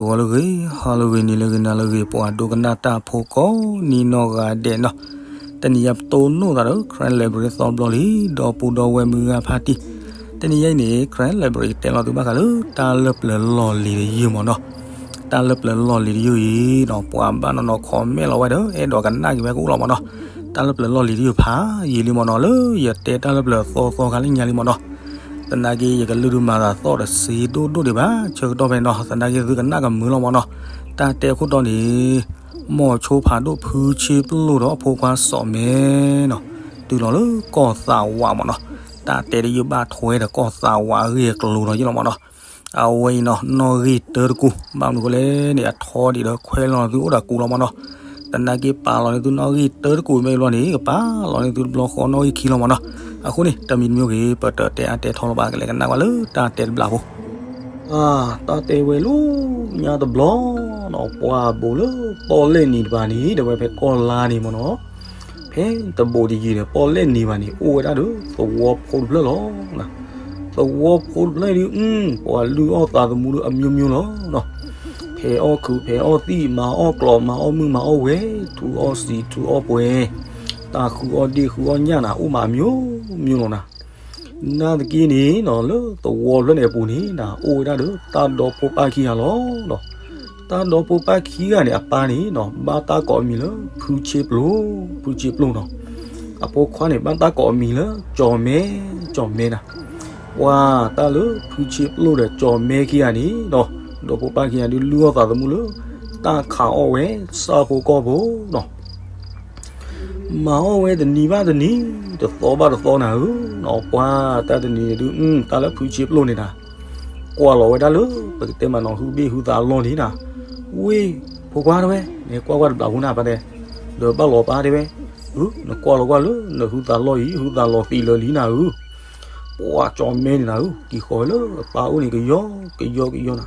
ဂီၤလၢအဂ့ၤ, ဟါလၢအဂ့ၤ, နံၤလၢအဂ့ၤ, နၤလၢအဂ့ၤ, ပှၤဒိကနၣ်တၢ်ဖိကိးနံၤနီၢ်ဂၤဒဲးနီၤ, တနံၤအံၤပတိၢ်နီၣ်သးဒီး Karen Library သီတဘျီလံ, ဒီပုၢ်ဒီဝဲၢ်မုၢ်ဂၤဖါတံၢ်, တနံၤအံၤန့ၣ် Karen Library ကတဲလီၤသုဘၣ်ဃးလၢ တၢ်လၢပျၢၤလီၢ်လံၤတယုၢ်မ့ၢ်နီၤ, တၢ်လၢပျၢၤလီၢ်လံၤတယုၢ်အံၤနီၤ ပှၤဘၣ်နီၢ်နီၢ် comment လီၤဝဲဒီး အဲၣ်ဒိးကနၣ်က့ၤဝဲကအိၣ်လီၤမ့ၢ်နီၤ, တၢ်လၢပျၢၤလီၢ်လံၤတယုၢ်ဖးယံာ်လံမ့ၢ်နီၤ, လၢယတဲတၢ်လၢပျၢၤသီသီခါလၢညါလံမ့ၢ်နီၤ, သနာ်က့ ယကလုၢ်ဒုးမၤသးသီၣ်တစ့ဒိၣ်ဒိၣ်ဒံးဘၣ် ဆၢကတီၢ်ဖဲနီၤ, သနာ်က့သုကနၣ်ကမုာ်လီၤမ့ၢ်နီၤ, တၢ်တဲအခိၣ်တီန့ၣ် မိၤဆိဖးဒိၣ်ဖုဆ့ပျိၢ်ဒီးအဖိခွါစီၤမဲနီၤ, တုၤလီၤလၢကီၢ်သးဝးမ့ၢ်နီၤ, တၢ်တဲတယုၢ်ဘၣ်ထွဲဒီးကီၢ်သးဝးအဂ့ၢ်အကျိၤဒီးယ့ၣ်လီၤမ့ၢ်နီၤ, အဝဲအံၤနီၤ နီၣ်ဂံၢ်တၢတကူၣ်, ဘၣ်မနုၤဃိလဲၣ်န့ၣ် အထီဒံးဒီးခွဲးလီၤသုအိၣ်ဒီးကူလီၤမ့ၢ်နီၤ, သနာ်က့ပာ်လီၤန့ၢ်သုနီၣ်ဂံၢ်တၢတကူၣ်မ့ၢ်ဘျီန့ၣ် ကပာ်လီၤန့ၢ်သုတဘျီဃီနီၣ်ဂံၢ်ခံလီၤမ့ၢ်နီၤ, အဃိန့ၣ် တမံၤတမံၤဂ့ၤ ပတတဲအါတဲထီလီၤဘၣ် ကလဲၤကနၣ်ကွၢ်လၢတၢ်တဲတဘျီဖိ တၢ်တဲဝဲလၢညါတဘျီနီၤ, ပှၤဘိးလၢပီၣ်လဲၣ်နံၤတပၤန့ၣ် ဒီးဝဲဖဲကီၢ်လါန့ၣ်မ့ၢ်နီၤ, ဖဲတဘိးတယံၤဒီး ပီၣ်လဲၣ်နံၤဘၣ်န့ၣ် အိၣ်ဝဲဒၣ်ဒီးသဝီဖိတဖျၢၣ်လီၤ. သဝီဖိတဖျၢၣ်ဒုး ပှၤလုၢ်အီၣ်သးသမူဒီးအမျိုးမျိုးလီၤ. ဖဲးအီၣ်ခုး ဖဲးအီၣ်သံၣ် မၤအီၣ်ကျီး မၤအီၣ်မုၢ် မၤအီၣ်ဝဲ, ထူအီၣ်စံာ် ထူအီၣ်ပှဲၤ, တၢ်ဃုအီၣ်ဒ့ၣ် ဃုအီၣ်ညၣ်နၤ အိၣ်မးအမျိုးမျိုးလီၤနၤ. နာ်သက့န့ၣ်နီၤ လၢသဝီဖျၢၣ်န့ၣ်အပူၤန့ၣ်နၤ အိၣ်ဝဲဒၣ်ဒီးတၢ်ဒီဖိပၢ်ခံဂၤလီၤ. တၢ်ဒီဖိပၢ်ခံဂၤန့ၣ် အပၢ်န့ၣ်နီၤ ဘၣ်တၢ်ကိးအမံၤလၢ ဖုဆ့ပျိၢ်, ဖုဆ့ပျိၢ်နီၤ. အဖိခွါန့ၣ် ဘၣ်တၢ်ကိးအမံၤလၢ ကၠီၤမဲ, ကၠီၤမဲနၤ. ပှၤတၢ်လၢဖုဆ့ပျိၢ်ဒီးကၠီၤမဲခံဂၤန့ၣ်နီၤ ဒီဖိပၢ်ခံဂၤဒုးလုၢ်အီၣ်သးသမူလၢ တၢ်ခးအီၣ်ဝဲ စၢ်ဖိကီၢ်ဖိနီၤ. မၤအီၣ်ဝဲတနံၤဘၣ်တနံၤ တသီဘၣ်တသီနၤဧၢ, ပှၤတၢ်တနံၤန့ၣ်ဒုး တၢ်လၢဖုဆ့ပျိၢ်န့ၣ်နၤ ကွၢ်လီၤဝဲဒၣ်လၢ ပကတဲမးနီၤဟုဘ့ၣ်ဟုသးအလီၢ်န့ၣ်နၤ, ဝ့ၢ် ဖိခွါတဲဝဲ, နကွၢ်ကွၢ်တဘျီဖိနၤ ပၢ်တဲ, ဒီးဘၣ်လီၤပၢ်တဲဝဲ, နကွၢ်လီၤကွၢ်လၢ နဟုသးလီၢ်အံၤ ဟုသးလီၤသံးလၢာ်လံနၤဧၢ. ပှၤကၠီၤမဲန့ၣ်နၤဧၢ က့ၤဃီၤဝဲလၢအပၢ်အိၣ်န့ၣ် ကယီကယီကယီနၤ,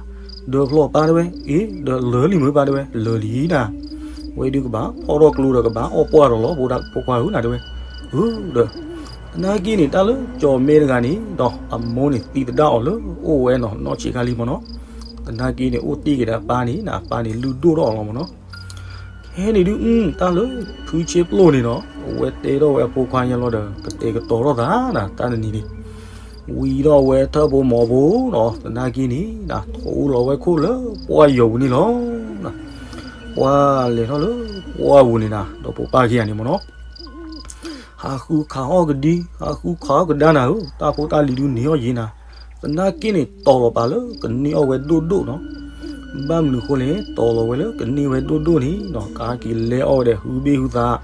ဒီးဖျီၣ်ပၢ်တဲဝဲ, အ့ ဒီးလၢာ်လံမ့ၢ်ပၢ်တဲဝဲ, လၢာ်လံနၤ. ဝဲဒုးကဘၣ်ဖီၣ်ထီၣ်ကျိဒီးကဘၣ်အီၣ်ပှၢ်ဒီးလီၤ ဖိခွါဧၢနၤတဲဝဲ, ဧၢ ဒီး သနာ်က့န့ၣ် တၢ်လၢကၠီၤမဲတဂၤန့ၣ်ဒီး အမိၢ်န့ၣ်သံသဒၣ်အီၤလၢအိၣ်ဝဲနီၤ နီၢ်ဆံးခါလံမ့ၢ်နီၤ. သနာ်က့န့ၣ် အိၣ်တ့ၢ်က့ၤဒီးအပၢ်န့ၣ်နၤ အပၢ်န့ၣ်လုၢ်ဒိၣ်ထီၣ်အီၤလီၤမ့ၢ်နီၤ. ခဲန့ၣ်ဒုး တၢ်လၢဖုဆ့ပျိၢ်န့ၣ်နီၤ အဝဲတဲထီၣ်ဝဲအဖိခွါညါလီၤဒီး ကတဲာ်ကတီၤထီၣ်သးနၤ တၢ်တနံၤန့ၣ် ဝံၤဒီးအဝဲထၢၣ်ဖိမီၤဖိနီၤ သနာ်က့န့ၣ် ထိးလီၤဝဲခိၣ်လၢပှၢ်ယီၤပူၤန့ၣ်လီၤ. ပှၢ်လဲၤထီၣ်လၢပှၢ်ပူၤန့ၣ်နၤ ဒီးဖိပၢ်ခံဂၤန့ၣ်မ့ၢ်နီၤ ဟးဃုခးအီၣ်ကဒံ ဟးဃုခးအီၣ်ကဒါနၤဧၢ, တၢ်ဖိတၢ်လံၤဒုးန့ၢ်အီၣ်ယံၤနၤ, သနာ်က့န့ၣ် တီၤလီၤပာ်လၢကန့ၢ်အီၣ်ဝဲဒိၣ်ဒိၣ်နီၤ. ဘၣ်မနုၤဃိလဲၣ် တီၤလီၤဝဲလၢကန့ၢ်ဝဲဒိၣ်ဒိၣ်န့ၣ်နီၤ ကဟဲက့ၤလဲအီၣ်ဝဲဒီးဟုဘ့ၣ်ဟုသး,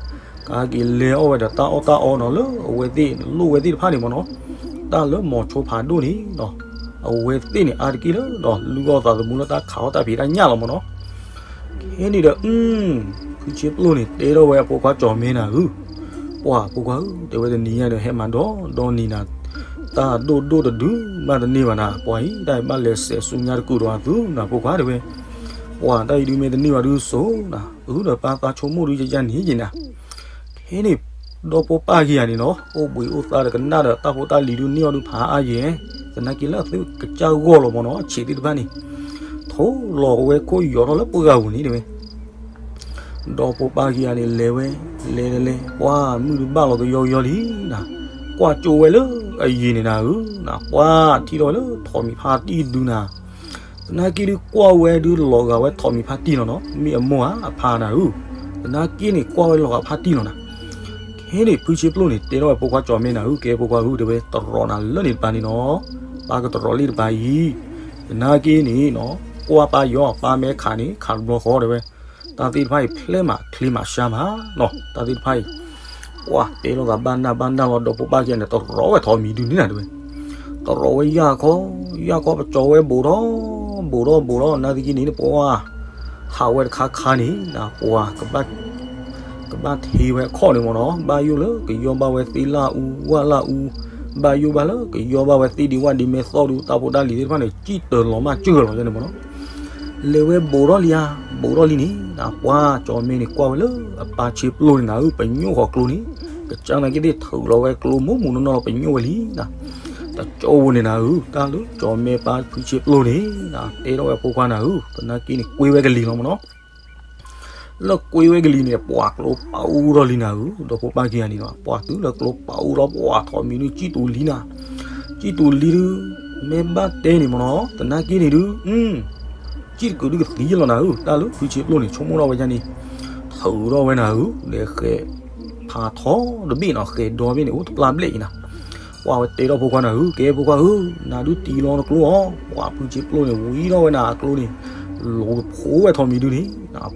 ကဟဲက့ၤလဲအီၣ်ဝဲဒီးတၢ်အီၣ်တၢ်အီနီၤ လၢအဝဲသ့ၣ်လိၣ်ဝဲသ့ၣ်တဖၣ်န့ၣ်မ့ၢ်နီၤ. တၢ်လၢမိၤဆိဖးဒိၣ်န့ၣ်နီၤ အဝဲသ့ၣ်န့ၣ် အါတက့ၢ်လၢဒီးလုၢ်အီၣ်သးသမူလၢတၢ်ခးအီၣ်တၢ်ဖံးတၢ်ညၣ်လီၤမ့ၢ်နီၤ. ခဲန့ၣ်ဒီး ဖုဆ့ပျိၢ်န့ၣ် တဲထီၣ်ဝဲအဖိခွါကၠီၤမဲနၤဧၢ, ပှၤဖိခွါဧၢ တဲဝဲတနံၤညါဒီး ဟဲမၤဒီဒီနံၤနၤ, တၢ်ဒိၣ်ဒိၣ်တဒုဘၣ်တန့ၢ်ဘၣ်နၤ, ပှၤအံၤတၢ်ဘၣ်လဲၤစဲးဆူညါတကုာ်ဒီးအသုနၤ ဖိခွါတဲဝဲ, ပှၤတၢ်အံၤဒုးမ့ၢ်တန့ၢ်ဘၣ်ဒုးစိၤနၤ, အုၣ်ဒီးပၢ်သးဆိကမိၣ်ဒုးယယါန့ၣ်ယံၤနၤ. ခဲန့ၣ် ဒီဖိပၢ်ခံဂၤန့ၣ်နီၤ အိၣ်ဘှံးအိၣ်သါဒီးကနၣ်ဒီးတၢ်ဖိတၢ်လံၤဒုးန့ၢ်အီၣ်ဒုးဖးအါယဲၢ်, သနာ်က့လၢအသုကစၢ်ဂီၢ်လီၤမ့ၢ်နီၤ အဆံးသ့ၣ်တဖၣ်န့ၣ်, ထိးလီၤဝဲခိၣ်ယီၤထီၣ်လၢပှၢ်ဂၤပူၤန့ၣ်တဲဝဲ. ဒီဖိပၢ်ခံဂၤန့ၣ် လဲၤဝဲ, လဲၤလဲၤလဲၤ ပှၢ်မုၢ်တဘၣ်လီၤကယီကယီလံနၤ, ကွၢ်ကၠိဝဲလၢအယံၤန့ၣ်နၤဧၢ, ပှၢ်ထံၣ်ထီၣ်ဝဲလၢထိးမံၤဖါတံၢ်ဒုနၤ သနာ်က့ဒုးကွၢ်ဝဲဒုးလီၤဂာ်ဝဲထိးမံၤဖါတံၢ်လီၤနီၤ, မ့ၢ်အမိၢ်ဧါအဖါနၤဧၢ, သနာ်က့န့ၣ် ကွၢ်ဝဲလီၤဂာ်ဖါတံၢ်လီၤနၤ. ခဲန့ၣ် ဖုဆ့ပျိၢ်န့ၣ် တဲထီၣ်ဝဲဖိခွါကၠီၤမဲနၤဧၢ, ကဲဖိခွါဧၢ တဲဝဲ တရီးနၤလၢန့ၣ်တပၤန့ၣ်နီၤ, ပၢ်ကတရီးလံတပၤအံၤ, သနာ်က့န့ၣ်နီၤ, ကွၢ်ပၢ်ယီၤ ပၢ်မ့ၢ်ခးန့ၣ် ခးတဘျီဃီတဲဝဲ, တၢ်သ့ၣ်တဖၣ်အံၤ ဖျဲမးချ့မးရှါမးနီၤ, တၢ်သ့ၣ်တဖၣ်အံၤ ပှၤတဲလိာ်သးဘၣ်နၢ်ဘၣ်နၢ်လီၤ ဒီဖိပၢ်ခံဂၤန့ၣ် တရီးဝဲထိးမံၤဒုန့ၣ်နၤတဲဝဲ, တရီးဝဲယၢ်ခီ, ယၢ်ခီပကၠီၤဝဲဘူးထီၣ်, ဘူးထီၣ်ဘူးထီၣ် နာ်သက့န့ၣ် ပှၤ ဟးဝဲတခါခါန့ၣ် ပှၤ ကဘၣ်ထံဝဲအခီၣ်န့ၣ်မ့ၢ်နီၤ, ဘၣ်ယိၣ်လၢကယီၢ်ဘၣ်ဝဲသ့ၣ်လၢအူ ဝၣ်လၢအူ, ဘၣ်ယိၣ်ဘၣ်လၢကယီၢ်ဘၣ်ဝဲသ့ၣ်ဒံးဝၣ်ဒံးမဲာ်သီၣ်ဒုး တၢ်ဖိတၢ်လံၤသ့ၣ်တဖၣ်န့ၣ် စံၣ်တၢၤလီၤမၢ်စၢၤလီၤန့ၣ်မ့ၢ်နီၤ. လဲၤဝဲဘူးထီၣ်လံဧါ, ဘူးထီၣ်လံန့ၣ် ပှၤကၠီၤမဲန့ၣ်ကွၢ်ဝဲလၢအပၢ်ဆ့ပျိၢ်န့ၣ်နၤဧၢ, ပညိၣ်ဃီၤကျိန့ၣ်, ကစၢ်နာ်က့သ့ၣ်ထုးလီၤဝဲကျိမူးမူးနီၢ်နီၢ်လီၤ ပညိၣ်ဝဲလံနၤ. တကၠိဝဲန့ၣ်နၤဧၢ, တၢ်လၢကၠီၣ်မဲပၢ်ဖုဆ့ပျိန့ၣ် တဲထီၣ်ဝဲဖိခွါနၤဧၢ, သနာ်က့န့ၣ် ကွ့ဝဲကလံၤလီၤမ့ၢ်နီၤ. လၢကွ့ဝဲကလံၤန့ၣ် ပှၤကျိပာ်အူထီၣ်လံနၤဧၢ, ဒီးဖိပၢ်ခံဂၤန့ၣ်ဒီး ပှၤတုၤလၢကျိပာ်အူထီၣ် ပှၤထိးမံၤဒုး စံၣ်တူၤလံနၤ, စံၣ်တူၤလံဒုး မ့ၢ်ဘၣ်တဲန့ၣ်မ့ၢ်နီၤ, သနာ်က့န့ၣ်ဒုး စံၣ်တကုာ်ဒုးကသံလီၤနၤဧၢ, တၢ်လၢဖုဆ့ပျိန့ၣ် ဆိကမိၣ်ထီၣ်ဝဲဒၣ်န့ၣ် ထုးထီၣ်ဝဲနၤဧၢ, ဒီးဃဲးဖးထီတဘ့ၣ်နီၤ, ဃဲးဒီဘ့ၣ်န့ၣ် အိၣ်တပျၢ်ဘျဲၣ်အံၤနၤ, ပှၤဝဲတဲထီၣ်ဖိခွါနၤဧၢ, ကဲဖိခွါဧၢ, နၤဒုးတံၢ်လီၤနကျိအီၤ, ပှၤဖုဆ့ပျိန့ၣ် ဝံထီၣ်ဝဲနၤအကျိန့ၣ် လိၤတဖိဝဲထိးမံၤဒုးန့ၣ်,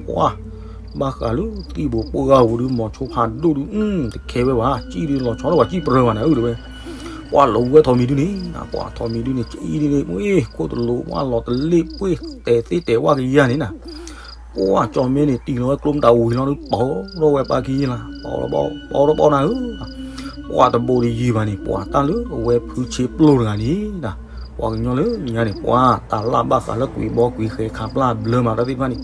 ပှၤ ဘၣ်ဃးလၢသံၣ်ဘိးပှၢ်ပူၤဒုး မီၤဆိဖးဒိၣ်ဒုး တခဲဝဲဘၣ်, စံၣ်ဒုးလီၤဆီထီၣ်ပှၤစံၣ်ပြၢဘၣ်နၤဧၢ တဲဝဲ, ပှၤလိၤဝဲထိးမံၤဒုးန့ၣ်, ပှၤထိးမံၤဒုးန့ၣ် စံၣ်ဒုးန့ၣ် မ့ၢ်ခိၣ်တလိၤ ပှၤလီၤတလ့ၣ်ပှ့ၢ်တဲာ်သ့ၣ်တဲာ်ဝၣ်ကယၤန့ၣ်နၤ, ပှၤကၠီၣ်မဲန့ၣ် တံၢ်လီၤဝဲကျိမတၤဝံၤလီၤဒုး ပိာ်ထီၣ်ဝဲပၢ်ခံဂၤလီၤ, ပိာ်ထီၣ်ပိာ်ထီၣ်ပိာ်နၤဧၢ, ပှၤတဘိးတယံၤဘၣ်န့ၣ် ပှၤတၢ်လၢအဝဲဖုဆ့ပျိတဂၤန့ၣ်နၤ, ပှၤကညီလၢညါန့ၣ် ပှၤတၢ်လၢဘၣ်ဃးလၢကွံာ်ဘီကွံာ်ဃဲးခးပျၢ်ဘျၢမၤတၢ်သ့ၣ်တဖၣ်န့ၣ်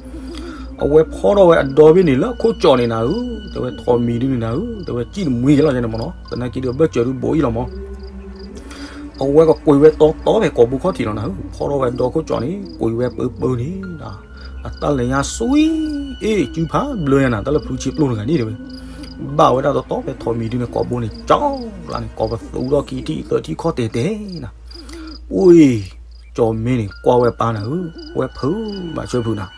အဝဲဖီထီၣ်ဝဲအဒီဘ့ၣ်န့ၣ် လၢအခိၣ်ကၠီၣ်န့ၣ်နၤဧၢ, တဲဝဲထိးမံၤဒုးန့ၣ်နၤဧၢ, တဲဝဲစံၣ်တမှံက့ၤလီၤန့ၣ်မ့ၢ်နီၤ, သနာ်က့ဒုးအဘၢၣ်စၢၤဒုးဘိးအံၤလီၤမး, အဝဲကကွံာ်ဝဲတီတီဖဲကိာ်ဘိခီၣ်ထံးလီၤနၤဧၢ, ဖီထီၣ်ဝဲဒီခိၣ်ကၠီၣ်န့ၣ် ကွံာ်ဝဲပၢပၢန့ၣ်, အတၢ်လဲၤညါစွံအ့ၣ် စုဖးဘျၢညါနၤ, တၢ်လၢဖုဆ့ပျိတဂၤန့ၣ်တဲဝဲ, ဘၣ်ဝဲဒၣ်တီတီဖဲထိးမံၤဒုးန့ၣ် ကိာ်ဘိန့ၣ် ကၠီလၢန့ၣ် ကိးပသူဒီးခံထံၣ်သၢထံၣ်ခီၣ်တဲာ်တဲာ်နၤ, ပှ့ၢ် ကၠီၣ်မဲန့ၣ် ကွၢ်ဝဲပၢ်နၤဧၢ, ဝဲဖုးဘၣ်ဆၢဖုးနၤ,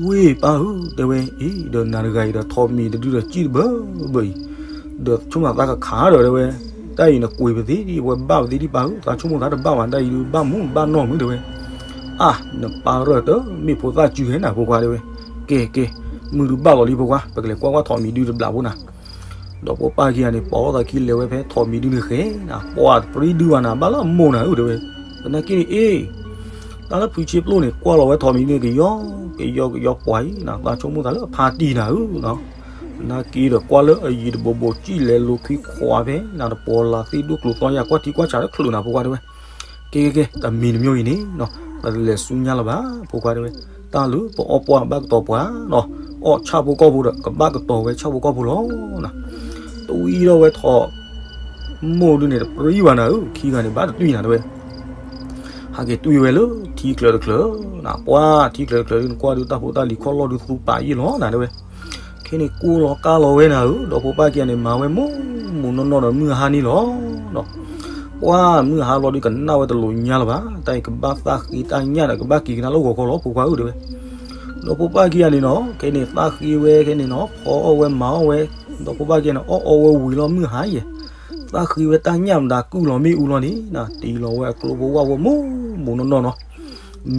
ဝ့ၢ်ပၢ်ဧၢ, တဲဝဲအံၤ ဒီးနၤတဂၤအံၤဒီးထိးမံၤတဒုဒီးစံၣ်တဘၢဘၢအံၤ, ဒီးဆိကမိၣ်သးကခးဒီးတဲဝဲ, တၢ်အံၤနကွံာ်ပသ့ဒံး ဝဲဘၣ်ပသ့ဒံးပၢ်ဧၢ, သးဆိကမိၣ်သးတဘၣ်ဘၣ် တၢ်အံၤဒုးဘၣ်မူဘၣ်နီၢ်မုၢ်တဲဝဲ, အါ နပၢ်ရၢၢ်တမ့ၢ်ဖိသၣ်စုဟဲနၤဖိခွါတဲဝဲ, ကဲကဲ, မုၢ်ဒုးဘၣ်လီၤလံဖိခွါ ပကလဲၤကွၢ်ကွၢ်ထိးမံၤဒုတဘျီဖိနၤ ဒီးဖိပၢ်ခံဂၤန့ၣ် ပိာ်ထီၣ်သးခံလဲၤဝဲဖဲထိးမံၤဒုန့ၣ်ဃဲ, ပှၤတပြံဒုဘၣ်နၤ ဘၣ်လၢအမိၢ်နၤဧၢတဲဝဲ, သနာ်က့န့ၣ်အ့ၣ်, တၢ်လၢဖုဆ့ပျိန့ၣ် ကွၢ်လီၤဝဲထိးမံၤဒုန့ၣ် ကယီကယီကယီပှၤအံၤနၤ, သးဆိကမိၣ်သးလၢအဖါတံၢ်နၤဧၢ, သနာ်က့ဒီးကွၢ်လၢအယံၤတဘိးဘိး စံၣ်လဲၤလိၤခွံခွါဖဲနၤ တပီၤလၢသ့ၣ်ဒိၣ်ကျိၤသီယၤ ကွၢ်ထံကွၢ်ဆးလၢချုးနၤဖိခွါတဲဝဲ, ကဲကဲကဲ, တမံၤတမံၤအံၤန့ၣ် ပတလဲၤဆူညါလၢၤဘၣ် ဖိခွါတဲဝဲ, တၢ်လၢပအီၣ်ပှၢ်ဘၣ်ကတီၤပှၤဒီး အီၣ်ဆၣ်ဖိကီၢ်ဖိဒီး ကဘၣ်ကတီၤဝဲဆၣ်ဖိကီၢ်ဖိလီၤနၤ, တဝံထီၣ်ဝဲထိးမိၢ်ဒုန့ၣ် တပြံဘၣ်နၤဧၢ, ခံဂၤန့ၣ် ဘၣ်တတွံၢ်နၤတဲဝဲ ဟးက့ၤတွံၢ်ဝဲလၢထံချၢးတချၢးနၤ, ပှၤထံချၢးတချၢးဒုန့ၣ် ကွၢ်ဒုတၢ်ဖိတၢ်လံၤခီၣ်လီၢ်ဒုသူပာ်ယံာ်လီၤနၤတဲဝဲ, ခဲန့ၣ်ကိၢ်လီၤကါလီၤဝဲနၤဧၢ, ဒီးဖိပၢ်ခံဂၤန့ၣ် မၤဝဲမိၢ်မိၢ်နီၢ်နီၢ်ဒီးမုၢ်ဟါန့ၣ်လီၤဒီး ပှၤမုၢ်ဟါလီၤဒုကနၣ်ဝဲတလိၤညါလၢၤဘၣ်, တၢ်အံၤကဘၣ်သးဃ့တၢ်ညၣ်ဒီး ကဘၣ်က့ၤကဒါလၢဂီၤခီလီၤ ဖိခွါဧၢတဲဝဲ, ဒီးဖိပၢ်ခံဂၤန့ၣ်နီၤ ခဲန့ၣ်သးဃ့ဝဲခဲန့ၣ်နီၤ ဖီအီၣ်ဝဲမၤအီၣ်ဝဲ, ဒီးဖိပၢ်ခံဂၤန့ၣ် အီၣ်အီဝဲဝံၤလီၤမုၢ်ဟါယဲၢ်, သးဃ့ဝဲတၢ်ညၣ်မတၤကုၢ်လီၤမ့ၣ်အူလီၤန့ၣ်နၤ, တံၢ်လီၤဝဲအကျိဖိဝၣ်ဖိမိၢ်မိၢ်နီၢ်နီၢ်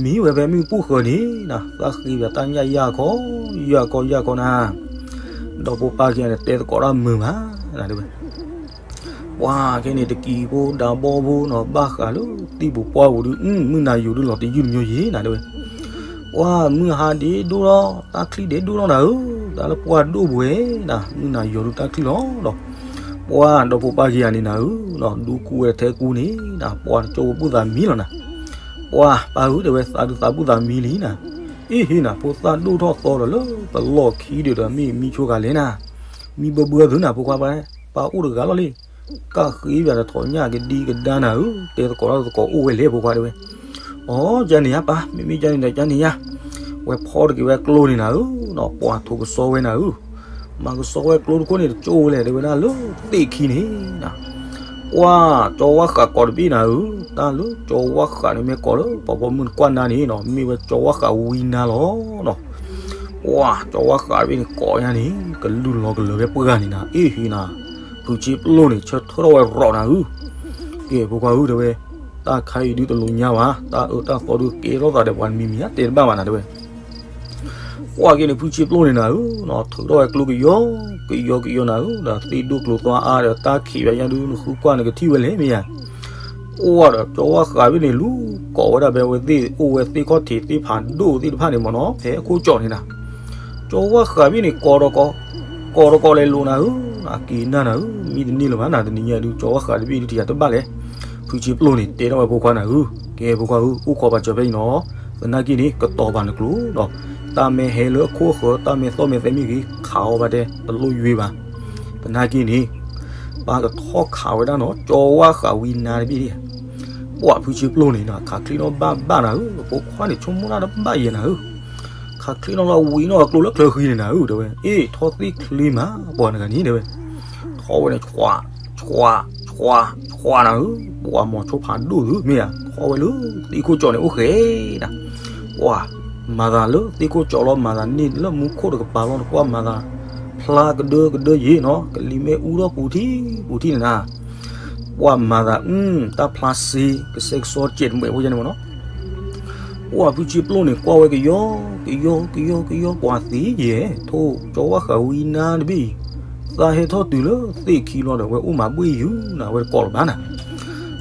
နီၤ မံဝဲဖဲမုၢ်ပူၤဃၢၤန့ၣ်နၤ, သးဃ့ဝဲတၢ်ညၣ်ယၢ်ခီ, ယၢ်ခီယၢ်ခီနၤ, ဒီးဖိပၢ်ခံဂၤန့ၣ် တဲသကိးတၢ်မုာ်မးနၤတဲဝဲ, ပှၤခဲန့ၣ်တကံၤဖိဒါဘီဖိနီၤ ဘၣ်ဃးလၢသံၣ်ပူၤပှၢ်ပူၤဒု မုၢ်နၤယိၤဒုလီၤတယုၢ်တမံၤယဲၢ်နၤတဲဝဲ, ပှၤမုၢ်ဟါဒ့ဒိၣ်ထီၣ် တၢ်ချံၣ်ဒ့ဒိၣ်ထီၣ်နၤဧၢ, တၢ်လၢပှၢ်ဒိၣ်ပှဲၤနၤ မုၢ်နၤယိၤဒုတၢ်ချံၣ်လီၤဒီး, ပှၤဒီးဖိပၢ်ခံဂၤန့ၣ်နၤဧၢ, ဒူကူဝဲထဲကူန့ၣ်နၤ ပှၤတကၠိဝဲဘူၣ်သးမံလီၤနၤ, ပှၤပၢ်ဧၢတဲဝဲ သးဒုသးဘူၣ်သးမံလံနၤ, အ့ဟ့နၤ ဖိသၣ်ဒိၣ်ထီၣ်သီဒီးလၢပလီၢ်ခံဒီး မ့ၢ်မံဆိကၤလဲၣ်နၤ, မံဘၢဘၢသုနၤ ဖိခွါပၢ်, ပၢ်အိၣ်တဂၤလီၤလံ ကၢ်ဃ့ဘၣ်ဒီးထိးညၣ်ကဒံကဒါနၤဧၢ, တဲသကိးတၢ်သကိးအိၣ်ဝဲလဲၣ် ဖိခွါတဲဝဲ, အိ ကန့ၣ်ဧါပၢ်, မ့မ့ၢ်ကန့ၣ်ဒီးကန့ၣ်ဧါ, ဝဲဖီတက့ၤဝဲကျိန့ၣ်နၤဧၢ, ပှၤထိးကစီဝဲနၤဧၢ, မၤကစီဝဲကျိတခိၣ်န့ၣ် တကၠိဝဲလဲၣ် တဲဝဲဒၣ်လၢသ့ၣ်ခံန့ၣ်နၤ, ပှၤကၠီဝါဃးကိးတဘ့ၣ်နၤဧၢ, တၢ်လၢကၠီဝါဃးန့ၣ်မ့ၢ်ကိးလၢ ပှၤပိာ်မုၣ်နကွၢ်နၤန့ၣ်နီၤ မ့ၢ်ဝဲကၠီဝါဃးဝံနၤလီၤနီၤ ပှၤကၠီဝါဃးတဘ့ၣ်န့ၣ် ကိးညါန့ၣ် ကလုၢ်လီၤကလၢၤဝဲပှၢ်ဂၤန့ၣ်နၤ အ့ဟ့နၤ, ဖုဆ့ပျိန့ၣ် ဆၢထၢၣ်ထီၣ်ဝဲရီးနၤဧၢ, ကဲ ဖိခွါဧၢ တဲဝဲ, တၢ်ခါအံၤဒုတလိၤညါဘၣ်, တၢ်အၢတၢ်သီဒုကဲထီၣ်သးဒီးပှၤတမံၤမံၤဧါ တဲတဘၣ်ဘၣ်နၤတဲဝဲ ပှၤက့ၤန့ၣ် ဖုဆ့ပျိန့ၣ်နၤဧၢ, ထုးထီၣ်ဝဲကျိကယီကယီကယီနၤဧၢ, ဒီးသ့ၣ်ဒိၣ်ကျိၤသွါအါဒီးတၢ်ခံးဘၣ်ညါဒု နဃုကွၢ်နကထံၣ်ဝဲလဲၣ်မ့ၢ်ဧါ, ပှၤဒီးကၠီဝါဃးဘ့ၣ်န့ၣ် လူၤကိးဝဲဒၣ်ဖဲဝဲသ့ၣ်အိၣ်ဝဲသ့ၣ်ခီၣ်ထံးသ့ၣ်ဖးဒိၣ်သ့ၣ်တဖၣ်န့ၣ်မ့ၢ်နီၤ ဖဲအခိၣ်ကၠီၣ်န့ၣ်နၤ, ကၠီဝါဃးဘ့ၣ်န့ၣ် ကိးဒီးကိး, ကိးဒီးကိးလဲၤလိာ်နၤဧၢ, အက့ၤနၢ်နၤဧၢ, မံတန့ၢ်လၢၤဘၣ်နၤ တနံၤညါဒု ကၠီဝါဃးတဘ့ၣ်ဒုတယၤတဘၣ်လဲၣ်, ဖုဆ့ပျိန့ၣ် တဲထီၣ်ဝဲဖိခွါနၤဧၢ, ကဲ ဖိခွါဧၢ အိၣ်ခိးပာ်စၢၤဖဲအံၤနီၤ, သနာ်က့န့ၣ် ကတီၤပာ်နကျိဒီး တၢ်မ့ၢ်ဟဲလၢအခိၣ်အဃၢၤ တၢ်မ့ၢ်သီၣ်မ့ၢ်သဲမ့ၢ်ဂ့ၤ ခးအီၤဘၣ်တဲ တလိၣ်ယွ့ဘၣ်, သနာ်က့န့ၣ် ပၢ်ကထီၣ်ခးဝဲဒၣ်နီၤ ကၠီဝါဃးဝံနၤတဘ့ၣ် ပှၢ်ဖုဆ့ပျိၢ်န့ၣ်နီၤ ခးချ့နီၣ်ဘၣ်ဘၣ်နၤဧၢ, အဖိခွါန့ၣ် ဆိကမိၣ်တၢ်တဘၣ်ယဲနၤဧၢ, ခးချ့နီၣ်လီၤဝံၤနီၣ်အကျိလၢချၢဃံန့ၣ်နၤဧၢ တဲဝဲ, အ့ၣ် ထီၣ်သ့ၣ်ချ့မး ပှၢ်နဂၤန့ၣ် တဲဝဲ, ထီၣ်ဝဲန့ၣ် ဆွး ဆွး ဆွး ဆွးနၤဧၢ, ပှၢ်မီၤဆိဖးဒိၣ်သုမ့ၢ်ဧါ, ထီၣ်ဝဲလၢသ့ၣ်ခိၣ်ကၠီန့ၣ်အိၣ်ဃဲနၤ, ပှၢ် မၤသးလၢသ့ၣ်ခိၣ်ကၠီလီၤ မၤသးန့ၢ်လၢမူခိၣ်တကပၤလီၤ နကွၢ်မၤသး ဖျါကဒၢကဒၢယဲနီၤ ကလံၤမ့ၣ်အူထီၣ်ပူၤထံပူၤထံန့ၣ်နၤ ပှၢ်မၤသး အု တၢ်ဖျါစ့ ကစဲကစီကဲးတမဲာ်ဖိယဲန့ၣ်မ့ၢ်နီၤ, ပှၢ်ဖုဆ့ပျိၢ်န့ၣ် ကွၢ်ဝဲကယီ ကယီ ကယီ ကယီ ပှၢ်သ့ယဲ ထိၣ်ကၠီဝါဃးဝံနါတဘ့ၣ်အံၤ သးဟဲထီၣ်တုၤလၢသ့ၣ်ခံလီၤဒီး ဝဲအိၣ်မးဘှ့ၣ်ယူၤနၤ ဝဲတကိးလၢၤဘၣ်နၤ,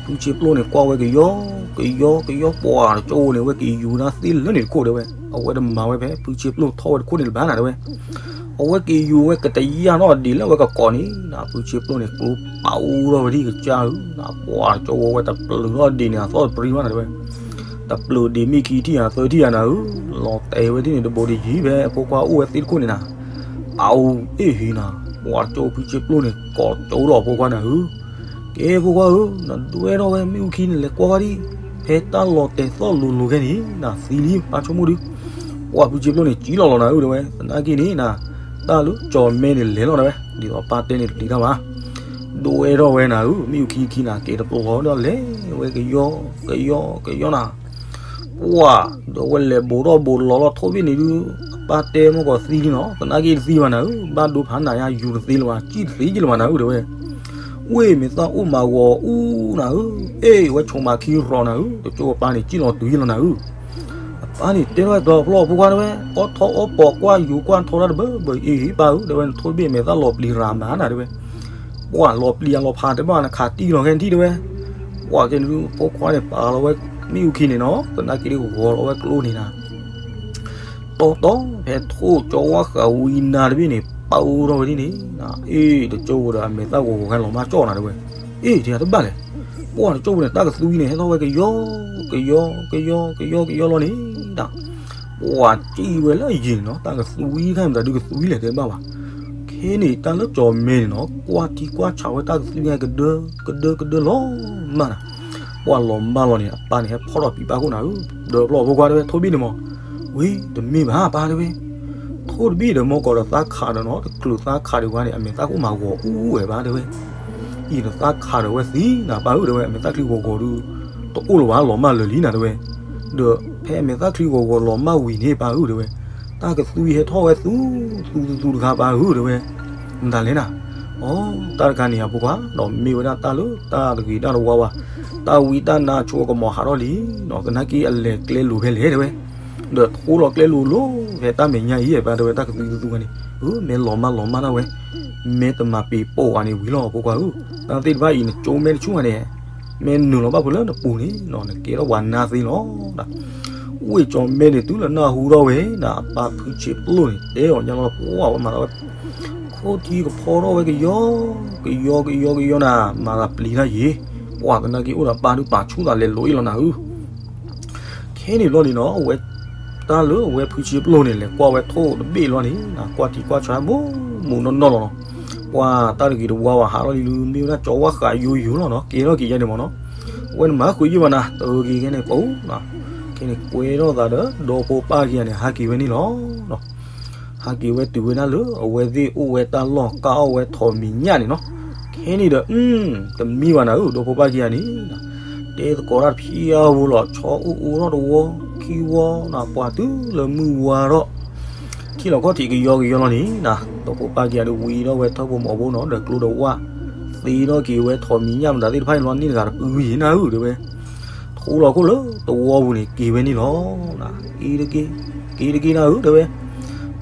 ဖုဆ့ပျိၢ်န့ၣ် ကွၢ်ဝဲကယီ ကယီ ကယီ ပှၢ်တကၠိဝဲန့ၣ် ဝဲက့ၤယူၤနၤသ့လၢန့ၣ်တခိၣ်တဲဝဲ, အဝဲတမၤဝဲဖဲဖုဆ့ပျိၢ်ထီၣ်ဝဲတခိၣ်န့ၣ်လၢၤဘၣ်နၤတဲဝဲ အဝဲက့ၤယူၤဝဲကတယၢ်ထီၣ်ဒံးလၢဝဲကကိးန့ၣ် ဖုဆ့ပျိၢ်န့ၣ် ကျိပာ်အိၣ်ထီၣ်ဝဲဒ်ကစၢ်ဧၢ, ပှၢ်တကၠိဝဲတပျုာ်ထီၣ်ဒံးန့ၣ် အသီၣ်တပြံဘၣ်နၤတဲဝဲ, တပျုာ်ဒံးမ့ၢ်ခံထံၣ်ဧါသၢထံၣ်ဧါနၤဧၢ, လီၤတဲာ်ဝဲဒ်န့ၣ် တဘိးတယံၤဖဲအဖိခွါအိၣ်ဝဲသ့တခိၣ်န့ၣ်နၤ, ပာ်အိၣ်အ့ၣ်ဟံးနၤ, ပှၢ်တကၠိဖုဆ့ပျိၢ်န့ၣ် ကိးကၠိလီၤအဖိခွါနၤဧၢ ကဲဖိခွါဧၢ, နဒွဲထီၣ်ဝဲမ့ၣ်အူခံန့ၣ် လဲၤကွၢ်ဝဲဒံး, ဖဲတၢ်လီၤတဲာ်သီၣ်လိၤလိၤခဲန့ၣ် နသံလံ ပၢ်ဆိကမိၣ်ဒုး, ပှၢ်ဖုဆ့ပျိၢ်န့ၣ် ကံလီၤလီၤနၤဧၢတဲဝဲ, သနာ်က့န့ၣ်နၤ, တၢ်လၢကၠီၤမဲန့ၣ်လဲၤလီၤနၤဝဲ, ဒ်သိးပၢ်တဲန့ၣ်တပျံၤတၢ်ဘၣ်, ဒွဲထီၣ်ဝဲနၤဧၢ, မ့ၣ်အူခံခံနၤ ကဲတပျီဒီးလဲၤဝဲကယီ, ကယီ, ကယီနၤ ပှၢ်, ဒီးဝဲလဲၤဘိးထီၣ်ဘိးလီၤလီၤထိၣ်ဘ့ၣ်န့ၣ်ဒုး, အပၢ်တဲမ့ၢ်ကီးသံလံနီၤ, သနာ်က့တသံဘၣ်နၤဧၢ, ဘၣ်ဒိဖးနၤယါယူၤတသ့လၢၤဘၣ်, ကံၣ်တသ့ယံၤလၢၤဘၣ်နၤဧၢတဲဝဲ, ဝ့ၢ်မ့ၢ်သၣ်အိၣ်မးဂီၤအူနၤဧၢ, အ့ၣ် ဝဲဆိးမးခံရီၤနၤဧၢ, တကၠိအပၢ်န့ၣ် ကံၣ်လီၤတုၤယံၤလီၤနၤဧၢ, အပၢ်န့ၣ်တဲထီၣ်ဝဲတဘျီဖိခွါတဲဝဲ, အီထီၣ်အီပီၤကွၢ်ယူၤကွၢ်ထီတၢ်တဘၢဘၢအံၤ ပၢ်ဧၢတဲဝဲ, နထိၣ်တဘ့ၣ်မဲာ်သၣ်လီၤပျံၤရၤမးနၤတဲဝဲ ပှၢ်လီၤပျံၤအလီၤဖးတဲဘၣ်နခးတံၢ်လီၤခဲနထံၣ်တဲဝဲ, ပှၢ်ကဲန့ၣ်ဒုးဖိခွါန့ၣ် ပာ်လီၤဝဲမ့ၣ်အူခံန့ၣ်နီၤ, သနာ်က့ဒုးဂီၤလီၤဝဲကျိန့ၣ်နၤ, တီတီဖဲထိၣ်ကၠီဝါဃးဝံနါတဘ့ၣ်န့ၣ် ပာ်အိၣ်ထီၣ်ဝဲဒ်န့ၣ်, အ့ၣ် တကၠိပူၤဒီးအမဲာ်သၣ်ဂီၤဂီၤခဲလီၤမၢ်ကၠီၣ်နၤတဲဝဲ, အ့ၣ် တယၤတဘၣ်လဲၣ်, ပှၢ်တကၠိပူၤန့ၣ် တၢ်ကသွံန့ၣ် ဟဲထီၣ်ဝဲကယီ, ကယီ, ကယီ, ကယီ, ကယီလီၤန့ၣ် ပှၢ်ကံၣ်ဝဲလၢအယံၤန့ၣ်နီၤ, တၢ်ကသွံခါမတၤဒုးကသွံလဲၣ်တဲဘၣ်ဘၣ်, ခဲန့ၣ်တၢ်လၢကၠီၤမဲန့ၣ်နီၤ ကွၢ်ထံကွၢ်ဆးဝဲတၢ်ကသွံကဒၢ, ကဒၢကဒၢလီၤမၢ်နၤ, ပှၢ်လီၤမၢ်လီၤန့ၣ် အပၢ်န့ၣ် ဟဲဖီၣ်ထီၣ်ပံၤပၢ်ခိၣ်နၤဧၢ, ဒီးပျီဖိခွါတဲဝဲ ထိၣ်တဘ့ၣ်န့ၣ်မး, ဝ့ၢ် တမ့ၢ်ဘၣ်ပၢ်တဲဝဲ, ထိၣ်တဘ့ၣ်ဒီးမ့ၢ်ကီးဒီးသးခးဒီးနီၤ တချုးသးခးဒံးဝဲန့ၣ် အမဲာ်သၣ်အိၣ်မးဂီၤအူဝဲဘၣ်တဲဝဲ အံၤဒီးသးခးဒီးဝဲသံနၤပၢ်ဧၢတဲဝဲ, အမဲာ်သၣ်ချံဂီၤဂီၤဒုး တအိၣ်လၢၤဘၣ် လီၤမၢ်လၢာ်လံနၤတဲဝဲ, ဒီးဖဲအမဲာ်သၣ်ချံဂီၤဂီၤလီၤမၢ်ဝံၤန့ၣ်ပၢ်ဧၢတဲဝဲ, တၢ်ကသွံဟဲထီၣ်ဝဲသူသူသူတဂၤပၢ်ဧၢတဲဝဲ, မတၤလဲၣ်နၤ, အိ တၢ်တခါန့ၣ်အဖိခွါ ဒီးမ့ၢ်ဝဲဒၣ်တၢ်လၢတၢ်တဂ့ၤတၢ်တဝါဝါ, တၢ်ဝံတၢ်နါဆိကမီၤဟးထီၣ်လံနီၤ, သနာ်က့အလဲၤကျဲလိၤဖဲလဲၣ်တဲဝဲ, ဒီးထိလီၤကျဲလိၤလိၤဖဲတၢ်မဲာ်ညါအံၤ ပၢ်တဲဝဲ တၢ်ကသွံသူသူဂၤန့ၣ်, အၢ မ့ၢ်လီၤမၢ်လီၤမၢ်ဒၣ်ဝဲ, မ့ၢ်တမၤပ့ၤပိာ်ဂၤန့ၣ်ဝံၤလီၤ ဖိခွါဧၢ, တၢ်သ့ၣ်တဖၣ်အံၤ နကၠိမဲတဆူၣ်ဂၤန့ၣ်, မ့ၢ်နုာ်လီၤဘၣ်ဖဲလၢနပူၤန့ၣ်နီၤ နကဲထီၣ်ပှၤနါသ့လီၤ ဝ့ၢ်ကၠီၤမဲန့ၣ် တုၤလၢနၢ်ဟူထီၣ်ဝဲဒၣ် အပၢ်ဖုဆံးပျိၣ်န့ၣ် တဲအီၤညါလီၤ ပှၢ်ဝဲမၤသးဝဲ ခိၣ်ထံကဖီထီၣ်ဝဲကယီ, ကယီကယီကယီနၤ, မၤသးပျံၤတၢ်ယံၤ, ပှၢ်သနာ်က့အိၣ်ဒီးပၢ်ဒုး ပာ်ဆူၣ်သးလဲၤလိၤအ့ၣ်လီၤနၤဧၢ ခဲန့ၣ်ဘျီန့ၣ်နီၤ ဝဲ တၢ်လၢအဝဲဖုဆံးပျိၣ်န့ၣ် လဲၤကွၢ်ဝဲထိၣ်တဘ့ၣ်လီၤန့ၣ် ကွၢ်ထံကွၢ်ဆးမူးမူးနီၢ်နီၢ်လီၤနီၤ, ပှၢ်တၢ်တဂ့ၤတဝါဝဲဟးထီၣ်လံ မ့ၢ်ဝဲဒၣ်ကၠီၤဝါဃးယိယိလီၤနီၤ, ကဲထီၣ်က့ၤယဲန့ၣ်မ့ၢ်နီၤ, အဝဲန့ၣ်မၤဃုာ်ယံၣ်ဘၣ်နၤ တဂ့ၤကဲန့ၣ်ပူၤနီၤ, ခဲန့ၣ်ကွဲထီၣ်သးဒီး ဒီဖိပၢ်ခံဂၤန့ၣ် ဟးက့ၤဝဲန့ၣ်လီၤ ဟးက့ၤဝဲတုၤဝဲဒၣ်လၢ အဝဲသ့ၣ်အိၣ်ဝဲတၢ်လီၢ် ကၢ်အီၣ်ဝဲထိးမံၤညၣ်န့ၣ်နီၤ, ခဲန့ၣ်ဒီး အု တမံဘၣ်နၤဧၢ ဒီဖိပၢ်ခံဂၤန့ၣ် တဲသကိးတၢ်တဖျၢၣ်ဧိၤလီၤ ဆီအိၣ်အိၣ်ထီၣ်တဝီ ခံဝီနၤ ပှၢ်တုၤလၢမုၢ်ဝါထီၣ် ထံၣ်လီၤခီၣ်ထံးကယီကယီလီၤန့ၣ်နၤ, ဒီဖိပၢ်ခံဂၤဒီးဝံထီၣ်ဝဲထၢၣ်ဖိမီၤဖိနီၤ ဒီးကျိဒီးဝၣ် သ့ထီၣ်က့ၤဝဲထိးမံၤညၣ်မတၤသ့ၣ်တဖၣ်န့ၣ်လီၤ န့ၢ်တဂၤတပုၢ်ယံၤနၤဧၢ တဲဝဲ ထိလီၤခိၣ်လၢတဝီပူၤန့ၣ် က့ၤဝဲန့ၣ်လီၤ. က့ၤတက့ၢ်, က့ၤတက့ၢ်နၤဧၢ တဲဝဲ.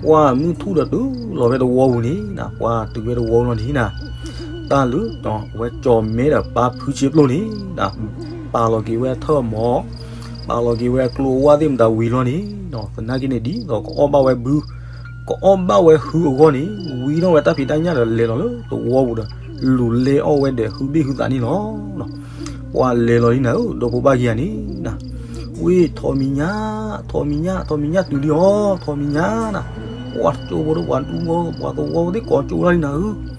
ပှၢ်မုၢ်ထူၣ်ဒီးတုၤလီၤဝဲတဝီပူၤန့ၣ်နၤ, ပှၢ်တုၤဝဲတဝီပူၤလီၤန့ၣ်နၤ, တၢ်လၢအဝဲကၠီၤမဲဒီးပၢ်ဖုဆ့ပျိၢ်န့ၣ်နၤ, ပာ်လီၤက့ၤဝဲအထၢၣ်မီၤ, ပာ်လီၤက့ၤဝဲအကျိအဝၣ်သ့ၣ်မတၤဝံၤလီၤန့ၣ်နၤ, သနာ်က့န့ၣ်ဒ်သိးကအီၣ်ဘၣ်ဝဲဘု ကအီၣ်ဘၣ်ဝဲဟုအဂီၢ်န့ၣ်, ဝံထီၣ်ဝဲတၢ်ဖံးတၢ်ညၣ်ဒီးလဲၤလီၤလၢတဝီပူၤဒီး လူၤလဲအီၣ်ဝဲဒီးဟုဘ့ၣ်ဟုသးန့ၣ်လီၤ. ပှၢ်လဲၤလီၤလံနၤဧၢ, ဒီဖိပၢ်ခံဂၤန့ၣ်နၤ, ဝ့ၢ်ထိးမံၤညၣ်, ထိးမံၤညၣ်, ထိးမံၤညၣ်တုၤလံအီၤ, ထိးမံၤညၣ်နၤ, ပှၢ်ကၠိဖိဒီးပှၤဒူဖိ ပှၤသဝီဖိသ့ၣ်ကိးကၠိလီၤလံနၤဧၢ.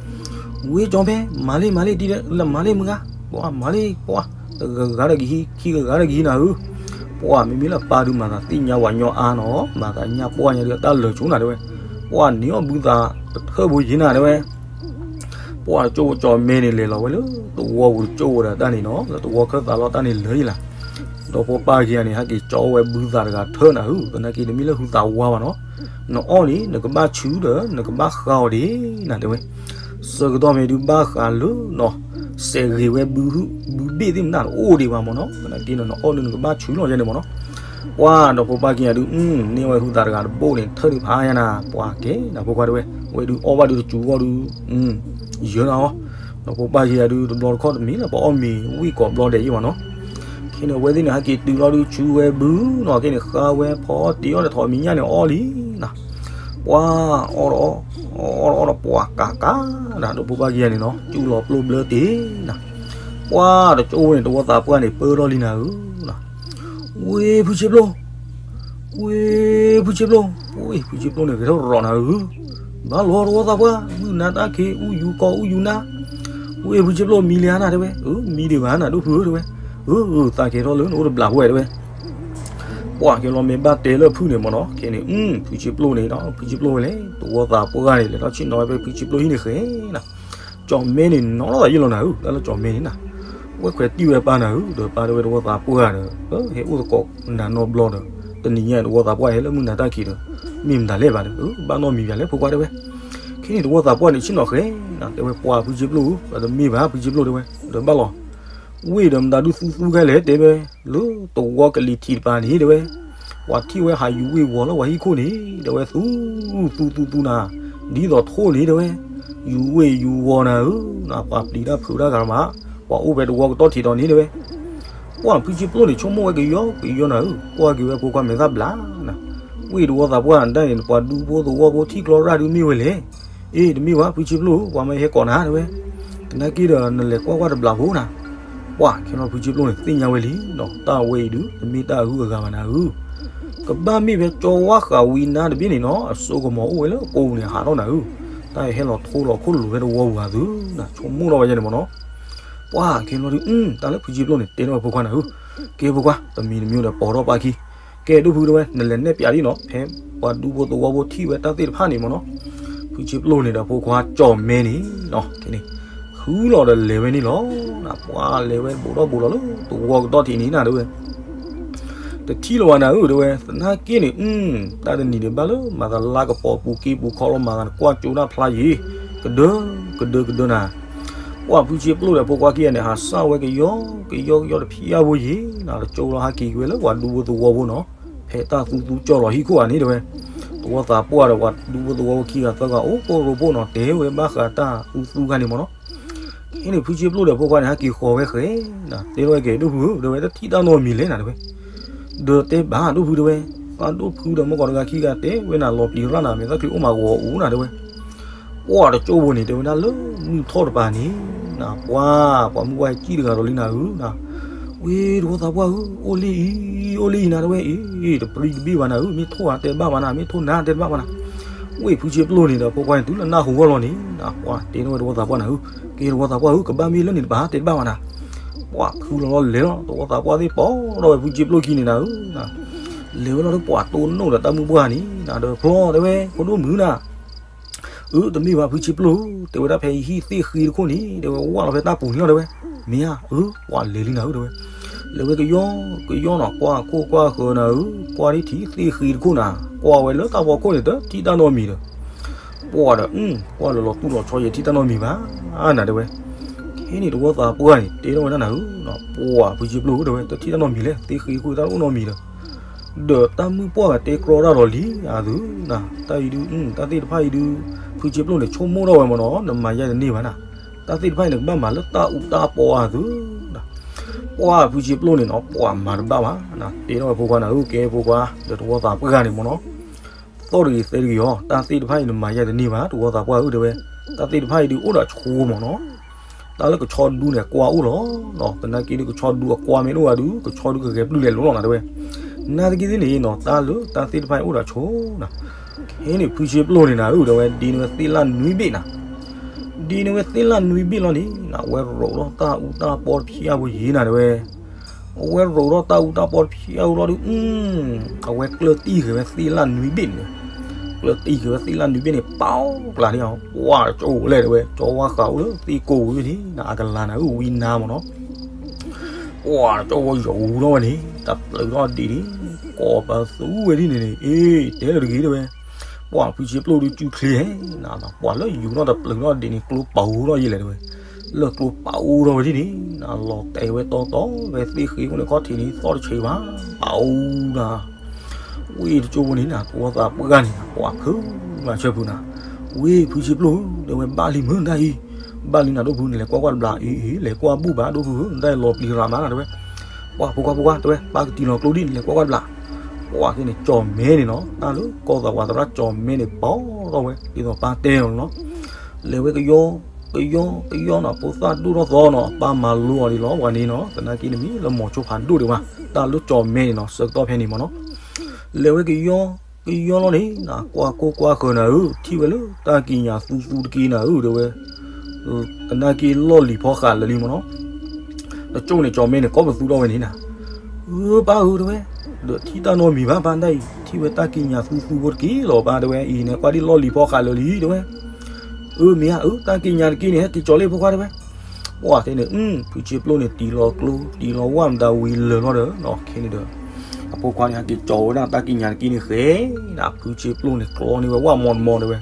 ဝ့ၢ်ကၠီၤမဲ, မၤလ့ၣ် မၤလ့ၣ် ဒ်လဲၣ် လၢမၤလ့ၣ်မုၢ်ဂၤ, ပှၢ်မၤလ့ၣ် ပှၢ် တဂၤဂၤဒီးကဟံး ခံဂၤဂၤဒီးကဟံးနၤဧၢ, ပှၢ်မ့မ့ၢ်လၢပၢ်ဒုးမၤသးသ့ၣ်ညါဝဲညီအါနီၤ မၤသးညါပှၢ်ညါဒုးအတၢ်လၢာ်ဆိနၤတဲဝဲ, ပှၢ်န့ၢ်အီၣ်ဘုသးတထၢၣ်ဖိယံၤနၤတဲဝဲ, ပှၢ်တကၠိဖိကၠီၣ်မဲန့ၣ် လဲၤလီၤဝဲလၢတဝီပူၤတကၠိဖိဒီးတၢ်န့ၣ်နီၤ လၢတဝီခၢၣ်သးလီၤတၢ်န့ၣ်လၢယံၤလီၤ, ဒီဖိပၢ်ခံဂၤန့ၣ် ဟဲက့ၤကၠီဝဲဘုသးတဂၤထၢၣ်နၤဧၢ, သနာ်က့တမ့ၢ်လၢဟုသးဝါဘၣ်နီၤ, နအီၣ်န့ၣ် နကဘၣ်ဆူဒီး နကဘၣ်ဃါအီၤဒံးနၤတဲဝဲ ဆၢကတီၢ်မ့ၢ်ဒုးဘၣ်ဃးလၢနီၤ စဲးဂ့ၤဝဲဘုဟု ဘုဘ့ၣ်သ့ၣ်မနုၤတအိၣ်ဒံးဘၣ်မ့ၢ်နီၤ, သနာ်က့န့ၣ် နအီၣ်န့ၣ်နကဘၣ်ဆူလီၤယဲန့ၣ်မ့ၢ်နီၤ, ပှၢ်ဒီဖိပၢ်ခံဂၤဒုး န့ၢ်ဝဲဟုသးတဂၤတဘိန့ၣ် ထၢၣ်ဒုးဖးယါနၤ ပှၢ်ကဲနၤဖိခွါတဲဝဲ, ဝဲဒုးအီၣ်ဘၣ်ဒုးတစူၤဂီၢ်ဒုး ယၢၤနၤအီၤ, ဒီဖိပၢ်ခံဂၤဒုး တဘျီတခီၣ်တမံၤလၢပအီၣ်မ့ၤဝံၣ်ကိးဘျီဒဲးယံၤမ့ၢ်နီၤ, ခဲန့ၣ် အဝဲသ့ၣ်န့ၣ် ဟဲက့ၤတုၤလီၤဒုးဆူဝဲဘုနီၤ, ခဲန့ၣ် ဃါဝဲဖီအီၣ်တ့ၤအီၣ်ဒီးထီၣ်မံၤညၣ်န့ၣ်အီၣ်လံနၤ, ပှၢ်အီၣ်ဒီးအီၣ် အီၣ်ဒီးအီၣ်ဒီးပှၢ်ကးကးနၤ ဒီဖိပၢ်ခံဂၤန့ၣ်နီၤ ကၠူလီၤပျိဘျၢတ့ၢ်နၤ, ပှၢ်တကၠိဖိန့ၣ် တဝီသးပှၢ်န့ၣ် ပၢၢ်ထီၣ်လံနၤဧၢ, ဝ့ၢ်ဖုဆ့ပျိၢ် ဝ့ၢ်ဖုဆ့ပျိၢ်, ဝ့ၢ်ဖုဆ့ပျိၢ်န့ၣ် ဂဲၤထီၣ်ရီၤနၤဧၢ, ဘၣ်လီၤတဝီသးပှၢ် မုၢ်နၤတၢ်ခံး အူယူၤကီအူယူၤနၤ, ဝ့ၢ်ဖုဆ့ပျိၢ်မံလံဧါနၤတဲဝဲ, အၢ မံဒံးဘၣ်နၤဒိၣ်ဖုဧၢတဲဝဲ, အၢ အၢ သးကဲထီၣ်လၢနအိၣ်တဘျးဖိဝဲတဲဝဲ, ပှၢ်ကဲလီၤမ့ၢ်ဘၣ်တဲလၢဖုန့ၣ်မ့ၢ်နီၤ, ခဲန့ၣ် ဖုဆ့ပျိၢ်န့ၣ်ဒီး ဖုဆ့ပျိၢ်ဝဲလဲၣ် တဝီသးပှၢ်န့ၣ် လဲၤထီၣ်ဆ့ၣ်နီၤဝဲဖဲဖုဆ့ပျိၢ်ဟံၣ်န့ၣ်ဃဲနၤ ကၠီၣ်မဲန့ၣ် နီၤလီၤသးယံာ်လီၤနၤဧၢ, တၢ်လၢကၠီၣ်မဲန့ၣ်နၤ, ဝဲခွဲးတံၢ်ဝဲပၢ်နၤဧၢ, ဒီးပၢ်တဲဝဲတဝီသးပှၢ်ဒီး ဟဲအိၣ်သကိးနၤနီတဘျီဒီး တနံၤညါတဝီသးပှၢ်ဟဲလၢမုၢ်နၤတၢ်ခံးဒီး မ့ၢ်မတၤလဲၣ်ဘၣ်ဒီး ဘၣ်နီတမံၤဘၣ်လဲၣ်ဖိခွါတဲဝဲ, ခဲန့ၣ်တဝီသးပှၢ်န့ၣ်ဆ့ၣ်နီၤဃဲနၤ တဲဝဲ ပှၢ်ဖုဆ့ပျိၢ်ဧၢ, ဒီးတမ့ၢ်ဘၣ်ဖုဆ့ပျိၢ်တဲဝဲ, ဒီးဘၣ်လီၤ ဝ့ၢ်ဒီးမတၤဒုးသူသူခဲလဲၣ်တဲဝဲ, လၢတဝီကလံၤထံးတပၤန့ၣ်တဲဝဲ, ပှၤထံၣ်ဝဲဟးယူၤဝ့ၢ်ဝီၤလၢပှၤဟံၣ်ခိၣ်န့ၣ် တဲဝဲ သူ သူသူသူနၤ, ဒ်သိးထိၣ်န့ၣ်တဲဝဲ, ယူၤဝ့ၢ်ယူၤဝီၤနၤဧၢ, ပှၤပျံၤတၢ်ဖုးတၢ်ဂၤမး, ပှၤအိၣ်ဖဲတဝီကတီၢ်ထံးဒီးန့ၣ်တဲဝဲ, ပှၢ်ဖုဆ့ပျိၢ်န့ၣ် ဆိကမိၣ်ဝဲကယီကယီနၤဧၢ, ကွၢ်က့ၤဝဲဖိခွါမဲာ်သၣ်ဘျးနၤ, ဝ့ၢ်တဝီသးပှၢ်ဒၣ်န့ၣ် ပှၤဒူဖိသဝီဖိထံၣ်ကျီရၣ်ဒုးမ့ၢ်ဝဲလဲၣ် အ့ၣ်တမ့ၢ်ဘၣ်ဖုဆ့ပျိၢ်ဧၢ, ပှၤမ့ၢ်ဟဲကိးနၤတဲဝဲ, သနာ်က့ဒီးနလဲၤကွၢ်ကွၢ်တဘျးဖိနၤ, ပှၢ်ခဲလီၤဖုဆ့ပျိၢ်န့ၣ် သ့ၣ်ညါဝဲလံနီၤ, တၢ်ဝဲအံၤဒုး တမ့ၢ်တၢ်အဂုၤအဂၤဘၣ်နၤဧၢ, ကဘၣ်မ့ၢ်ဖဲကၠီဝါဃာ်ဝံၤနၤတဘ့ၣ်န့ၣ်နီၤ, အစိကမီၤအိၣ်ဝဲလၢအကိပူၤန့ၣ် ဟးထီၣ်နၤဧၢ, တၢ်အံၤဟဲလီၤထိလီၤခိၣ်လိၤဖဲတဝီပူၤဧါသုနၤ, ဆိကမိၣ်ထီၣ်ဝဲယဲန့ၣ်မ့ၢ်နီၤ, ပှၢ်ခဲလီၤဒုး တၢ်လၢဖုဆ့ပျိၢ်န့ၣ် တဲထီၣ်ဝဲဖိခွါနၤဧၢ, ကဲဖိခွါ တမံၤတမံၤဒီးပိာ်ထီၣ်ပၢ်ခံ ကဲဒိၣ်ဖုတဲဝဲ နလဲၤနဲၣ်ပၠးဒ်နီၤ ဖဲပှၤဒူဖိသဝီဖိထံၣ်ဝဲတၢ်သ့ၣ်တဖၣ်န့ၣ်မ့ၢ်နီၤ, ဖုဆ့ပျိၢ်န့ၣ်ဒီးဖိခွါကၠီၣ်မဲန့ၣ်နီၤ, ခဲန့ၣ် ဃုလီၤဒီးလဲၤဝဲန့ၣ်လီၤ, ပှၢ်လဲၤဝဲဘူးထီၣ်ဘူးလီၤလၢတဝီကတီၢ်ထံးန့ၣ်နၤတဲဝဲ တထံၣ်လၢၤဘၣ်နၤဧၢတဲဝဲ, သနာ်က့န့ၣ် တၢ်တနံၤန့ၣ်ဘၣ်လၢမၤသးလါကပီၤပူၤက့ပူၤခီလီၤမၤသးနကွၢ်ကၠိတၢ်ဖျါယံၤ, ကဒၢ ကဒၢကဒၢနၤ, ပှၢ်ဖုဆ့ပျိၢ်ဒီးဖိခွါခံဂၤန့ၣ် ဟးစၢ်ဝဲကယီ ကယီကယီတဖံးအါဖိယံၤနၤ, တကၠိလီၤဟးက့ၤက့ၤဝဲလၢပှၤဒူဖိသဝီဖိနီၤ, ဖဲတၢ်သူသူကၠီၣ်လီၤဟံၣ်ခိၣ်ဧါန့ၣ်တဲဝဲ, တဝီသးပှၢ်ဒီးပှၤဒူဖိသဝီဖိခံဂၤသၢဂၤအိၣ်ကိၢ်ရိဖှိၣ်နီၤ တဲဝဲဘၣ်ဃးတၢ်သူသူခါန့ၣ်မ့ၢ်နီၤ ခဲန့ၣ်ဖုဆ့ပျိၢ်ဒီးဖိခွါန့ၣ် ဟဲက့ၤဃီၤဝဲဃဲ, တဲထီၣ်ဝဲကဲဒိၣ်ဖုဧၢ တဲဝဲ တထံၣ်တၢ်နီတမံၤလဲၣ်နၤတဲဝဲ, ဒီးတဲဘၣ်ဒိၣ်ဖုတဲဝဲ, သးဒိၣ်ဖုဒီးမုၢ်ကီးတဂၤခံဂၤတဲဝဲနၤလီၤပျံၤရၣ်နၤ မ့ၢ်သးချံအိၣ်မးဂီၤအူနၤတဲဝဲ, ပှၢ်တကၠိဖိန့ၣ် တဲဝဲဒၣ်လၢမုၢ်ထီၣ်တပၤန့ၣ်, ပှၢ် ပှၤမုၢ်ဝဲဟဲကံၣ်တဂၤဒီးလံနၤဧၢ, ဝ့ၢ်တဝီသးပှၢ်ဧၢ အိၣ်လံအံၤ အိၣ်လံအံၤနၤတဲဝဲ, အ့ တပြံတဘ့ၣ်ဘၣ်နၤဧၢ မ့ၢ်ထိၣ်ဧါတဲတဘၣ်ဘၣ်နၤ မ့ၢ်ထိၣ်နၤတဲတဘၣ်ဘၣ်နၤ, ဝ့ၢ်ဖုဆ့ပျိၢ်န့ၣ်ဒီးဖိခွါန့ၣ် တုၤလၢနၢ်ဟူဂီၢ်လီၤန့ၣ်, ပှၢ်တဲထီၣ်ဝဲတဝီသးပှၢ်နၤဧၢ, ကဲတဝီသးပှၢ်ဧၢ ကဘၣ်မ့ၢ်လၢန့ၣ်တပၤတဲတဘၣ်ဘၣ်နၤ, ပှၢ်ခုလီၤလီၤလဲၤလီၤ တဝီသးပှၢ်သ့ၣ်ပိာ်ထီၣ်ဝဲဖုဆ့ပျိၢ်ခံန့ၣ်နၤဧၢ လဲၤဝဲလီၤဒီးပှၢ်တိၢ်နီၣ်ဒီးတၢ်မုၢ်ပှၢ်န့ၣ်နၤဒီးဖျီတဲဝဲ ဖိဒိၣ်မုၣ်နၤ, အၢ တမ့ၢ်ဘၣ်ဖုဆ့ပျိၢ်ဧၢ တဲဝဲဒၣ်ဖဲယဟံၣ်သ့ၣ်ဃ့တခိၣ်န့ၣ် တဲဝဲဝၢ်လီၤဖဲတၢ်ပူၤန့ၣ်လီၤတဲဝဲ, မ့ၢ်ဧါ အၢ ပှၢ်လဲၤလံနၤဧၢ တဲဝဲ, လဲၤဝဲကယီကယီနီၤ ကွၢ်ခိၣ်ကွၢ်ဃၢၤနၤဧၢ ကွၢ်ဒ်ထံသ့ၣ်ဃ့တခိၣ်နၤ ကွၢ်ဝဲလၢတၢ်ဖီခိၣ်န့ၣ် တထံၣ်တၢ်နီတမံၤဒီး ပှၢ်ဒီး ကွၢ်လၢလီၤတူၢ်လီၤဆီယဲထံၣ်တၢ်နီတမံၤဘၣ် နၤတဲဝဲ, ခဲန့ၣ်တဝီသးပှၢ်န့ၣ် တဲထီၣ်ဝဲဒၣ်နၤဧၢ, ပှၢ်ဖုဆ့ပျိၢ်ဧၢ တဲဝဲ တထံၣ်တၢ်နီတမံၤလဲၣ် သ့ၣ်ဃ့တခိၣ်တၢ်တအိၣ်နီတမံၤဒီး, ဒီးတၢ်မုၢ်ပှၢ်ဂၤတဲကြီတၢ်ဒီးလံအသု, တၢ်အံၤဒုး တၢ်သ့ၣ်တဖၣ်အံၤဒုး ဖုဆ့ပျိၢ်န့ၣ် ဆိကမိၣ်ထီၣ်ဝဲမ့ၢ်နီၤ နမၤယဲတန့ၢ်ဘၣ်နၤ, တၢ်သ့ၣ်တဖၣ်အံၤန့ၣ် ကဘၣ်မၤလၢတၢ်အူတၢ်ပီအသု ပှၢ်ဖုဆ့ပျိၢ်န့ၣ်နီၤ ပှၢ်မၤတဘၣ်ဘၣ်, တဲထီၣ်ဝဲဖိခွါနၤဧၢ ကဲဖိခွါ ဒီးတဝီသးပှၢ်ဂၤန့ၣ်မ့ၢ်နီၤ, သီၣ်တဂ့ၤသဲတဂ့ၤအီၤ တၢ်သ့ၣ်တဖၣ်အံၤနမၤယဲတန့ၢ်ဘၣ် တဝီသးပှၢ်ဧၢ တဲဝဲ, တၢ်သ့ၣ်တဖၣ်အံၤဒုးအိၣ်ဒီးဆိမ့ၢ်နီၤ, တၢ်လၢကဆီဒူန့ၣ် ကွၢ်အိၣ်လီၤ, သနာ်က့ဒုးကဆီဒူအကွၢ်မ့ၢ်တအိၣ်ဘၣ်ဒုး ကဆီဒုကဂဲၤပျုၢ်လဲၤလိၤလီၤနၤတဲဝဲ, နာ်သက့သ့ၣ်န့ၣ်နီၤ တၢ်လၢတၢ်သ့ၣ်တဖၣ်အံၤအိၣ်ဒီးဆိနၤ, ခဲန့ၣ်ဖုဆ့ပျိၢ်န့ၣ်နၤဧၢ တဲဝဲ ဒ်န့ၣ်ဝဲသ့ၣ်လၣ်နွံဘ့ၣ်နၤ ဒ်န့ၣ်ဝဲသ့ၣ်လၣ်နွံဘ့ၣ်လီၤန့ၣ် အဝဲရိးထီၣ်တၢ်အူတၢ်ပီတဖၣ်အပူၤယံၤနၤတဲဝဲ, အဝဲရိးထီၣ်တၢ်အူတၢ်ပီတဖၠဲအူလီၤဒီး အဝဲကျၢၢ်တံၢ်ဃဲၤဝဲသ့ၣ်လၣ်နွံဘ့ၣ်န့ၣ်, ကျၢၢ်တံၢ်ဃဲၤဝဲသ့ၣ်လၣ်နွံဘ့ၣ်န့ၣ် ပီၣ်ကျါန့ၣ် ပှၢ်တကၠိၢ်လဲၣ်တဲဝဲ ကၠီဝါဃးအိၣ်လၢသ့ၣ်ကိးဝံၤန့ၣ် အကလၤနၤဧၢ ဝံနါမ့ၢ်နီၤ ပှၢ်တကၠိၢ်ဝဲယီၤဝူထီၣ်ဝဲန့ၣ် တၢ်ပျုးထီၣ်ဒံးန့ၣ် ကိးပသူဝဲဒ်န့ၣ်န့ၣ် အ့ တဲလၢတဂ့ၤတဲဝဲ ပှၢ်ဖုဆ့ပျိၢ်ဒုးကၠူချ့ဟဲ ပှၢ်လၢယူၤထီၣ်တပျုးထီၣ်ဒံးန့ၣ် ကျိပာ်အူထီၣ်ယဲလဲၣ်တဲဝဲ, လၢကျိပာ်အူထီၣ်ဝဲဒ်န့ၣ် လီၤတဲာ်ဝဲတီတီဝဲသ့ၣ်ဃ့ဝဲန့ၣ်ခီၣ်ထံးန့ၣ် သီၣ်တဆံးဘၣ် ပာ်အူနၤ ဝ့ၢ်တကၠိၢ်ဖိန့ၣ်နၤ သဝီသးပှၢ်န့ၣ်နၤ ပှၢ်ဖုမၤဆၢဖုနၤ, ဝ့ၢ်ဖုဆ့ပျိၢ်ဧၢ တဲဝဲဘၣ်လံမုၢ်နတၢ်အံၤ, ဘၣ်လံနၤဒိၣ်ဖုန့ၣ် လဲၤကွၢ်ကွၢ်တဘျီ အ့ အ့ လဲၤကွၢ်ဘူၣ်ဘၣ်ဒိၣ်ဖုဧၢ နတၢ်အံၤလီၤပျံၤရၤမးနၤတဲဝဲ, ပှၢ်ဖိခွါဖိခွါတဲဝဲ ပၢ်ကတံၤလီၤကျိဒ်န့ၣ် လဲၤကွၢ်ကွၢ်တဘျီ, ပှၢ်က့န့ၣ် ကၠီၣ်မဲန့ၣ်နီၤ တၢ်လၢကီၢ်သးဝးသရၣ်ကၠီၣ်မဲန့ၣ် ပီၣ်ထီၣ်ဝဲ ဒ်သိးပၢ်တဲအီၤနီၤ လဲၤဝဲကယီကယီကယီနီၤ ဖိသၣ်ဒိၣ်ထီၣ်သီနီၤ ပၢ်မၤလိအီၤဒ်လီၤ ပှၤန့ၣ်နီၤ သနာ်က့နမ့ၢ်လၢမိၤဆိဖးဒိၣ်ဒံးဘၣ် တၢ်လၢကၠီၣ်မဲန့ၣ်နီၤ ဆၢကတီၢ်ဖဲန့ၣ်မ့ၢ်နီၤ လဲၤဝဲကယီကယီလီၤန့ၣ် နကွၢ်ကိၢ်ကွၢ်ဃၢၤနၤဧၢ ထံၣ်ဝဲလၢတၢ်ကံးညာ်သူသူတက့ၢ်နၤဧၢ တဲဝဲ သနာ်က့လီၢ်လံၤဖီဃးလၢာ်လံမ့ၢ်နီၤ တကၠိၢ်န့ၣ် ကၠီၣ်မဲန့ၣ် ကိးပသူထီၣ်ဝဲန့ၣ်နၤ ဧၢ ပၢ်ဧၢ တဲဝဲ ဒီးထံၣ်တၢ်နီတမံၤဘၣ် ပၢ်ဒၣ်အံၤ ထံၣ်ဝဲတၢ်ကံးညာ်သူသူဖိတက့ၢ်လီၤ ပၢ်တဲဝဲ အံၤန့ၣ် ကွၢ်ဒ်လီၢ်လံၤဖီဃးလၢာ်လံ တဲဝဲ အၢ မ့ၢ်ဧါ အၢ တၢ်ကံးညာ်တက့ၢ်န့ၣ် ဟဲက့ၤကၠီၣ်လ့ၣ်ဖိခွါ တဲဝဲ ပှၢ်တဲန့ၣ် ဖုဆ့ပျိၢ်န့ၣ် တံၤလီၤကျိ တံၤလီၤဝၣ်မတၤဝံၤလၢာ်လီၤဒီး ခဲန့ၣ်ဒီး အဖိခွါန့ၣ် ဟဲက့ၤကၠီၣ်ဝဲဒၣ်တၢ်ကံးညာ်တက့ၢ်န့ၣ်ဃဲ ဖုဆ့ပျိၢ်န့ၣ် ကျီန့ၢ်ဝဲဝၣ်မီၢ်တမီၢ်တဲဝဲ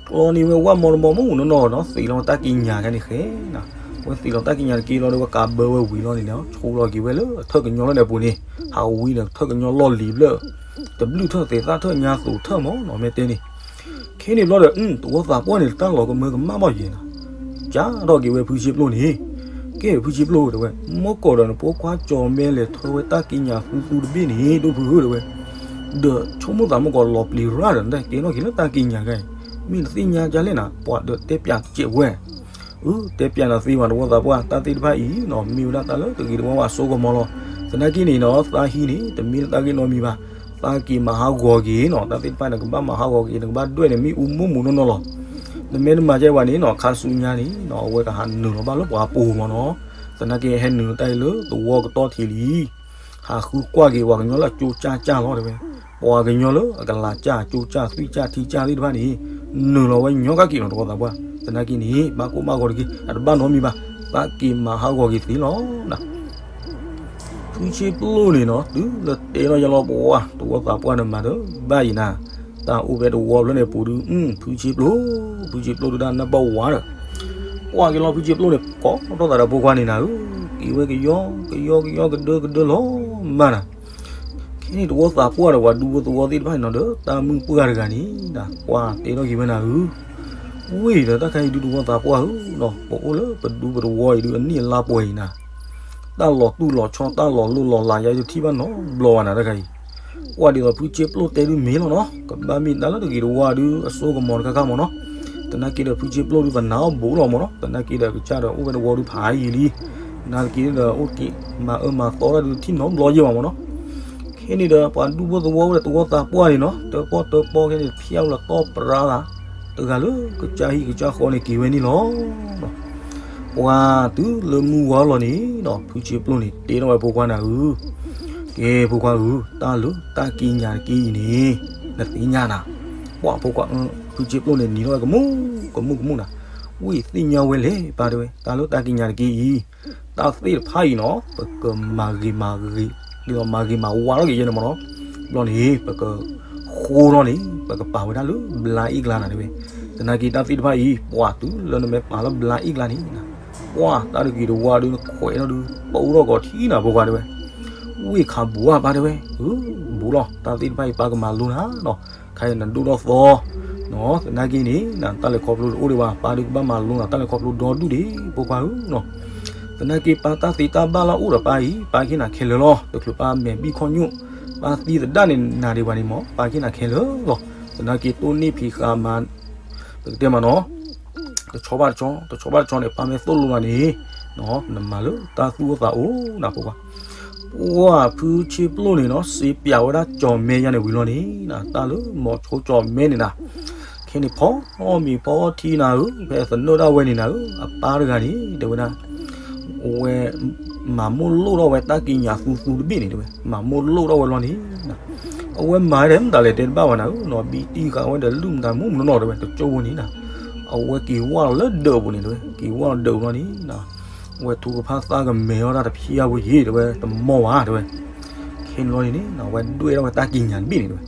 ကျီန့ၢ်ဝဲဝၣ်မီၢ်တမီၢ်မုၢ်နီၢ်နီၢ်နီၤ သ့ၣ်လီၤတၢ်ကံးညာ်တက့ၢ်န့ၣ်ဃဲ ဝဲသ့ၣ်လီၤတၢ်ကံးညာ်တက့ၢ်လီၤဒီး ဝဲကးဘၢဝဲဝံၤလီၤန့ၣ် ဆူလီၤက့ၤဝဲလၢထၢၣ်ကညီလၢန့ၣ်အပူၤန့ၣ် ဟးဝံၤဒီးထၢၣ်ကညီလီၢ်လံၤဘျၢၣ် တဘျုးထၢၣ်သ့ၣ်သၣ်ထၢၣ်ညါသိးထၢၣ်မ့ၢ်နီၤ မ့ၢ်တဲန့ၣ် ခဲန့ၣ်ဘျီဒီး သဝီသးပှၢ်န့ၣ် တၢ်လီၤကမၢကမၣ်ဘၣ်ယဲၢ်နၤ ကၠါထီၣ်က့ၤဝဲဖုဆ့ပျိၢ်န့ၣ် ကဲ ဖုဆ့ပျိၢ်တဲဝဲ မ့ၢ်ကီးဒီးနဖိခွါကၠီၣ်မဲလဲၤထၢဝဲတၢ်ကံးညာ်သူသူတဘ့ၣ်န့ၣ် ဒိၣ်ဖုဧၢ တဲဝဲ ဒီးဆိကမိၣ်သးမ့ၢ်ကီးလီၤပျံၤရၣ်ဒီး နတၢ်ကဲထီၣ်က့ၤလၢတၢ်ကံးညာ်ဂၤအံၤ မ့ၢ်နသ့ၣ်ညါကလဲၣ်နၤ ပှၤဒီးတဲပျးစဲးဝဲ အၢ တဲပျးနၤသ့မး သဝီသးပှၢ် တၢ်သ့ၣ်တဖၣ်အံၤနီၤ မ့ၢ်ဝဲဒၣ်တၢ်လၢတဂ့ၤတဝါဝဲအစိကမီၤလီၤ. သနာ်က့န့ၣ်နီၤ သးဟံးန့ၣ် တမ့ၢ်လၢတၢ်ဂ့ၢ်နီတမံၤဘၣ်. သးက့ၤမၤဟးဂီၤက့ၤနီၤ တၢ်သ့ၣ်တဖၣ်န့ၣ် ကဘၣ်မၤဟးဂီၤက့ၤ နကဘၣ်ဒွဲၣ်န့ၣ် မ့ၣ်အူမူးမူးနီၢ်နီၢ်လီၤ. နမ့ၢ်တမၤကဲဝဲန့ၣ်နီၤ ခါဆူညါန့ၣ်နီၤ အဝဲကဟးနုာ်လီၤဘၣ်လၢပှၤပူၤမးနီၤ. သနာ်က့ဟဲနုာ်လီၤတၢ်အံၤလၢသဝီကတီၢ်ထံးလံ ဟးဃုကွၢ်က့ၤပှၤကညီလၢအကၠိကၢ်ကၢ်လီၤတဲဝဲ. ပှၤကညီလၢအကလၤကၢ်ကၠိကၢ်သွံၣ်ကၢ်ထံကၢ်သ့ၣ်တဖၣ်န့ၣ် နုာ်လီၤဝဲညီကၣ်က့ၤနီၤ သဝီသးပှၢ်. သနာ်က့န့ၣ် ဘၣ်ကိၢ်ဘၣ်ဂီၤတဂ့ၤ အတဘၣ်နီတမံၤဘၣ်. သးက့ၤမၤဟးဂီၤက့ၤသ့လီၤနၤ. ဖုဆ့ပျိၢ်န့ၣ်နီၤ တုၤလၢတဲလီၤယၤလီၤပှၤ သဝီသးပှၢ်နမၤတဘၣ်အံၤနၤ. တၢ်အိၣ်ဖဲသဝီဖျၢၣ်န့ၣ်ပူၤဒုး ဖုဆ့ပျိၢ် ဖုဆ့ပျိၢ်ဒုးတၢ်နၢ်ပၢၢ်ဝါဒီး ကွၢ်က့ၤလီၤဖုဆ့ပျိၢ်န့ၣ် ကိးထီၣ်သးဒီးဖိခွါန့ၣ်နၤဧၢ. က့ၤဝဲကယီ ကယီ ကယီ ကဒၢ ကဒၢလီၤမးနၤ. ခဲန့ၣ်သဝီသးပှၢ်ဒီးပှၤဒူဖိသဝီသ့ၣ်တဖၣ်န့ၣ်နီၤ ဒီးတၢ်မုၣ်ပှၢ်တဂၤန့ၣ် ကွၢ်တဲထီၣ်က့ၤဝဲနၤဧၢ. ဝံၤဒီးတၢ်ခါအံၤဒုးသဝီသးပှၢ်ဧၢနီၤ ပအိၣ်လၢပဒူပသဝီအံၤဒုးအနံၣ်အလါပှဲၤအံၤနၤ တၢ်လီၤတူၢ်လီၤဆီ တၢ်လီၤလိၢ်လီၤလးယါဒုးထံၣ်ဘၣ်နီတဘျီဘၣ်နၤတၢ်ခါအံၤ. ကွၢ်ဒ်သိးဖုဆ့ပျိၢ်တဲဒုးမ့ၢ်လီၤနီၤ ကဘၣ်မ့ၢ်တၢ်လၢတဂ့ၤတဝါဒုးအစိကမီၤတခါခါမးနီၤ. သနာ်က့ဒီးဖုဆ့ပျိၢ်ဒုးပနာ်အီၤဘူးလီၤမးနီၤ. သနာ်က့ဒီးကစၢ်ဒီးအိၣ်ဝဲသဝီဒုးဖးယံာ်လံ. သနာ်က့ဒီးအိၣ်က့ၤမၤအၢမၤသီတၢ်ဒုးထံၣ်နီတဘျီယဲၢ်ဘၣ်မးနီၤ. ခဲန့ၣ်ဒီးပှၤဒူဖိသဝီဝဲဒီးသဝီသးပှၢ်န့ၣ်နီၤ တပီၢ်တပီၢ်ခဲန့ၣ် ဖၠၣ်လီၤတီၢ်ပြါသး တဂၤလၢကစၢ်ဟံၣ်ကစၢ်ဃီန့ၣ်က့ၤဝဲန့ၣ်လီၤ. ပှၤတုၤလၢမုၢ်ဝါလီၤန့ၣ်နီၤ ဖုဆ့ပျိၢ်န့ၣ် တဲထီၣ်ဝဲဖိခွါနၤဧၢ, ကဲဖိခွါဧၢ, တၢ်လၢတၢ်ကံးညာ်တက့ၢ်အံၤန့ၣ် နသ့ၣ်ညါနၤ. ပှၤဖိခွါ ဖုဆ့ပျိၢ်န့ၣ် နံၤထီၣ်ဝဲကမူၣ်ကမူၣ်ကမူၣ်နၤ. ဝံသ့ၣ်ညါဝဲလဲၣ် ပၢ်တဲဝဲ တၢ်လၢတၢ်ကံးညာ်တက့ၢ်အံၤ တၢ်သ့ၣ်တဖၣ်အံၤနီၤ ပကမၤဂ့ၤမၤဂ့ၤ ဒ်သိးမၤဂ့ၤမၤဝါထီၣ်က့ၤယဲန့ၣ်မးနီၤ. ဘျီန့ၣ် ပကဃိထီၣ်န့ၣ် ပကပာ်ဝဲဒၣ်လၢဘျါအ့ၣ်ကျါနၤတဲဝဲ. သနာ်က့တၢ်သ့ၣ်တဖၣ်အံၤ ပှၤတုၤလၢနမ့ၢ်ပာ်လၢဘျါအ့ၣ်ကျါန့ၣ် ပှၤတၢ်တဂ့ၤတဝါဒုးနခွဲးထီၣ်ဒုး ပအိၣ်ထီၣ်ကီးထံနၤဖိခွါတဲဝဲ. ဝံခးဘူးဧါပၢ်တဲဝဲ. ဘူးလီၤ တၢ်သ့ၣ်တဖၣ်အံၤ ပၢ်ကမၤလိနၤနီၤ. ခါအံၤနဒိၣ်ထီၣ်သီ သနာ်က့န့ၣ် နတၢ်လဲၤခီဖျိတအိၣ်ဒံးဘၣ် ပၢ်ဒုးကဘၣ်မၤလိနၤတၢ်လဲၤခီဖျိဒီဒူၣ်ဒံး ဖိခွါဧၢနီၤ. သနာ်က့ပၢ်တၢ်သ့တၢ်ဘၣ်လၢအိၣ်ဒီးပၢ်အံၤ ပၢ်ကဟ့ၣ်နၤခဲလၢာ်လီၤ. တချုးပၢ်မဲာ်ဘံၣ်ခီၣ်ညိၣ် ပၢ်သံသဒၣ်န့ၣ်နၤဒံးဘၣ်န့ၣ်မး ပၢ်ကဟ့ၣ်နၤခဲလၢာ်လီၤ. သနာ်က့တိၢ်နီၣ်ဖံးဃာ်မၤ ပကတဲမးနီၤ တဆီဘၣ်တဆီ တဆီဘၣ်တဆီန့ၣ် ပၢ်မ့ၢ်သိၣ်လိနၤန့ၣ် နမၤလၢတၢ်သူၣ်အိၣ်သးအိၣ်နၤဖိခွါ. ပှၤဖုဆ့ပျိၢ်န့ၣ်နီၤ စ့ပၠးဝဲဒၣ်ကၠီၣ်မဲယါန့ၣ်ဝံၤလီၤန့ၣ် တၢ်လၢမိၤဆိကၠီၣ်မဲန့ၣ်နၤ ခဲန့ၣ်ဖီမ့ၤဖီထံနၤဧၢ ဖဲသနၢၣ်ဒၣ်ဝဲန့ၣ်နၤဧၢ အပၢ်တဂၤန့ၣ် တဲဝဲဒၣ် ဝဲ မၤမိၣ်လိၣ်ထီၣ်ဝဲတၢ်ကံးညာ်သူသူတဘ့ၣ်န့ၣ်တဲဝဲ, မၤမိၣ်လိၣ်ထီၣ်ဝဲလီၤန့ၣ်, အဝဲမၤဒ်မတၤလဲၣ်တဲတဘၣ်ဘၣ်နၤဧၢနီၤ, ဘံတံၢ်ဃာ်ဝဲဒီးလုၢ်မတၤမူးမနီၢ်တဲဝဲ တကၠိဖိန့ၣ်နၤ, အဝဲက့ၤဝါလီၤလၢဒၢးပူၤန့ၣ်တဲဝဲ, က့ၤဝါလီၤဒၢးပူၤလီၤန့ၣ်, အဝဲထူကဖၣ်သၣ်ကမဲၤအီၣ်တၢ်တဖျၢၣ်ဖိယ့ၣ်တဲဝဲ တမီၢ်ဘၣ်တဲဝဲ, ခဲန့ၣ်လီၤန့ၣ်န့ၣ် အဝဲဒွဲၣ်ထီၣ်ဝဲတၢ်ကံးညာ်တဘ့ၣ်န့ၣ်တဲဝဲ,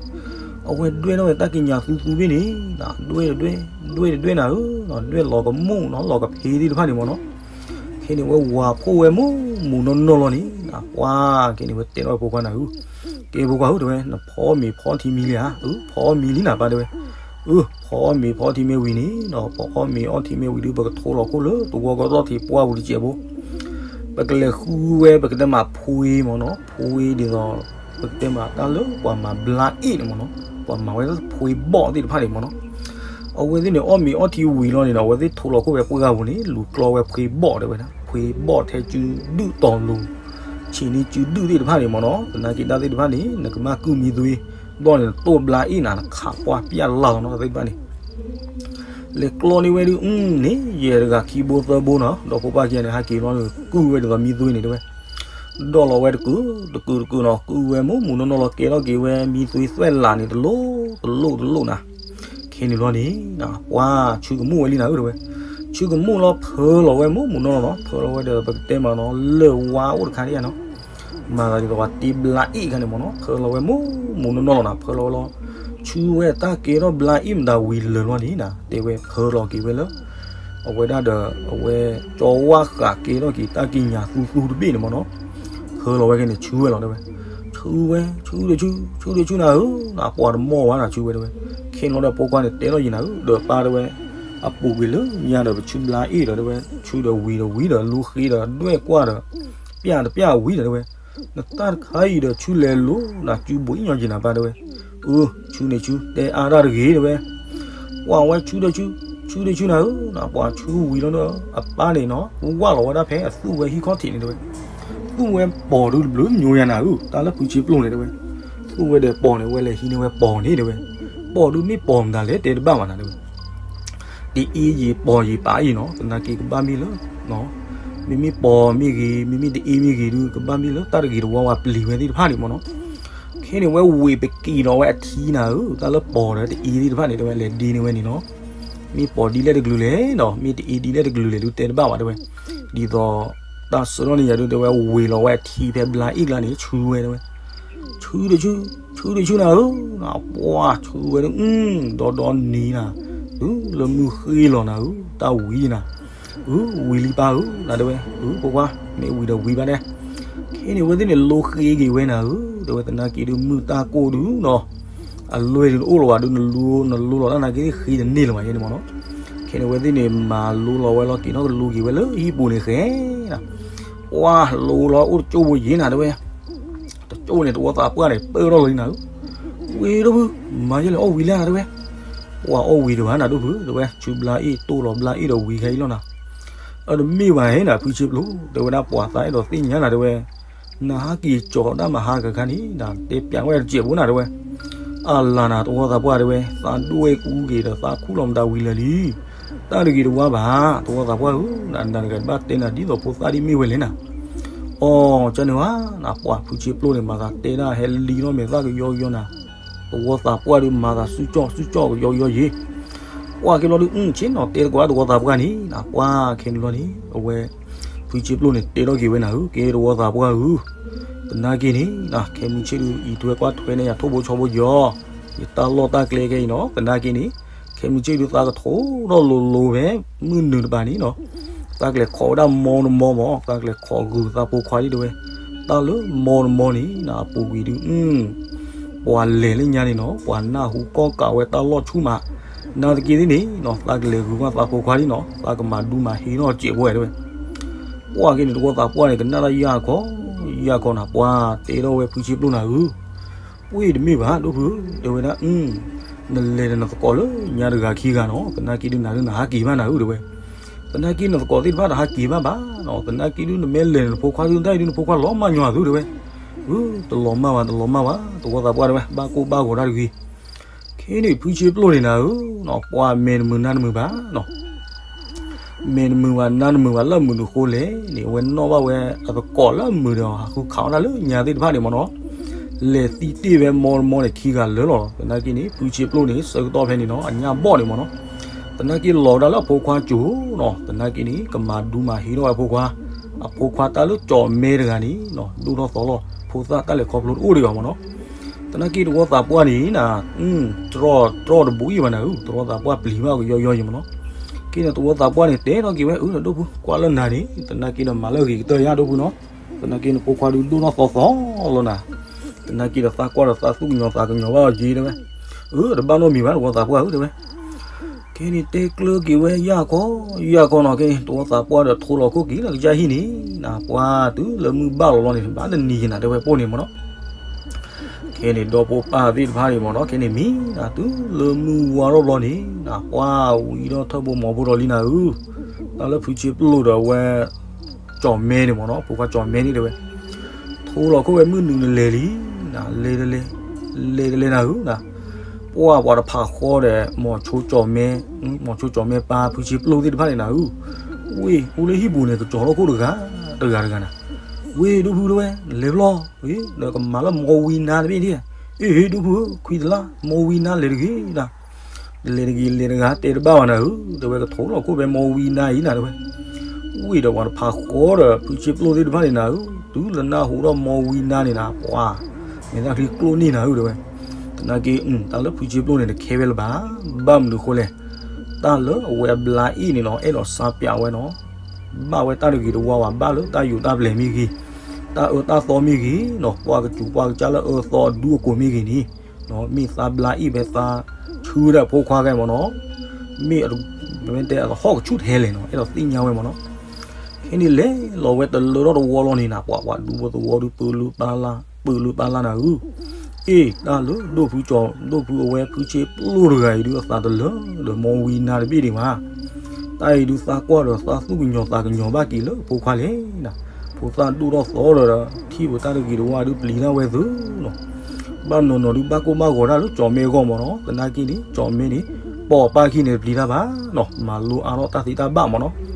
အဝဲဒွဲၣ်ထီၣ်ဝဲတၢ်ကံးညာ်သူသူဘ့ၣ်န့ၣ်, ဒွဲၣ်တဒွဲၣ်, ဒွဲၣ်တဒွဲၣ်နၤဧၢ, ဒွဲၣ်လီၤကမူၣ်နီၤ လီၤကဖ့သ့ၣ်တဖၣ်န့ၣ်မနီၤ, ခဲန့ၣ်ဝဲဝၤဖှိၣ်ဝဲမူးမူးနီၢ်နီၢ်လီၤန့ၣ်, ပှၤခဲန့ၣ်ဝဲတဲထီၣ်ဖိခွါနၤဧၢ, ကဲဖိခွါဧၢတဲဝဲ နဖီမ့ၤဖီထံမံၤလံဧါ, အၢ ဖီမံၤလံနၤပၢ်တဲဝဲ, အၢ ဖီမ့ၤဖီထံမ့ၢ်ဝံၤန့ၣ်ဒီး ပအီၣ်မ့ၤအီထံမ့ၢ်ဝံၤဒီး ပကထိလီၤခိၣ်လၢသဝီကီၢ်သီၣ်ထံးပှၢ်ပူၤတစဲးဖိ ပကလဲၤဃုဝဲ ပကတဲမးဖှ့မ့ၢ်နီၤ, ဖှ့ဒ်သိး ပကတဲမးတၢ်လၢပှၤမၤဘျါအ့ၣ်န့ၣ်မ့ၢ်နီၤ, ပှၤမၤဝဲဖှ့ဘီၣ်သ့ၣ်တဖၣ်န့ၣ်မ့ၢ်နီၤ, အဝဲသ့ၣ်န့ၣ် အီၣ်မ့ၤအီထံဝံၤလီၤန့ၣ်ဒီး အဝဲသ့ၣ်ထိလီၤခိၣ်ဝဲပှၢ်ပူၤန့ၣ် လူၤကျီဝဲဖှ့ဘီၣ်တဲဝဲဒၣ်, ဖှ့ဘီၣ်ထဲစုဒုၣ်တီၤလူၤ ဆံးန့ၢ်စုဒုၣ်သ့ၣ်တဖၣ်န့ၣ်မ့ၢ်နီၤ, သနာ်က့တၢ်သ့ၣ်တဖၣ်န့ၣ် နကဘၣ်ကုၢ်မံသွ့, ဘီၣ်န့ၣ် နတိၢ်ဘျါအ့ၣ်နၤ နခးပှၢ်ပျၢ်လၢ်လီၤနီၤ တၢ်သ့ၣ်တဖၣ်န့ၣ် လဲၤကျီန့ၢ်ဝဲဒုး အုန့ၣ် ယဲၢ်တဂၤခံဘိသၢဘိနီၤ, ဒီဖိပၢ်ခံဂၤန့ၣ် ဟးက့ၤလီၤန့ၣ် ကုၢ်ဝဲဒ်သိးမံသွ့န့ၣ်တဲဝဲ, ဒီးလီၤဝဲတကုာ်တကုာ်တကုာ်နီၤ, ကုၢ်ဝဲမူးမူးနီၢ်နီၢ်လီၤ ကဲထီၣ်က့ၤဝဲ မံသွ့သွဲၣ်လးန့ၣ် တလိၣ်တလိၣ်တလိၣ်နၤ, ခဲန့ၣ်လီၤန့ၣ် ပှၤဆူကမူၣ်ဝဲလံနၤဧၢတဲဝဲ, ဆူကမူၣ်လီၤ ဖၢလီၤဝဲမူးမူးနီၢ်နီၢ်နီၤ, ဖၢလီၤဝဲဒီး ပကတဲမးနီၤ လၢၢ်ဝါအိၣ်တခါဒံးဧါနီၤ မၤသးဒ်သိးပှၤတ့ဘျါအ့ၣ်ခါန့ၣ်မ့ၢ်နီၤ, ဖၢလီၤဝဲမူးမူးနီၢ်နီၢ်လီၤနၤ, ဖၢလီၤဝဲလီၤ, ဆူဝဲတၢ်ကဲထီၣ်ဘျါအ့ၣ်မတၤဝံၤလၢာ်လီၤန့ၣ်နၤ, တဲဝဲဖၢလီၤက့ၤဝဲလၢ အဝဲဒၣ်ဒီး အဝဲကၠီဝၣ်ဃးကဲထီၣ်က့ၤတၢ်ကံးညာ်သူသူတဘ့ၣ်န့ၣ်မ့ၢ်နီၤ, ဖၢလီၤဝဲက့ၤန့ၣ် ဆူဝဲလီၤတဲဝဲ, ဆူဝဲ ဆူတဆူ ဆူတဆူနၤဧၢ, နပှၤတမီၢ်ဝဲနၤ ဆူဝဲတဲဝဲ, ခဲန့ၣ်လီၤဒီးဖိခွါန့ၣ်တဲထီၣ်ယံၤနၤဧၢ, ဒီးပၢ်တဲဝဲ အပူၤကွံာ်လၢညါဒီး ပဆူဘျါအ့ၣ်ဒီးတဲဝဲ, ဆူဒီးဝံၤဒီးဝံၤဒီး လူဃ့ဒီးဒွဲၣ်ကွၢ်ဒီး ပျၢ်တပျၢ်ဝံၤဒီးတဲဝဲ, နတၢ်တခါအံၤဒီး ဆူလဲၤလိၤနၤ စုဘိးအံၤညီက့ၤနၤပၢ်တဲဝဲ, အၢ ဆူန့ၣ်ဆူ တဲအါတၢ်တဂ့ၤတဲဝဲ, ပှၤဝဲဆူဒီးဆူ ဆူဒီးဆူနၤဧၢ, နပှၤဆူဝံၤလီၤဒီး အပၢ်န့ၣ်နီၤ ဝၢ်လီၤဝဲဒၣ်ဖဲအသူၣ်ဝဲဟံၣ်ခီၣ်ထံးန့ၣ်တဲဝဲ, သူၣ်ဝဲပိာ်ဒုတဘျုးညိယၤနၤဧၢ, တၢ်လၢဖုဆ့ပျိၢ်န့ၣ်တဲဝဲ, သူၣ်ဝဲဒီးပိာ်န့ၣ် ဝဲလဲၤဟံးန့ၢ်ဝဲပိာ်န့ၣ်တဲဝဲ, ပိာ်ဒုမ့ၢ်ပိာ်မတၤလဲၣ် တဲတဘၣ်ဘၣ်နၤတဲဝဲ တအ့ယံာ်ပိာ်ယံာ်ပာ်အံၤနီၤ, သနာ်က့ကဘၣ်မ့ၢ်လၢ မ့မ့ၢ်ပိာ်မ့ၢ်ဂ့ၤ မ့မ့ၢ်တအ့မ့ၢ်ဂ့ၤဒု ကဘၣ်မ့ၢ်လၢတၢ်တဂ့ၤတဝါဝါပျံၤဝဲသ့ၣ်တဖၣ်န့ၣ်မ့ၢ်နီၤ, ခဲန့ၣ်ဝဲဝ့ၢ်ပကံၤဒီးဝဲအထံနၤဧၢ, တၢ်လၢပိာ်ဒီးတအ့သ့ၣ်တဖၣ်န့ၣ် တဲဝဲလဲၤဒ့န့ၢ်ဝဲန့ၣ်နီၤ, မ့ၢ်ပိာ်ဒ်လဲၣ်တကလုာ်လဲၣ်ဒီး မ့ၢ်တအ့ဒ်လဲၣ်တကလုာ်လဲၣ်ဒု တဲတဘၣ်ဘၣ်တဲဝဲ, ဒ်သိး တၢ်ဆၢထၢၣ်န့ၣ်ယၤဒု တဲဝဲဝ့ၢ်လီၤဝဲအထံဖဲဘျါအ့ၣ်ကျါန့ၣ် ဆူဝဲတဲဝဲ ဆူတဆူ ဆူတဆူနၤဧၢ, ပှၤဆူဝဲဒု ဒီဒီနံၤနၤ, အု လၢမုၢ်ဃ့လီၤနၤဧၢ, တၢ်ဝံၤနၤ, အု ဝံၤလံပၢ်ဧၢ နၤတဲဝဲ, အု ဖိခွါ မ့ၢ်ဝံၤဒီးဝံၤဘၣ်ဒဲ, ခဲန့ၣ်ဝဲသ့ၣ်န့ၣ် လိဃ့က့ၤဝဲနၤဧၢ, တဲဝဲသနာ်က့ဒု မုၢ်တၢ်ကိၢ်ဒုနီၤ, အလွဲၢ်ဒုတအိၣ်လီၤဘၣ်ဒု နလိ နလိလီၤတၢ်နာ်က့သ့ၣ်ဃ့တန့ၢ်လၢၤဘၣ်ယဲန့ၣ်မ့ၢ်နီၤ, ခဲန့ၣ်ဝဲသ့ၣ်န့ၣ် မၤလိလီၤဝဲလီၤက့ၤထီၣ်ကလိက့ၤဝဲလၢဟံၣ်ပူၤန့ၣ်ဃဲ ပှၤလိလီၤအိၣ်တကၠိဖိယံၤနၤတဲဝဲ, တကၠိန့ၣ် တဝီသးပှၢ်န့ၣ် ပၢၢ်ထီၣ်လီၤလံနၤဧၢ, ဝံၤဒိၣ်ဖု မၤယဲလဲၣ်အီၣ်ဝံၤလံနၤတဲဝဲ, ပှၤအီၣ်ဝံၤတဘၣ်နၤဒိၣ်ဖု တဲဝဲ ဆူဘျါအ့ၣ်တိၢ်လီၤဘျါအ့ၣ်ဒီးဝံၤခဲအံၤလီၤနၤ, အတမ့ၢ်ဘၣ်ဟဲနၤ ဖုဆ့ပျိၢ် တဲဝဲဒၣ်ပှၤသးအဲၣ်ဒိးသ့ၣ်ညါနၤတဲဝဲ, နဟးက့ၤကၠီၤတၢ်မၤဟါကခါန့ၣ် နတဲပျးဝဲတစဲးဖိနၤတဲဝဲ, အလၤနၤ တဝီသးပှၢ်တဲဝဲ သးဒိၣ်ဝဲကူက့ၤဒီးသးခူၣ်လီၤမတၤဝံၤလၢာ်လံ တၢ်တဂ့ၤတဝါဘၣ် တဝီသးပှၢ်ဧၢ, နတဂၤတဘၣ်တဲနၤဒ်သိးဖိသၣ်ဒ်မ့ၢ်ဝဲလဲၣ်နၤ, အီ ကန့ၣ်ဝဲ နပှၤဖုဆ့ပျိၢ်န့ၣ် မၤသးတဲဒၣ်ဟဲလံထီၣ်မဲာ်သၣ်ကယီကယီနၤ, တဝီသးပှၢ်ဒုးမၤသးစုကၠီၣ်စုကၠီၣ်ကယီကယီယ့ၤ, ပှၤက့ၤလီၤဒုး အုၣ်ဆ့ၣ်နီၤတဲသကိးတဝီသးပှၢ်န့ၣ် နပှၤခဲန့ၣ်လီၤန့ၣ် အဝဲ ဖုဆ့ပျိၢ်န့ၣ် တဲထီၣ်က့ၤဝဲနၤဧၢ ကဲတဝီသးပှၢ်ဧၢ, သနာ်က့န့ၣ် ခဲမုၢ်ဆ့ၣ်ဒုး အံးထွဲကွၢ်ထွဲန့ၢ်ယၤထိၣ်ဘိဆီဘိယီၤ, ယတၢ်လီၢ်တၢ်ကျဲခဲအံၤနီၤ သနာ်က့န့ၣ် ခဲမုၢ်ဆ့ၣ်ဒုးသးကထိထီၣ်လိၤလိၤဖဲ မုၢ်နုာ်တပၤန့ၣ်နီၤ, သးကလဲၤခိးဝဲဒၣ်မီတမီမး သးကလဲၤခိးဂုာ်သးဖိခွါဒ်တဲဝဲ, တၢ်လၢမီတမီန့ၣ် နပူၤကွံာ်ဒုး ပှၤလဲၤလၢညါန့ၣ်နီၤ ပှၤနၢ်ဟူကီၢ်ကးဝဲတၢ်လီၢ်ဆူၣ်မး, နာ်သက့သ့ၣ်န့ၣ်နီၤ သးကလဲၤဂုာ်ကွၢ်သးဖိခွါဒ်နီၤ သးကမၤဒူမၤဟ့ထီၣ်စဲးဖိတဲဝဲ, ပှၤက့ၤန့ၣ် တဝီသးပှၢ်န့ၣ် ကနၣ်တၢ်ယၢ်ခီ ယၢ်ခီနၤ ပှၤတဲထီၣ်ဝဲဖုဆ့ပျိၢ်နၤဧၢ, ပှ့ၢ်တမ့ၢ်ဘၣ် ဒိၣ်ဖု တဲဝဲဒၣ် နလဲၤဒီးနသကိးလၢညါတဂၤခံဂၤနီၤ သနာ်က့ဒုး နၤဒုးနဟးက့ၤဘၣ်နၤဧၢ တဲဝဲ, သနာ်က့နသကိးသ့ၣ်တဖၣ်တဟးက့ၤဘၣ်ဘၣ်နီၤ သနာ်က့ဒုး နမ့ၢ်လဲၤနဖိခွါဒုး တၢ်အံၤဒုး နဖိခွါလီၤမၢ်ညီအသိးတဲဝဲ, အ တလီၤမၢ်ဘၣ် တလီၤမၢ်ဘၣ် တဝီသးပှၢ်တဲဝဲ ဘၣ်ကိၢ်ဘၣ်ဂီၤတၢ်တဂ့ၤ, ခဲန့ၣ်ဖုဆ့ပျိၢ်န့ၣ်နၤဧၢ, ပှၤမဲာ်တမုာ်နါတမုာ်ဘၣ်နီၤ, မဲာ်တမုာ်ဘၣ်နါတမုာ်ဘၣ်လၢအမုာ်တဃိလဲၣ်န့ၣ် အဝဲနီၣ်ဘၣ်ဝဲအသကိးလၢအမုာ်ဒီး ဟးဃုခးအီၣ်တၢ်လၢညါသ့ၣ်တဖၣ်န့ၣ်မ့ၢ်နီၤ. လဲၤသံတ့ၢ်ဝဲမီတမီန့ၣ် ခံဂၤလၢာ်လီၤ. သနာ်က့န့ၣ် ဖုဆ့ပျိၣ်န့ၣ် ဆၢကတီၢ်ဖဲန့ၣ်နီၤ အညၣ်ဘီၣ်န့ၣ်မ့ၢ်နီၤ. သနာ်က့လီၤဝဲဒၣ်လၢအဖိခွါစိၤနီၤ. သနာ်က့န့ၣ် ကမၤဒူမၤဟ့ထီၣ်ဝဲအဖိခွါ, အဖိခွါတၢ်လၢကၠီၣ်မဲတဂၤန့ၣ် ဒိၣ်ထီၣ်သီလီၤ ဖိသၣ်တၢ်လဲၤခီဖျိတအိၣ်ဒံးဘၣ်မ့ၢ်နီၤ. သနာ်က့တဝီသးပှၢ်န့ၣ်နၤ, တြီၢ်တဘူအံၤဘၣ်နၤဧၢ, တဝီသးပှၢ်ပျံၤဘၣ်ကယီယီယံၤမ့ၢ်နီၤ. က့န့ၣ် တဝီသးပှၢ်န့ၣ် တဲထီၣ်က့ၤဝဲ အၢ ဒိၣ်ဖု ကွၢ်လၢနၤန့ၣ် သနာ်က့ဒီးမၤလၢအဂ့ၤကတၢၢ်ယါဒိၣ်ဖုနီၤ. သနာ်က့န့ၣ် ဖိခွါဒုးဒိၣ်ထီၣ်သီသီလီၤနၤ. သနာ်က့ဒီးသးကွၢ်ဒီးသးသူၣ်ကညီၤသးကညီၤဘၣ်အီၤက့တဲဝဲ, အၢ တဘၣ်နီတမံၤဘၣ် တဝီသးပှၢ်ဧၢ တဲဝဲ. ခဲန့ၣ်တဲကျၢၤက့ၤဝဲယၢ်ခီ, ယၢ်ခီနီၤ. ခဲန့ၣ် တဝီသးပှၢ်ဒီးထိလီၤခိၣ်က့ၤလၢကစၢ်ဟံၣ်န့ၣ်နၤ, ပှၤတုၤလၢမုၢ်ဘၣ်လီၤလီၤန့ၣ် ဘၣ်တနံၤယံၤနၤ တဲဝဲပိၢ်န့ၣ်မ့ၢ်နီၤ. ခဲန့ၣ် ဒီဖိပၢ်သ့ၣ်တဖၣ်န့ၣ်မ့ၢ်နီၤ, ခဲန့ၣ်မံနၤ တုၤလၢမုၢ်ဝါထီၣ်ဘျီန့ၣ်နၤ, ပှၤဝံၤဒီးထၢၣ်ဘိမီၤဖိဒီးလံနၤဧၢ, တၢ်လၢဖုဆ့ပျိၣ်ဒီးအဝဲ ကၠီၣ်မဲန့ၣ်မ့ၢ်နီၤ, ဖိခွါကၠီၣ်မဲန့ၣ်တဲဝဲ, ထိလီၤခိၣ်ဝဲမုၢ်နုာ်နလဲၤလံနၤ, လဲၤတလဲၤ, လဲၤတလဲၤနၤဧၢနၤ. ပှၤပှၤတဖးဃီဒီး မီၤဆိကၠီၣ်မဲ, မီၤဆိကၠီၣ်မဲပၢ်ဖုဆ့ပျိၣ်သ့ၣ်တဖၣ်န့ၣ်နၤဧၢ, ဝ့ၢ် အိၣ်လၢဟံၣ်ပူၤန့ၣ် ကကၠီၣ်ထီၣ်ခိၣ်တဂၤ, တဂၤတဂၤနၤ. ဝ့ၢ် ဒိၣ်ဖုတဲဝဲ လဲၤဖျီ, ဒီးကမၤလၢမီဝံနါတဘ့ၣ်ဒၣ်, အ့ ဒိၣ်ဖုဧၢ ခွံတလါ မီဝံနါလဲၤတဂ့ၤနၤ. လဲၤတဂ့ၤ လဲၤတဂၤ တဲတဘၣ်ဘၣ်နၤဧၢ, တဲဝဲကထိလီၤခိၣ်ဖဲမီဝံနါအံၤနၤတဲဝဲ. ဝ့ၢ်ဒီးပှၤတဖးဃီဒီး ဖုဆ့ပျိၣ်သ့ၣ်တဖၣ်န့ၣ်နၤဧၢ, တုၤလၢနၢ်ဟူထီၣ်မီဝံနါန့ၣ်နၤ, ပှၤ မဲာ်သၣ်ချံကျိၣ်န့ၢ်နၤဧၢတဲဝဲ. သနာ်က့ တၢ်လၢဖုဆ့ပျိၣ်န့ၣ် တခဲဝဲလၢၤဘၣ်, ဘၣ်မနုၤအဃိလဲၣ်, တၢ်လၢအဝဲအဘျါအ့ၣ်န့ၣ်နီၤ အဲၣ်ဒိးစါပၠးဝဲနီၤ, ဘၣ်ဝဲတၢ်တဂ့ၤတဝါဘၣ်, ဘၣ်လၢတၢ်ယိးတၢ်ပျဲၤမ့ၢ်ဂ့ၤ, တၢ်အၢတၢ်သီမ့ၢ်ဂ့ၤနီၤ, ပှၤကစူၤပှၤကစၢ်လၢအၢသီအဒူအကိးမ့ၢ်ဂ့ၤန့ၣ်, မ့ၢ်သးဘျါအ့ၣ်ဖဲသးဆှၢဒၣ်ဖိခွါဂၤမ့ၢ်နီၤ, မ့ၢ် ပမ့ၢ်တဲအသဟီၣ်ကဆူၣ်ထဲလဲၣ်နီၤ, အဲၣ်ဒိးသ့ၣ်ညါဝဲမ့ၢ်နီၤ. ခဲန့ၣ်လဲၤလီၤဝဲတလၢထီၣ်တဝီလီၤန့ၣ်နၤ, ပှၤပှၤဒူဖိသဝီဒုးပၢလုၢ်ပၢလၢ်, ပၢလုၢ်ပၢလၢ်နၤဧၢ, အ့ၣ် တၢ်လၢဒိၣ်ဖုကၠီၣ်, ဒိၣ်ဖုအဝဲဖုဆ့ပျိၣ်တဂၤအံၤဒုးအသးတလၢာ်ဒီးမီဝံနါတဘ့ၣ်ဒံးဘၣ်. တၢ်အံၤဒုးသးကွၢ်ဒီးသးသူၣ်ကညီၤသးကညီၤဘၣ်က့ၤလၢအဖိခွါလဲၣ်နၤ, ဖိသၣ်ဒိၣ်ထီၣ်သီဒီး ထံၣ်ပတၢ်တဂ့ၤတဝါဒုးပျံၤတၢ်ဝဲသုနီၤ, ဘၣ်နီၤနီၤဒုးဘၣ်ကိၢ်ဘၣ်ဂီၤတၢ်လၢကၠီၣ်မဲအဂီၢ်မ့ၢ်နီၤ, သနာ်က့န့ၣ် ကၠီၣ်မဲန့ၣ် ပိာ်ပၢ်ခံန့ၣ်တပျံၤတၢ်ဘၣ်နီၤ, မၤလိအါထီၣ်တၢ်သ့တၢ်ဘၣ်မ့ၢ်နီၤ.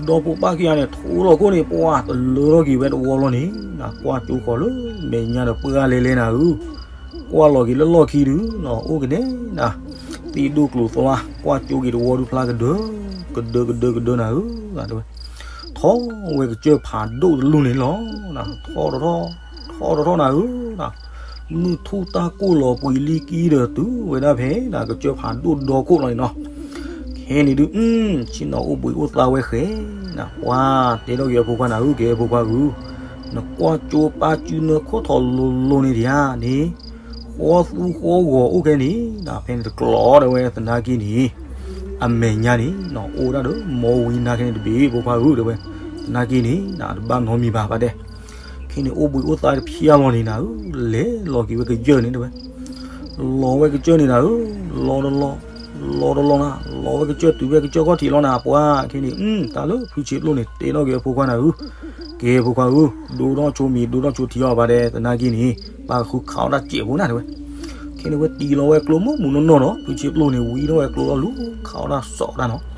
ဒီဖိပၢ်ခံဂၤန့ၣ် ထိလီၤခိၣ်န့ၣ် ပှၤတလၢထီၣ်က့ၤဝဲတဝီလီၤန့ၣ်, ကွၢ်ကၠိဃီၤလၢမဲာ်ညါဒီးပှၢ်လဲၤလဲၤနၤဧၢ, ကွၢ်လီၤက့ၤလၢလီၢ်ခံဒုးနီၤ အိၣ်ကနဲနၤ, သ့ၣ်ဒိၣ်ကျိၤသွါ, ကွၢ်ကၠိက့ၤတဝီဒုးဖျါကဒၢ, ကဒၢကဒၢကဒၢနၤဧၢ, တဲဝဲ, ထီၣ်ဝဲကစၢၢ်ဖးဒိၣ်တလူၢ်န့ၣ်လီၤ, ထီၣ်တထီၣ်, ထီၣ်တထီၣ်နၤဧၢ, မုၢ်ထူၣ်တၢ်ကိၢ်လီၤပှံၤလံကံဒီးတုၤဝဲဒၣ်ဖဲနၤ ကစၢၢ်ဖးဒိၣ်ဒီခိၣ်လီၤန့ၣ်နီၤ. ခဲန့ၣ်ဒုး ဆ့ၣ်နီၤအိၣ်ဘှံးအိၣ်သါဝဲဃဲနၤ, ပှၤတဲထီၣ်က့ၤအဖိခွါနၤဧၢ, ကဲဖိခွါဧၢ, နကွၢ်ကၠိပၢ်စုနၢခိၣ်ထီၣ်လိၤလိၤန့ၣ်ဒံးဧါန့ၣ်, ဃီသူဃီဂီၤအိၣ်ခဲန့ၣ်နၤ, ဖဲန့ၣ်တကျိၤတဲဝဲသနာ်က့န့ၣ်, အမဲာ်ညါန့ၣ်နီၤ အိၣ်ဒၣ်ဒီးမီဝံနါခဲန့ၣ်တဘ့ၣ် ဖိခွါဧၢ တဲဝဲ, သနာ်က့န့ၣ်နၤ တဘၣ်နီတမံၤဘၣ်ဘၣ်တဲ ခဲန့ၣ်အိၣ်ဘှံးအိၣ်သါတဖျၢၣ်လီၤန့ၣ်နၤဧၢ, လဲၤလီၤက့ၤဝဲကစၢၢ်န့ၣ်တဲဝဲ, လီၤဝဲကစၢၢ်န့ၣ်နၤဧၢ, လီၤတလီၤ, လီၤတလီၤနၤ, လီၤဝဲကစၢၢ်တုၤဝဲကစၢၢ်ခီၣ်ထံးလီၤနၤ, ပှၤခဲန့ၣ် တၢ်လၢဖုဆ့ပျိၣ်န့ၣ် တဲထီၣ်က့ၤအဖိခွါနၤဧၢ, ကဲဖိခွါဧၢ, ဒိၣ်ထီၣ်ဆိမံၤ ဒိၣ်ထီၣ်ဆိထံအီၤဘၣ်တဲ သနာ်က့န့ၣ် ပၢ်ဃုခးအီၣ်တၢ်စဲးဖိနၤတဲဝဲ, ခဲန့ၣ်ဝဲတံၤလီၤဝဲကျိမုၢ်မုၢ်နီၢ်နီၢ်နီၤ, ဖုဆ့ပျိၣ်န့ၣ် ဝံထီၣ်ဝဲကျိလီၤလူၤ ခးအီၣ်တၢ်စီၣ်တၢ်နီၤ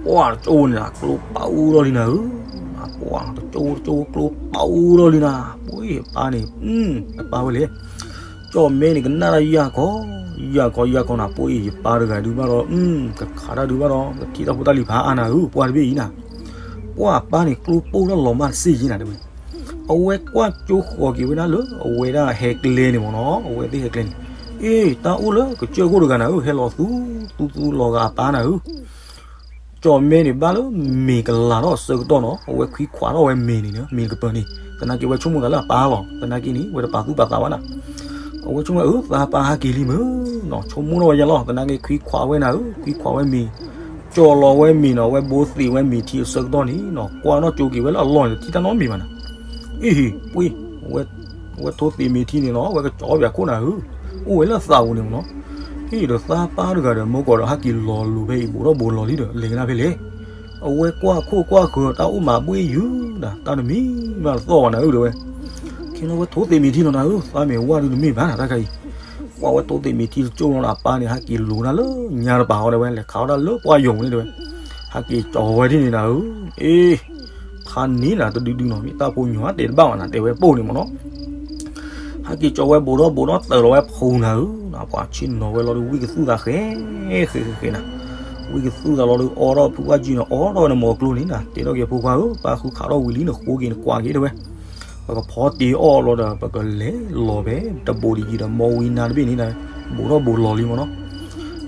ပှၤတကၠိန့ၣ် ကျိပာ်အူလီၤလံနၤဧၢ, ပှၤတကၠိတကၠိ ကျိပာ်အူလီၤလံနၤ, ပှၤအံၤအပၢ်န့ၣ် အပၢ်ဝဲလဲၣ်, ကၠီၣ်မဲန့ၣ် ကနၣ်တၢ်ယၢ်ခီ, ယၢ်ခီယၢ်ခီနၤ, ပှၤအံၤယပၢ်တဂၤဒုးဘၣ်ဒီး ကခးတၢ်ဒုးဘၣ်ဒီး ကထံၣ်တၢ်ဖိတၢ်လံၤဖးအါနၤဧၢ, ပှၤတဘ့ၣ်အံၤနၤ, ပှၤအပၢ်န့ၣ် ကျိပိၢ်တၢ်လီၤမၢ်တစ့ၢ်ကီးနၤတဲဝဲ အဝဲကွၢ်ကၠိဃီၤက့ၤဝဲဒၣ်လၢ အဝဲဒၣ်ဟဲကျဲန့ၣ်မ့ၢ်နီၤ, အဝဲသ့ၣ်ဟဲကျဲန့ၣ်, အ့ တၢ်အိၣ်လၢကစၢၢ်ခိၣ်တဂၤနၤဧၢ, ဟဲလီၤသူသူလီၤဂာ်အပၢ်နၤဧၢ, ကၠီၣ်မဲန့ၣ်ဘၣ်လၢမ့ၤကလၤထီၣ်အဆၢကတီၢ်နီၤ, အဝဲခွံခွးထီၣ်ဝဲမ့ၤန့ၣ်, မ့ၤတကပၤန့ၣ်, သနာ်က့ဝဲဆိကမိၣ်သးလၢအပၢ်လီၤ, သနာ်က့န့ၣ် ဝဲတပာ်သူၣ်ပာ်သးဘၣ်နၤ, အဝဲဆိကမိၣ် အၢ သးပၢ်ဟဲက့ၤလံမ့ၢ်နီၤ, ဆိကမိၣ်ထီၣ်ဝဲယဲလီၤ, သနာ်က့ခွံခွးဝဲနၤဧၢ, ခွံခွးဝဲမ့ၤ ကၠီၣ်လီၤဝဲမ့ၤနီၤ, အဝဲဘိသ့ၣ်ဝဲမ့ၤထံအဆၢကတီၢ်န့ၣ်နီၤ, ကွၢ်ထီၣ်ကၠိက့ၤဝဲလၢအလီၢ်န့ၣ် တထံၣ်တၢ်နီတမံၤဘၣ်နၤ, အ့ၣ် ပှ့ၤ, ဝဲထိသ့ၣ်မ့ၤထံန့ၣ်နီၤ, ဝဲကကၠီၣ်ဘၣ်ခိၣ်နၤဧၢ, အိၣ်ဝဲလၢအသးပူၤန့ၣ်မ့ၢ်နီၤ, အ့ၣ်ဒီးသးပၢ်တဂၤဒီး မ့ၢ်ကီးဒီးဟဲက့ၤလီၤလိၤဖဲအံၤ ဘူးထီၣ်ဘူးလီၤလံဒီး လဲၤကနၣ်ဖဲလဲၣ်, အဝဲကွၢ်ခိၣ်ကွၢ်ဃၢၤ တၢ်အိၣ်မၤဘှ့ၣ်ယုၢ်နၤ, တၢ်တမံၤဘၣ်တသီၣ်ဘၣ်နၤဧၢ တဲဝဲ ခဲန့ၣ်ဝဲထိသ့ၣ်မ့ၤထံလီၤနၤဧၢ, သးမ့ၢ်ဝါဒုးတမ့ၢ်ဘၣ်နၤ တၢ်ခါအံၤ, ကွၢ်ဝဲထိသ့ၣ်မ့ၤထံတကၠိၢ်လီၤနၤ, အပၢ်န့ၣ် ဟဲက့ၤလိၤတၢ်လၢညါတပၤဃီတဲဝဲ, လဲၤခးအီၣ်တၢ်လၢပှၢ်ယိာ်ပူၤန့ၣ်တဲဝဲ, ဟးက့ၤကၠီၤဝဲဒ်န့ၣ်နၤဧၢ, အ့ ဖးန့ၣ်နၤတဒုဒုနီၤ မ့ၢ်တၢ်ဖိညီဟးတဲတဘၣ်ဘၣ်နၤ တဲဝဲပိၢ်န့ၣ်မ့ၢ်နီၤ. ဟးက့ၤကၠီၤဝဲဘူးဒီးဘူးဒီး တၢၤလီၤဝဲဖိနၤဧၢ, ပှၤဆ့ၣ်နီၤဝဲလီၤဒီး ဝံၣ်ကသူၣ်သးဃဲ ဃဲဃဲဃဲနၤ, ဝံၣ်ကသူၣ်သးလီၤဒီး အီထီၣ်ဖုဝါကၠံန့ၣ် အီထီၣ်ဝဲနမီၤကျိန့ၣ်နၤ, တဲထီၣ်က့ၤဖိခွါဧၢ, ပၢ်ဃုခးထီၣ်ဝံၤလံ နဃိက့ၤနကွၢ်က့ၤတဲဝဲ ပကဖီတ့ၢ်အီၣ်လီၤဒီး ပကလဲၤလီၤဖဲတဘူးတယံၤဒီး မီဝံနါတဘ့ၣ်န့ၣ်နၤ, ဘူးထီၣ်ဘူးလီၤလံမ့ၢ်နီၤ.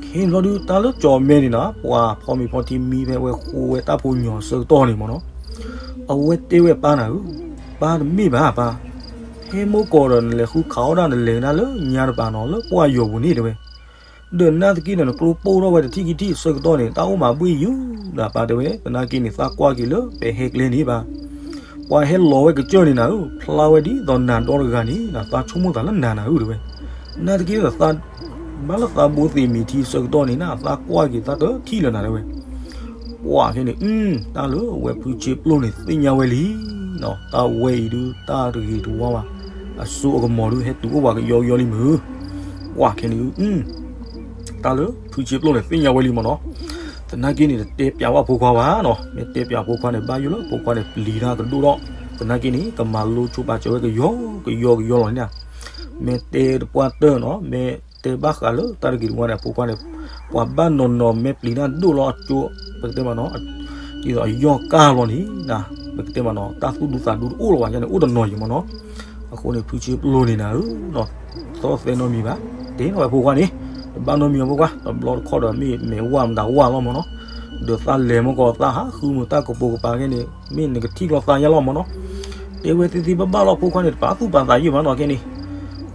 ခဲန့ၣ်ဘျီဒုး တၢ်လၢကၠီၤမဲန့ၣ်နၤ ပှၤဖီမ့ၤဖီထံမံဖဲဝဲဃိဝဲတၢ်ဖိညီၤဆၢကတီၢ်န့ၣ်မ့ၢ်နီၤ, အဝဲတဲဝဲပၢ်နၤဧၢ, ပၢ်တမ့ၢ်ဘၣ်ပၢ်, ဟဲမိၢ်ကီၢ်ဒီးနလဲၤဃုခးအီၣ်ဒၣ် နလဲၤကဒါလၢညါတပၤနီၤ လၢပှၢ်ယီၤပူၤန့ၣ်တဲဝဲ ဒီးနာ်သက့ဒီး နကျိပိၢ်ထီၣ်ဝဲတထံၣ်ခံထံၣ်ဆၢကတီၢ်န့ၣ် တၢ်အိၣ်မးဘှ့ၣ်ယုၢ်ဒၣ်ပၢ်တဲဝဲ, သနာ်က့န့ၣ် သးကွၢ်က့ၤလၢပဟဲကျဲန့ၣ်ဘၣ်, ပှၤဟဲလီၤဝဲကစၢၢ်န့ၣ်နၤဧၢ, ဖျါဝဲဒ်သိးနၤဒီတဂၤန့ၣ် သးဆိကမိၣ်သးလၢနၤနၤဧၢတဲဝဲ, နာ်သက့ဒီး ဘၣ်လၢသးဘိသ့ၣ်မံၤထံဆၢကတီၢ်န့ၣ်နၤ သးကွၢ်က့ၤသးတထံၣ်လၢၤနၤတဲဝဲ ပှၢ်ခဲန့ၣ် အု တၢ်လၢအဝဲဖုဆ့ပျိၢ်န့ၣ် သ့ၣ်ညါဝဲလံ, တၢ်ဝဲအံၤဒုး တၢ်တဂ့ၤတဝါဘၣ်, အစိအကမီၤဒုး ဟဲတုၤအိၣ်ပှၤကယီကယီလံမုၢ်, ပှၢ်ခဲန့ၣ် အု တၢ်လၢဖုဆ့ပျိၢ်န့ၣ် သ့ၣ်ညါဝဲလံမ့ၢ်နီၤ, သနာ်က့န့ၣ် တတဲပျးဘၣ်ဖိခွါဘၣ်နီၤ, မ့ၢ်တဲပျးဖိခွါန့ၣ် ဘၣ်ယိၣ်လၢဖိခွါန့ၣ် ပျံၤတၢ်ကဒိၣ်ဒီး, သနာ်က့န့ၣ် ကမၤလိဆိပာ်စၢၤဝဲကယီကယီကယီလီၤန့ၣ်, မ့ၢ်တဲတပှၢ်တၢၢ်နီၤ မ့ၢ်တဲဘၣ်ဃးလၢတၢ်တဂ့ၤတဝါန့ၣ် ဖိခွါန့ၣ် ပှၤဘၣ်နီၤနီၤ မ့ၢ်ပျံၤတၢ်ဒိၣ်လီၤအကၠိ ပကတဲမးနီၤ, ဒ်သိးအယီၢ်ကၢ်လီၤန့ၣ်, ပကတဲမးနီၤ တၢ်သူၣ်ဒူသးဒူတအိၣ်လီၤဘၣ်န့ၣ် အိၣ်တနီၤယံၤမ့ၢ်နီၤ, အဃိန့ၣ် ဖုဆ့ပျိၢ်န့ၣ်နၤဧၢ, သီၣ်သဲနီတမံၤဘၣ်, တဲထီၣ်ဝဲဖိခွါန့ၣ်, တဘၣ်နီတမံၤအဖိခွါ တဘျီတခီၣ်ဒီးမ့ၢ်မဲာ်ဝၢ်မတၤဝၢ်လီၤမ့ၢ်နီၤ, ဒီးသးလဲၤမ့ၢ်ကီး သးဟးဃုမုာ်တၢ်ကပိာ်ကပၤခဲန့ၣ် မ့ၢ်နကထံၣ်ကျီသးညါလီၤမ့ၢ်နီၤ, တဲဝဲသ့သ့ဘၣ်ဘၣ်လီၤ ဖိခွါန့ၣ် တပာ်သူၣ်ပာ်သးယံာ်မးနီၤခဲန့ၣ်,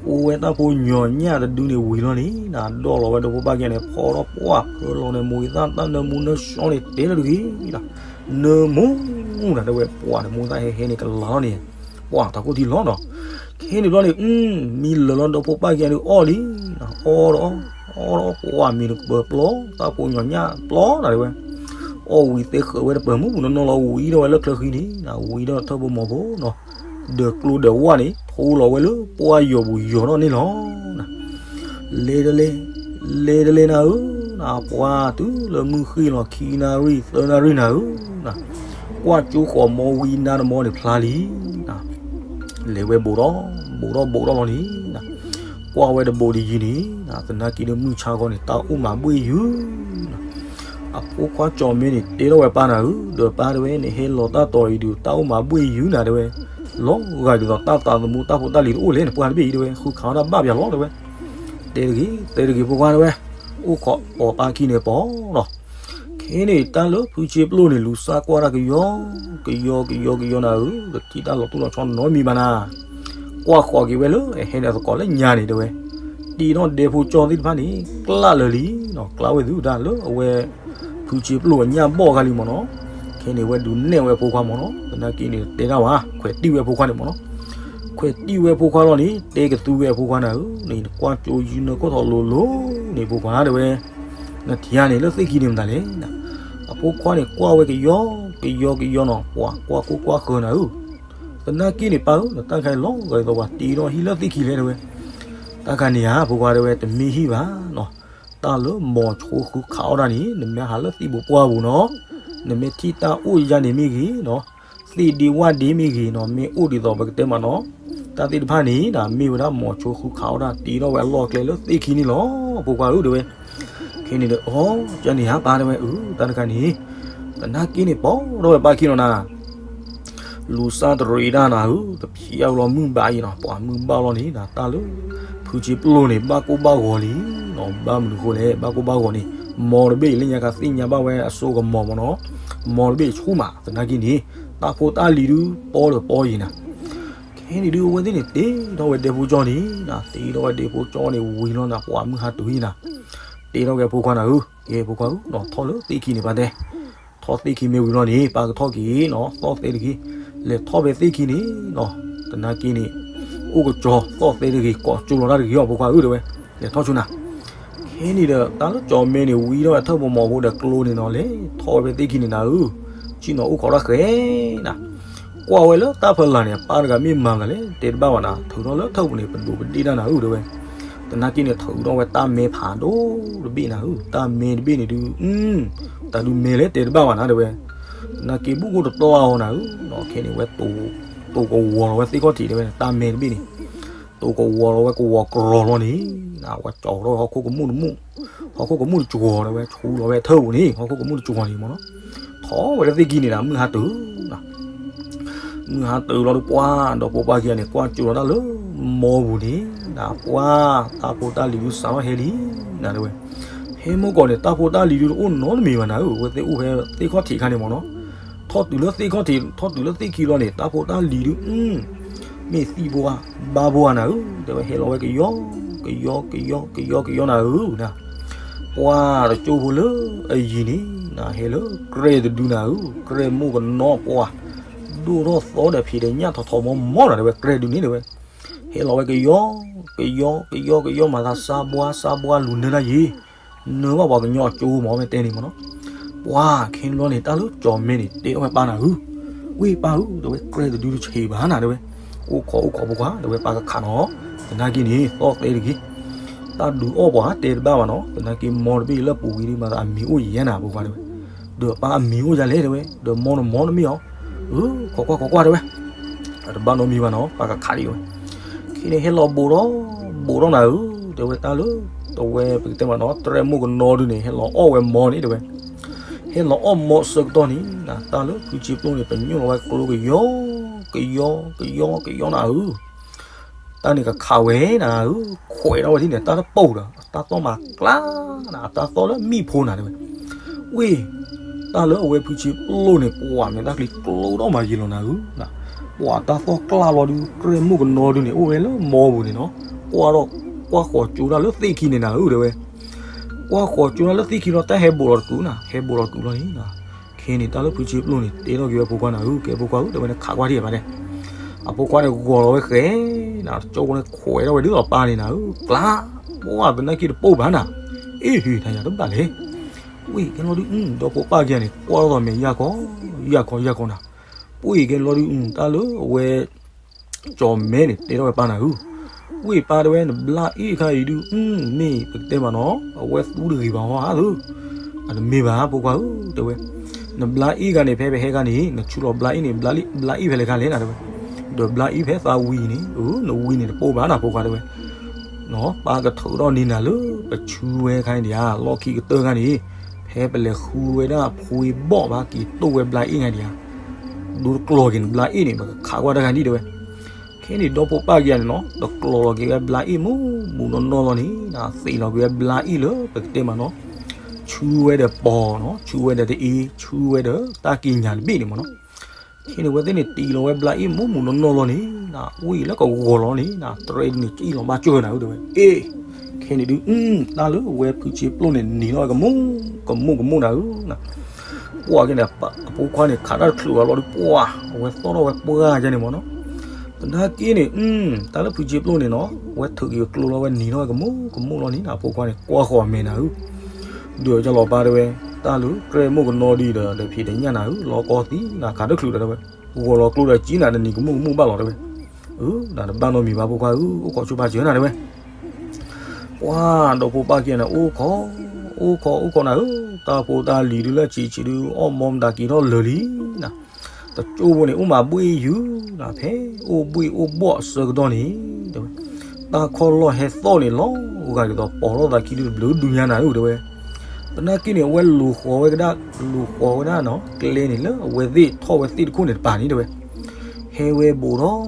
အိၣ်ဝဲတၢ်ဖိညီၤညၣ်တဒုန့ၣ်ဝံၤလီၤန့ၣ် နၤဒီၣ်လီၤဝဲဒီးဖိပၢ်ကဲန့ၣ် ဖီထီၣ်ပှၢ်ဖၢလီၤန့ၣ် မိၢ်သၣ်တၢ်နၢမူနၢဆှီန့ၣ် တဲလၢတဂ့ၤ, နၢမူနၤတဲဝဲ ပှၢ်န့ၣ် မိၢ်သၣ်ဟဲဟဲန့ၣ်ကလၤလီၤန့ၣ်, ပှၢ်တၢ်ခိၣ်ထံလီၤနီၤ, ခဲန့ၣ်ဘျီန့ၣ် မံလၢာ်လီၤဒီးဖိပၢ်ကဲန့ၣ်အီၣ်လံ, အီၣ်ဒီး အီၣ်ဒီးပှၢ်မံၤတပၢၤပျီ တၢ်ဖိညီၤညၣ်ပျီနၤတဲဝဲ, အီၣ်ဝံၤသ့ဃၢၤဝဲတပၢၤမုၢ်ပူၤနီၤနီၤလီၤ ဝံၤဒီးဝဲလၢချၢဃံန့ၣ် ဝံၤဒီးထၢၣ်ဖိမီၤဖိနီၤ, ဒီးကျိဒီးဝၣ်န့ၣ် ထိလီၤဝဲလၢပှၢ်ယီၤပူၤယီၤထီၣ်န့ၣ်လီၤ. လဲၤတလဲၤ, လဲၤတလဲၤနၤဧၢ, ပှၤတုၤလၢမုၢ်ဃ့ၢ်လီၤခံနၣ်ရံၣ်သၢနၣ်ရံၣ်နၤဧၢ, ကွၢ်ကၠိဃီၤမီဝံနါတမီန့ၣ်ဖျါလံ လဲၤဝဲဘူးဒီး ဘူးဒီးဘူးဒီးလီၤန့ၣ်, ကွၢ်ဝဲတဘူးတယံၤန့ၣ်, သနာ်က့ဒီးမုၢ်ဆါခီန့ၣ် တၢ်အိၣ်မးဘှ့ၣ်ယုၢ်, အဖိခွါကၠီၤမဲန့ၣ် တဲထီၣ်ဝဲပၢ်နၤဧၢ, ဒီးပၢ်တဲဝဲ နဟဲလီၤတၢ်တီၤအံၤဒုး တၢ်အိၣ်မးဘှ့ၣ်ယုၢ်နၤတဲဝဲ, လီၤဂာ်ဒ်သိးတၢ်သးသမူတၢ်ဖိတၢ်လံၤတအိၣ်လဲၣ်န့ၣ် ပှၢ်တဘ့ၣ်အံၤတဲဝဲ ဃုခးအီၣ်တၢ်ဘၣ်ပၠးလီၤတဲဝဲ, တဲတဂ့ၤ တဲတဂ့ၤဖိခွါတဲဝဲ, အိၣ်ခိးပိာ်ပၢ်ခံန့ၣ်ပိာ်လီၤ ခဲန့ၣ်တၢ်လၢဖုဆ့ပျိၢ်န့ၣ် လူၤစၢ်ကွၢ်တၢ်ကယီ, ကယီကယီကယီနၤဧၢ, တထံၣ်တၢ်လီၤတိၢ်လီၤဆီနီတမံၤဘၣ်နၤ, ကွၢ်ဃီၤက့ၤဝဲလၢအဟဲန့ၣ်သကိးလၢညါန့ၣ်တဲဝဲ, တ့ထီၣ်ဒဲဖိကၠီသ့ၣ်တဖၣ်န့ၣ် ကျၢ်လၢာ်လံနီၤ, ကျၢ်ဝဲသုတၢ်လၢအဝဲ ဖုဆ့ပျိၢ်အညၣ်ဘီၣ်အခါလံမ့ၢ်နီၤ, ခဲန့ၣ်ဝဲဒုးနဲၣ်ဝဲဖိခွါမ့ၢ်နီၤ, သနာ်က့န့ၣ်တဲတၢ်ဝဲ ခွဲးတံၢ်ဝဲဖိခွါန့ၣ်မ့ၢ်နီၤ, ခွဲးတံၢ်ဝဲဖိခွါလီၤန့ၣ် တဲကသူဝဲအဖိခွါနၤဧၢ, နကွၢ်ကၠိယုၢ်နၢ်ခိၣ်ထီၣ်လိၤလိၤန့ၣ် ဖိခွါတဲဝဲ နထံၣ်ဧါန့ၣ် လၢသ့ၣ်ခံန့ၣ်မတၤလဲၣ်, အဖိခွါန့ၣ် ကွၢ်ဝဲကယီ ကယီကယီနီၤ, ပှၤကွၢ်ကိၢ်ကွၢ်ဃၢၤနၤဧၢ, သနာ်က့န့ၣ် ပၢ်ဧၢ နတၢ်ခါအံၤလီၤဂာ်ဒ်သိးပှၤတ့ထီၣ်ဟံၣ်လၢသ့ၣ်ခံလဲၣ်တဲဝဲ, တၢ်ခါန့ၣ်ဧါ ဖိခွါတဲဝဲ တမ့ၢ်ဟံၣ်ဘၣ်နီၤ, တၢ်လၢမိၤဆိဃုခးအီၣ်တၢ်န့ၣ် နမ့ၢ်ဟးလၢသံၣ်ပူၤပှၢ်ပူၤနီၤ, နမ့ၢ်ထံၣ်တၢ်အိၣ်ယါန့ၣ်မ့ၢ်ဂ့ၤနီၤ, သ့ၣ်ဒ့ဝၣ်ဒ့မ့ၢ်ဂ့ၤနီၤ, မ့ၢ်အိၣ်ဒ်သိးပကတဲမးနီၤ, တၢ်သ့ၣ်တဖၣ်န့ၣ် မ့ၢ်ဝဲဒၣ်မိၤဆိဃုခးအီၣ်တၢ် တ့ထီၣ်ဝဲအလီၢ်အကျဲလၢသ့ၣ်ခံန့ၣ်လီၤ ဖိခွါဧၢတဲဝဲ, ခဲန့ၣ်ဒီး အိ ကန့ၣ်ဧါပၢ်တဲဝဲ, အု တၢ်တခါန့ၣ် သနာ်က့န့ၣ် ပိာ်ထီၣ်ဝဲပၢ်ခံလီၤနၤ လူၤစၢ်တရံးတၢ်နၤဧၢ, တဖျါလီၤမုၢ်ဘၣ်အံၤနီၤ, ပှၤမုၢ်ဘၣ်လီၤန့ၣ် တၢ်လၢ ဖုဆ့ပျိၢ်န့ၣ် ဘၣ်ကိၢ်ဘၣ်ဂီၤလံနီၤ, ဘၣ်မနုၤဃိလဲၣ် ဘၣ်ကိၢ်ဘၣ်ဂီၤန့ၣ် မီတဘ့ၣ်အံၤလၢညါခါသ့ၣ်ညါဘၣ်ဝဲအစိကမီၤမ့ၢ်နီၤ, မီတဘ့ၣ်ဆူၣ်မး သနာ်က့န့ၣ် တၢ်ဖိတၢ်လံၤဒုး ပီဒီးပီယံၤနၤ ခဲန့ၣ်ဒုး အဝဲသ့ၣ်န့ၣ် တ့ထီၣ်ဝဲဒဲဖိကၠီန့ၣ်နၤ, တ့ထီၣ်ဝဲဒဲဖိကၠီန့ၣ်ဝံၤလီၤနၤ, ပှၤမုၢ်ဟါတုၤအံၤနၤ, တ့ထီၣ်က့ၤဖိခွါနၤဧၢ, ကဲဖိခွါဧၢ, ထီၣ်လၢသ့ၣ်ခံန့ၣ်ပၢ်တဲ, ထီၣ်သ့ၣ်ခံမ့ၢ်ဝံၤလီၤန့ၣ် ပၢ်ကထီၣ်က့ၤနီၤ, သီၣ်သဲတဂ့ၤ, လဲၤထီၣ်ဖဲသ့ၣ်ခံန့ၣ်နီၤ, သနာ်က့န့ၣ် အိၣ်ကစီၤသီၣ်သဲတဂ့ၤ, ကိးကၠိလီၤတၢ်တဂ့ၤအီၤ ဖိခွါဧၢတဲဝဲ, လဲၤထီၣ်ဆိနၤ ခဲန့ၣ်ဒီး တၢ်လၢကၠီၤမဲန့ၣ် ဝံထီၣ်ဝဲထၢၣ်ဖိမီၤဖိဒီးကျိန့ၣ်နီၤ, လဲၤထီၣ်ဝဲဖဲသ့ၣ်ခံန့ၣ်နၤဧၢ, ဆ့ၣ်နီၤအိၣ်ခိးတၢ်ဃဲနၤ, ကွၢ်ဝဲလၢတၢ်ဖီလာ်န့ၣ် ပၢ်တဂၤမ့ၢ်မၤမတၤလဲၣ် တဲတဘၣ်ဘၣ်နၤ, ထုးထီၣ်လၢထၢၣ်ပူၤန့ၣ် ပဒိးပဒ့ၣ်တၢ်နၤဧၢတဲဝဲ, သနာ်က့န့ၣ် ထုးထီၣ်ဝဲတၢ်မဲဖးဒိၣ်တဘ့ၣ်နၤဧၢ, တၢ်မဲတဘ့ၣ်န့ၣ်ဒုး အု တၢ်ဒုးမဲာ်လၢတဲတဘၣ်ဘၣ်နၤတဲဝဲ, သနာ်က့ဘူၣ်ကိၣ်တတီၢ်အါအီၤနၤဧၢ, ခဲန့ၣ်ဝဲ တိၤကဝီၤလီၤဝဲသ့ၣ်ခီၣ်ထံးတဲဝဲန့ၣ် တၢ်မဲာ်တဘ့ၣ်န့ၣ်, တိၤကဝီၤလီၤဝဲကဝီၤကြီၤလီၤန့ၣ်, ဝဲကၠီၤထီၣ်ဟီၣ်ခိၣ်ကမူၣ်တမူၣ်, ဟီၣ်ခိၣ်ကမူၣ်တကဝီၤတဲဝဲ ဆူလီၤဝဲထၢၣ်ပူၤန့ၣ် ဟီၣ်ခိၣ်ကမူၣ်တကဝီၤန့ၣ်မ့ၢ်နီၤ, ထီၣ်ဝဲလၢသ့ၣ်ခံန့ၣ်ဒီး မုၢ်ဟါတုၤ မုၢ်ဟါတုၤလီၤဒီးပှၢ် ဒီဖိပၢ်ခံဂၤန့ၣ် ကွၢ်ကၠိလီၤတၢ်လၢမီပူၤန့ၣ်, နပှၢ် တၢ်ဖိတၢ်လံၤဒုးစးထီၣ်ဟဲလံ, နတဲဝဲ, ဖဲမုၢ်ကီၢ်န့ၣ် တၢ်ဖိတၢ်လံၤဒုးတအိၣ်နီတမံၤဘၣ်နၤဧၢ, ဝဲသ့ၣ်အိၣ်ဖဲသ့ၣ်ခီၣ်ထံးခါန့ၣ်မ့ၢ်နီၤ, ထီၣ်တုၤလၢသ့ၣ်ခီၣ်ထံး ထီၣ်တုၤလၢသ့ၣ်ခံလီၤန့ၣ် တၢ်ဖိတၢ်လံၤဒုး မ့ၢ်သံၣ်ဖိဧါ ဘါဖိဧါနၤဧၢ, တဲဝဲဟဲလီၤဝဲကယီ ကယီ ကယီ ကယီ ကယီနၤဧၢ, ပှၢ်တကၠိဖိလၢအယံၤန့ၣ် နဟဲလၢကြဲၢ်တဒုနၤဧၢ, ကြဲၢ်မိၢ်ကနီၤပှၢ် ဒိၣ်ထီၣ်သီဒီးဖံးဒီးညၣ်ထီၣ်ထီၣ်မီမီနၤတဲဝဲ ကြဲၢ်ဒုန့ၣ်တဲဝဲ, ဟဲလီၤဝဲကယီ ကယီ ကယီ ကယီမၤသးစါဘှါစါဘှါလူၤနၢတၢ်ယံၤ, နၢဘၣ်ပှၤကညီအကၠိမီၤဝဲတဲန့ၣ်မ့ၢ်နီၤ, ပှၢ်ခဲန့ၣ်လီၤန့ၣ် တၢ်လၢကၠီၤမဲန့ၣ် တဲထီၣ်ဝဲပၢ်နၤဧၢ, ဝ့ၢ်ပၢ်ဧၢ တဲဝဲ ကြဲၢ်တဒုတဆံးဘၣ်နၤတဲဝဲ, အိၣ်ခိးအိၣ်ခိးဖိခွါ တဲဝဲပၢ်ကခးနီၤ, သနာ်က့န့ၣ် သီၣ်သဲတဂ့ၤ တၢ်ဒုးအီၣ်ပှၤတဲတဘၣ်ဘၣ်နီၤ, သနာ်က့မီတဘ့ၣ်လၢပူၤဝံၤဒ်မၤသးအမံၤအိၣ်ယဲနၤဖိခွါတဲဝဲ, ဒီးပၢ်အမံၤအိၣ်ယဲလဲၣ်တဲဝဲ, ဒီးမီနမီနမ့ၢ်အီၤ, ခိးကွၢ်ခိးကွၢ်တဲဝဲ, တဘၣ်နီတမံၤဘၣ်နီၤ ပၢ်ကခးဒံးတဲဝဲ, ခဲန့ၣ်ဟဲလီၤဘိးထီၣ် ဘိးထီၣ်နၤဧၢ, တဲဝဲတၢ်လၢ တဝဲပကတဲမ့ၢ်နီၤ ကြဲၢ်မိၢ်ကနီၤဒုန့ၣ် ဟဲလီၤအီၣ်ဝဲမီန့ၣ်တဲဝဲ, ဟဲလီၤအီၣ်မီအဆၢကတီၢ်န့ၣ် တၢ်လၢဖုဆံပျိၢ်န့ၣ် ပညိၣ်လီၤဝဲကျိကယီ ကယီ ကယီ ကယီနၤဧၢ တၢ်န့ၣ်ကခးဝဲနၤဧၢ, ခွဲးထီၣ်ဝဲဒ်န့ၣ် တၢ်တပိာ်ဒီး အတၢ်သီၣ်မၤကျါနၤ အတၢ်သီၣ်လၢမံၣ်ဖိနၤတဲဝဲ, ဝ့ၢ် တၢ်လၢအဝဲဖုဆံပျိၢ်န့ၣ် ပှၤမဲာ်တၢ်ချံကျိထီၣ်မၤယံာ်လီၤနၤဧၢ, ပှၤတၢ်သီၣ်ကျါလီၤဒုး ကြဲၢ်မိၢ်ကနီၤဒုန့ၣ် အိၣ်ဝဲလၢမီပူၤန့ၣ်နီၤ, ကွၢ်ထီၣ် ကွၢ်ဃီၤကၠိတၢ်လၢသ့ၣ်ခံန့ၣ်နၤဧၢတဲဝဲ, ကွၢ်ဃီၤကၠိတၢ်လၢသ့ၣ်ခံလီၤ တၢ်ဟဲဘိးလီၤတကုာ်နၤ ဟဲဘိးလီၤတကုာ်လီၤန့ၣ်နၤ, ခဲန့ၣ်တၢ်လၢဖုဆံပျိၢ်န့ၣ် တဲထီၣ်က့ၤဝဲဖိခွါနၤဧၢ ကဲဖိခွါဧၢ တဲဝဲန့ၣ်ခးကွၢ်ထံၣ်ဘၣ်တဲ, အဖိခွါန့ၣ်ဂီၤလီၤဝဲဃဲနၤ တကၠိဖိန့ၣ်ခွဲးထီၣ်ဝဲဒ်သိးပၢ်န့ၣ်နၤဧၢ ကျါ, ပှၢ်သနာ်က့တပိာ်ဘၣ်နၤ, အ့ၣ်ဟ့ၣ် တၢ်ယၤတဘၣ်လဲၣ်, ဝ့ၢ်ကဲလီၤဒုး ဒီဖိပၢ်ကဲန့ၣ် ကွၢ်ထီၣ်သိးမဲာ်ယၢ်ခီ ယၢ်ခီ ယၢ်ခီနၤ, ပှၢ်ကဲလီၤဒုး တၢ်လၢအဝဲ ကၠီၤမဲန့ၣ် တဲထီၣ်ဝဲပၢ်နၤဧၢ, ဝ့ၢ်ပၢ်တဲဝဲ နဘျါအ့ၣ်ခါအံၤဒုး မ့ၢ်ပကတဲမ့ၢ်နီၤ အဝဲသူတဂ့ၤဘၣ်ဟီဧါသု, အတမ့ၢ်ဘၣ်ဖိခွါဧၢ တဲဝဲ, နဘျါအ့ၣ်ခါန့ၣ် ဖဲပဟဲခါန့ၣ် နဆူလီၤဘျါအ့ၣ်န့ၣ် ဘျါအ့ၣ်ဖဲလဲၣ်ခါလဲၣ်နၤတဲဝဲ, ဒီးဘျါအ့ၣ်ဖဲသးဝံၤန့ၣ် အၢ နဝံၤန့ၣ်တပိာ်ဘၣ်နၤဖိခွါတဲဝဲ, ပၢ်ကထုးထီၣ်န့ၢ်နၤလၢပဆူဝဲခါန့ၣ်ဒံးဧါ လီၢ်ခံကတၢၢ်ခါန့ၣ်, ဖဲပလဲၤဃုဝဲဒၣ်ဖှ့ဘီၣ်ဘၣ်က့ၤတိၢ်ဝဲဘျါအ့ၣ်ခါဒံးဧါ, ဒိတကျီၤက့ၤနဘျါအ့ၣ်န့ၣ် ပကခးကွၢ်တၢ်ခါဒံးတဲဝဲ, ခဲန့ၣ်ဒီဖိပၢ်က့ၤန့ၣ်နီၤ တကျီၤလီၤက့ၤဝဲဘျါအ့ၣ်မူးမူးနီၢ်နီၢ်လီၤန့ၣ် သ့ၣ်လီၤက့ၤဝဲဘျါအ့ၣ်လၢပကတဲမ့ၢ်နီၤ ဆူဝဲဒီးပီၤနီၤ ဆူဝဲဒီးတအ့ ဆူဝဲဒီးတၢ်ကံးညာ်တဘ့ၣ်န့ၣ်မ့ၢ်နီၤ, ခဲန့ၣ်ဝဲသ့ၣ်န့ၣ်တ့ၢ်လီၤဝဲဘျါအ့ၣ်မူးမူးနီၢ်နီၢ်လီၤန့ၣ် ဝံၤလၢကဂီၤလီၤန့ၣ် တြဲၤဒုန့ၣ် ကံၣ်လီၤဘၣ်ကၢၢ်နၤဧၢတဲဝဲ, အ့ၣ်, ခဲန့ၣ်ဒုး တၢ်လၢဝဲဖုဆံပျိၢ်န့ၣ် နံၤထီၣ်ဝဲကမူး ကမူးကမူးနၤဧၢ ပှၢ်က့ၤန့ၣ် အဖိခွါန့ၣ် ခးတၢ်တချုးအလီၤဒုး ပှၢ် အဝဲသီၣ်ထီၣ်ဝဲပှၢ်ကဲန့ၣ်မ့ၢ်နီၤ, သနာ်က့န့ၣ် တၢ်လၢဖုဆံပျိၢ်န့ၣ်နီၤ အဝဲထုးက့ၤကျိလီၤဝဲနံၤထီၣ်ဝဲကမူးကမူးလီၤန့ၣ် အဖိခွါန့ၣ် ကွၢ်ဃီၤမဲာ်နၤဧၢ, ဒီးကလီၤပၢ်တဲဝဲ တၢ်လၢကြဲၢ်မိၢ်ကနီၤဒ်ဒီး ဒီးဖံးဒီးညၣ်နၤဧၢ လီၤကီသံနၤခးတချုးဒီးတဲဝဲ, ဂီၤလီၤကျိဒီးကံနၤတနံၤကမူးကမူးဘၣ်လီၤတဲဝဲ, အၢ နတဘၣ်နီတမံၤဘၣ်ဖိခွါဧၢ အိၣ်ခိးဆိပာ်စၢၤနၤတဲဝဲ ပှၢ်ဒီဖိပၢ်က့ၤန့ၣ် အိၣ်ခိး အိၣ်ခိး အိၣ်ခိးနၤဧၢ, တၢ်ဖိတၢ်လံၤဒုလၢဆံးဆံးဒု အီၣ်မီမတၤက့ၤထီၣ်လၢာ်လံနၤ, တကၠိဖိန့ၣ် အိၣ်မၤဘှ့ၣ်ယုၤနၤ ဖဲအိၣ်ဘှ့ၣ်အိၣ်ဘှီၣ်အဆၢကတီၢ်န့ၣ် တဲဝဲ, တၢ်ခီၣ်လီၢ်ဟဲသီၣ်န့ၣ်လီၤ ဂၤဒ်သိးပိာ်ထီၣ်သးခံဒုတဘျုးဒုညါနၤဧၢ တဲဝဲ, သနာ်က့န့ၣ် အဝဲလူၤဃီၤဝဲကဒၣ် လူၤဃီၤဝဲဒၣ်နီၤ ကျဲန့ၣ်လၢအဝဲသ့ၣ်ထီၣ်ဝဲသ့ၣ်တခိၣ်န့ၣ်တပၤန့ၣ် တဲဝဲ ဟဲဝဲဘူးထီၣ်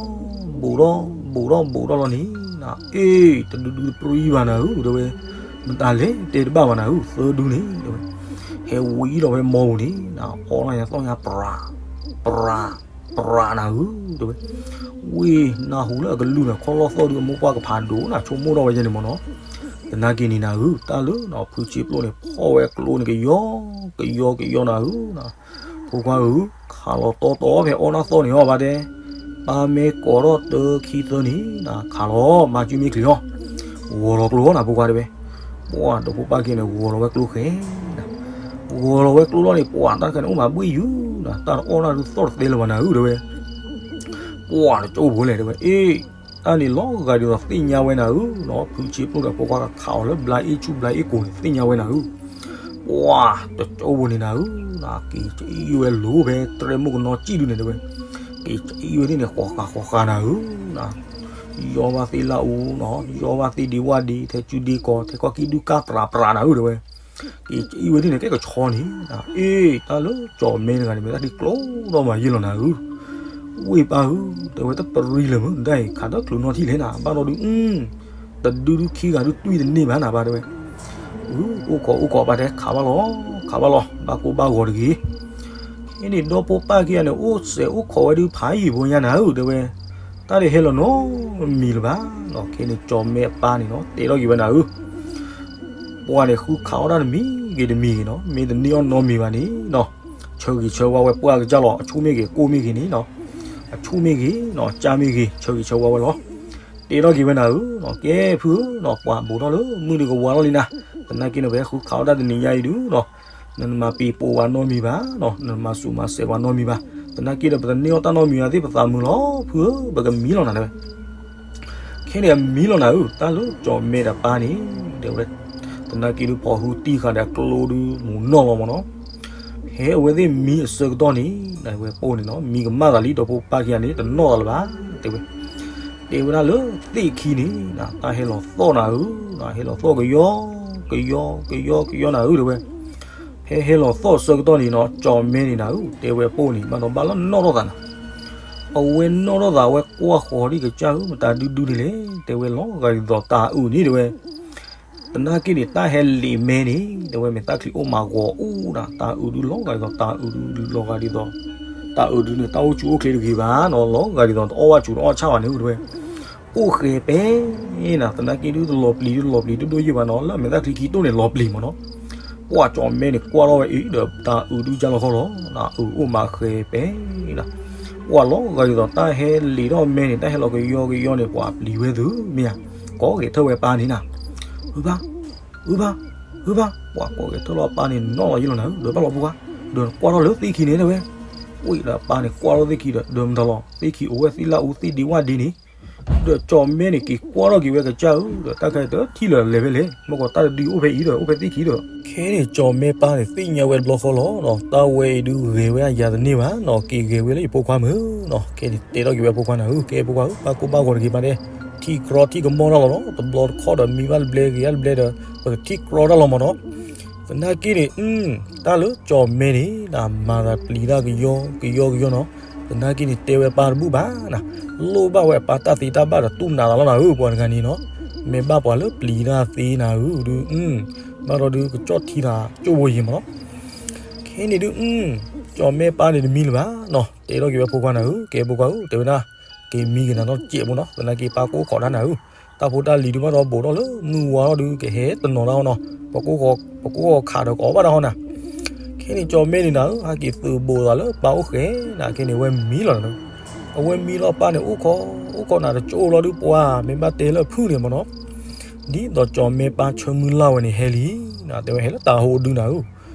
ဘူးထီၣ် ဘူးထီၣ် ဘူးထီၣ်လီၤန့ၣ် အ့ၣ် တဒုဒုတပြံဘၣ်နၤဧၢ တဲဝဲ, မတၤလဲၣ်တဲတဘၣ်ဘၣ်နၤဧၢ သၢဒုန့ၣ် တဲဝဲ, ဟဲဝံၤလီၤဝဲမီပူၤန့ၣ် အီၣ်လီၤညါသီၣ်ညါ ပြၤ ပြၤ ပြၤနၤဧၢ တဲဝဲ, ဝ့ၢ်နၢ်ဟူလၢအကလုၢ်န့ၣ် ခီၣ်လီၢ်သီၣ်ဒုအမိၢ်ပှၢ်ကဖးဒိၣ်နၤ ဆိကမိၣ်ထီၣ်ဝဲယဲန့ၣ်မ့ၢ်နီၤ, သနာ်က့န့ၣ်နၤဧၢ တၢ်လၢဖုဆံပျိၢ်န့ၣ် ဖီၣ်ဝဲကျိန့ၣ်ကယီ ကယီ ကယီနၤဧၢ ဖိခွါဧၢ, ခးလီၤတီတီဖဲအီၣ်နၢ်သီၣ်န့ၣ်အီၤဘၣ်တဲ, ပၢ်မ့ၢ်ကိးထီၣ်တၢခံသၢန့ၣ် ခးလီၤမၤစုမ့ၢ်ချံအီၤ, ဂီၤလီၤကျိအီၤနၤဖိခွါတဲဝဲ, ပှၢ်ဒီဖိပၢ်က့ၤန့ၣ် ဂီၤလီၤဝဲကျိဃဲနၤ, ဂီၤလီၤဝဲကျိလီၤန့ၣ် ပှၢ်တၢ်တခါန့ၣ် အိၣ်မၤဘှ့ၣ်ယုၤနၤ တၢ်တအီၣ်နၢ်ဒုးသီၣ်တသဲလၢၤဘၣ်နၤဧၢ တဲဝဲ, ပှၢ်တကၠိဖိလဲၣ်တဲဝဲ, အ့ၣ်, တၢ်န့ၣ်လီၤဂာ်ဒ်သိးသ့ၣ်ညါဝဲနၤဧၢ, ဖုဆံပျိၢ်ဒီးဖိခွါကခးအီၤလၢဘျါအ့ၣ်ဆူၣ်ဘျါအ့ၣ်ကိာ်န့ၣ် သ့ၣ်ညါဝဲနၤဧၢ, ပှၤတကၠိဖိန့ၣ်နၤဧၢ, က့ၤကအံၣ်ဝဲလိၤဖဲတြဲၤမုၣ်ကနီၤကံၣ်ဒုန့ၣ်တဲဝဲ, က့ၤကအံၣ်ဝဲသ့ၣ်န့ၣ် ဃီဃာ်ဃီဃာ်နၤဧၢ, ယီဘၣ်သ့ၣ်လၢအူနီၤ, ယီဘၣ်သ့ၣ်ဒံဝၣ်ဒံ ထဲကူဒံကီ ထဲကီၢ်ကံၣ်ဒုၣ်ကၢ်ပြးပြးနၤဧၢတဲဝဲ, က့ၤကအံၣ်ဝဲသ့ၣ်န့ၣ် ကဲကဆီန့ၣ်, အ့ တၢ်လၢကၠီၣ်မဲတဂၤန့ၣ် မ့ၢ်တၢ်ချံကျိဒီးမၤယံာ်လီၤနၤဧၢ, ဝ့ၢ်ပၢ်ဧၢ, တဲဝဲတပရံလၢၤမုၢ်ဒၣ်အံၤ ခးတၢ်ချုးနီထံၣ်လဲၣ်နၤ, ဘၣ်ဒီးဒုး တဒုဒုခံဂၤဒုးတွံၢ်တန့ၢ်ဘၣ်နၤဘၣ်တဲဝဲ, အိၣ်ခိးအိၣ်ခိးဘၣ်တဲ ခးဘၣ်လီၤ, ခးဘၣ်လီၤ, ဘၣ်ကိၢ်ဘၣ်ဂီၤတဂ့ၤ, ခဲန့ၣ်ဒီဖိပၢ်ခံဂၤန့ၣ် အိၣ်စဲးအိၣ်ခိးဝဲဒုးဖးယံာ်ဖိညါနၤဧၢတဲဝဲ, တၢ်တဟဲလီၤနီတမံၤလၢၤဘၣ်, ခဲန့ၣ်ကၠီၣ်မဲအပၢ်န့ၣ်နီၤ တဲထီၣ်က့ၤဝဲနၤဧၢ ပှၤန့ၣ်ဃုခးအီၣ်တၢ်တမံၤဂ့ၤတမံၤဂ့ၤနီၤ, မ့ၢ်တန့ၢ်အီၣ်နီတမံၤဘၣ်န့ၣ်နီၤ, ဆၢဂ့ၤဆၢဝါဝဲပှၢ်ကစၢ်လီၤ, အဆူၣ်မ့ၢ်ဂ့ၤ ကိၢ်မ့ၢ်ဂ့ၤန့ၣ်နီၤ, အဆူၣ်မ့ၢ်ဂ့ၤနီၤ ကၢ်မ့ၢ်ဂ့ၤ ဆၢဂ့ၤဆၢဝါဝဲလီၤ. တဲထီၣ်က့ၤဝဲနၤဧၢ, ကဲဖုဧၢနီၤ, ပှၤဘူးထီၣ်လၢမုၢ်ဒုးကဝါထီၣ်လံနၤ, သနာ်က့န့ၣ် ပဟဲဃုခးအီၣ်တၢ်တနံၤညါအံၤဒုနီၤ, နမၤပံၤပိာ်ဝဲနီတမံၤဘၣ်, နမၤစူးမၤစဲးဝဲနီတမံၤဘၣ်, သနာ်က့ဒီး ပတန့ၢ်အီၣ်တၢ်နီတမံၤဘၣ်သ့ၣ် ပသးမုာ်လီၤ, ဖုဧၢ, ပကမံလီၤနၤတဲဝဲ ခဲန့ၣ်အမံလီၤနၤဧၢ, တၢ်လၢကၠီၣ်မဲတပၢ်န့ၣ် တဲဝဲ, သနာ်က့ဒုးဖီၣ်ဟုတံၢ်ဃာ်ဒီးကျိဒုးမူၤနီၢ်လီၤမၢ်နီၤ, ဖဲအဝဲသ့ၣ်မံအဆၢကတီၢ်န့ၣ် နဝဲပိၢ်န့ၣ်နီၤ မံကမၣ်သးလံဒီးဖိပၢ်ခံဂၤန့ၣ် တနီၣ်သးလၢၤဘၣ်, တဲဝဲ, တဲဝဲဒၣ်လၢသ့ၣ်ခံန့ၣ် တၢ်ဟဲလီၤသီၣ်နၤဧၢ, ဟဲလီၤသီၣ်ကယီ ကယီ ကယီ ကယီနၤဧၢ တဲဝဲ ဖဲဟဲလီၤသီၣ်ဆၢကတီၢ်န့ၣ်နီၤ ကၠီၣ်မဲန့ၣ်နၤဧၢ, တဲဝဲပိၢ်န့ၣ် ဘၣ်ဒီးဘၣ်လၢနီၣ်ထီၣ်သးနၤ, အဝဲနီၣ်ထီၣ်သး အဝဲကွၢ်ဃီၤဒံးကစၢ်ဧၢ မတၤဒုဒုန့ၣ်လဲၣ်, တဲဝဲလီၤဂာ်ဒ်သိးတၤအုးန့ၣ်တဲဝဲ, သနာ်က့န့ၣ် တၢ်ဟဲလံာ်မဲန့ၣ် တဲဝဲမ့ၢ်တၢ်ချံအိၣ်မးဂီၤအူဒၣ် တၤအုးဒုလီၤဂာ်ဒ်သိးတၤအုးဒုလီၤဂာ်ဒ်သိး တၤအုးဒုန့ၣ် တၢ်အိၣ်ဆူၣ်အိၣ်ချ့တဂ့ၤဘၣ်နီၤ လီၤဂာ်ဒ်သိးတအီၣ်ဘၣ်ဆူးတအီၣ်ဆၣ်ဘၣ်န့ၣ်တဲဝဲ အိၣ်ဃဲၤပဲန့ၣ် သနာ်က့ဒုတလီၤပျံၤဒုတလီၤပျံၤဒိၣ်ဒိၣ်ယံာ်ဘၣ်နီၤ လၢအမဲာ်တၢ်ချံခံတိၢ်န့ၣ်လီၤပျံၤမၢ်နီၤ, ပှၤကၠီၣ်မဲန့ၣ် ကွၢ်ထီၣ်ဝဲအံၤဒီးတၤအုးဒုကၢ်လီၤခီလီၤ တၤအုးအိၣ်မးဃဲၤပဲန့ၣ်, ပှၤလီၤဂာ်ဒ်သိးတၢ်ဟဲလံာ်ထီၣ်မဲန့ၣ် တၢ်ဟဲလီၤကယီကယီန့ၣ် ပှၤပျံၤဝဲသုမ့ၢ်ဧါ, ကိးဂဲၤထၢၣ်ဝဲပၢ်န့ၣ်နၤ, ဟုဘၣ် ဟုဘၣ် ဟုဘၣ် ပှၤကိးဂဲၤထၢၣ်လီၤပၢ်န့ၣ်နီၣ်လီၤယံာ်လီၤနၤဧၢ ဒီးဘၣ်လီၤဖိခွါ, ဒီးကွၢ်ထီၣ်လၢသ့ၣ်ခံန့ၣ်တဲဝဲ, အိၣ်ဒီးပၢ်န့ၣ်ကွၢ်ထီၣ်သ့ၣ်ခံဒီး ဒီးမတၤလီၤ သ့ၣ်ခံအိၣ်ဝဲသ့ၣ်လၢအူသ့ၣ်ဒ့ဝၣ်ဒ့န့ၣ်, ဒီးကၠီၣ်မဲန့ၣ် က့ၤကွၢ်ထီၣ်က့ၤဝဲကစၢ်ဧၢ ဒီးတၢ်ခဲတထံၣ်လၢၤလဲၤဖဲလဲၣ် မ့ၢ်ကီးတၢ်တဒုအိၣ်ဖဲအံၤဒီး အိၣ်ဖဲသ့ၣ်ခံဒီး ခဲန့ၣ်ကၠီၣ်မဲပၢ်န့ၣ် သ့ၣ်ညါဝဲတဘျီဃီလီၤနီၤ တၢ်ဝဲအံၤဒုဂဲၤဝဲအယၤတန့ၢ်ဘၣ်နီၤ က့ၤဂဲၤဝဲလၢယဖိခွါမုၢ်နီၤ ခဲန့ၣ်တဲထီၣ်က့ၤဝဲဖိခွါနၤဧၢ ကဲဖိခွါဧၢ ဘၣ်ကိၢ်ဘၣ်ဂီၤတဂ့ၤဘၣ်တဲ, ထံၣ်ကြီထံၣ်ကမီၣ်တၢ်လီၤနီၤ တဘျီတခီၣ်ဒီးမံဘၣ်တဘျဲဂ့ၤဘၣ်တဘျဲဒီး ပကထံၣ်ကြီတၢ်လီၤမၢ်နီၤ သနာ်က့န့ၣ် တၢ်လၢကၠီၣ်မဲန့ၣ် မၤသးပျံၤတၢ်ကယီကယီကယီနီၤ, သနာ်က့န့ၣ် တဲဝဲပၢ်တဘူၣ်ဘၣ်နၤ, လိၣ်ဘၣ်ဝဲအပၢ်တၢ်သ့တၢ်ဘၣ်ဒီးတူၢ်နးသးလီၤနၤဧၢ ပှၤတဂၤန့ၣ်နီၤ, မ့ၢ်ဘၣ်ပှၤလၢပျံၤတၢ်သ့နၤဧၢဒုး, ဘၣ်ဒီးဒုးကကၠီၣ်ထံနၤကၠိၣ်ဖိယံၤမၢ်နီၤ, ခဲန့ၣ်ဒုး ကၠီၣ်မဲပၢ်န့ၣ်တမံလၢၤဘၣ်နီၤ, တဲထီၣ်က့ၤဝဲဖိခွါနၤဧၢ ကဲဖိခွါဧၢ တဲဝဲဒၣ်, က့ၤမံက့ၤနၤနီတစဲးဖိနီၤ သနာ်က့ပၢ်ကအိၣ်ခိးတၢ်နၤဧၢ, တၢ်ဖိတၢ်လံၤဒုးဘၣ်ဒီးဘူးထီၣ်လၢမုၢ်ဝါထီၣ်ဒုး ကဟဲတနီၤတၢ်ဟီနီၤ, ပကအိၣ်ခိးခးဒီးကအီၣ်ဘၣ်တၢ်ဟီနၤ, ခဲန့ၣ်ကၠီၣ်မဲန့ၣ်နၤဧၢ ဟဲက့ၤသုးဘူးသးလၢပၢ်အိၣ်ဃဲနၤ ခဲန့ၣ်ဝဲမံလီၤနၤ, အဝဲမံလီၤပၢ်န့ၣ် အိၣ်ခိး အိၣ်ခိးနၤတကၠိၣ်လီၤဒုးပှၤ မ့ၢ်ဘၣ်တဲလၢဖုၣ်န့ၣ်မၢ်နီၤ, ဒ်သိးကၠီၣ်မဲပၢ်ဆၢမုၢ်လၢ်ဝဲန့ၣ်ဟဲလံ, တဲဝဲဟဲလၢတၤဟိဒုနၤဧၢ,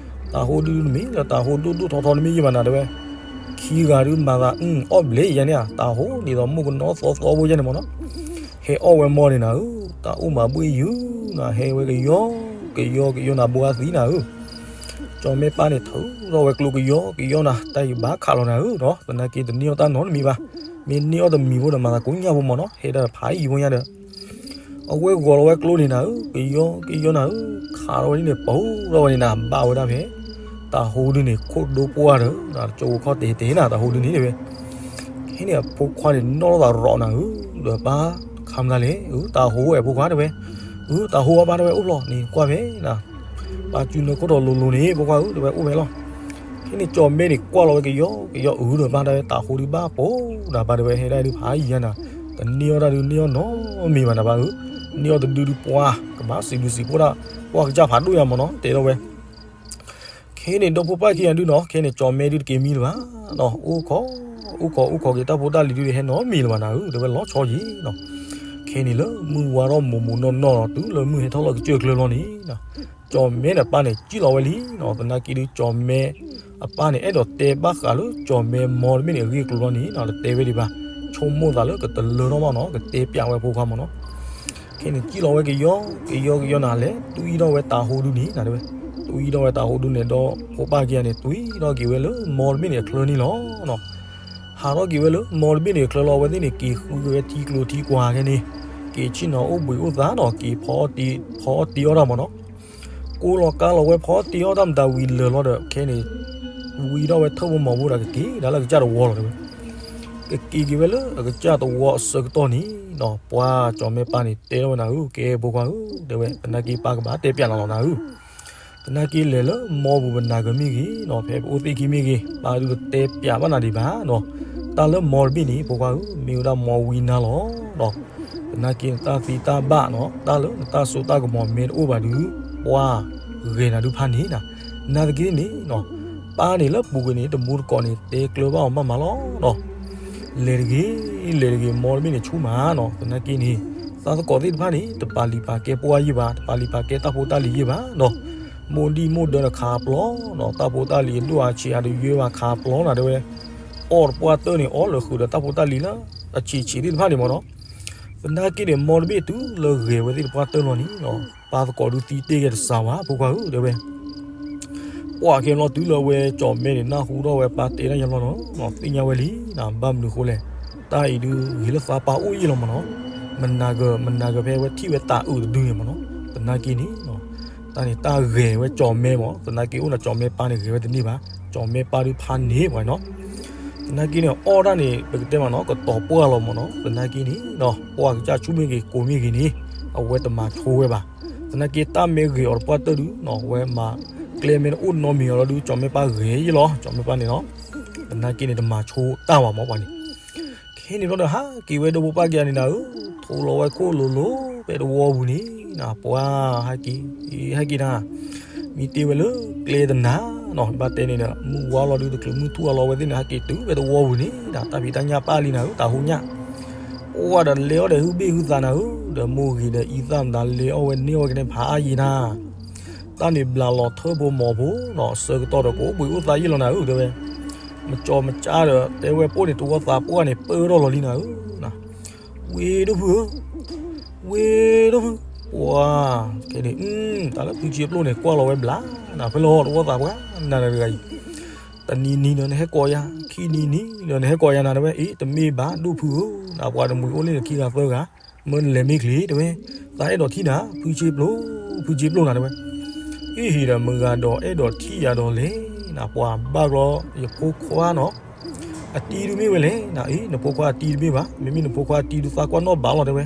တၤဟိဒုတမ့ၢ်လၢတၤဟိဒိၣ်ဒိၣ်ထီထီတမ့ၢ်ယံၤဘၣ်နၤ တဲဝဲ, ခံဂၤဒုးမၤသးအီၣ်ဘျဲၣ်ယါန့ၣ်ဧါ တၤဟိဒ်သိးမုၣ်ကနီၤသီသီဖိယါန့ၣ်မၢ်နီၤ, ဟဲအီၣ်ဝဲမီၢ်န့ၣ်နၤဧၢ, တၢ်အိၣ်မၤဘှ့ၣ်ယုာ်နၤ ဟဲဝဲကယီ ကယီကယီနၤ ဘိအသံနၤဧၢ ကၠီၣ်မဲပၢ်န့ၣ်ထုးထီၣ်ဝဲကျိကယီကယီနၤ တၢ်ယဘၣ်ခးလီၤနၤဧၢဒီး သနာ်က့တန့ၢ်အီၣ်တၢ်နီတမံၤဘၣ်, မ့ၢ်န့ၢ်အီၣ်တမံၤဖိဒီးမၤသးကိညၢ်ဖိမၢ်နီၤ ဟဲဒၣ်ဖးယံၤဖိညါဒီး အဝဲဂီၤလီၤဝဲကျိန့ၣ်နၤဧၢ ကယီကယီနၤဧၢ, ခးထီၣ်ဝဲဒ်န့ၣ်ပူၤထီၣ်ဝဲန့ၣ်နၤ ဘၣ်ဝဲဒၣ်ဖဲ တၤဟိဒုန့ၣ် ခိၣ်ဒိပှၢ်ဒီး ကၠိဖိခီၣ်တဲာ်တဲာ်နၤ တၤဟိဒုန့ၣ်တဲဝဲ ခဲန့ၣ်အဖိခွါန့ၣ် နီၣ်ထီၣ်သးရီးနၤဧၢ, ဒီးပၢ်ခါမတၤလဲၣ်, အၢ တၤဟိဝဲဖိခွါတဲဝဲ, အၢ တၤဟိအီၤဘၣ်တဲဝဲ အိၣ်ဖျီန့ၣ်ကွၢ်ဖဲနၤ, ပၢ်စုနၢခိၣ်ထီၣ်လိၤလိၤန့ၣ် ဖိခွါဧၢ တဲဝဲအိၣ်ဖဲလီၤ. ခဲန့ၣ်ကၠီၣ်မဲန့ၣ်ကွၢ်လီၤဝဲကယီကယီအုးဒီးဘၣ်တဲဝဲ တၤဟိဒုဘၣ်ပိာ်နၤ ဘၣ်တဲဝဲ ဟဲဒၣ်ဒုဖးယံၤယါနၤ, တန့ၢ်အီၣ်တၢ်ဒုန့ၢ်အီၣ်နီတမံၤဘၣ်နၤဘၣ်ဧၢ, န့ၢ်အီၣ်တဒုဒုပှၤ ကဘၣ်စံးဘျုးစံးဖှိၣ်ဒၣ် ပှၤကစၢ်ဖးဒိၣ်ယါမၢ်နီၤ တဲထီၣ်ဝဲ ခဲန့ၣ်ဒီဖိပၢ်ခံဂၤဒုနီၤ ခဲန့ၣ်ကၠီၣ်မဲဒုတက့ၤမံလၢၤဘၣ်နီၤ, အိၣ်ခိး အိၣ်ခိး အိၣ်ခိးက့ၤတၢ်ဖိတၢ်လံၤဒုဟဲနီတမံၤလၢၤဘၣ်နၤဧၢ တဲဝဲလီၤဆီယံၤနီၤ, ခဲန့ၣ်လၢမုၢ်ဝါထီၣ်မိၢ်မိၢ်နီၢ်နီၢ် တုၤလၢမုၢ်ဟဲထီၣ်လီၤကစၢၢ်ကျၢၤလီၤန့ၣ်နီၤ, ကၠီၣ်မဲန့ၣ်အပၢ်န့ၣ် စံၣ်လီၤဝဲလံနီၤ, သနာ်က့ဒုကၠီၣ်မဲ အပၢ်န့ၣ် အဲၣ်ဒိးတဲဘၣ်ဃးလၢကၠီၣ်မဲမီတမ့ၢ်န့ၣ် အဂ့ၢ်အကျိၤလီၤန့ၣ်နီၤ, တတဲဝဲဒံးဘၣ်, ဆိကမိၣ်သးလၢကတလၢထီၣ်မးနီၤ, ကတဲပျးဝဲဖိခွါမးနီၤ, ခဲန့ၣ် စံၣ်လီၤဝဲကယီ ကယီကယီနၤ လဲၤတွံၢ်ထီၣ်ဝဲတၤဟိဒုန့ၣ်နၤ တဲဝဲ, တွံထီၣ်ဝဲတၢ်ဟိဒုးနဲၣ်ဒီး ဖိပၢ်ခံဂၤန့ၣ် တွံထီၣ်က့ၤဝဲလၢ မီတဘ့ၣ်န့ၣ်အချၢန့ၣ်လီၤ. ဟးထီၣ်က့ၤဝဲလၢ မီတဘ့ၣ်န့ၣ်အချၢလီၤ. အဝဲသ့ၣ်န့ၣ် က့ၤဃုက့ၤဝဲထံကျိထံကွၢ်ခဲန့ၣ်, က့ၤဆ့ၣ်နီၤအိၣ်ဘှံးအိၣ်သါဒီး က့ၤဖီအီၣ်တ့အီၣ်တၢ်မ့ၢ်နီၤ. ကိးလီၤကါလီၤဝဲ ဖီအီၣ်တ့အီၣ်တၢ်မတၤဝံၤလၢာ်လီၤဒီး ခဲန့ၣ် ဝံထီၣ်ဝဲထၢၣ်ဖိမီၤဖိဒီး ကက့ၤဒၣ်လၢအကစၢ်သဝီလီၤ တဲဝဲ. ကက့ၤက့ၤဝဲလၢအကစၢ်သဝီအဆၢကတီၢ်န့ၣ်ဒီး ပှၤကၠီၣ်မဲပၢ်န့ၣ် တဲထီၣ်ဝဲနၤဧၢ, ကဲဖိခွါဧၢ, တဲဝဲ, သနာ်က့ပၢ်ကဘၣ်တဲပၠးနၤလီၤနၤဧၢ. သနာ်က့လဲၤလၢမီပူၤပနၢ်ကမ့ၢ်ဂ့ၤဒီး ဖဲပအိၣ်သ့ၣ်ခံမ့ၢ်ဂ့ၤ, ပၢ်ဒုးတဲပၠးဘၣ်နၤဒံးဘၣ်ဒီး, တၢ်လၢမီတဘ့ၣ်န့ၣ် ဖိခွါဧၢ, မ့ၢ်ဝဲဒၣ်မီဝံနါလီၤဒီး သနာ်က့နတၢ်သ့တၢ်ဘၣ်နီၤ, တၢ်လၢနတၢ်စိတၢ်ကမီၤမ့ၢ်တအိၣ်ဘၣ်ဒီး, ပှၤဂဲၤနၤဒုးဖးန့ၣ်နၤ. နာ်သက့န့ၣ်နီၤ, ပၢ်န့ၣ်လၢပူၤကွံာ်န့ၣ် တမူတကိးန့ၣ် တဲကျၢၤဘၣ်အီၤမးမးလီၤနီၤ. လဲၤတဂ့ၤ, လဲၤတဂ့ၤ, မီတဘ့ၣ်န့ၣ်ဆူၣ်မးနီၤ. သနာ်က့န့ၣ် သးသကိးသ့ၣ်တဖၣ်န့ၣ် တပာ်လုၢ်ပာ်ကဲပှၢ်ယံၢ်ဘၣ်, တပာ်လုၢ်ပာ်ကဲတၢ်ဖိတၢ်လံၤယံၢ်ဘၣ်နီၤ. မိၢ်ဒံၣ်မိၢ်ဒၢန့ၣ်ခးပျီနီၤ, တၢ်ဖိတၢ်လံၤအဒိၣ်အဆံးအဒုးယွဲဘၣ်ခးပျီနၤတဲဝဲ. အီၣ်တပှၢ်တၢၢ်န့ၣ် အီၣ်လၢာ်ဃုာ်ဒီးတၢ်ဖိတၢ်လံၤလၢအဆံးဆံးသ့ၣ်တဖၣ်န့ၣ်မ့ၢ်နီၤ. သနာ်က့န့ၣ် မီတဘ့ၣ်တုၤလၢဂဲၤဝဲသ့ၣ်တပှၢ်တၢၢ်လီၤန့ၣ်နီၤ, ပၢ်သကိးဒုးသံတ့ၢ်က့ၤတစှၤဘၣ် ဖိခွါဧၢ တဲဝဲ. ပှၢ်ခဲလီၤတုၤလၢအဝဲကၠီၣ်မဲန့ၣ် နၢ်ဟူထီၣ်ဝဲပၢ်တဲတၢ်ယါလီၤနီၤ, သ့ၣ်ညါဝဲလံနၤ, ဘၣ်မနုၤအဃိလဲၣ်, တၢ်အံၤဒုးဂ့ၤလၢသးပၢ်အိၣ်ယံာ်လီၤမ့ၢ်နီၤ. မနၤကမနၤကဖဲဝဲထံၣ်ဝဲတၢ်အုးတဒုန့ၣ်မ့ၢ်နီၤ. သနာ်က့န့ၣ် တၢ်န့ၣ်တၢ်ဂဲၤဝဲကၠီၣ်မဲမ့ၢ်, သနာ်က့အိၣ်ဒီးကၠီၣ်မဲပၢ်န့ၣ်ဂဲၤဝဲတန့ၢ်ဘၣ်, ကၠီၣ်မဲပၢ်ဒုးဖးန့ၢ်ပှၤနီၤ. သနာ်က့န့ၣ် အီၣ်ဒၣ်န့ၣ် ပကတဲမ့ၢ်နီၤ ကတီၤပှၢ်လီၤမ့ၢ်နီၤ. သနာ်က့န့ၣ် ပှၢ်ကစၢ်ဆူၣ်မ့ၢ်ဂ့ၤ ကိၤမ့ၢ်ဂ့ၤန့ၣ် အဝဲတမၤဆိဝဲဘၣ်. သနာ်က့တၢ်မ့ၢ်ဂ့ၤအီၤတပှၢ်တၢၢ်ဒုးနီၤ, အဝဲမၤကျဲမ့ၢ်တအိၣ်နီတမံၤအီၤလီၤဒုး ကၠီၣ်မဲပၢ်ဂဲၤယံာ်လီၤ, ကၠီၣ်မဲပၢ်န့ၣ်နီၤ. သနာ်က့န့ၣ်တမၤဆိတၢ်ဘၣ်မ့ၢ်ပှၤန့ၣ်. ခဲန့ၣ်ဘျီဒီး ဟးက့ၤဝဲဒီးဖိပၢ်ခံဂၤန့ၣ်နၤဧၢ, ထိလီၤဝဲခိၣ်လိၤလိၤ ဖဲတဝီပူၤန့ၣ်နၤ, ပှၤဟဲက့ၤ, ဟဲက့ၤနၤ, မံတ့ၢ်ဝဲလၢကျဲတနၤနီၤ, ဘၣ်တဲန့ၣ်ဒီး မုၢ်ဝါလီၤဒုး တချုးမုၢ်ထူၣ်အလီၤဝဲသ့ၣ်န့ၣ် ဟဲက့ၤတုၤဖဲတဝီပူၤန့ၣ်နၤ, တၢ်ဖံးတၢ်ညၣ်ပၢ်လံနၤဧၢ, တၢ်ဟူညၣ် အိၣ်ဝဲဒီးလဲၤအီၣ်ဒီးဟုဘ့ၣ်ဟုသးနၤဧၢ, ဒီးမိၢ်ဂ့ၤဒီးအံသၣ်မတၤလဲၤအီၣ်ဝဲန့ၢ်အီၣ်ဝဲကန့ၣ်ဖးအါယံာ်နၤ. တၢ်န့ၣ်ဘျးလီၤထၢၣ်ဖိမီၤဖိနီၤ, ဆၢကတီၢ်ဒီးကအိၣ်ဘှံးအိၣ်သါယံာ်လီၤနၤဧၢ တဲဝဲ. မကၠီမကၠါဒီး တဲဝဲပိၢ်န့ၣ် တဝီသးပှၢ်န့ၣ် ပၢထီၣ်လီၤလံနၤဧၢ, ဝ့ၢ်ဒိၣ်ဖုဧၢ, ဝ့ၢ်ဒိၣ်ဖု, ပှၤ, ခဲန့ၣ် တၢ်လၢဖုဆ့ပျိၢ်န့ၣ် ကွၢ်လီၤဝဲဘျးနၤ ဖဲလၢဟီၣ်တဝီသးပှၢ်နၤတဂၤအံၤ တနံၤနံၤဒီးနဟဲကိးယၤ, ခံနံၤနံၤဒီးနဟဲကိးယၤနၤ တဲဝဲ, အ့ တမ့ၢ်ဘၣ် ဒိၣ်ဖုဧၢ, နပှၤတမှံၤအိၣ်လၢနခံဂၤသၢဂၤ, မၢနလဲၤမ့ၢ်ချ့ တဲဝဲ, သးအဲၣ်ဒိးထံၣ်နၤ ဖုဆ့ပျိၢ်, ဖုဆ့ပျိၢ်နၤ တဲဝဲ. အ့ ဟ့ၣ်ဒီးမုၢ်ဂၤဒီးအဲၣ်ဒိးထံၣ်ယၤဒီးလဲၣ်နၤ, ပှၤဘၣ်ဘျီ ယဖိခွါနီၤ အတံၤဒုးမ့ၢ်ဝဲလဲၣ်နၤ, အ့ နဖိခွါအတံၤတမ့ၢ်ဘၣ်, မ့မ့ၢ်နဖိခွါအတံၤဒုးသးကွၢ်နီၣ်ဘၣ်လီၤ တဲဝဲ.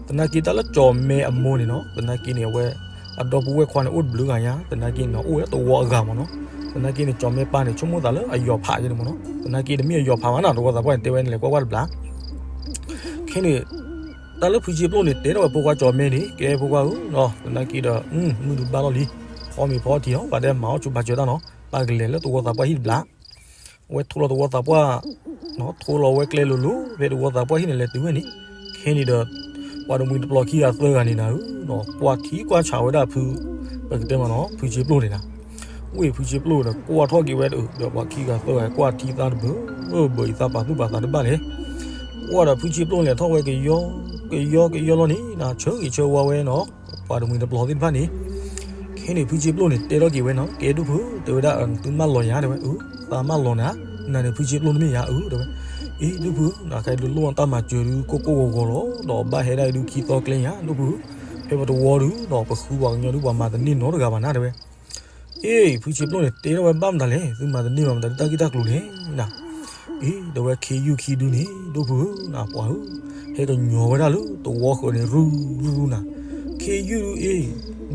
သနာ်က့တၢ်လၢကၠီၣ်မဲအမိၢ်န့ၣ်နီၤ, သနာ်က့န့ၣ် အဝဲ အဒီပုၢ်ဝဲၢ်ခွါန့ၣ် အိၣ်တဘျုးဂၤညါ, သနာ်က့န့ၣ် အိၣ်ဝဲတဝီအဂၤမ့ၢ်နီၤ. သနာ်က့န့ၣ် ကၠီၣ်မဲပၢ်န့ၣ် ဆိကမိၣ်သးလၢအယီၤဖးယဲန့ၣ်မ့ၢ်နီၤ, သနာ်က့တမ့ၢ်အယီၤဖးဘၣ်နၤ, တဝီသးပှၢ်န့ၣ် တဲဝဲန့ၣ် လဲၤကွၢ်ကွၢ်တဘျီ ခဲန့ၣ် တၢ်လၢဖုဆ့ပျိၢ်န့ၣ် တဲထီၣ်ဝဲဖိခွါကၠီၣ်မဲန့ၣ်, ကဲဖိခွါဧၢ, သနာ်က့ဒီး မုၢ်ဒုးဘၣ်လီၤလံ, ဖီမ့ၤဖီထံလီၤ, ပှၤတဲမၤအီၣ်ဆူၣ်ပာ်စၢၤတၢ်နီၤ, ပကလဲၤလၢတဝီသးပှၢ်ဟံၣ်တဘျီ. အဝဲထိလီၤတဝီသးပှၢ်, ထိလီၤဝဲကျဲလိၤလိၤ ဖဲတဝီသးပှၢ်ဟံၣ်န့ၣ် လဲၤတုၤဝဲန့ၣ်, ခဲန့ၣ်ဒီး ပှၤတမှံၤတပျီၤခံဂၤသၢဂၤန့ၣ်နၤဧၢ, ကွၢ်ထံကွၢ်ဆးဝဲဒၣ်ဖု, ပကတဲမ့ၢ်နီၤ ဖုဆ့ပျိၢ်န့ၣ်နၤ. ဝ့ၢ်ဖုဆ့ပျိၢ်ဒီး ကွၢ်ထီၣ်က့ၤဝဲဒီး ပှၤခံဂၤသၢဂၤ ကွၢ်ထံသးတဘၢဘၢ အံသးပာ်သူၣ်ပာ်သးတဘၣ်လဲၣ်. ကွၢ်ဒီးဖုဆ့ပျိၢ်လဲၤထီၣ်ဝဲကယီ ကယီကယီလီၤန့ၣ်နၤ, ဆၢဂ့ၤဆၢဝါဝဲနီၤ ပှၤတမှံၤတပျီၤသ့ၣ်တဖၣ်န့ၣ်. ခဲန့ၣ် ဖုဆ့ပျိၢ်န့ၣ် တဲထီၣ်က့ၤဝဲနီၤ, ကဲဒိၣ်ဖု, တဲဝဲဒၣ် သုမၢလီၤယၤ တဲဝဲ, အၢ သးမၢလီၤနၤ, နၤန့ၣ် ဖုဆ့ပျိၢ်တမ့ၢ်ယၤဧၢ တဲဝဲ. အ့ ဒိၣ်ဖု, နခါအံၤဒုးလိၣ်တၢ်မၤစၢၤဒုး ကိၢ်ကိၢ်ဂီၤဂီၤလီၤ, ဒီးဘၣ်ဟဲဒၣ်အံၤဒုးခံသီကျဲယၤ ဒိၣ်ဖု, ဖဲပတဝီဒုး ဒီးပဃုပှၤကညီဒုး ပှၤမၤတန့ၢ်နီတဂၤဘၣ်နၤ တဲဝဲ. အ့ ဖုဆ့ပျိၢ်န့ၣ် တဲထီၣ်ဝဲဘၣ်မတၤလဲၣ်, သုမၤတန့ၢ်ဘၣ်မတၤဒုး တၢ်ဂ့ၢ်တၢ်ကျိၤလဲၣ်နၤ. အ့ ဒီးဝဲခ့ယုၢ်ခံဒုန့ၣ် ဒိၣ်ဖုဧၢ, နပှၤဧၢ, ဟဲကညီၤဝဲဒၣ်လၢတဝီဃၢၤန့ၣ် ရူရူရူနၤ. ခ့ယုၢ်ဒုအ့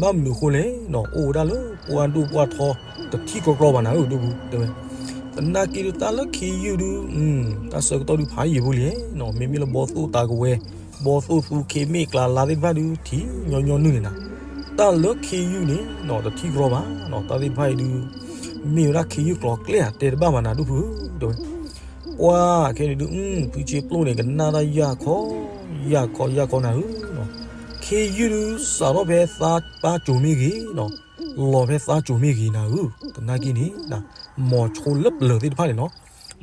ဘၣ်မနုၤအဃိလဲၣ်နီၤ, အိၣ်ဝဲဒၣ်လၢပှၢ်ဒိၣ်ပှၢ်ထီ တထံၣ်ကြီကြီဘၣ်နၤဧၢ ဒိၣ်ဖု တဲဝဲ. သနာ်က့ဒုးတၢ်လၢခ့ယုၢ်ဒု တၢ်ဆၢကတီၢ်ဒုးဖးယံာ်ဖိလံနီၤ, မ့မ့ၢ်လၢဘီသိၣ်တၢ်ကဝဲၤ ဘီသိၣ်သူခ့မ့ၣ်ကျါလါသ့ၣ်တဖၣ်ဒုး ထံညီညီနုၢ်န့ၣ်နၤ. တၢ်လၢခ့ယုၢ်န့ၣ်နီၤ တထံၣ်ကြီဘၣ်နီၤ, တၢ်သ့ၣ်တဖၣ်အံၤဒုး မ့ၢ်ဝဲဒၣ်ခ့ယုၢ်ကျိၤကျဲဧါ တဲတဘၣ်ဘၣ်နၤ ဒိၣ်ဖုဧၢ တဲဝဲ. ပှၢ်ခဲန့ၣ်ဒုး ဖုဆ့ပျိၢ်န့ၣ် ကနၣ်တၢ်ယၢ်ခီ ယၢ်ခီယၢ်ခီနၤဧၢနီၤ. ခ့ယုၢ်ဒုး စးထီၣ်ဖဲသါပၢ်ကိၤမ့ၢ်ဂ့ၤနီၤ, လီၤဖဲသါကိၤမ့ၢ်ဂ့ၤနၤဧၢ, သနာ်က့န့ၣ် မီၤဆိလၢပျၢၤသ့ၣ်တဖၣ်န့ၣ်နီၤ,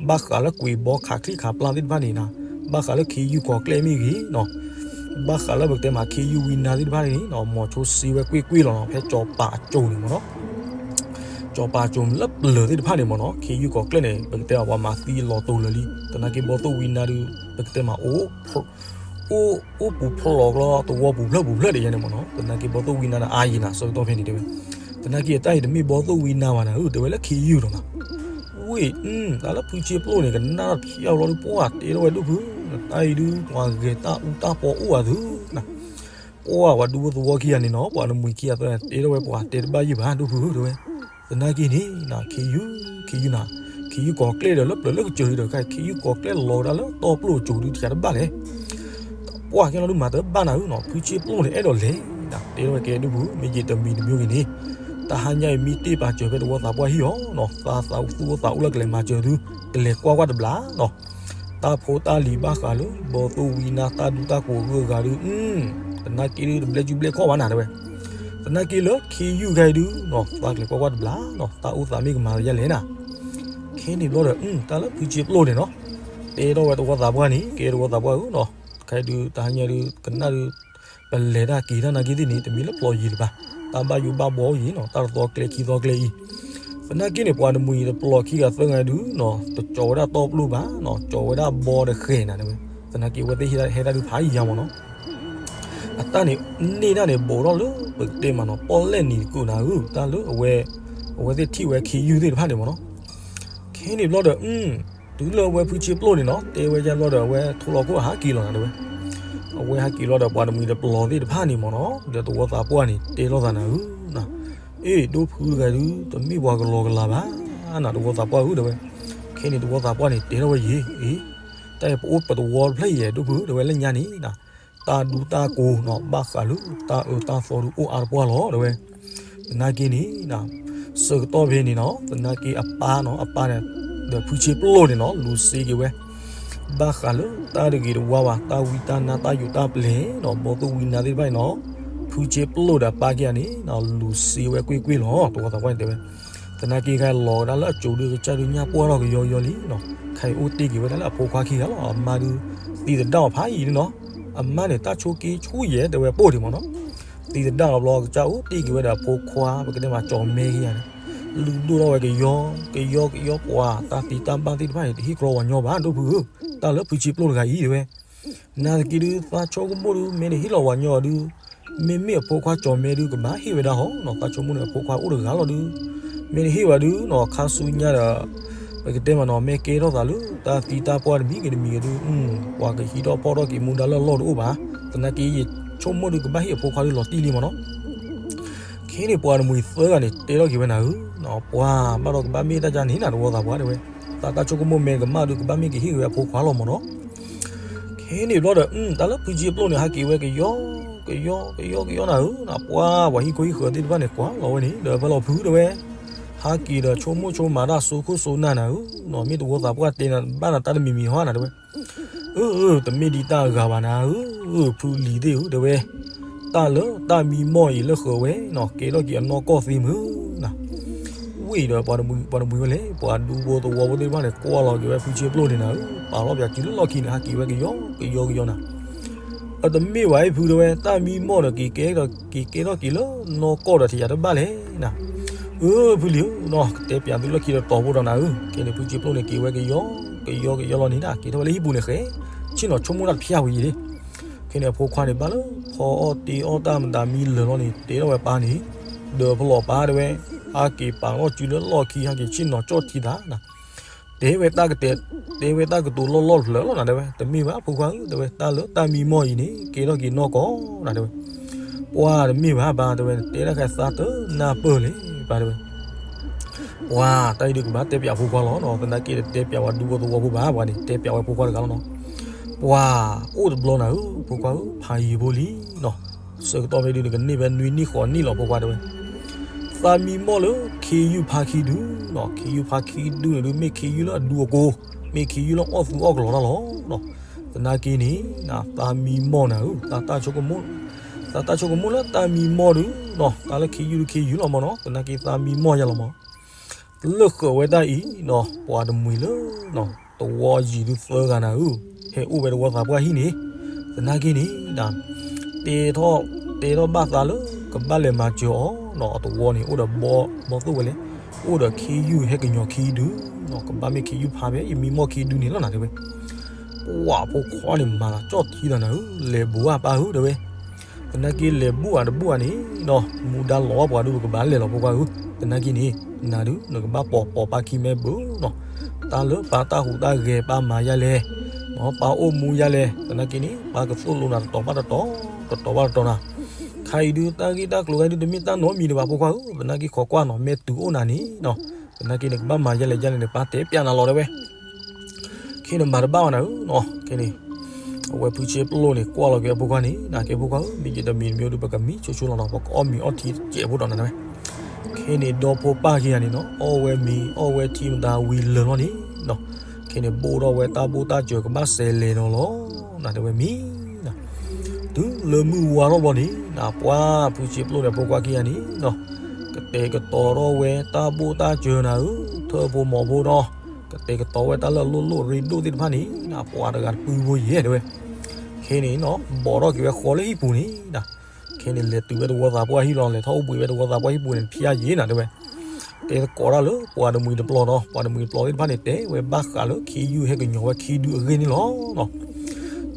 ဘၣ်ဃးလၢကွံာ်ဘီခးချံခးပျၢ်သ့ၣ်တဖၣ်န့ၣ်နၤ, ဘၣ်ဃးလၢခ့ယုၢ်ကီၤကျဲမ့ၢ်ဂ့ၤနီၤ, ဘၣ်ဃးလၢပကတဲမးခ့ယုၢ်ဝံနါသ့ၣ်တဖၣ်န့ၣ်နီၤ, မီၤဆိစ့ဝဲကွ့ၢ်ကွ့ၢ်လီၤနီၤ, ဖဲကၠီၤပၤအကိၤန့ၣ်မ့ၢ်နီၤ. စီၤပၤကၠိၤလၢပျၢၤသ့ၣ်တဖၣ်န့ၣ်မ့ၢ်နီၤ ခ့ယုၢ်ကီၤကျဲၣ်န့ၣ် ပကတဲအီၤပှၤမၤသံလီၤတိၤလၢာ်လံ သနာ်က့ဘီသိၣ်ဝံနါဒုး ပကတဲမး အိၣ် အိၣ်ပူၤဖျိးကျီ သဝီပူၤဖျၢၣ်ပူၤဖျၢၣ်ဒ်ယဲန့ၣ်မ့ၢ်နီၤ သနာ်က့ဘီသိၣ်ဝံနါန့ၣ် အါယံၤနၤ ဆၢကတီၢ်ဖဲန့ၣ်တဲဝဲ သနာ်က့အတၢ်အံၤတမ့ၢ်ဘီသိၣ်ဝံနါဘၣ်နၤဧၢ တဲဝဲလၢခ့ယုၢ်လီၤနၤ ဝ့ၢ် တၢ်လၢဖုဆ့ပျိၣ်န့ၣ် ကနၣ်ထီၣ်ဖျါဘျီဒုး ပှၢ်တဲထီၣ်ဝဲဒိၣ်ဖု တၢ်အံၤဒုး ပှၤဂဲၤတၢ်အူတၢ်ပီအိၣ်အသုနၤ ပှၢ်ပှၤဒူဖိသဝီခံဂၤန့ၣ်နီၤ ပှၤတမှံၤခံဂၤသၢဂၤ တဲထီၣ်ဝဲပှၤတဲတဘၣ်ယံၣ်ဘၣ် ဒိၣ်ဖုဧၢ တဲဝဲ သနာ်က့န့ၣ် ခ့ယုၢ် ခ့ယုၢ်နၤ ခ့ယုၢ်ကီၤကျဲၣ်ဒီးလၢပျၢၤလၢကစၢၢ်ဟံၣ်ဒီး ခ့ယုၢ်ကီၤကျဲၣ်လီၤဝဲဒၣ်လၢတီပျိၣ်ကၠိၤဒုးတယၤတဘၣ်လဲၣ် ပှၢ်ကဲလီၤဒုးမၤတဘၣ်နၤဧၢနီၤ ဖုဆ့ပျိၣ်န့ၣ် အဲၣ်ဒိးလဲၤ တဲထီၣ်ဝဲကဲဒိၣ်ဖု မ့ၢ်ယတမံၤတမံၤဂ့ၤန့ၣ် တဟါညါအံၤမ့ၢ်တ့ၢ်ပာ်စၢၤဖဲသဝီသးပှၢ်ဟံၣ်အီၤနီၤ သးသးသူၣ်အိၣ်သးအိၣ်လၢကလဲၤမၤစၢၤသု ကလဲၤကွၢ်ကွၢ်တဘျီနီၤ တၢ်ဖိတၢ်လံၤဘၣ်ဃးလၢ ဘီသိၣ်ဝံနါတၢ်ဒူတၢ်ကိးဂုၤဂၤဒုး သနာ်က့ဒုးတဘျဲၣ်ကူဘျဲၣ်ခီၣ်ဘၣ်နၤတဲဝဲ သနာ်က့လၢခ့ယုၢ်ဂၤအံၤဒုးနီၤ သးကလဲၤကွၢ်ကွၢ်တဘျီနီၤ တၢ်အိၣ်သးမ့ၢ်ကမၤယဲလဲၣ်နၤ ခဲန့ၣ်ဘျီဒီး တၢ်လၢဖုဆ့ပျိၣ်န့ၣ်နီၤ တဲထီၣ်ဝဲသဝီသးပှၢ်န့ၣ် ကဲသဝီသးပှၢ်ဧၢနီၤ ခဲဒုးတဟါညါဒုး ကနၣ်ဒုး ပလဲၤတၢ်က့ၤတၢ်နာ်က့သ့ၣ်န့ၣ် တမ့ၢ်လၢပျီယံၤလၢၤဘၣ် တၢ်ဘၣ်ယိၣ်ဘၣ်ဘှီအိၣ်ယံၤနီၤ တၢ်တသီကျဲခံသီကျဲအံၤ သနာ်က့န့ၣ် ပှၤတမှံၤတပျီခံဂၤသၢဂၤဒုးနီၤ တကၠီၤဝဲဒၣ်တီပျိၣ်ဘၣ်နီၤ ကၠီၤဝဲဒၣ်ဘီတဃဲၤနၤတဲဝဲ သနာ်က့အဝဲသ့ၣ်ဟဲတၢ်ဒုးဖးယံၤယါမ့ၢ်နီၤ အတၢ်န့ၣ် န့ၢ်တၢ်န့ၣ် ဘူးထီၣ်လၢပကတဲမးနီၤ ပီၣ်လဲၣ်နံၤတကုာ်နၤဧၢ တၢ်လၢအဝဲ အဝဲသ့ၣ်ထံၣ်ဝဲခ့ယုၢ်သ့ၣ်တဖၣ်န့ၣ်မ့ၢ်နီၤ ခဲန့ၣ်ဘျီဒီး တုၤလၢအဝဲဖုဆ့ပျိၣ်န့ၣ်နီၤ တဲဝဲယါဘျီဒီး အဝဲထိလီၤခိၣ်ဟးက့ၤလီၤနၤတဲဝဲ အဝဲဟးက့ၤလီၤဒီးပှၤတမှံၤတပျီသ့ၣ်တဖၣ်န့ၣ်မ့ၢ်နီၤ ဒီးသဝီသးပှၢ်န့ၣ် တဲလိာ်သးနၤဧၢ အ့ၣ် ဒိၣ်ဖုတဂၤဒုး တမ့ၢ်ပှၤကလီကလီဘၣ်နၤ သဝီသးပှၢ်ဧၢတဲဝဲ ခဲန့ၣ်သဝီသးပှၢ်န့ၣ် တဲထီၣ်ဝဲယံၤ အ့ၣ် တၢ်အံၤပအိၣ်ပသဝီတဖျၢၣ်အံၤ ဒိၣ်ဖုတဲဝဲလၢညါန့ၣ် တၢ်ဒူတၢ်ကိးနီၤ ဘၣ်ဃးလၢတၢ်အၢတၢ်သီဒုးအိၣ်အါတပှၢ်လီၤတဲဝဲ သနာ်က့န့ၣ် ဆၢကတီၢ်ဖဲန့ၣ်နီၤ သနာ်က့အပၢ်နီၤ အပၢ်န့ၣ် ဒီးဖုဆ့ပျိၣ်န့ၣ်နီၤ လူၤစ့က့ၤဝဲ ဘၣ်ဃးလၢတၢ်တဂ့ၤတဝါဘၣ် တၢ်ဝံတၢ်နါတၢ်ယိးတၢ်ပျဲၤနီၤ ဘီသိၣ်ဝံနါသ့ၣ်တဖၣ်န့ၣ်နီၤ ဖုဆ့ပျိၣ်ဒီးအပၢ်ခံဂၤန့ၣ်နီၤ လူၤစ့ဝဲကွ့ၢ်ကွ့ၢ်လီၤ သဝီသးပှၢ်န့ၣ်တဲဝဲ သနာ်က့ခါလီၤဝဲဒၣ်လၢအကၠိဒုးကစၢ်ဒုးညၣ်ပှၢ်ထီၣ်ကယီကယီလံနီၤ ခဲအံၤအိၣ်တ့ၢ်က့ၤဝဲဒၣ်လၢအဖိခွါခံဂၤလီၤ အမါဒုး သံသဒၣ်အီၤဖးယံၤလံနီၤ အမါန့ၣ် တၢ်ဆိးက့ဆိယဲၢ်တဲဝဲပိၢ်ဒံးမ့ၢ်နီၤ သံသဒၣ်အီၤဘျီကစၢ်အိၣ်တ့ၢ်က့ၤဝဲဒီးအဖိခွါ ပကတဲမးကၠီၤမဲခံဂၤန့ၣ် လုၢ်ဒိၣ်ထီၣ်ဝဲကယီ ကယီကယီပှၤ တၢ်သံတၢ်ဘၣ်သ့ၣ်တဖၣ်န့ၣ် တဟ့ၣ်ကြီဝၤညီဘၣ် ဒိၣ်ဖုဧၢ တၢ်လၢဖုဆ့ပျိၣ်တဂၤအံၤတဲဝဲ နာ်သက့ဒုး သးဆိကမိၣ်ဒုး မ့ၢ်တဟ့ၣ်လီၤဝၤညီအီၤဒုး မ့မ့ၢ်အဖိခွါကၠီၤမဲဒုး ကဘၣ်ဟ့ၣ်ဝဲဒၣ်ဟီနီၤ သးဆိကမိၣ်န့ၣ် အဖိခွါအိၣ်တဂၤလီၤဒုး မ့ၢ်တဟ့ၣ်ဝဲဒုးနီၤ ခါဆူညါဒီး ပကတဲမးနီၤ မ့ၢ်ကဲထီၣ်သးလၢ တၢ်သံတၢ်ပှၢ်တမံၤဂ့ၤတမံၤဂ့ၤဒုး ပှၤကဟံးထီၣ်ဖီၣ်ထီၣ်က့ၤမူဒါလၢအလီၢ်တအိၣ်ဘၣ် သနာ်က့ယဆိကမိၣ်ဒုး ကဘၣ်ဟ့ၣ်အဖိခွါဒုးလီၤတံၢ်လံမ့ၢ်နီၤ ခဲန့ၣ်ပှၤတမှံၤသၢဂၤန့ၣ် တဲထီၣ်က့ၤဝဲနၤဧၢ, ပှၤဘၣ်ဒီးကဘၣ်မ့ၢ်တၢ်ကါန့ၣ်နၤ တဝီသးပှၢ်တဲဝဲ, သးတၢ်ဆိကမိၣ်မ့ၢ်ကမၣ်ဒုး ကဘၣ်မ့ၢ်ကဟ့ၣ်က့ၤဝဲအဖိခွါလီၤမ့ၢ်နီၤ. ခဲန့ၣ်ဘျီဒီး တၢ်လၢဖုဆ့ပျိၣ်န့ၣ် ဟးက့ၤဝဲကယီ ကယီ ကယီ ကယီနၤဧၢ, ပှၤ ပှၤဟံၣ်ခိၣ်ဟံၣ်ဃၢၤသ့ၣ်တဖၣ်န့ၣ် ကွၢ်လီၤဝဲန့ၣ် ဒီးဖဲလီၤဖုတဲဝဲ, ဟးက့ၤဒီးဆိကမိၣ်ဆိကမးတၢ်စိခိၣ်စိနၢ်နၤဧၢ, မ့ၢ်တဝီသးပှၢ်တဲနၤဘၣ်နၤ တၢ်တမံၤမံၤဟီနၤတဲဝဲ အၢ တမ့ၢ်ဒ်တၢ်အဂၤဘၣ်နၤဧၢ, ဖုလံၤသ့ၣ်ဧၢ တဲဝဲ, တၢ်လၢတၢ်မံမီၢ်အံၤလၢဃၢၤဝဲနီၤ ကဲထီၣ်က့ၤအနီၢ်ကီၢ်သ့မုၢ်နၤ. ဝံၤဒီးပှၤတမှံၤဝဲလဲၣ် ပှၤဒူဖိသဝီဖိသ့ၣ်တဖၣ်န့ၣ် ကွၢ်လီၤက့ၤဝဲဖုဆ့ပျိၣ်န့ၣ်နၤဧၢ, ပာ်လီၤပၠးစုလၢလီၢ်ခံန့ၣ် ဟးက့ၤဝဲကယီကယီကယီနၤ. အတမ့ၢ်ဘၣ်အံၤဖုတဲဝဲ တၢ်မံမီၢ်ဒီးက့ၤကဲထီၣ်က့ၤလၢနီၢ်ကီၢ်ဒီးထံၣ်ယၤတဘၣ်လဲၣ်နၤ. အၢ ဖုလံၤဧၢနီၤ ကတဲပၠးသုလီၢ်ခံဒီးတီၤဖိဒီးနၤဧၢ, ခဲန့ၣ်ဖုဆ့ပျိၣ်န့ၣ် က့ၤဝဲကယီ ကယီကယီလီၤန့ၣ်နၤ က့ၤထီၣ်ဝဲလၢဟံၣ်ပူၤန့ၣ်ဃဲ, ဆ့ၣ်နီၤဆိကမိၣ်တၢ်တဖျၢၣ်ဝံၤအံၤလံ. ခဲန့ၣ်အဖိခွါန့ၣ် ဘၣ်လၢဖီအီၣ်တ့အီၣ်တၢ်မတၤမံလၢာ်လီၤန့ၣ် တဲထီၣ်ဝဲပၢ်န့ၣ်, ဒီးဖလီၤပၢ်တဲဝဲ, ဟးက့ၤပာ်လီၤစုလၢလီၢ်ခံ ဟးက့ၤဆ့ၣ်နီၤကၠီၣ်ထံသးနၤ. တဲဝဲတၢ်ကတဲာ်, တဲဝဲတၢ်ကတိၤလီၢ်လီၢ်တဖျၢၣ်လီၤနၤတဲဝဲ, တမ့ၢ်ဘၣ်ဖိခွါဧၢ တဲဝဲ တၢ်လၢတၢ်မံမီၢ်အံၤန့ၣ် ကဲထီၣ်က့ၤနီၢ်ကီၢ်နၤတဲဝဲ. ပှၤတမ့ၢ်ဘၣ်ပၢ်တဲဝဲ တဲတၢ်ဃဲသးတနၢ်ပၢၢ်လဲၣ်ပၢ်တဲဝဲ. ပှၤတၢ်အံၤဒုးကဘၣ်တဲပၠးဖိခွါလီၤနီၤ, သနာ်က့ဒီးတဲပၠးဝဲဒူဖိသဝီဖိဘၣ် ပှၤန့ၣ် တဲပၠးဝဲဖိခွါတဂၤလီၤနီၤ. ပှၤအိၣ်တဘျီနၤဧၢ ဖိခွါဧၢ ဖးယံၤဖိလံနီၤ, ဆၢကတီၢ်ဖဲဒုးန့ၣ် ကန့ၢ်ဖဲနွံနံၣ်ဃိးနံၣ်လီၤဖိခွါတဲဝဲ. သးမံမီၢ်လၢခ့ယုၢ်ဖါခံဒုနီၤ, ခ့ယုၢ်ဖါခံဒုန့ၣ်ဒုး မ့ၢ်ခ့ယုၢ်လၢအဒူအကိၤ, မ့ၢ်ခ့ယုၢ်လၢအီၣ်သူအီၣ်ကလီတၢ်လီၤနီၤ. သနာ်က့န့ၣ် သးမံမီၢ်နၤဧၢ သးတၢ်ဆိကမိၣ်, သးတၢ်ဆိကမိၣ်လၢတၢ်မံမီၢ်ဒုနီၤ, တၢ်လၢခ့ယုၢ်ဒုခ့ယုၢ်လီၤမ့ၢ်နီၤ, သနာ်က့သးမံမီၢ်ယၤလီၤမ့ၢ် လၢဃၢၤဝဲတၢ်အံၤနီၤ ပှၤတမှံၤလၢ တဝီယံၤဒုသၢဂၤနၤဧၢ, ဟဲအိၣ်ဝဲတဝီသးပှၢ်ဟံၣ်န့ၣ်, သနာ်က့န့ၣ် တဲထီၣ်, တဲထီၣ်ဘၣ်သးလၢ ကဘၣ်လဲၤမၤစၢၤအီၤ နီၤ အသဝီန့ၣ် အိၣ်ဒီးဘီ ဘီသိၣ်ဝဲလဲၣ်, အိၣ်ဒီးခ့ယုၢ်ဟဲကညီၤခံဒုနီၤ, ကဘၣ်မ့ၢ်ခ့ယုၢ်ဖါဖဲယမံမီၢ်ခံဒုန့ၣ်လီၤနၤ တဲဝဲ. ပှၤဖိခွါန့ၣ်မၤလီၤကၠီၣ်ထံလီၤနၤဧၢ, လဲၤဘူးဧါပၢ်ဧၢ တဲဝဲ. သနာ်က့လဲၤဘူးဧါတဘူးဧါန့ၣ်နီၤ, မူဒါလီၤပှၤဒုပကဘၣ်လဲၤလီၤဖိခွါဧၢ, သနာ်က့န့ၣ် နၤဒု နကဘၣ်ပိာ်ပိာ်ပၢ်ခံမဲဘၢနီၤ, တၢ်လၢပၢ်တၢ်ဟူးတၢ်ဂဲၤ ပၢ်မၤယါလဲၣ် ပၢ်အိၣ်မူယါလဲၣ်, သနာ်က့န့ၣ် ပၢ်ကသိၣ်လိနၤတတီၤဘၣ်တတီၤ, တတီၤဘၣ်တတီၤနၤ, ခါအံၤဒု တၢ်ဂ့ၢ်တၢ်ကျိၤဂၤဒုတမ့ၢ်တၢ်နီတမံၤဒံးဘၣ်ဖိခွါဧၢ, သနာ်က့ခိးကွၢ်နီၤ မ့ၢ်တုၤအိၣ်နၤန့ၣ်နီၤ, သနာ်က့န့ၣ် ကဘၣ်မၤယါလဲၣ်ယါလဲၣ်န့ၣ် ပၢ်တဲပျးနၤလီၤ တဲဝဲ. ခဲန့ၣ်မၤတဘၣ်ဘၣ်နၤဧၢနီၤ, ခဲန့ၣ် အဝဲဖုဆ့ပျိၣ်န့ၣ် ကွၢ်လီၤက့ၤအဖိခွါန့ၣ် နၤက့ဖိခွါဧၢ, မ့ၢ်ယတမံၤတမံၤဒု ပကမံဆိဆိလီၤနီၤ, ပကအီၣ်မ့ၤအီထံတစဲးဖိဒီးနၤ တဲဝဲ. ခဲန့ၣ်ဒီဖိပၢ်ခံဂၤန့ၣ်နီၤ အီၣ်ဝဲမ့ၤ အီၣ်ဝဲထံမတၤဝံၤလၢာ်လီၤန့ၣ်နီၤ, ခဲန့ၣ်ဘိၣ်ထီၣ်ဝဲတၢ်ဘိၣ်တၢ်စၢၤကဘၣ်စဲးလဲၤနီၤလီၤ, နၤတဲဝဲမံၤနီၤ, တုၤလၢမုၢ်ဝါထီၣ်ဘျီန့ၣ် နပှၤဖုဆ့ပျိၣ်န့ၣ်ဖိခွါခံဂၤန့ၣ်နီၤ, ကတဲာ်ကတီၤထီၣ်ဝဲတၢ်ဘိၣ်တၢ်စၢၤနၤဧၢ, ထၢၣ်ဖိမီၤဖိဒီး ကတဲာ်ကတီၤဝဲတၢ်လၢအလိၣ်လိၣ်ရ့ဒိၣ်သ့ၣ်တဖၣ်န့ၣ် နပှၤတဂၤတပုၢ်ဖိယဲၢ် တဲဝဲ. ခဲန့ၣ်နီၤ ဘီးထီၣ်က့ၤဝဲဃီလၢဟံၣ်ပူၤန့ၣ်နၤ, ခဲန့ၣ်လဲၤတုၤဝဲသဝီသးပှၢ်ဟံၣ်လီၤ, လဲၤထီၣ်အိၣ်ဘှံးဝဲသဝီသးပှၢ်ဟံၣ်ပူၤန့ၣ် ဖၠါယံၤနၤ တဲဝဲ. တဲသကိးတၢ်လၢပှၤတမှံၤတပျီၤဒီး ပှၤတမှံၤတပျီၤသ့ၣ်တဖၣ်န့ၣ် တဲဝဲဘၣ်ဃးလၢခ့ယုၢ်ဟဲကညီၤဝဲခံဒုအဂ့ၢ်န့ၣ်လီၤနီၤ.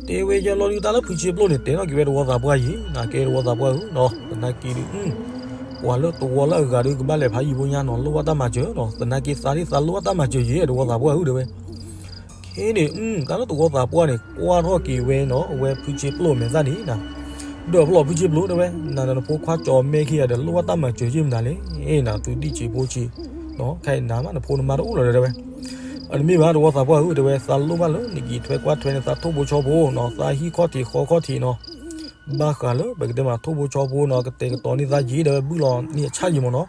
တဲဝဲယဲလီၤဒု တၢ်လၢဖုဆ့ပျိၣ်န့ၣ် တဲထီၣ်က့ၤဝဲသဝီသးပှၢ်ယံၤ နၤကဲသဝီသးပှၢ်ဧၢနီၤ, သနာ်က့ဒု ပှၤလၢသဝီလၢအဂၤဒု ကဘၣ်လဲၤဖးယံၤဖိညါနီၤ, လိၣ်ဘၣ်တၢ်မၤစၢၤနီၤ, သနာ်က့သးဒ်သးလိၣ်ဘၣ်တၢ်မၤစၢၤယဲ သဝီသးပှၢ်ဧၢ တဲဝဲ. ခဲန့ၣ် တၢ်လၢသဝီသးပှၢ်န့ၣ် ကွၢ်ထီၣ်က့ၤဝဲနီၤ အဝဲဖုဆ့ပျိၣ်မဲာ်သၣ်န့ၣ်နၤ, ဒီးဖျီၣ်ဖုဆ့ပျိၣ် တဲဝဲ, နၤဒီးနဖိခွါကၠီၤမဲခံဂၤဒီး လိၣ်ဘၣ်တၢ်မၤစၢၤယဲမနုၤလဲၣ်, နၤသုဒံၣ်ဆံးဖိဆံး, ခဲအံၤနၤမးနဖိနမါတအိၣ်လီၤဒီး တဲဝဲ. အတမ့ၢ်ဘၣ် သဝီသးပှၢ်ဧၢ တဲဝဲ, သးလိၣ်ဘၣ်လၢနကအံးထွဲကွၢ်ထွဲန့ၣ် သးထိၣ်ဖိဆီဖိနီၤ, သးဟံၣ်ခီၣ်ထံးဃီခီၣ်ထံးနီၤ, ဘၣ်ဃးလၢပကတဲမးထိၣ်ဖိဆီဖိနီၤ ကတဲာ်ကတီၤန့ၢ်သးယံၤဒီး ဘုၣ်လီၤန့ၢ်အဆၣ်ယံၤမ့ၢ်နီၤ,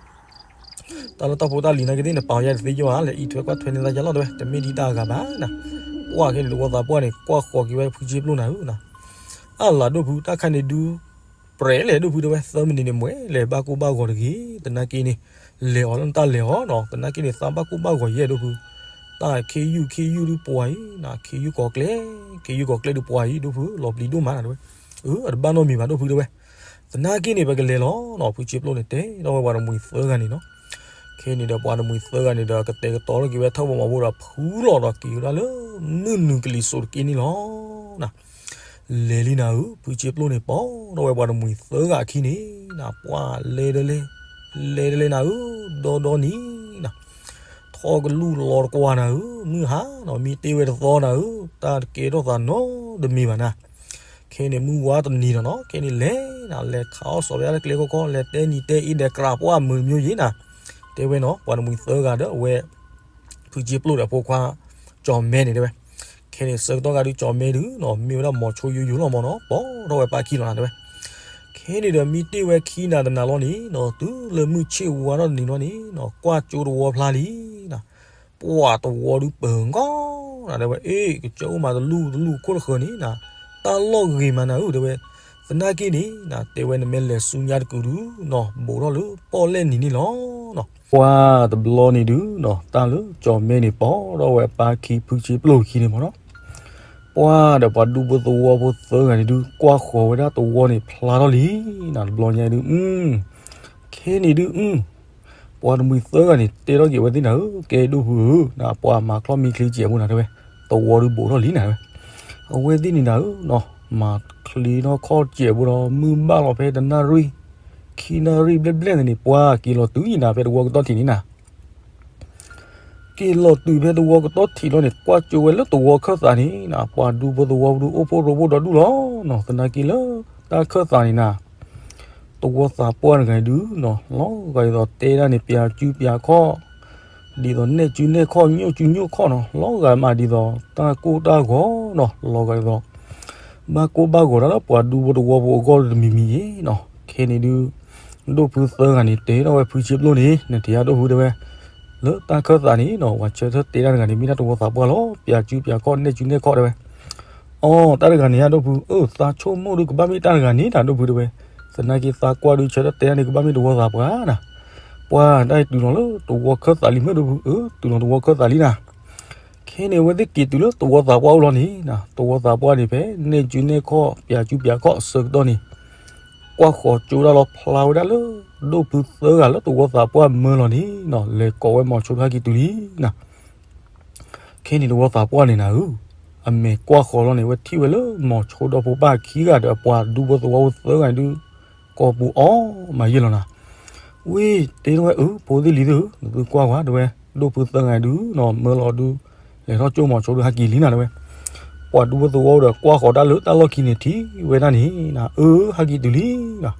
တၢ်လၢတၢ်ဖိတၢ်လံၤနာ်က့သ့ၣ် နပာ်ယၤတသ့ယဲဘၣ်, လဲၤအံးထွဲကွၢ်ထွဲန့ၢ်သးယၤလီၤ တဲဝဲ, တမ့ၢ်ဒ်တၢ်အဂၤဘၣ်နၤ. ပှၢ်ခဲန့ၣ် သဝီသးပှၢ်န့ၣ် ကွၢ်ဃီၤက့ၤဝဲဖုဆ့ပျိၣ်နၤဧၢ, အၢၣ်လၤဒိၣ်ဖု တၢ်ခါန့ၣ်ဒု ပြဲးလဲၣ်ဒိၣ်ဖု တဲဝဲ, သၢမံးနံးန့ၣ် မွဲလဲၤဘၣ်ကိၢ်ဘၣ်ဂီၤတဂ့ၤ, သနာ်က့န့ၣ် လဲၤအီၤလၢနတၢ်လဲၤအီၤနီၤ, သနာ်က့န့ၣ် သးဘၣ်ကိၢ်ဘၣ်ဂီၤယဲၢ်ဒိၣ်ဖု, တၢ်ခ့ယုၢ်ခ့ယုၢ်ဒုပှၤအံၤနၤ, ခ့ယုၢ်ကီၤကျဲ, ခ့ယုၢ်ကီၤကျဲဒုပှၤအံၤဒိၣ်ဖု လီၤပျံၤဒိၣ်မးနၤ တဲဝဲ. အၢ အတဘၣ်နီတမံၤဘၣ်ဒိၣ်ဖု တဲဝဲ, သနာ်က့န့ၣ် ပကလဲၤလီၤနီၤ, ဖုဆ့ပျိၣ်န့ၣ် တဲထီၣ်ဝဲပှၤတမှံၤသၢဂၤန့ၣ်နီၤ. ခဲန့ၣ်ဒီးပှၤတမှံၤသၢဂၤန့ၣ်ဒီး ကတဲာ်ကတီၤထီၣ်က့ၤဝဲထၢၣ်ဖိမီၤဖိဒီး ဖုလီၤဒီးက့ၤဝဲဒၣ်လၢ မုၢ်နုာ်ကလံၤစိးတက့ၢ်န့ၣ်လီၤ. လဲၤလံနၤဧၢ, ဖုဆ့ပျိၣ်န့ၣ် ပိာ်ထီၣ်ဝဲပှၤတမှံၤသၢဂၤအခံန့ၣ်နၤ, ပှၢ်လဲၤတလဲၤ, လဲၤတလဲၤနၤဧၢ, ဒီဒီနံၤနၤ, ထီၣ်ကလူၢ်လီၤတကွၢ်နၤဧၢ, မုၢ်ဟါနီၤ, မ့ၢ်တ့ၢ်ဝဲတသီနၤဧၢ, တၢ်တကဲထီၣ်သးနီတမံၤဘၣ်နၤ. ခဲန့ၣ်မုၢ်ဝါတနံၤဒီးနီၤ, ခဲန့ၣ်လဲၤနၤ, လဲၤခးအီၣ်စီၤဝဲဒၣ်လၢကျဲခီခီ, လဲၤတဲနံၤတဲအ့ဒီး ကြၢးပှၢ်မုာ်တမံၤယံၤနၤ, တဲဝဲနီၤ, ပှၤတမှံၤသၢဂၤဒီးအဝဲ ဖုဆ့ပျိၣ်ဒီးဖိခွါ ကၠီၤမဲန့ၣ် တဲဝဲ. ခဲန့ၣ်ဆၢကတီၢ်ဂၤဒုး ကၠီၤမဲဒုးနီၤ, မ့ၢ်ဝဲဒၣ်မိၤဆိယိယိလီၤမ့ၢ်နီၤ, ပိာ်ထီၣ်ဝဲပၢ်ခံလီၤနၤ တဲဝဲ. ခဲန့ၣ်ဒီးမ့ၢ်တ့ၢ်ဝဲခံနၤတနၤလီၤန့ၣ်နီၤ, တုၤလၢမုၢ်ဆ့ၣ်ဝါထီၣ်တနံၤလီၤန့ၣ်နီၤ, ကွၢ်ကၠိတဝီဖျါလံနၤ, ပှၢ်တဝီဒုးပၢၤကီနၤ တဲဝဲ, အ့ၣ် ကစၢၢ်အိၣ်မးတလူၢ်တလူၢ်ခိၣ်တဃၢၤန့ၣ်နၤ, တၢ်လီၢ်ဂ့ၤမးနၤဧၢ တဲဝဲ. သနာ်က့န့ၣ်နၤ, တဲဝဲ နမ့ၢ်လဲၤဆူညါတကုာ်ဒုးနီၤ, ဘူးထီၣ်လၢပီၣ်လဲၣ်နံၤန့ၣ်လီၤနီၤ. ပှၢ်တဘျီန့ၣ်ဒုးနီၤ, တၢ်လၢကၠီၤမဲန့ၣ် ပိာ်ထီၣ်ဝဲပၢ်ခံဖုဆ့ပျိၣ်ခံန့ၣ်မ့ၢ်နီၤ, ပှၢ်ဒီးပှၤဒူဖိသဝီဖိသၢဂၤန့ၣ်ဒုး ကွၢ်ဃီၤဝဲဒၣ်တဝီန့ၣ်ဖျါထီၣ်လံနၤ, တဘျီညါဒုး အု ခဲန့ၣ်ဒုး အု ပှၤတမှံၤသၢဂၤန့ၣ် တဲထီၣ်က့ၤဝဲသ့ၣ်နၤဧၢ, ကဲဒိၣ်ဖုဧၢ, နပှၤမၤချီၣ်မံချံစဲးဖိနၤ တဲဝဲ, တဝီဒုးဘူးထီၣ်လံနၤ တဲဝဲ. အဝဲသ့ၣ်န့ၣ်နၤဧၢနီၤ, မၤချ့ထီၣ်ခီၣ်စဲးဖိဒီး မုၢ်ဘၣ်လီၤဖဲတနၣ်ရံၣ် ခံနၣ်ရံၣ်ဘျဲၣ်ဘျဲၣ်န့ၣ် ပှၢ်က့ၤလီၤတုၤယံၤနၤ ဖဲတဝီကတီၢ်ထံးန့ၣ်နၤ က့ၤလီၤတုၤဖဲတဝီကတီၢ်ထံးလီၤန့ၣ် ကွၢ်ကၠိဝဲလၢတဝီခၢၣ်သးန့ၣ်နၤ, ပှၤဒူဖိသဝီဖိဒုးအိၣ်ဖှိၣ်ရိဖှိၣ်ဒီးဒူၣ်လီၤနီၤ, သနာ်က့လၢတၢ်ခၢၣ်သးန့ၣ်နၤ သဝီသးပှၢ်တဂၤဒုးနီၤ, လီၤဂာ်ဒ်သိးတဲဒၣ်န့ၣ် ပၠးစုပၠးခီၣ်, ဒ်သိးနဲၣ်စုနဲၣ်ခီၣ် ညိၣ်စုညိၣ်ခီၣ်နီၤ, လီၤဂာ်မးဒ်သိး တၢ်ကိၢ်တၢ်ဂီၤနီၤ, လီၤဂာ်ဒ်သိး ဘၣ်ကိၢ်ဘၣ်ဂီၤတၢ်လၢပှၤဒူဖိသဝီဖိအဂီၢ်တမံၤမံၤယံၤနီၤ, ခဲန့ၣ်ဒုး ဒိၣ်ဖုသၢဂၤန့ၣ် တဲထီၣ်ဝဲဖုဆ့ပျိၣ်န့ၣ် နထံၣ်ယါဒိၣ်ဖုတဲဝဲ, လၢတၢ်ခၢၣ်သးန့ၣ်နီၤ, ပှၤဆၢထၢၣ်တဲတၢ်တဂၤန့ၣ် မ့ၢ်ဒၣ်သဝီသးပှၢ်လီၤ, ပၠးစုပၠးခီၣ် နဲၣ်စုနဲၣ်ခီၣ်တဲဝဲ. အိ တၢ်တဂၤန့ၣ်ယါဒိၣ်ဖု, အၢ သးဆိကမိၣ်ဒုးကဘၣ်မ့ၢ်တၢ်တဂၤန့ၣ်နၤဒိၣ်ဖုတဲဝဲ, သနာ်က့သးကွၢ်ဒုးဆၢထၢၣ်တဲတၢ်န့ၣ် ကဘၣ်မ့ၢ်သဝီသးပှၢ်နၤ, ပှၢ်တၢ်အံၤတုၤလီၤလၢသဝီခၢၣ်သးလံမ့ၢ်ဒိၣ်ဖု, အၢ တုၤလီၤသဝီခၢၣ်သးလံနၤ. ခဲန့ၣ်အဝဲသ့ၣ်က့ၤတုၤလၢသဝီသးပှၢ်အိၣ်လီၤန့ၣ်နၤ, သဝီသးပှၢ်န့ၣ်ဖဲ နဲၣ်စုနဲၣ်ခီၣ် ပၠးစုပၠးခီၣ်အဆၢကတီၢ်န့ၣ် ကွၢ်ဃီၤကၠိဒၣ်လီၤဖျါဝဲဒၣ်လၢ ဒိၣ်ဖုသၢဂၤလၢတဝီသးပှၢ်မၢလီၤန့ၣ်နီၤ လဲၤကိးဝဲမိၤဆိဒီးဟဲက့ၤတုၤလံနီၤ. ခဲန့ၣ်တဝီသးပှၢ်န့ၣ်နၤဧၢ, အမဲာ်ကွၢ်ဃီၤလီၤန့ၣ် ဝဲထံၣ်ဝဲလၢမိၤဆိဒီဖိပၢ်ခံဂၤဒီးအပှၤဒူဖိသဝီဖိသၢဂၤန့ၣ်ဒုး ကိးပူၤအီၣ်မၤယဲၢ်လီၤနၤ. ဝံၤတဲထီၣ်ဝဲအၢ ဖိသ့ၣ်လံၤသ့ၣ်ဧၢ, နသုကွၢ်ကွၢ် တဲဝဲဒိၣ်ဖုသၢဂၤဒုးနီၤ မၢလီၤဒုး လဲၤထီၣ်ကၠိမိၤဆိဒီးဟဲက့ၤလံနၤ တဲဝဲ. ပှၤဒူဖိသဝီဖိဒီးကွၢ်ဃီၤတၢ်လၢတၢ်လီၢ်ခံန့ၣ်ထံၣ်ဝဲဒၣ်န့ၣ်နၤ အၢ ဟဲက့ၤတုၤလံနီၤ.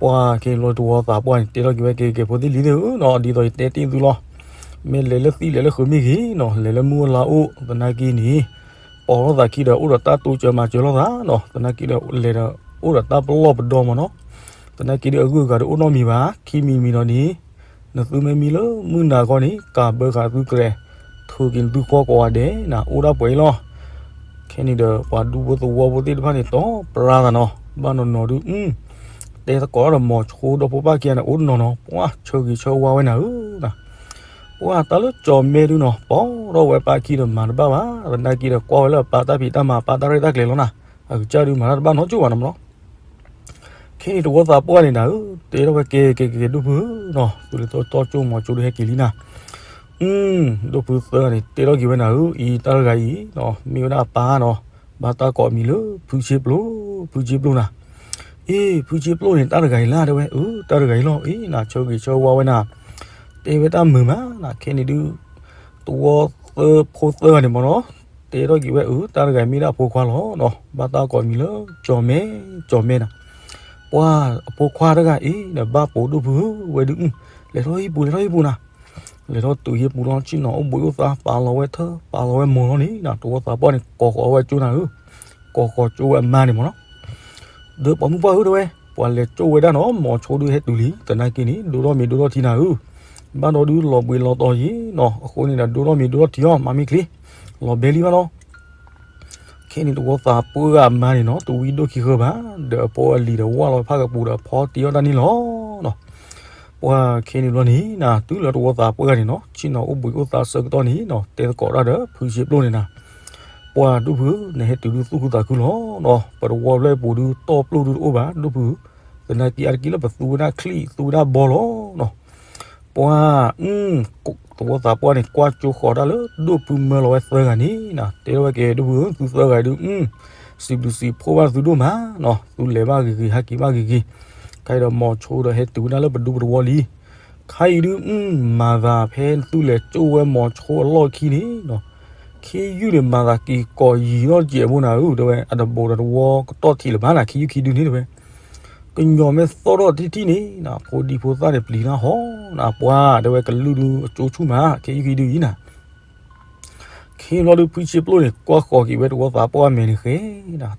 ပှၤခဲန့ၣ်တဝီသးပှၢ်န့ၣ် တဲထီၣ်က့ၤဝဲ ကဲကဲ ဖိသ့ၣ်လံၤသ့ၣ်ဧၢနီၤ ဒ်သိးယတဲတ့ၢ်သုလီၤ. မ့ၢ်လဲၤလၢသံလဲၤလၢဃုာ်မ့ၢ်ဂ့ၤနီၤ လဲၤလၢမုၢ်အိၣ်လါအိၣ် သနာ်က့န့ၣ် ပိာ်ထီၣ်သးခံဒီးအိၣ်ဒီးတၢ်တိစၢၤမၤစၢၤလိာ်သးနီၤ သနာ်က့ဒီးလဲၤဒီးအိၣ်ဒီးတၢ်ပလီၢ်ပဒီမ့ၢ်နီၤ. သနာ်က့ဒီးအဂုၤအဂၤဒီးအိၣ်နီတမံၤဘၣ် ခံမံၤမံၤဒီးန့ၣ် နသုမ့ၢ်မံလၢမုၢ်နၤခီန့ၣ် ကးဘၢဃာ်သုကြဲး ထုးက့ၤနသုဃီကိးဂၤဒဲးနၤ အိၣ်ဒၣ်ပှဲၤအံၤလီၤ. ခဲန့ၣ်ဒီးပှၤဒူဖိသဝီဖိသ့ၣ်တဖၣ်န့ၣ် တီပျါသးနီၤ ဘၣ်နီၢ်နီၢ်ဒုး တဲသကိးဒီးမိၤဆိဒီဖိပၢ်ခံဂၤန့ၣ် အိၣ်နီၢ်နီၢ် ပှၤဆၢဂ့ၤဆၢဝါဝဲနၤဧၢနီၤ. ပှၤတၢ်လၢကၠီၤမဲဒုးနီၤ ပိာ်ထီၣ်ဝဲပၢ်ခံဒီးမၤတဘၣ်ဘၣ် သနာ်က့ဒီးကွၢ်ဝဲလၢအပၢ်တၢ်ဖံးတၢ်မၤ အပၢ်တၢ်ရဲၣ်တၢ်ကျဲၤလီၤနၤ အကစၢ်ဒုးမၤတၢ်တဘၣ်နီတစိၢ်ဘၣ်နီၤမ့ၢ်နီၤ. ခဲန့ၣ်တဝီသးပှၢ်န့ၣ်နၤဧၢ တဲထီၣ်ဝဲကဲကဲကဲ ဒိၣ်ဖုဧၢနီၤ သုလဲၤထီၣ်ကၠိမိၤဆိဒီးဟဲက့ၤလံနၤ. ဒိၣ်ဖုသၢဂၤန့ၣ် တဲထီၣ်က့ၤဝဲနၤဧၢ အံၤတၢ်တဂၤအံၤနီၤ မ့ၢ်ဝဲဒၣ်အပၢ်နီၤ ဘၣ်တၢ်ကိးအမံၤလၢ ဖုဆ့ပျိၢ် ဖုဆ့ပျိၢ်နၤ. အ့ ဖုဆ့ပျိၢ်န့ၣ် တၢ်တဂၤအံၤလၢ တဲဝဲ အၢ တၢ်တဂၤအံၤလီၤ အ့ နဆၢဂ့ၤဆၢဝါဝဲနၤ တဲဝဲတၢ်မုာ်မးနၤ ခဲန့ၣ်ဒုး သဝီသၢဖိသၢဂၤန့ၣ်မ့ၢ်နီၤ တဲထီၣ်က့ၤဝဲ အၢ တၢ်တဂၤအံၤမ့ၢ်ဒၣ်အဖိခွါလီၤနီၤ ဘၣ်တၢ်ကိးမံၤလၢ ကၠီၤမဲ ကၠီၤမဲနၤ. ပှၤအဖိခွါတဂၤအံၤ နဘၣ်ပိာ်ဒိၣ်ဖုဧၢ ဝဲဒုး လဲၤထီၣ်ဟံၣ်ပူၤ လဲၤထီၣ်ဟံၣ်ပူၤနၤ လဲၤထီၣ်တုၤဟံၣ်ပူၤလီၤ ဆ့ၣ်နီၤအိၣ်ဘှံးအိၣ်သါ ပာ်လီၤဝဲထၢ ပာ်လီၤဝဲမိၤလီၤန့ၣ်နၤ တဝီသးပှၢ်န့ၣ် ကိးဃီၤဝဲကၠိနၤဧၢ ကိးဃီၤကၠိဝဲအမါန့ၣ်မ့ၢ်နီၤ ဒီးပိာ်မုၣ်ပှၢ်ဧၢ တဲဝဲ ပှၤလဲၤကၠိဝဲဒၣ်နီၤ မိၤဆိဒုးဟဲတုၤလံ သနာ်က့န့ၣ် ဒိၣ်ထီၣ်မ့ၤဒိၣ်ထီၣ်ထံနၤဧၢ ဘၣ်ဒီးဒုးလီၤဘှံးလီၤတီၤယံၤနီၤ အဃိန့ၣ်ဒီး ဒိၣ်ထီၣ်မ့ၤဒိၣ်ထီၣ်ထံအီၤ မၤမ့ၢ်ချ့ လီၤဘဲလံဘၣ်နီၤ. ခဲန့ၣ်တဝီသးပှၢ်အမါန့ၣ်နီၤ တဝံဒိၣ်ခံဃၢဘၣ် ဒီးအဖိအလံၤဒီးဝၢ်လီၤဖးကပူၤဒီးဖီတ့အီၣ်တၢ်န့ၣ်လီၤနီၤ. ပှၤခဲန့ၣ်ဘျီန့ၣ်နၤ တုၤလၢတဝီသးပှၢ်န့ၣ်နီၤ ဆ့ၣ်နီၤအိၣ်ဘှံးအိၣ်သါဆၢကတီၢ်န့ၣ်နီၤ တဲသကိးတၢ်ဒီးဖုဆ့ပျိၢ်န့ၣ်နၤ ပှၤဒိၣ်ဖုဧၢ နဟဲတုၤဒုးသူၣ်ခုသးခုလီၤနီၤ ပတဝီဖျၢၣ်အပူၤဒုးတီၢ်ပျိၢ်ဒုးတအိၣ်ဘၣ် ဒိၣ်ဖုဧၢ သနာ်က့အါတက့ၢ်လၢပသူဝဲဒၣ်ချံၣ်သူဝဲဒၣ်ဘီလီၤနီၤ. ပှၤ သဝီသးပှၢ်န့ၣ် ကွၢ်ကၠိဃီၤတၢ်လၢဒိၣ်ဖုမၢလီၤဝဲသၢဂၤန့ၣ်နၤ တဲထီၣ်ဝဲကဲ ဒိၣ်ဖုဧၢ သုသၢဂၤဒုး စံးဘျုးစံးဖှိၣ်ဘၣ်သုဒိၣ်မးနီၤ သုလဲၤဘၣ်ဂ့ၤဂ့ၤ ဟဲက့ၤဘၣ်ဂ့ၤဂ့ၤ ခါအံၤဒီးမိၤဆိဒီးဟဲတုၤဝဲဒၣ်လၢပဒူပတဝီလံ ခါအံၤဒုး မၤသးဖဲသုလဲၤကၠိဝဲမိၤဆိအလီၢ်ခံန့ၣ်နီၤ ခ့ယုၢ်န့ၣ် မၤသးက့ၤကိးယံာ်ထီၣ်စဲးဖိနၤဧၢ တဲဝဲ အတဘူးဒီးတဝီကတီၢ်ထံးလၢၤဘၣ်နၤ ခ့ယုၢ်ခံဒုန့ၣ်တဲဝဲ ကညီၤမ့ၢ်သီၣ်ထီၣ်တထံၣ်န့ၣ် ဖိဒံဖိသၣ်န့ၣ်ပျံၤတၢ်ဟီနၤ ပှၤတဲဝဲ ကလုၢ်ဒုးအကၠိဆူၣ်မး ခ့ယုၢ်ခံဒုအံၤနၤ ခ့ဘျီဒုး ဖုဆ့ပျိၢ်န့ၣ် ကွၢ်ဃီၤက့ၤဝဲတဝီသးပှၢ်အမဲာ်န့ၣ်ဃဲ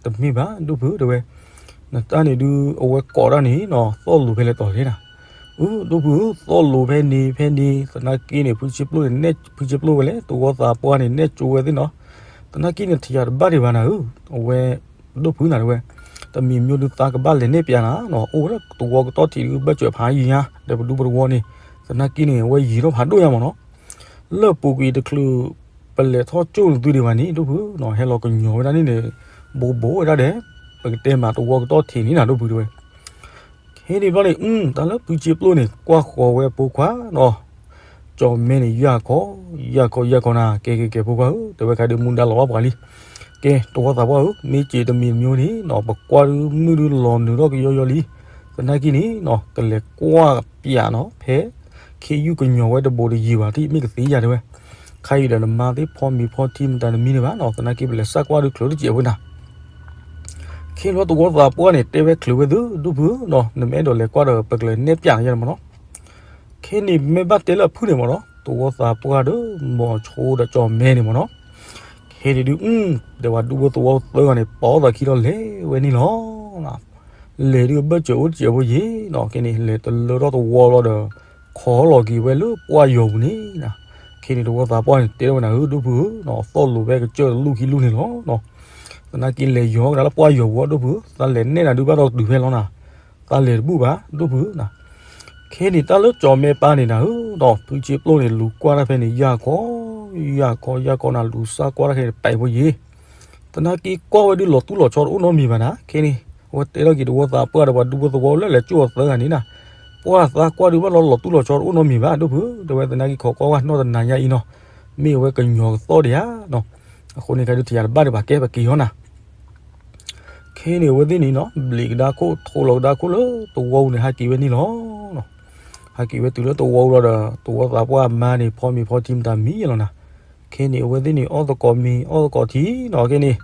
တမ့ၢ်ဘၣ် ဒိၣ်ဖုတဲဝဲ နတၢ်န့ၣ်ဒုး အဝဲကိးတၢ်န့ၣ်နီၤ သီၣ်လိၤဖဲလဲၣ်တီၤလဲၣ်နၤ အၢ ဒိၣ်ဖုဧၢ သီၣ်လိၤဖဲန့ၣ်ဖဲန့ၣ် သနာ်က့န့ၣ် ဖုဆ့ပျိၢ်န့ၣ် ဖုဆ့ပျိၢ်ဝဲလဲၣ် တဝီသးပှၢ်န့ၣ် နဲၣ်ကၠိဝဲသ့ၣ်နီၤ သနာ်က့န့ၣ် ထံၣ်ယၤတဘၣ်ဒံးဘၣ်နၤဧၢ အဝဲ ဒိၣ်ဖုနၤတဲဝဲ တမံၤမံၤဒုးသးကဘၣ်လဲၤနဲၣ်ပျးနၤနီၤ အိၣ်ဝဲလၢတဝီကတီၢ်ထံးဒုး ဘၢၣ်စၢၤဖးယံၤညါ ဒီးပဒူပတဝီန့ၣ် သနာ်က့န့ၣ် အဝဲယံၤထီၣ်ဖးဒိၣ်ညါမ့ၢ်နီၤ လၢပူၤကွံာ်တချုး ပလဲၤထီၣ်ကၠိနသုဒံးဘၣ်န့ၣ် ဒိၣ်ဖုနီၤ ဟဲလီၤကညီၤဝဲဒၣ်န့ၣ်န့ၣ် ဘိးဘိးဝဲဒၣ်ဒီး ပကတဲမးတဝီကတီၢ်ထံးန့ၣ်နၤ ဒိၣ်ဖုတဲဝဲ ခဲန့ၣ်ဘျီန့ၣ် တၢ်လၢဖုဆ့ပျိၢ်န့ၣ် ကွၢ်ဃီၤဝဲအဖိခွါနီၤ ကၠီၤမဲန့ၣ် ယၢ်ခီ ယၢ်ခီ ယၢ်ခီနၤ ကဲကဲကဲ ဖိခွါဧၢ တဲဝဲခါဒုး မူဒါလီၤဘၣ်ပှၤလံ ကဲ တဝီသးပှၢ်ဧၢ မ့ၢ်စ့တမံၤတမံၤန့ၣ်နီၤ ပကွၢ်ဒုးမုၢ်ဒုးလီၤနုာ်ထီၣ်ကယီယီလံ သနာ်က့န့ၣ်နီၤ ကလဲၤကွၢ်ပျးနီၤ ဖဲ ခ့ယုၢ်ကညီၤဝဲတဘူးတယံာ်ဘၣ် ထံၣ်မ့ၢ်ကသ့ယၤတဲဝဲ ခါအံၤဒီးနမါသ့ၣ်ဖီမ့ၤဖီထံမတၤတမံၤန့ၣ်ဘၣ်နီၤ သနာ်က့ပလဲၤစၢ်ကွၢ်ဒုးချုးတစဲးဖိနၤ ခဲန့ၣ်ဘျီတဝီသးပှၢ်န့ၣ် တဲဝဲချုးဝဲသု ဒိၣ်ဖုဧၢနီၤ နမ့ၢ်အဲၣ်ဒိးလဲၤကွၢ်ဒီး ပကလဲၤနဲၣ်ပျးနၤယၤန့ၣ်မ့ၢ်နီၤ ခဲန့ၣ်မ့ၢ်ဘၣ်တဲလၢအဖုၣ်န့ၣ်မ့ၢ်နီၤ တဝီသးပှၢ်ဒီး မိၤဆိဒီးကၠီၤမဲန့ၣ်မ့ၢ်နီၤ ခဲန့ၣ်ဒုး ဒီးပှၤဒူဖိသဝီသၢဂၤန့ၣ် ပိာ်သးခံဒီးလဲၤဝဲန့ၣ်လီၤ. လဲၤဒုးအဘၢၣ်စၢၤအိၣ်တစဲးဖိယံၤနီၤ ခဲန့ၣ် လဲၤတလၢထီၣ်တဝီလီၤဒီး ခိးလီၤက့ၤဝဲလၢပှၢ်ယီၤပူၤန့ၣ် ခဲန့ၣ်တဝီသးပှၢ်န့ၣ် တဲထီၣ်ဝဲနၤဧၢ ဒိၣ်ဖုဧၢနီၤ သီၣ်လိၤဖဲကစၢၢ်တလူၢ်ခံလူၢ်န့ၣ်လီၤ. သနာ်က့လဲၤယီၤကဒါလၢပှၢ်ယီၤပူၤအီၤဒိၣ်ဖုဧၢ သးလဲၤနဲၣ်နၤဒုးဘၣ်ဒီးတုၤဖဲလီၤနၤ သးလဲၤတဘူၣ်ဘၣ် ဒိၣ်ဖုဧၢနီၤ ခဲန့ၣ်တၢ်လၢကၠီၤမဲပၢ်န့ၣ်နၤဧၢနီၤ ဖုဆ့ပျိၢ်န့ၣ် လူၤကွၢ်တၢ်ဖဲန့ၣ် ယၢ်ခီ ယၢ်ခီ ယၢ်ခီနၤ လူၤစၢ်ကွၢ်တၢ်ခဲန့ၣ် ပာ်ဖိယံၤ သနာ်က့ကွၢ်ဝဲဒုးလီၤသူၣ်လီၤဆီတအိၣ်နီတမံၤဘၣ်နၤ ခဲန့ၣ် အဝဲတဲထီၣ်က့ၤတဝီသးပှၢ်ဒီးပှၤဒူဖိသဝီလၢလဲၤကၠိအီၤသၢဂၤန့ၣ်နၤ ပ ပှၢ်သးကွၢ်ဒုးဘၣ်လီၤလီၤသူၣ်လီၤဆီတအိၣ်နီတမံၤဘၣ် ဒိၣ်ဖုဧၢ, တဲဝဲသနာ်က့ ခိးကွၢ်ဝဲနီၢ်တနၤညါအံၤနီၤ, မ့ၢ်အဝဲကညီၤကသီၣ်ဒံးဧါနီၤ, အဃိန့ၣ် ကဲဒုးထံၣ်ယၤတဘၣ်ဒံးဘၣ် ကဲပက့ၤဟီနၤ ခဲန့ၣ် အဝဲသ့ၣ်န့ၣ်နီၤ ဘျံးကဒါခိၣ် ထိးလီၤကဒါခိၣ်လၢသဝီပူၤန့ၣ် ဟးက့ၤဝဲန့ၣ်လီၤ. ဟဲက့ၤဝဲတုၤလၢသဝီပူၤလီၤဒီး သဝီသးပှၢ်အမါန့ၣ် ဖီမ့ၤဖီထံမတၤမံလီၤနၤ. ခဲန့ၣ် အဝဲသ့ၣ်န့ၣ် အီၣ်သကိးမ့ၤ အီၣ်သကိးထံနီၤ ခဲန့ၣ်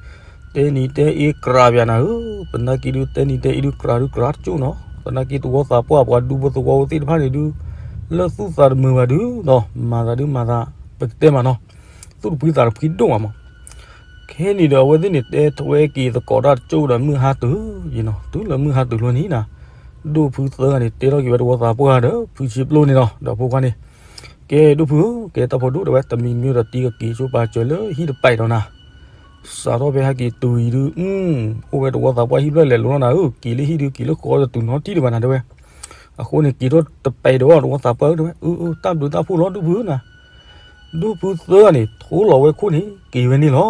တဲနံၤတဲအ့ကြၤပၠးနၤဧၢ, သနာ်က့ဒုး တဲနံၤတဲအ့ဒုး ကြၤဒုးကြၤတကၠိၣ်နီၤ, သနာ်က့ သဝီသးပှၢ်ပှၤဒူဖိသဝီဖိသ့ၣ်တဖၣ်န့ၣ်ဒုး လၢသူၣ်သးတမုာ်ဘၣ်ဒုးနီၤ မၤသးဒုးမၤသး ပကတဲမးနီၤ, သူၣ်တဖှံသးတဖှံဒိၣ်မးမး ခဲန့ၣ်ဒီး အဝဲသ့ၣ်န့ၣ် တဲထွဲက့ၤသကိးတၢ်တကၠိၣ်ဒီး မုၢ်ဟါတုၤယနီၤ, တုၤလၢမုၢ်ဟါတုၤလီၤန့ၣ်နၤ, ဒိၣ်ဖုသၢဂၤန့ၣ် တဲထီၣ်က့ၤဝဲသဝီသးပှၢ်ဒီး ဖုဆ့ပျိၣ်န့ၣ်လီၤ. ဒီးဖိခွါန့ၣ် ကဲဒိၣ်ဖုဧၢ, ကဲတၢ်ဖိဒိၣ် တဲဝဲ တမံၤမံၤဒီးတံၤကက့ၤဆိပာ်စၢၤလၢဟံၣ်တပာ်ဒီးနၤ, စးထီၣ်ဖဲဟဲက့ၤတုၤအံၤဒုး အိၣ်ဝဲသဝီသးပှၢ်ဟံၣ်ဖျၢၣ်လဲၤလိၤလီၤနၤဧၢ, က့ၤလၢဟံၣ်ဒုး က့ၤလၢဃီတတုၤနီတံၢ်ဒံးဘၣ်နၤ တဲဝဲ. အဃိန့ၣ် က့ၤထီၣ်တပာ်ဒီးသဝီသးပှၢ်ဧၢ တဲဝဲ, အၢ အၢ တၢ်ဘျုးတၢ်ဖှိၣ်လီၤ ဒိၣ်ဖုဧၢနၤ ဒိၣ်ဖုသၢဂၤန့ၣ် ထိလီၤဝဲခိၣ်န့ၣ် က့ၤဝဲန့ၣ်လီၤ.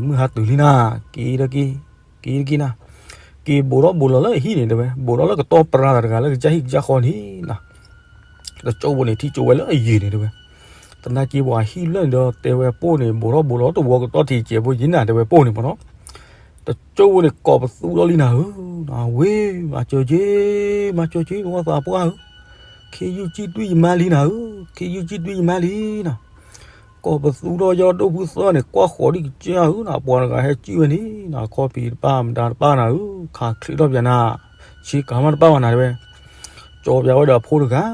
မုၢ်ဟါတုၤလံနၤ, က့ၤတက့ၢ်, က့ၤတက့ၢ်နၤ, က့ၤဘိးထီၣ်ဘိးလီၤလၢအဟံၣ်န့ၣ် တဲဝဲ, ဘိးထီၣ်လၢကတီၢ်ပြါသးတဂၤလၢကစၢ်ဟံၣ်ကစၢ်ဃီန့ၣ်နၤ, တကၠိၣ်ဖိန့ၣ် ထံၣ်ကၠိဝဲလၢအယံၤန့ၣ် တဲဝဲ, သနာ်က့ပှၤဟံၣ်ဖျၢၣ်န့ၣ်ဒီး တဲဝဲပိၢ်န့ၣ် ဘိးထီၣ်ဘိးလီၤတဝီကတီၢ်ထံးကဲးဖိယံၤနၤ တဲဝဲပိၢ်န့ၣ်မ့ၢ်နီၤ, တကၠိၣ်ဖိန့ၣ် ကိးပသူထီၣ်လံနၤဧၢ, ဝ့ၢ် မၤစၢၤက့ၤ, မၤစၢၤက့ၤ သဝီသးပှၢ်ဧၢ, ခ့ယုၢ်ကံၣ်တွံၢ်ယမါလံနၤဧၢ, ခ့ယုၢ်ကံၣ်တွံၢ်ယမါလံနၤ ကိးပသူထီၣ်ယီၤ ဒိၣ်ဖုသၢဂၤန့ၣ် ကွၢ်ဃီၤဒံးကစၢ်ဧၢနၤ, ပှၤတဂၤဟဲကံၣ်ဝဲန့ၣ်နၤ, ခီၣ်ဖံးတပၣ်မတၤတပၣ်နၤဧၢ, ခးချံးထီၣ်ပၠးနၤ, ဆ့ကၤမးတပၣ်ဘၣ်နၤ တဲဝဲ, ကၠီပၠးဝဲဒီးအဖိတဂၤ,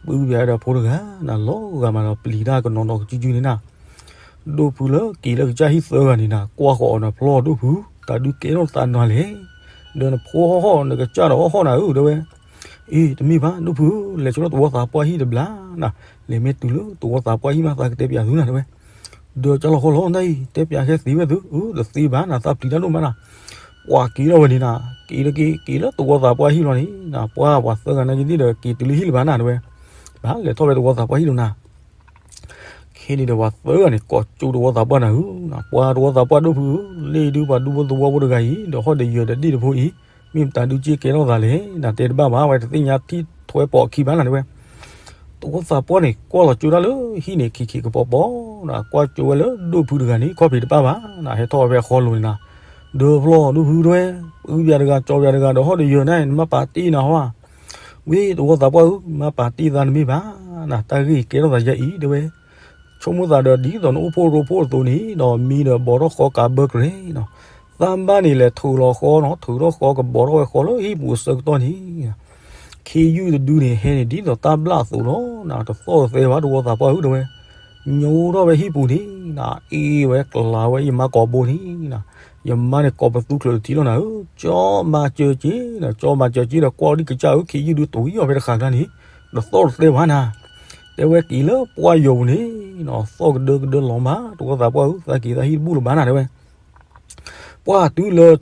ပုၢ်ပၠးဝဲဒီးအဖိတဂၤနၤ, လီၤဂာ်မးဒီးပျံၤတၢ်ကနီၤနီၤကစုကစုန့ၣ်နၤ, ဒိၣ်ဖုလၢက့ၤလၢကစၢ်ဟံၣ်သၢဂၤန့ၣ်နၤ, ကွၢ်ဃီၤအီၤနၤဖျီ ဒိၣ်ဖု, တၢ်ဒုးကဲထီၣ်သးနၤလဲၣ်, ဒီးနဖိဟီၣ်ဟီၣ် နကစၢ်ဒီးဟီၣ်ဟီၣ်နၤဧၢ တဲဝဲ အ့ တမ့ၢ်ဘၣ် ဒိၣ်ဖုဧၢ, လဲၤဆူလၢသဝီသးပှၢ်ဟံၣ်တဘျီနၤ, လဲၤမ့ၢ်တုၤလၢသဝီသးပှၢ်ဟံၣ်မး သးကတဲပၠးသုနၤ တဲဝဲ, ဒီးကၢ်လီၤဃီလီၤ နအံၤ တဲပၠးခဲသ့ဝဲသု, အၢ တသ့ဘၣ်နၤ သးပျံၤတၢ်ဒိၣ်မးနၤ, ပှၤက့ၤထီၣ်ဝဲန့ၣ်နၤ, က့ၤတက့ၢ် က့ၤလၢသဝီသးပှၢ်ဟံၣ်လီၤန့ၣ်နၤ, ပှၤပှၤသၢဂၤနာ်က့ၤသ့ၣ်ဒီး က့ၤတုၤလၢဟံၣ်လၢၤဘၣ်နၤ တဲဝဲ, ဘၣ်လဲၤထီၣ်ဖဲသဝီသးပှၢ်ဟံၣ်လီၤနၤ ခဲန့ၣ်ဒီးပှၤသၢဂၤန့ၣ် ကိးကၠိသဝီသးပှၢ်နၤဧၢ, ပှၤသဝီသးပှၢ်ဒိၣ်ဖုဧၢ, လၢဒုးပှၤဒူဖိသဝီဖိတဂၤအံၤ ဒီးဟီၣ်ဒီးယၢၤဒီးဒ့ၣ်တဖိအံၤ, မ့ၢ်မတၤဒုးက့ၤကဲထီၣ်သးလဲၣ်, နတဲတဘၣ်ဘၣ်ဝဲတသ့ၣ်ညါထံၣ်ထွဲပိာ်ခံဘၣ်နၤ တဲဝဲ, သဝီသးပှၢ်န့ၣ် ကွၢ်လီၤကၠိတၢ်လၢဟံၣ်န့ၣ် ခံခံကပီၤပီၤနၤ, ကွၢ်ကၠိဝဲလၢဒိၣ်ဖုတဂၤန့ၣ် ခီၣ်ဖံးတပၣ်ဘၣ်နၤ, ဟဲထီၣ်ဝဲဖဲအဃီလိၤန့ၣ်နၤ, ဒီးဖျီဒိၣ်ဖုတဲဝဲ, ပုၢ်ပၠးတဂၤ ကၠီပၠးတဂၤ ဒီးဟီၣ်ဒီးယၢၤန့ၣ် နမၤပာ်တ့ၢ်နၤဟီဧါ ဝ့ၢ်သဝီသးပှၢ်ဧၢ, မၤပာ်တ့ၢ်သးနမ့ၢ်ဘၣ်နၤ, တၢ်ဂ့ၢ်ကဲထီၣ်သးယဲအံၤ တဲဝဲ, ဆိကမိၣ်သးဒီးဒ်သိးနအိၣ်ဖှိၣ်ရိဖှိၣ်အသိးန့ၣ်ဒီး မံဒီးဘီထီၣ်ဃီကးဘၢကရဲၤနီၤ, သးဘၣ်န့ၣ်လဲၤထုးလီၤဃီနီၤ, ထုးထီၣ်ဃီကဘီထီၣ်ဝဲဃီလၢဟံၣ်ပူၤအဆၢကတီၢ်န့ၣ် ခ့ယုၢ်တဒုန့ၣ် ဟဲန့ၣ်ဒ်သိးတၢ်ဘျၣ်အသိးလီၤနၤ, တသီၣ်တသဲဘၣ် သဝီသးပှၢ်ဧၢ တဲဝဲ, ညိထီၣ်ဝဲဟံၣ်ပူၤန့ၣ်နၤ, အ့ၣ်ဝဲကလၤဝဲယမါကိာ်ဘိန့ၣ်နၤ, ယမါန့ၣ်ကိးပသူချုးတထံၣ်လီၤနၤဧၢ, ကၠီမၤစၢၤက့ၤနၤ, ကၠီမၤစၢၤက့ၤဒီး ကွၢ်ဒံးကစၢ်ဧၢ, ခ့ယုၢ်ဒုးတိၤအီၤဖဲတဃာ်ကျါန့ၣ်, တသီၣ်တသဲဘၣ်နၤ, တဲဝဲက့ၤလၢပှၢ်ယိာ်ပူၤန့ၣ်နၤ, သီၣ်ကဒၢကဒၢလီၤမး သဝီသးပှၢ်ဧၢ, သးက့ၤသးဟံၣ်တဘူၣ်လၢၤဘၣ်နၤ တဲဝဲ ပှၢ်တုၤလၢ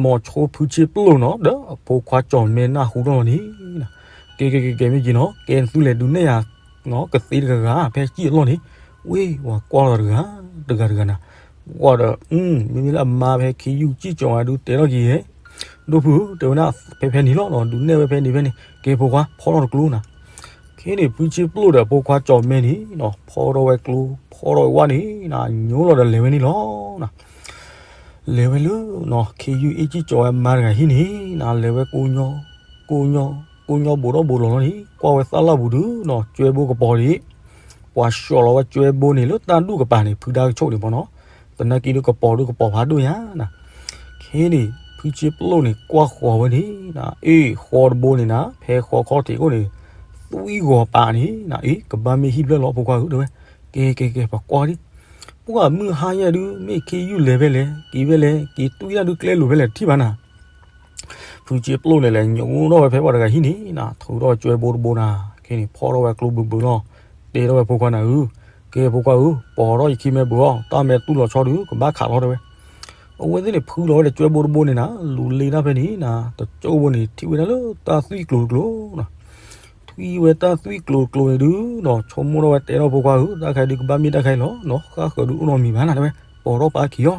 မိၤဆိဖုဆ့ပျိၣ်နီၤ ဒီးအဖိခွါကၠီၣ်မဲနၢ်ဟူထီၣ်လီၤန့ၣ်, ကဲကဲကဲကဲ မ့ၢ်က့ၤနီၤ ကဲနသုလဲၤဒုးနဲၣ်ယၤ ကသ့တဂၤဂၤ ဖဲကံၣ်အလီၢ်န့ၣ်, ဝ့ၢ် ပှၤကွၢ်လီၤတဂၤ တဂၤတဂၤနၤ, ကွၢ်ဒီး မ့မ့ၢ်လၢအမါဖဲခ့ယုၢ်ကံၣ်ကၠီၣ်ဝဲဒုးတဲထီၣ်က့ၤယဲ, ဒိၣ်ဖုဧၢ တဲဝဲဒၣ် ဖဲဖဲန့ၣ်လီၤနီၤ ဒုးနဲၣ်ဝဲဖဲန့ၣ်ဖဲန့ၣ် ကဲဖိခွါ ဖီထီၣ်တကျိနၤ ခဲန့ၣ် ဖုဆ့ပျိၣ်ဒီးအဖိခွါကၠီၣ်မဲန့ၣ်နီၤ ဖီထီၣ်ဝဲကျိ ဖီထီၣ်ဝဲဝၣ်န့ၣ်နၤ ညိလီၤဒီးလဲၤဝဲန့ၣ်လီၤနၤ. လဲၤဝဲလၢနီၤ ခ့ယုၢ်အ့ၣ်ကံၣ်ကၠီၣ်ဝဲမါတဂၤဟံၣ်န့ၣ်နၤ လဲၤဝဲကိးညီ ကိးညီ ကိးညီဘိးထီၣ်ဘိးလီၤလီၤန့ၣ် ကွၢ်ဝဲသၣ်လၣ်ပူၤဒုးနီၤ ကၠွဲဘိကပီၤဒံး ပှၤဆှီလီၤဝဲကၠွဲဘိန့ၣ် လၢတၢ်ဒူၣ်ကပၤန့ၣ် ဖုဒါကဆိၣ်န့ၣ်ပီၤနီၤ. သနာ်က့ဒုးကပီၤဒုးကပီၤဖးဒိၣ်ညါနၤ. ခဲန့ၣ် ဖုဆ့ပျိၣ်န့ၣ် ကွၢ်ဃီၤဝဲန့ၣ်နၤ အ့ၣ် ဃီတဘိန့ၣ်နၤ ဖဲဃီခီၣ်ထံးအိၣ်န့ၣ် သွံၣ်ဂီၤပာ်န့ၣ်နၤ အ့ၣ် ကဘၣ်မ့ၢ်ဟံၣ်ဖျၢၣ်လီၤ ဖိခွါဧၢ တဲဝဲ. ကဲ ကဲ ကဲ ပကွၢ်ဒံး ပှၢ်မုၢ်ဟါညါဒုး မ့ၢ်ခ့ယုၢ်လဲၤဖဲလဲၣ် က့ၤဖဲလဲၣ် က့ၤသွံၣ်တၢ်ဒုးကျဲလိာ်ဖဲလဲၣ် တထံၣ်ဘၣ်နၤ. ဖုဆ့ပျိၣ်န့ၣ်လဲၤညိးထီၣ်ဝဲဖဲပှၤတဂၤဟံၣ်န့ၣ်နၤ ထုးထီၣ်ကၠွဲဘိတဘိနၤ. ခဲန့ၣ် ဖီၣ်ထီၣ်ဝဲကျိဘုးဘုးလီၤ. တဲထီၣ်ဝဲဖိခွါနၤဧၢ, ကဲဖိခွါဧၢ, ပိာ်ထီၣ်ယခံမဲဘုးအီၤ, တၢ်မဲာ်တူၢ်လီၤဆီဒုး ကဘၣ်ခးလီၤတဲဝဲ. အဝဲသ့ၣ်န့ၣ် ဖုလီၤဝဲဒီးကၠွဲဘိတဘိန့ၣ်နၤ လူၤလ့တၢ်ဖဲန့ၣ်နၤ တကၠိဘိန့ၣ် ထံၣ်ဝဲဒၣ်လၢတၢ်သွံၣ်ကျိၤတကျိၤနၤ ထွံၣ်ဝဲတၢ်သွံၣ်ကျိၤတကျိၤန့ၣ်ဒုးနီၤ ဆိကမိၣ်ထီၣ်ဝဲတဲထီၣ်ဖိခွါဧၢ, တၢ်ခါဒုးကဘၣ်မ့ၢ်တၢ်ခါအံၤလီၤ နီၤ ဃၣ်ဃၢၤဒုးအိၣ်နီတမံၤဘၣ်နၤတဲဝဲ. ပိာ်ထီၣ်ပာ်ခ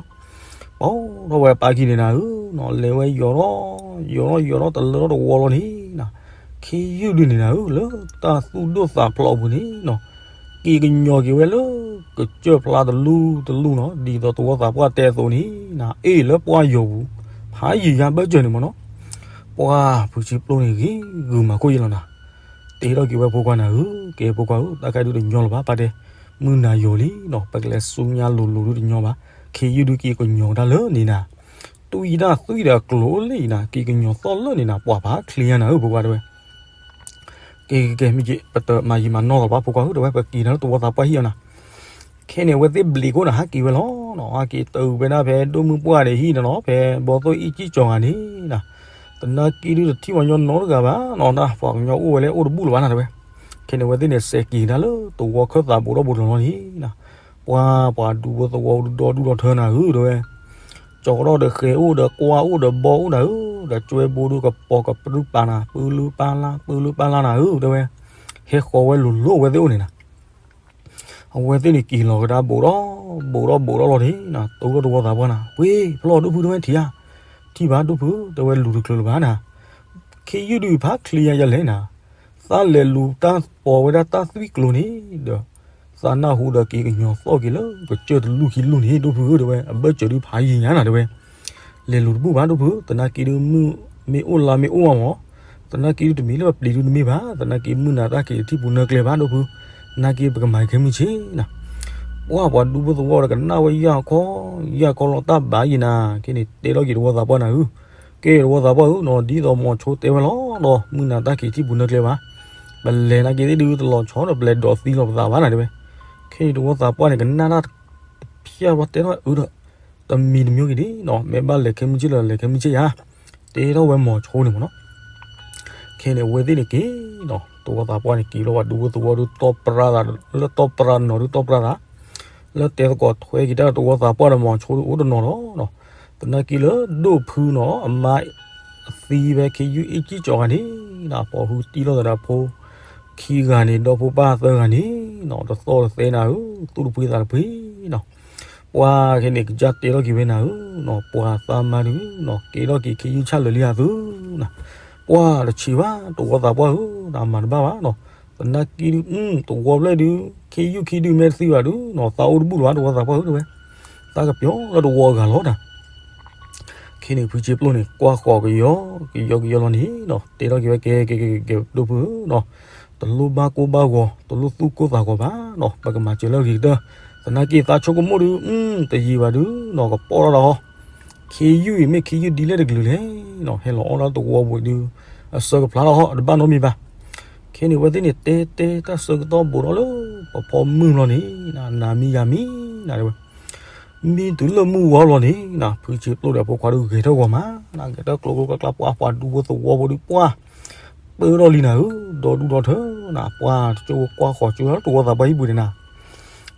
ံအီၤ, ပိာ်ထီၣ်ဝဲပာ်ခံန့ၣ်နၤဧၢ, လဲၤဝဲယီၤထီၣ် ယီၤထီၣ်ယီၤထီၣ်တလၢထီၣ်တဝီလီၤန့ၣ်နၤ, ခ့ယုၢ်ဒုန့ၣ်နၤဧၢ လၢတၢ်သူၣ်ဒိၣ်သးဖျိးအပူၤန့ၣ်နီၤ, က့ၤကညီၤက့ၤဝဲလၢ ကစၢၢ်ဖျါတလူတလူနီၤ, ဒ်သိးသဝီသးပှၢ်တဲအသိးန့ၣ်နၤ, အ့ၣ်လၢပှၢ်ယီၤပူၤ ဖးယံာ်ယါဘၢၣ်စၢၤန့ၣ်မ့ၢ်နီၤ, ပှၢ်ဖုဆံပျိန့ၣ်ဂ့ၤဂုာ်မၤခိၣ်ယဲလီၤနၤ, တဲထီၣ်က့ၤဝဲဖိခွါနၤဧၢ, ကဲဖိခွါဧၢ တၢ်ခါဒုတညီလၢၤဘၣ် ပာ်တဲ, မုၢ်နၤယီၤလံနီၤ, ပကလဲၤဆူညါလိၤလိၤဒုတညီဘၣ်, ခ့ယုၢ်ဒုက့ၤကညီၤတၢ်လၢန့ၣ်နၤ တွံၢ်တၢ်သွံၣ်ဒီးအကျိၤအိၣ်လံနၤ, က့ၤကညီၤသီၣ်လၢန့ၣ်နၤ, ပှၢ်ဖးချ့ညါနၤဧၢ ဖိခွါတဲဝဲ, ကဲကဲကဲ မ့ၢ်က့ၤ ပတမၤယံာ်မၤနီၢ်လီၤဘၣ် ဖိခွါဧၢ တဲဝဲ, ပက့ၤနၤလၢသဝီသးပှၢ်ဟံၣ်အီၤနၤ, ခဲန့ၣ် အဝဲသ့ၣ်ဘျံးကိၣ်နၤ ဟးက့ၤဝဲလီၤနီၤ, ဟးက့ၤတုၤဝဲဒၣ်ဖဲဒိၣ်မုၢ်ပှၢ်ဒီးဟံၣ်န့ၣ်နီၤ, ဖဲဘီသိၣ်အ့ၣ်ကံၣ်ကၠီၤဂၤန့ၣ်နၤ, သနာ်က့ဒုတထံၣ်ပှၤကညီနီတဂၤဘၣ်နီၤ, တၢ်ပှၤကညီအိၣ်ဝဲလၢအိၣ်တဘူၣ်လၢၤဘၣ်နၤ တဲဝဲ, ခဲန့ၣ် အဝဲသ့ၣ်န့ၣ် စဲးက့ၤကဒါလၢသဝီခၢၣ်သးဘူးထီၣ်ဘူးထီၣ်လီၤန့ၣ်နၤ, ပှၢ်ပှၤဒူဖိသဝီဒုဒီဒူၣ်ဒီထၢနၤဧၢ တဲဝဲ ကၠီၤထီၣ်ဒီးဃဲၤအိၣ်ဒီးကွၢ်အိၣ်ဒီးဘီအိၣ်နၤဧၢ, ဒီးကၠွဲဘိဒုကပီၤကပြုပာ်နၤ ပၢလၢပၢလါ ပၢလၢပၢလါနၤဧၢ တဲဝဲ, ဟဲဃီၤဝဲလိၤလိၤအဝဲသ့ၣ်အိၣ်န့ၣ်နၤ, အဝဲသ့ၣ်န့ၣ်က့ၤလီၤကဒါဘူးထီၣ်ဘူးထီၣ်ဘူးထီၣ်လီၤန့ၣ်နၤ, တိၢ်ထီၣ်သဝီသးပှၢ်နၤ, ဝ့ၢ် ဖျီၣ်ဒိၣ်ဖု တဲဝဲ ထံၣ်ဧါ, ထံၣ်ဘၣ်ဒိၣ်ဖု တဲဝဲ လူၤတချုးလၢၤဘၣ်နၤ, ခ့ယုၢ်ဒုဖးချ့ညါယလဲၣ်နၤ, သးလဲၤလူၤတၢ်ပိာ်ဝဲဒၣ်တၢ်သွံၣ်ကျိၤန့ၣ်ဒီး သးနၢ်ဟူဒီးက့ၤကညီၤသီၣ်က့ၤလၢကစၢၢ်တလူၢ်ခံလူၢ်န့ၣ် ဒိၣ်ဖုဧၢ တဲဝဲ, အဘၢၣ်စၢၤဒုဖးယံာ်ညါနၤ တဲဝဲ, လဲၤလူၤတဘူၣ်ဘၣ်ဒိၣ်ဖု သနာ်က့ဒုမုၢ်မ့ၢ်အိၣ်လါမ့ၢ်အိၣ်ဘၣ်မး, သနာ်က့ဒုတမ့ၢ်လၢပပျံၤဒုတမ့ၢ်ဘၣ်, သနာ်က့မုၢ်နၤတၢ်ခံးတထံၣ်ပူၤနၢကျဲဘၣ်ဒိၣ်ဖု, သနာ်က့ပကမၤခဲမုၢ်ဆ့ၣ်နၤ, ပှၢ်ပှၤဒူဖိသဝီဒီးကနၣ်ဝဲယၢ်ခီ, ယၢ်ခီလီၤတၢ်ဘၣ်ယံာ်နၤ, ခဲန့ၣ်တဲထီၣ်က့ၤသဝီသးပှၢ်နၤဧၢ, ကဲသဝီသးပှၢ်ဧၢနီၤ, ဒ်သိးမိၤဆိတဲဝဲလီၤဒီး မုၢ်နၤတၢ်ခံးတထံၣ်ပူၤနၢကျဲဘၣ်, ပလဲၤသနာ်က့သ့ၣ်ဒုတလီၤဆီဒီးပလဲၤဒိးသံလီၤပသးဘၣ်နၤ တဲဝဲ, ခဲန့ၣ်သဝီသးပှၢ်န့ၣ် ကနၣ်တၢ်တဖျၢၣ်ဘၣ်တဲထီၣ်အၢဒီး, တမံၤတမံၤက့ၤဒ်နီၤ, မ့ၢ်ဘၣ်လဲၤခဲမုၢ်ဆ့ၣ်လၢလဲၤခဲမုၢ်ဆ့ၣ်ယါ, တဲထီၣ်ဝဲမိၤဆိန့ၣ်မ့ၢ်နီၤ, ခဲန့ၣ် အဝဲသ့ၣ်န့ၣ်က့ၤနီၤ, သဝီသးပှၢ်န့ၣ်က့ၤလီၤပှၤဒူဖိသဝီဒုတီၢ်ပြၢသး, လၢတီၢ်ပြၢတနီၤဒုတီၢ်ပြၢသး, လၢတဲသကိးထွဲက့ၤတၢ်သဝီသးပှၢ်ဒီးမိၤဆိဒုအိၣ်တနီၤလီၤ, သနာ်က့လၢဒိၣ်ဖုနီၤ အမါ အသံဖဲခ့ယုၢ်အ့ၣ်ကံၣ်ကၠီၤဂၤန့ၣ်, ပိာ်ဟုတံၢ်လိာ်သးဒီးဖိခံဂၤန့ၣ် ဒီဖိပၢ်သၢဂၤန့ၣ်နီၤ, တသီၣ်တသဲနၤဧၢ, သူၣ်တပှ့ၤသးတပှ့ၤနီၤ, ပှၢ်ခဲန့ၣ် ကစၢ်တဲထီၣ်က့ၤဝဲနၤဧၢနီၤ, ပှၢ်သးမါဒုနီၤ ကဲထီၣ်က့ၤခ့ယုၢ်ဆၣ်လၢာ်လံဧါသုနီၤ, ပှၢ်တဆံးဘၣ် သဝီသးပှၢ်ဧၢ, နမၤတဘၣ်ဘၣ်နီၤ, သနာ်က့ဒု သဝီဖျၢၣ်ဒု ခ့ယုၢ်ခံဒုမ့ၢ်တသံဘၣ်ဒုနီၤ သးအိၣ်တဘူၣ်လၢၤဘၣ် သဝီသးပှၢ်ဧၢ တဲဝဲ, သးကပျီလၢသဝီအဂၤလီၤနၤ ခဲန့ၣ် ဖုဆ့ပျိၢ်န့ၣ် ကွၢ်ဃီၤကယီကယီကယီလီၤန့ၣ်နီၤ, တဲထီၣ်က့ၤဝဲ ကဲကဲကဲကဲ ဒိၣ်ဖုဧၢနီၤ, တလိၣ်ဘၣ်ကိၢ်ဘၣ်ဂီၤ တလိၣ်သူၣ်ကိၢ်သးဂီၤဘၣ်နီၤ, ပကမၤစၢၤလၢအဂ့ၤကတၢၢ်, သနာ်က့သးဆိကမိၣ်ဒု တယံာ်ဘၣ်ဒုနီၤ ကပီၢ်ထီၣ်လီၤဟီ, ခ့ယုၢ်အံၤမ့ၢ်ခ့ယုၢ်ဒ်လဲၣ်တကလုာ်လဲၣ်နီၤ, ဟဲလီၤအီၣ်လၢသဝီပူၤဒု အဆၢကဖျါလီၤဟီ အတဘၣ်နီတမံၤဘၣ်, ခဲန့ၣ် အဝဲသ့ၣ်န့ၣ် တဲတဲတၢ်ဆၢကတီၢ်ဘူးထီၣ်လၢ ပဖီမုၢ်လီၤန့ၣ် နၤမံယၤမံနၤတဲဝဲ မံတုၤလၢမုၢ်ဝီလီၤန့ၣ်နၤ ဖုဆ့ပျိၢ်ဒီးဖိခွါဒုဂဲၤထၢၣ်ဂီၤမးနၤ, ဂဲၤထၢၣ်ကျိကျိကျါကျါ ပှၢ်ပှၤဒူဖိသဝီဖိဒု ပှၢ်ပၢထီၣ်လံနၤဧၢ, ဒီဒူၣ်ဒီထၢနၤ, ပှၢ်တကၠိဖိကွၢ်ဃီၤကၠိလၢသဝီသးပှၢ်ဟံၣ်ပူၤန့ၣ်နၤ,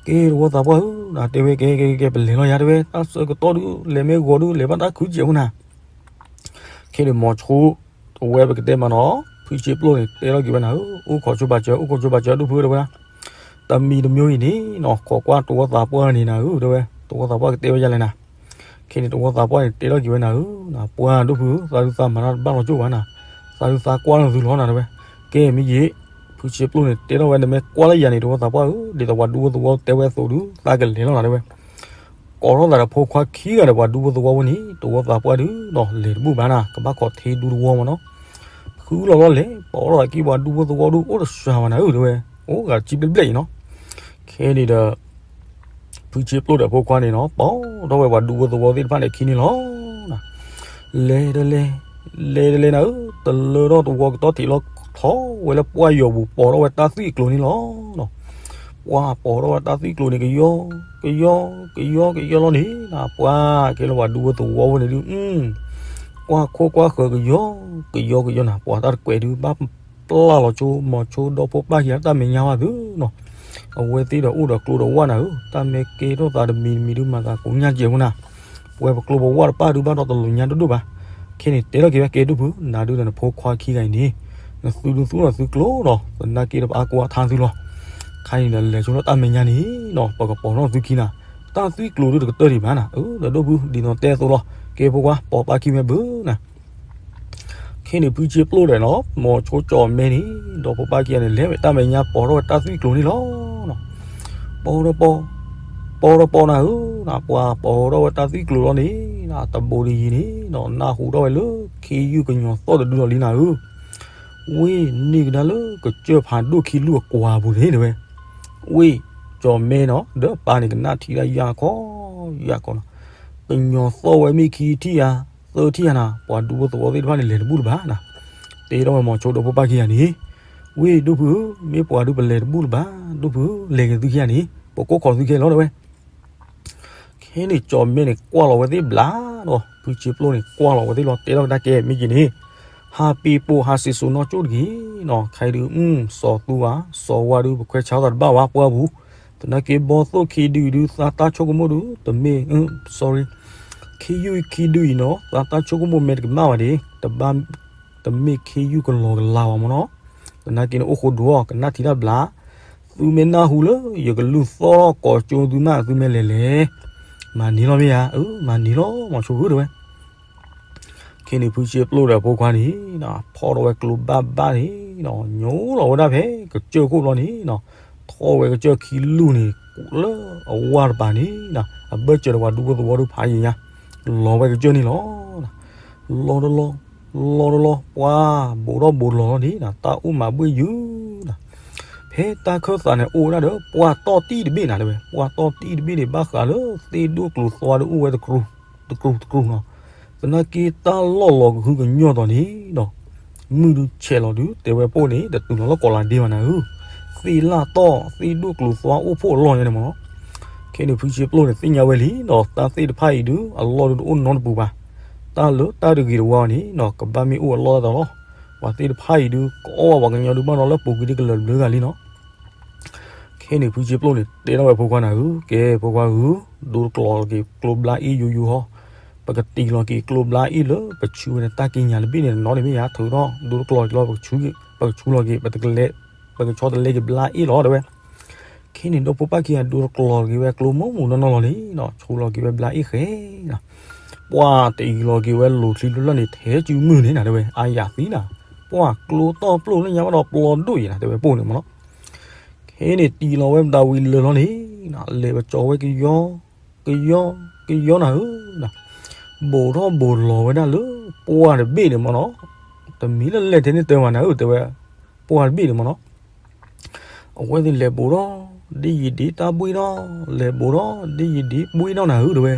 ကဲသဝီသးပှၢ်ဧၢနၤ တဲဝဲ ကဲကဲကဲ ပလဲၤလီၤယၤတဲဝဲ တၢ်ဆၢကတီၢ်ဒု လဲၤမ့ၢ်ဂီၤဒု လဲၤဘၣ်တၢ်ခုကဲးဖိနၤ ခဲန့ၣ် မိၤဆိ အဝဲပကတဲမးနီၤ ဖုဆ့ပျိၢ်န့ၣ် တဲထီၣ်က့ၤဝဲနၤဧၢ, အိၣ်ခိးဆိဘၣ်စၢၤ အိၣ်ခိးဆိဘၣ်စၢၤ ဒိၣ်ဖုတဲဝဲဒၣ်, တမံၤတမံၤအံၤန့ၣ်နီၤ ခိးကွၢ်သဝီသးပှၢ်န့ၣ်နၤဧၢ တဲဝဲ, သဝီသးပှၢ်ကတဲဝဲဒ်လဲၣ်နၤ, ခဲန့ၣ် သဝီသးပှၢ်န့ၣ် တဲထီၣ်က့ၤဝဲနၤဧၢ, ပှၢ်ဒိၣ်ဖုဧၢ သးဒုးသးမၤတၢ်တဘၣ်လီၤကၠိဘၣ်နၤ, သးဒုးသးကွၢ်လၢသုလီၤနၤတဲဝဲ, ကဲမ့ၢ်ယ့ၣ်, ဖုဆ့ပျိၢ်န့ၣ် တဲထီၣ်ဝဲ နမ့ၢ်ကွၢ်လၢယၤန့ၣ် သဝီသးပှၢ်ဧၢ, ဒ်သိးပှၤဒူဖိသဝီတဲဝဲအသိးဒု သးကလဲၤလီၤနၤတဲဝဲ ကိးထီၣ်သးဒီးဖိခွါခံဂၤဒီးပှၤဒူဖိသဝီဖိန့ၣ် သဝီသးပှၢ်ဒုနီၤ လဲၤတဘူၣ်ဘၣ်နၤ ကဘၣ်ခိးထံဒူသဝီမးနီၤ, ဖုလီၤလီၤလဲၤ ပိာ်ထီၣ်သးကံၢ်ပှၤဒူဖိသဝီဒု အိၣ်တစှၤဘၣ်နၤဧၢ တဲဝဲ, အိၣ်ဂၤတဆံဘျဲၣ်ဘျဲၣ်အံၤနီၤ, ခဲန့ၣ်ဒီး ဖုဆ့ပျိၢ်ဒီးဖိခွါန့ၣ်နီၤ ပိာ်ထီၣ်ဝဲပှၤဒူဖိသဝီသ့ၣ်တဖၣ်န့ၣ်ခံန့ၣ်လီၤ လဲၤတလဲၤ, လဲၤတလဲၤနၤဧၢ, တလၢထီၣ်သဝီကတီၢ်ထံးလီၤထီၣ်ဝဲလၢပှၢ်ယီၤပူၤ ပိာ်ထီၣ်ဝဲတၢ်သွံၣ်အကျိၤန့ၣ်လီၤနီၤ, ပှၢ်ပိာ်ထီၣ်ဝဲတၢ်သွံၣ်ကျိၤန့ၣ် ကယီ ကယီ ကယီ ကယီလီၤန့ၣ်နၤ ပှၢ်ကဲလၢပှၤဒူဖိသဝီဖိန့ၣ်ဒု ကွၢ်ခိၣ်ကွၢ်ဃၢၤကယီ ကယီကယီနၤ ပှၢ်တၢ်တကွဲးဒု ဘၣ်ပျၢ်လီၤဆိ မီၤဆိဒီဖိပၢ်ခံဂၤတၢ်မဲာ်ညါဘၣ်သုနီၤ, အဝဲသ့ၣ်ဒီးအိၣ်ဒီးကျိဒီးဝၣ်နၤဧၢ, တၢ်မ့ၢ်ကဲထီၣ်သးတမံၤတမံၤဒု မၤသးကိညၢ်ကဲးဖိနၤ, ပဝဲပကျိပဝၣ်တပၣ်ဒု ဘၣ်ဒီးတလိၤညါဒိၣ်ဒိၣ်ဘၣ်, ခဲန့ၣ် တဲထီၣ်က့ၤဝဲကဲဒိၣ်ဖု နၤဒုဒီးနဖိခွါခံဂၤအံၤန့ၣ် နသုဒုသူၣ်ဒီးသုကျိနီၤ သနာ်က့ဒီးပအါကိအါထါသုလီၤ, ခါအံၤဒီးလဲၤဆိလၢတၢ်မဲာ်ညါန့ၣ်နီၤ ပကပိာ်ထီၣ်သုခံနၤ, တၢ်သွံၣ်ကျိၤဒုတကတၢၢ်ဒံးဘၣ်နၤ, အၢ ဒီးဒိၣ်ဖု ဒ်သိးတဲအသိးလီၤ, ကဲဖိခွါ ပိာ်ပၢ်ခံမ့ၢ်ဘၣ်နၤ, ခဲ ခဲန့ၣ်ဖုဆ့ပျိၣ်ဒီးနီၤ မိၤဆိကၠီၣ်မဲန့ၣ် ဒီဖိပၢ်ခံဂၤန့ၣ် လဲၤဝဲတၢ်မဲာ်ညါ ပိာ်ထီၣ်ဝဲတၢ်သွံၣ်ကျိၤန့ၣ်လီၤ. ပိာ်ဒီးပိာ်, ပိာ်ဒီးပိာ်နၤဧၢ, ပှၤပိာ်ထီၣ်ဝဲတၢ်သွံၣ်ကျိၤလီၤန့ၣ် တဘိးတယံၤန့ၣ် နၢ်ဟူထီၣ်ဝဲလၢ ခ့ယုၢ်ကညီၤသီၣ်တဒုလီၤလံနၤဧၢ, ဝ့ၢ်န့ၢ်ကဒါလၢကစၢၢ်ဖးဒိၣ်ခံလူၢ်အကွၢ်ပူၤန့ၣ်တဲဝဲ, ဝ့ၢ်ကၠီၣ်မဲနီၤ ဒီးပၢ်န့ၣ်ကနၣ်ထံၣ်ဒၣ်ယၢ်ခီ, ယၢ်ခီနီၤ, ကညီၤသီၣ်ဝဲမ့ၢ်ခံထံၣ်ဧါ, သၢထံၣ်ဧါနၤ, ပှၤဒူဖိသဝီသ့ၣ်တဖၣ်န့ၣ် လဲၤတဘူၣ်လၢၤဘၣ်နၤ, တဲထီၣ်ဝဲမိၤဆိဒီဖိပၢ်ခံဂၤန့ၣ်, ဝ့ၢ်ဒိၣ်ဖုဧၢ, မ့ၢ်ပှၤဒုးပလဲၤတဘူၣ်လၢၤဘၣ်, ဒိၣ်ဖုဧၢ, လဲၤက့ၤသုခံဂၤန့ၣ် ပကိးခီၣ်သုခံဂၤလီၤတဲဝဲ ခဲန့ၣ်ကၠီၣ်မဲန့ၣ် ကွၢ်လီၤဝဲသ့ၣ်ဘျးဒီး ဖုဆ့ပျိၣ်န့ၣ် ကွၢ်လီၤဝဲသ့ၣ်လီၤ တဲထီၣ်ကဒါကဲ မ့ၢ်က့ၤန့ၣ်, ဟးပ့ၤပိာ်ဟးစံၣ်စိၤနီၢ်ကၠိၣ်တက့ၢ်နီၤ, ခဲအံၤဒုး စီၤသူဧါ, စီၤဝါဒုး ပခွဲးဆါသးတဘၣ်ဝဲပှၢ်ပူၤ, သနာ်က့ဘီသိၣ်ခံဒုအံၤဒုး သးတၢ်ဆိကမိၣ်ဒုး တမ့ၢ်, sorry, ခ့ယုၢ်ခံဒုအံၤနီၤ သးတၢ်ဆိကမိၣ်မဲာ်တကမၣ်ဘၣ်ဒံး, တဘၣ် တမ့ၢ်ခ့ယုၢ်ကလီၤကလးဘၣ်မ့ၢ်နီၤ, သနာ်က့န့ၣ်အိၣ်ဃိဒိၣ်အီၤ ကနၣ်ထံၣ်တၢ်ဘျး, သုမ့ၢ်နၢ်ဟူလၢ ယကလူၢ်သီၣ်ထီၣ်ကိးကၠိသုမး သုမ့ၢ်လဲၤလဲၤ, မၤန့ၢ်လီၤမ့ၢ်ဧါ, အၢ မၤန့ၢ်လီၤ မိၤဆိဧၢတဲဝဲ ခဲန့ၣ်ဖုဆ့ပျိၣ်ဒီးအဖိခွါန့ၣ်, ဖီၣ်ထီၣ်ဝဲကျိဘၣ်ဘၣ်န့ၣ်, ညိလီၤဝဲဒၣ်ဖဲကစၢၢ်ခိၣ်ဘျီန့ၣ်နီၤ, ထီၣ်ဝဲကစၢၢ်ခံလူၢ်န့ၣ်, လၢအဝါတပၤန့ၣ်, အဘၢၣ်စၢၤဒီးပှၤဒူဖိသဝီဒုးဖးယံၤညါ, လီၤဝဲကစၢၢ်န့ၣ်လီၤ. လီၤတလီၤ, လီၤတလီၤ, ပှၤဘိးထီၣ်ဘိးလီၤလီၤန့ၣ်, တၢ်အိၣ်မးဘှ့ၣ်ယုၢ်နၤ, ဖဲတၢ်ခၢၣ်သးန့ၣ်အိၣ်ဝဲဒၣ်ဒီး ပှၢ်တီၢ်တံၢ်တဘ့ၣ်နၤတဲဝဲ, ပှၢ်တီၢ်တံၢ်တဘ့ၣ်န့ၣ် ဘၣ်ဃးလၢသ့ၣ်ဒိၣ်ကျိၤသွါဒုးအိၣ်ဝဲတကြူးတကြူးနီၤ, သနာ်က့တၢ်လီၢ်လီၤကဟုကညီၢ်တီၤန့ၣ်ဒီး, မုၢ်ဒုးဆဲးလီၤဒုး တဲဝဲပိၢ်န့ၣ် တတုၤလီၤလၢကီးလးဒ့ဘၣ်နၤဧၢ, သ့ၣ်လၢ်တီၢ်သ့ၣ်ဒိၣ်ကျိၤသွါအိၣ်ဖှိၣ်အလီၢ်ညါန့ၣ်မ့ၢ်နီၤ, ခဲန့ၣ်ဖုဆ့ပျိၣ်န့ၣ် သ့ၣ်ညါဝဲလံဒီး တၢ်သ့ၣ်တဖၣ်အံၤဒုး အလီၢ်ဒုးတအိၣ်နီတပူၤဘၣ်, တၢ်လၢတၢ်တဂ့ၤတဝါန့ၣ်နီၤ ကဘၣ်မ့ၢ်အိၣ်အလီၢ်တၢ်လီၤ, ပှၤသ့ၣ်တဖၣ်အံၤဒုး ကအီၣ်ဘၣ်ပှၤကညီဒုးဘၣ်နီၤလၢပူၤကွံာ်ဒ်ကလၢၤတဘျုးဂၤလံနီၤ ခဲန့ၣ်ဖုဆ့ပျိၣ်န့ၣ် တဲထီၣ်ဝဲဖိခွါနၤဧၢ, ကဲဖိခွါဧၢ, ဒိတကျိၤလီၤက့ၤကျိဘျါအ့ၣ်ယိယိဟီ, ပကတံၢ်လီၤက့ၤကျိဘျါအ့ၣ်လၢပဆူဝဲန့ၣ် တၢ်ကံးညာ်တဘ့ၣ်န့ၣ်နီၤန့ၣ်မ့ၢ်ယါထုးထီၣ် ဒိတကျိၤလီၤက့ၤလီၤ ပကဆူလီၤက့ၤ ပကဆီတလဲက့ၤဘျါအ့ၣ်လီၤတဲဝဲ ခဲန့ၣ်ဒီဖိပၢ်ခံဂၤဒိတကျိၤလီၤက့ၤဝဲကျိမိၢ်မိၢ်နီၢ်နီၢ်လီၤန့ၣ်နီၤ ဆူလီၤက့ၤဝဲဘျါအ့ၣ်ဃဲနီၤ, ပှၢ်တံၢ်လီၤက့ၤဝဲလိၤချံလွံၢ်လီၢ်န့ၣ် ထဲစုမုၢ်န့ၣ်နၤတဲဝဲ အါယၤသံနၤ, ပှၢ်ကျိတီၢ်ပျိၢ်လၢညါဘၣ်ဒီးပျီဒိၣ်အံၤနၤတဲဝဲပိၢ်န့ၣ်မ့ၢ်နီၤ, ခဲန့ၣ်တံၢ်လီၤဝဲမတၤဝံၤလၢာ်လီၤန့ၣ်, လဲၤပကၠီဝဲကယီ, ကယီ, ကယီနၤဧၢ, ဘိးထီၣ်ဘိးလီၤဝဲဒၣ်လၢ ပှၢ်တဘ့ၣ်န့ၣ်မ့ၢ်နီၤ, တမံၤလၢလဲၣ်ထဲန့ၣ်တဲမးနၤဧၢ တဲဝဲ, ပှၢ်တဘ့ၣ်န့ၣ်မ့ၢ်နီၤ အဝဲသ့ၣ်လဲၤဘိးထီၣ်, ဒ်ယံၤဒ်တၢ်ဘှ့ၣ်ထီၣ်, လဲၤဘိးထီၣ်, ဒ်ယံၤဒ်ဘှ့ၣ်ထီၣ်နၤဧၢတဲဝဲ,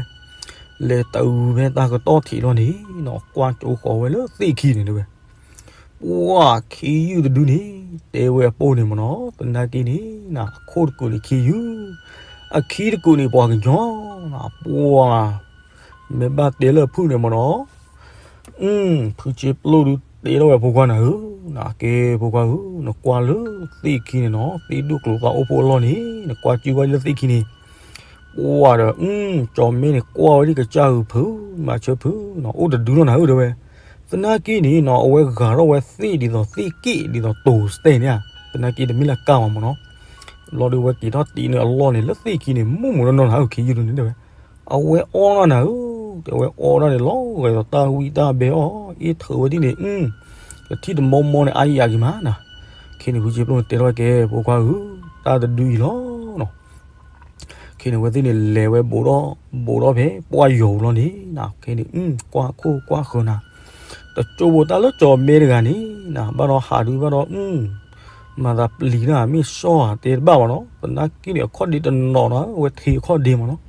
လဲၤတုၤဖဲတၢ်ကတီၢ်ထံးလီၤန့ၣ်နီၤ ကွၢ်ကၠိဃီၤဝဲလၢသ့ၣ်ခံန့ၣ်တဲဝဲ, ပှၢ်ခ့ယုၢ်တဒုန့ၣ်, တဲဝဲအပိၢ်န့ၣ်မ့ၢ်နီၤ သနာ်က့န့ၣ်, အခိၣ်တကုာ်န့ၣ်ခ့ယုၢ်, အခံတကုာ်န့ၣ်ပှၤကညီ, ပှၢ်, မ့ၢ်ဘၣ်တဲလၢအဖုၣ်န့ၣ်မ့ၢ်နီၤ ဖုဆ့ပျိၣ်ဒုးတဲထီၣ်ဝဲဖိခွါနၤဧၢ, ကဲဖိခွါဧၢ, နကွၢ်လၢသ့ၣ်ခံန့ၣ်နီၤ သ့ၣ်ဒိၣ်ကျိၤသွါအိၣ်ဖှိၣ်အလီၢ်န့ၣ် နကွၢ်ကၠုၢ်ဝဲလၢသ့ၣ်ခံန့ၣ်, ပှၢ်ဒီး, ကၠီၣ်မဲန့ၣ်ကွၢ်ဝဲဒ်ကစၢ်ဧၢဖု, မၤဆၢဖု, အိၣ်တဒုလီၤနၤဧၢတဲဝဲ, သနာ်က့န့ၣ်နီၤ အဝဲဂၤထီၣ်ဝဲသ့ၣ်ဒ်သိးသ့ၣ်က့ၣ်ဒ်သိးတိၤစတဲန့ၣ်ဧါ, သနာ်က့တမ့ၢ်လၢကၢ်ဘၣ်မ့ၢ်နီၤ လီၤဒုးဝဲက့ၤထီၣ်တံၢ်န့ၢ်အလီၢ်န့ၣ် လၢသ့ၣ်ခံန့ၣ် မိၢ်မိၢ်နီၢ်နီၢ်နၤဧၢ ခ့ယုၢ်ဒုန့ၣ်တဲဝဲ, အဝဲအီၣ်ဒၣ်နၤဧၢ, တဲဝဲအီၣ်ဒၣ်န့ၣ်လီၤဂာ်ဒီးတၢ်ဝံတၢ်ဘဲအီၣ် အ့ၣ်ထုးဝဲဒ်န့ၣ်, ကထံၣ်တမီမီန့ၣ် အါယၤက့ၤမးနၤ, ခဲန့ၣ်ဖုဆ့ပျိၣ်န့ၣ်တဲထီၣ်ဝဲကဲ ဖိခွါဧၢ, တၢ်တဒုအံၤလီၤနီၤ ခဲန့ၣ်အဝဲသ့ၣ်န့ၣ်လဲၤဝဲဘိးထီၣ်, ဘိးထီၣ်ဖဲပှၢ်ယီၤပူၤလီၤန့ၣ်, ခဲန့ၣ်, ကွၢ်ခိၣ်ကွၢ်ဃၢၤနၤ, တကၠိဖိတၢ်လၢကၠီၣ်မဲတဂၤန့ၣ်, ဘၣ်ဒီးဟးဒုးဘၣ်ဒီး, မၤသးပျံၤတၢ်မ့ၢ်စီၣ်ဧါတဲတဘၣ်ဘၣ်နီၤ, သနာ်က့န့ၣ်အခီၣ်ဒ့တနီၤနီၤ အဝဲထံးအခီၣ်ဒ့မ့ၢ်နီၤ,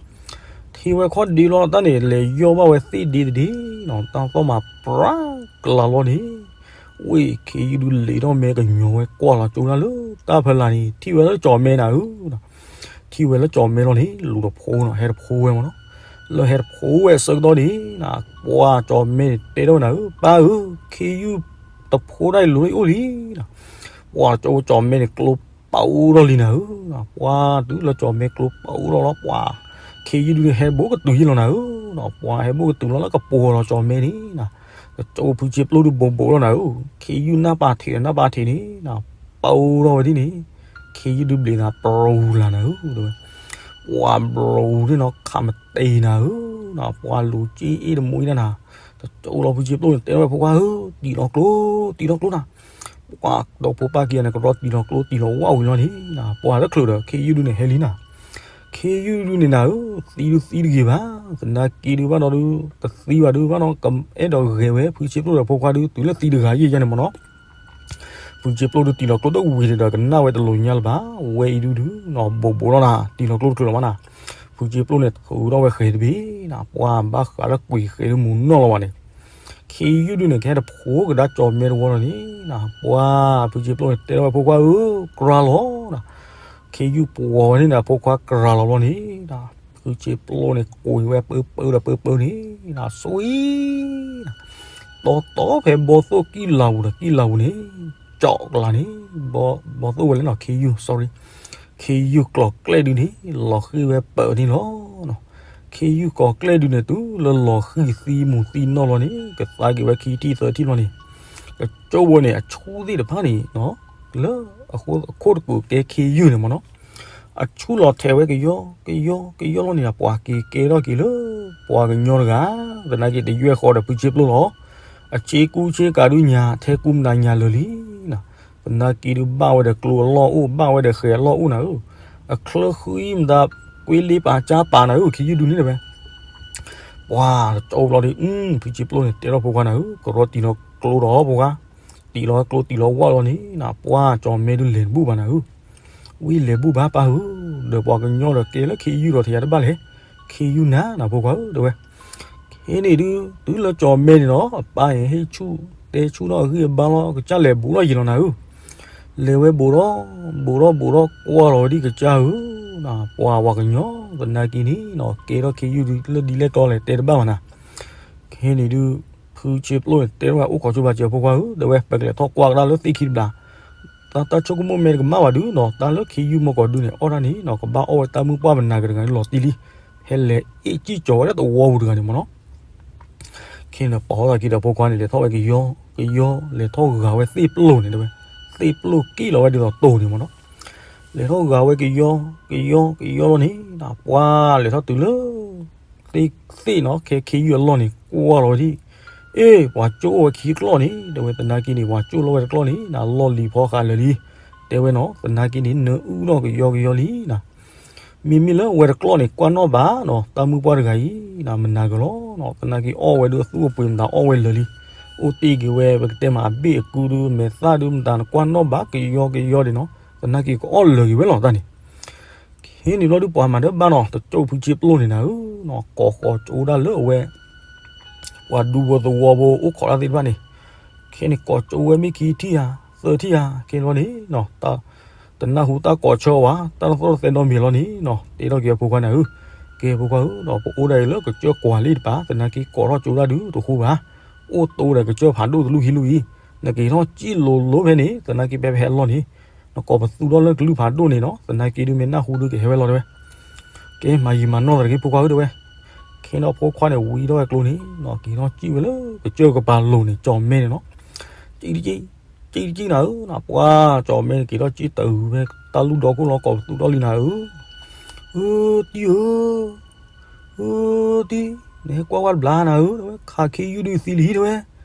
ထံးဝဲခီၣ်ဒ့လီၤတၢ်န့ၣ် လဲၤယီၢ်ဘၣ်ဝဲသ့ၣ်ဒ့တဒ့နီၤ, တၢ်သီၣ်မၤပြၢ်ကလးလီၤန့ၣ် ဝ့ၢ်ခ့ယုၢ်ဒုးလံာ်ထီၣ်မဲကညီၤဝဲကွၢ်လီၤကၠိဒၣ်လၢတၢ်ဖီလာ်န့ၣ် ထံၣ်ဝဲလၢကၠီၣ်မဲနၤဧၢ, ထံၣ်ဝဲလၢကၠီၣ်မဲလီၤန့ၣ် လူၤတဖိနီၤ ဟဲတဖိဝဲမ့ၢ်နီၤ, လၢဟဲတဖိဝဲအဆၢကတီၢ်န့ၣ်, ပှၢ်ကၠီၣ်မဲန့ၣ်တဲထီၣ်ဝဲနၤဧၢ ပၢ်ဧၢ, ခ့ယုၢ်တဖိဒၣ်အံၤလူၤအိၣ်လံ, ပှၢ်ကၠီၣ်မဲန့ၣ်ကျိပာ်အိၣ်ထီၣ်လံနၤဧၢ, ပှၢ်တုၤလၢကၠီၣ်မဲကျိပာ်အိၣ်ထီၣ်လီၤ ပှၢ်, ခ့ယုၢ်ဒုးဟဲဘိးကတုၤယံလီၤနၤဧၢ, ပှၢ်ဟဲဘိးကတုၤလီၤလၢကပိာ်လီၤကၠီၣ်မဲန့ၣ်, ကၠိဖိဆ့ပျိၣ်ဒုးဘိးဘိးလီၤနၤဧၢ, ခ့ယုၢ်နၢ်ပၢ်ထံးဒီးနၢ်ပၢ်ထံးန့ၣ်, ပာ်အိၣ်ထီၣ်ဝဲဒ်န့ၣ်, ခ့ယုၢ်ဒုးဘျံးသးပရူၤလၢ်နၤဧၢ, ပှၢ်ဘြူၤန့ၣ်နီၤ ခးမတ့နၤဧၢ, ပှၢ်လူၤက့အ့ၣ်တမူအ့ၣ်ဒၣ်နၤ, တ တကၠိလီၤ ဖုဆ့ပျိၣ်န့ၣ် တဲထီၣ်ဝဲဖိခွါဧၢ, တံၢ်လီၤကျိ, တံၢ်လီၤကျိနၤ. ပှၤဒီဖိပၢ်ခံဂၤန့ၣ် ကရီတံၢ်လီၤကျိ တံၢ်လီၤဝၣ်ဝံၤလီၤန့ၣ်, ပှၤလၢချုးဒီး ခ့ယုၢ်ဒုန့ၣ် ဟဲလံနၤ. ခ့ယုၢ်ဒုန့ၣ်နၤဧၢ, သံဒုသံတဂ့ၤဘၣ်, သနာ်က့ဒုဘၣ်ဒီးဒု တသံဘၣ်ဒုဘၣ်ဒီး အဲၣ်ဒိးဂဲၤဝဲ ဖုဆ့ပျိၣ်ဒီးဖိခွါဒု တုၤလၢသံတဂၤယဲၢ်ယဲၢ်န့ၣ်မ့ၢ်နီၤ. ဖုဆ့ပျိၣ်ဒုတံၢ်လီၤကျိတဝံၤန့ၣ်ဒီး ကနၣ်ဝဲတလိာ်ညါလၢၤဘၣ်, ဝဲအံၤဒုဒု ဘိးဘိးလီၤနၤ, တံၢ်လီၤကျိတချုးလီၤမးနၤ. ဖုဆ့ပျိၣ်န့ၣ် ဃုထီၣ်ဝဲဃဲၤတဘ့ၣ်နၤ, ပှၤဘၣ်ဃးလၢကွံာ်ဃဲၤဒုမူနီၢ်လီၤဘၣ်န့ၣ်. ခ့ယုၢ်ဒုန့ၣ် ကဟဲတဖိကဒါကၠီၤမဲတဝီလီၤန့ၣ်နၤ, ပှၤဖုဆ့ပျိၣ်န့ၣ် တဲထီၣ်ဝဲဖိခွါဧၢ, ကြၢးလီၤနၤ. ခ့ယုၢ်ပှီၤဝဲန့ၣ်နၤ ဖိခွါကြၢးလီၤလီၤန့ၣ်နၤ, ဖုဆ့ပျိၣ်န့ၣ် ကွံာ်ဝဲပၢပၢဒီးပၢပၢန့ၣ်နၤ, စံနၤ တီတီဖဲဘီသိၣ်ကံၣ်လၤပူၤဒီးကံၣ်လၤပူၤန့ၣ်, ကၠီကလၤန့ၣ်, ဘီသိၣ်ဝဲလဲၣ်နီၤ ခ့ယုၢ် sorry, ခ့ယုၢ်ကျီၤကျဲဒုန့ၣ် လီၤဃံၢ်ဝဲပၢန့ၣ်လီၤ. ခ့ယုၢ်ကျီၤကျဲဒုန့ၣ် တုၤလၢလီၤဃံၢ်သံမူၤသံနီၢ်လီၤန့ၣ် ကသါက့ၤဝဲခံထံၣ်သၢထံၣ်လီၤန့ၣ်, ကကၠိဝဲန့ၣ် အဆူၣ်သ့ၣ်တဖၣ်န့ၣ် လၢအခိၣ်တကူာ်ကဲခ့ယုၢ်န့ၣ်မ့ၢ်နီၤ အဆူၣ်လီၤထဲးဝဲကယီကယီကယီလီၤန့ၣ် ပှၤက့ၤကဲထီၣ်က့ၤလၢ ပှၤကညီတဂၤ, သနာ်က့တယွဲၢ်ဃီဒီးဖုဆ့ပျိၣ်လီၤ. အဆ့ကူဆ့ကၤဒုညါ ထဲကူမနၤညါလၢာ်လံနၤ, သနာ်က့ဒုဘၣ်ဝဲဒီးကျိအလီၢ်အိၣ် ဘၣ်ဝဲဒီးဃဲၤအလီၢ်အိၣ်နၤဧၢ, အချၢဃံမတၤ ကွ့လ့ပာ်ကၠါပာ်နၤဧၢ ခ့ယုၢ်ဒုန့ၣ်တဲဝဲ ပှၤတကၠိဘျီဒီး ဖုဆ့ပျိၣ်န့ၣ် တဲထီၣ်ဖိခွါနၤဧၢ, ကရီတံၢ်လီၤကျိဒီးဖိခွါ, တံၢ်လီၤကျိတံၢ်လီၤဝၣ်လီၤန့ၣ်နၤ, ပှၤကၠီၤမဲဒုလဲၤတဘူၣ်ဘၣ်နၤဧၢ, ဝံၤလဲၤဘူၣ်ဘၣ်ပၢ်ဧၢ, ဒီးပှၤကညီဒီးကဲလၢခ့ယုၢ်ဒီး ထဲယၤတဘၣ်လဲၣ်, ခ့ယုၢ်နၤနၤဖိခွါဧၢ တဲဝဲ ခဲန့ၣ်ဒု တုၤလၢကၠီၤမဲန့ၣ်ဒီး အပၢ်အံၤဟ့ၣ်ဆူၣ်တဲဆူၣ်ထီၣ်အဂံၢ်အဘါလီၤ ကစၢ်လဲၤဘူးထီၣ်ယံာ်လီၤနၤဧၢ, လဲၤဝဲဘူးထီၣ် ဘူးထီၣ်ဘူးထီၣ်ကွၢ်လီၤဝဲဒ်ကစၢ်ဧၢ, ပှၤဝၤကညီ သနာ်က့န့ၣ်နီၤ ကဲထီၣ်ခ့ယုၢ်ဒုလၢဒ်လဲၣ်တီလဲၣ်တဲတဘၣ်ဘၣ်နၤ, ခဲန့ၣ်ဒု ဖုဆ့ပျိၣ်န့ၣ် တဲထီၣ်ဝဲအိၣ်ခိးဆိဘၣ်စၢၤဖိခွါဧၢ တဲဝဲ ပကလဲၤထီၣ်ကွၢ်ကဒါလၢသ့ၣ်ခံတဘျီ တၢ်တၢ်ဆိကမိၣ်မဲတကမၣ်ဘၣ်ဒုနီၤ တၢ်လၢခ့ယုၢ်မီၢ်ကီၤဒုန့ၣ် အီၣ်တၢ်န့ၣ်နီၤ ကဘၣ်အီၣ်ဝဲတၢ်မုၢ်ပှၢ်မနၤကတဂၤန့ၣ်လီၤတံၢ်လံ, ဟဲလဲၤအ့ၣ်ကံၣ်ကၠီၤဝဲဒၣ်သဝီပူၤတဂၤန့ၣ်မ့ၢ်နီၤ, ခဲန့ၣ်ပှၤဟီၣ်သးက့ဒီးဖိခွါန့ၣ် လဲၤထီၣ်ဝဲကယီ ကယီ လဲၤထီၣ်ဂာ်ဝဲသ့ၣ်ပျိၢ်န့ၣ်တဲဝဲ, သ့ၣ်ပျိၢ်က့ၣ်လီၤဝဲဒ်သိးတိၤန့ၣ်မ့ၢ်နီၤ, လဲၤထီၣ်ဂာ်ဝဲကယီ ကယီ ကယီလီၤန့ၣ် ပှၤလဲၤထီၣ်တုၤလၢ သ့ၣ်သ့ၣ်နီၤ ခဲခ့ယုၢ်အလီၢ်န့ၣ် ကွၢ်လီၤဝဲဒၣ်, အ့ ပှၤကၠိအိၣ်ဝဲခံကျီၢ်န့ၣ် တဲဝဲ သနာ်က့န့ၣ် ပှၤကၠိလီၤဝဲတကျီၢ်န့ၣ် နလီၢ်လံၤဖီဃာ်လၢာ်လံ, တဲဝဲနီၤ သနာ်က့န့ၣ် နအုၣ်ထီၣ်ကယီကယီလံနီၤ, မ့မ့ၢ်လၢဝဲတကျီၢ်န့ၣ် ကွၢ်နီၣ်ဘၣ်နီၤ တၢ်မုၢ်ပှၢ်တဂၤအံၤ မနၤကလီၤနီၤ သနာ်က့အီၣ်ဝဲဒုးအသူၣ်အပှ့ၤမတၤအီၣ်ဝဲလၢာ်လံ, အိၣ်တ့ၢ်က့ၤဝဲ ပကတဲမးအဘ့ၣ်အကုဒုး မဲာ်သၣ်ဒုးမတၤ နကွၢ်နီၣ်ဘၣ်ကယီကယီဒံးနီၤ သနာ်က့ကအီၣ်လၢာ်က့ၤဝဲလီၤတၢ်န့ၣ် ခဲန့ၣ်ဘျီဒုးပှၤမၤတဘၣ်နီၤ တကၠိဖုဆ့ပျိၢ်န့ၣ်နၤဧၢ, ကိးဃီကၠိဒၣ်လၢအဝဲ ပှၤဒူဖိသဝီဖိအိၣ်ခိးတၢ်သ့ၣ်တဖၣ်န့ၣ်, ခဲန့ၣ်ကိးကၠိဝဲမ့ၢ်ခံထံၣ်ဧါ သၢထံၣ်ဧါ ခဲန့ၣ်ဘျီန့ၣ်နီၤ တနၢ်ဟူတၢ်ကိးဆၢဝဲ တၢ်တသီၣ်တသဲဒီမံၤလီၤန့ၣ်နီၤ တဲထီၣ်က့ၤအဖိခွါနၤဧၢ, ကဲဖိခွါဧၢ ဒီးပအိၣ်ဒၣ်အံၤလၢကစၢၢ်ကွၢ်လံတပၤ သနာ်က့ကိးထီၣ်ကၠိဒၣ်ဒုးတဃူဘၣ်, အိၣ်တိၢ်ဒီးကစၢၢ်ဖးဒိၣ်တလူၢ်ဟံးလူၢ်အံၤ, နကဟဲထီၣ်စံၣ်လိၤလိၤဖဲန့ၣ် သနာ်က့ဖဲပဟဲလီၢ်န့ၣ် နကိးပသူထီၣ်လၢကလုၢ်ဖးဒိၣ်န့ၣ်နီၤ သနာ်က့ဒုးမ့ၢ်နၢ်ဟူဒုးကဟဲဝဲလီၤတဲဝဲ, ကဲမၤယံာ်မၤနီၢ်သးတက့ၢ်ဖိခွါဧၢတဲဝဲ, ခဲန့ၣ်ဖိခွါန့ၣ်ဝံထီၣ်ဝဲကျိန့ၣ်နီၤ က့ၤထီၣ်စံၣ်ဝဲလၢကစၢၢ်ကပၤလိၤန့ၣ် ကၠီၤမဲန့ၣ်နီၤ, စံၣ်တစံၣ် စံၣ်တစံၣ်နၤဧၢ, ပှၤကၠီၤမဲန့ၣ်က့ၤထီၣ်စံၣ်တဂုၤဖဲတၢ်လူၢ်ဒီခိၣ်လီၤ ကိးပသူထီၣ်လံနၤဧၢ, ဧၢ တံၢ်ဧၢ ဧၢ တံၢ် နဟဲကွၢ်ဝဲတဘျီနၤဧၢ တဲဝဲ ခးခ့ယုၢ်ဒုးသံလံတဲဝဲ,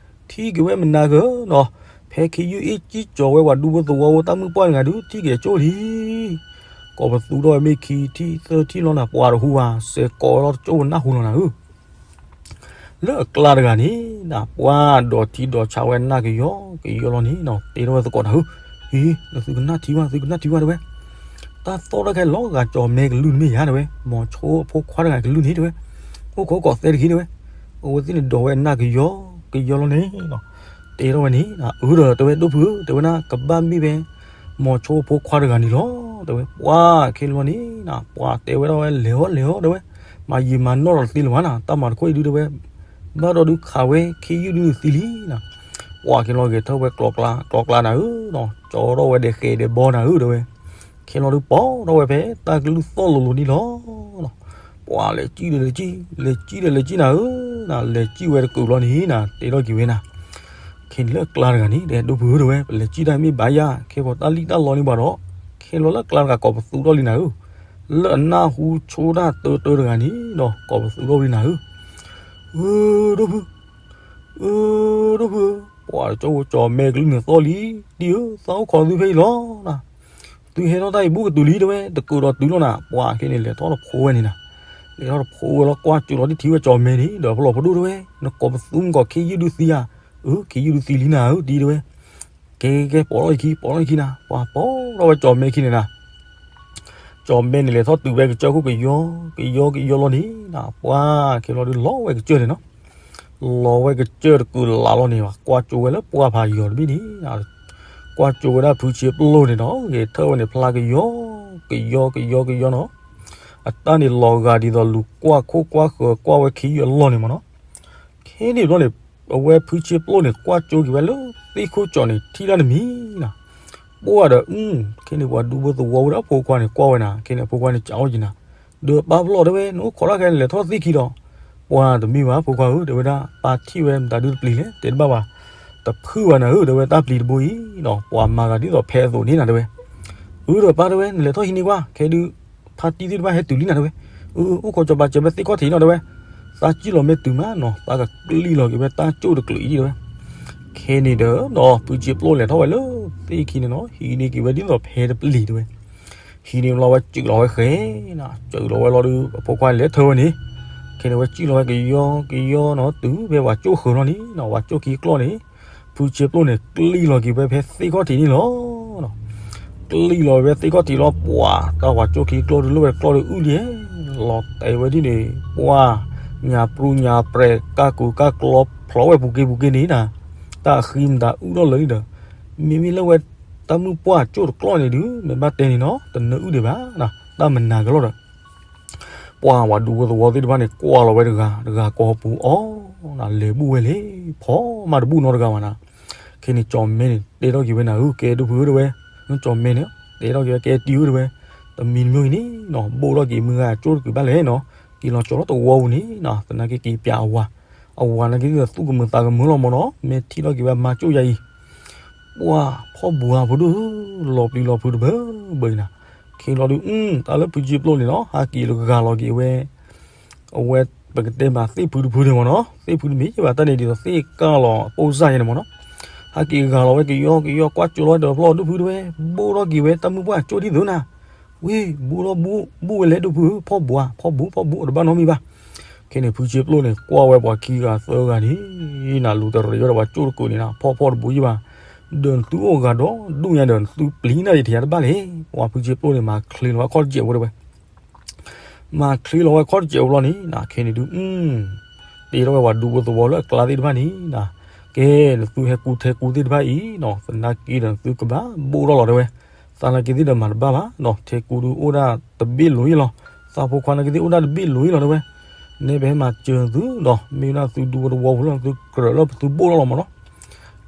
ထံၣ်က့ၤဝဲမနၤကနီၤ, ဖဲခ့ယုၢ်အ့ၣ်ကံၣ်ကၠီၤဝဲပှၤဒူဖိသဝီဖိတၢ်မုၢ်ပှၢ်တဂၤဒုး ထံၣ်က့ၤအကၠိလံ, ကိးပသူထီၣ်ဝဲမ့ၢ်ခံထံၣ်သၢထံၣ်လီၤနၤ ပှၤတဟူဘၣ် စဲးကိးဝဲလီၤတကၠိပနၢ်ဟူလီၤနၤဧၢ လၢအကျါတဂၤန့ၣ်နၤ ပှၤဒီးထံဒီးဆးဝဲနၢ်ကယီကယီလီၤန့ၣ်နီၤ တဲထီၣ်ဝဲသကိးနၤဧၢ, ဟံ သုကနၣ်ထံဝဲ သုကနၣ်ထံဝဲတဲဝဲ, တၢ်သီၣ်တၢ်ခဲလီၤဂာ် ကၠီၤမဲကလုၢ်တမ့ၢ်ယၤတဲဝဲ မီၤဆိအဖိခွါတဂၤကလုၢ်န့ၣ်တဲဝဲ, အိၣ်ခိးကိးသဲတဂ့ၤတဲဝဲ, အဝဲသ့ၣ်န့ၣ်ဒီးဝဲနၢ်ကယီကယီလီၤန့ၣ်နီၤ, တဲထီၣ်ဝဲန့ၣ် အၢဒီးတဲဝဲဒိၣ်ဖုဧၢ တဲဝဲဒၣ် ကဘၣ်မ့ၢ်ဖဲ မီၤဆိအဖိခွါတဂၤန့ၣ်လီၤ တဲဝဲ, ပှၤခဲလၢာ်န့ၣ်နၤ ပှၤတဲဝဲဒၣ်ဝဲလဲၤအီၤလဲၤအီၤတဲဝဲ, မၤယံာ်မၤနီၢ်ဒီးတသ့လၢၤဘၣ်နၤ တၢ်မၤတခိၣ်အံၤဒုးတဲဝဲ, ဘၣ်ဒီးဒုးခးဝဲခ့ယုၢ်ဒုးသံလံနၤ, ပှၤခဲလၢာ်ဂဲၤထၢၣ်ဝဲကျီကျါ ကျီကျါနၤဧၢ, ကၠီထီၣ်ဝဲဒီးဃဲၤဒီးဘီနၤဧၢတဲဝဲ, ခဲလၢာ်ဒုးပိာ်ထီၣ်ဝဲဖဲတၢ်ကလုၢ်သီၣ်လိၤလိၤန့ၣ်လီၤ ပှၤလဲၤစံၣ်ဒီးလဲၤစံၣ် လဲၤစံၣ်ဒီးလဲၤစံၣ်နၤဧၢ, နလဲၤစံၣ်ဝဲတကုာ်ဘျီန့ၣ်နၤ တဲထီၣ်က့ၤဝဲနၤ, ခဲန့ၣ်လၢအကျါတဂၤန့ၣ် တဲဒိၣ်ဖုဧၢတဲဝဲ ပလဲၤစံၣ်တၢ်မ့ၢ်ဘၣ်ယၤ ခဲပှၤတၢ်လံၣ်တၢ်လီန့ၣ်ဘၣ်ဒီး, ခဲလၢာ်လၢအကျါတဂၤကိးပသူထီၣ်လံနၤဧၢ, လၢအနၢ်ဟူဆိတၢ်တၢတၢတဂၤန့ၣ်ဒီး ကိးပသူထီၣ်ဝဲနၤဧၢ, ဧၢ ဒိၣ်ဖု အၢ ဒိၣ်ဖုဧၢ, ပှၤတကၠီဖိကၠီၣ်မဲကလုၢ်န့ၣ်သီၣ်လံ, တံၤဧၢ, သးအိၣ်ခိးသုဖဲအံၤလီၤနၤ, သုဟဲထီၣ်တၢ်အံၤဘူးကတုၤလံတဲဝဲ, တကးဒီးတုၤလီၤနၤ, ပှၤခဲန့ၣ် လဲၤထီၣ်တဖိဝဲန့ၣ်နၤ, လဲၤထီၣ်တဖိဝဲလီၤ ကွၢ်ကၠိလီၤတထံၣ်ဝဲကၠီၣ်မဲန့ၣ် ဒီးဖျီၣ်ဖိဒိၣ်တဲဝဲ, နကိးပသူမုၣ်ကီးခ့ယုၢ်ဒုးသံဧါ, အၢ ခ့ယုၢ်ဒုးသံလံနၤဧၢ တံၤတဲဝဲ, ကဲကဲ ပိာ်လီၢ်အခံ ပိာ်လီၢ်အခံနၤ, ပှၤပိာ်ထီၣ်ဝဲကၠီၣ်မဲခံန့ၣ်နၤ ကၠီၣ်မဲန့ၣ် လဲၤထီၣ်တုၤဝဲကစၢၢ်ခိၣ်ကယီကယီကယီလီၤန့ၣ်နၤ, ပှၤခဲလီၤဒုးလီၤဝဲကစၢၢ်န့ၣ်နီၤ, လီၤဝဲကစၢၢ်တကုာ်လးလီၤန့ၣ် ကွၢ်ကၠိဝဲလၢပှၢ်ဖးယီၤတဘ့ၣ်န့ၣ်, ကွၢ်ကၠိဝဲဒၣ်ဖုဆ့ပျိၢ်န့ၣ်နီၤ ဂဲၤထၢၣ်ဝဲန့ၣ်ဖျါကယီကယီကယီကယီနီၤ, အတၢ်န့ၣ်လီၤဂာ်ဒ်သိးလူၤကွၢ်ခိၣ်ကွၢ်ဃၢၤကွၢ်ဝဲခ့ယုၢ်အလီၢ်န့ၣ်မ့ၢ်နီၤ ခဲန့ၣ်ဘျီန့ၣ် အဝဲဖုဆ့ပျိၢ်န့ၣ် ကွၢ်ကၠိက့ၤဝဲလၢသ့ၣ်ခိၣ်ကၠီၣ်န့ၣ် ထံၣ်တၢ်တမံၤနၤ, ပှၢ်ဒီးအုၣ်, ခဲန့ၣ်ပှၤဒူဖိသဝီဖိဒီးအဖိခွါန့ၣ် ကွၢ်ဝဲနၤ, ခဲန့ၣ်အဖိခွါန့ၣ် ကးအီၣ်က့ၤနၤ, ဒီးပၢ်ဖျီၣ်တဲဝဲ နအိၣ်ခိးတၢ်ခဲန့ၣ် လဲၤထီၣ်သ့ၣ်ခံဒီး, ပှၢ်တမ့ၢ်ဘၣ် ဖိခွါဧၢ တဲဝဲဒၣ် ပၢ်ထံၣ်ဝဲမတၤဒုတပျံၤလဲၣ် တဲတဘၣ်ဘၣ်, တဖုဘၣ်နၤဧၢ တဲဝဲ တၢ်ပျံၤတဘိအံၤဒီး ပှၤမၤဂၤဒ်သိးဖဲအသိးန့ၣ်နၤ တဲဝဲ အၢဒီးပၢ်တဲဝဲ နလဲၤထီၣ်ဟံးန့ၢ်ကွၢ် ခဲဒုး ဖါတံၢ်သ့ၣ်တဖၣ်ဟဲတုၤလံနၤတဲဝဲ, အၢ အိၣ်ခိးကၠီၤပၤစၢၤဖဲသ့ၣ်ခီၣ်ထံးနီၤတဲဝဲ, သးစံၣ်လီၤမ့ၢ်တုၤမးနီၤ သးကကျံၣ်လီၤက့ၤဝဲတၢ်ကၠိၣ်တကျုာ်အံၤတဲဝဲ, ခဲန့ၣ်ဒီးနီၤ ဖုဆ့ပျိၢ်လဲၤထီၣ်ဝဲလၢသ့ၣ်ခံန့ၣ်နီၤ ဟံးန့ၢ်က့ၤဝဲဒ်သိးဖဲတပျံၤတဲဝဲ, ဟံးန့ၢ်လီၤဝဲစူးလီၤဝဲဃဲၤနၤ စူးလီၤဝဲလီၤဒီး အဖိခွါလဲၤထၢဝဲန့ၣ်, ခဲန့ၣ်ဝဲစံၣ်လီၤဝဲကယီကယီနီၤ တုၤဖဲပှၤကၠိၣ်ဃၢၤလီၤန့ၣ်နီၤ ပှၤကၠိၣ်ခံကျီၢ်န့ၣ် ဖုဆ့ပျိၢ်န့ၣ် ကျံၣ်လီၤက့ၤဝဲဖဲသ့ၣ်ခီၣ်ထံးန့ၣ်လီၤ. ကျံၣ်လီၤဝဲသ့ၣ်ခီၣ်ထံးလီၤ ပှၤတၢ်ပှၤကၠိၣ်ခံကျီၢ်ဒုးလိၣ်ဝဲတကျီၢ်ဒုးအုၣ်လံ, လီၤတဲာ်ဝဲဒ်န့ၣ် ပှၤညၣ်ပြူညၣ်ပြဲၤ ကၢ်ကူကၢ်ကျီဖျိးဝဲပူၤက့ၤပူၤက့ၤန့ၣ်နၤ, တၢ်အဃံမတၤအုၣ်ထီၣ်လၢာ်လံဒီး, မ့မ့ၢ်လၢဝဲတၢ်မုၢ်ပှၢ်ကၠိၣ်တကျီၢ်န့ၣ်ဒုး မ့ၢ်ဘၣ်တဲန့ၣ်နီၤ တနၢအုၣ်ဒံးဘၣ်, တၢ်မနၤကလီၢ်ဒီး ပှၤပှၤဒူဖိသဝီသ့ၣ်တဖၣ်န့ၣ် ကွၢ်လီၤဝဲတဂၤတဂၤကိးပူၤအီၤ, လဲၤဘူၣ်ဝဲလဲၤဖီမးတဘူၣ်နီတဂၤဘၣ်နၤ, ခဲန့ၣ်ကၠီၣ်မဲန့ၣ် တဲထီၣ်က့ၤဝဲနၤဧၢ ကဲဒိၣ်ဖုဧၢတဲဝဲ, ကၠီၣ်မဲန့ၣ် တဲထီၣ်က့ၤဝဲကဲတံၤဧၢတဲဝဲ, တမံၤတမံၤအံၤန့ၣ်နီၤ ဘိၣ်ထီၣ်က့ၤမုၢ်ဂၤကၠိၣ်တကုာ်ဘၣ်လဲၣ်နီၤ, က့ၤလီၤကၠီလီၤသဝီပူၤန့ၣ်နီၤ သနာ်က့က့ၤပျးအဝၤ, အဝၤနာ်က့ဒီးသူၣ်ကမုာ်သးကမုာ်လီၤမ့ၢ်နီၤ မ့ၢ်ထံၣ်ထီၣ်က့ၤဝဲမၤကၠိၣ်ယါအံၤ ပှၤဖီၣ်ဘူးဧါဖိဒိၣ်ဧၢ, လီၤပျံၤလီၤဖုးတဘၢဘၢအံၤနၤ, ခဲလီၤဒုး တၢ်လၢဖုဆ့ပျိၢ်န့ၣ်နီၤ ဟးက့ၤဂၢ်လီၤက့ၤဝဲ, အဝဲပကတဲမးသ့ၣ်ဖုတဖုန့ၣ်မ့ၢ်နီၤ သ့ၣ်ဖုတမ့ၢ်ဘၣ် တၢ်န့ၣ်ဒ်သိးသ့ၣ်ကၢ်လီၤအပိၢ်စၢ်ယဲန့ၣ်မ့ၢ်နီၤ, ဟးက့ၤဂၢ်လီၤဝဲကယီကယီကွၢ်ကၠိလီၤဒီးဖျီၣ်ဒိၣ်ဖုတဲဝဲ, ဘိၣ်ထီၣ်က့ၤဝဲတၢ်မုၢ်ပှၢ်ကၠိဒ်သိးနၤ, ဝ့ၢ် ဘူးထီၣ်ဘူး ဘူးဝဲလဲၤဒိၣ်ဖုဧၢ ဖီၣ်ဘူးဧါ ဖီၣ်ဘူး ဖီၣ်ဘူး အတဘၣ်နီတမံၤဘၣ် ခဲန့ၣ် ဖုဆ့ပျိၢ်န့ၣ် ကွၢ်ဝဲပှၤခံဂၤသၢဂၤန့ၣ်, နလူၤတရံးဝဲဒီးပှၤကၠိၣ်တကုာ်န့ၣ်နၤ ဖီၣ်ဖီၣ်တဘူးယံဘၣ်, ဒီးနသုအိၣ်ဂၤဒီးဒူၣ်ညါဒီး နသုပျံၤနၤယထံၣ်ယါတဘၣ်လဲၣ်, ပှၤဖုဆ့ပျိၢ်န့ၣ် မၤချ့လီၤဝဲခီၣ်တစဲးဖိတဲဝဲ, မၤချ့လီၤဝဲခီၣ်တစဲးဖိလီၤန့ၣ်နၤ ခဲန့ၣ်ဒုး တဲထီၣ်ဝဲပှၤဒူဖိသဝီလၢအကျါသ့ၣ်တဖၣ်န့ၣ်နၤ, ကဲ နသုဟဲကူထဲကူသ့ၣ်တဖၣ်အံၤနီၤ သနာ်က့ဒီးနသုကဘၣ်ဘိၣ်ထီၣ်လီၤတဲဝဲ, သးနာ်က့သ့ၣ်ဒီးမၤတဘၣ်ဘၣ်နီၤ ထဲကူဒုးအိၣ်ဒၣ်တဘ့ၣ်လိၤယံလီၤ, သးဖိခွါနာ်က့သ့ၣ်အိၣ်ဒၣ်တဘ့ၣ်လိၤယံလီၤတဲဝဲ, နဲပဟဲမၤစၢၤသုဒီး မ့ၢ်ဒၣ်သုဒူဖိသဝီဖိလၢသုကြၢးလၢပသုဘိၣ်ထီၣ်လီၤမ့ၢ်နီၤ,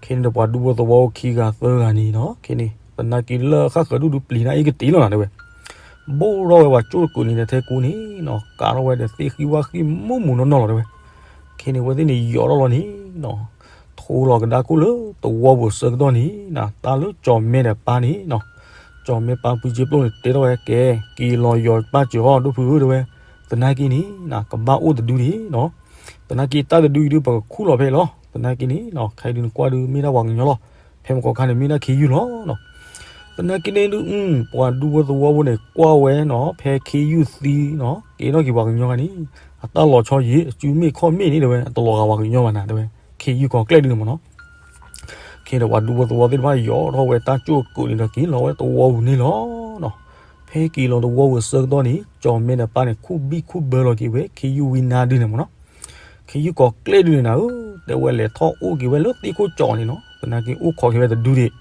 ခဲန့ၣ်ဒီးပှၤဒူဖိသဝီခံဂၤသၢဂၤန့ၣ်နီၤ ခဲန့ၣ် သနာ်က့လၢဃၣ်ဃၢၤဒူၣ်ဒုးပျံၤနၤအံၤကတ့ၢ်လီၤနၤတဲဝဲ, ဘိၣ်ထီၣ်ဝဲပှၤကၠိၣ်တကုာ်န့ၣ်ဒီးထဲကူန့ၣ်နီၤ ကးထီၣ်ဝဲဒီးသ့ၣ်ဃံဝၣ်ဃံမူးမူးနီၢ်နီၢ်လီၤတဲဝဲ, ခဲန့ၣ်အဝဲသ့ၣ်န့ၣ်ယီၤထီၣ်လီၤန့ၣ်နီၤ ထိလီၤကဒါခိၣ်လၢသဝီပူၤဆၢကတီၢ်န့ၣ်နၤ တၢ်လၢကၠီၣ်မဲဒီးပၢ်န့ၣ်နီၤ, ကၠီၣ်မဲပၢ်ဖုဆ့ပျိၢ်န့ၣ် တဲထီၣ်ဝဲကဲ က့ၤလီၤယီၤပၢ်စၢၤအီၤဒိၣ်ဖုဧၢတဲဝဲ, သနာ်က့န့ၣ်နၤ ကဘၣ်အိၣ်တဒုန့ၣ်နီၤ, သနာ်က့တၢ်တဒုအံၤဒုး ပကခူၣ်လီၤဖဲအံၤလီၤ, သနာ်က့န့ၣ်နီၤ ခဲအံၤဒုးနကွၢ်ဒုးမ့ၢ်ဒၣ်ပှၤကညီလီၤ, ဖဲမကီၢ်ခါန့ၣ် မ့ၢ်ဒၣ်ခ့ယုၢ်လီၤနီၤ သနာ်က့န့ၣ်ဒုး ပှၤဒူဖိသဝီဖိန့ၣ် ကွၢ်ဝဲနီၤ ဖဲခ့ယုၢ်သံနီၤ ကဲထီၣ်က့ၤပှၤကညီဂၤန့ၣ် အတၢ်လီၤဆီယံာ် အစုမ့ၣ်ခီၣ်မ့ၣ်န့ၣ်တဲဝဲ အတလီၤဂာ်ပှၤကညီဘၣ်နၤတဲဝဲ, ခ့ယုၢ်ကီၤကျဲၣ်ဒုးန့ၣ်မ့ၢ်နီၤ ခဲဒီးပှၤဒူဖိသဝီသ့ၣ်တဖၣ်ယီၤထီၣ်ဝဲတၢ်ကၠိၣ်အကုာ်န့ၣ်ဒီးက့ၤလီၤဝဲသဝီပူၤန့ၣ်လီၤနီၤ, ဖဲက့ၤလီၤသဝီပူၤအဆၢကတီၢ်န့ၣ် ကၠီၣ်မဲဒီးပၢ်န့ၣ် ခူၣ်ဘံၣ်ခူၣ်ဘၢလီၤက့ၤဝဲ ခ့ယုၢ်ဝံနါဒုးန့ၣ်မ့ၢ်နီၤ, ခ့ယုၢ်ကီၤကျဲၣ်ဒုးန့ၣ်နၤဧၢ, တဲဝဲလဲၤထီၣ်အိၣ်က့ၤဝဲလၢသ့ၣ်ခိၣ်ကၠီၣ်န့ၣ်နီၤ, သနာ်က့အိၣ်ခိးက့ၤဝဲတဒုဒံး,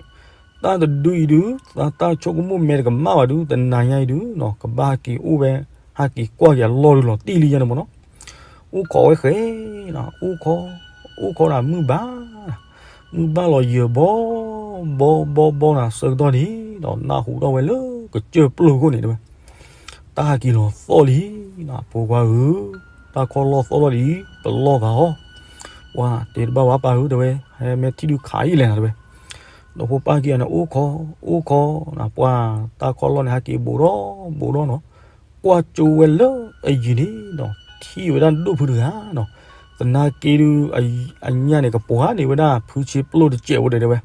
တၢ်တဒုအံၤဒုး သးတၢ်ဆိကမိၣ်မဲတကမၣ်ဘၣ်ဒုး တနၤညါအံၤဒုးနီၤ ကဘၣ်ဟဲက့ၤအိၣ်ဝဲ ဟဲက့ၤကွၢ်က့ၤအလီၢ်ဒုးလီၤတံၢ်လံယဲန့ၣ်မ့ၢ်နီၤ, အိၣ်ခိးဝဲဃဲနီၤ အိၣ်ခိး, အိၣ်ခိးနၤမုၢ်ဘၣ်, မုၢ်ဘၣ်လီၤယၢၤဘီ, ဘီဘီဘီနၤ ဆၢကတီၢ်န့ၣ်ဒီး နၢ်ဟူထီၣ်ဝဲလၢကစၢၢ်ပျိၢ်ခိၣ်န့ၣ်တဲဝဲ, တၢ်ဟဲက့ၤလီၤသီၣ်လံနၤ ဖိခွါဧၢ, တၢ်ခီၣ်လီၢ်သီၣ်လီၢ်လံ, ပလီၢ်သးအီၤ, ပှၤတဲတဘၣ်ဝဲပၢ်ဧၢတဲဝဲ, ဟဲမ့ၢ်ထံၣ်ဒုးခးအံၤလဲၣ်နၤတဲဝဲ, ဒီးဖိပၢ်က့ၤအန့ၣ် အိၣ်ခိး, အိၣ်ခိးနၤ ပှၤတၢ်ခီၣ်လီၢ်န့ၣ် ဟဲက့ၤဘူးဒီးဘူးဒီးနီၤ, ကွၢ်ကၠိဝဲလၢအယံၤန့ၣ်ဒီး ထံၣ်ဝဲဒၣ်ဒိၣ်ဖုတဂၤနီၤ, သ သနာ်က့ဒုး အညၣ်န့ၣ် ကပှၤန့ၢ်ဝဲဒၣ်ဖုဆ့ပျိၣ်တစဲးဖိဒီးတဲဝဲ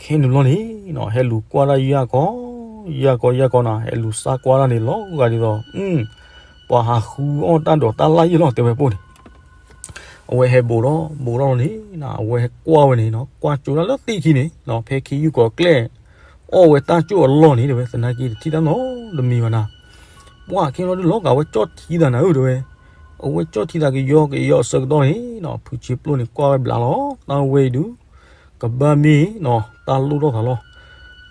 ခဲန့ၣ်ဘျီန့ၣ်နီၤ ဟဲလူၤကွၢ်တၢ်ယၢ်ကီ ယၢ်ကီယၢ်ကီနီၤ ဟဲလူၤစၢ်ကွၢ်တၢ်န့ၣ်လီၤဂာ်ဒ်သိး ပှၤဟးဃုအီၣ်တၢ်ဒိးတၢ်လၢ်ယ့ၢ်လီၤ တဲဝဲပိၣ်န့ၣ် အဝဲဟဲဘူးထီၣ်ဘူးထီၣ်လီၤန့ၣ် အဝဲဟဲကွၢ်ဝဲန့ၣ်နီၤ ကွၢ်ကၠိတၢ်လၢသ့ၣ်ခံန့ၣ်နီၤ ဖဲခ့ယုၢ်ကီၤကျဲၢ် အီၣ်ဝဲတၢ်ကၠိၣ်အလီၢ်န့ၣ် တဲဝဲ သနာ်က့တထံၣ်တၢ်နီတမံၤဘၣ်နၤ ပှၢ်ခဲလီၤဒုးလီၤဂာ်ဝဲကၠီၣ်ထံသးနၤဧၢ တဲဝဲ အဝဲကၠီၣ်ထံသးကယီကယီအဆၢကတီၢ်န့ၣ်နီၤ ဖုဆ့ပျိၣ်န့ၣ်ကွၢ်ဝဲဘျးလီၤ တၢ်ဝဲအံၤဒုး ကဘၣ်မ့ၢ်နီၤ တၢ်လိၣ်ထီၣ်သးလီၤ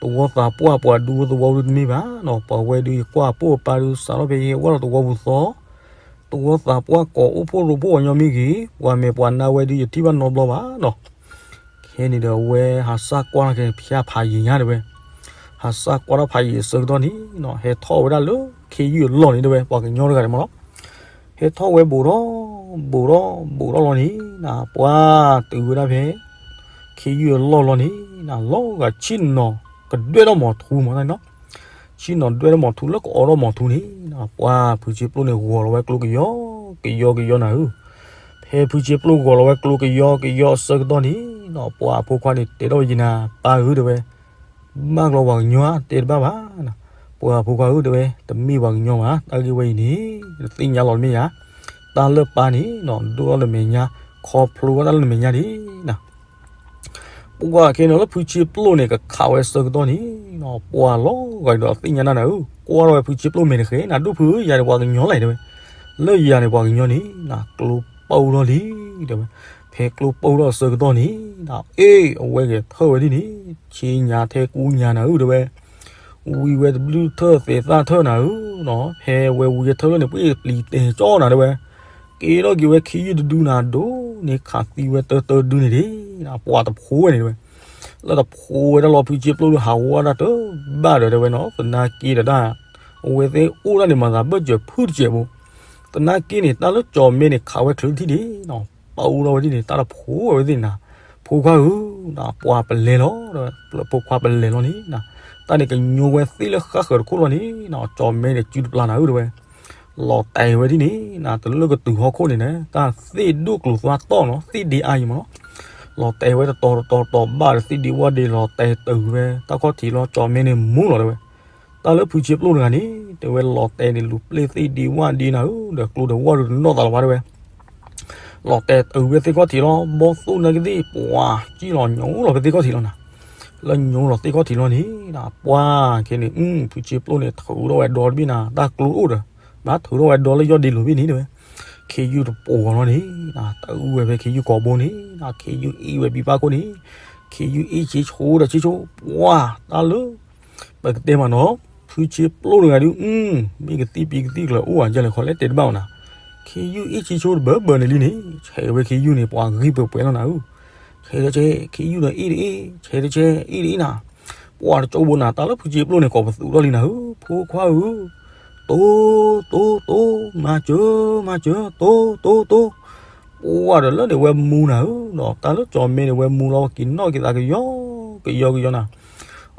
သဝီသးပှၢ်ပှၤဒူသဝီဒုးတမ့ၢ်ဘၣ်နီၤ ပှၤဝဲဒုးယကွၢ်အပိၢ်အပၢ်ဒုးစးထီၣ်ဖဲယဟဲဝဲလီၤသဝီပူၤသီ သဝီသးပှၢ်ကိးအိၣ်ဖှိၣ်ရိဖှိၣ်အညီမ့ၢ်ဂ့ၤ ပှၤမဲာ်ပှၤနါဝဲဒုးယထံၣ်ဘၣ်နီတဘျီဘၣ်နီၤ ခဲန့ၣ်ဒီးအဝဲဟးစၢ်ကွၢ်က့ၤဖၠါဖးယံာ်ညါတဲဝဲ ဟးစၢ်ကွၢ်ထီၣ်ဖးယံာ်အဆၢကတီၢ်န့ၣ်နီၤ ဟဲထီၣ်ဝဲဒၣ်လၢခ့ယုၢ်အလီၢ်န့ၣ်တဲဝဲ ပှၤကညီတဂၤန့ၣ်မ့ၢ်လီၤ ဟဲထီၣ်ဝဲဘူးထီၣ် ဘူးထီၣ် ဘူးထီၣ်လီၤန့ၣ်နီၤ ပှၢ်တုၤဝဲဒၣ်ဖဲ ခ့ယုၢ်အလီၢ်လီၤန့ၣ်နီၤ လီၤဂာ်ဆ့ၣ်နီၤကဒွဲၣ်ထီၣ်မီၤထူမ့ၢ်နီၤ ဆ့ၣ်နီၤဒွဲၣ်ထီၣ်မီၤထူလၢကအီထီၣ်မီၤထူန့ၣ်နီၤ ပှၢ်ဖုဆ့ပျိၣ်န့ၣ်ဂီၤလီၤဝဲကျိကယီကယီကယီနၤဧၢ ဖဲဖုဆ့ပျိၣ်ဂီၤလီၤဝဲကျိကယီကယီအဆၢကတီၢ်န့ၣ်နီၤ ပှၢ်အဖိခွါန့ၣ်တဲထီၣ်ဝဲယနၤ ပၢ်ဧၢတဲဝဲ ဘၣ်ကျီပှၤကညီဧါ တဲတဘၣ်ဘၣ်နီၤ ပှၢ်အဖိခွါဧၢတဲဝဲ တမ့ၢ်ပှၤကညီဘၣ် တၢ်ဂ့ၢ်ဝဲအံၤန့ၣ် တသ့ၣ်ညါလီၤတမ့ၢ်ဧါ တၢ်လၢပၢ်န့ၣ်နီၤ ဒိၣ်ထီၣ်လၢမဲာ်ညါ ခီဖျိဝဲတၢ်လၢနမဲာ်ညါန့ၣ်နီၤ ပှၢ်ခဲန့ၣ်လၢဖုဆ့ပျိၣ်န့ၣ် ကခးဝဲအဆၢကတီၢ်န့ၣ်နီၤ ပှၢ်လီၤဂာ်ဒီးသ့ၣ်ညါနၤနၤဧၢ ကွၢ်ထီၣ်ဝဲဖုဆ့ပျိၣ်မဲာ်တဃဲၤနၤ ဒိၣ်ဖုဧၢ ယၤန့ၣ်ပှၤကညီလဲၣ်တဲဝဲ လၢယၤန့ၣ်ပှၤကညီန့ၣ်နီၤ ကျိပူထီၣ်လံတဲဝဲ ဖဲကျိပူထီၣ်အဆၢကတီၢ်န့ၣ်နီၤ အ့ အဝဲဂဲၤထၢၣ်ဝဲဒ်န့ၣ် ဆ့ညါထဲကူညါနၤဧၢတဲဝဲ ဝံဝဲတဘျုးထၢၣ်သဲးသၣ်ထၢၣ်နၤဧၢနီၤ ဖဲဝဲဝံထၢၣ်လၢန့ၣ် ပှ့ၢ်ပျံၤတဲာ်ကၠီနၤတဲဝဲ က့ၤထီၣ်က့ၤဝဲခ့ယုၢ်တဒုနၤဒိၣ်န့ၣ် ခးသံဝဲတၢတၢဒုန့ၣ်ဒ်နီၤ ပှၢ်တဖိဝဲန့ၣ်တဲဝဲ လၢတဖိဝဲဒၣ်လီၤ ဖုဆ့ပျိၣ်လၢဟးဝဲဒၣ်တဘၣ်ဒီးတဲဝဲနီၤ သနာ်က့ဒီးတၢ် အဝဲသ့ၣ်အိၣ်ဒၣ်န့ၣ် မၤသးဘၢၣ်စၢၤဖုၣ်တစဲးဖိ သနာ်က့န့ၣ် တၢ်လၢကၠီၤမဲန့ၣ် ခးဝဲချုးထံၣ်ဒ်နီၤ ပှၢ်အိၣ်ထီၣ်ဝဲဒ်န့ၣ် တၢ်တဖိဝဲသ့ၣ်နၤ ဖိခွါဧၢ ပှၢ်ပလဲၤလီၤ ဖိခွါပလဲၤလီၤန့ၣ် တၢ်န့ၣ်ကညိဝဲသ့ၣ်လၢဃၣ်ဃၢၤတခိၣ်လီၤန့ၣ် ကၠီၤမဲန့ၣ် စုတပျၢ်နၤဧၢတဲဝဲ လီၤတဲာ်ဝဲဒ်န့ၣ် တၢ်တလၢကတုၤဟီၣ်ခိၣ်န့ၣ်န့ၣ် တၢ်သ့ၣ်ဒိၣ်ကျိၤသွါတီၢ်နီၤ သ့ၣ်ဒ့အါယံၤမးနီၤ လီၤတဲာ်ဝဲတတီၤတတီၤတတီၤဘၣ်ဒီးသ့ၣ်ဒ့ဝၣ်ဒ့ လီၤတဲာ်တုၤဝဲ တၢ်ခီၣ်ထံးလီၤ ကၠီၤမဲန့ၣ်မူလီၤတဲဝဲ တၢ်လၢဖုဆ့ပျိၣ်တဂၤန့ၣ် တဲဝဲလီၤတဲာ်န့ၣ် လူၤပျဲၢ်သ့ၣ်ဒ့ဝၣ်ဒ့နၤဧၢ ဒီးကျိဒီးဝၣ်ဒီးတနီၣ်သးလီၤဘၣ်တဲဝဲ လီၤတဲာ်တုၤဝဲသ့ၣ်ခီၣ်ထံးလီၤ ဘီၣ်သိၣ်နာ်က့သ့ၣ် ပှၤကံၣ်လီၤညိလီၤဖဲသ့ၣ်ခီၣ်ထံးလီၤနၤ လၢညိလီၤသ့ၣ်ခီၣ်ထံးလီၤန့ၣ် ပှၢ်ခဲန့ၣ် ဖုဆ့ပျိၣ်န့ၣ် ထုးထီၣ်ဝဲဒီတဘ့ၣ်နၤ တၢ်ကျိအိၣ်ဒီး ဘၣ်ထုးထီၣ်ဝဲဒီလၢယီၢ်ဒ့လိၤဘ့ၣ်န့ၣ်တဲဝဲ ခ့ယုၢ်တပိာ်လီၤန့ၣ် တအုၣ်ဝဲဖဲခ့ယုၢ်ကိာ်ဘိန့ၣ် ခ့ယုၢ်အ့ၣ်ဝဲဘံဘၣ်ခိၣ်န့ၣ် ခ့ယုၢ်အ့ၣ်ဆ့ဆိဒီးဆ့ဆိ ပှၢ်တၢ်လၢ ပကတဲမးနီၤ ဖုဆ့ပျိၣ်တဂၤဒုး မ့ၢ်ကသံၣ်ပံၤကသံၣ်ကျၢၤအိၣ်အါယလဲၣ်ခီလဲၣ်တဲတဘၣ်အီၤနၤ ခ့ယုၢ်အ့ၣ်ဆ့ဆိတဘၢဘၢန့ၣ်လံန့ၣ် ဆဲးဝဲခ့ယုၢ်န့ၣ် ပှၤဂံၢ်ပှဲၤပှဲၤလီၤနၤဧၢ ဆဲးတဆဲး ခ့ယုၢ်ဒီးအ့ၣ်တအ့ၣ် ဆဲးတဆဲး အ့ၣ်တအ့ၣ်နၤ ပှၢ်တကၠိဘိနၤ တၢ်လၢဖုဆ့ပျိၣ်န့ၣ် ကိးပသူးထီၣ်လံနၤဧၢ ဖိခွါဧၢ တိ တိ တိ မၤစၢၤ မၤစၢၤ တိ တိ တိ ပှၢ်ဒီးလၢန့ၣ်ဝဲမူနၤဧၢ ဒီးတၢ်လၢကၠီၤမဲန့ၣ် ဝဲမူလီၤက့ၤနီၣ်က့ၤသးကယီကယီကယီနၤ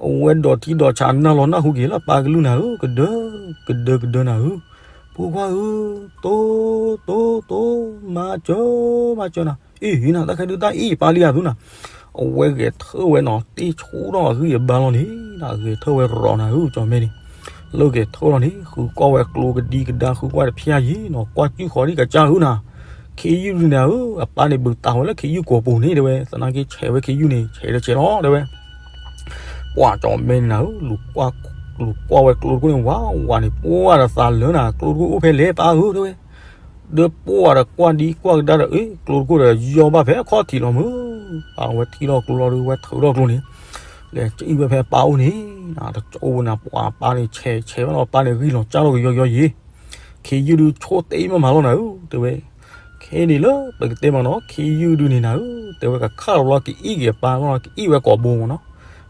အဝဲဒိးထံဒိးဆးနၢ်လီၤနၢ်ဟူက့ၤလၢအပၢ်ကလုၢ်နၤဧၢ ကဒၢ ကဒၢကဒၢနၤဧၢ ဖိခွါဧၢ တိ တိ တိ မၤစၢၤ မၤစၢၤနၤ အ့ၣ်နၤ တၢ်ခဲဒုးတၢ်အ့ၣ်ပၢ်လံဧါသူနၤ အဝဲဂဲၤထၢၣ်ဝဲနီၤ တ့ၢ်ဆူၣ်ထီၣ်အဂံၢ်အဘါလီၤန့ၣ် ဂဲၤထၢၣ်ဝဲရီၤနၤဧၢ ကၠီၤမဲန့ၣ် လၢဂဲၤထၢၣ်လီၤန့ၣ် ဃုကွၢ်ဝဲကျိကဒံကဒါ ဃုကွၢ်တဖၠၣ်ယံၤနီၤ ကွၢ်စုၣ်ဃီၤဒံးကစၢ်ဧၢနၤ ခ့ယုၢ်ဒုးနၤဧၢ အပၢ်န့ၣ်ဘုးတးဝဲလၢခ့ယုၢ်ကိာ်ပူၤန့ၣ်တဲဝဲ သနာ်က့ဆဲးဝဲခ့ယုၢ်န့ၣ် ဆဲးတဆဲးလီၤတဲဝဲ ပှၢ်ကၠီၤမဲန့ၣ်နၤဧၢ လူၤကွၢ်ဝဲကျိတခိၣ်န့ၣ် ဝးဝးန့ၣ် ပှၢ်ဒီးသးလၢနၤ ကျိတခိၣ်အိၣ်ဖဲလဲၣ်ပၢ်ဧၢတဲဝဲ ဒီးပှၢ်ဒီးကွၢ်ဒံကွၢ်ကဒါဒီး အ့ၣ် ကျိတခိၣ်ဒီးယီၢ်ဘၣ်ဖဲအခီၣ်ထံးလီၤမုၢ် အဝဲထံၣ်လီၤကျိလီၤဒီး ဝဲထုးထီၣ်ကျိန့ၣ် လဲၤကအံၣ်ဝဲဖဲအပၢ်အိၣ်န့ၣ် တကၠိဝဲနၤ ပှၢ်အပၢ်န့ၣ် ဆဲးဆဲးဝဲလီၤ အပၢ်န့ၣ်ဂံၢ်လီၤကၢ်လီၤကယီကယီယံၤ ခ့ယုၢ်ဒုးဆိၣ်တ့ၢ်မးမးလီၤနၤဧၢ တဲဝဲ ခဲန့ၣ်လၢပကတဲမးနီၤ ခ့ယုၢ်ဒုးန့ၣ်နၤဧၢ တဲဝဲကခၣ်လီၤလီၤ ကအံၣ်က့ၤအပၢ်လီၤ ကအံၣ်ဝဲကိာ်ဘိမးနီၤ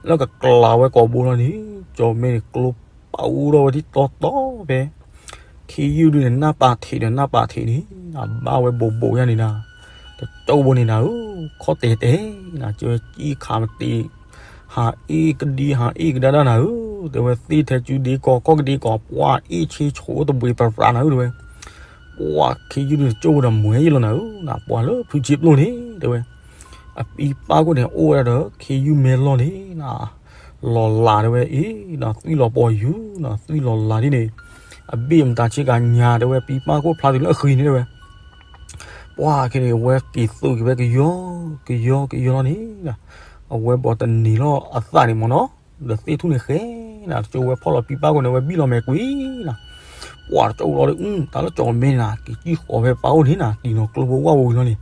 လၢကကျးဝဲကိာ်ဘိလီၤန့ၣ် ကၠီၤမဲန့ၣ် ကျိပာ်အူထီၣ်ဝဲဒ်တီတီဖဲ ခ့ယုၢ်ဒုးန့ၣ် နၢ်ပာ်ထံးဒီးနၢ်ပာ်ထံးန့ၣ် အဘၣ်ဝဲဘိးဘိးယါန့ၣ်နၤ တကၠိဘိန့ၣ်နၤဧၢ ခီၣ်တဲာ်တဲာ် ကၠီၤကံၣ်ခးမတံး ဟးအ့ၣ်ကဒံဟးအ့ၣ်ကဒါဒၣ်နၤဧၢ တဲဝဲသ့ၣ်ထဲစုဒ့ကီး ကီၢ်ကဒ့ကီး ပှၢ်အ့ၣ်ဆ့ဆိတဘှ့းပရးနၤဧၢ တဲဝဲ ပှၤခ့ယုၢ်ဒုန့ၣ် ကၠိၣ်ဝဲဒီးမွဲယ့ၣ်လီၤနၤဧၢ, ပှၤလၢဖုဆ့ပျိၣ်န့ၣ် တဲဝဲ, အပံပၢ်ခိၣ်န့ၣ် အိၣ်ဝဲဒၣ်ဒီး ခ့ယုၢ်မဲလီၢ်န့ၣ် လီၤလးတဲဝဲ, အ့ သွံၣ်လီၤပီၤယူၤ, သွံၣ်လီၤလးဒ်န့ၣ်, အဘ့ၣ်မတၤဆ့ကၤညါတဲဝဲ, ပံပၢ်ခိၣ်ဖျါတုၤလၢအဃံန့ၣ်တဲဝဲ. ပှၤခဲန့ၣ် ဝဲက့ၤသိးက့ၤဝဲကယီ ကယီကယီလီၤန့ၣ်, အဝဲဘီတနံၤလီၤအသးန့ၣ်မ့ၢ်နီၤ, ဒီးသ့ၣ်ထူၣ်န့ၣ်ဃဲနၤ, တကၠိဝဲဖီၣ်လီၤပံပၢ်ခိၣ်န့ၣ် ဝဲဘံၣ်လီၤမဲာ်ကွံာ်နၤ, ပှၤတကၠိလီၤဒီး တၢ်လၢကၠီၤမဲန့ၣ်နၤ က့ၤကံၣ်ဃီၤဖဲပၢ်အိၣ်န့ၣ်နၤ, တံၤနီၤကျိဖိဝၣ်ဝံၤလီၤန့ၣ်,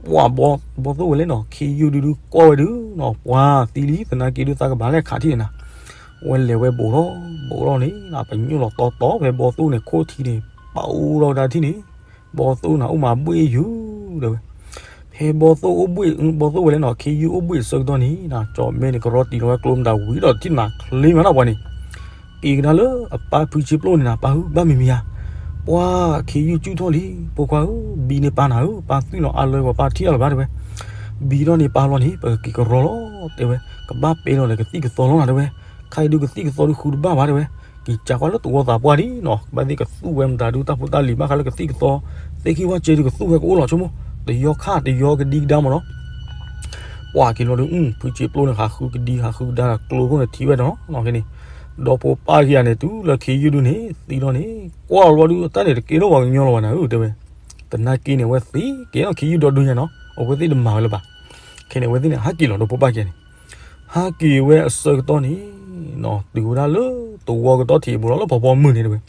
ပှၤဘီသိၣ်ဝဲလဲၣ်နီၤ, ခ့ယုၢ်ဒုဒုကွၢ်ဝဲဒုနီၤ, ပှၤသံလံ သနာ်က့ဒုသးကဘၣ်လဲၣ်ခးထံၣ်န့ၣ်နၤ, ဝဲလဲၤဝဲဘူးထီၣ်ဘူးထီၣ်န့ၣ်နၤ, ပညိၣ်လီၤတီတီဖဲဘီသိၣ်န့ၣ် ခိၣ်ထံန့ၣ် ပာ်အိၣ်ထီၣ်ဝဲဒၣ်ထံၣ်န့ၣ်, ဘီသိၣ်နၤအိၣ်မးဘှ့ၣ်ယူၤ တဲဝဲ. ဖဲဘီသိၣ်အိၣ်ဘှ့ၣ် ဘီသိၣ်ဝဲလဲၣ်နီၤ, ခ့ယုၢ်အိၣ်ဘှ့ၣ်အဆၢကတီၢ်န့ၣ်နၤ, ကၠီၤမဲန့ၣ် ကရီတံၢ်လီၤဝဲကျိမတၤဝံၤဒီးထံၣ်နၤချ့မးနီၤပှၤန့ၣ်, က့ၤကဒါလၢအပၢ်ဖုဆ့ပျိၣ်န့ၣ်နၤ, ပၢ်ဟုဘၣ်မံၤမံၤဧါ, ပှၤခ့ယုၢ်ကၠူၣ်ထီၣ်လံ, ဖိခွါဧၢ, ဘံန့ၢ်ပၢ်နၤဧၢ, ပၢ်သွံၣ်လီၤအါလၢပှၤပၢ်ထံၣ်လီၤလၢၤဘၣ်တဲဝဲ, ဘံထီၣ်န့ၢ်ပၢ်လီၤန့ၣ် ပကက့ၤကရီလီၤ တဲဝဲ, ကဘၣ်ပဲလီၤဒီးကသံၣ်ကသီလီၤနၤတဲဝဲ, ခဲအံၤဒုကသံၣ်ကသီဒုဃုတဘၣ်ဘၣ်တဲဝဲ, က့ၤကးကွၢ်လၢသဝီသးပှၢ်ဒံးနီၤ, ကဘၣ်သ့ၣ်ကသူၣ်ဝဲမတၤဒုတၢ်ဖိတၢ်လံၤဘၣ်ဃးလၢကသံၣ်ကသီ, သ့ၣ်ခံဝၣ်စဲဒုကသူၣ်ဝဲကအိၣ်လီၤဆိကမိၣ်, တယီခါတယီကဒံကဒါမ့ၢ်နီၤ ပှၤက့ၤလီၤဒု ဖုဆ့ပျိၣ်န့ၣ် ဟးဃုကဒံဟးဃုကဒါဒီးကျိခိၣ်န့ၣ်ထံၣ်ဝဲဒီးနီၤ, ခဲန့ၣ် ဒီဖိပၢ်ခံဂၤန့ၣ် တုၤလၢခ့ယုၢ်ဒုန့ၣ် သံလီၤန့ၣ် ကွၢ်လီၤဝဲဒု တၢ်န့ၣ်တကဲထီၣ်ပှၤကညီလီၤဘၣ်နၤဧၢ တဲဝဲ, သနာ်က့န့ၣ် အဝဲသ့ၣ်ကဲထီၣ်ခ့ယုၢ်ဒီဒုညါနီၤ, အဝဲသ့ၣ်တမၤဝဲလၢၤဘၣ်, ခဲန့ၣ် အဝဲသ့ၣ်န့ၣ် ဟးက့ၤလီၤဒီဖိပၢ်ခံဂၤန့ၣ်, ဟးက့ၤဝဲအဆၢကတီၢ်န့ၣ် တုၤဝဲဒၣ်လၢသဝီကတီၢ်ထံးအပူၤလီၤ လၢဖီဖီမုၢ်န့ၣ်တဲဝဲ,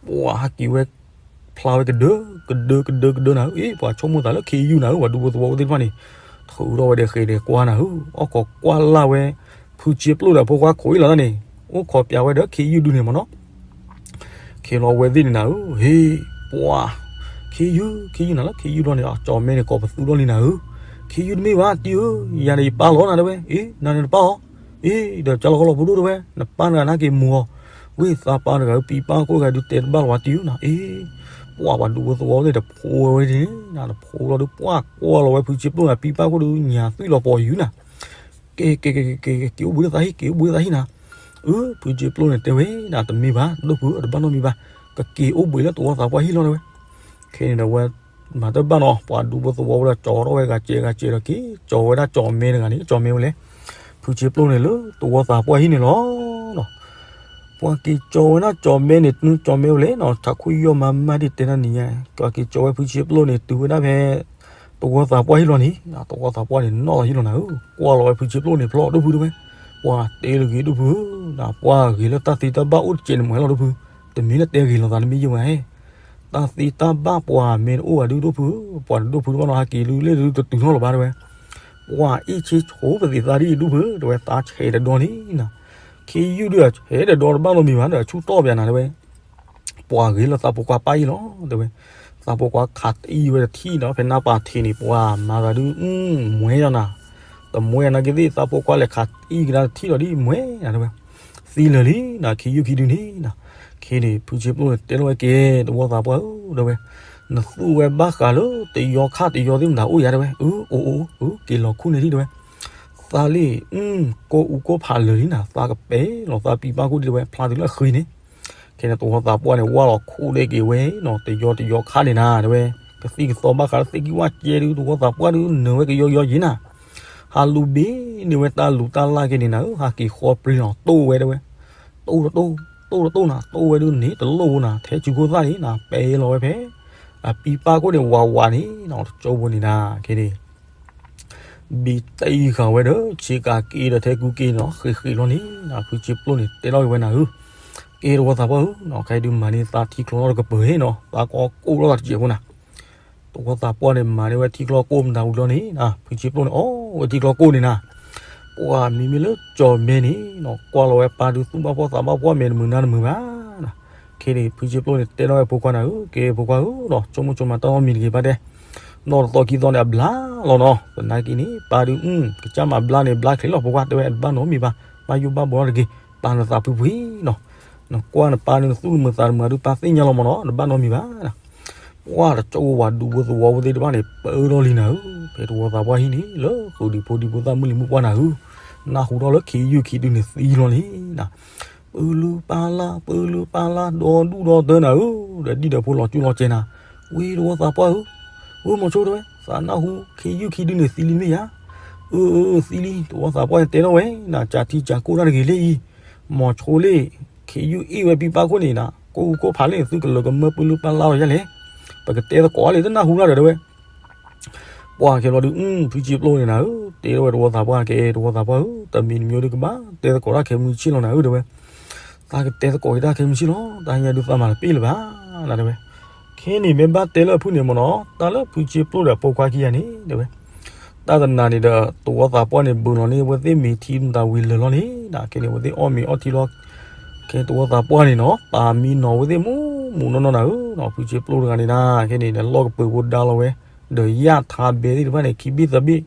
ပှၤဟးက့ၤဝဲ ဖျါဝဲကဒၢ ကဒၢကဒၢကဒၢနၤဧၢ, အ့ ပှၤဆိကမိၣ်သးလၢခ့ယုၢ်နၤဧၢ, ပှၤဒူဖိသဝီဖိသ့ၣ်တဖၣ်န့ၣ် ထုးထီၣ်ဝဲဒီးဃဲၤဒီးကွၢ်နၤဧၢ, အိၣ်ခိးကွၢ်လၢ်ဝဲ ဖုဆ့ပျိၣ်ဒီးဖိခွါခိးအံၤလီၤတၢ်န့ၣ် အိၣ်ခိးပျးဝဲဒီးခ့ယုၢ်ဒုန့ၣ်မ့ၢ်နီၤ, ခဲလီၤဝဲသ့ၣ်န့ၣ်နၤဧၢ, ဟ့ ပှၤ ခ့ယုၢ် ခ့ယုၢ်နၤလၢခ့ယုၢ်လီၤန့ၣ် ကၠီၤမဲန့ၣ် ကိးပသူထီၣ်လံနၤဧၢ, ခ့ယုၢ်တမ့ၢ်ဘၣ်တံၤဧၢ, ယၤန့ၣ်ယပၢ်လီၤနၤတဲဝဲ, အ့ နၤန့ၣ်နပၢ်အီၤ, အ့ ဒီးကၠီလီၤကီလီၤဖိဒိၣ်တဲဝဲ, နပၢ်နဂၤနာ်က့ၤမူၤအီၤ, ဝ့ၢ်သးပၢ်တဂၤဧၢ ပံပၢ်ခိၣ်တဂၤဒုတဲတဘၣ်လီၤဝဲတံၤဧၢနၤ, အ့ ပှၤပှၤဒူဖိသဝီသ့ၣ်တဖိဝဲဒ်န့ၣ်နၤ, တဖိလီၤဒု ပှၤကွၢ်လီၤဝဲဖုဆ့ပျိၣ်နၤ ပံပၢ်ခိၣ်ဒုညါသွံၣ်လီၤပီၤယူၤနၤ, က့ၤ က့ၤ က့ၤ က့ၤ က့ၤအိၣ်ဘှံးလၢသးဟံၣ် က့ၤအိၣ်ဘှံးလၢသးဟံၣ်နၤ, အၢ ဖုဆ့ပျိၣ်န့ၣ်တဲဝဲနၤ တမ့ၢ်ဘၣ် ဒိၣ်ဖုဧၢ တဘၣ်နီတမံၤဘၣ်, ကက့ၤအိၣ်ဘှံးလၢသဝီသးပှၢ်ဟံၣ်လီၤတဲဝဲ, ခဲန့ၣ်ဒီးဝဲ မၤတဘၣ်နီၤ ပှၤဒူဖိသဝီဖိဒီးကၠီထီၣ်ဝဲဂၤစဲးဂၤစဲးဒီးက့ၤ ကၠီဝဲဒၣ်ကၠီၤမဲတဂၤန့ၣ် ကၠီၤမဲဝဲလဲၣ်, ဖုဆ့ပျိၣ်န့ၣ်လၢသဝီသးပှၢ်ဟံၣ်န့ၣ်လီၤ. ပှၤက့ၤကၠီဝဲဒၣ်ကၠီၤမဲန့ၣ် ကၠီၤမဲဝဲလဲၣ်နီၤ ထးခိၣ်ယီၢ်မၤမၢ်ဒ်တဲတၢ်နံၤညါ, ပှၤက့ၤကၠီဝဲဖုဆ့ပျိၣ်န့ၣ် တုၤဝဲဒၣ်ဖဲ သဝီသးပှၢ်ဟံၣ်လီၤန့ၣ် သဝီသးပှၢ်န့ၣ် နီၣ်လီၤဟံၣ်လီၤနၤဧၢ, ကွၢ်လီၤဝဲဖုဆ့ပျိၣ်န့ၣ် ဖျီၣ်ဒိၣ်ဖုတဲဝဲ, ပှၤတဲလၢဂ့ၤဒိၣ်ဖုဧၢ, ပှၤဂ့ၤလၢတၢ်သ့တၢ်ဘၣ်အိၣ်တစဲးန့ၣ်မးလီၤဒိၣ်ဖု, တမ့ၢ်လၢတဲဂ့ၤလိာ်သးတမ့ၢ်ယဲၢ်ဝဲ တၢ်သ့တၢ်ဘၣ်ပှၤမ့ၢ်တအိၣ်ဘၣ်ဒုဒိၣ်ဖုဧၢ, ပှၤတဒိၣ်ဖုတဘၣ်နီၤ ဟးက့ၤဒုလ့ၣ်ဒုတတုၤထီၣ်လၢၤဘၣ်တဲဝဲ, ပှၤအ့ၣ်ဆ့ဆိပသံးသးဒ်အံၤဒိၣ်ဖု တဲဝဲ သးဆဲးတဒီန့ၣ်နၤ, ခ့ယုၢ်ဒုဆဲးတဒီတဘၣ်နီတမံၤဘၣ်ဒီး ဆူၣ်တီၢ်ပၠးနၤတဲဝဲ, ပှၤဂ့ၤလၢသးဖိခွါပၢ်အံၤလီၤ တဲဝဲ, သးဖိခွါခးတံၢ်ဝဲတထံၣ်ဒီး ဖဲနၢ်ပၤထံးန့ၣ် ပှၤမၤသးဒု မွဲယၤနၤ, တမွဲနၤက့ၤသ့ၣ် သးဖိခွါလဲၤခးတံၢ်ကဒါတထံၣ်လီၤဒ်မွဲနၤတဲဝဲ သံလၢာ်လံနၤ ခ့ယုၢ်ခံဒုန့ၣ်နၤ, ခ့န့ၣ် ဖုဆ့ပျိၣ်န့ၣ် တဲလီၤဝဲက့ၤ သဝီသးပှၢ်ဧၢ တဲဝဲ, နသူၣ်ဝဲဘၣ်ဃးလၢတယီခါတယီသ့ၣ်မတၤအိၣ်ယၤတဲဝဲ, အၢ အိၣ်အိၣ်အိၣ် က့ၤလီၤခူၣ်န့ၢ်ဒံးတဲဝဲ, သးလံ ကိၣ်အူကိၣ်ဖးလၢာ်လံနၤ သးကပဲာ်လီၤသးပံပၢ်ခိၣ်ဒံးတဲဝဲ ဖျါတုၤလၢအဃံန့ၣ်, ခဲန့ၣ် သဝီသးပှၢ်န့ၣ် ဝၢ်လီၤခိၣ်ဒဲက့ၤဝဲနီၤ တယီတယီခါန့ၣ်နၤ တဲဝဲ, ကသံၣ်ကသီဘၣ်ဃးလၢသ့ၣ်ကံၣ်ဝၣ်ကဲဒု သဝီသးပှၢ်ဒုနၢၤဝဲကယီကယီယံၤနၤ, ဟးလူၤဘ့ၣ်န့ၢ်ဝဲတၢ်လူၤတၢ်လၢ်က့ၤန့ၣ်နၤဧၢ, ဟးက့ၤဃီပြ့လီၤတိၢ်ဝဲတဲဝဲ, တိၢ်တတိၢ် တိၢ်တတိၢ်နၤ တိၢ်ဝဲဒုန့ၣ် တလိၣ်ဘိနၤ ထဲကူခိၣ်သၣ်န့ၣ်နၤ ပဲလီၤဝဲဖဲ အပံပၢ်ခိၣ်န့ၣ် ဝးဝးန့ၣ်နၤ တကၠိဖိန့ၣ်နၤ ခဲန့ၣ် ဘံတံၢ်ဃာ်ဝဲဒီး ဆ့ကၤက့ဒီးထဲကူက့နီၤ ဃ့ဃ့လီၤန့ၣ်နၤ ဖုဆ့ပျိၣ်န့ၣ် တဲထီၣ်က့ၤဝဲနၤဧၢ, ကဲသဝီသးပှၢ်ဧၢနီၤ ခဲအံၤဒုမၤန့ၢ်သးထံချီထီၣ်တကပၤဟ့ၣ်နီၤ သးကီကိၣ်လီၤသးတစဲးဖိနၤ, သဝီသးပှၢ်န့ၣ် မၤန့ၢ်ဝဲထံချီကိၣ်မတၤဝံၤလီၤန့ၣ်နၤ ဖုဆ့ပျိၣ်န့ၣ် အီၣ်ဝဲထံချီကိၣ်န့ၣ်နၤ, ပှၤမ့မ့ၢ်လၢကၠီၤမဲန့ၣ်နီၤ ကွၢ်လီၤဝဲပၢ်ဒုသူၣ်ဘၣ်ဖှီၣ်သးဘၣ်ဖှီၣ်မဲာ်တမုာ်နါတမုာ်ဘၣ်နၤ, ခဲန့ၣ် ဖုဆ့ပျိၣ်န့ၣ် တဲထီၣ်ဝဲဖိခွါနၤဧၢ, ကဲဖိခွါဧၢနီၤ ဆိကမိၣ်ဆိကမးတၢ်နီတမံၤတဂ့ၤဘၣ်တဲ နီၢ်တသီခံသီန့ၣ် အဘျါလီၤနီၤ သနာ်က့န့ၣ် ပၢ်ဒု ကစၢ်မၤဘျါန့ၣ် ဘျါချ့လီၤ ဖိခွါ တဲဝဲ တဘၣ်နီတမံၤဘၣ် ဘၣ်ယိၣ်ဘၣ်ဘှီတဂ့ၤ ပၢ်နသးဖှံဖှံနီၤ နကွၢ်နပၢ်န့ၣ် နသူၣ်တမုာ်သးတမုာ်ဒု ပၢ်သ့ၣ်ညါလီၤမးနီၤ တဘၣ်နီတမံၤဘၣ် ပှၤတကၠိဖိဝၤဒူဖိသဝီဖိသ့ၣ်တဖၣ်န့ၣ် ပၢလီၤလံနၤဧၢ, ဖဲသဝီသးပှၢ်ဟံၣ်န့ၣ် လၢဃုာ်ဒံးဖိဒံဖိသၣ်မုၢ်လံၤမုၢ်ပှၢ်နၤဧၢ, နၢ်ဟူထီၣ်လၢခ့ယုၢ်ခံဒုန့ၣ်သံလီၤလံနၤ ပၢလုပၢ်လၢ် ပၢလုပၢ်လၢ် ဒီဒူၣ်ဒီတၢနၤဧၢ, ဒီးဒံၣ်ဒီးဖိလီၤကၠူလီၤကဲနၤ, ဝံၤတဝီသးပှၢ်ဧၢ, ဝဲမိၤဆိတဲဝဲ, သးနၢ်ဟူခ့ယုၢ်ခံဒုန့ၣ်သံလံမ့ၢ်ဧါ. အၢ အၢ သံလံ, တဝီသးပှၢ်န့ၣ်တဲထီၣ်ဝဲ, နၤ ကၢ်ထံကၢ်ကိၢ်တၢ်တဂ့ၤလၢအံၤ, မိၤဆိလ့ၣ်, ခ့ယုၢ်အ့ၣ်ဝဲပံပၢ်ခိၣ်န့ၣ်နၤ ကိၢ်ဃူကိၢ်ဖးလၢန့ၣ် သုကလၢၤကမၢပၢလၢပၢ်လါလီၤယဲလဲၣ်, ပကတဲသကိးလၢတနၢ်ဟူတၢ်ဒီးတဲဝဲ ပှၤခဲဘျီဒုး ဖုစ့ပျိၣ်န့ၣ်နၤဧၢ, တဲထီၣ်ဝဲတဝီသးပှၢ်ကဲ တဝီသးပှၢ်ဧၢ, တမံၤတမံၤဒုးကဘၣ်တဲသကိးတၢ်ခဲမုၢ်ဆ့ၣ်လီၤနၤဧၢ တဲဝဲ, သးကတဲသကိးက့ၤတၢ်ခဲမုၢ်ဆ့ၣ်လီၤ, တၢ်ညါဒုးသးမၤတပ့ၢ်လၢၤဘၣ်, နၤတဲဝဲ, ခဲန့ၣ်မ့ၢ်ဘၣ်တဲလၢအဖုၣ်န့ၣ်မ့ၢ်နီၤ တၢ်လၢဖုစ့ပျိၣ်ဒီးအဖိခွါခံဂၤန့ၣ် တဲဝဲ, တၢ်တနၤန့ၣ်ဒီး တဝီသးပှၢ်န့ၣ် ဘုးလီၤန့ၢ်အဝဲသ့ၣ်မ့ၤထံမတၤဝံၤလၢာ်လီၤန့ၣ် နၤ ခဲန့ၣ် အဝဲသ့ၣ်အီၣ်မ့ၤအီထံလီၤ ခဲတဝီသးပှၢ်န့ၣ်နီၤ ပာ်မံနီၤဝဲသ့ၣ်မူးမူးနီၢ်နီၢ်နၤဧၢ, ဖုစ့ပျိၣ်တဂၤန့ၣ်နၤ ခဲန့ၣ် လီၢ်ကပၢၤဖိဒါလီၤဝဲ, ဒီးယၣ်ထါဘဲသ့ၣ်တဖၣ်န့ၣ် ခံဘ့ၣ်သၢဘ့ၣ်,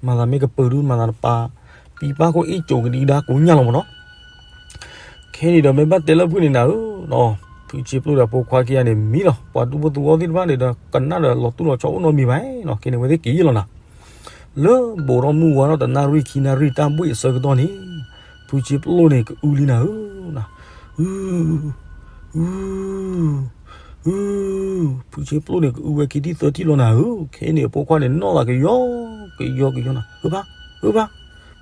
မၤသးမ့ၢ်ကပၢၤဒုး မၤသးတပာ်, ပံပၢ်ခိၣ်အ့ၣ်ကၠိၤကဒံကဒါကိညၢ်လီၤမ့ၢ်နီၤ ခဲန့ၣ်ဒီးမ့ၢ်ဘၣ်တဲလၢဖုၣ်န့ၣ်နၤဧၢ, ဖုစ့ပျိၣ်ဒီးဖိခွါခံဂၤန့ၣ်မံလီၤ ပှၤဒူဖိသဝီသ့ၣ်တဖၣ်န့ၣ်ဒီး ကနၣ်ဒီးလီၤတူၢ်လီၤဆီအိၣ်နီတမံၤဘၣ်နီၤ ခဲန့ၣ် အဝဲသ့ၣ်က့ၤယဲၢ်လီၤနၤ, လၢဘူးထီၣ်မုၢ်ဝါထီၣ်တနၣ်ရံၣ်ခံနၣ်ရံၣ်တၢ်ဘှ့ၣ်အဆၢကတီၢ်န့ၣ်, ဖုစ့ပျိၣ်န့ၣ်ကအုလံနၤဧၢ, အု အု အု ဖုစ့ပျိၣ်န့ၣ်ကအုဝဲခံထံၣ်သၢထံၣ်လီၤနၤဧၢ, ခဲန့ၣ်အဖိခွါန့ၣ်နီၣ်သးကယီကယီကယီနၤ ဟုဘါ ဟုဘါ,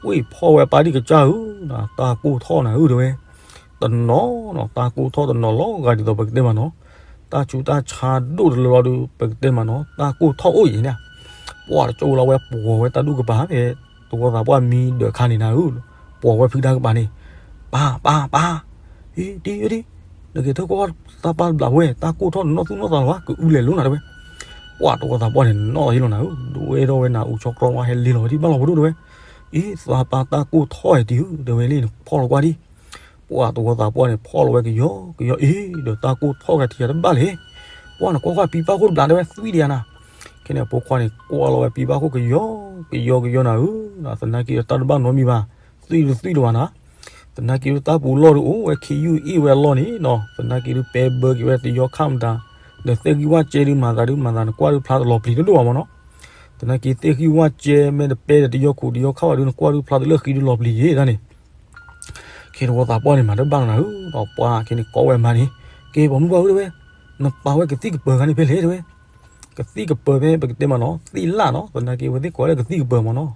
ဝံၢ်ဖီၣ်ဝဲပၢ်ဒံၣ်ကစၢ်ဧၢ, တၢ်ကိၢ်ထီၣ်နၤဧၢ တဲဝဲ, တနီၤနီၤ တၢ်ကိၢ်ထီၣ်တနီၤလီၤဂာ်ဒ်သိးပကတဲမးနီၤ, တၢ်ဆူးတၢ်ဆါဒိၣ်တလၢလီၤဒုး ပကတဲမးနီၤ တၢ်ကိၢ်ထီၣ်အိၣ်အံၤန့ၣ်, ပှၤတကၠိလီၤဝဲပှီၤဝဲတၢ်ဒူၣ်ကပၤဖဲ တဝီသးပှၢ်မံဒၢးခါန့ၣ်နၤဧၢ, ပှီၤဝဲဖုတၢ်ကပၤန့ၣ်, ပၢ် ပၢ် ပၢ်, အ့ ဒ် ဒ်, နက့ၤထၢၣ်ကွၢ်သးပၢ်တဘျးဝဲ တၢ်ကိၢ်ထီၣ်နနီၢ်သူၣ်နီၢ်သးလီၤ ကအုလဲၤလိၤနၤတဲဝဲ, ပှၤတဝီသးပှၢ်န့ၣ်နီၣ်လီၤဟံလီၤနၤဧၢ, ဒဝဲဒီးဝဲနၤအိၣ်ဆီကြီဝါဟဲလ့လီၤဝဲဒံးဘၣ်လီၤပဒိၣ်တဲဝဲ, အ့ သးပၢ်တၢ်ကိၢ်ထီၣ်အံၤတံၤဧၢ တဲဝဲလံ ဖီၣ်လီၤကွၢ်ဒံး, ပှၤတဝီသးပှၢ်န့ၣ် ဖီၣ်လီၤဝဲကယီကယီအ့ၣ် ဒီးတၢ်ကိၢ်ထီၣ်ဂၤထံဂၤတဘၣ်လဲၣ်, ပှၤနကွၢ်ကွၢ်ပံပၢ်ခိၣ်တဘျးတဲဝဲသွံၣ်ဒံးဧါနၤ, ခဲန့ၣ်အဖိခွါန့ၣ် ကွၢ်လီၤဝဲပံပၢ်ခိၣ်ကယီကယီကယီနၤဧၢ, သနာ်က့ဒီးတၢ်တဘၣ်နီတမံၤဘၣ်, သွံၣ်တသွံၣ်လၢၤဘၣ်နၤ, သနာ်က့ဒီးတၢ်ပူၤလီၢ်ဒုးအိၣ်ဝဲခ့ယုၢ်အ့ၣ်ဝဲအလီၢ်န့ၣ်နီၤ, သနာ်က့ဒုးပဲဘၢက့ၤဝဲတယီခါမတၤ, ဒီးသ့ၣ်ဂံၢ်ဝၣ်ကဲဒုးမၤသးဒုးမၤသးနကွၢ်ဒုးဖျါတလီၤပျံၤတဒိၣ်ဘၣ်မ့ၢ်နီၤ, သနာ်က့သ့ၣ်ဂံၢ်ဝၣ်ကဲမ့ၢ်တပဲဒီးတယီခိၣ်တယီခါဘၣ်ဒုးနကွၢ်ဒုးဖျါတလၢဃံဒုးလီၤပျံၤယဲၢ်ဒၣ်န့ၣ် ခဲတဝီသးပှၢ်န့ၣ် မၤတဘၣ်လီၤနၤဧၢ, ဒီးပှၤခဲန့ၣ်ကိးဝဲမါန့ၣ်, ကဲ ပိာ်မုၣ်ပှၢ်ဧၢ တဲဝဲ, နပာ်ဝဲကသံၣ်ကပၢၤခါန့ၣ်ဖဲလဲၣ်တဲဝဲ, ကသံၣ်ကပၢၤဖဲပကတဲမးနီၤ သ့ၣ်လၣ်နီၤ သနာ်က့ဝဲသ့ၣ်ကိးလၢကသံၣ်ကပၢၤမးနီၤ,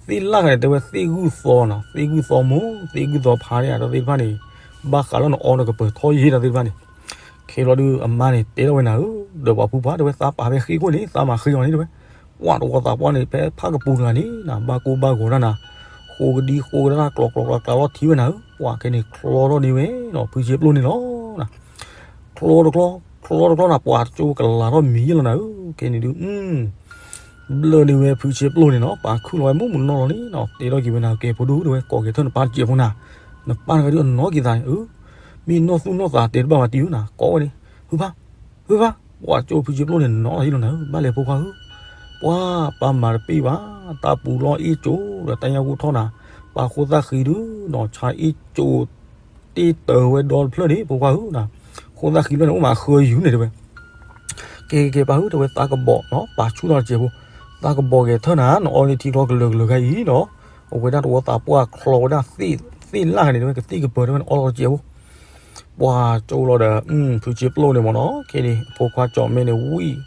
သ့ၣ်လၣ်ခါန့ၣ် တဲဝဲသ့ၣ်ဂုၢ်သီနီၤ သ့ၣ်ဂုၢ်သီမိၢ် သ့ၣ်ဂုၢ်သီဖးန့ၣ် အတၢ်သ့ၣ်တဖၣ်န့ၣ် ဘၣ်ဃးလၢနအီနကပၢၤထီၣ်ယဲၢ်တၢ်သ့ၣ်တဖၣ်န့ၣ်, ခဲဘျီဒုးအမါန့ၣ် တဲထီၣ်ဝဲနၤဧၢ, ဒီးပှၤဖုပှၢ်တဲဝဲ သးပာ်ဖဲဃ့ခိၣ်န့ၣ် သးမၤဃ့အီၤန့ၣ်တဲဝဲ, ပှၤတဝီသးပှၢ်န့ၣ် ဖဲဖးကပူၤတဂၤန့ၣ် နဘၣ်ကိၢ်ဘၣ်ဂီၤတၢ်နၤ, ဃိကဒံဃိကဒါတၢ်ကျီကျီကျီကျီလီၤထံဝဲနၤဧၢ, ပှၤခဲန့ၣ်ချီထီၣ်န့ၢ်ဝဲနီၤ ဖုစ့ပျိၣ်န့ၣ်လီၤ. ချီတချီ ချီတချီနၤ ပှၤတကၠိကလၤထီၣ်မံၤယဲၢ်လီၤနၤဧၢ, ခဲန့ၣ်ဒုး ဘျၢန့ၢ်ဝဲဖုစ့ပျိၣ်န့ၣ်နီၤ ပာ်ခုၣ်လီၤဝဲမူးမူးနီၢ်နီၢ်လံနီၤ တဲထီၣ်က့ၤဝဲနၤ ကဲဖိဒိၣ်ဧၢ တဲဝဲ ကိးက့ၤထၢၣ်နပၢ်တစဲးဖိနၤ, နပၢ်တဂၤဒုးအနီၢ်က့ၤသးန့ၣ်ဧၢ, မ့ၢ်နီၢ်သူၣ်နီၢ်သးတဲတဘၣ်ဝဲတံၢ်ဧၢနၤ ကိးဝဲန့ၣ် ဟုဘါ ဟုဘါ, ပှၤကၠိဖုစ့ပျိၣ်န့ၣ်နီၤလီၤဟံလီၤနၤဧၢ ဘၣ်လဲၤဖိခွါဧၢ, ပှၤပၢ်မၤတပ့ၢ်ဘၣ်, တၢ်ပူၤလီၢ်အ့ၣ်ကၠိဒီးတၢ်ညၣ်ဂိၢ်ထီၣ်နၤ, ပၢ်ဃိသၣ်ဃံဒုးနီၤ ဆါအ့ၣ်ကၠိ တ့ၢ်တၢၤဝဲဒီတဖျၢၣ်န့ၣ် ဖိခွါဧၢ, ဃိသၣ်ဃံတဖျၢၣ်န့ၣ် အိၣ်မးဃၢယူၤန့ၣ်တဲဝဲ, ကဲကဲကဲပၢ်ဧၢ တဲဝဲသးကဘီးနီၤ ပာ်ဆူၣ်ထီၣ်တစဲးဖိ, သးကဘီးဂဲၤထၢၣ်နၤ နအီလၢထံချီကလၢာ်ကလၢာ်ခါအံၤနီၤ, အဝဲဒၣ်တဝီသးပှၢ်ချီဝဲဒၣ်သ့ၣ်လၣ်ဂၤန့ၣ် တဲဝဲ ကသံၣ်ကပၢၤတဲဝဲန့ၣ်အီလီၤတစဲးဖိ ပှၤကၠိလီၤဒီး ဖုစ့ပျိၣ်န့ၣ်မ့ၢ်နီၤ ခဲန့ၣ် အဖိခွါကၠီၣ်မဲန့ၣ်ဝံၣ်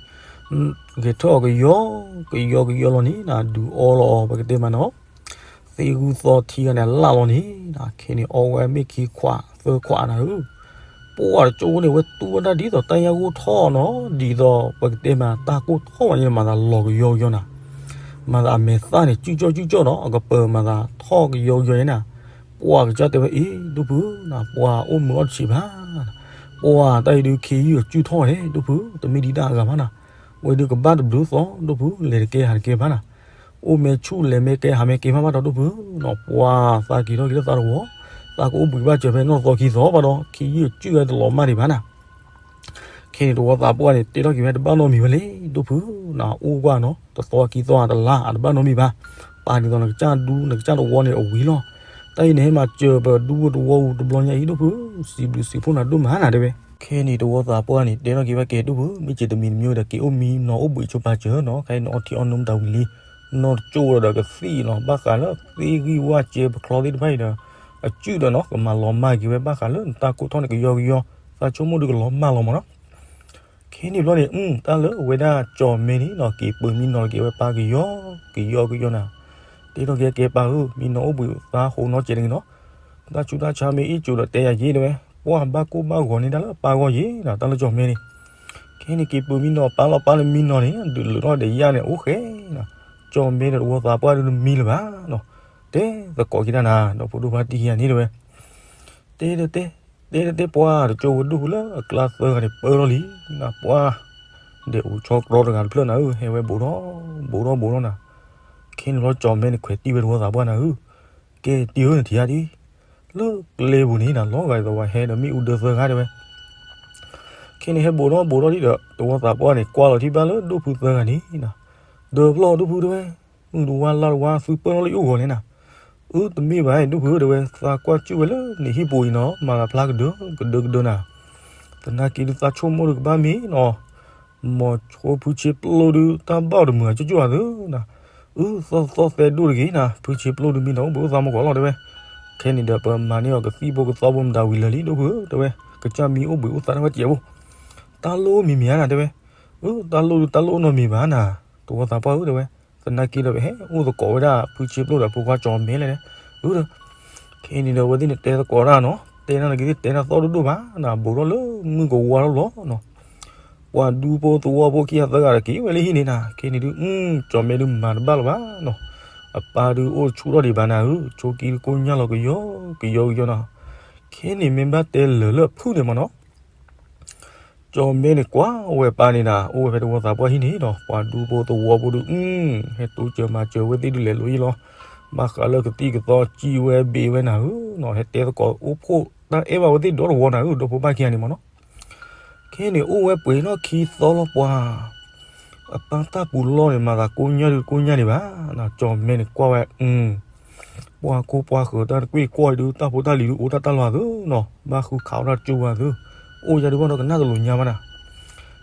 ဂဲၤထၢၣ်အီၤကယီ ကယီကယီလီၤန့ၣ် နဒုးအီလီၤအီၤ ပကတဲမးနီၤ သ့ၣ်ဂုၢ်သီထံဂၤန့ၣ် အလၣ်လီၤန့ၣ် ခဲန့ၣ်အီဝဲမ့ၢ်ခံခွးသၢခွးနၤဧၢ, ပှၤတကၠိန့ၣ် ဝဲတူၢ်ဝဲဒၣ်ဒ်သိးတၢ်ညၣ်ဂိၢ်ထီၣ်နီၤ ဒ်သိးပကတဲမး တၢ်ကိၢ်ထီၣ်ဝဲန့ၣ် မၤသးလီၤကယီကယီနၤ မၤသးအမဲာ်သၣ်န့ၣ် ကၠူၣ်ကၠီၣ်ကၠူၣ်ကၠီၣ်နီၤ အကပၢၤမၤသးထီၣ်ကယီကယီန့ၣ်နၤ, ပှၤကစၢ်တဲဝဲ အ့ ဒိၣ်ဖုနၤ ပှၤအိၣ်မုာ်အီၣ်တဆံးဘၣ်, ပှၤတၢ်အံၤဒုးခ့ယုၢ်အကၠူၣ်ထီၣ်ဝဲ ဒိၣ်ဖု တမ့ၢ်ဒံးတၢ်အဂၤဘၣ်နၤ, ဝဲဒုးကဘၣ်တဘျုးသီ ဒိၣ်ဖု လဲၤတကဲဟးတကဲဘၣ်နၤ, အိၣ်မ့ၢ်ဆူၣ်လဲၤမ့ၢ်ကဲဟးမ့ၢ်ကဲမးဘၣ်ဒီး ဒိၣ်ဖုနီၤ ပှၤသးက့ၤထီၣ်က့ၤလၢသးတဝီ, သးကအိၣ်ဘှံးဘၣ်စၢၤဖဲနီၢ်သီခံသီဘၣ်ဒီး ခ့ယုၢ်အကၠူၣ်ဝဲတလီၤမၢ်ဒံးဘၣ်နၤ ခဲန့ၣ် တဝီသးပှၢ်န့ၣ် တဲထီၣ်က့ၤဝဲတဘၣ်နီတမံၤဝဲလဲၣ် ဒိၣ်ဖု, နအိၣ်ကွၢ်နီၤ တသီခံသီအတလါ အတဘၣ်နီတမံၤဘၣ်, ပာ်ဒ်သိးနကစၢ်ဒူ နကစၢ်တဝီန့ၣ်အဝံၤလီၤ, တၢ်အံၤန့ၣ်ဟဲမၤစၢၤပဒူဖိတဝီပူၤတဘျီညါအံၤ ဒိၣ်ဖု, စံးဘျုးစံးဖှိၣ်နၤဒိၣ်မးနၤတဲဝဲ, ခဲန့ၣ် တဝီသးပှၢ်န့ၣ် တဲထီၣ်က့ၤဝဲကဲ ဒိၣ်ဖု မ့ၢ်စ့တမံၤတမံၤဒီး က့ၤအိၣ်မံနီၤအိၣ်ဘှံးဆိပာ်စၢၤနီၤ ခဲအံၤနအီထံအီနိမတၤဝံၤလံ နီၢ်တကၠိဒီးကသံၣ်နီၤ ဘၣ်ဃးလၢသ့ၣ်ဂံၢ်ဝၣ်စဲပချီသ့ၣ်တဖၣ်အံၤဒီး အစုၣ်ဒီးနီၤ ကမၤလီၤမၢ်က့ၤဝဲ ဘၣ်ဃးလၢနတၢ်ကိၢ်ထီၣ်န့ၣ်ကယီကယီ, သးဆိကမိၣ်ဒုးကလီၤမၢ်လီၤမးနီၤ. ခဲန့ၣ်ဘျီန့ၣ် တၢ်လၢအဝဲဒၣ်ကၠီၣ်မဲန့ၣ်နီၤ က့ၤပၢၤမံနီၤတက့ၢ်ဝဲပၢ်ကယီကယီကယီနၤ, တဲထီၣ်က့ၤကဲပၢ်ဧၢ မံနီၤအိၣ်ဘှံးသါဟိးနီတစဲးတဂ့ၤနီၤ, တၢ်ဆူးတၢ်ဆါမ့ၢ်အ့ၣ်ကၠိၤဒီးတဲယၤယ့ၣ်တဲဝဲ, ပှၢ်ဘၣ်ကိၢ်ဘၣ်ဂီၤန့ၢ်တၢ်လၢအပၢ်ဂီၢ်ယ့ၣ်နီၤ တၢ်လၢကၠီၣ်မဲန့ၣ်, ခဲန့ၣ်က့ၤပၢၤမံနီၤပၢ်လီၤပၢ်လၢမံနီၤန့ၣ် ဒုးလၢထီၣ်ဒီးယၣ်န့ၣ်အိၣ်ဃဲနီၤ, ကၠီၣ်မဲဒီးတဝီသးပှၢ်ဒုးတမံလၢၤဘၣ်နီၤ, တဲသကိးက့ၤတၢ်နၤ ဒီဖိဒိၣ်ဖါတံၢ်ခံဂၤန့ၣ်တဲဝဲ တဲတဲတဲတဲတဲပှၢ်တကၠိဝဲဒိၣ်ဖုလၢအကျါသၢဂၤန့ၣ်ပၢလီၤလံ, ပှၢ် ဒဲးအိၣ်ဆီကြီတဂၤတဖျၢၣ်နၤဧၢ ဟဲဝဲဘူးထီၣ်ဘူးထီၣ်ဘူးထီၣ်နၤ, ခဲန့ၣ်လီၤကၠီၣ်မဲန့ၣ်ခွဲးတံၢ်ဝဲတဝီသးပှၢ်နၤဧၢ, ကဲတံၢ်ဧၢနထံၣ်ဧါဒံ လၢကျဲပူၤန့ၣ်နၤ လီၤဂာ်ဒ်သိးပှၤဟဲဒီးမ့ၣ်အူဒၢသၢဂၤတဲဝဲ ခဲန့ၣ်ဟဲဘူးထီၣ်ဘူးထီၣ်ဒံးဒီး တဝီသးပှၢ်န့ၣ် ကွၢ်လီၤထံၣ်ဘၣ်လၢဒိၣ်ဖုသၢဂၤန့ၣ်နၤ, ဒၢးဖျီၣ်ဒိၣ်ဖုတဲဝဲ, မုၢ်တဝါလါတဝါသုပၢၢ်ထီၣ်လၢယအိၣ်ဂီၤန့ၣ်နၤ, အၢတမ့ၢ်ဘၣ်ဒိၣ်ဖုဧၢတဲဝဲ သးကွၢ်စူၣ်ဝဲလၢနဟံၣ်ပူၤအံၤနီၤ မၤလၤဖျါကဒၢကဒၢကဒၢနၤ, သနာ်က့ဒုးသးဆိကမိၣ်ဒုးကဘၣ်မ့ၢ်နီၤ မ်ဆိဖုဆ့ပျိၣ်ဒုးတၢ်ဘၣ်အီၤတမုာ်အကၠိၣ်ကၠိၣ်ဧါသၢနၤ, အုသီၣ်သီၣ်သဲဒိၣ်တဂ့ၤနၤ ဖုဆ့ပျိၣ်ဒုးမ့ၢ်နၤအိၣ်ဘှံးအိၣ်သါမကီးလီၤတဲဝဲ, ခဲန့ၣ်ဒီးပမၤန့ၢ်အီၤကသံၣ်ဖိကသီဖိမတၤဝံၤလၢာ်လံဒိၣ်ဖုဧၢတဲဝဲ, ကစၢ်မံအိၣ်ဘှံးအိၣ်သါတၢ်ဝဲတစဲးဖိ, တၢ်လိၣ်မံၤမံၤဧါနၤတဲဝဲ, အုတၢ်လိၣ်ဒုးတၢ်လိၣ်အိၣ်နီတမံၤဘၣ်နၤ, တဝီသးပှၢ်ဧၢတဲဝဲ, သနာ်က့ဒီးပဟဲအိၣ်သကိးဝဲဒၣ်ဖုဆ့ပျိၣ်ဒီးဖိခွါကၠီၣ်မဲလဲၣ်, အုဒီး ခဲန့ၣ်ဒီးအဝဲသ့ၣ်န့ၣ်တဲသကိးတၢ်နီၤ တဲနၤနက့သ့ၣ်တဲနၤသီၣ်ဒိၣ်ဒိၣ်ဘၣ်နၤ ဘူးထီၣ်လၢမုၢ်ကဝါထီၣ်လီၤနီၤ, ပှၤဒူဖိသဝီဖိခံဂၤသၢဂၤဒီးက့ၤဝဲလၢဟံၣ်န့ၣ်နၤ ခဲန့ၣ်ဒုး ကၠီၣ်မဲဒုးမၤတဘၣ်လၢၤဘၣ်နီၤ, အပၢ်ဒုးအိၣ်ဆူၣ်ထီၣ်ဒံးဘၣ်နၤဧၢ ဆိကံဒုးကိညၢ်လီၤကယီကယီကယီနီၤ, ခဲန့ၣ်မ့ၢ်ဘၣ်တဲလၢာ်လၢအဖုၣ်န့ၣ်မ့ၢ်နီၤ ကၠီၣ်မဲန့ၣ်ကွၢ်ဝဲပၢ်န့ၣ်နၤ အိၣ်ဝဲဖဲတဝီသးပှၢ်ဟံၣ်န့ၣ်ဒီး ပှၤဒူဖိသဝီဖိဒုး ဟဲတိစၢၤမၤစၢၤဝဲသ့ၣ်ဒုးလဲၤလိာ်ယံၤလီၤ, ဘၣ်ဃးလၢကသံၣ်ကသီစံးဝဲဘ့ၣ်ဝဲနၤဧၢနီၤ ဟဲတဲသကိးအိၣ်ဖှိၣ်တၢ်အဲၣ်ဘၣ်ဝဲသ့ၣ်ဒီတဝီနၤဧၢ ဒီဖိပၢ်ခံဂၤန့ၣ်မ့ၢ်နီၤ, ခဲန့ၣ်အိၣ်ဝဲပှဲၤနီၣ်ခံသီလီၤပှၤ အပၢ်တၢ်ပူၤလီၢ်န့ၣ် မၤသးကိညၢ်ဒုးကိညၢ်ဒံးဘၣ်, ကၠီၣ်မဲန့ၣ်ကွၢ်ဝဲ, ပှၤကိၢ်ပှၤဃၢၤတၢ်တကွ့ၢ်ကွီၢ်အံၤဒုး တၢ်ဖိတၢ်လံၤဒုးအိၣ်တၢ်တၢ်လီၤသုနီၤ ဘၣ်ဃုခးအီၣ်တၢ်ကၠိဝဲသု, အိၣ်ယၤဒုးဘၣ်ဒီးကနၣ်တလိာ်ညါဘၣ်နၤ,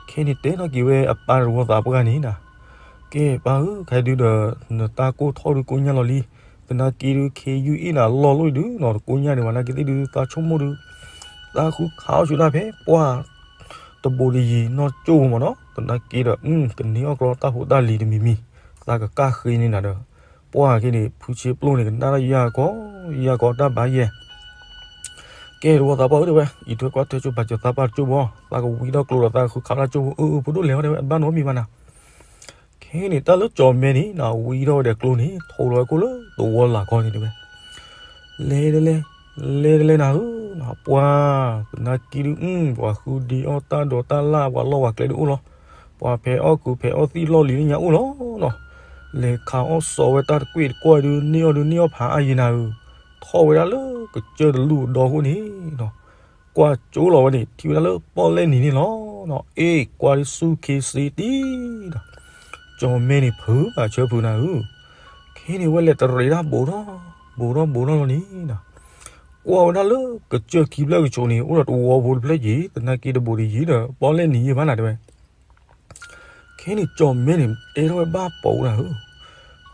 ခဲန့ၣ်တဲထီၣ်က့ၤဝဲအပၢ်တဝီသးပှၢ်န့ၣ်နၤ, ကဲပၢ်ဧၢ ခဲဒုးဒီး နတၢ်ကိၢ်ထီၣ်ဒုးကိညၢ်လီၤလံ, သနာ်က့ဒုး ခ့ယုၢ်အ့ၣ်နၤလီၢ်လီၢ်အံၤဒုးနီၤ တကိညၢ်ဒံးဘၣ် သနာ်က့သ့ၣ်ဒုး သးဆိကမိၣ်ဒုး သးဃုခးအီၣ်ဆူၣ်တၢ်ဖဲပှၢ် တဘိးတယံၤနီၢ်ကၠိဖိမ့ၢ်နီၤ သနာ်က့ဒီး ကန့ၢ်အီၣ်ကျီတၢ်ဖိတၢ်လံၤတမံၤမံၤ သးကကၢ်ဃ့န့ၢ်နၤဒီး ပှၢ်က့န့ၣ် ဖုဆ့ပျိၣ်န့ၣ် ကနၣ်တၢ်ယၢ်ကီ ယၢ်ကီတၢ်ဘၣ်ယဲၢ် ကဲတဝီသးပှၢ်ဧၢတဲဝဲ အံးထွဲကွၢ်ထွဲကၠိဘၣ်စၢၤသးပှၢ်တကၠိဖိ သးကဝံထီၣ်ကျိဒီးသးဃုခးတၢ်ကၠိဖိ အၢ အၢ ဖိဒိၣ်လဲၤဝဲတဲဝဲ အဘၣ်နီတမံၤဘၣ်နၤ ခဲန့ၣ် တၢ်လၢကၠီၣ်မဲန့ၣ် ဝံထီၣ်ဝဲဒီးကျိန့ၣ် ထိးလီၤဝဲကိၣ်လၢသဝီလၢ်ခီန့ၣ်တဲဝဲ လဲၤတလဲ လဲၤတလဲနၤဧၢ ပှၢ် သနာ်က့ဒုး ပှၤဃုဒံးအီၣ်တၢ်ဒိးတၢ်လၢ် ပှၤလီၢ်ဝၤကျဲဒုးအိၣ်လီၤ ပှၤဖဲးအီၣ်ကုးဖဲးအီၣ်သံၣ်လီၢ်လံၤလၢညါအိၣ်လီၤနီၤ လဲၤခးအီၣ်စီၤဝဲတၢ်တကွ့ၢ်တကွီၢ်ဒုး န့ၢ်အီၣ်ဒုးန့ၢ်အီၣ်ဖးအါယံၤနၤဧၢ ထီၣ်ဝဲဒၣ်လၢကစၢၢ်တလူၢ်အဒီခိၣ်န့ၣ်နီၤ ကွၢ်ကၠိလီၤဝဲန့ၣ် ထံၣ်ဝဲဒၣ်လၢပီၣ်လဲၣ်နံၤန့ၣ်လီၤနီၤ အ့ၣ် ကွၢ်ဒ်ဆူၣ်ခ့စ့တံၢ်နီၤ ကၠီၣ်မဲန့ၣ်ဖုးဘၣ်ဆၢဖုးနၤဧၢ ခဲန့ၣ်ဝဲလဲၤတရံးဒၣ်ဘူးထီၣ် ဘူးထီၣ်ဘူးထီၣ်လီၤန့ၣ်နီၤ ကွၢ်ဝဲဒၣ်လၢကစၢၢ်ခံဖျၢၣ်ကဆိးန့ၣ် အိၣ်ဒီးတဝီဖိတဖျၢၣ်က့ၤ သနာ်က့တဘူးတယံၤဒီး ပီၣ်လဲၣ်နံၤယဲၢ်ဘၣ်နၤတဲဝဲ ခဲန့ၣ်ကၠီၣ်မဲန့ၣ် တဲထီၣ်ဝဲဘၣ်ပိာ်နၤဧၢ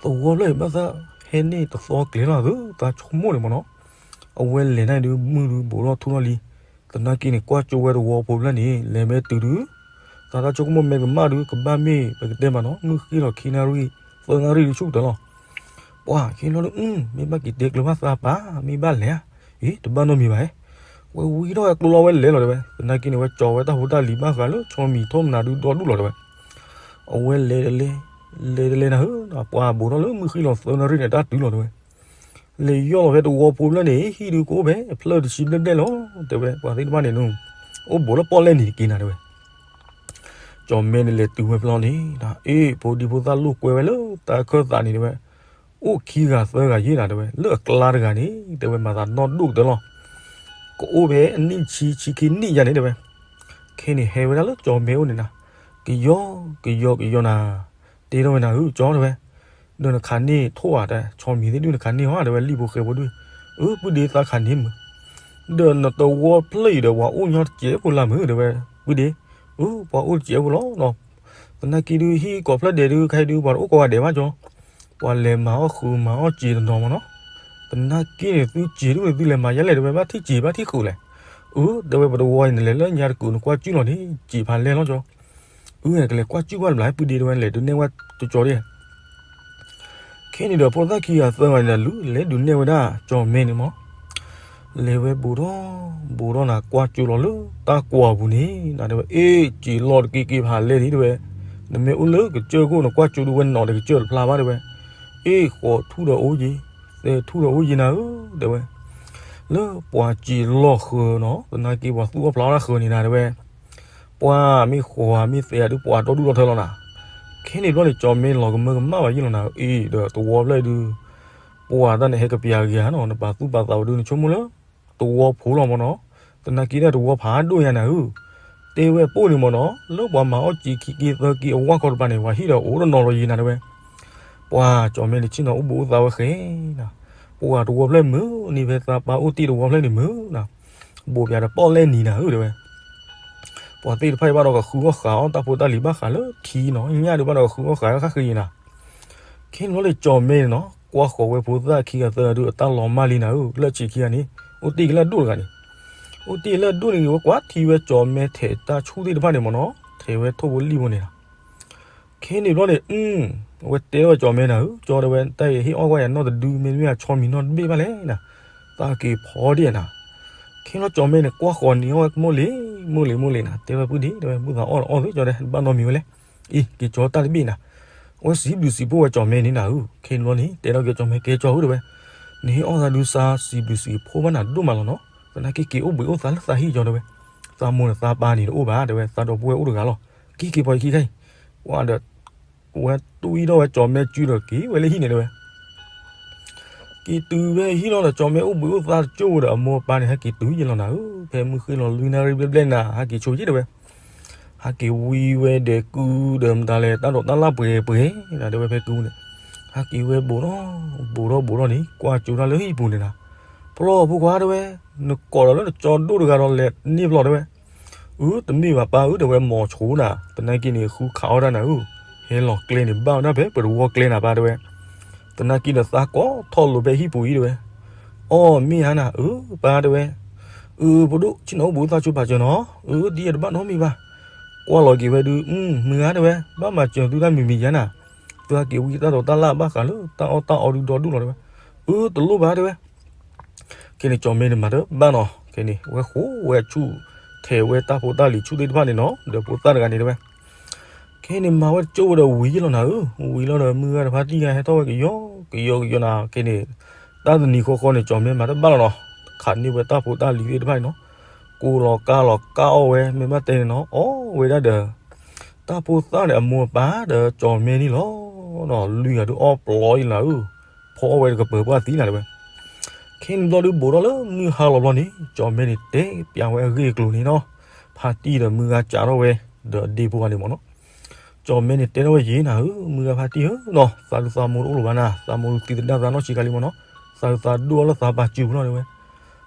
သဝီဖျၢၣ်အံၤဘၣ်သးဟဲန့ၢ်တသီကျဲၤလီၤသု သးဆိကမိၣ်န့ၣ်မ့ၢ်နီၤ အဝဲလဲၤန့ၣ်ဒုး မုၢ်ဒုးဘူးထီၣ်ထူၣ်ထီၣ်လံ သနာ်က့န့ၣ် ကွၢ်ကၠိဝဲတဝီဖိဖျၢၣ်န့ၣ် လဲၤမ့ၢ်တုၤဒုး သးတၢ်ဆိကမိၣ်မ့ၢ်ကမၣ်ဒုး ကဘၣ်မ့ၢ်ပကတဲမးနီၤ မုၢ်ဃ့လီၤခံနၣ်ရံၣ် သၢနၣ်ရံၣ်ဒုးဆူၣ်ကတၢၢ်လီၤ ပှၢ် ခဲလီၤဒုး မ့ၢ်ဘၣ်က့ၤတဲကျၢၤဘၣ်သးပၢ် မ့ၢ်ဘၣ်လဲၤဧါ အ့ တဘၣ်နီတမံၤဘၣ်ဧါ ဝဲဝံထီၣ်ဝဲကျိလီၤဝဲလဲၤလီၤတဲဝဲ သနာ်က့န့ၣ် ဝဲကၠီဝဲတၢ်ဖိတၢ်လံၤဘၣ်ဃးလၢဆီမံၤထိၣ်မနၤဒုးဒီဒူၣ်လီၤတဲဝဲ အဝဲလဲၤတလဲ လဲၤတလဲနၤဧၢ ပှၢ်ဘူးထီၣ်လၢမုၢ်ဃ့လီၤသၢနၣ်ရံၣ်န့ၣ် တၢ်တုၤလီၤတဲဝဲ လဲၤယီၢ်လီၤဖဲတဝီဖိဖျၢၣ်န့ၣ် ဟံၣ်ဒုးကအိၣ်ဖဲ ဖျၢၣ်တဆံဘျဲၣ်ဘျဲၣ်လီၤ တဲဝဲ ပှၤသ့ၣ်တဖၣ်န့ၣ် အိၣ်ဘူးလၢပီၣ်လဲၣ်နံၤတက့ၤနၤတဲဝဲ ကၠီၣ်မဲန့ၣ်လဲၤတုၤဝဲဖျီန့ၣ် အ့ၣ် ဖိဒံဖိသၣ်လိာ်ကွဲဝဲလၢတၢ်ခၢၣ်သးန့ၣ်တဲဝဲ အိၣ်ခံဂၤသၢဂၤယဲၢ်နၤတဲဝဲ လၢအကျါတဂၤန့ၣ် တဲဝဲမၤသးနီၢ်ဒိၣ်ကတၢၢ်လီၤ ကအိၣ်ဖဲအနံၣ်ဆံဆံခံနံၣ်ယါန့ၣ်တဲဝဲ ခဲန့ၣ်ဟဲဝဲဒၣ်လၢကၠီၣ်မဲအိၣ်န့ၣ်နၤ ကယီကယီကယီနၤ တဲထီၣ်ဝဲနၤဧၢ ကၠီတဲဝဲ ဒီးနခးန့ၢ်ထိၣ်ဧါတဲ ဆီမံၤသ့ၣ်ဒုးနခးန့ၢ်ဧါတဲဝဲ လံၣ်ဖိဃဲဖိဒုး အၢ ပုၢ်ဒ့သးခးန့ၢ်မုၢ် ဒီးနတဝီဖျၢၣ်အံၤဒီး ပှၤအိၣ်ညီတစဲးဖိလၢမုၢ်တဲဝဲ ပုၢ်ဒ့ အၢ ပှၤအိၣ်တစဲးဖိလီၤနီၤ သနာ်က့ဒုး ဟံၣ်ကိးဖျၢၣ်ဒဲးဒုး ခဲဒုး ပှၤတအိၣ်ကိးဂၤဒဲးဘၣ်ကၠီ ပှၤလဲၤမၤအီၣ်ဃုာ်မၤအီၣ်စံာ်တနီၤမ့ၢ်နီၤ သနာ်က့န့ၣ် သုစံာ်ဒုးန့ၣ် သုလဲၤမၤယဲလဲၣ်တဲဝဲ ဘၣ်ထံၣ်စံာ်ဘၣ်ထံၣ်ဃုာ်လဲၣ် အၢ တဲဝဲ ပတဝီအံၤန့ၣ် လဲၤလၢညါတကုာ်နကွၢ်စုၣ်လီၤန့ၣ် စံာ်ဖးလဲၢ်လီၤကၠီ အုၣ် ကလဲၤကွၢ်စူၣ်ကွၢ်တဘျီ ပုၢ်ဒ့တဲဝဲ လဲၤဒုးနဲၣ်ဝဲကၠီကၠီဒၣ်. ခဲန့ၣ်ဒီး ဖိသၣ်ခံဂၤသၢဂၤန့ၣ်ဒီး လူၤလဲၤဒုးနဲၣ်ဝဲဒၣ်ကၠီၤမဲန့ၣ်မး, လဲၤဝဲဘူးထီၣ်ဘူးထီၣ်နၤ ကွၢ်ကၠိလီၤလၢတၢ်ကွီၤအပူၤန့ၣ်နၤ တဲဝဲ, အ့ၣ် စံာ်လီၢ်တက့ၢ်က့ၢ်ဖးလဲၢ်န့ၣ် တဲဝဲ, နမ့ၢ်အိၣ်လၢကစၢၢ်ခိၣ် နကွၢ်ကၠိဒုးဝဲနီၢ်တကစၢၢ်တဖျါဘၣ် တဲဝဲ, အ့ၣ် ဃိးထူၣ်ဒီးအိၣ်ယံၤ, သၢထူၣ်ဒီးအိၣ်ယံၤနၤဧၢ တဲဝဲ, လၢပှၤစံာ်လီၢ်ဃၢၤနီၤ သနာ်က့ပှၤသူၣ်အီၣ်ဖျးအီၣ်တၢ်ဃၢၤန့ၣ်နၤ တဲဝဲ ပှၤမ့ၢ်ဃိးမ့ၢ်သဲးဒုး ပှၤဒီဒူၣ်ဒီထၢလီၤနၤ. ခဲန့ၣ်ဘျီန့ၣ် ကၠီၤမဲလီၤကမၢကမၣ်ဘၣ်ယံာ်လီၤနၤ အ့ၣ် ဒီးသဝီဖျၢၣ်ဒုး ပှၤတၢ်န့ၣ်ဟဲကပျးကယၤနီၤ နပာ်သူၣ်ပာ်သးဝဲဒုး နဆိကမိၣ်လၢ သဝီဖိလီၤမၢ်နီၤ, သနာ်က့ဒၣ်သဝီဖးဒိၣ်ယၤနၤဧၢ, တဲဝဲပိၢ်န့ၣ်မၢ်နီၤ လၢပှၤမၤအီၣ်စံာ်ခံက့သၢက့အဝၢ်ခီတပၤန့ၣ် ပှၤဟံၣ်ဒီးအိၣ်တနီၤလီၤယံၤနၤ တဲဝဲ ပှၤကၠီၤမဲန့ၣ် ဆ့ၣ်နီၤအိၣ်ဘှံးအိၣ်သါဝဲဃဲနၤ, ပှၤသဝီဖျၢၣ်မုာ်န့ၣ် ဖဲသးပၢ်အိၣ်တ့ၢ်သဝီဖျၢၣ်န့ၣ်မုာ်နၤ, ဘိးပၠးဒီးပီၣ်လဲၣ်နံၤနၤဧၢ တဲဝဲ ပှၤသ့ၣ်တဖၣ်အံၤဘၣ်ဒီးကဃုအီၣ်ဃာ်အီၣ် တၢ်ဖိတၢ်လံၤဘၣ်ဃးလၢထံနီၤ ညၣ်ဒုးဘၣ်ဒီးကဃုအီၣ်ဃာ်အီၣ်ဃၣ်ဃ့နၤ. ခဲန့ၣ်ဘျီန့ၣ် ကၠီၤမဲန့ၣ်နီၤ ကွၢ်ဃီၤဝဲဖိသၣ်ခံဂၤသၢဂၤဒုး အတၢ်လီၤမၢ်လံနၤဧၢ, လၢအဆံးခံဂၤန့ၣ် အိၣ်တ့ၢ်က့ၤလၢအဒိၣ်တဂၤန့ၣ်, အိၣ်တ့ၢ်လၢအဒိၣ်န့ၣ်ဂ့ၤ ဝဲကွၢ်ထံဝဲကၠီၤမဲထဲးတၢ်ဆူၣ်သ့ၣ်တဖၣ်န့ၣ်မၢ်နီၤ, ထဲးဝဲထိၣ်ဖိလံၣ်ဖိန့ၣ်လီၤ. ခဲန့ၣ်ဘျီန့ၣ် အဝဲတဲထီၣ်ဝဲကၠီၤမဲနၤဧၢ, ကၠီၤတဲဝဲ တၢ်အံၤဟ့ၣ်အီၣ်ကွၢ်ယၤနီၢ်တဒု မ့တမ့ၢ်အဆီမံၤနီၢ်တဘ့ၣ်ဘၣ်လဲၣ်နၤ, သးက့ၤဖီဒံးနၤ. ခဲန့ၣ်ဘျီကၠီၤမဲန့ၣ် ကွၢ်ဃီၤန့ၢ်အီၣ်ဝဲ မိၢ်လံၤ မိၢ်လံၤ မိၢ်လံၤနၤ, တဲဝဲပုၢ်ဒ့ တဲဝဲ မုၢ်သးအီၣ်အီၣ်သုကၠီၤတဲ ဘၣ်နီတမံၤဝဲလဲၣ်, အံၤ က့ၤကၠီၤတၢ်တဘ့ၣ်နၤ. အဝဲစံးဘျုးစံးဖှိၣ်ဝဲကၠီၤမဲန့ၣ်နၤဧၢ, ခဲန့ၣ်ဘျီန့ၣ် တဲထီၣ်က့ၤကၠီၤမဲ ကဲကၠီၤဧၢ တဲဝဲ, နဟ့ၣ်အီၣ်သးဒုး သးစံးဘျုးစံးဖှိၣ်ဘၣ်နၤဒိၣ်မးလီၤနီၤ, သနာ်က့က့ၤအိၣ်ဘှံးအိၣ်သါလၢသးဟံၣ်ကၠီၤတဲဝဲ, သးမိၢ်ဒီးသးပၢ်န့ၣ်တအိၣ်ဘၣ် တဲဝဲ, သးဒီပုၢ်ဝဲၢ်အိၣ်တဂၤလီၤ, က့ၤက့ၤပှၤခံခါအံၤ, ပှၤဒီး ဝဲတူၢ်အံၤထီၣ်ဝဲကၠီၤမဲစုဒီးက့ၤဝဲလၢဟံၣ်န့ၣ်တဲဝဲ, က့ၤတုၤဖဲဟံၣ်လီၤဒီး ကၠီၤမဲအိၣ်ဘှံးအိၣ်သါတကၠိၢ်ဝဲဒီး အမိၢ်အပၢ်န့ၣ် ဟဲက့ၤတုၤယံာ်လီၤနၤဧၢ, ဖဲမုၢ်ဃ့ၢ်လီၤလွံၢ်နၣ်ရံၣ်ဘျဲၣ်ဘျဲၣ်နၤ ဟဲက့ၤဆိယံာ်တဲဝဲ ဟဲက့ၤဝံဝဲဒီးကုဒီးမတၤလဲၣ် တၢ်ဒိးတၢ်လၢ်ပှဲၤပှဲၤနၤ တဲဝဲဖဲကုန့ၣ်, ဟဲက့ၤဝဲဘူးထီၣ်ဘူးထီၣ်ဘူးထီၣ်န့ၣ် ကွၢ်ကၠိတၢ်လၢဟံၣ်ပူၤန့ၣ်နၤ, ပျီဖိခွါတဲဝဲ, နကိးဒီးလၢနကၠီၤဒိၣ်တဂၤဒီးလဲၤန့ၢ်ဖျီတဲဝဲ, အၢ တမ့ၢ်ဘၣ်ပၢ်ဧၢ တဲဝဲ မီၤဆိနၤ, သနာ်က့န့ၣ် ဃုခးအီၣ်တၢ်နၤဧၢ, ဟဲလီၤကျဲန့ၣ် ဘၣ်ဝဲဒၣ်ဖဲပတဝီကျဲနၤပၢ်တဲဝဲ, သနာ်က့ဒီးသးကိးထီၣ်လိာ်ဖဲဟံၣ်ပူၤအံၤတဲဝဲ, အီၣ်မ့ၢ်ဧါနၤ အၢ ပၢ်တဲဝဲ, အၢ ဖိဒိၣ် ဆ့ၣ်နီၤအိၣ်ဘှံးအိၣ်သါဆိပာ်စၢၤနီၤ, အၢ ဒ်အံၤတဘၣ်နီတမံၤဘၣ်, ကွၢ်လီၤက့ၤဝဲဒုး မုၢ်ဂၤတဲဝဲ, ဘၣ်မၤစၢၤသုတၢ်မံၤမံၤယါနၤ, သုဟဲက့ၤဝံတၢ်ဒိးတၢ်လၢ်ဘၣ်ဃးလၢတၢ်အီၣ်တၢ်အီဒုးဒီဒူၣ်လီၤတဲဝဲ, အၢ တလိၣ်ဘၣ်တဲဝဲ ခဲန့ၣ် ကၠီၤမဲန့ၣ်မၤတဘၣ်နီၤ, ခဲန့ၣ် ဝဲဃိဝဲဆူၣ် ထဲးဝဲတၢ်ဖိတၢ်လံၤဆူၣ်သ့ၣ်တဖၣ်န့ၣ်နီၤ, ဒီးဖိသၣ်တဂၤန့ၣ်တဲဝဲ, ခဲန့ၣ်မၤဝဲတကၠိၢ်ဝဲဒီးဝံၤယံာ်လီၤနၤဧၢ, ဝံၤလီၤဒီးမုၢ်ဂၤတဖါတံၢ်ဂၤဟဲထီၣ်ဝဲကယီ ကယီကယီနၤ, ခဲန့ၣ် တၢ်တနံၤဃီဃီန့ၣ် ကၠီၤမဲမၤတဘၣ်လီၤနီၤ, ခးန့ၢ်ဝဲတၢ်ဖိတၢ်လံၤသ့ၣ်တဖၣ်န့ၣ်နီၤ, ကိးလီၤကါလီၤကါအီၣ်ဝဲ မ့ၢ်ဘၣ်တဲန့ၣ်နီၤ အီၣ်ဝဲဒၣ်ဒီး တၢ်ဖိသၣ်န့ၣ် အမိၢ်အပၢ်ဒီးကၠီၤမဲန့ၣ်လီၤ, လွံၢ်ဂၤဒုးအီၣ်ပျီယံၤနၤဧၢ, ဖီအီၣ်ဝဲတကပၤပှၢ်သံနၤတဲဝဲ, ခဲန့ၣ်ဘျီဒုးဘူးထီၣ်လၢမုၢ်ဟါလီၤဘျီန့ၣ် ကၠီၤမဲန့ၣ်တဲပျးဝဲအဂ့ၢ်အကျိၤန့ၣ်နီၤ, ဖါတံၢ်ဒီးမုၢ်ဂၤကးထီၣ်ဝဲ ဒီးအဒ့ဖိဂၤန့ၣ်မ့ၢ်နီၤ, ကၠီၤမဲန့ၣ်တဲထီၣ်ဝဲယံၤနၤဧၢ, မုၢ်ဂၤဖါတံၢ်ဧၢနီၤ, သးဒုးသးမိၢ်တအိၣ်လၢၤဘၣ်နၤ, သးမိၢ်ဒုးသံသဒၣ်သးနီၢ်ဆံးခါလံမ့ၢ်နီၤ, သးဒုးသးဒိၣ်အီၤလၢသးပာ်စၢၤပူၤလီၤတဲဝဲ,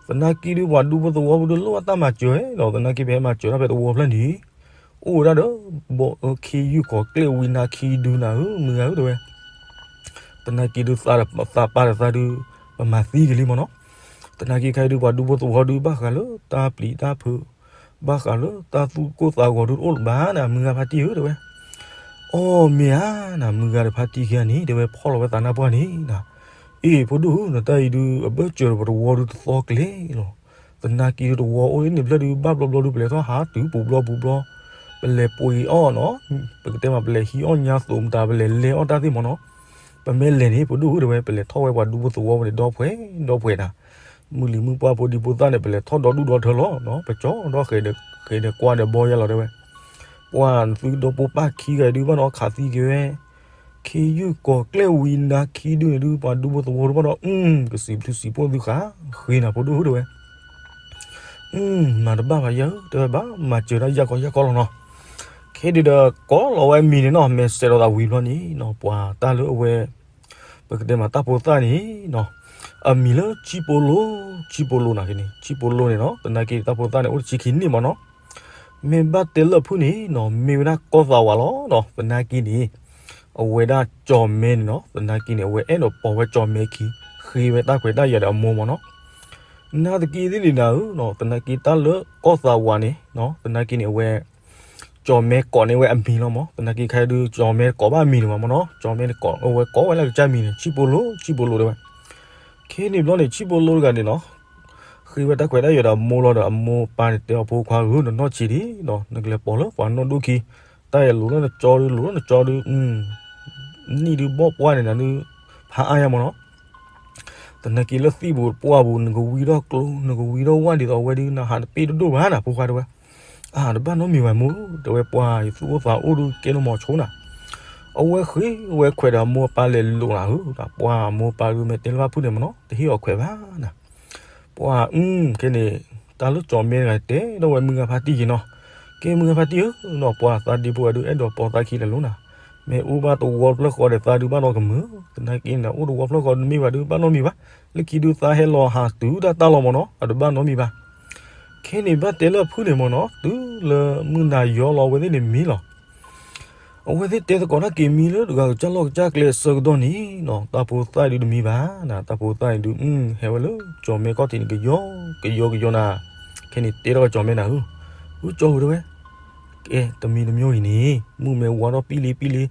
သနာ်က့ဒုးပှၤဒူဖိသဝီဖိဒုးလိၣ်ဘၣ်တၢ်မၤစၢၤနီၤ, သနာ်က့ပဟဲမၤစၢၤတၢ်ဖဲသဝီဖျၢၣ်န့ၣ် အိၣ်ဝဲဒၣ်ဒီး ဘီအၢခ့ယုၢ်ကီၤကျဲၣ်ဝံနါခံဒုနၤဧၢ, မုၢ်ဂၤဧၢတဲဝဲ, သနာ်က့ဒုးသးဒီးသးပၢ်ဒီးသးဒုး ပမၤသံက့ၤလံမ့ၢ်နီၤ, သနာ်က့ခဲအံၤဒုး ပှၤဒူဖိသဝီဒုးဘၣ်ဃးလၢတၢ်ပျံၤတၢ်ဖုး, ဘၣ်ဃးလၢတၢ်သူၣ်ကိၢ်သးဂီၤဒုးတအိၣ်လၢၤဘၣ်နၤ, မုၢ်ဂၤဖါတံၢ်ဧၢတဲဝဲ, အီၣ်မ့ၢ်ဧါနၤ, မုၢ်ဂၤဒီးဖါတံၢ်ခံဂၤန့ၣ် တဲဝဲ ဖီၣ်လီၤဝဲသးနါပှၢ်န့ၣ်နၤ, အ့ၣ် ဖိဒိၣ်ဧၢ နတၢ်အံၤဒုး အဘၢၣ်စၢၤဒီးပတဝီဒုးတသီကျဲလီၤ, သနာ်က့ဒုးတဝီအိၣ်လၢန့ၣ်ဖျၢၣ်ဒုး ဘၣ်ဘျီဘျီဒုး ပလဲၤထီၣ်ဟးတုၤပူၤဘျီပူၤဘျီ, ပလဲၤပှ့ၤအီၣ်နီၤ, ပကတဲမး ပလဲၤဟံးအီၣ်ညါသိးမတၤ ပလဲၤလဲၤအီၣ်တၢ်သ့ၣ်မ့ၢ်နီၤ, ပမ့ၢ်လဲၤန့ၣ် ဖိဒိၣ်ဧၢတဲဝဲ ပလဲၤထီၣ်ဝဲပှၤဒူဖိသဝီဖိန့ၣ် ဒီဖှဲးဒီဖှဲးနၤ, မုၢ်လံၤမုၢ်ပှၢ်ဖိဒံဖိသၣ်န့ၣ် ပလဲၤထီၣ်ဒီဒူၣ်ဒီထၢလီၤ, ပကၠီဒီဃဲၤဒီးကွၢ်ဒီးဘီယါလီၤတဲဝဲ, ပှၤနသုဒီးပိာ်ပၢ်ခံဂၤအံၤဒုး ဘၣ်ဒီးခးသံက့ၤဝဲ ခ့ယုၢ်ကီၤကျဲၣ်ဝံနါခံဒုန့ၣ်ဒုး ပှၤဒူဖိသဝီဒုးဘၣ်ဒီး ကစံးဘျုးစံးဖှိၣ်သုဃာ်ဃ့နၤ ဖိဒိၣ်ဧၢတဲဝဲ, မၤတဘၣ်ဘၣ်ယၤဧၢ တဲဝဲ ဘၣ်မၤစၢၤတၢ်ယၢ်ကီယၢ်ကီလီၤနီၤ, ခဲဒုးဒီးကိးလီၤဝဲအမံၤန့ၣ်နီၤ မဲာ်စဲးဒီးသးဝံၤဘျီန့ၣ်နီၤ ပှၤတၢ်လၢအဝဲ ပကတဲမးတၢ်ဖိသၣ်န့ၣ်နီၤ အမံၤလၢဆံးပိလိ ဆံးပိလိနၤန့ၣ် ဆံးပိလိန့ၣ်နီၤ သနာ်က့တၢ်ဖိသၣ်န့ၣ် အိၣ်တဆံခံနံၣ်မ့ၢ်နီၤ မ့ၢ်ဘၣ်တဲလၢဖုၣ်န့ၣ်နီၤ မ့ၢ်ဝဲဒၣ်ကီၢ်သးဝးလီၤနီၤ သနာ်က့န့ၣ် အဝဲဒၣ်ကၠီၤမဲန့ၣ်နီၤ သနာ်က့န့ၣ် အဝဲအဲၣ်ဒိးပိာ်ဝဲကၠီၤမဲခံ ဃ့ဝဲတၢ်ခွဲးတၢ်ယာ်ဒီးအမိၢ်မ့ၢ်နီၤ နာ်သက့သ့ၣ်န့ၣ်နၤဧၢနီၤ သနာ်က့တၢ်လၢကီၢ်သးဝးန့ၣ်နီၤ သနာ်က့န့ၣ် အဝဲ ကၠီၣ်မဲကိးန့ၢ်ဝဲအမံၤလီၤမး, သနာ်က့ခဲဒုး ကၠီၣ်မဲကိးဘၣ်အမံၤန့ၣ်မးမ့ၢ်နီၤ, ကၠီၣ်မဲကိးဝဲကိးဝဲလၢကစၢ်မံၤန့ၣ် ဆံၣ်ပိလိ, ဆံၣ်ပိလိတဲဝဲ. ခဲန့ၣ်ဘျီန့ၣ် ဆံၣ်ပိလိတဂၤန့ၣ်နီၤ, ဃ့ဝဲတၢ်ခွဲးတၢ်ယာ်ဒီးအမိၢ်လီၤဒီး အမိၢ်အပၢ်န့ၣ်တဲအီၤ ဖိခွါဧၢ, နနီၢ်ဆံးဒံးဒီး နကလဲၤပိာ်လၢပှၤနီၢ်ဒိၣ်ခံ, တၢ်အံၤလိၤလၢနကၠီဒုး လိၤလၢနကၠီဒုး, နံၣ်ဒုးဘီၣ်ပှၢ်န့ၣ်နၤဒုး ဖးအါယါမ့ၢ်နီၤ. သနာ်က့လၢသံၣ်ပူၤပှၢ်ပူၤ နကဝံထီၣ်ကျိ နကဝံထီၣ်ဝၣ်ဒ်သိးအဝဲဒုး နဟးတပ့ၢ်တဒိၣ်ဘၣ်နၤ ဖိခွါတဲဝဲ. အၢ တဘၣ်နီတမံၤဘၣ်မိၢ်, တဲဝဲပှၢ် ယသူၣ်အိၣ်သးအိၣ်ဒုးကဲလၢမိၤဆိနၤ. အဝဲဃ့ဝဲခွဲးဒီးအမိၢ်အပၢ်လဲၤလိာ်နၤဧၢ, ပှၢ်အမိၢ်အပၢ်ဒုးမ့ၢ်တဲလၢၤဘၣ်ဖုၣ်န့ၣ်မ့ၢ်နီၤ တဟ့ၣ်အီၤခွဲးဘၣ်နၤ. ပှၢ်အုၣ် ခဲန့ၣ် တၢ်လၢကၠီၣ်မဲတဂၤတဲထီၣ်ဝဲမုၢ်ဂၤဖါတံၢ်က့ၤနီၤ, ကဲမုၢ်ဂၤဖါတံၢ်ဧၢနီၤ, ပှၢ်သးဒ့ဖိဝဲဒုး အဲၣ်ဒိးပိာ်သးခံလဲၤလိၤနၤ, မ့ၢ်အိၣ်ဘၣ်တဝီဖျၢၣ်ဃီဒီးသးဒုးဘၣ်နီတမုာ်, သနာ်က့န့ၣ် အိၣ်တဝီဖျၢၣ်ဃီတမ့ၢ်ဘၣ်ဒုး ဘၣ်နီတမံၤဘၣ်, လၢခံဒုးသးဟဲလီၤဟးတုၤတၢ်တၢ်လီၤမ့ၢ်နီၤ အတဘၣ်နီတမံၤဘၣ်. ခဲန့ၣ်ဘၣ်တဲလၢအဖုၣ်န့ၣ်မ့ၢ်နီၤ တုၤလၢမုၢ်နၤယီလီၤ အဝဲသ့ၣ်န့ၣ်မံလီၤ. အဝဲသ့ၣ်တဲသကိးတၢ်က့ၤမံလၢတဂၤကစၢ်လီၢ်ကစၢ်ကျဲအဆၢကတီၢ်န့ၣ်နီၤ, တၢ်ဖိသၣ်ဒုးတမံၤဘၣ်နၤ, တၢ်ဖိသၣ်န့ၣ်ဒုး ဟဲဝဲလၢကၠီၣ်မဲခီၣ်ထံးန့ၣ် ကယီကယီကယီနၤ. ခဲန့ၣ်တဲထီၣ်ကၠီၣ်မဲနၤဧၢ, ဧၢကၠီဧၢတဲဝဲ, ကဲတမံၤတမံၤအံၤန့ၣ် မုၢ်မ့ၢ်ဝါထီၣ်ပံလံပံလံ,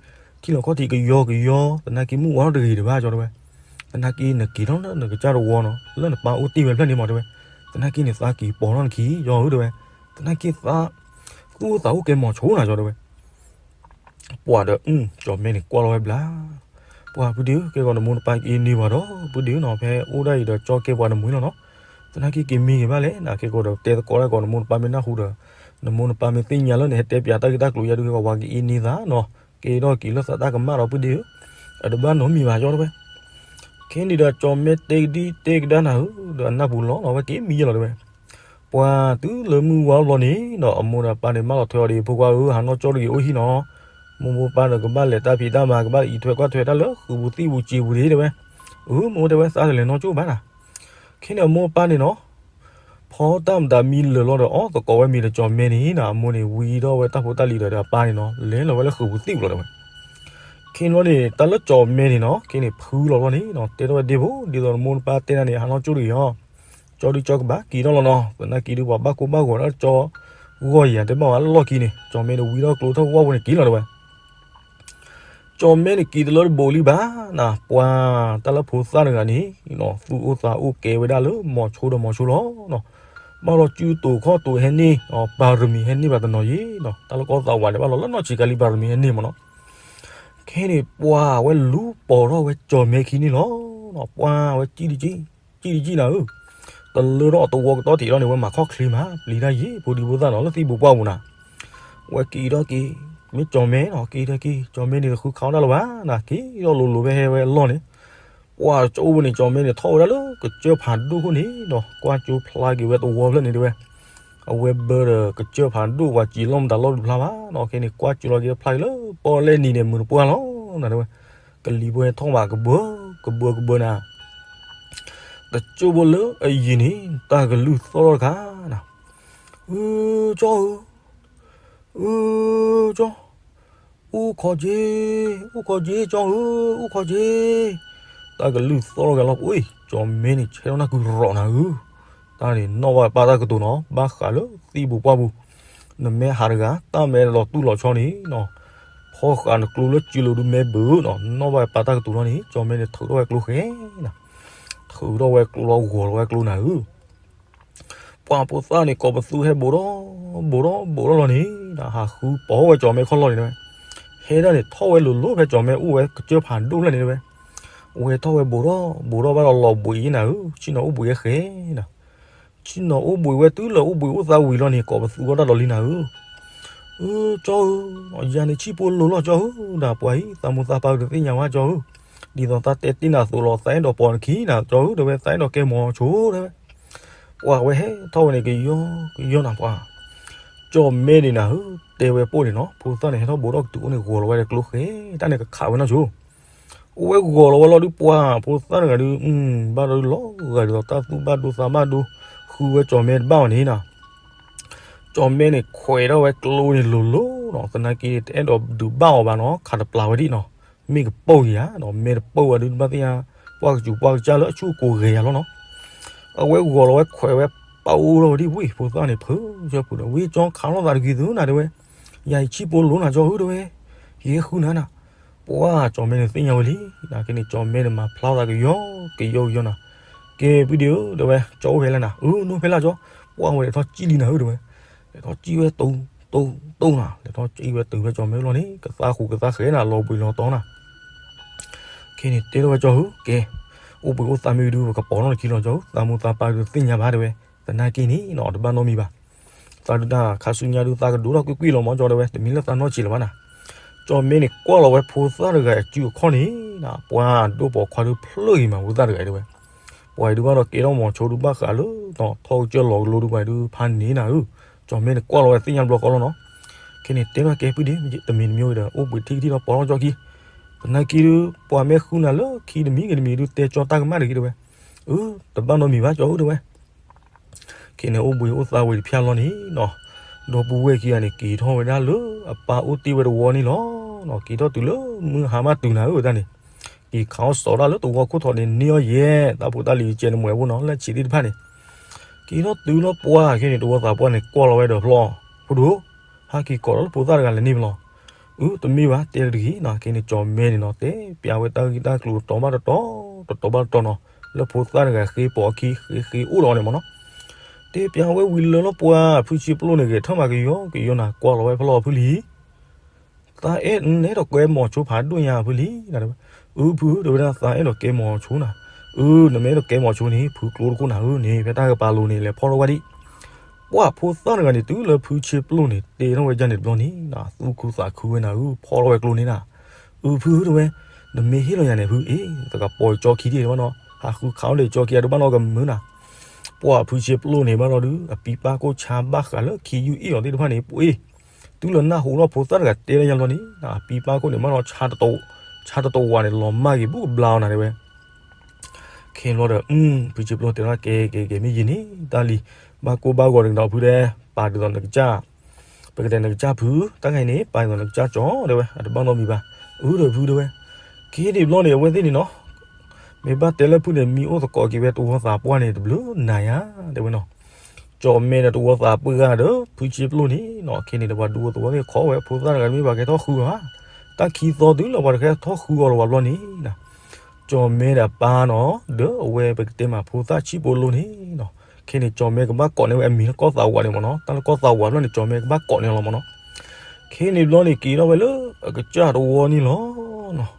ထံလီၤခီၣ်ထံးကယီကယီ, သနာ်က့မုၢ်ဝါထီၣ်တဂ့ၤတဘၣ်ကၠီတဲဝဲ. သနာ်က့နက့ၤထီၣ်လၢနကစၢ်တဝီနီၤ, လၢနပၢ်အိၣ်တ့ၢ်ဝဲဖျၢၣ်န့ၣ်မ့ၢ်တဲဝဲ. သနာ်က့န့ၣ်သးက့ၤပိာ်ထီၣ်နခံကၠီဧၢတဲဝဲ. သနာ်က့သး သူၣ်အိၣ်သးအိၣ်ကဲမိၤဆိနၤကၠီတဲဝဲ. ပှၢ်ဒီး ကၠီၣ်မဲန့ၣ်ကွၢ်လီၤဝဲဘျါ, ပှၢ်ဖုဒ့ဧၢ, ကဲကီးနမိၢ်နပၢ်ကအ့န့ၢ်ပှၤဒီး ဖုဒ့ဧၢနီၤ, ဖဲအိၣ်ဒၣ်အံၤဒီးကၠီကဲပှၤတမှံၤလီၤနီၤ. သနာ်က့က့ၤမံက့ၤဘၣ်လဲၣ်နၤ, ကဲကီးဒီးတဲသကိးတၢ်ကီးနမိၢ်နပၢ်မ့ၢ်နၢ်ဟူဒီး နမိၢ်နပၢ်မ့ၢ်သ့ၣ်ညါလၢနဟဲတဲပၠးတၢ်ဂ့ၢ်တၢ်ကျိၤယါဒုး ကဲကီးပှၤကအ့န့ၢ်သးနီၤ, ကဲထီၣ်က့ၤလၢသးတၢ်ကမၣ်ဒီးဖုဒ့ဧၢ, အတဘၣ်နီတမံၤဘၣ်ကၠီတဲဝဲ. ခဲန့ၣ်ဒီးကၠီၣ်မဲတဲကဒံတဲကဒါနၤဧၢ, ဒီးအနၢ်ပူၤလီၤလီၤဝဲက့ၤမံယဲလီၤတဲဝဲ. ပှၢ်တုၤလၢမုၢ်ဝါထီၣ်ဘျီန့ၣ်ဒီး အမိၢ်ဒီးအပၢ်န့ၣ်မၢလီၤထွဲအီၤဒီး ဖိခွါဧၢ, ဟးနီၢ်ကၠီတဂ့ၤအိၣ်ဟံၣ်နီၤ, မိၢ်မိၢ်ပၢ်ဒီးကဘၣ်လဲၤတၢ်ဖံးတၢ်မၤ ကဘၣ်အံးထွဲကွၢ်ထွဲတၢ်လၢဃုာ်ပူၤသံၣ်ပူၤစံာ်ပူၤဒၣ်တဲဝဲ. အၢ မိၢ်တဲဝဲ သးတလဲၤနီၢ်ကၠီဘၣ်နၤ. ခဲန့ၣ်အမိၢ်အပၢ်န့ၣ်နီၤ ဖီတၢ်မတၤမံလၢာ်လီၤဒီး အီၣ်သကိးဝဲမ့ၤဒီးကၠီၣ်မဲန့ၣ်နီၤ, အမိၢ်န့ၣ်ဝံထီၣ်ဝဲတၢ်ဖိတၢ်လံၤဒီး ဒီးအပၢ်န့ၣ်နီၤ လဲၤလီၤဝဲလၢဃုာ်ပူၤသံၣ်ပူၤလီၤတဲဝဲ. ခဲန့ၣ်ဘျီန့ၣ် တၢ်လၢကၠီၣ်မဲန့ၣ်နီၤ ခဲန့ၣ်ဖုလီၤဘျီန့ၣ်နီၤ တဲထီၣ်ဝဲဒ့ဖိ ဒ်သိးနမိၢ်နပၢ်တဲနၤန့ၣ် ဟးနီၢ်ကၠီတဂ့ၤအီၤ, ကၠီဒုးကၠီကဘၣ်က့ၤထီၣ်လီၤနီၤ, သနာ်က့ဒုးပှၤဘၣ်ကိၢ်ဘၣ်ဂီၤတၢ်ကၠီ ဂီၢ်ယၤတဲဘၣ်ဝဲလီၢ်ခံန့ၣ် ကၠီၣ်မဲန့ၣ်ဝံထီၣ်ကျိထီၣ်ဝၣ်ပူၤန့ၣ်က့ၤလီၤတဲဝဲ. ကၠီၣ်မဲန့ၣ်က့ၤတလၢတဘိးလံဘၣ်နၤ, ပှၢ်တၢ်လၢဖိသၣ်တဂၤန့ၣ်နီၤ သူၣ်အိၣ်သးအိၣ်ကဲဝဲဒၣ်လၢမိၤဆိဒီးမိၤဆိလီၤနီၤ, ဘၣ်လီၤစုတိာ်ခီၣ်တိာ်ဟဲန့ၢ်, ဘၤရမံၤဟဲန့ၢ်ဘၣ်တနီၤယံၤနီၤ, တၢ်လၢကီၢ်သးဝးန့ၣ် ဘၣ်လီၤလၢနီၢ်ဆံးကၤလံ ဘၤရမံၤဟဲန့ၢ်မ့ၢ်နီၤ. ခဲန့ၣ်ပှၢ်ဝဲလူၤပိာ်ထီၣ်ဝဲကၠီၣ်မဲခံန့ၣ်လီၤ, ပှၢ်ဝဲကံၣ်တကံၣ်, ကံၣ်တကံၣ်နၤဧၢ, တလၢထီၣ်အတဝီကတီၢ်ထံးထီၣ်န့ၣ် ဝဲမၤခီၣ်ချ့မး ပျံၤတၢ်ယံၤ ဖိဒံဖိသၣ်နီၤ လၢသံၣ်ပူၤပှၢ်ပူၤနၤ, ဝဲက့ၤထီၣ်က့ၤ, မ့ၢ်ကၠီၣ်မဲနီၤ က့ၤထီၣ်က့ၤ, ကၠီၣ်မဲန့ၣ်တဃုခးအီၣ်တၢ်လၢၤဘၣ်နၤ, က့ၤထီၣ်လိၤလိၤဖဲဟဲဝဲအလီၢ်န့ၣ် ပှၢ်ကၠီအိၣ်ဘိန့ၣ် ကၠီၣ်မဲန့ၣ် ထီၣ်ဝဲဒၣ်လၢကစၢၢ်ဖးဒိၣ်ခိၣ်န့ၣ်နီၤ, ကွၢ်ကၠိဖျါက့ၤဝဲတဝီဖျၢၣ်န့ၣ်တဲဝဲ, အဝဲဘၢဒီးကစၢၢ်ဖးဒိၣ်ပှၤစံးလီၤမတၤလီၢ်တဖျါဘၣ်နီၤ, ခဲန့ၣ်ကွၢ်ကၠိလီၤက့ၤဖျါက့ၤလၢပီၣ်လဲၣ်နံၤန့ၣ် မုာ်တပှၢ်လီၤနၤတဲဝဲ, ကလံၤဖိဟဲထီၣ်ဘၣ်ကဘၢ, ကဘၢကဘၢနၤ, တကၠိဘိလၢအယံၤန့ၣ် တၢ်ကလုၢ်သီၣ်ထီၣ်တခါနၤ, အၢ ကၠီဧၢ အၢ ကၠီ, အိၣ်ခိးက့ၤ, အိၣ်ခိးက့ၤ ကၠီဧၢ, အိၣ်ခိးက့ၤ, တၢ်ကလုၢ်သီၣ်ထီၣ်က့ၤလီၤ, အ့ ကၠီၣ်မဲန့ၣ် ဆဲထီၣ်နၢ်ကုၤရီၤနၤဧၢ, တၢ်န့ၣ်နီၣ်ဘၣ်ပၢ်တၢ်ကတိၤနီၤ, ဘၣ်ဃးလၢသံၣ်ပူၤပှၢ်ပူၤ, နမ့ၢ်ဟးတဂၤ တၢ်မ့ၢ်လီၤတူၢ်လီၤဆီန့ၣ်နီၤ, ဖီဃာ်နကျိလၢစုလိၤဒုးမ့ၢ်ဘုးနီၤ, နီၣ်ဘၣ်ပၢ်တၢ်ကတိၤလီၤန့ၣ် ကၠီၣ်မဲန့ၣ်ထုးထီၣ်ဝဲကျိဃဲနၤ, ထုးထီၣ်ဝဲကျိလီၤဂီၤလီၤဝဲကျိနၤဧၢ ပှၢ်ဖိသၣ်န့ၣ် ကိးပသူဟဲဘူးထီၣ်, ဘူးထီၣ်ဘူးထီၣ်လီၤန့ၣ်, ဟးဃုပိာ်ဝဲကၠီၣ်မဲခီၣ်လီၢ်န့ၣ်တဲဝဲ, ဟဲဒၣ်န့ၣ် ထီၣ်ဝဲလိၤလိၤဖဲကၠီၣ်မဲအိၣ်ဝဲကစၢၢ်ဖးဒိၣ်ဖျၢၣ်န့ၣ်တဲဝဲ, ဝဲထီၣ်ဝဲဘူးထီၣ်ဘူးထီၣ်ဘၣ်ဒီးလီၤဘှံးနၤဧၢ, ဆ့ၣ်နီၤအိၣ်ဘှံးဝဲဃဲနၤ, ဆ့ၣ်နီၤအိၣ်ဘှံးဝဲတုၤလၢအိၣ်ဘှံးအိၣ်သးဝံၤလီၤန့ၣ် ကိးပသူအီၣ်တၢ်ဒီးလံနၤဧၢ အၢ ကၠီဧၢ, ယၤန့ၣ်ဆံၣ်ဖိလိၤလီၤကၠီဧၢ, ဒီးပှၤအံၤ သးမိၢ်သးပၢ်တသ့ၣ်ညါဝဲကၠီဧၢ, ဒ်သိးသးတဲတ့ၢ်နၤအသိးလီၤ, သးအဲၣ်ဒိးပိာ်နခံနၤကၠီဧၢ, တဲဝဲ သးအဲၣ်ဒိးကဲမိၤဆိတဲဝဲ, ပှၢ်ဝဲဟဲထီၣ်ဝဲန့ၣ် ကယီကယီနၤပှၢ်, ကၠီၣ်မဲန့ၣ်နၤဧၢ, တဲဝဲပိၢ်န့ၣ်နီၤ, ဖိသၣ်န့ၣ် ဟဲထီၣ်ဘူးထီၣ်ကတုၤအိၣ်န့ၣ် ဂီၤလီၤဝဲဒီးကျိဃဲ, တၢ်န့ၣ်ကခးဝဲနီၢ်ဆိ အိၣ်ဝဲဂီၤလီၤဝဲလီၤဒုးပှၢ်, ဖိသၣ်တဂၤဒုး ဘၣ်ဒီးလီၤဂာ်ဒ်သိးတၢ်သူၣ်ဘၣ်ဒိသးဘၣ်ဒိ, ဃုဝဲကၠီၣ်မဲတဘၣ်အီၤန့ၣ်နီၤ, ကၠီၣ်မဲန့ၣ်ခွဲးထီၣ်ဝဲကျိန့ၣ်လိၤလိၤနီၤ, သနာ်က့တအဲၣ်ဒိးဒုးဘၣ်အီၤဘၣ်နီၤ, ခးတပျၢ်ဝဲဒံးနီၤ, မ့ၢ်ကပိၢ်ယၤနီၤ, မဲတပိၢ်ဝဲဒုးတဘၣ်သ့ၣ်ညါ, ပှၢ်ကစူၤပှၢ်ကစၢ်လၢအဆူၣ်ကိးဂဲၤယၤလီၤနီၤ, အဝဲဂီၤလီၤဝဲခွဲးဝဲပာ်အိၣ်ထီၣ်ဝဲဒံးဝံၤ, ဖိသၣ်န့ၣ် ဖုဆၢဖုးဒီး ဝံၤကၠီခးထီၣ်သးတဂ့ၤသုနၤတဲဝဲ, ယၤယဆံၣ်ပိလိနၤကၠီဧၢ တဲဝဲ, ယဟဲဃုနၤနၤ. ပှၢ်ကၠီၣ်မဲန့ၣ်သ့ၣ်ညါဝဲလံ, နၤက့န့ၣ် ကၠီၣ်မဲန့ၣ်မၤဖျါသးကယီကယီကယီနၤ. ကဲ ဖုဒ့ဧၢ တဲဝဲ, ကၠီအိၣ်ဖဲလဲၣ်နၤ. အၢ နီၢ်ဖဲလဲၣ်ကၠီ, ပှၢ်ဝဲလဲၤထီၣ်စံၣ်လံနၤဧၢ တဲဝဲ. လဲၤထီၣ်စံၣ်ဝဲတုၤ တုၤ တုၤနၤ, လဲၤထီၣ်စံၣ်ဝဲတုၤဖဲကၠီၣ်မဲလီၢ်န့ၣ် ကသါဃူးကသါဃဲၤနၤ လီၤဘှံးလီၤတီၤနၤ. ခဲန့ၣ်တဲထီၣ်ဝဲကၠီဧၢ ကဲ, အိၣ်ဘှံးအိၣ်သါမ့ၢ်ဒုး ပကပိာ်ထီၣ်နခံလီၤကၠီဧၢ, သးမိၢ်သးပၢ်ဒုးသ့ၣ်ညါဘၣ် တဲဝဲ, သနာ်က့န့ၣ်နီၤ တဘၣ်နီတမံၤဘၣ်. သးဒုးတၢ်ခါဆူညါဒုးသးကဒိၣ်ထီၣ်ကွ့ၢ်ကွ့ၢ်လီၤမၢ်ကၠီ တဲဝဲ, တမ့ၢ်လၢသးနီၢ်ဆံးလၢၤဘၣ်နၤ. ကၠီၣ်မဲန့ၣ်ကွၢ်လီၤဝဲဖိသၣ်တဂၤအစုအခီၣ်န့ၣ်, ပှၤဒိၣ်ပိာ်ခွါဒုးဖျၢၣ်ဂ့ၤမးဖိသၣ်တဂၤတဲဝဲ. ပှၤအံၤဒုးဘၣ်ဒီးကဲထီၣ်မိၤဆိဒုးဘၣ်ဃးလၢ ထီၣ်ကစၢၢ်လီၤကလိဒုး ပှၤအံၤဒုးဖးန့ၢ်နၤဧၢ. ကၠီၣ်မဲန့ၣ်ကွၢ်လီၤဝဲသ့ၣ်ညါတဘျီဃီလီၤနီၤ. ခဲန့ၣ်တဲထီၣ်ကဲ ဖုဒ့ဧၢ တမံၤတမံၤဝဲဒီး အိၣ်ဘှံးထံၣ်ကထံၣ်ဒီးပိာ်ထီၣ်ကၠီခံ, သနာ်က့ဒုး ပှၤမ့ၢ်ဃုနၤလၢခံတမံၤဂ့ၤတမံၤဒုး တဲကၠီတၢ်ကမၣ်တဂ့ၤ တဲဝဲ. အၢ တဘၣ်နီတမံၤဘၣ်ကၠီဧၢ တဲဝဲ. ခဲန့ၣ်အိၣ်ဘှံးအိၣ်သါဝဲတဖၣ်လီၤန့ၣ်နီၤ, ဒီပုၢ်ဝဲၢ်ခံဂၤန့ၣ် က့ၤထီၣ်ဝဲဒၣ်လၢအပၢ်အိၣ်တ့ၢ်ဝဲတဝီန့ၣ်လီၤ. က့ၤထီၣ်တုၤလၢမုၢ်ဟါမၢ်တုၤနၤဧၢ တၢ်န့ၣ်, က့ၤခးအီၣ်စီၤဒၣ်လၢသဝီခိၣ်ထီးန့ၣ် န့ၢ်အီၣ်ယဲၢ် တၢ်ဖိတၢ်လံၤကဲန့ၣ်မွဲဖိနီၤ လၢဆံးသ့ၣ်တဖၣ်န့ၣ်, က့ၤထီၣ်တုၤလီၤပှၢ်ခဲန့ၣ် တဝီသးပှၢ်န့ၣ် ကွၢ်လီၤဝဲဒီးဖျီၣ်, ဖိဒိၣ်, ဟဲက့ၤကိးလီၤလၢဖိသၣ်တဂၤလဲၤန့ၢ်ဖဲလဲၣ်. အၢ တမ့ၢ်ဘၣ် တဲတဂ့ၤနီၤ. ခဲန့ၣ်ကၠီၣ်မဲန့ၣ်နီၤ တဲပျးဝဲတၢ်ဂ့ၢ်တၢ်ကျိၤတတီၤဘၣ်တတီၤ, တတီၤဘၣ်တတီၤနီၤ, လၢဖိသၣ်တဂၤဃ့ပိာ်အခံ ဃ့ဃ့အိၣ်ဒီးအီၤန့ၣ်မၢ်နီၤ. တဲပျးဝဲဝံၤလၢလီၤပှၢ် ဖုဆ့ပျိန့ၣ် ဂဲၤထၢၣ်မးကယီကယီနၤ ကွၢ်လီၤဝဲဖျီၣ်အီၤ ဖုလံၤ သးအဲၣ်နအဲၣ်ဒိးကဲမိၤဆိဖးဒိၣ်ညါဖုလံၤနၤ တဲဝဲ. အၢ ဖုဧၢ တဲဝဲဒၣ် သးအဲၣ်ဒိးကဲမိၤဆိနၤ. အၢ နမ့ၢ်အဲၣ်ဒိးကဲမိၤဆိန့ၣ် ဖုကျိတခိၣ်နၤဧၢန့ၣ် ဖဲတၢ်ကပၤလိၤန့ၣ် လဲၤဖီၣ်ထီၣ်ဝဲဒံး. ပှၢ်ဖိသၣ်တဂၤန့ၣ် တုၤလၢဖုဆ့ပျိန့ၣ် တဲထီၣ်ဝဲဒ်န့ၣ်တဘျီန့ၣ် သူၣ်ခုသးခုဝဲနၤဧၢ ဖီၣ်ထီၣ်ဝဲကျိန့ၣ်နၤ. အၢ ဖုဧၢ တဲဝဲ, နမ့ၢ်ဟ့ၣ်လီၤယၤန့ၣ် ဖုအ့ၣ် သကပိာ်ကၠီခံဒံးတဘၣ်နီၤ ဟးဃုခးအီၣ်ဒီးကၠီခံဂၤတဘၣ်နီၤ ကမုာ်နၤ. ပှၢ်ဖုဆ့ပျိန့ၣ်ဘၣ်ဒီးဒုး အပံပၢ်ခိၣ်ဆါဘၣ်ဃးလၢခံယုၢ်အ့ၣ်အီၤသ့ၣ်တဖၣ်န့ၣ် ပှ့ၤ တုၤလၢနၢ်ဟူထီၣ်ဖိသၣ်တဂၤတဲလၢယၤလီၤန့ၣ် အပံပၢ်ခိၣ်န့ၣ်ဘၣ်ဒီး ဆါတတဝးန့ၣ် လီၤမၢ်ဂ့ၤဘူးကဘျါအီၤနၤ တဲဝဲ. ခဲန့ၣ်ဘျီဒီး ဖုဆ့ပျိတဲထီၣ်ကဲ ကဲ ကဲ မ့ၢ်ယံၤန့ၣ် တၢ်လံၤ ဘၣ်ကိၢ်ဘၣ်ဂီၤတကဒီးဖုတဲ ပာ်ဒ်သိးနကစၢ် ပကတဲနကစၢ်ဖု တၢ်ခါအံၤန့ၣ် ပာ်ဒ်သိးနကစၢ်ကၠီ တဲဝဲ အတဘၣ်နီတမံၤဘၣ်. အၢ ဒီးဖု တဲဝဲ. ခဲန့ၣ်ဘျီန့ၣ် အဝဲသ့ၣ်န့ၣ်နီၤ မ့ၢ်ဘၣ်တဲလၢဖုန့ၣ် မံအိၣ်သကိးက့ၤဝဲတဝီသးပှၢ်န့ၣ် တဘျုးနၤယါ တဲဝဲနီၤ. ကၠီၣ်မဲဒီးတဝီသးပှၢ်ဂၤဒီး ဖုဆ့ပျိန့ၣ်နီၤ ခဲန့ၣ်ဒီး ပှၤဒူသဝီသ့ၣ်ခီဝဲ ဖိသၣ်တဂၤတမ့ၢ်ပှၤကဲထီၣ်ဃုအီၤဘၣ်. တၢ်ခံသီတုၤလၢပှၤတကဲထီၣ်ဃုအီၤလီၤ ပှၤဘျီန့ၣ်နီၤ ကၠီၣ်မဲဒီးအပၢ်နီၤ ဒီးအဝဲပကတဲမးဖိသၣ်ဆံၣ်ပိလိန့ၣ်နီၤ ခဲန့ၣ် ကၠီၣ်မဲကဘၣ်ကိးန့ၢ်ဝဲအမံၤလၢကီၢ်သးဝးန့ၣ်မ့ၢ်နီၤ တၢ်လၢကီၢ်သးဝးဘျီန့ၣ် ကၠီၣ်မဲကဘၣ်ကိးန့ၢ်လီၤမ့ၢ်နီၤ. ခဲန့ၣ်ဘျီန့ၣ် က့ၤထီၣ်ဝဲလၢအကစၢ်တဝီန့ၣ်လီၤနီၤ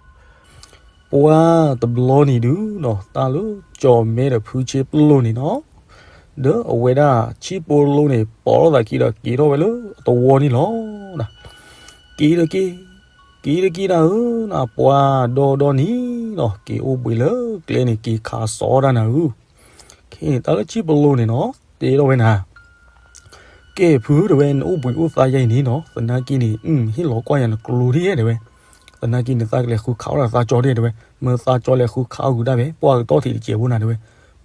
ပှၢ်တဘျီန့ၣ်ဒုးနီၤ တၢ်လၢကၠီၣ်မဲဒီးဖုဆ့ပျိန့ၣ်နီၤ ဒီးအဝဲဒၣ်ဆံၣ်ပိလိန့ၣ် ပိာ်ထီၣ်သးခံဒီးက့ၤထီၣ်ဝဲလၢအတဝီန့ၣ်လီၤ. က့ၤဒီးက့ၤ က့ၤဒီးက့ၤနၤဧၢ နပှၢ်ဒီဒီနံၤနီၤ က့ၤအိၣ်ဘှံးလၢကျဲန့ၣ် က့ၤခးစီၤတၢ်နၤဧၢ. ခဲန့ၣ် တၢ်လၢဆံၣ်ပိလိန့ၣ်နီၤ တဲထီၣ်ဝဲနၤ ကဲဖုဧၢ တဲဝဲ နအိၣ်ဘှံးအိၣ်သါယါအံၤန့ၣ်နီၤ သနာ်က့န့ၣ် ဟ့ၣ်လီၤကွၢ်ယၤနကျိဒ် တဲဝဲ. သနာ်က့န့ၣ် သးကလဲၤဃုခးအီၣ်ဒီးသးကၠီဒ် တဲဝဲ. မ့ၢ်သးကၠီလဲၤဃုခးအီၣ်ဃုာ်ဒၣ်ဖဲ ပှၢ်ကတီၢ်ထံးတစဲးဖိနၤ တဲဝဲ.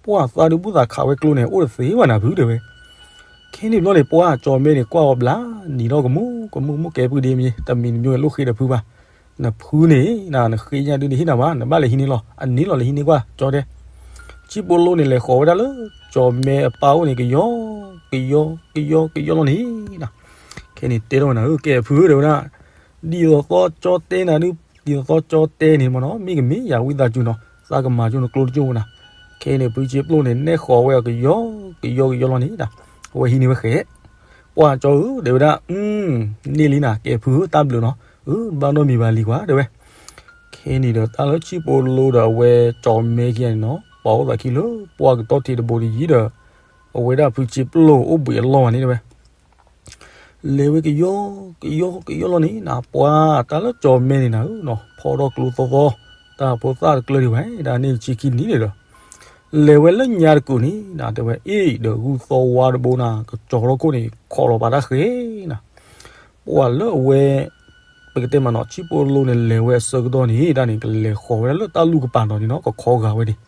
ပှၢ်သးဒုးဘူၣ်သးခးဝဲကျိန့ၣ် အိၣ်တသ့ဘၣ်နၤဖု တဲဝဲ. ခဲန့ၣ်ဘျီန့ၣ် ပှၢ်ကၠီၣ်မဲန့ၣ် ကွၢ်အီၤဘျါ နံၤထီၣ်ကမူကမူကမူ ကဲဖုဒ့မ့ၢ် တမံၤတမံၤဝဲလိၣ်ဃ့ဒီးဖုဘၣ်. နဖုန့ၣ် နဃ့ညါဒုးန့ၣ်ဟ့ၣ်နၤဘၣ် နဘၣ်လဲၤဟံးန့ၢ်လီၤ အန့ၣ်လီၤလဲၤဟံးန့ၢ်ကွၢ် ကၠီတဲ ဆံၣ်ပိလိန့ၣ် လဲၤဃီၤဝဲဒၣ်လၢ ကၠီၣ်မဲအပၢ်အိၣ်န့ၣ် ကယီ ကယီ ကယီ ကယီလီၤန့ၣ်နီၤ. ခဲန့ၣ်တဲထီၣ်ဝဲနၤဧၢ ကဲဖုဧၢ တဲဝဲဒၣ် ဒ်သိးသီကၠီတဲနၤဒုး ဒ်သိးသီကၠီတဲန့ၣ်မ့ၢ်နီၤ မ့ၢ်ကမ့ၢ်ယၤဝံသးစူၤနီၤ သးကမၤကၠိနကျိတကၠိနၤ. ခဲန့ၣ် ဖုဆ့ပျိန့ၣ် နဲၣ်ဃီၤဝဲအီၤ ကယီ ကယီ ကယီလီၤန့ၣ်နီၤ. အဝဲဟံးန့ၢ်ဝဲဃဲး ပှၢ်ကၠီဧၢ တဲဝဲဒၣ် န့ၢ်လံနၤ ကဲဖုဧၢ တၢ်ဘျုးနီၤ အၢ ဘၣ်နီတမံၤဘၣ်လံကွၢ် တဲဝဲ. ခဲန့ၣ်ဒီး တၢ်လၢဆံၣ်ပိလိဒီးအဝဲကၠီၣ်မဲခံဂၤန့ၣ်နီၤ ပိာ်အိၣ်သးခံလၢ ပှၢ်ကတီၢ်ထံးတဘိတယံၤဒီး အဝဲဒၣ်ဖုဆ့ပျိအိၣ်ဘှံးအလီၢ်ဘၣ်န့ၣ် တဲဝဲ လဲၤဝဲကယီ ကယီ ကယီလီၤန့ၣ်နီၤ ပှၢ်တၢ်လၢကၠီၣ်မဲန့ၣ်နၤဧၢနီၤ ဖီထီၣ်ကျိသီသီ တၢ်ဖိသၣ်တကျၢၤဒံးဝဲ ဒၣ်န့ၣ်ဆံခံနံၣ်န့ၣ်ဒီး လဲၤဝဲလၢညါတကုာ်န့ၣ်နၤ တဲဝဲ အ့ၣ်ဒီးဂုၢ်သီဝါတဘိနၤ ကကၠီထီၣ်ခိၣ်န့ၣ် ခိးလီၤပာ်တၢ်ဃဲနၤ ပှၢ်လၢအဝဲ ပကတဲမးနီၤ ဆံၣ်ပိလိန့ၣ် လဲၤဝဲအဆၢကတီၢ်န့ၣ် ဒၣ်န့ၣ် ကလဲၤဃီၤဝဲဒၣ်လၢတၢ်လူၢ်ကပၤနီၤန့ၣ်နီၤ ကခီဂာ်ဝဲန့ၣ်.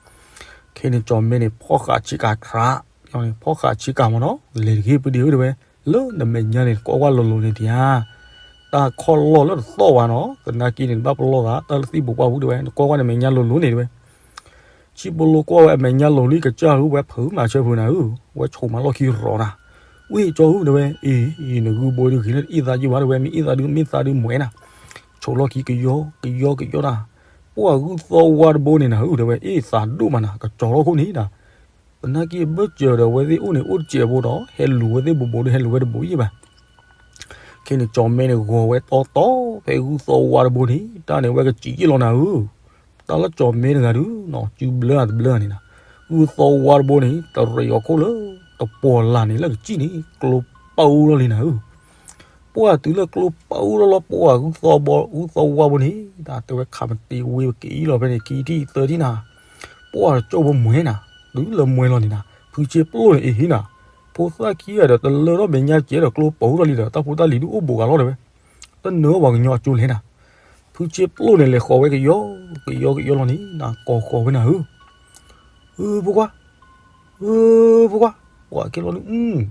ခဲန့ၣ် ကၠီၣ်မဲန့ၣ် ဖီၣ်ဃာ်ဆ့ကၤခြး ဖီၣ်ဃာ်ဆ့ကၤမ့ၢ်နီၤ လဲၤတဂ့ၤ ဖုဒ့ဧၢ တဲဝဲ လၢနမဲာ်ညါန့ၣ် နကွၢ်ကွၢ်လိၤလိၤန့ၣ်တယါ တၢ်ခီၣ်လီၢ်လၢတသီၣ်ဘၣ်နီၤ သနာ်က့န့ၣ် နဘၣ်ပလီၢ်သး တၢ်လၢသံၣ်ဘိးပှၢ်ပူၤ တဲဝဲ နကွၢ်ကွၢ်နမဲာ်ညါလိၤလိၤန့ၣ် တဲဝဲ. ဆံၣ်ပိလိကွၢ်ဝဲအမဲာ်ညါလိၤလံ ကစၢ်ဧၢ ဝဲဖုမၤဆၢဖုနၤဧၢ ဝဲဆိးမၤလီၢ်ခံရီၤနၤ ဝ့ၢ်ကၠီဧၢ တဲဝဲ, အ့ၣ် နဂုၢ်ဘိဒုးဂ့ၤလၢအ့ၣ်သးယ့ၢ်ဘၣ် တဲဝဲ, မ့ၢ်အ့ၣ်သးဒုး မ့ၢ်သးဒုးမွဲနၤ. ဆိးလီၢ်ခံကယီကယီကယီနၤ, ပှၢ်ဂုၢ်သီဝါတဘိန့ၣ်နၤဧၢ တဲဝဲ, အ့ၣ်သးဒိၣ်မးနၤ ကကၠီထီၣ်ခိၣ်န့ၣ်နၤ. သနာ်က့အဘၢၣ်စၢၤဒီး အဝဲသ့ၣ်အိၣ်န့ၣ်အိၣ်တစဲးဖိဒီး ဟဲလူၤဝဲသ့ၣ်ဘူးဘူးဒီး ဟဲလူၤဝဲတဘူးယ့ၢ်ဘၣ်. ခဲန့ၣ် ကၠီၤမဲန့ၣ် ဂီၤဝဲတီတီ ဖဲဂုၢ်သီဝါတဘိန့ၣ် တၢ်န့ၣ် အဝဲကစံးယ့ၢ်လီၤနၤဧၢ. တၢ်လၢကၠီၤမဲတဂၤဒုးနီၤ စုဘျၢအတဘျၢန့ၣ်နၤ, ဂုၢ်သီဝါတဘိန့ၣ် တရံးအီၤခိၣ်လၢ တပီၤလၢ်န့ၣ် လၢကစံၣ်န့ၣ် ကျိပာ်အူထီၣ်လံနၤဧၢ. ပှၢ်တုၤလၢကျိပာ်အူထီၣ်လီၤ ပှၢ်ဂုၢ်သီဝါဘိန့ၣ် တဲဝဲ ခးမတ့ဝ့ၤက့ၤအံၤလီၤ ဖဲန့ၣ် ခံထံၣ်သၢထံၣ်နၤ, ပှၢ်တကၠိၣ်ဖိမွဲနၤ, တုၤလၢမွဲလီၤန့ၣ်နၤ ဖုဆ့ပျိၣ်န့ၣ် အ့ၣ်ဟံနၤ, ဖိသၣ်ခံဂၤဒီး တလၢထီၣ်မဲာ်ညါကဲဒီး ကျိပာ်အူထီၣ်လံဒီး တၢ်ဖိတၢ်လံၤဒုးအိၣ်ဘူးဂၤလီၤ တဲဝဲ, တနၢၤဘၣ်ကညီအကၠိလဲၣ်နၤ. ဖုဆ့ပျိၣ်န့ၣ် လဲၤဃီၤဝဲကယီကယီကယီလီၤန့ၣ်နၤ ကိးဃီၤဝဲနၤဧၢ. ဧၢ ဖိခွါ, ဧၢ ဖိခွါ, ပှၢ်က့ၤလီၤနုၤ,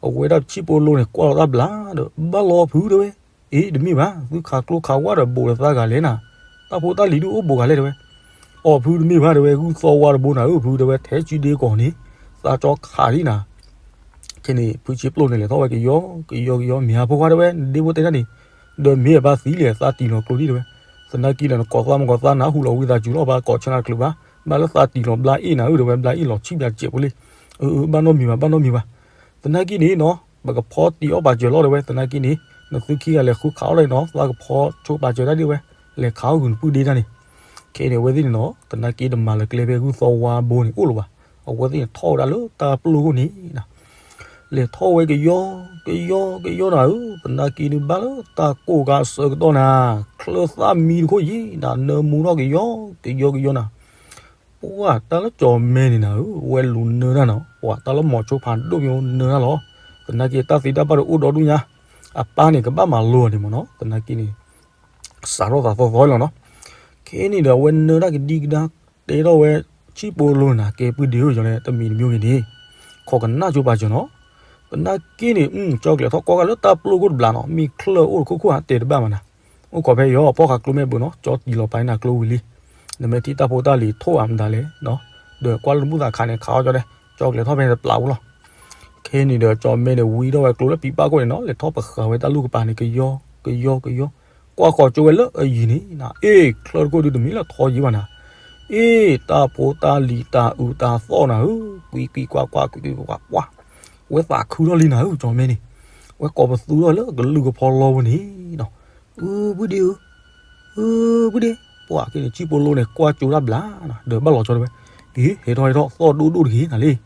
အဝဲဒၣ်ဆံၣ်ပိလိန့ၣ် ကွၢ်လီၤတၢ်ဘျါဒီး ဘၣ်လီၤဖု တဲဝဲ, အ့ၣ် တမ့ၢ်ဘၣ် သုခးကျိခးဝါဒီးဘူးလၢသးဂၤလဲၣ်နၤ, တၢ်ဖိတၢ်လံၤဒုးအိၣ်ဘူးဂၤလဲၣ် တဲဝဲ, အီၣ်ဖုတမ့ၢ်ဘၣ် တဲဝဲ ဂုၢ်သီဝါတဘိနၤဧၢ ဖု တဲဝဲ ထဲဆံဒ့ကီၢ်န့ၣ် သးကၠီခးလံနၤ. ခဲန့ၣ် ဖုဆ့ပျိၣ်န့ၣ် လဲၤထီၣ်ဝဲကယီကယီကယီ မ့ၢ်ဧါ ဖိခွါ တဲဝဲ နဒ့ဖိတဲတၢ်န့ၣ်, ဒီးမ့ၢ်အဘၣ်သံလံ သးတံၢ်လီၤကျိဒံ တဲဝဲ, သနာ်က့ဒီး နကိးသးမ့ၢ်ကိးသးနဟူလီၤဝံသးစူၤလီၤ ဘၣ်ကိးဆၢနၤတချုးဘၣ်, ဘၣ်လၢသးတံၢ်လီၤဘျါအ့ၣ်နၤဧၢ တဲဝဲ ဘျါအ့ၣ်လီၤဆံးဘျါစဲးဖိလံ, အၢ အၢ ဘၣ်နီတမံၤဘၣ် ဘၣ်နီတမံၤဘၣ်, သနာ်က့န့ၣ်နီၤ ပကဖီတံၢ်အီၣ်ပာ်စၢၤလီၤ တဲဝဲ သနာ်က့န့ၣ် နသုခံဂၤလဲၤဃုခးအီၣ်လီၤနီၤ သးကဖီဆိပာ်စၢၤတၢ်ဒံးဝဲ, လဲၤခးအီၣ်ဂုာ်နပုၢ်ဒ့တၢ်န့ၣ်, ခဲန့ၣ် အဝဲသ့ၣ်န့ၣ်နီၤ သနာ်က့တမၤလၢကျဲဖဲဂုၢ်သီဝါဘိန့ၣ်အိၣ်လၢၤဘၣ်, အဝဲသ့ၣ်န့ၣ်ထီၣ်ဝဲဒၣ်လၢတၢ်ပျိၢ်ခိၣ်န့ၣ် လဲၤထီၣ်ဝဲကယီကယီကယီနၤဧၢ, သနာ်က့ဒုးဘၣ်လၢတၢ်ကိၢ်ကးအဆၢကတီၢ်နၤ, ချၢၣ်သၣ်မံတခိၣ်ယံၤနၤ နၢမူထီၣ်ကယီကယီကယီနၤ, ပှၢ်တၢ်လၢကၠီၤမဲန့ၣ်နၤဧၢ ဝဲလူၤနၢတၢ်နီၤ ပှၢ်တၢ်လၢမိၤဆိဖးဒိၣ်မ့ၢ်နၢတၢ်လီၤ, သနာ်က့တၢ်သ့တၢ်ဘၣ်တအိၣ်ဒီဒူၣ်ညါ, အပၢ်န့ၣ် ကဘၣ်မၤလိအီၤန့ၣ်မ့ၢ်နီၤ သနာ်က့န့ၣ် စးထီၣ်သးသီသီလီၤနီၤ, ခဲန့ၣ်ဒီးအဝဲနၢတၢ်ကဒံကဒါ တဲထီၣ်ဝဲ ဆံၣ်ပိလိနၤ ကဲပုၢ်ဒ့ဧၢ ယီၤလဲၣ် တမံၤတမံၤဂ့ၤန့ၣ်, ခိးကနၣ်ကၠိပာ်စၢၤနီၤ, သနာ်က့န့ၣ် ကၠီကျဲၤထီၣ်ကွၢ်ကၢ်လၢတၢ်ပျိၢ်ခိၣ်တဘျးနီၤ မ့ၢ်ချၢၣ်အိၣ်တခိၣ်ခိၣ်ဧါ တဲတဘၣ်မးနၤ, အိၣ်ခိးဖဲယီၤဖီၣ်ဃာ်ကျိမဲာ်ဘၢနီၤ ကၠီတံၢ်လီၤပာ်နၤကျိဝံၤလံ, နမ့ၢ်ထံၣ်တၢ်ဖိတၢ်လံၤထိၣ်ဧါမတၤလဲၣ်, ဒီးကွၢ်လၢနဘူၣ်သးခးန့ၣ် ခးအီၣ်ကၠီဒဲး, ကၠီကျဲၤထီၣ်ဖဲန့ၣ်တပျးဖိလီၤ, ခဲန့ၣ်ဒီးကၠီၤမဲန့ၣ် ဝံထီၣ်ဝဲကျိလၢပံပၢ်ခိၣ်န့ၣ်နီၤ လဲၤထီၣ်ပဃာ်ဝဲတၢ်လူၢ်ကပၤန့ၣ် ကယီကယီကယီ, ကွၢ်ဃီၤကၠိဝဲလၢအယံၤန့ၣ်, အ့ၣ် ချၢၣ်တခိၣ်ဒုးတမ့ၢ်လၢထီယံၤဘၣ်နၤ, အ့ၣ် တၢ်ဖိတၢ်လံၤတၢ်အုးတၢ်သီၣ်နၤဧၢ, ကွံကွံကွၢ်ကွၢ်ကွံကွံကွၢ်ကွၢ်, ဝဲသးခုထီၣ်လံနၤဧၢ ကၠီၤမဲန့ၣ်, ဝဲကိးပသူထီၣ်လၢကလုၢ်ကဖီလီၢ်ပူၤန့ၣ်နီၤ, အု ပုၢ်ဒ့ဧၢ အၢ ပုၢ်ဒ့, ပှၢ်က့ၤန့ၣ် ဆံၣ်ပိလိန့ၣ် ကွၢ်ကၠိတၢ်ဘျါနၤ ဒီးဘၣ်လီၤကၠီတဲဝဲ, အ့ၣ် ဟဲထီၣ်ဟဲထီၣ် သီၣ်ဒိၣ်ဒိၣ်တဂ့ၤနၤလံ,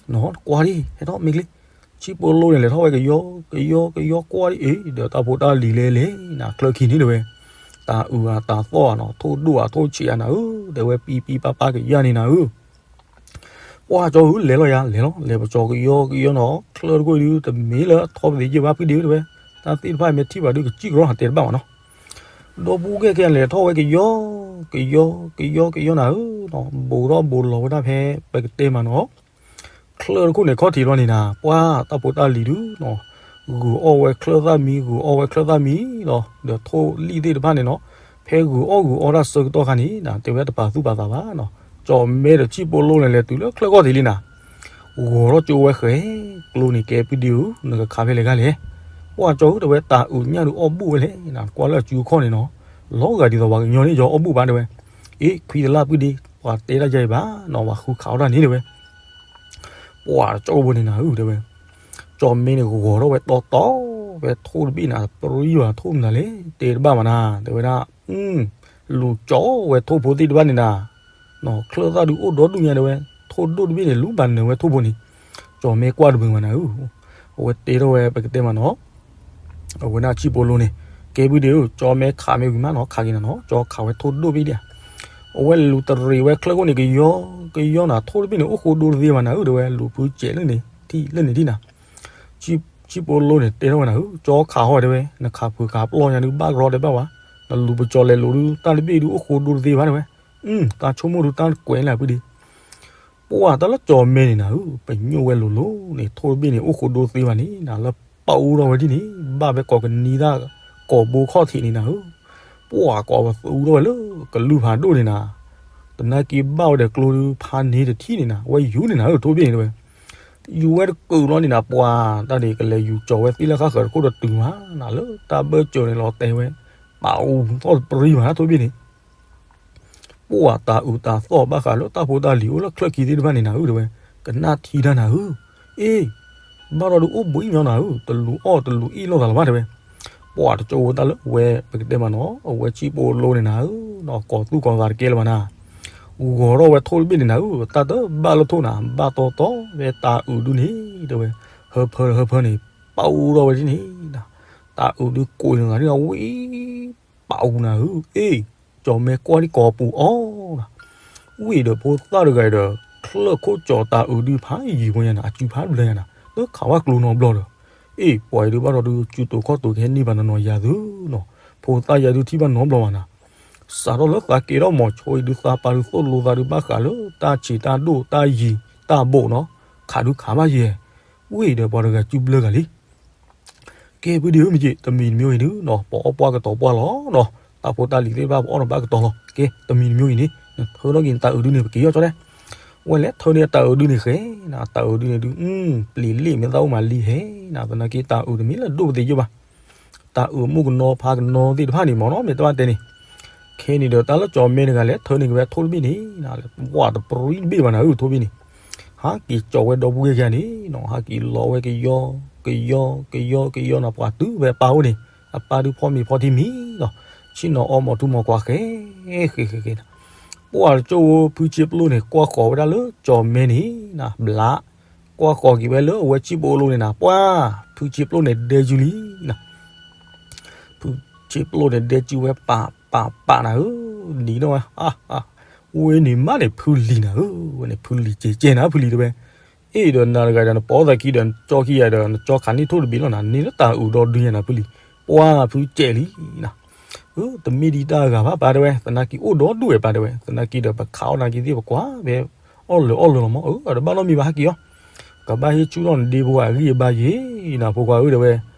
နီၤ ကွၢ်ဒံး ဟဲထီၣ်မ့ၢ်ကျ့, ဆံၣ်ပိလိန့ၣ် လဲၤထီၣ်ဝဲကယီကယီကယီကွၢ်ဒံး အ့ၣ် ဒီးတၢ်ဖိတၢ်လံၤလဲၤလဲၤနၤ ချၢၣ်ခံန့ၣ်တဲဝဲ, တၢ်အုးဧါတၢ်သီၣ်ဧါနီၤ ထိၣ်ဒိၣ်ဧါထိၣ်ဆံးဧါနၤဧၢ, တဲဝဲပံပံပၢ်ပၢ်ကယၤန့ၣ်နၤဧၢ ပှၢ်ကၠီဧၢ လဲၤလီၤယၤ လဲၤလီၤ လဲၤပကၠီကယီကယီနီၤ ချၢၣ်တခိၣ်ဒုး တမ့ၢ်လၢထီပသ့ယဲၢ်ဘၣ်ဖုဒ့ဧၢ တဲဝဲ, တၢ်သ့ၣ်တဖၣ်မ့ၢ်ထံၣ်ဘၣ်ဒုး ကစံၣ်ကရီဟးတဲတဘၣ်မးနီၤ, ဒီပုၢ်ဝဲၢ်ခဲအံၤ လဲၤထီၣ်ဝဲကယီ ကယီ ကယီ ကယီနၤဧၢ, ဘူးထီၣ်ဘူးလီၤဝဲဒၣ်ဖဲ ပကတဲမးနီၤ, ချၢၣ်တခိၣ်န့ၣ် ခီၣ်ထံးလီၤန့ၣ်နၤ ပှၢ်တၢ်ဖိတၢ်လံၤဒုးနီၤ, ဂုာ်အီၣ်ဝဲချၢၣ်သၣ်မံ ဂုာ်အီၣ်ဝဲချၢၣ်သၣ်မံလီၤ, ဒီးထိၣ်လံၣ်သ့ၣ်တဖၣ်န့ၣ်နီၤ, ဖဲဂုာ်အီၣ်ဂုာ်အီတၢ်ဆၢကတီၢ်ခါန့ၣ် တဲဝဲတပာ်သူၣ်ပာ်သးဘၣ်နီၤ, ကၠီၤမဲဒီးဆံၣ်ပိလိန့ၣ် လဲၤတုၤလၢချၢၣ်ခီၣ်ထံးလံနၤ ဂီၤထီၣ်ကၠိဝဲဃဲ ကျိန့ၣ်ကဲပုၢ်ဒ့ဧၢ နကခးဖဲလဲၣ်ဂၤလဲၣ်, ပှၢ်ကၠီဧၢ တဲဝဲတၢ်အုးညၣ်ဒုးအီၣ်ဘူးဝဲလဲၣ်နၤ ကွၢ်လၢအစုအခီၣ်န့ၣ်နီၤ, လီၤဂာ်ဒ်သိးပှၤကညီန့ၣ် ယီၤအီၣ်ဘူးဘၣ်တဲဝဲ, အ့ၣ် ခွံတလၢ်ပုၢ်ဒ့ ပှၤတဲတၢ်ယါအံၤဘၣ်နီၤ ပှၤဃုခးအီၣ်တၢ်န့ၣ်တဲဝဲ ပှၢ်တကၠိဖိန့ၣ်နၤဧၢ တဲဝဲ, ကၠီၤမဲန့ၣ်ဂီၤထီၣ်ဝဲတီတီ ဝဲထိၣ်တဘ့ၣ်နၤ ပရံယွၤထိၣ်မနုၤလဲၣ် တဲတဘၣ်မးနၤ တဲဝဲဒၣ်, လူၤကၠီဝဲထိၣ်ဖိသ့ၣ်တဖၣ်န့ၣ်နၤ, ချၢၣ်သၣ်ဒုးအိၣ်ဒီဒူၣ်ညါတဲဝဲ, ထိၣ်ဒိၣ်တဘ့ၣ်န့ၣ် လူၤဘၣ်နၢၤဝဲထိၣ်ဖိန့ၣ်, ကၠီၤမဲကွၢ်တမုာ်မးနၤဧၢ, အဝဲတဲထီၣ်ဝဲပကတဲမးနီၤ အဝဲဒၣ်ဆံၣ်ပိလိန့ၣ်, ကဲပုၢ်ဒ့ဧၢ ကၠီၤမဲခးမ့ၢ်ဝံၤမးနီၤ ခးက့ၤနၤနီၤ ကၠီၤခးဝဲထိၣ်ဒိၣ်ဘ့ၣ်ဒံးဧါ, အဝဲလူၤတရံးဝဲချၢၣ်ခိၣ်န့ၣ် ကယီကယီနၤ ထိၣ်တဘ့ၣ်န့ၣ် အိၣ်ဃိဒိတသ့ဘၣ်နၤဧၢ တဲဝဲ လူၤဖုစဲးလၢန့ၣ်ထံၣ်လၢန့ၣ်ထံၣ်နၤ, ဆံၣ်ပိလိန့ၣ် တဲထီၣ်ဝဲနၤဧၢ ကၠီၤခးဟီတဲဝဲ နခးဖုးခးပျီၢ်ညါဒုး ဘၣ်ကရီတဲဘၣ်ဝဲ, နလူၤပကၠီၤလဲၤလူၤဒုး တၢ်တဘ့ၣ်ဒုး အိၣ်ဃိဒိတသ့ဘၣ်တဲဝဲ, တၢ်ဆိကမိၣ်ဒုးတၢ်ကွဲးလၢအပုၢ်ဒ့ ပှၢ်တၢ်လၢကၠီၤမဲန့ၣ်နၤဧၢ ပညိၣ်ဝဲလိၤလိၤန့ၣ် ထိၣ်တဘ့ၣ်န့ၣ် အိၣ်ဃိဒိသ့ဘၣ်န့ၣ်နၤ လၢပာ်အူထီၣ်ဝဲဒ်န့ၣ် ဘၣ်ဖဲကိးကနံတၢ် ကိာ်ဘိခီၣ်ထံးန့ၣ်နၤဧၢ, ပှၢ်ကိးပသူထီၣ်ဝဲလၢကလုၢ်ဖးဒိၣ်န့ၣ်နၤ, သနာ်က့ဘၣ်ဝဲဒီးကျိဒုးဖးန့ၢ်တထံၣ်န့ၣ်နၤ ဝဲယူၤန့ၣ်နၤဧၢ ထိၣ်တဘ့ၣ်န့ၣ်တဲဝဲ, ယူၤဝဲတကုာ်လီၤန့ၣ်နၤ ပှၤတၢ်န့ၣ် ကလဲၤယူၤကၠီၤဝဲသ့ၣ်လၢဃၣ်ဃၢၤတခိၣ်တတုၤမးနၤ လၢတၢ်ဘၢၣ်စၢၤန့ၣ်လီၤတဲာ်ဝဲ, ပာ်အူသီၣ်တပရံၢ်မး ထိၣ်ဘ့ၣ်န့ၣ် ပှၤတၤအုးတၤသီၣ်ဘၣ်ဃးလၢတၢ်ဖိတၢ်လံၤအိၣ်လၢချၢၣ်ခံသ့ၣ်တဖၣ်န့ၣ်နၤဧၢ တဲဝဲ, ကနၣ်ထံတၢ်နၤဧၢ, အ့ ဘၣ်ဒီးဒုးအိၣ်ဘှံးညီနၤဧၢ, တလူၤအီၣ်တလူၤအ့ၣ်လိာ်သးလၢၤဘၣ် တဲဝဲ, ပှၤတကၠိဝဲတၢ်လၢဝဲ ပကတဲမးနီၤ အဝဲဆံၣ်ပိလိန့ၣ်နၤဧၢ, နီၢ်ကီၢ်သူၣ်ကီၢ်သးတကဲလၢၤဘၣ်နၤ, ဂီၤထီၣ်ဝဲထိၣ်တဘ့ၣ်န့ၣ်နၤဧၢ, တၢ်တဘၣ်လၢထိၣ်နၤ ဘၣ်တီတီဝဲတၤအုးဒုန့ၣ် တဲဝဲ, ဟၢဖၢဟၢဖၢန့ၣ် ပာ်အူထီၣ်ဝဲဒ်န့ၣ်, တၤအုးဒုကိးနဂၤဒ်နၤဝံၤ ပာ်အူနၤဧၢ, အ့ ကၠီၤမဲကွၢ်ဒ်ကီၤပူၤအီၤနၤ, ဝံၤဒီးဖိသၣ်တဂၤဒီး ချၢၣ်ခိၣ်ကၠီၤတၤအုးဒုဖးယံၤဖိညါနၤ အစုဖးဘျၢညါနၤ လၢခးဝဲကျိနီတဘျီဒီး, အ့ ပှၤအံၤဒုးဘၣ်ဒီးဒုး စုတိာ်ခီၣ်တိာ်ကဟဲန့ၢ်ဘၣ်နီၢ်နီၢ်ယၤသုနီၤ, ဖိသၣ်ယၤဒုးထံၣ်ဘၣ်နီတဘျီဘၣ်နၤ, စးထီၣ်လၢသးကဲထီၣ်မီၤဆိအံၤဒုး သးပာ်ဒုးသိၣ်လိသးဒုးဘၣ်ဃးလၢတၢ်ဆံးတၢ်ဒိၣ်တၢ်ယံၤတၢ်ဘိးနီၤ, ခးဒုးခးဘၣ်ယဲ, ဝံၤဒီးပှၤတဂၤစုဘျၢဂၤလံ ကဲ ဖုဒံဧၢ မ့ၢ်က့ တမံၤတမံၤအံၤဒုးနီၤ ပအီၣ်ပှၢ်ကတီၤပှၢ်လီၤနီၤ, တၢ်ဖိတၢ်လံၤသ့ၣ်တဖၣ် ပအီၣ်နဘၣ်ကတီၤလီၤ. ကဲ တမံၤတမံၤအံၤန့ၣ် နထၢထီၣ်က့ၤနတၤအုးဒုန့ၣ် ပက့ၤယီၢ်ကၠီတဲ, ဝဲလဲၤထၢန့ၢ်အတၤအုးဒုန့ၣ်ဃဲနၤ, တၤအုးဒုန့ၣ်ဒုး ပျံၤလ့ၣ်မ့ၢ်သၣ်အိၣ်မးလံဟဲနၤ, သနာ်က့တၤအုးတမ့ၢ်လၢဒိၣ်ပသ့ၣ်ယိၣ်ဘၣ်, တၤအုးမိၢ်ကနီၤဖါကနီၤသ့ၣ်တဖၣ်န့ၣ်မ့ၢ်နီၤ မ့ၢ်တဘၣ်တဲန့ၣ်, ခဲန့ၣ်ဒီးတၢ်လၢကၠီၤမဲတဂၤလဲၤထၢန့ၢ်က့ၤဝဲထိၣ်တဘ့ၣ်န့ၣ် ဝးတပရံတဘ့ၣ်ဘၣ်နၤဧၢ ထိၣ်ဘ့ၣ်န့ၣ်, ဟးက့ၤကၠီၤဝဲဒီပုၢ်ဝဲၢ်ခံဂၤန့ၣ်နီၤ, ဟးက့ၤလီၤဝဲကယီ ကယီ ကယီ ကယီနၤ ပှၤတုၤဝဲပၢ်အိၣ်န့ၣ်, အပၢ်ဒုးဖီမ့ၤဖီထံမံၤဒီး, ဆ့ၣ်နီၤအီမီၤထူမီၤကွၢ်ဃဲ ဃဲဃဲဃဲ ပှၤတကၠိၢ်ဧိၤ ဖုဆ့ပျိၣ်န့ၣ် ကွၢ်ဃီၤဝဲဒၣ်လၢကၠီၤမဲန့ၣ်နၤ ဘျး, ကွၢ်ဃီၤက့ၤဝဲလၢအဝဲဆံၣ်ပိလိန့ၣ်နၤ ပှၤ, ဖုဆ့ပျိၣ်န့ၣ်ဒဲကၠူလံနၤ, ဖုဆ့ပျိၣ်န့ၣ်ဒဲကၠူဝဲပာ်ပာ်ပာ်နၤဧၢ, နံၤနီၢ်ဝဲ, ဝဲန့ၣ်မးန့ၣ်ဖုလံၤနၤဧၢ, ဝဲန့ၣ်ဖုလံၤကဲကဲနၤ ဖုလံၤတဲဝဲ, အ့ၣ်ဒီးနၤတဂၤဒီးနပိာ်သးခံဒီးနကၠီခံဂၤဒီး နကၠီခးန့ၢ်ထိၣ်တဘ့ၣ်လီၤနၤ န့ၣ်လၢတၤအုးဒီဒုညါနၤဖုလံၤ, ပှၤဖုကဲလံနၤ တမ့ၢ်ဒ်တၢ်အဂၤဘၣ်ပၢ်တဲဝဲ, သနာ်က့အိၣ်ဒီဒူၣ်ဝဲပၢ်တဲဝဲ, သနာ်က့ဒီးပခးအီၣ်နာ်က့သ့ၣ်ပကွၢ်ဖဲအီၣ်လၢာ်အီၣ်လၢာ်လီၤမး, အတဘၣ်နီတမံၤဘၣ်ဟဲက့ၤအီၤ, ကဘၣ်ဟ့ၣ်ဆူၣ်ထီၣ်နဒ့ဖိအဂံၢ်အဘါယဲနၤ ဖိခွါဧၢတဲဝဲ,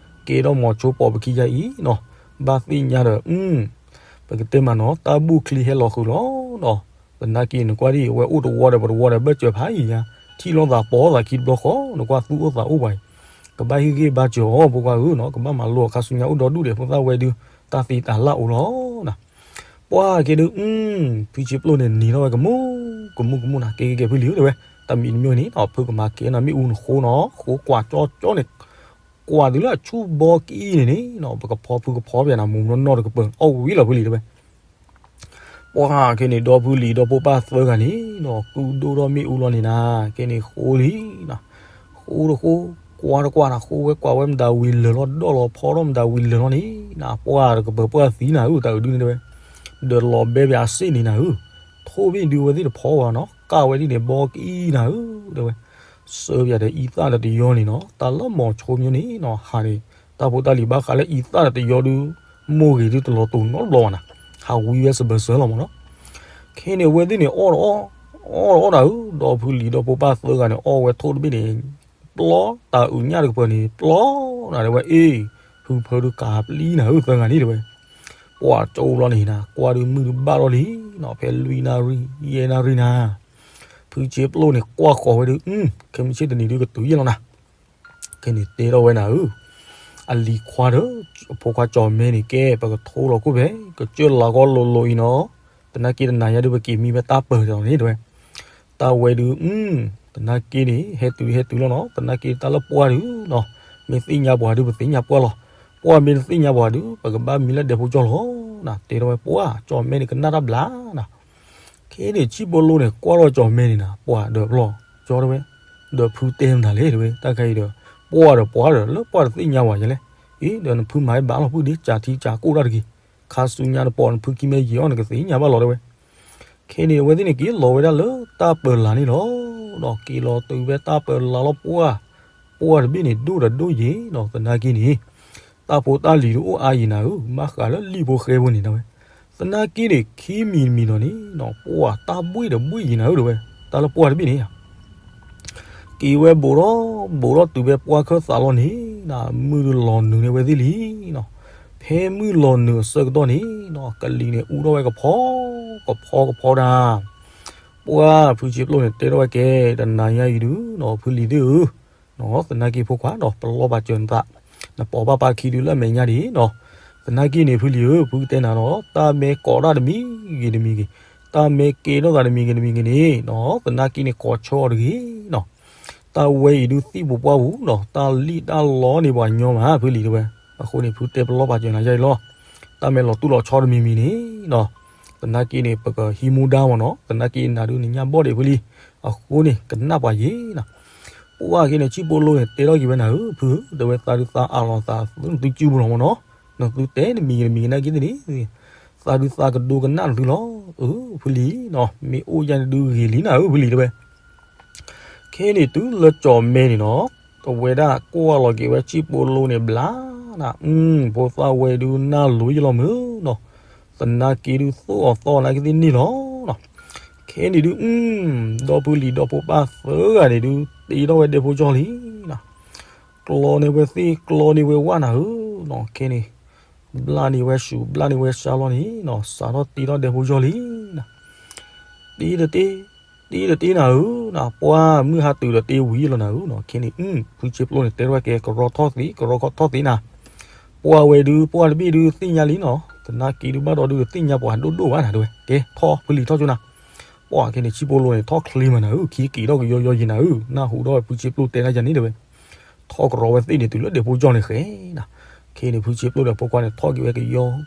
ကဲထီၣ်မီၤဆိပိာ်ပခံယါအံၤနီၤ, ဘၣ်သ့ၣ်ညါဒီး ပကတဲမးနီၤ တၢ်ဘူၣ်ချံဟဲလီၤဃုာ်လီၤနီၤ, သနာ်က့နကွၢ်ဒ်အံၤ အဝဲအိၣ်တဝီဒီးပတဝီဒီးဘၢၣ်စၢၤဖးယံၤညါ, ထံၣ်လိာ်သးပိာ်သးခံတဘျီဃီ နကွၢ်သူၣ်အိၣ်သးအိၣ်ပှၤအံၤ, ကဘၣ်ဟ့ၣ်ဂံၢ်ဘါစၢၤအီၤ ဖိခွါဧၢနီၤ, ကဘၣ်မၤလိအီၤခါဆူညါအိၣ်ဒီဒူၣ်ဒီးဖိသၣ်ဝဲဒုး တၢ်သံတၢ်လၢ်အိၣ်လီၤနၤ ပှၤက့ၤဒုး ဖုဆ့ပျိၣ်န့ၣ်နံၤထီၣ်ဝဲကမူၣ်ကမူၣ်ကမူၣ်နၤ, ကဲကဲကဲဖုလံၤဧၢတဲဝဲ, တမံၤတမံၤန့ၣ်နီၤ ဖုကမၤကဲနၤမ့ၣ်အူနဃိနီၤ, ဃိကွၢ်ကၠီကၠီန့ၣ်, ကွၢ်တုၤလၢအဆူၣ်ဘီကံန့ၣ်န့ၣ်နီၤ ပကဖီဖုကဖီပျဲနၤ မူးနီၢ်နီၢ်တကပၤ အီၣ်ဝံၤလီၤဖုလံၤတဲဝဲ ပှၤခဲန့ၣ် ဒီဖုလံၤဒီဖိပၢ်သၢဂၤန့ၣ်နီၤ ကုၢ်ဒိၣ်ထီၣ်မ့ၣ်အူလီၤန့ၣ်နၤ, ခဲန့ၣ်ဃိလံနၤ, ဃိတဃိ, ကွၢ်တကွၢ်နၤ ဃိဝဲကွၢ်ဝဲမတၤဝံၤလၢာ်လီၤ ဒီၣ်လီၤဖီထီၣ်မတၤဝံၤလၢာ်လီၤန့ၣ်နၤ ပှၤတကပၤပှၤသံနၤဧၢ တၤအုးဒုန့ၣ်တဲဝဲ, ဒီးလီၤဘဲပၠးအစ့ၣ်န့ၣ်နၤဧၢ, ထိၣ်ဘ့ၣ်ဒုးဝဲသ့ၣ်တဖီဘၣ်နီၤ ကၢ်ဝဲဒ်န့ၣ် ဘီကံနၤဧၢ တဲဝဲ စၢပၠးဒီးအံသၣ်ဒီးတယီန့ၣ်နီၤ တၢ်လၢမီၤဆိမၠိန့ၣ်နီၤ ဟးန့ၣ် တၢ်ဖိတၢ်လံၤဘၣ်ဃးလၢအံသၣ်ဒီးတယီဒုး မိၢ်ဂ့ၤဒုးတလီၤတူာ်နီတဘျီဘၣ်နၤ ဟးဝံဝဲစဘၢၣ်စၢၤလီၤမးနီၤ ခဲန့ၣ် အဝဲသ့ၣ်န့ၣ် အီၣ်တအီၣ် အီၣ်တအီၣ်နၤဧၢ ဒီဖုလံၤဒီဖိပၢ်သၢဂၤန့ၣ် အီၣ်ဝဲထိၣ်တဘ့ၣ်န့ၣ် ပျီ တၤအုးညၣ်တကပၤန့ၣ် ပျီနၤ တဲဝဲ အ့ၣ် ဖုဖၢဒုးကၤပျံၤနၤဧၢ သၢဂၤန့ၣ် တဲဝဲ ပှၤကၠိဘျီန့ၣ်နၤ ကွၢ်ဒုးမုၢ်ဒုးဘၣ်ထီၣ်လံနီၤ ဖဲလွံၢ်နၣ်ရံၣ် ယဲၢ်နၣ်ရံၣ်နၤ ဖုဆ့ပျိၣ်န့ၣ် ကွၢ်ဃီၤဝဲဒုး ခဲမုၢ်ဆ့ၣ်တနံၤဒုးကတုၤယဲၢ်လီၤနၤ ခဲန့ၣ်တဲထီၣ်ဝဲနၤဧၢ အလံၤခွါဒီး အဖိခွါကၠီၤမဲန့ၣ် ကဲ ပကထိလီၤခိၣ်ဖဲ ကစၢၢ်လၤကီၢ်လိၤလိၤအံၤနီၤ သနာ်က့တနၤညါဒုး ပက့ၤမံဖဲတၢ်ပၢၤတနီၤန့ၣ် တဲဝဲ တၢ်ဝဲဒုး သနာ်က့န့ၣ် ဟဲတုၤဟဲတုၤလီၤနီၤ သနာ်က့တၢ်လၢပှၢ်ဒုးနီၤ မ့ၢ်သ့ၣ်ညါပှၤဒုး ပသ့ၣ်ညါပှၢ်လီၤ ပှၢ်မ့ၢ်တသ့ၣ်ညါပှၤဒုး ပကဘၣ်မံလၢဒဲဖိကၠီလီၤ နၤတဲထီၣ်ဝဲပှၢ် ကၠီၤမဲန့ၣ်ကနၣ်တၢ်ဘျါနၤ ခဲန့ၣ် ဆံၣ်ဘိလိန့ၣ် ကွၢ်ထီၣ်ကၠီၤမဲန့ၣ်နၤ ပှၢ်ဒီးပျီ ကၠီတဲဝဲ ဒီးဖုတဲမတၤလဲၣ်တဲဝဲ တၢ်ခဲအံၤဒီး ပှၢ်ဒီးပှၢ်ဒီး လၢပှၢ်တသ့ၣ်ညါဝဲယဲလဲၣ် အ့ ဒီးနဖုမၤဟဲဘၣ်လီၤဖုဒ့ ကၠးထံကၠးကိၣ်တၢ်တဂ့ၤ ခါဆူညါတပိာ်နဖုခံမဲယံာ်အီၤ နကသ့ၣ်ညါဘၣ်လီၤတဲဝဲ ခဲန့ၣ် အဝဲသ့ၣ်န့ၣ် က့ၤလီၤဝဲဒၣ်လၢတၢ်ပၢၤလၢ်န့ၣ်လီၤ ဒီးက့ၤလီၤတုၤဖဲတၢ်ပၢၤလၢ်လီၤပှၢ် ပှၢ်တဘ့ၣ်န့ၣ် ဒိၣ်ဒီးဒိၣ်ယဲၢ်နီၤ သနာ်က့န့ၣ် တၢ်ဖိတၢ်လံၤဒုးအိၣ်အါယံၤနၤဧၢ ဘၣ်ဃးလၢလံာ်ဖိဃဲဖိန့ၣ်နၤဝဲ သနာ်က့န့ၣ် ခံမံၤတမံၤနီၤန့ၣ်နီၤ ပှၢ်တၢ်ဘှ့ၣ်ဒီးဘှ့ၣ်ယံၤနၤဧၢ တဲဝဲ တၢ်လၢပှၢ်တဘ့ၣ်န့ၣ် က့ၤဝဲဘူးထီၣ်ဘူးထီၣ်တုၤဖဲပှၢ်ခၢၣ်သးလီၤန့ၣ်နၤ မုၢ်ဒုးလီၤနုာ်န့ၢ်ဝဲသ့ၣ်လံနီၤ ဖဲမုၢ်လီၤနုာ်အဆၢကတီၢ်န့ၣ်နီၤ ကလံၤန့ၣ်အူထီၣ်ဝဲကဖီ ကဖီကဖီဒၣ် ပှၢ်ဖုဆ့ပျိၣ်န့ၣ် တဲထီၣ်ဝဲကဲ တနၤညါအံၤဒုးနီၤ ဖုလံၤသ့ၣ်ဧၢ သနာ်က့ဖိခွါနီၤ ပလီၢ်ပာ်စၢၤနသး, နပိာ်ဘၣ်ပာ်ခံဒုလၢအမဲာ်ညါဒံးနီၤ. သနာ်က့န့ၣ် ဖုလံၤဧၢ ဖုကတဲနၤနီၤ တၢ်မ့ၢ်ကိးတၢ်တမံၤဂ့ၤတမံၤဂ့ၤ, တၢ်မ့ၢ်ကဲထီၣ်သးတမံၤဂ့ၤတမံၤဂ့ၤန့ၣ်နီၤ သနာ်က့န့ၣ် ကိးဆၢအီၤတဂ့ၤနီၤ. တၢ်ဝဲအံၤဒုးသံၣ်ပူၤပှၢ်ပူၤနီၤ တၢ်လံၣ်တၢ်လီန့ၢ်ပှၤညီမး ဖုလံၤတဲဝဲ. အဃိန့ၣ် ဖုတဲပလီၢ်ပာ်စၢၤနၤယါအံၤလီၤ. တၢ်မ့ၢ်လီၤတူၢ်လီၤဆီတမံၤမံၤန့ၣ်နီၤ သနာ်က့န့ၣ် ပကဟံးမူဒါမ့ၢ်နီၤ သနာ်က့နၤဒုးနညၣ်ဘီၣ်ဒံးဖုလံၤ, အဃိန့ၣ် ကနၣ်ပှၤယံၤနီၤ. ပှၢ်က့န့ၣ် ဆံၣ်ပိလိန့ၣ် တဲထီၣ်က့ၤဝဲနၤဧၢ ဖုဧၢ တဲဝဲ သးဒုးသးအးလီၤသးသုနသုစုပူၤလီၤမ့ၢ်နီၤ, နသုတဲတမံၤဂ့ၤတမံၤဂ့ၤ သနာ်က့န့ၣ် သးဒုးသးကဒိကနၣ်နသုလီၤ. အၢ ဖုလံၤနီၤ မ့ၢ်အိၣ်ယါန့ၣ်ဒုးဂ့ၤလံနၤဧၢ ဖုလံၤတဲဝဲ. ခဲန့ၣ်တုၤလၢကၠီၣ်မဲန့ၣ်နီၤ အဝဲဒၣ်ကွၢ်လီၤက့ၤဝဲဆံၣ်ပိလိန့ၣ်ဘျါနၤ, ဖိသၣ်ဝဲဒုးနၢ်လိၤယလီၤမုၢ်နီၤ, သနာ်က့ဒုးသိၣ်အီၤသီနာ်က့သ့ၣ်န့ၣ်လီၤ. ခဲန့ၣ်ဒုး ဒီဖုလံၤဒီဖိပၢ်သၢဂၤန့ၣ်ဒုး တ့ထီၣ်ဝဲဒဲဖိကၠီၣ်လံနၤ, ကျီန့ၢ်ဝဲသ့ၣ်ကျီန့ၢ်ဝဲဝၣ်နၤဧၢနီၤ, ခဲန့ၣ် ဘျါန့ၢ်ဝဲဆူးဘျါန့ၢ်ဝဲစါလီၤန့ၣ်နီၤ စးထီၣ်တ့ထီၣ်ဒဲဖိကၠီၣ်လံနၤ. တ့တတ့ တ့တတ့နၤဧၢနီၤ, ပှၢ်မုၢ်ဟါတုၤဒီးတ့ဝံၤလီၤနၤဧၢနီၤ. ခဲန့ၣ် ဖုဆ့ပျိန့ၣ် တဲထီၣ်ဝဲကဲ ကရီထီၣ်သံး ကရီခီထီၣ်သံးနၤ, ပှၢ်ဝဲဒုး ပှၢ်တဘ့ၣ်ဒုးသ့ၣ်ညါလံနီၤ, သနာ်က့ဒုးဘၣ်ဒီးဒုးသ့ၣ်ညါပှၤဒိၣ်ဒိၣ်ဘၣ်နၤတဲဝဲ, ကဲထီၣ်ဖုလံၤထီၣ်ကၠိနၤ. ပှၢ်ခဲန့ၣ် ဆံပျိန့ၣ် ထီၣ်ချ့မးနၤဧၢ, ခံက့ၤထီၣ်ကယီယီယံၤနၤဧၢ, နၢ်ဟူထီၣ်ဝဲဖုဆ့ပျိတဲဒၣ်ယၤန့ၣ်တဲဝဲ, ထီၣ်ကရီဝဲသ့ၣ်န့ၣ်တုၤလၢဒဲဖိကၠီၣ်န့ၣ်ဃဲနၤ. ခဲန့ၣ် ဖုဆ့ပျိဒီးဖိခွါန့ၣ် ထီၣ်က့ၤဝဲကယီ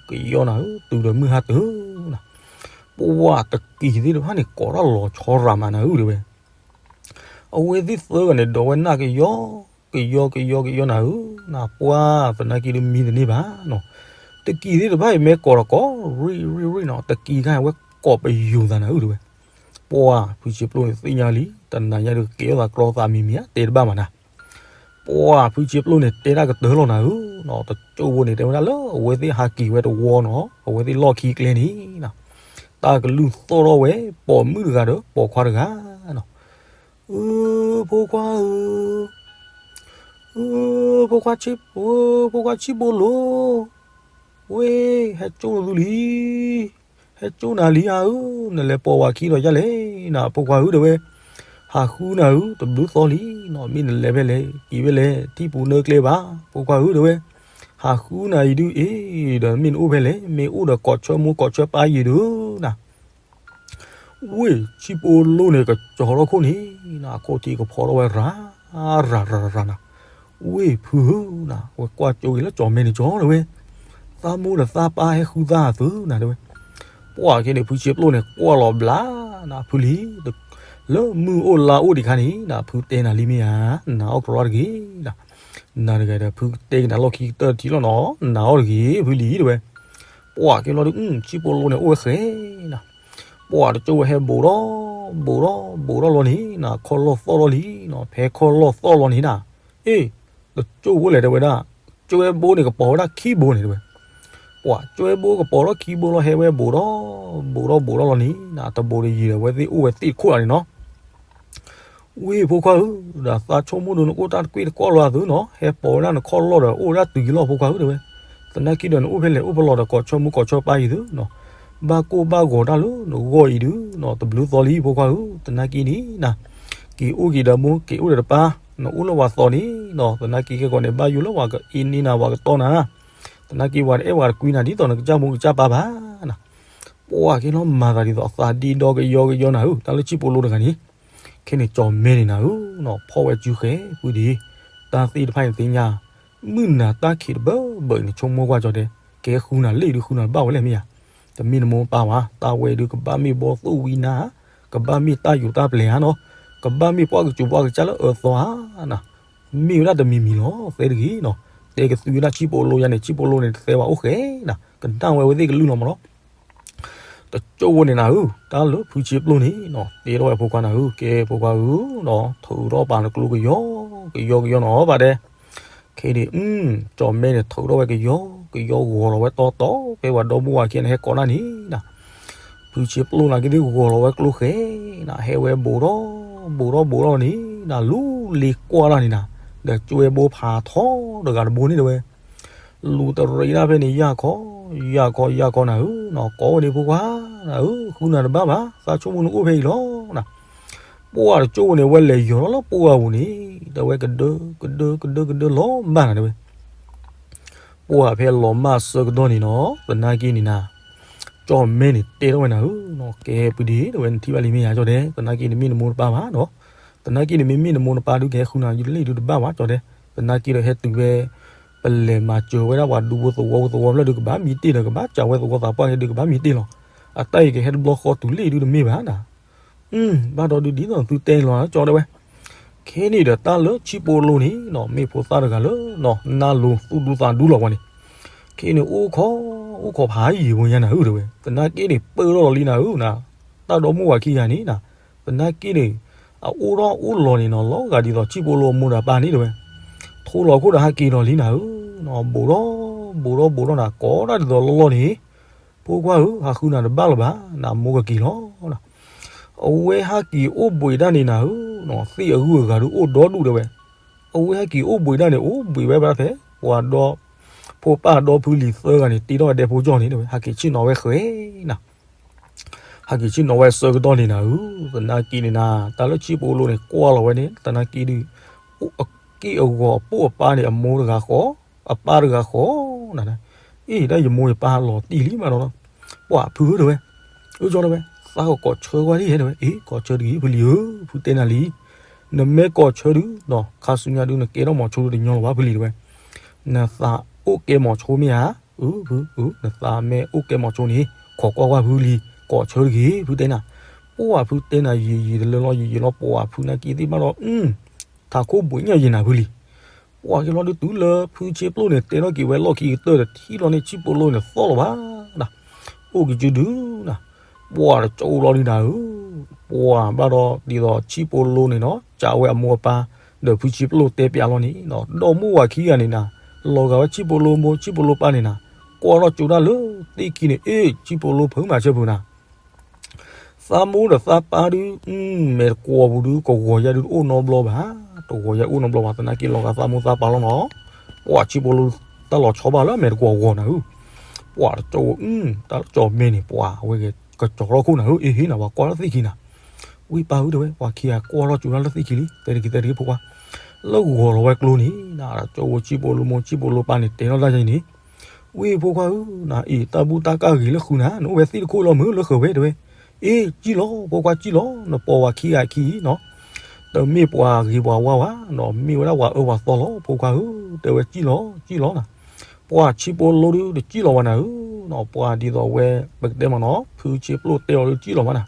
ကယီနၤဧၢ, တုၤဒီးမုၢ်ဟါတုၤနၤ ပဝဲတကံၤသ့ၣ်တဖၣ်န့ၣ် ကိးထီၣ်လီၤဆီရၤမးနၤဧၢတဲဝဲ, အဝဲသ့ၣ်သၢဂၤန့ၣ် ဒိးဝဲနၢ်ကယီ ကယီကယီကယီနၤဧၢ, နပှၢ်သနာ်က့ဒုးမံတန့ၢ်ဘၣ်နီၤ, တကံၤသ့ၣ်တဖၣ်အံၤမ့ၢ်ကိးဒီးကိး ရံၣ်ရံၣ်ရံၣ်နီၤ, တကံၤခါအဝဲကိးပယိၤသးနၤဧၢတဲဝဲ. ပှၢ်ဖုဆံပျိန့ၣ်သ့ၣ်ညါလံ, တနၤညါဒုးကဲထီၣ်သးကြီသးမံၤမံၤဧါ တဲတဘၣ်မးနၤ ပှၢ်ဖုဆံပျိန့ၣ် တဲတၢ်ကတၢၢ်လီၤနၤဧၢနီၤ, တကၠိဖိန့ၣ် တဲဝဲဒၣ်လၢအဝဲသ့ၣ်ဟးက့ၤဝဲတဝီနီၤ, အဝဲသ့ၣ်လီၢ်ခံကျဲန့ၣ်နၤ, တၢ်ကလုၢ်သီၣ်ထီၣ်ဝဲ ပိာ်မုၣ်တဂၤဒီးပိာ်ခွါတဂၤနီၤ, အၢ ဖိခွါဧၢ, အၢ ဖိခွါဆံ, ဖိခွါဆံဘိလိၤ, ဝဲ ဟဲကၠိနသုလံ ဟဲကၠိနၤလံဧါဧၢ, နလဲၤပိာ်ဝဲခံဒီးယၤလဲၣ်နၤ ဖိခွါဧၢတဲဝဲ, ဟးဃုနၤဧၢ တဘျုးသီလံနီၤ, မ့ၢ်နလဲၤဖဲလဲၣ် က့ၤဖဲလဲၣ် ထံၣ်ပူၤနၢကျဲဘၣ် ဖိခွါဧၢတဲဝဲ, ဟးဃုနၤအံၤဒုးအ့ၣ် ဒီးမ့ၢ်နအိၣ်ဖဲလဲၣ် မ့ၢ်အိၣ်ဒီးကိးဆၢမူကိးဆၢပၢ်ယံၤဒုးနၤ ဝ့ၢ်ဆံၣ်ပိလိန့ၣ် ကကၠီၤထီၣ်ခိၣ်န့ၣ်နၤ, အခိၣ်ထံးကဖီထီၣ်ဝဲရၤ ရၤရၤရၤရၤနၤ, ဝ့ၢ်ဖုဧၢနၤ, ဝဲကွၢ်ကၠိဂ့ၤလၢကၠီၣ်မဲန့ၣ်ကၠီတဲဝဲ, သးမိၢ်ဒီးသးပၢ်ဟဲဃုသးသုနၤတဲဝဲ, ပှၢ်ခဲန့ၣ် ဖုဆံပျိန့ၣ် ကွၢ်လီၤဘျါနၤ ဖုလံၤ, လၢမုၢ်အိၣ်လါအိၣ်ဒံးခါန့ၣ်နၤ ဖုတဲနၤလံမ့ၢ်ဧါ, နၤအီၣ်ကရီတဂ့ၤနၤ, နၤတဂၤဒီး ဖုကတဲက့ၤနၤလီၢ်ခံကတၢၢ်တထံၣ်လီၤနီၤ, နၤအီၣ်တဂ့ၤ ဖုလံၤတဲဝဲ, ပှၢ်က့ၤလီၤဒုး ဆံၣ်ပိလိန့ၣ် အိၣ်ဝဲဃဲနၤ, ပှၢ်တကၠိဝဲဟဲဘိးထီၣ် ဘိးထီၣ် ဘိးထီၣ်လီၤန့ၣ်နၤ, ခီၣ်လီၢ်သီၣ်လီၤလံနီၤ, ဖဲခီၣ်လီၢ်သီၣ်လီၤန့ၣ်နၤ, အ့ၣ်, တကၠိဖိလဲၣ်တဲဝဲဒၣ်, ကၠိဝဲဘိန့ၣ် ကပီၤဝဲဒၣ်ခံဘိန့ၣ်တဲဝဲ, ပှၢ်ကၠိဝဲဘိကပီၤထီၣ်ခံဘိလီၤ, ဟဲဝဲဘိးထီၣ် ဘိးထီၣ်ဘိးထီၣ်လီၤန့ၣ်နၤ, တဘိးတယံၤဒီး အဝဲသ့ၣ်အိၣ်ဝဲသ့ၣ်တခိၣ်လီၤန့ၣ်နီၤ ဝ့ၢ်ဖိခွါဧၢ, ဒီးသးဆိကမိၣ်ဒုး နကအိၣ်တၢ်တကွ့ၢ်တကွီၢ်လီၤအသုနီၤ, ဟဲပိာ်ဝဲဒၣ်နခီၣ်လီၢ်ဒီး အိၣ်ဝဲဒၣ်တုၤယံၤလီၤ ဖိခွါဧၢတဲဝဲ, သနာ်က့ဒီး နအိၣ်ဖဲလဲၣ်အိၣ်ဖဲလဲၣ်ဒီး ကိးဆၢမူကိးဆၢပၢ်ယံၤသုနီၤ, ဘၣ်ကိၢ်ဘၣ်ဂီၤတၢ်လၢနဂီၢ်အံၤဒုးနီၤ, တဘျုးသီလံ ဖိခွါဧၢ, သနာ်က့န့ၣ်နၤ, က့ၤအိၣ်က့ၤဒီးမိၢ် က့ၤအိၣ်ဒီးတပၢ်, နအိၣ်လၢပှၤသီန့ၣ်နီၤ, သနာ်က့ခဲကိာ်န့ၣ် ဘၣ်ယိၣ်လၢပှၤကအ့န့ၢ်နၤ ပှၤကတီနၤ သနာ်က့ပှၤတအဲၣ်ပှၤတကွံနၤ ဒ်သိးနကစၢ်မိၢ်ကစၢ်ပၢ်ဘၣ်နၤ, ပှၢ်က့ၤလီၤမၤသးဒ်သိးအသးဒ့ဒီကယီကယီနၤဧၢ, တၢ်လၢဆံၣ်ပိလိတဂၤန့ၣ်, ခဲန့ၣ်ကၠီၣ်မဲန့ၣ်နၤဧၢနီၤ, ဖီၣ်ဝဲစုဃဲၤဖုဒံး, တၢ်သ့ၣ်တဖၣ်န့ၣ်သ့ၣ်ညါ, မုၢ်နၤတၢ်ခံးတဘၢဘၢအံၤန့ၣ် ဆိကမိၣ်ကွၢ်ကၠီတဲ, ကဲဃုနၤလံဒုးဃုနၤဘၣ်ဝဲလဲၣ်မ့ၢ်ဧါ, တမ့ၢ်နမိၢ်ပၢ်ဘၣ်, တၢ်ဝဲဒုးကဘၣ်မ့ၢ်ဘီသိၣ်ဝံၤနၤ ကဘၣ်မ့ၢ်တၢ်ယူးတၢ်ပျဲၤဧါနီၤ, ကဘၣ်မ့ၢ်ပှၢ်ကစူၤပှၢ်ကစၢ်လၢအၢသီဧါနၤ, မ့ၢ်ဝဲဒၣ်တမံၤမံၤလီၤ သဲတဂ့ၤနီၤ, တဲကသုဝဲဒၣ်ဆံၣ်ပိလိယါန့ၣ် ဆံၣ်ပိလိန့ၣ် တသဲဝဲအိၣ်ဃဲနၤ, ကနၣ်ဝဲအဝဲသ့ၣ်ကလုၢ်လီၤမးလီၤ တကၠိဖိန့ၣ်နၤဧၢ, တၢ်လၢဖုဆံပျိန့ၣ်နီၤ, တဲထီၣ်ဝဲဖိခွါနၤဧၢ, ကဲဖိခွါဧၢနီၤ, ထုးထီၣ်ပာ်နကျိကယီ ကယီကယီနီၤ ဘၣ်တဲ, ခဲန့ၣ် ကၠီၣ်မဲန့ၣ် ထုးထီၣ်ဝဲကယီ ကယီဂီၤလီၤဝဲတီတီ ဖဲပှၤဒီဘိဝၤခံန့ၣ် ဟဲကိးနၢ်န့ၣ်နၤ, ဖုဆံပျိနၤက့ၤသ့ၣ်ဂီၤလီၤဝဲကျိဃဲနၤ, ဟဲဝဲဘိးထီၣ် ဘိးထီၣ်ဘိးထီၣ်န့ၣ်နၤ, လူၤလ့ၤကွၢ်လၢ်န့ၣ်နၤ, ဒီးကၠိဝဲဘိဖးထီတဂၤတဘိန့ၣ်တဲဝဲ လူၤတရံးဒၣ်ဖဲန့ၣ် ယၢ်ခီ ယၢ်ခီ ယၢ်ခီနၤဧၢနီၤ, ကိးဝဲန့ၣ်ဖိခွါနၤဧၢ, ဃုနၤတဘၣ်ဘၣ်, သးဆိကမိၣ်နအိၣ်ဖဲအံၤလီၤနၤ, ပှၢ်တကၠိန့ၣ် ဝဲလဲၤယီၤလီၤလၢပှၢ်ပူၤန့ၣ် တဲဝဲကဒၢ ကဒၢ ကဒၢ ကဒၢလီၤမၢ်နၤတဲဝဲ ပှၢ်ဖဲလီၤမၢ်ဆၢကတီၢ်န့ၣ်နီၤ သနာ်က့န့ၣ်နၤ ကၠီၣ်မဲန့ၣ်တဲထီၣ်ဝဲနၤဧၢ, ကဲပူၤဒံးတဲဝဲ နထံၣ်ဘၣ်လံမ့ၢ်ယၤကၠီၣ်တဲ သနာ်က့န့ၣ်မ့ၢ်နမိၢ်နပၢ်ဘၣ်နီၤ, သနာ်က့န့ၣ်မ့မ့ၢ်နမိၢ်နပၢ်ဒုးကဟဲဃုနၤလံဒုးတဘၣ်ဘၣ်ကၠီၣ်တဲ, သနာ်က့ဒီးဟဲတုၤဖဲ ပလဲၤမၤစၢၤဝဲဒၣ်ပှၤဒူဖိသဝီဖိသဝီဖျၢၣ်ဒုးကဘၣ်မံတ့ၢ်ဒီး ကဘၣ်စံးဝဲသဝီသးပှၢ်န့ၣ်ဒုးကဘၣ်မံတ့ၢ်လီၤ, အတၢ်အံၤကဟဲတဘျီဃီတုၤလံဒုးတမ့ၢ်ဘၣ်နၤ ဘၣ်ဒီးဒုးဒ်သိးသုတဲန့ၣ်လီၤကၠီၣ်တဲဝဲ, ခဲန့ၣ်ဒီးတၢ်လၢဆံးပိလိန့ၣ်နီၤ မ့ၢ်ဖိသၣ်တဂၤလၢနီၤ နၢ်လိၤသူၣ်ဒူသးဒူလီၤပှၤန့ၣ်, ခဲန့ၣ်အိၣ်ခိး အိၣ်ခိးဖးယံာ်ဖိညါနၤဧၢတဲဝဲ, သနာ်က့န့ၣ်ပၢၢ်ထီၣ်လီၤလံနၤဧၢနၤ, တၢ်ဒီမိၢ်ဝၤခံဂၤန့ၣ်နၤ, သနာ်က့န့ၣ် အအိၣ်ထီၣ်အိၣ်လီၤန့ၣ်နီၤ လီၤဂာ်ဒ်သိးဆံးပိလိအမိၢ်ဒီးပၢ်န့ၣ်တဲဝဲ, ထိလီၤခိၣ်ဒီးဟးက့ၤလီၤလံနၤဧၢ, ဘူးထီၣ် ဘူးထီၣ်ဘူးထီၣ်နၤ ကိးဒၣ်ဒ်သိးလီၢ်လီၢ်န့ၣ် ဖိခွါဧၢ ဟးဃုနၤတဘၣ်လၢၤဘၣ်, နမိၢ်ကက့ၤလီၤ. အဝဲဟးက့ၤအိၣ်ဘှံးဒၣ်န့ၣ်နၤဧၢ, သ့ၣ်အဂုၤအဂၤဒုးအိၣ်ဒီဒူၣ်တဲဝဲ, အဝဲဟဲက့ၤအိၣ်ဘှံးဒၣ်န့ၣ် အိၣ်ဘှံးဝဲဘၣ်ဖဲ ပှၤဒီ ဖိပၢ်ဒီဖုလံၤသၢဂၤန့ၣ် တ့ထီၣ်ဝဲဒဲဖိကၠီၣ်န့ၣ်တဲဝဲ ဟးက့ၤဆ့ၣ်နီၤဝဲဃဲနၤ ဟဲက့ၤဆ့ၣ်နီၤဝဲဆၢကတီၢ်န့ၣ်နၤဧၢ, သနာ်က့န့ၣ်နၤ တၢ်လၢဆံးပိလိန့ၣ် ကွၢ်လီၤဝဲန့ၣ် သနာ်က့ဒုး အက့ၢ်အဂီၤအပိာ်အပၢ်န့ၣ် အမိၢ်တဂၤဃီ အပၢ်တဂၤဃီနၤ, အ့ၣ် တၢ်ယမိၢ်ယပၢ်လီၤတံၢ်လံမးဒီး ပှၤဖုဧၢတဲဝဲ, အၢကၠီတဲဝဲ, သးကကိးဆၢကွၢ်ဒ်ဟဲတဲဝဲ, အ့ၣ် ကိးဆၢတဂ့ၤဖုလံၤဧၢ, ဖုတဲနၤလံ နမ့ၢ်ကိးဆၢဒုးနီၤ ခါဆူညါဒုး နကဲထီၣ်မီၤဆိဒုးတညီလၢၤဘၣ်ဖုလံၤတဲဝဲ, နသးအိၣ်ကဲမီၤဆိမ့ၢ်ဧါ, အၢ ဖု အၢ နသးမ့ၢ်အိၣ်ကဲမီၤဆိန့ၣ် ခိးကွၢ်ကွၢ်ဖုလံၤ ကိးဆၢတဂ့ၤ ဖုတဲနၤ, ပှၢ်ဖုတဲနၤယံာ်ယံာ်တလၢလီၤ ယံာ်ယံာ်လီၤ ပှၢ်ဖုနာ်က့သ့ၣ်ဘၣ်ဒီး ထးခိၣ်ဘှံးညၣ်ယံာ်နၤဖုလံၤ ပှၢ်က့ၤလီၤဒုးတုၤလၢဖုဆ့ပျိၣ်န့ၣ် တဲထီၣ်က့ၤဝဲလီၢ်ခံကတၢၢ်ဒီးထံၣ်လီၤန့ၣ် ဆံးပိလိန့ၣ်သီၣ်လီၤဘၣ်နၤ, အိၣ်ကစုဒုနၤ, ပှၢ်တကၠိလီၤဒုနၤဧၢ, ပှၢ်ဘၣ်ဒီးဒ်သိးဆံးပိလိန့ၣ်နီၤ စံးဝဲအမိၢ်အပၢ် ဒီးဖုဆ့ပျိၣ်တဲပျးလီၤန့ၣ်နီၤ ဒီမိၢ်ဝၤခံဂၤန့ၣ်နၤ လီၤဂာ်ဝဲဆံးပိလိမိၢ်ဆံးပိလိပၢ်န့ၣ်နၤ, ကွၢ်ထီၣ်ကၠိတၢ်လၢသ့ၣ်ခံန့ၣ် အ့ၣ် ဆံးပိလိဖုမၤဆၢဖုနၤ သးမိၢ်ဒီးသးပၢ်ဒုး မဲာ်တကွီၤပူၤဒုး ကဝီၤယါဒုးတအိၣ်နီတဘျီဘၣ်, တဝီၤယါအိၣ်နီတဘျီဘၣ် သနာ်က့လီၤဂာ်သးမိၢ်သးပၢ်လီၤနီၤ, ပှၢ်ဆံးပိလိ တၢ်လီၤဆီဘၣ်လၢမဲာ်တကွီၤဂီၤနၤဧၢ, ပှၢ်တကၠိ တၢ်ကၠီၣ်မဲန့ၣ် ပှၢ်ဝဲကကၠီၣ်ထီၣ်ခိၣ်နၤဧၢ, အ့ၣ်ဟ့နၤ ပှၤကွၢ်လၢသ့ၣ်ခံနၤ, ဝံၢ်ပၢ်ဧၢတဲဝဲ ပှၤခံဂၤကွၢ်ထီၣ်ကၠိတၢ်လၢသ့ၣ်ခံလံ တဲတဂ့ၤတဲတဂ့ၤဖိခွါ, လၢဂီၤလီၤဝဲကျိန့ၣ် တကၠိဖိဆံးပိလိမိၢ်ဆံးပိလိပၢ်န့ၣ် တဲထီၣ်တၢ်ယါန့ၣ် ဝံၢ်ဖိခွါဧၢ, နအံၤတၢ်ဘူၣ်တၢ်ကၢ်ဂ့ၤလၢဃုနၤ နအိၣ်ဝဲသ့ၣ်တခိၣ်လီၤမုၢ်လၢဃၢၤဝဲတဲဝဲ, အ့ၣ် ကံၣ်လီၤ ဖိခွါကံၣ်လီၤ နပိာ်ဝၤခံဂၤခံနီၤ, တမ့ၢ်ပှၤဂ့ၤပှၤဝါဝဲနီၤ မ့ၢ်ဝဲဒၣ်ပှၤအၢပှၤသီလီၤ ဖိခွါဧၢ, တဲဝဲကံၣ်လီၤ ကံၣ်လီၤနၤ, ပှၢ်ဆံးပိလိဒုးတကံၣ်လီၤဝဲနၤဧၢ, ပှၢ်ဒ်သိးဝဲ ပကတဲမးနီၤ ဖုဆ့ပျိၣ်တဲအီၤဒုးကံၣ်လီၤဝဲနၤ,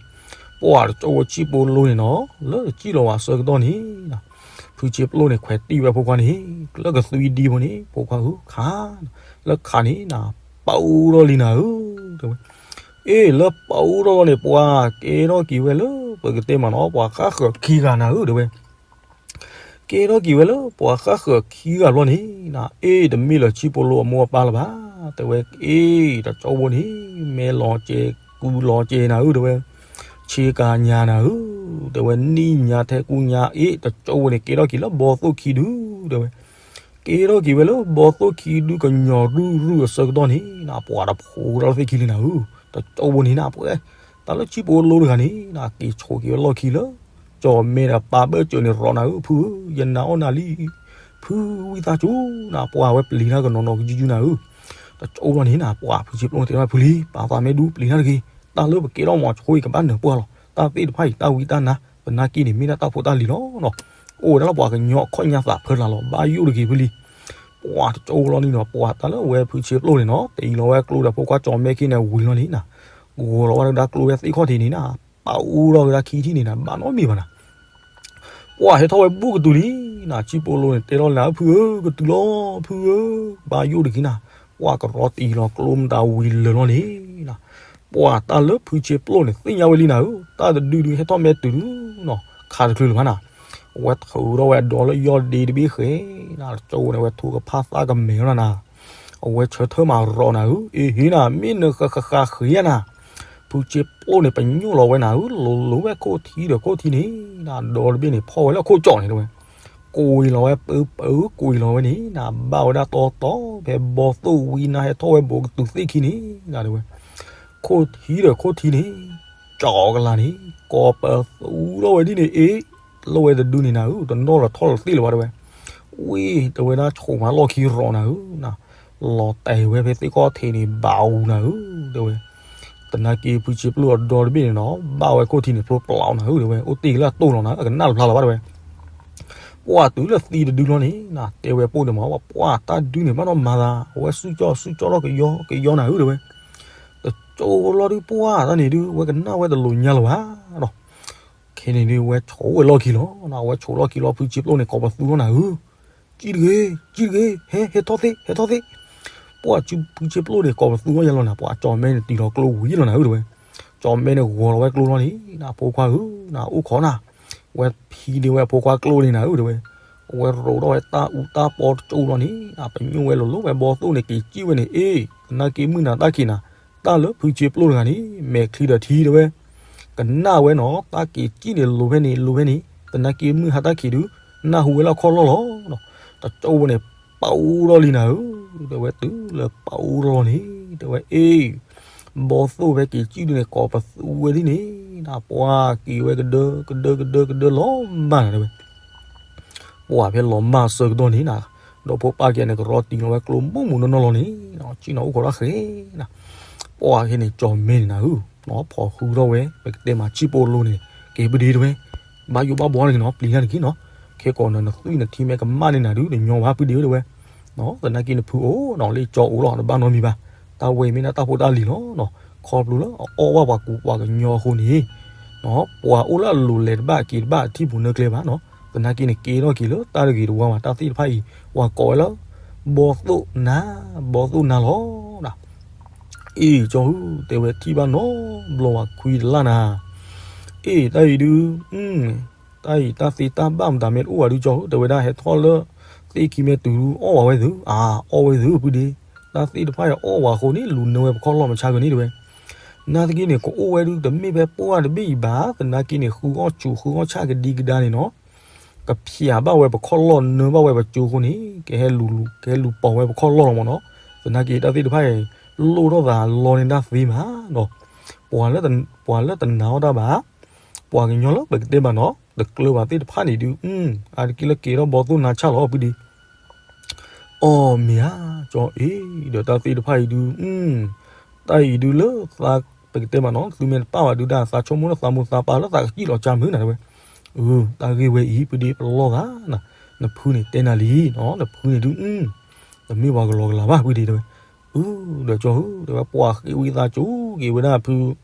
ပှၢ်တကၠိဖိဆံးပိလိန့ၣ်နီၤ လၢတကံၣ်လီၤဝဲဆၢကတီၢ်န့ၣ် ဖုဆ့ပျိၣ်န့ၣ် ခွဲးတံၢ်ဝဲဖိခွါန့ၣ် လၢကသွံဒံဖိန့ၣ် ဖိခွါဧၢ ခး လၢခးန့ၣ်နၤ ပာ်အူထီၣ်လံနၤဧၢ တဲဝဲ, အ့ၣ် လၢပာ်အူထီၣ်လီၤန့ၣ် ပှၤကဲထီၣ်က့ၤဝဲလၢ ပကတဲမးနီၤ ပှၤဃၣ်ဃၢၤခံဂၤနၤဧၢ တဲဝဲ, ကဲထီၣ်က့ၤဝဲလၢပှၤဃၣ်ဃၢၤခံဂၤဘျီန့ၣ်နၤ အ့ၣ် တမ့ၢ်လၢၤဆံးပိလိအမိၢ်အပၢ်လၢၤဘၣ် တဲဝဲ, အ့ၣ် တကၠိဖိန့ၣ် မဲာ်လီၤကဲ ကူလီၤကဲနၤဧၢ တဲဝဲ, ဆ့ကၤညါနၤဧၢ တဲဝဲ နံၣ်ညါထဲကူညါ အ့ၣ် တကၠိဖိန့ၣ် ကဲထီၣ်က့ၤလၢဘီသိၣ်ခံဒု တဲဝဲ, ကဲထီၣ်က့ၤဝဲလၢဘီသိၣ်ခံဒုကညီၤရုၢ်ရုၢ်အဆၢကတီၢ်န့ၣ်နၤ ပှၤတဖိးထီၣ်လၢသ့ၣ်ခံလံနၤဧၢ, တကၠိဖိန့ၣ်နၤ ပှဲၤ တၢ်လၢဆံးပိလိတဂၤန့ၣ်နၤ က့ၤဆိးက့ၤဝဲလီၢ်ခံလၢ ကၠီၣ်မဲဒီးပၢ်ဘၢၣ်စၢၤန့ၣ် ရီနၤဧၢ ဖုဧၢ ယနာ်အီၣ်နၤလံ, ဖုဝံသးစူၤနၤ ပှၤဝဲပျံၤတၢ်ကနီၤနီၤကယုၢ်ယုၢ်နၤဧၢ, တကၠိဖိန့ၣ်နၤ ပှၢ်ဖုဆ့ပျိၣ်တဲဘၣ်ဖုလံ ပာ်သးမ့ၢ်ဒူပျံၤတၢ်တဂ့ၤ, တၢ်လၢပကဲထီၣ်မီၤဆိအံၤကဘၣ်နၢၤပှၢ်လီၤ, တၢ်သ့ၣ်တဖၣ်အံၤ တၢ်ဝံတၢ်နါ ပနာ်က့န့ၣ် မ့ၢ်ဒၣ်တၢ်ဖိတၢ်လံၤလီၤနီၤ, အိၣ်ဝဲဒၣ်လၢပှၤကညီအခီၣ်ညါသးဖၢလၢ်လီၤ ဘၣ်ယိၣ်တဂ့ၤဖုလံ, ပှၢ်တကၠိဖိလီၤန့ၣ်နီၤ ပှၢ်တၢ်လၢအဝဲဖုဆ့ပျိၣ်န့ၣ်နီၤ တအံၤလီၤဝဲကျိဒီးဖိခွါကၠီၣ်မဲခံန့ၣ်ဝံၤလီၤန့ၣ်နၤ, ဂီၤလီၤဝဲဒၣ်ကျိဝဲသ့ၣ်ခီၣ်ထံးန့ၣ်နၤ, ပာ်အူထီၣ်ဝဲဒၣ်ခံထံၣ်န့ၣ်နၤ ဘၣ်နီတမံၤဘၣ်နၤ ပှၢ်ဟဲထီၣ်ဝဲဘူးကတုၤလံနၤ, ဆံးပိလိန့ၣ် တဲထီၣ်နၤ ဖုဧၢ ကတုၤလီၤ ဖုဧၢ, ဘၣ်ယိၣ်တဂ့ၤနၤ, ပှၢ်ကရီတအံၤလီၤ ကျိမတၤဝံၤလၢာ်လီၤန့ၣ်နၤ, ပှၢ်တၢ်လၢဖုဆ့ပျိၣ်န့ၣ် သ့ၣ်ညါဝဲလံနၤဧၢ, တၢ်တဒုဒုးဟဲထီၣ်မဲာ်တုၤနၤ ခးတချုးလၢၤဘၣ်နၤ, အဝဲထုးထီၣ်ဝဲဒီးလၢယီၢ်ဒ့တဘ့ၣ်ဃဲနၤ, တကၠိဖိန့ၣ် အဝဲထိကဖၣ်သၣ်ကမဲာ်လီၤနၤ, အဝဲဆၢထၢၣ်မးရီနၤဧၢ, အ့ဟ့နၤ မ့ၢ်နဃၣ်ဃၣ်ဃၣ်ဃ့ယါနၤ ဖုဆ့ပျိၣ်န့ၣ် ပညိၣ်လီၤဝဲနၤဧၢ, လိၤလိၤဝဲခိၣ်ထံဒီးခိၣ်ထံန့ၣ်နၤ, ဒီတဘ့ၣ်န့ၣ် ဖီၣ်ဝဲလၢခိၣ်ကၠီၣ်န့ၣ်တဲဝဲ, ကိးအံၤလီၤဝဲ ပၢပၢ ကိးအံၤလီၤဝဲန့ၣ်နၤ, ဘၣ်ဝဲဒၣ်တီတီ ဖဲဘီသိၣ်ဝံနၤ ဟဲထီၣ်ဝဲဘူးကတုၤသ့ၣ်ခံန့ၣ်နၤတဲဝဲ, ခိၣ်ထံဒီးခိၣ်ထံန့ၣ် ကၠီကလါန့ၣ် ကိးပသူထီၣ်ဝဲဒ်န့ၣ်အ့ၣ်, လီၢ်ဝဲတဒုန့ၣ်နၤဧၢ, တနီၣ်လီၤထီၣ်လီၤသ့ၣ်လၢၤဘၣ်တဲဝဲ, ဝ့ၢ်တဲဝဲဒၣ် ဆိးမးလီၢ်ခံရီၤနၤဧၢ, လီၤတဲာ်ဝဲဖဲသ့ၣ်ခီၣ်ထံးန့ၣ် ဘၣ်အူနၤဧၢ, တဲဝဲ, သနာ်က့ဖုဆ့ပျိၢ်အဒီတဘ့ၣ်န့ၣ်နီၤ ဘၣ်ဝဲခိၣ်ထံးန့ၣ် ဖျိပျီနၤဧၢ တဲဝဲ, အိၣ်တ့ၢ်ကလၢအတိၢ်လီၤနၤ အကနၣ်တဖျါလၢၤဘၣ်တဲဝဲ ပှၢ်တုၤလၢသံတဒုလီၤန့ၣ် တဲဝဲပိၢ်န့ၣ်မး ပှၢ်တၢ်ဒုန့ၣ် ဘၣ်နီၢ်မၤသး အဝဲစုကၠီစုကၠီထီၣ်ကယီကယီနၤဧၢ တဲဝဲ, တကၠိဖိလီၤဒုးပှၢ်တၢ်န့ၣ်ဒုး ဝဲကနၣ်ဝဲတလိာ်ညါလၢၤဘၣ်နီၤ, ခဲန့ၣ်ဒုး ဝဲဆိးဝဲလီၢ်ခံလီၤ, အဝဲဆိးလီၢ်ခံလီၤ ဖုဆ့ပျိၢ်န့ၣ် ကိးပသူထီၣ်နၤဧၢ, ကံၣ်တဂ့ၤ, ကံၣ်တဂ့ၤ, ဟဲ ဟဲထီၣ်သ့ၣ် ဟဲထီၣ်သ့ၣ်, ပှၢ်ဖုဆ့ပျိၢ်န့ၣ် ကိးပသူထီၣ်ယါလီၤနၤ ပှၢ်ကၠီမဲန့ၣ် တံၤလီၤကျိဝံၤလီၤနၤဧၢ တဲဝဲ, ကၠီမဲန့ၣ် ဂီၤလီၤဝဲကျိလီၤန့ၣ် ဖိခွါဧၢ, အိၣ်ခိးနၤ, ဝဲဖံဒ့ဝဲအဖိခွါကျိန့ၣ်နၤဧၢ တဲဝဲ, အဝဲရိးထီၣ်ဝဲတၢ်အူတၢ်ပီတကၠိလီၤန့ၣ် ပညိၣ်ဝဲလိၤလိၤဝဲဘီသိၣ်န့ၣ် က့ၤကံၣ်ဝဲန့ၣ် အ့ၣ် သနာ်က့မုၢ်နၤတၢ်ခံးနၤ, တၢ်လၢဖုဆ့ပျိၢ်တဂၤန့ၣ် မဲာ်ချံဒီးထံတဲဝဲ, ကနၣ်ဝဲနီၤ တၢ်က့ၤကံၣ်န့ၣ် လိၤဖဲန့ၣ် လိၤဖဲန့ၣ် သနာ်က့မုၢ်ဟါတၢ်ခံးဒုး နၢ်ဟူဝဲလၢအခီၣ်လီၢ်လီၤ, တကၠိဖိန့ၣ် ပအူထီၣ်လံနၤဧၢ, တဲဝဲ တုၤလၢပအူထီၣ်လီၤန့ၣ် တဲဝဲ အ့ၣ် ဘီသိၣ်ဖဲက့ၤကံၣ်ဒုးန့ၣ် ကိးပသူဝဲဒ်န့ၣ် ပှၢ်က့ၤဝဲကဒၢ ကဒၢ ကဒၢ ကဒၢလီၤမၢ်နၤ တဲဝဲ, ပှၢ်ဖဲလီၤမၢ်ဆၢကတီၢ်န့ၣ်နၤ, ဒီဖိပၢ်ကဲန့ၣ် ကရီတံၤလီၤဝဲကျိမိၢ်မိၢ်နီၢ်နီၢ်လီၤန့ၣ် ဆ့ၣ်နီၤအိၣ်ခိးတၢ်ဃဲနၤ, ပှၢ်ကဲန့ၣ် ကၠီမဲန့ၣ်နၤဧၢ, ဖီၣ်ဃုထီၣ်ဝဲ ပကတဲမးဆံၣ်ပိလိန့ၣ် ကဲဖုဒ့တဲဝဲ, ဘၣ်ယိၣ်ဘၣ်ဘှီနက့ၤနီၤ ပျံၤတၢ်နက့ၤနီၤ, ခဲကိးနၤ နသွံၣ်နထံမဲကမၣ်န့ၢ်နၤဒုး နညီဘၣ်ဖုဒ့ဧၢတဲဝဲ, သနာ်က့နဖုအိၣ်နီၤ လၢကၠီအိၣ်လီၤ နဘၣ်နီတမံၤဘၣ်, တၢ်ဝဲအံၤမ့ၢ်ဒၣ်တၢ်ဖိတၢ်လံၤလီၤ, ခီဖျိလၢအအီၣ်ဘၣ်ပှၤကူပှၤကညီအဃိန့ၣ် ပှၤအိၣ်လၢအလိၤလဲၤတဘၣ်က့ၤတဘၣ်အထံၣ်ပူၤနၢကျဲဘၣ်နီၤ, သနာ်က့န့ၣ် ကဲထီၣ်က့ၤလၢတၢ်တဂ့ၤတဝါဘၣ် တၢ်သ့ၣ်တဖၣ်အံၤ ပှၤကိးဝဲလၢ ဘီသိၣ်နၤ ဘီသိၣ်နၤလီၤနၤ, အ့ၣ် ကၠီဧၢ တဲဝဲထံၣ်ဘၣ်နီတဘျီဘၣ် ခွံတလၢ်နၤ, အ့ၣ် တၢ်အံၤဒုး တၢ်အံၤတၢ်သ့တၢ်ဘၣ်မတၤမ့ၢ်တအိၣ်ဘၣ်ဒုး ကၠီဧၢ တဲဝဲဒၣ် ဟဲထီၣ်လၢသ့ၣ်ခံမဲာ်တုၤဒုး အီၣ်ဘၣ်ဝဲသု အါ အီၣ်ဝဲသုဖုဒ့, တၢ်သ့ၣ်တဖၣ်အံၤအီၣ်ဝဲအဃိန့ၣ် လူၤနၢဝဲပခီၣ်လီၢ်မဆါဂ့ၤန့ၣ်တဲဝဲ, နာ်သက့န့ၣ် ကအိၣ်ဝဲဒုး တမ့ၢ်ဖဲပှၢ်တဘ့ၣ်အံၤဘၣ် သနာ်က့န့ၣ် ဃုအီၣ်ဆူၣ်ဃုအီၣ်ဆၣ်ကဒံကဒါန့ၣ်နီၤ ကဖျးဘၣ်ဝဲပခီၣ်လီၢ် နၢဘၣ်ဝဲပကၠိအဃိန့ၣ် ကဟဲလူၤ ကဟဲလူၤပိာ်ဝဲပခီၣ်လီၢ်လီၤမ့ၢ်နီၤ, သနာ်က့တၢ်သ့ၣ်တဖၣ်အံၤ လိၣ်ထီၣ်သးလီန့ၢ်တၢ်သ့မးနီၤ, ပှၤလၢ ပှၤလၢတနာ်အီၣ်တၢ်ဘၣ်, ပှၤကညီလၢပကတဲဘၣ်နီၤ တကျၢၤဘၣ်သ့ၣ်တဖၣ်န့ၣ်ဒုး အါတက့ၢ်လၢကဲထီၣ်ဘီသိၣ်နၤဆၣ်လီၤဖုဒ့ အီၣ်မ့ၢ်ဧါ, ကၠီဧၢ, ဒီးတၢ်သ့ၣ်တဖၣ်အံၤဒုး တၢ်အံၤဒုးလၢသး ပကတဲမးနီၤ သုမ့ၢ်တပာ်ဘၣ်ဒုးဒၣ် သးဆိကမိၣ်လၢသးမိၢ်သးပၢ်လၢသးကစံၣ်လီၤကၢမုၢ်နၤတဲဝဲ, အၢ တၢ်ဂ့ၢ်ဝဲအံၤ ဖုဒ့ပလီၢ်သး, နဖုန့ၣ်တဲနၤလံနီၤ နဖုန့ၣ်ဒုး တမ့ၢ်ပှၤကလီကလီဘၣ်ဖုဒ့တဲဝဲ, အၢ ဒီးကၠီဧၢ တဲဝဲ ပှၤဃ့ဝံသးစူၤက့ၤဝဲဒၣ်ဖု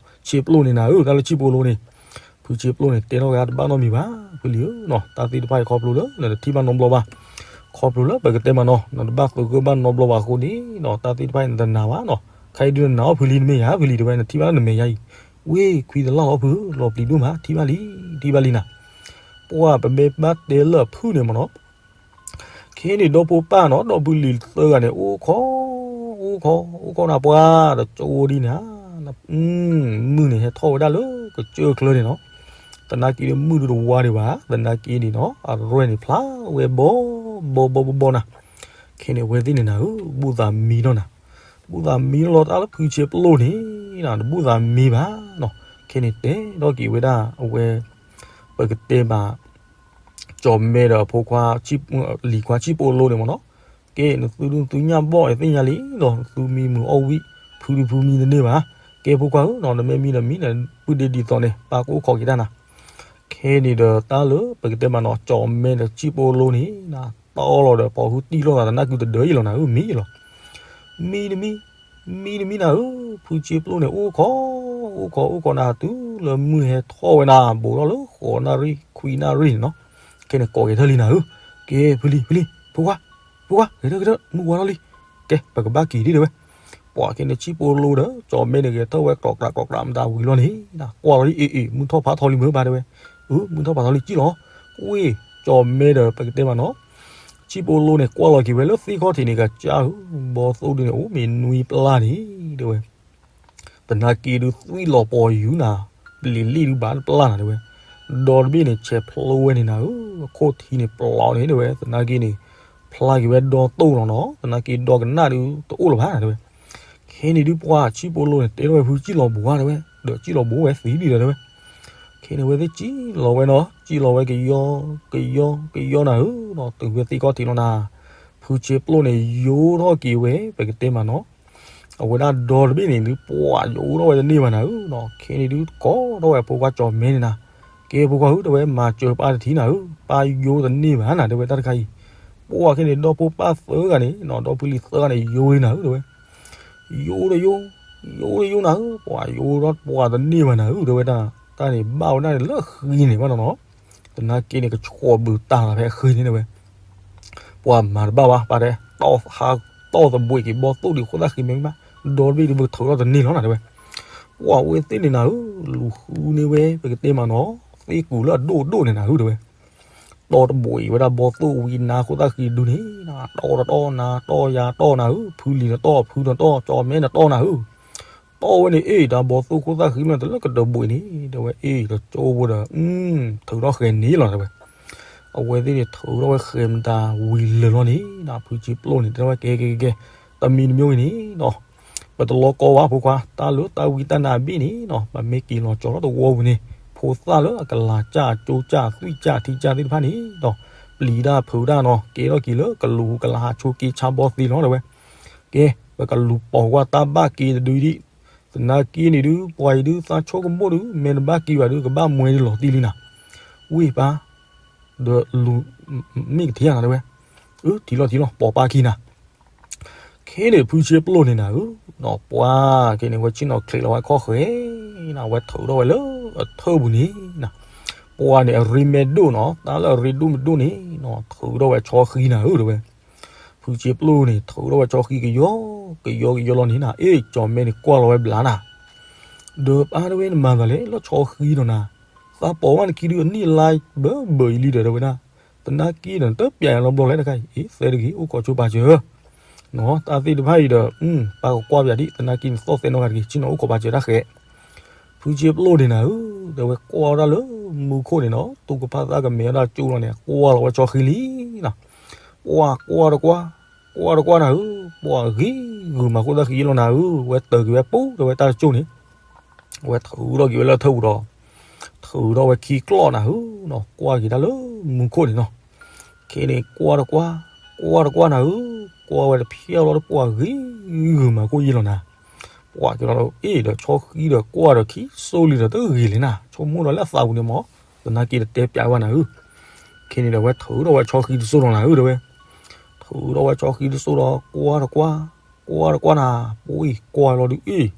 ဆ့ပျိၢ်န့ၣ်နၤဧၢ တၢ်လၢဆံၣ်ဖိလိန့ၣ် ဖုဆ့ပျိၢ်န့ၣ် တဲထီၣ်ဝဲတဘၣ်နီတမံၤဘၣ် ဖုလံဧၢနီၤ တၢ်သ့ၣ်တဖၣ်အံၤခီဖျိလၢ နတထံၣ်ဘၣ်နီတဘျီဘၣ်, ခီဖျိလၢပကတဲမးနီၤ နတဘၣ်သူးကၢဘၣ်နီတဘျီဘၣ်အဃိန့ၣ်နီၤ တၢ်သ့ၣ်တဖၣ်အံၤနတနာ်ဘၣ်နီၤ ခဲအံၤဒုးနနာ်အီၣ်ဖုလံ နမ့ၢ်ယၤဖုလံတဲဝဲ နထံၣ်ဘၣ်လၢနမဲာ်ယါအံၤ, ဝ့ၢ်ခွံတလၢ်လီၤဖု လီၤပျံၤဒိၣ်မး ထံၣ်ဘၣ်လံ ထံၣ်ဘၣ်လံနၤ, ပှၢ်ပမ့ၢ်ဘၣ်တဲလၢအဖုၣ်န့ၣ်မးနီၤ ခဲန့ၣ်ဒီဖိပၢ်နီၤ ဒီဖုလံၤသၢဂၤန့ၣ် အိၣ်ခိး အိၣ်ခိး အိၣ်ခိးနၤပှၤ တကၠိဒ်န့ၣ်ဧါ, မုၢ်န့ၣ်ဟဲထီၣ်ဝဲဒၣ်လၢကစၢၢ်ချၢန့ၣ်နီၤ, သနာ်က့မုၢ်ဒုးတဝါဒံးဘၣ် သနာ်က့န့ၣ်နီၤ အရွဲၣ်န့ၣ်ဖျါဝဲဘီ ဘီ ဘီ ဘီ ဘီနၤ, ခဲန့ၣ်အဝဲသ့ၣ်န့ၣ်နၤဧၢ ဘူၣ်သးမံထီၣ်နၤ, ဘူၣ်သးမံထီၣ်လီၤတၢ်လၢဖုဆ့ပျိၢ်န့ၣ် တဘူၣ်သးမံဘၣ်နီၤ, ခဲန့ၣ်တဲထီၣ်က့ၤဝဲဒၣ်အဝဲ ပကတဲဘၣ် ကၠီၣ်မဲဒီးအဖိခွါ လံၤခွါဆံၣ်ဖိလိန့ၣ်မ့ၢ်နီၤ, ကဲ နသုဒုးနသုညၣ်ဘီၣ်အသ့ၣ်ညါလံနီၤ နသုမံမုာ်အီၣ်ဝံၣ် ဖုဒုးဖုမံတန့ၢ်ဘၣ်, ကဲဖိခွါဧၢနီၤ နမ့ၢ်မံဒီးမံန့ၣ် ပုၢ်ဒ့ဒ်သိးန့ၣ် ပၢ်ကအိၣ်ခိးက့ၤတၢ်နၤ, ခဲန့ၣ်ဒီးတၢ်လၢပကတဲမးနီၤ ကၠီၣ်မဲဒီးဆံၣ်ဖိလိန့ၣ် တီလီၤဒီးပိာ်ဟုတံၢ်လိာ်သးသနာ်က့တဒၢအံၤလီၤနၤဧၢ မံလီၤ မံတမံ မံတမံနၤဧၢ, ဖုဆ့ပျိၢ်န့ၣ် အိၣ်ခိး အိၣ်ခိး အိၣ်ခိးနၤ တုၤလၢမုၢ်ဟဲထီၣ်ဝဲနၤ ဘူးထီၣ်လၢဃိးနၣ်ရံၣ် ခွံနၣ်ရံၣ်န့ၣ်နီၤ, ခဲန့ၣ်ကိးက့ၤထၢၣ်လံနၤဧၢ, ကဲ ဖုလံ ဖုလံ ဖိခွါ ဖိခွါ ဂဲၤထၢၣ် ဂဲၤထၢၣ် မုၢ်ဝါထီၣ်လံ, ကဲ ပကဘၣ်က့ၤဒ်တဲဝဲ, ပှၤခဲန့ၣ် ဆံၣ်ဖိလိဒီး ကၠီၣ်မဲန့ၣ် ဂဲၤထၢၣ်ဝဲ ကျီးကျး ကျီးကျး မတၤဝံၤလီၤန့ၣ် ကွၢ်လီၤလံ အ့ၣ် အ့ၣ် မုၢ်ထီၣ်ဖးထီလံမ့ၢ်ဘၣ်တဲဝဲ, အၢ မုၢ်ထီၣ်ဖးထီလံ ကံၣ်လီၤ, ဝ့ၢ် ကၠီၣ်မဲဒီး ပကတဲမးနီၤ ဆံၣ်ဖိလိန့ၣ် ကွၢ်လီၤက့ၤဝဲလၢသ့ၣ်ခီၣ်ထံးန့ၣ် ကစၢ်ဧၢ, ဘီသိၣ်ဒုန့ၣ် အိၣ်မ့ၢ်နွံပျၢ်န့ၣ် တဲဝဲ, သနာ်က့ဒုးသွံၣ်လီၤပီၤယူၤနၤ, ပျံၤလံၣ်ဒုးဘၣ်တပျၢ်နၤတဲဝဲ, ဒီတဘ့ၣ်န့ၣ် ဆဲးဖျိဝဲန့ၣ်နၤဧၢ, အခိၣ်ထံန့ၣ်ပျီန့ၣ်တဲဝဲ, သနာ်က့န့ၣ် ဖျါက့ၤဝဲဒီတိၢ်လီၤနီၤ, သနာ်က့ဒီကနၣ်ဒုးတအိၣ်လၢၤဘၣ်တဲဝဲ, ခဲန့ၣ်ဒုးပှၢ်ဆံၣ်ဖိလိန့ၣ် တဲထီၣ်ဝဲဖုကံၣ်လီၤဘူးဧါတဲဝဲ ဒီးစံၣ်လီၤဘိဝဲသံလံဒီးတဲဝဲ. ခဲန့ၣ် အဝဲသ့ၣ်စံၣ်လီၤဝဲနီၤ, စံၣ်လီၤဝဲကယီကယီကယီနၤဧၢနီၤ, တုၤဝဲသ့ၣ်ခီၣ်ထံးလီၤနၤ, ဖုဆ့ပျိၣ်န့ၣ် ယိထီၣ်က့ၤဝဲ ပကတဲမးနီၤ. အဝဲဒၣ်ဒီတဘ့ၣ်န့ၣ်ဒုး ပှၤယိထီၣ်ဝဲတန့ၢ်ဘၣ်နၤဧၢနီၤ. ခဲန့ၣ်ဒုး ကိးထီၣ်ဝဲဖိခွါကၠီၤမဲန့ၣ်နၤ, ကဲဖိခွါဧၢ တဲဝဲ, မၤစၢၤပၢ်တထံၣ်နၤဧၢ, ပၢ်ယိတန့ၢ်ဘၣ်နၤ တဲဝဲတၢ်တခါအံၤ. ပှၤခဲန့ၣ် ဒီဖိပၢ်သၢဂၤန့ၣ်နီၤ, ဒီဖုလံၤသၢဂၤန့ၣ် ယိလံနၤဧၢ တဲဝဲ. ယိဒီးယိ, ယိဒီးယိနၤဧၢ, ပှၤယိဒီးပှၤတန့ၢ်ဘၣ်နၤဧၢ တဲဝဲဒၣ်. တၢ်န့ၣ်ဘၣ်ဝဲဒၣ်န့ၣ်လၢဃံန့ၣ်ဘၣ်နီၤနီၤ, သနာ်က့န့ၣ် ကဆှီဘုးတၢ်လီၤဖဲအဃံန့ၣ်တဲဝဲ. ပှၤမၤတဘၣ်ဘၣ် ပၢ်တဲ, တီၢ်သဘှံးက့ၤဘီသိၣ်ဒံး ခိၣ်သၣ်ဃံမဲမး, ဒီတဘ့ၣ်ဒုး ပထုးထီၣ်တန့ၢ်လီၤနၤ တဲဝဲ. ပှၤအဝဲသ့ၣ်န့ၣ်နၤဧၢ, လူၤဃုန့ၢ်ဝဲ ပကတဲမးနီၤ, သ့ၣ်ကူၤလၢအဒိၣ်ဒိၣ်န့ၣ်နၤဧၢ တဲဝဲ. တီၢ်တဘှံးဝဲဒၣ်ဘီသိၣ်ဝံနါခိၣ်သၣ်ဃံဒုန့ၣ်, တီၢ်တတီၢ်နၤ, တီၢ်ယၤတီၢ်နၤဧၢ, ဖုလံၤနတီၢ်, ဖုနတီၢ်, ကၠီၤမဲနတီၢ်နၤဧၢ. တီၢ်ဝဲန့ၣ် အ့ၣ် တၢ်ဘီသိၣ်ခိၣ်သၣ်ဃံမ့ၢ်တလၢကတဘှံးန့ၣ် တဲဝဲ, အ့ၣ် တကၠိဖိဒီး ထုးထီၣ်ဃဲၤန့ၣ်လီၤ တဲဝဲ. အဝဲသ့ၣ်န့ၣ် ထုးထီၣ်ဝဲဃဲၤမတၤဝံၤလၢာ်လီၤန့ၣ်, ဖုဆ့ပျိၣ်န့ၣ် တဲဝဲ ကဲကဲကဲ, တမံၤတမံၤဂ့ၤန့ၣ်နီၤ, ပတလီၤကီဘၣ်ဖိခွါ, တၢ်လၢတၢ်ဝံတၢ်နါအဘ့ၣ်န့ၣ်နီၤ, ပမ့ၢ်က့ၤလီၤကၠီၤထီၣ်တဝီပူၤန့ၣ်, ဖိသၣ်လၢအကလၤစၢ်အကၠိစၢ် သွံၣ်စၢ်ထံစၢ်သ့ၣ်တဖၣ်န့ၣ်နီၤ, ပျံၤတၢ်ဖုးတၢ်နီၤ, ကဲထီၣ်က့ၤလၢကလူးကလၤဟးဆိက့ဆါဘီသ့လီၤ တဲဝဲ. ကဲ ပကလူၤပိာ်ကွၢ်တၢ်ဘၣ်က့တဒုဒံး, သနာ်က့န့ၣ်ဒုး ပှၤအံၤဒုး သးဆိကမိၣ်ဒုး မ့ၢ်တဘၣ်က့ၤဘၣ်ဒုး ကဘၣ်မှဲဒ်လီၤတံၢ်လံနၤ, ဝ့ၢ်ပၢ်, ဒီးလူၤ, မ့ၢ်ကထံၣ်နၤ တဲဝဲ, အၢ ထံၣ်လီၤထံၣ်လီၤ ပိာ်ပၢ်ခံနၤ. ခဲန့ၣ် ဖုဆ့ပျိၣ်န့ၣ်နၤဧၢ, ပှၤခဲန့ၣ် ဝဲဆ့ၣ်နီၤချံးလီၤဝဲခီၣ်ဃဲၤနၤ, ဝဲထုးထီၣ်ဝဲလၢအထၢၣ်ပူၤန့ၣ်နၤ, ပှၤန့ၣ်အရ့မဲဒိၣ်နီၤ, တၢ်လၢအရ့ဒိၣ်မ့ၢ်ဒိၣ်န့ၣ်နီၤ, ထုးထီၣ်ဝဲဆီဃံနၤဧၢ တဲဝဲ. ဖုဆ့ပျိၣ်န့ၣ် ထုးထီၣ်ဝဲဆီဃံကယီ, ကယီကယီလီၤန့ၣ်နၤ, အ့ၣ် ကၠီၤမဲန့ၣ်ကွၢ်လီၤဝဲဘျါနၤ, ဒီးပၢ် တဲဝဲ နမၤသးလဲၣ် လၢဆီဃံဒီးနၤ, သးပိာ်ဘၣ်နခံဒုး အနံၣ်အလါဘၢဘၢအံၤလံဒီး တဲဝဲဒၣ်, သနာ်က့ဒီး နတပျဲလီၤဘျီလဲၣ်တခါအံၤ, အ့ၣ် သဲတဂ့ၤ အိၣ်ခိးဆိပာ်စၢၤ နီၤ, တၢ်သ့ၣ်တဖၣ်အံၤဒီး ပၢ်ကကွၢ်ပယၤဒံး, သနာ်က့နသီၣ်သဲနီတဂၤတဂ့ၤ, ဆ့ၣ်နီၤအိၣ်ခိးပာ်စၢၤတၢ်ဃဲၤ. ဖုဆ့ပျိၣ်န့ၣ်နၤဧၢ, တဲဝဲကွၢ်တၢ်လၢမူခိၣ်န့ၣ်နီၤ, သူၣ်ကဖၣ်သးကမဲာ်ဝဲဒၣ်ကၠိလီၤန့ၣ် ကွၢ်လီၤဝဲဆီဃံလံနၤ, ပှၤကွၢ်တကွၢ်, ကွၢ်တကွၢ်နၤဧၢ, ပှၤဂံၤဂုာ်မၤခိၣ်သၣ်ဃံလီၤနၤဧၢ, ဝဲတၢၤက့ၤဝဲပူၤ တဲဝဲတၢ်တကၠိန့ၣ် အဝဲထုးထီၣ်က့ၤဝဲလၢထၢၣ်ပူၤဒီး ထုးထီၣ်ဝဲခံကျီၢ်နၤဧၢ, ကွၢ်က့ၤတၢ်လၢမူခိၣ်န့ၣ်နီၤ. ခဲန့ၣ် ကွၢ်တကွၢ်, ကွၢ်တကွၢ်နၤဧၢ, ကွၢ်ဝဲတဖျၢၣ်လီၤဒီး ပှၤဂံၤဂုာ်မၤခိၣ်ယ့ၢ်လီၤနၤ. ပှၤက့ၤလီၤဒီး အ့ၣ် ဒီးဆီဃံဒီးကွၢ်ဒီးခံစိလံဒီး တဂ့ၤလဲၣ်နၤ, ဆိကမိၣ်ဒီးလၢအသးပူၤန့ၣ်မး, သနာ်က့တတဲပျးဝဲနၤဧၢ. ခဲန့ၣ်ဒီး အဝဲထုးထီၣ်ဝဲဆီဃံတစိၢ်လီၤနၤဧၢ တဲဝဲ. ထုးထီၣ်ဝဲဆီဃံတစိၢ်ဒီး ကွၢ်တကွၢ်, ကွၢ်တကွၢ်နၤ, ပှၤအ့ၣ် ကွၢ်လီၤဒုး အ့ၣ်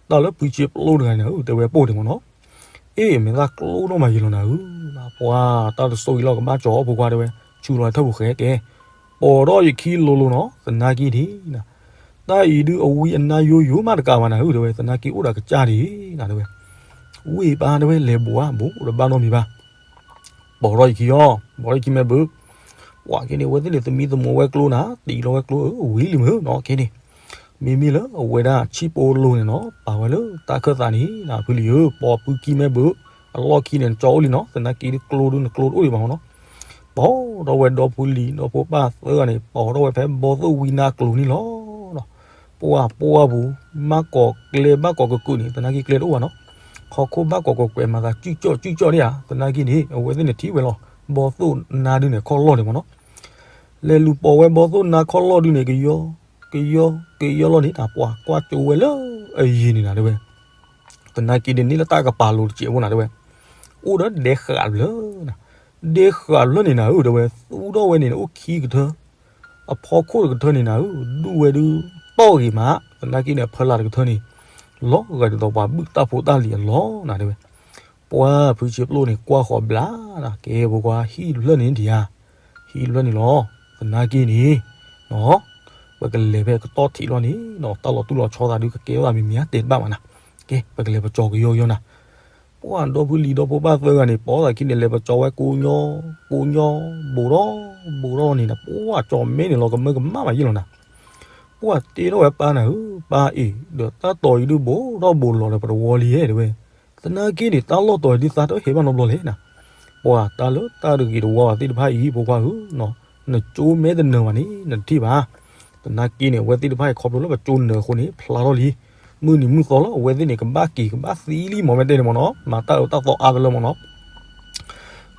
တၢ်လၢဖုဆ့ပျိၣ်တဂၤန့ၣ်ဧၢ တဲဝဲပိၢ်န့ၣ်မးနီၤ. အ့ၣ် မ့ၢ်သးကျိနီၢ်မးယ့ၢ်လီၤနၤဧၢ, ပှၤတၢ်တစိၢ်အံၤလီၤကဘၣ်ကၠီၤအီၣ်ဖိခွါ တဲဝဲ, ဆူလီၤထၢၣ်ပူၤဃဲကဲ, ပိာ်ထီၣ်ယခံလိၤလိၤနီၤ, သနာ်က့န့ၣ် တၢ်အံၤဒုးအဝံအနါယိယိမးတကးဘၣ်နၤဧၢ တဲဝဲ, သနာ်က့အိၣ်ဒီးကစၢ်ဒံးနၤ တဲဝဲ. ဝ့ၢ်ပၢ် တဲဝဲ လဲၤဘိးဧါ ဘိးတဘၣ်နီတမံၤဘၣ်. ပိာ်ထီၣ်ယခံအီၤ, ပိာ်ထီၣ်ယခံမ့ၢ်ဘုး. ပှၤက့ၤန့ၣ် အဝဲသ့ၣ်န့ၣ် သမံသမိးဝဲကျိနၤ, တံၢ်လီၤဝဲကျိဧၢ ဝံၤလံမ့ၢ်နီၤ ခဲန့ၣ်. မ့မ့ၢ်လၢအဝဲဒၣ်ဆံၣ်ပိလိၤန့ၣ်နီၤ, ပာ်ဝဲလၢတၢ်ခၢၣ်သးန့ၣ်နၤ ဖုလံၤဧၢ, ပိာ်ဖုခံမ့ၢ်ဘုး, အလီၢ်ခံန့ၣ် နကၠီအိၣ်လံနီၤ, သနာ်က့ဒုးကျိဒုးနကျိတအိၣ်ဒံးဘၣ်မ့ၢ်နီၤ. ပိာ်ထီၣ်ဝဲဒီဖုလံၤ ဒီဖိပၢ်သၢဂၤန့ၣ် ပိာ်ထီၣ်ဝဲဖဲဘီသိၣ်ဝံနါကျိၤန့ၣ်လီၤ. ပှၤပှၢ်ပူၤ ဘၣ်ကိးကျဲ ဘၣ်ကိးကကုာ်န့ၣ် သနာ်က့ကျဲတအိၣ်ဘၣ်နီၤ. ဟီၣ်ခိၣ်ဘၣ်ကိးကိးကွဲးမၤသး ကၠူၣ်ကၠီၣ်ကၠူၣ်ကၠီၣ်န့ၣ်ဧါ, သနာ်က့န့ၣ် အဝဲသ့ၣ်န့ၣ်ထံၣ်ဝဲလီၤ ဘီသိၣ်နါဒုန့ၣ် ခီၣ်လီၢ်န့ၣ်မ့ၢ်နီၤ. လဲၤလူၤပိာ်ဝဲဘီသိၣ်နါခီၣ်လီၢ်ဒုန့ၣ် ကယီ ကယီ ကယီလီၤန့ၣ် တၢ်ပှၤကွၢ်ကၠိဝဲလၢအယံၤန့ၣ်နၤတဲဝဲ. သနာ်က့ဒ်န့ၣ်လၢတၢ်ကပၤလိၤတစဲးဖိနၤတဲဝဲ. အိၣ်ဒီးဒဲဃာ်တဖျၢၣ်နၤ, ဒဲဃာ်တဖျၢၣ်န့ၣ်နၤဧၢ တဲဝဲ သူၣ်ထီၣ်ဝဲန့ၣ် အိၣ်ခံကထၢ အဖီခိၣ်တကထၢန့ၣ်နၤဧၢ ဒူၣ်ဝဲဒုးတီၢ်ဂ့ၤမး, သနာ်က့န့ၣ် အဖီလာ်တကထၢန့ၣ် လီၤဂာ်ဒ်သိးပှၤဘုၣ်တၢ်ဖိတၢ်လံၤအလီၢ်နၤတဲဝဲ. ပှၤဖုဆံးပျိၢ်န့ၣ် ကွၢ်ဃီၤဘျါနၤ ကဲပှၤကွၢ်ဟံၣ်တဖျၢၣ်န့ၣ်ဒံးဧါ, ဟံၣ်တဖျၢၣ်န့ၣ်လီၤ. သနာ်က့န့ၣ် ပကလဲၤဖဲကတီၢ်ထံးလီၤန့ၣ် တၢ်လီၤတူၢ်လီၤဆီသးဒုးကကဲထီၣ်သးမံၤမံၤဧါ တဲတဘၣ်ဘၣ်နၤ. ကဲ ပကလဲၤပကၠီၤကယီကယီနၤ. ပှၤဒီဖုလံၤဒီဖိပၢ်သၢဂၤန့ၣ် ပိာ်သးခံန့ၣ် လဲၤပကၠီၤဝဲကိးညီ ကိးညီ ဘူးဒီး ဘူးဒီးန့ၣ်နၤ ပှၤကၠီၤမဲန့ၣ်လီၤ ကမၢကမၣ်မးယ့ၢ်လီၤနၤ. ပှၤတဲထီၣ်ဝဲပၢ်နၤဧၢ, ပၢ်အံၤ ဒီးတၢ်တီၤအံၤဒုးဘူးထီၣ်ဘူးလီၤဒီးပတဝီလံဧါတဲဝဲ. သနာ်က့န့ၣ် တၢ်လီၢ်တီၤအံၤဒုးသးတဟဲဘၣ်နီတဘျီလဲၣ်နၤ. ပှၤတၢ်လၢတၢ်တဂ့ၤတဝါဘၣ်သ့ၣ်တဖၣ်အံၤ ဖိခွါဧၢ, နကၠိမ့ၢ်တနၢၤဘၣ်န့ၣ် နတထံၣ်ဘၣ်. သနာ်က့န့ၣ် အဝဲသ့ၣ်တဖၣ်အံၤခီဖျိလၢပကၠိနၢၤအဃိန့ၣ် ဖျါထီၣ်လံ. မုၢ်နံၤမုၢ်သီလီၤ အဝဲသ့ၣ်န့ၣ် ကဘၣ်က့ၤကဘၣ်သံလံမး မ့ၢ်တဲန့ၣ်မးနီၤ မၤတၢ်အၢတၢ်သီအါဖဲလၢမးနီၤ.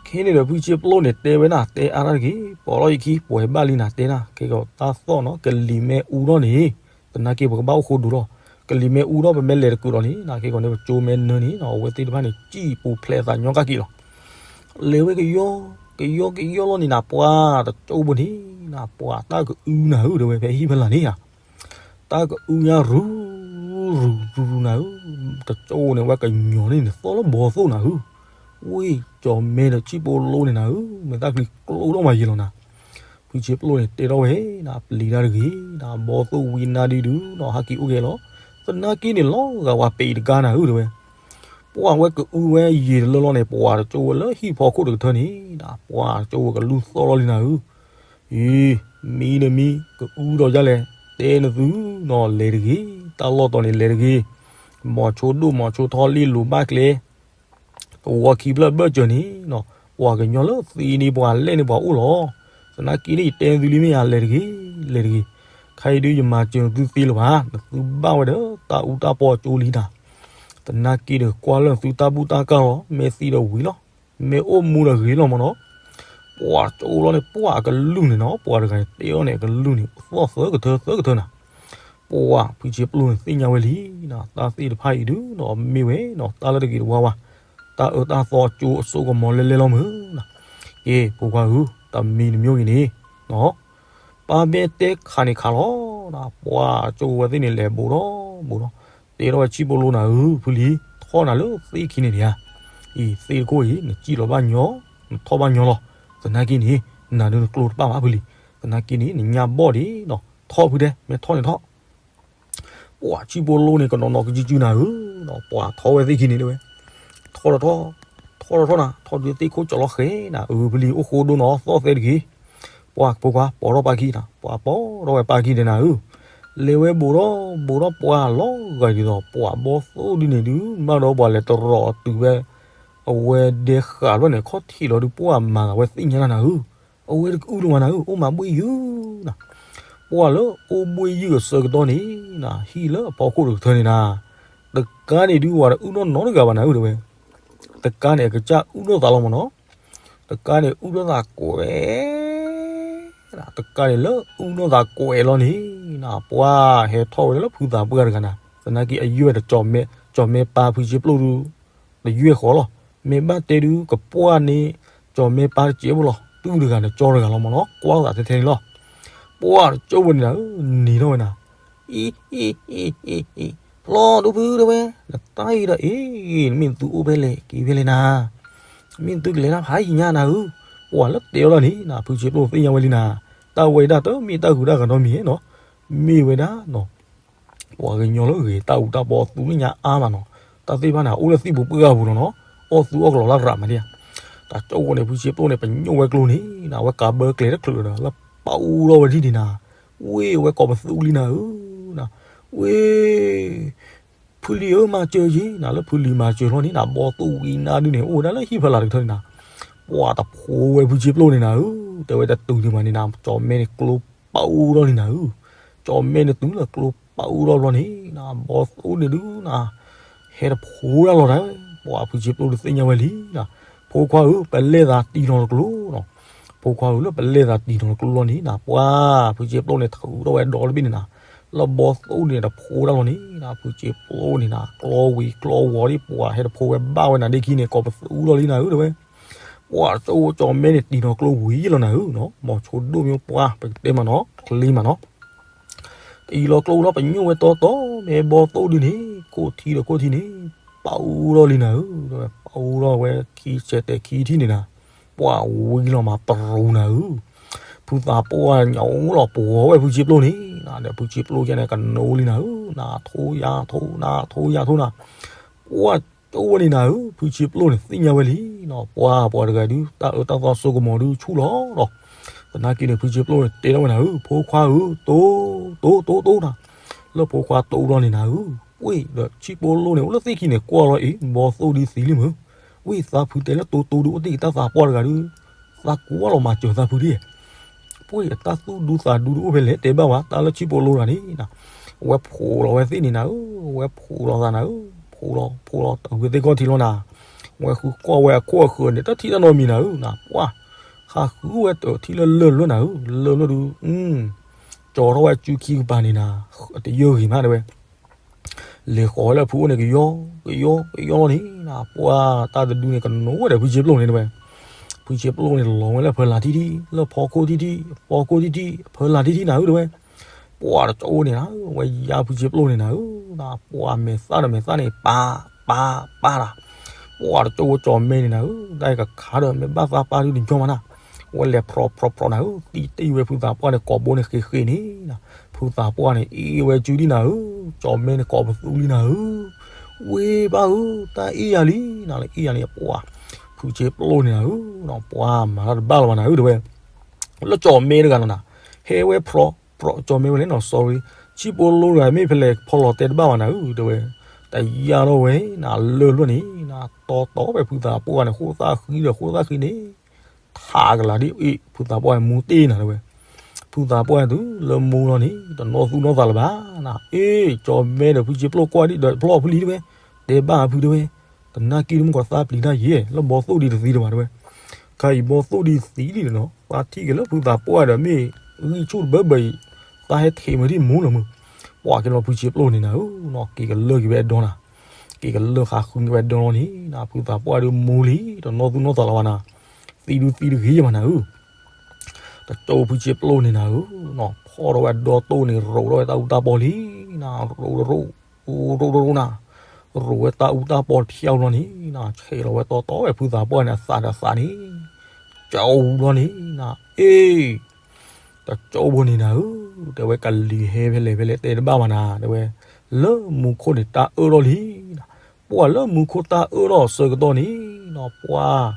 ခဲန့ၣ်ဒီး ဖုဆ့ပျိၣ်န့ၣ် တဲဝဲဒၣ် တဲအါတၢ်တဂ့ၤ ပိာ်လီၤယခံ ပှဲၤဘၣ်လံနၤ တဲနၤ ကဲကီးတၢ်သီၣ်နီၤ ကလံၤမ့ၢ်အူထီၣ်န့ၣ် သနာ်က့ ပကဘၣ်အိၣ်ဃိဒူလီၤ. ကလံၤမ့ၢ်အူထီၣ် ပမ့ၢ်လဲၤတကူာ်ဒီးန့ၣ် နကဲကီးန့ၣ် ပကၠိမ့ၢ်နၢန့ၣ်နီၤ အဝဲသ့ၣ်တဖၣ်န့ၣ် စံၣ်ပူၤဖျဲးသးညီကၣ်က့ၤလီၤ. လဲၤဝဲကယီ ကယီကယီလီၤန့ၣ်နၤ ပှၤတကၠိဖိန့ၣ်နၤ ပှၤတၢ်ကအုနၤဧၢ တဲဝဲ ဖဲဟံၣ်ဖဲလာ်န့ၣ်ဧါ တၢ်ကအုညါရူၤ ရူၤရူၤရူၤနၤဧၢ, တကၠိန့ၣ် ဝဲကညီန့ၣ်န့ၣ် သီၣ်လၢဘီသိၣ်နၤဧၢ, ဝ့ၢ်ကၠီၤမဲဒီးဆံၣ်ပိလိန့ၣ်နၤဧၢ, မဲာ်သၣ်ချံကျိထီၣ်မၤယံၤလီၤနၤ, ဖုဆ့ပျိန့ၣ်တဲထီၣ်ဝဲ နပျံၤတၢ်တဂ့ၤ, နဘီသိၣ်ဝံနါဒုဒု နဟးက့ၤအိၣ်က့ၤလီၤ, သနာ်က့န့ၣ် လီၤဂာ်ဝဲပံးတကါနၤဧၢ တဲဝဲ, ပှၤဝဲကအုဝဲယံာ်တလၢလီၤန့ၣ် ပှၤတကၠိဝဲလၢဟံၣ်ဖီခိၣ်တကထၢန့ၣ် ပှၤတကၠိဝဲကလူၢ်သီၣ်လီၤလံနၤဧၢ, အံၤ, မံဒီးမံ, ကအုဒီးဒ်လဲၣ်, တဲနသုနီၤ လဲၤတဂ့ၤ, တၢ်လီၢ်တီၤန့ၣ်လဲၤတဂ့ၤ, မီၤဆိဒိၣ်မီၤဆိထီၣ်လံလိၤဘၣ်ကျဲ, တဝီခံဖျၢၣ်ဘၢၣ်စၢၤန့ၣ်, ပှၤကညီလၢသံန့ၢ်ပှၤလဲၣ်န့ၢ်ပှၤအိၣ်လီၤ, သနာ်က့န့ၣ် ယတဲနသုလံမ့ၢ်ယၤ လဲၤတဂ့ၤ, လဲၤတဂ့ၤ, ခဲအံၤဒုးယမၤစၢၤနသုသ့လၢၤဘၣ်, နသုဘၣ်ဝဲဒီးတၢ်အူတၢ်ပီအကၠိလံနၤ, သနာ်က့ဒီးကွၢ်လၢနသုတၢ်ဘူၣ်တၢ်ကၢ်လီၤ, မ့ၢ်သံဒီးဝံၤလီၤ, မ့ၢ်အိၣ်မူဒီးဂ့ၤလီၤမးနီၤ, ပှၤကၠိလီၤန့ၣ် ပှၤအကလူၢ်န့ၣ်နီၤ, ပှၤတဂၤန့ၣ်တဲအီၤန့ၣ် အကလူၢ်န့ၣ် သီၣ်သၢကထၢသၢကထၢနၤ, ပှၤဖုဆ့ပျိန့ၣ်သ့ၣ်ညါဝဲလံ, တၢ်သ့ၣ်တဖၣ်အံၤဒုးနီၤ မ့ၢ်ဝဲနီၤ တၢ်လၢတဂ့ၤတဝါဝါ, တၢ်အၢတၢ်သီအကၠိအစိကမီၤလဲလဲလီၤမး, ကဲ ဖိခွါဧၢ, တမံၤတမံၤဂ့ၤန့ၣ်, ပၢ်မ့ၢ်တဲခးန့ၣ်ခးလီၤ, ပှၤကၠိဝဲသ့ၣ်န့ၣ်လဲၤဘူးဒီးဘူးဒီး, တဲထီၣ်ဝဲဆံၣ်ပိလိနၤဧၢ, ဖုလံၤ, ထီၣ်နၤလၢသ့ၣ်ခံန့ၣ်ဒံးဧါ, အံၤ သ့ၣ်တခိၣ်အံၤ နစံၣ်လီၤဘၣ်ညီ, နထီၣ်ဘၣ်ညီလီၤ, သနာ်က့န့ၣ် နၤဒုးနကျိတပၣ်ဘၣ်ဖုလံၤ, သနာ်က့န့ၣ် နညါဘီၣ်ဒံးနီၤ, ထီၣ်ဖုတဲ မ့ၢ်ထီၣ်န့ၣ်ထီၣ် ပှၤဆံၣ်ပိလိန့ၣ် ကနီၤနီၤကစုကစုနၤဧၢ, ပှၤထီၣ်ဝဲသ့ၣ်ခံန့ၣ်တဲဝဲ, ထီၣ်ထီၣ်ထီၣ်, ထီၣ်ထီၣ်ထီၣ်နၤ, ထီၣ်ဒုးသ့ၣ်ခိၣ်ကၠီလီၤဃဲနၤ, အၢ ဖုလံၤအိၣ်ဃိဒိနီၤ သီၣ်သဲတဂ့ၤ, ပှၤဖိခွါပိာ်ထီၣ်ပၢ်ခံနၤ, ပှၤပိာ်ထီၣ်ဝဲပၢ်ခံန့ၣ်နၤဧၢ, လဲၤဝဲဘူးထီၣ်ဘူးထီၣ်ပှၤလီၤဂာ်ဒ်သိး ပှၤဘီသိၣ်ဒုန့ၣ်ဒုး မၢဒီးပှၤလဲၤတရီးအတုၤဝဲ အဝဲဒဲဃာ်ဖျၢၣ်န့ၣ် ခီၣ်ထံးလီၤဒုး ပှၤမၤဂာ်ဝဲသ့ၣ်ညါလီၤနၤဧၢ, အဝဲတကအုလၢၤမးနၤဧၢ, အိၣ်မးဘှ့ၣ်ယုၢ်နၤ, ပှၤလၢအိၣ်ဘှ့ၣ်ယုၢ်အဆၢကတီၢ်န့ၣ်နၤ ဟံၣ်လၢအဖီခိၣ်တကထၢန့ၣ်နၤ, တကါန့ၣ်ဒုး ပှၤတအုၣ်နီတဂၤဘၣ်နၤဧၢ တဲဝဲ, တကါန့ၣ် အကစၢ်အုၣ်ထီၣ်သးလီၤမးနီၤ, တကါန့ၣ်အုၣ်ထီၣ်သးကွဲး တကါန့ၣ်လၢအုၣ်ထီၣ်သးကွဲးလီၤန့ၣ်နၤ ပှၤဟဲထီၣ်ဝဲဒၣ်လၢဖုသးပှၢ်တဂၤနၤ, သနာ်က့အယွဲၢ်ဒီး ကၠီၤမဲပၢ်ဖုဆ့ပျိဒုး တယွဲၢ်ဃီလီၤ, မ့ၢ်ဘၣ်တဲဒုး ကပှၢ်န့ၣ် ကၠီၤမဲပၢ်တစဲးဖိလီၤ, သူၣ်တဂၤန့ၣ် ကၠီတဂၤလီၤမးနီၤ, ကွၢ်သးထဲထဲန့ၣ်လီၤ, ပှၤတကၠိဝဲန့ၣ်နၤဧၢ, နံၤထီၣ်ဝဲနၤ, အံၤ အံၤ အံၤ အံၤ အံၤ ဖျီဒိၣ်ဖုတဲဝဲ, နတၢ်အံၤဒီးအံၤ နမ့ၢ်နသုအိၣ်ဖဲလဲၣ် က့ၤဖဲလဲၣ်နၤ, မ့ၢ်နသုကလဲၤတၢ်ဖးယံၤညါနၤဧၢ, ပှၤလၢတဲအီၤလီၤန့ၣ်နၤ ဖုဆ့ပျိသ့ၣ်ညါဝဲလံနၤ, တၢ်ဝဲဒၣ်တမ့ၢ်တၢ်ဂုၤတၢ်ဂၤနီတမံၤနီၤ, မ့ၢ်ဝဲဒၣ်နီၤ ပှၤကညီလၢဂ့ၤတၢ်အူတၢ်ပီသူၣ်လၢညါအါမးနီၤ, တၢ်သ့ၣ်တဖၣ်န့ၣ် အိၣ်လၢသံၣ်ပူၤပှၢ်ပူၤလီၤနီၤ, အီၣ်သူအီၣ်ကလီၤလၢရးမးဒံးဧါ, တၢ်ကၠိဝဲန့ၣ် ဖုဆ့ပျိန့ၣ် ပညိၣ်ဝဲကျိန့ၣ်နၤ အဝဲကးဘၢကျဲတချုးဒီး လၢပာ်အူထီၣ်ဝဲဒၣ်န့ၣ်နၤ, ဝ့ၢ်အဝဲကိးပသူလံနၤဧၢ, နၤ, ဝ့ၢ် ဖုလံၤဧၢ မၤစၢၤယ့ၤနၤ, လၢဖုလံၤမၤစၢၤလီၤန့ၣ်နၤ ဘီသိၣ်ဝံနါဒုန့ၣ် အိၣ်ဝဲဒၣ်လၢဟံၣ်ဖီလာ်တကထၢန့ၣ်နၤ, ပှၤတဖိဝဲဖုဆ့ပျိန့ၣ်နၤဧၢ, တဲဝဲတတုၤဒံးဘၣ်န့ၣ်နၤ ကၠီၤမဲန့ၣ်ကျိပာ်အူထီၣ်လံနၤဧၢ, ကၠီၤမဲန့ၣ်တုၤလၢကျိပာ်အူထီၣ်ဘျီန့ၣ်နၤ ဘီသိၣ်န့ၣ်ဒုနၤ ဟဲတဖိဒၣ်လီၤဒၣ်, ပှၤဖုဆ့ပျိဒုးသ့ၣ်ညါဝဲလံနၤ, ဖိခွါဧၢ ပလဲၢ်သးတံၢ်နီၤတကျိနီၤ, ဖိခွါဧၢ လၢပလဲၢ်သးတံၢ်နီၤတကျိလီၤန့ၣ်နၤ ပှၤဖုဆ့ပျိန့ၣ် ထုးထီၣ်ဝဲဒီတဘ့ၣ်န့ၣ်နၤ, လၢဘီသိၣ်န့ၣ်တဖိဒၣ်လီၤန့ၣ်နၤ ဖုဆ့ပျိန့ၣ်နၤ ကျီဝံၤကျီဝီၤဒ်ပှၤဟဲတဖိဝဲဘၣ်ဝဲနၤဒ့ခံန့ၣ် ကိးပသူလီၤလံနၤဧၢ တဲဝဲ, ပှၤကၠိကၠီၤမဲန့ၣ်တံၢ်နီၤကျိဝံၤလီၤနၤဧၢ, မီၤဆိဒိၣ်မ့ၢ်ပှၢ် ပကတဲမးနီၤ ချ့မးနီၤ တံၢ်လီၤကျိဝံၤလီၤ ပညိၣ်ဝဲတီတီ မ့ၢ်ဘီသိၣ်ဒုန့ၣ် ကိးထံဒီးကိးထံန့ၣ် ပာ်အူထီၣ်လံနၤဧၢ, ပာ်အူထီၣ်ဝဲခံဆဲးတဲာ်ခံထံၣ်န့ၣ်နၤ, ပှၤဝံလီၤမးပရူၤနၤဧၢ, ဖုသးပှၢ်ညါအိၣ်လီၤပှီၤဝဲဖုဆ့ပျိန့ၣ်, ဒီးဖုဆ့ပျိယဲန့ၣ် ကနိလံနၤဧၢ, နထိယၤထိ နထိယၤထိနၤ, ပှၤကၠိဝဲန့ၣ်နၤဧၢ, ဖုဆ့ပျိန့ၣ်သ့ၣ်ညါဝဲလံ, ပှၤပှၤတဂၤဒုး တၢ်အၢတၢ်သီစိကမီၤဒုးဆူၣ်လီၤဒီး, သနာ်က့န့ၣ် ဖုဆ့ပျိန့ၣ်တဲထီၣ်ဝဲနၤဧၢ, ဖိခွါဧၢ, တိ တိ တိ တိနၤ, လၢဖိခွါတိလီၤန့ၣ်နၤဧၢ, ဝ့ၢ်ဒီးဆံၣ်ပိလိန့ၣ် အိၣ်လၢသ့ၣ်ခံန့ၣ် ကွၢ်လီၤအံၤ ဘီသိၣ်ဒုးသံလံမုၢ်, ဝ့ၢ်သးဖုတဲလၢတိတိဒုးအိၣ်တ့ၢ်တၢ်သးပှၢ်တဂၤဒုး, သးကွၢ်လီၤမၤစၢၤသးဖုဒ် ပှၤအတၢ်သူၣ်ဒူသးဒူတအိၣ်ဖဲလဲၣ် တဲဘၣ်ဝဲ တၢ်လၢဆံၣ်ပိလိတဂၤန့ၣ်နၤ, ဝဲဖိးလီၤဝဲသ့ၣ်န့ၣ်နၤဧၢ, ဝဲဖိးလီၤသးနၤဧၢ, ဖိးလီၤ ဖိးလီၤတဝံၤသ့ၣ်ကီၢ်ထံလီၤနၤ, ဝဲဃုကွၢ်ဝဲအခိၣ်အဃၢၤန့ၣ် တထံၣ်တၢ်နီတမံၤနၤဧၢနၤ, ပှၢ် ဃးဃုဝဲတထံၣ်လၢလၢၢ်လွဲၢ်နၤဧၢ, လၢၢ်လွဲၢ်ဒုး ကၠီထီၣ်ဝဲအစုခံကပၤန့ၣ်နၤ, တယၢၢ်ဂ့ၤမးတဲဝဲ လဲၤဃီၤဝဲလၢအဖုအိၣ်န့ၣ် ကယီ ကယီ ကယီလီၤန့ၣ်နၤ, ပှၢ်တၢ်တဒုန့ၣ် ကနိးဝဲဒီးဖုဆ့ပျိၢ်န့ၣ်တဲဝဲ, ဖုဆ့ပျိၢ်န့ၣ် လီၤဝဲလၢဖၢလၤထံထံ, လၢဖီခိၣ်ထံထံ, ဖီခိၣ်ထံထံ ဖၢလၤထံထံနၤဧၢတဲဝဲ, ပှၢ်တကၠိန့ၣ်နၤ, ဝဲယါဖုဆ့ပျိၢ်န့ၣ်နၤဧၢ, ပှၢ်မဲာ်သၣ်ဒီးမဲာ်သၣ်န့ၣ် ပာ် ပာ် ပာ်တၢ်, ပှၢ်တကၠိဝဲကၠီၤမဲန့ၣ်နၤဧၢ, တၢ်အံၤကခးဒီး မ့ၢ်ဘၣ်သးပာ်ဒုးတညီမးနၤ, ဝဲလဲၤဖြီဖြီဖြီနၤဧၢ, တံၢ်တံၢ်ဝဲဖုသးပှၢ်န့ၣ် ကိာ်ဘိန့ၣ်ဃ့ဃ့န့ၣ်နၤ, ဖုသးပှၢ်န့ၣ် အ့ၣ်ဝဲစုဒံနၤဧၢ, ကၠီၤမဲန့ၣ်ကိးပသူလံနၤဧၢ, ဝ့ၢ်ပၢ်ဧၢ, တၢ်အ့ၣ်ယၤလံနၤ, လၢအ့ၣ်ယၤန့ၣ် ပှၢ် ဖုဆ့ပျိၢ်န့ၣ်နၤဧၢ, ပှၢ်မၤတၢ်တဘၣ်လၢၤဘၣ်နၤဧၢတဲဝဲ, လၢကၠီၤမဲတဂၤလီၤနၤ, ဟဲဝဲဖြီ ဖြီ ကၠီၤမဲဝဲလဲၣ်နီၤ sorry, ဆံၣ်ပိလိတဂၤမ့ၢ်ဖဲလဲၣ်ဖီလီၤတဲတဘၣ်ဘၣ်နၤဧၢတဲဝဲ, တယၢ်ထီၣ်ဝဲနၤလၢၢ်လွဲၢ်န့ၣ်နၤ, တီတီဝဲဖုသးပှၢ်န့ၣ် ဃိၣ်သၣ်ဃံဒီးဃိၣ်သၣ်ဃံန့ၣ်, ထးကလၤဒ်အ့ၣ် ဖုသးပှၢ်မူတ့ၢ်နၤတဲဝဲ, ဖုသးပှၢ်တုၤလၢမူလီၤန့ၣ် တနီၣ်သူၣ်နီၣ်သးလၢၤဘၣ်နၤ, အ့ၣ် ကၠီၤမဲဒီးဖုဆ့ပျိၢ်ကွၢ်ဒံးဒီးဖျီၣ်ဖုလံတဲဝဲ, တဲဘၣ်ဖုတဲဝဲ, တနာ်က့ဒ်မ့ၢ်ကီးသးပျံၤတၢ်ယဲၢ် လၢဘီသိၣ်ဒံးတသံလၢၤဘၣ်တဲဝဲ, ခါအံၤဘီသိၣ်ဒံးသံလံနီၤ, သးထံၣ်က့ၤလၢဖုသးပှၢ်ဒီးမ့ၢ်ဂံၢ်ဆူၣ်တဘၢဘၢအံၤ, သးဟဲထံးမုာ်ဒံးမူလီၤမုာ်, ပှၢ်က့ၤလီၤဖုဆ့ပျိၢ်န့ၣ်နၤဧၢ, က့ၤကလၢာ်က့ၤဝဲအဒီနၤ, က့ၤကလၢာ်ဃးဃုက့ၤဝဲအဒီလီၤန့ၣ်နၤ, ဖုသးပှၢ်ဒုးမူလံ တနီၣ်သူၣ်နီၣ်သးလၢၤဘၣ်နၤ, သံဒုးသံတဂ့ၤယဲၢ်မးနၤဧၢ တကၠိဖုဆ့ပျိၢ်န့ၣ်နၤဧၢ, ဖီၣ်ထီၣ်ဝဲအဒီတိၢ်န့ၣ် ရိးထီၣ်ဝဲတၢ်အူတၢ်ပီလံနၤ, ရိးတရိး, ရိးတရိးနၤ, ရိးဝဲတၢ်အူတၢ်ပီတဖျၢၣ်လီၤန့ၣ်နၤ, ဆဲးလီၤဝဲတီတီဝဲဖုသးပှၢ်န့ၣ် အသးဒီးသးန့ၣ်, ကၠီၤအူလီၤန့ၣ်နၤ, အ့ၣ် တကၠိဖိန့ၣ်နၤဧၢ, တဲဝဲကလံၤဟဲဖဲလဲၣ်ဖဲလဲၣ်တဲတဘၣ်ဘၣ်နၤ, တဲဝဲ လၢမူခိၣ်န့ၣ်တၢ်အၢၣ်ထီၣ်လံနၤ, ပှၢ်လၢမူခိၣ်တၢ်အၢၣ်ထီၣ်အဆၢကတီၢ်န့ၣ်နၤ, ပှၢ်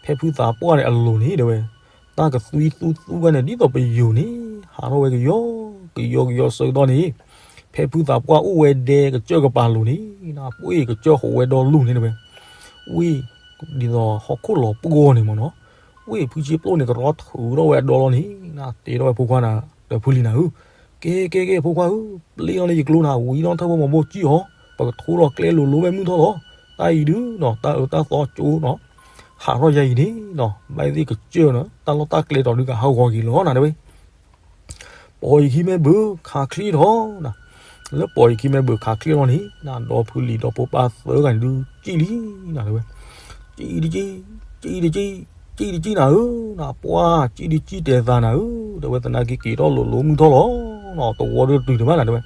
ဖဲဖုသးပှၢ်န့ၣ်အလိၤန့ၣ်တဲဝဲ, တၢ်ကသွံသူသူဝဲန့ၣ် ဒ်သိးပယိၤန့ၣ် ဟးထီၣ်ဝဲကယီ ကယီကယီအဆၢကတီၢ်န့ၣ်, ဖဲဖုသးပှၢ်အိၣ်ဝဲဒဲကစၢၢ်ကပၤလိၤန့ၣ်နၤ, ပှ့ၢ်ကစၢၢ်ဃိးဝဲဒီလူၢ်န့ၣ်တဲဝဲ, ဝ့ၢ် ဒ်သိးဟီၣ်ခိၣ်လီၤပှီၢ်န့ၣ်မ့ၢ်နီၤ, ဝ့ၢ်ဖုဆ့ပျိၢ်န့ၣ် ကရီထုးထီၣ်ဝဲအဒီလီၤန့ၣ်နၤ, တဲထီၣ်ဝဲဖိခွါနၤ ဒီးဖုလံၤနၤဧၢ, ကဲကဲကဲဖိခွါဧၢ, ပျ့ၤလီၤလၢယကျိနၤ, ဝံၤလီၤထၢၣ်ဖိမၤဘိကံၣ်အီၤ, ပကထိလီၤကျဲလိၤလိၤဝဲမုၢ်ထီၣ်လီၤ, တၢ်အံၤဒုးနီၤ တၢ်အၢတၢ်သီကၠိနီၤ, ဟးထီၣ်ယၤအံၤန့ၣ်နီၤ ဘၣ်သ့ၣ်ကစၢၢ်နီၤ တၢ်လီၢ်တၢ်ကျဲတီၤဒုးကဟးဂီၤက့ၤလီၤနၤတဲဝဲ ပိာ်ယခံမ့ၢ်ဘုးခးချံထီၣ်နၤ, လၢပိာ်ယခံမ့ၢ်ဘုးခးချံထီၣ်န့ၣ်နၤ, ဒီဖုလံၤဒီဖိပၢ်သၢဂၤန့ၣ်ဒုးကံၣ်လံနၤတဲဝဲ, ကံၣ်တကံၣ်, ကံၣ်တကံၣ်, ကံၣ်တကံၣ်နၤဧၢ, နၤပှၢ် ကံၣ်တကံၣ်တဲသးနၤဧၢ, တဲဝဲသနာ်က့က့ၤထီၣ်လိၤလိၤမုၢ်ထီၣ်လီၤ, တဝီဒုးတုၤတဘၣ်နၤတဲဝဲ,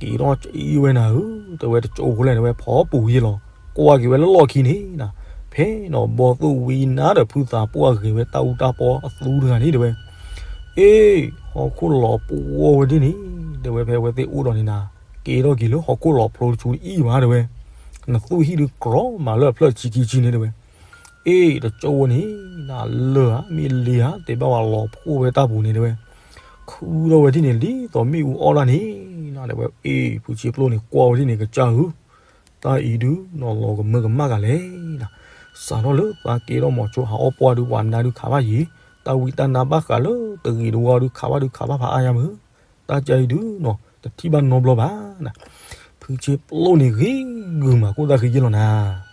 က့ၤထီၣ်ကံၣ်ဝဲနၤဧၢ, တဲဝဲတကၠိဖိလဲၣ်တဲဝဲ ဖီပူၤယဲၢ်လီၤ, ကွၢ်က့ၤဝဲလၢလီၢ်ခံန့ၣ်နၤ, ဖဲနီၤဘီသိၣ်ဝံနါဒီးဖုသးပှၢ်ဂဲၤဝဲတၢ်အူတၢ်ပီအသူတဂၤန့ၣ်တဲဝဲ အ့ၣ် ဟီၣ်ခိၣ်လီၤပှီၢ်ဝဲဒ်န့ၣ်, တဲဝဲဖဲဝဲသ့ၣ်အိၣ်ဒီးန့ၣ်နၤ, က့ၤထီၣ်က့ၤလၢဟီၣ်ခိၣ်လီၤဖျိတဆူတအံၤဘၣ်တဲဝဲ, နသူၣ်ဟံၣ်ဒုးကြီမးလၢအဖျၢၣ်ဆံခံဆံန့ၣ်တဲဝဲ, အ့ၣ် တကၠိဖိန့ၣ်နၤ လၢၢ်ဧါ မ့ၢ်လ့ဧါ တဲဘၣ်ဝဲလီၤဖှိၣ်ဝဲတၢ်ပူၤန့ၣ်တဲဝဲ, ခုထီၣ်ဝဲဒ်န့ၣ် ဒ်သိးမ့ၣ်အူအီၣ်တၢ်န့ၣ်နၤတဲဝဲ, အ့ၣ် ဖုဆ့ပျိၢ်န့ၣ် ကွၢ်ဝဲဒ်န့ၣ်ကစၢ်ဧၢ တၢ်အံၤဒုးနီၤလီၤကမၢကမၣ်ဂၤလဲၣ်နၤ, စးထီၣ်လၢသးကဲထီၣ်မီၤဆိဟးအီၣ်ပှၢ်ဒုးပှၤနါဒုးခးဘၣ်ယံၤ, တၢ်ဝံတၢ်နါဘၣ်ဃးလၢတဂ့ၤတဝါဒုးခးဘၣ်ဒုးခးဘၣ်ဖးအါယါမုၢ်, တၢ်ကၢအံၤဒုးနီၤ တထံၣ်ဘၣ်နီတဘျီဘၣ်နၤ, ဖုဆ့ပျိၢ်န့ၣ်ဂ့ၤဂုာ်မးခိၣ်သၣ်ဃံယဲၢ်လီၤနၤ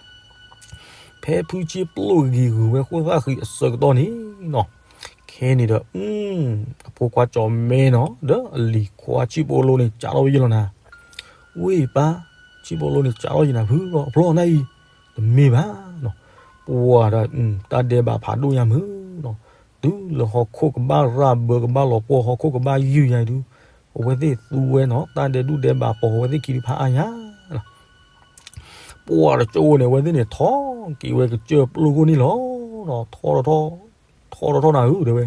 ဖဲဖုဆ့ပျိၢ်ဂ့ၤဂုာ်ဝဲခိၣ်သၣ်ဃံအဆၢကတီၢ်န့ၣ်နီၤ, ခဲန့ၣ်ဒီး အဖိခွါကၠီၤမဲနီၤ ဒီးအလံၤခွါဆံၣ်ပိလိန့ၣ် စးထီၣ်ဝဲယဲၢ်လီၤနၤ, ဝ့ၢ်ပၢ် ဆံၣ်ပိလိန့ၣ် စးထီၣ်ယဲၢ်နၤဖုလီၤ အဖျီနၢ်အံၤ, တမ့ၢ်ဘၣ်နီၤ, ပှၤဒီး တၢ်ဒဲးဘးဖးဒိၣ်ညါမုၢ်နီၤ, တုၤလၢဟီၣ်ခိၣ်ကဘၣ်ရၢ်ဘၢကဘၣ်လီၤပှီၢ်ဟီၣ်ခိၣ်ကဘၣ်ယုၢ်ယါအံၤဒုး, အဝဲသ့ၣ်သူဝဲနီၤ တၢ်ဒဲးဒူၣ်ဒဲးဘးပိာ်အဝဲသ့ၣ်ခံဒုးဖးအါယါ ပှၤတကၠိဖိန့ၣ် အဝဲသ့ၣ်န့ၣ် ထီၣ်က့ၤဝဲကစၢၢ်ပျိၢ်ခိၣ်န့ၣ်လီၤ. ထီၣ်ထီၣ်ထီၣ် ထီၣ်ထီၣ်ထီၣ်နၤဧၢ တဲဝဲ.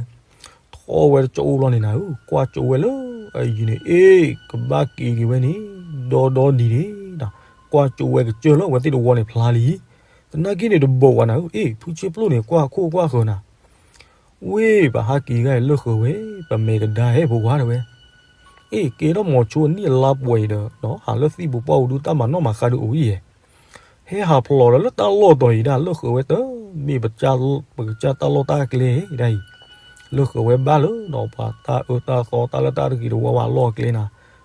ထီၣ်ဝဲတကၠိဖိလီၤန့ၣ်နၤဧၢ, ကွၢ်ကၠိဝဲလၢအယံၤန့ၣ် အ့ၣ် ကဘၣ်က့ၤက့ၤဝဲန့ၣ် ဒီဒီဒံၤန့ၣ်, ကွၢ်ကၠိဝဲကစၢၢ်လၢအဝဲသ့ၣ်တဝီန့ၣ်ဖျါလံ. သနာ်က့န့ၣ်တဘိးဘၣ်နၤဧၢ, အ့ၣ် ဖုဆ့ပျိၢ်န့ၣ် ကွၢ်ခိၣ်ကွၢ်ဃၢၤနၤ ဝ့ၢ် ပဟးက့ၤဂၤအံၤလၢဃၢၤဝဲ, ပမဲာ်ကဒါဟဲဖိခွါတဲဝဲ. အ့ၣ် ကဲထီၣ်မီၤဆိအနံၣ်အလါပှဲၤအံၤဒီး ဟးလၢသံၣ်ပူၤပှၢ်ပူၤဒုးတၢ်မၤနီၣ်မၤဃါဒုးအိၣ်အံၤဧါ. ဟဲဟးဖျိးဒီးလၢတၢ်လီၢ်တီၤအံၤဒၣ် လၢဃၢၤဝဲတမ့ၢ်ပကစၢ်တၢ်လီၢ်တၢ်ကျဲဒၣ်အံၤ, လၢဃၢၤဝဲဘၣ်လၢဒီးပှၤတၢ်အၢတၢ်သီတၢ်လၢတၢ်တဂ့ၤတဝါဝဲအလီၢ်အကျဲနၤ,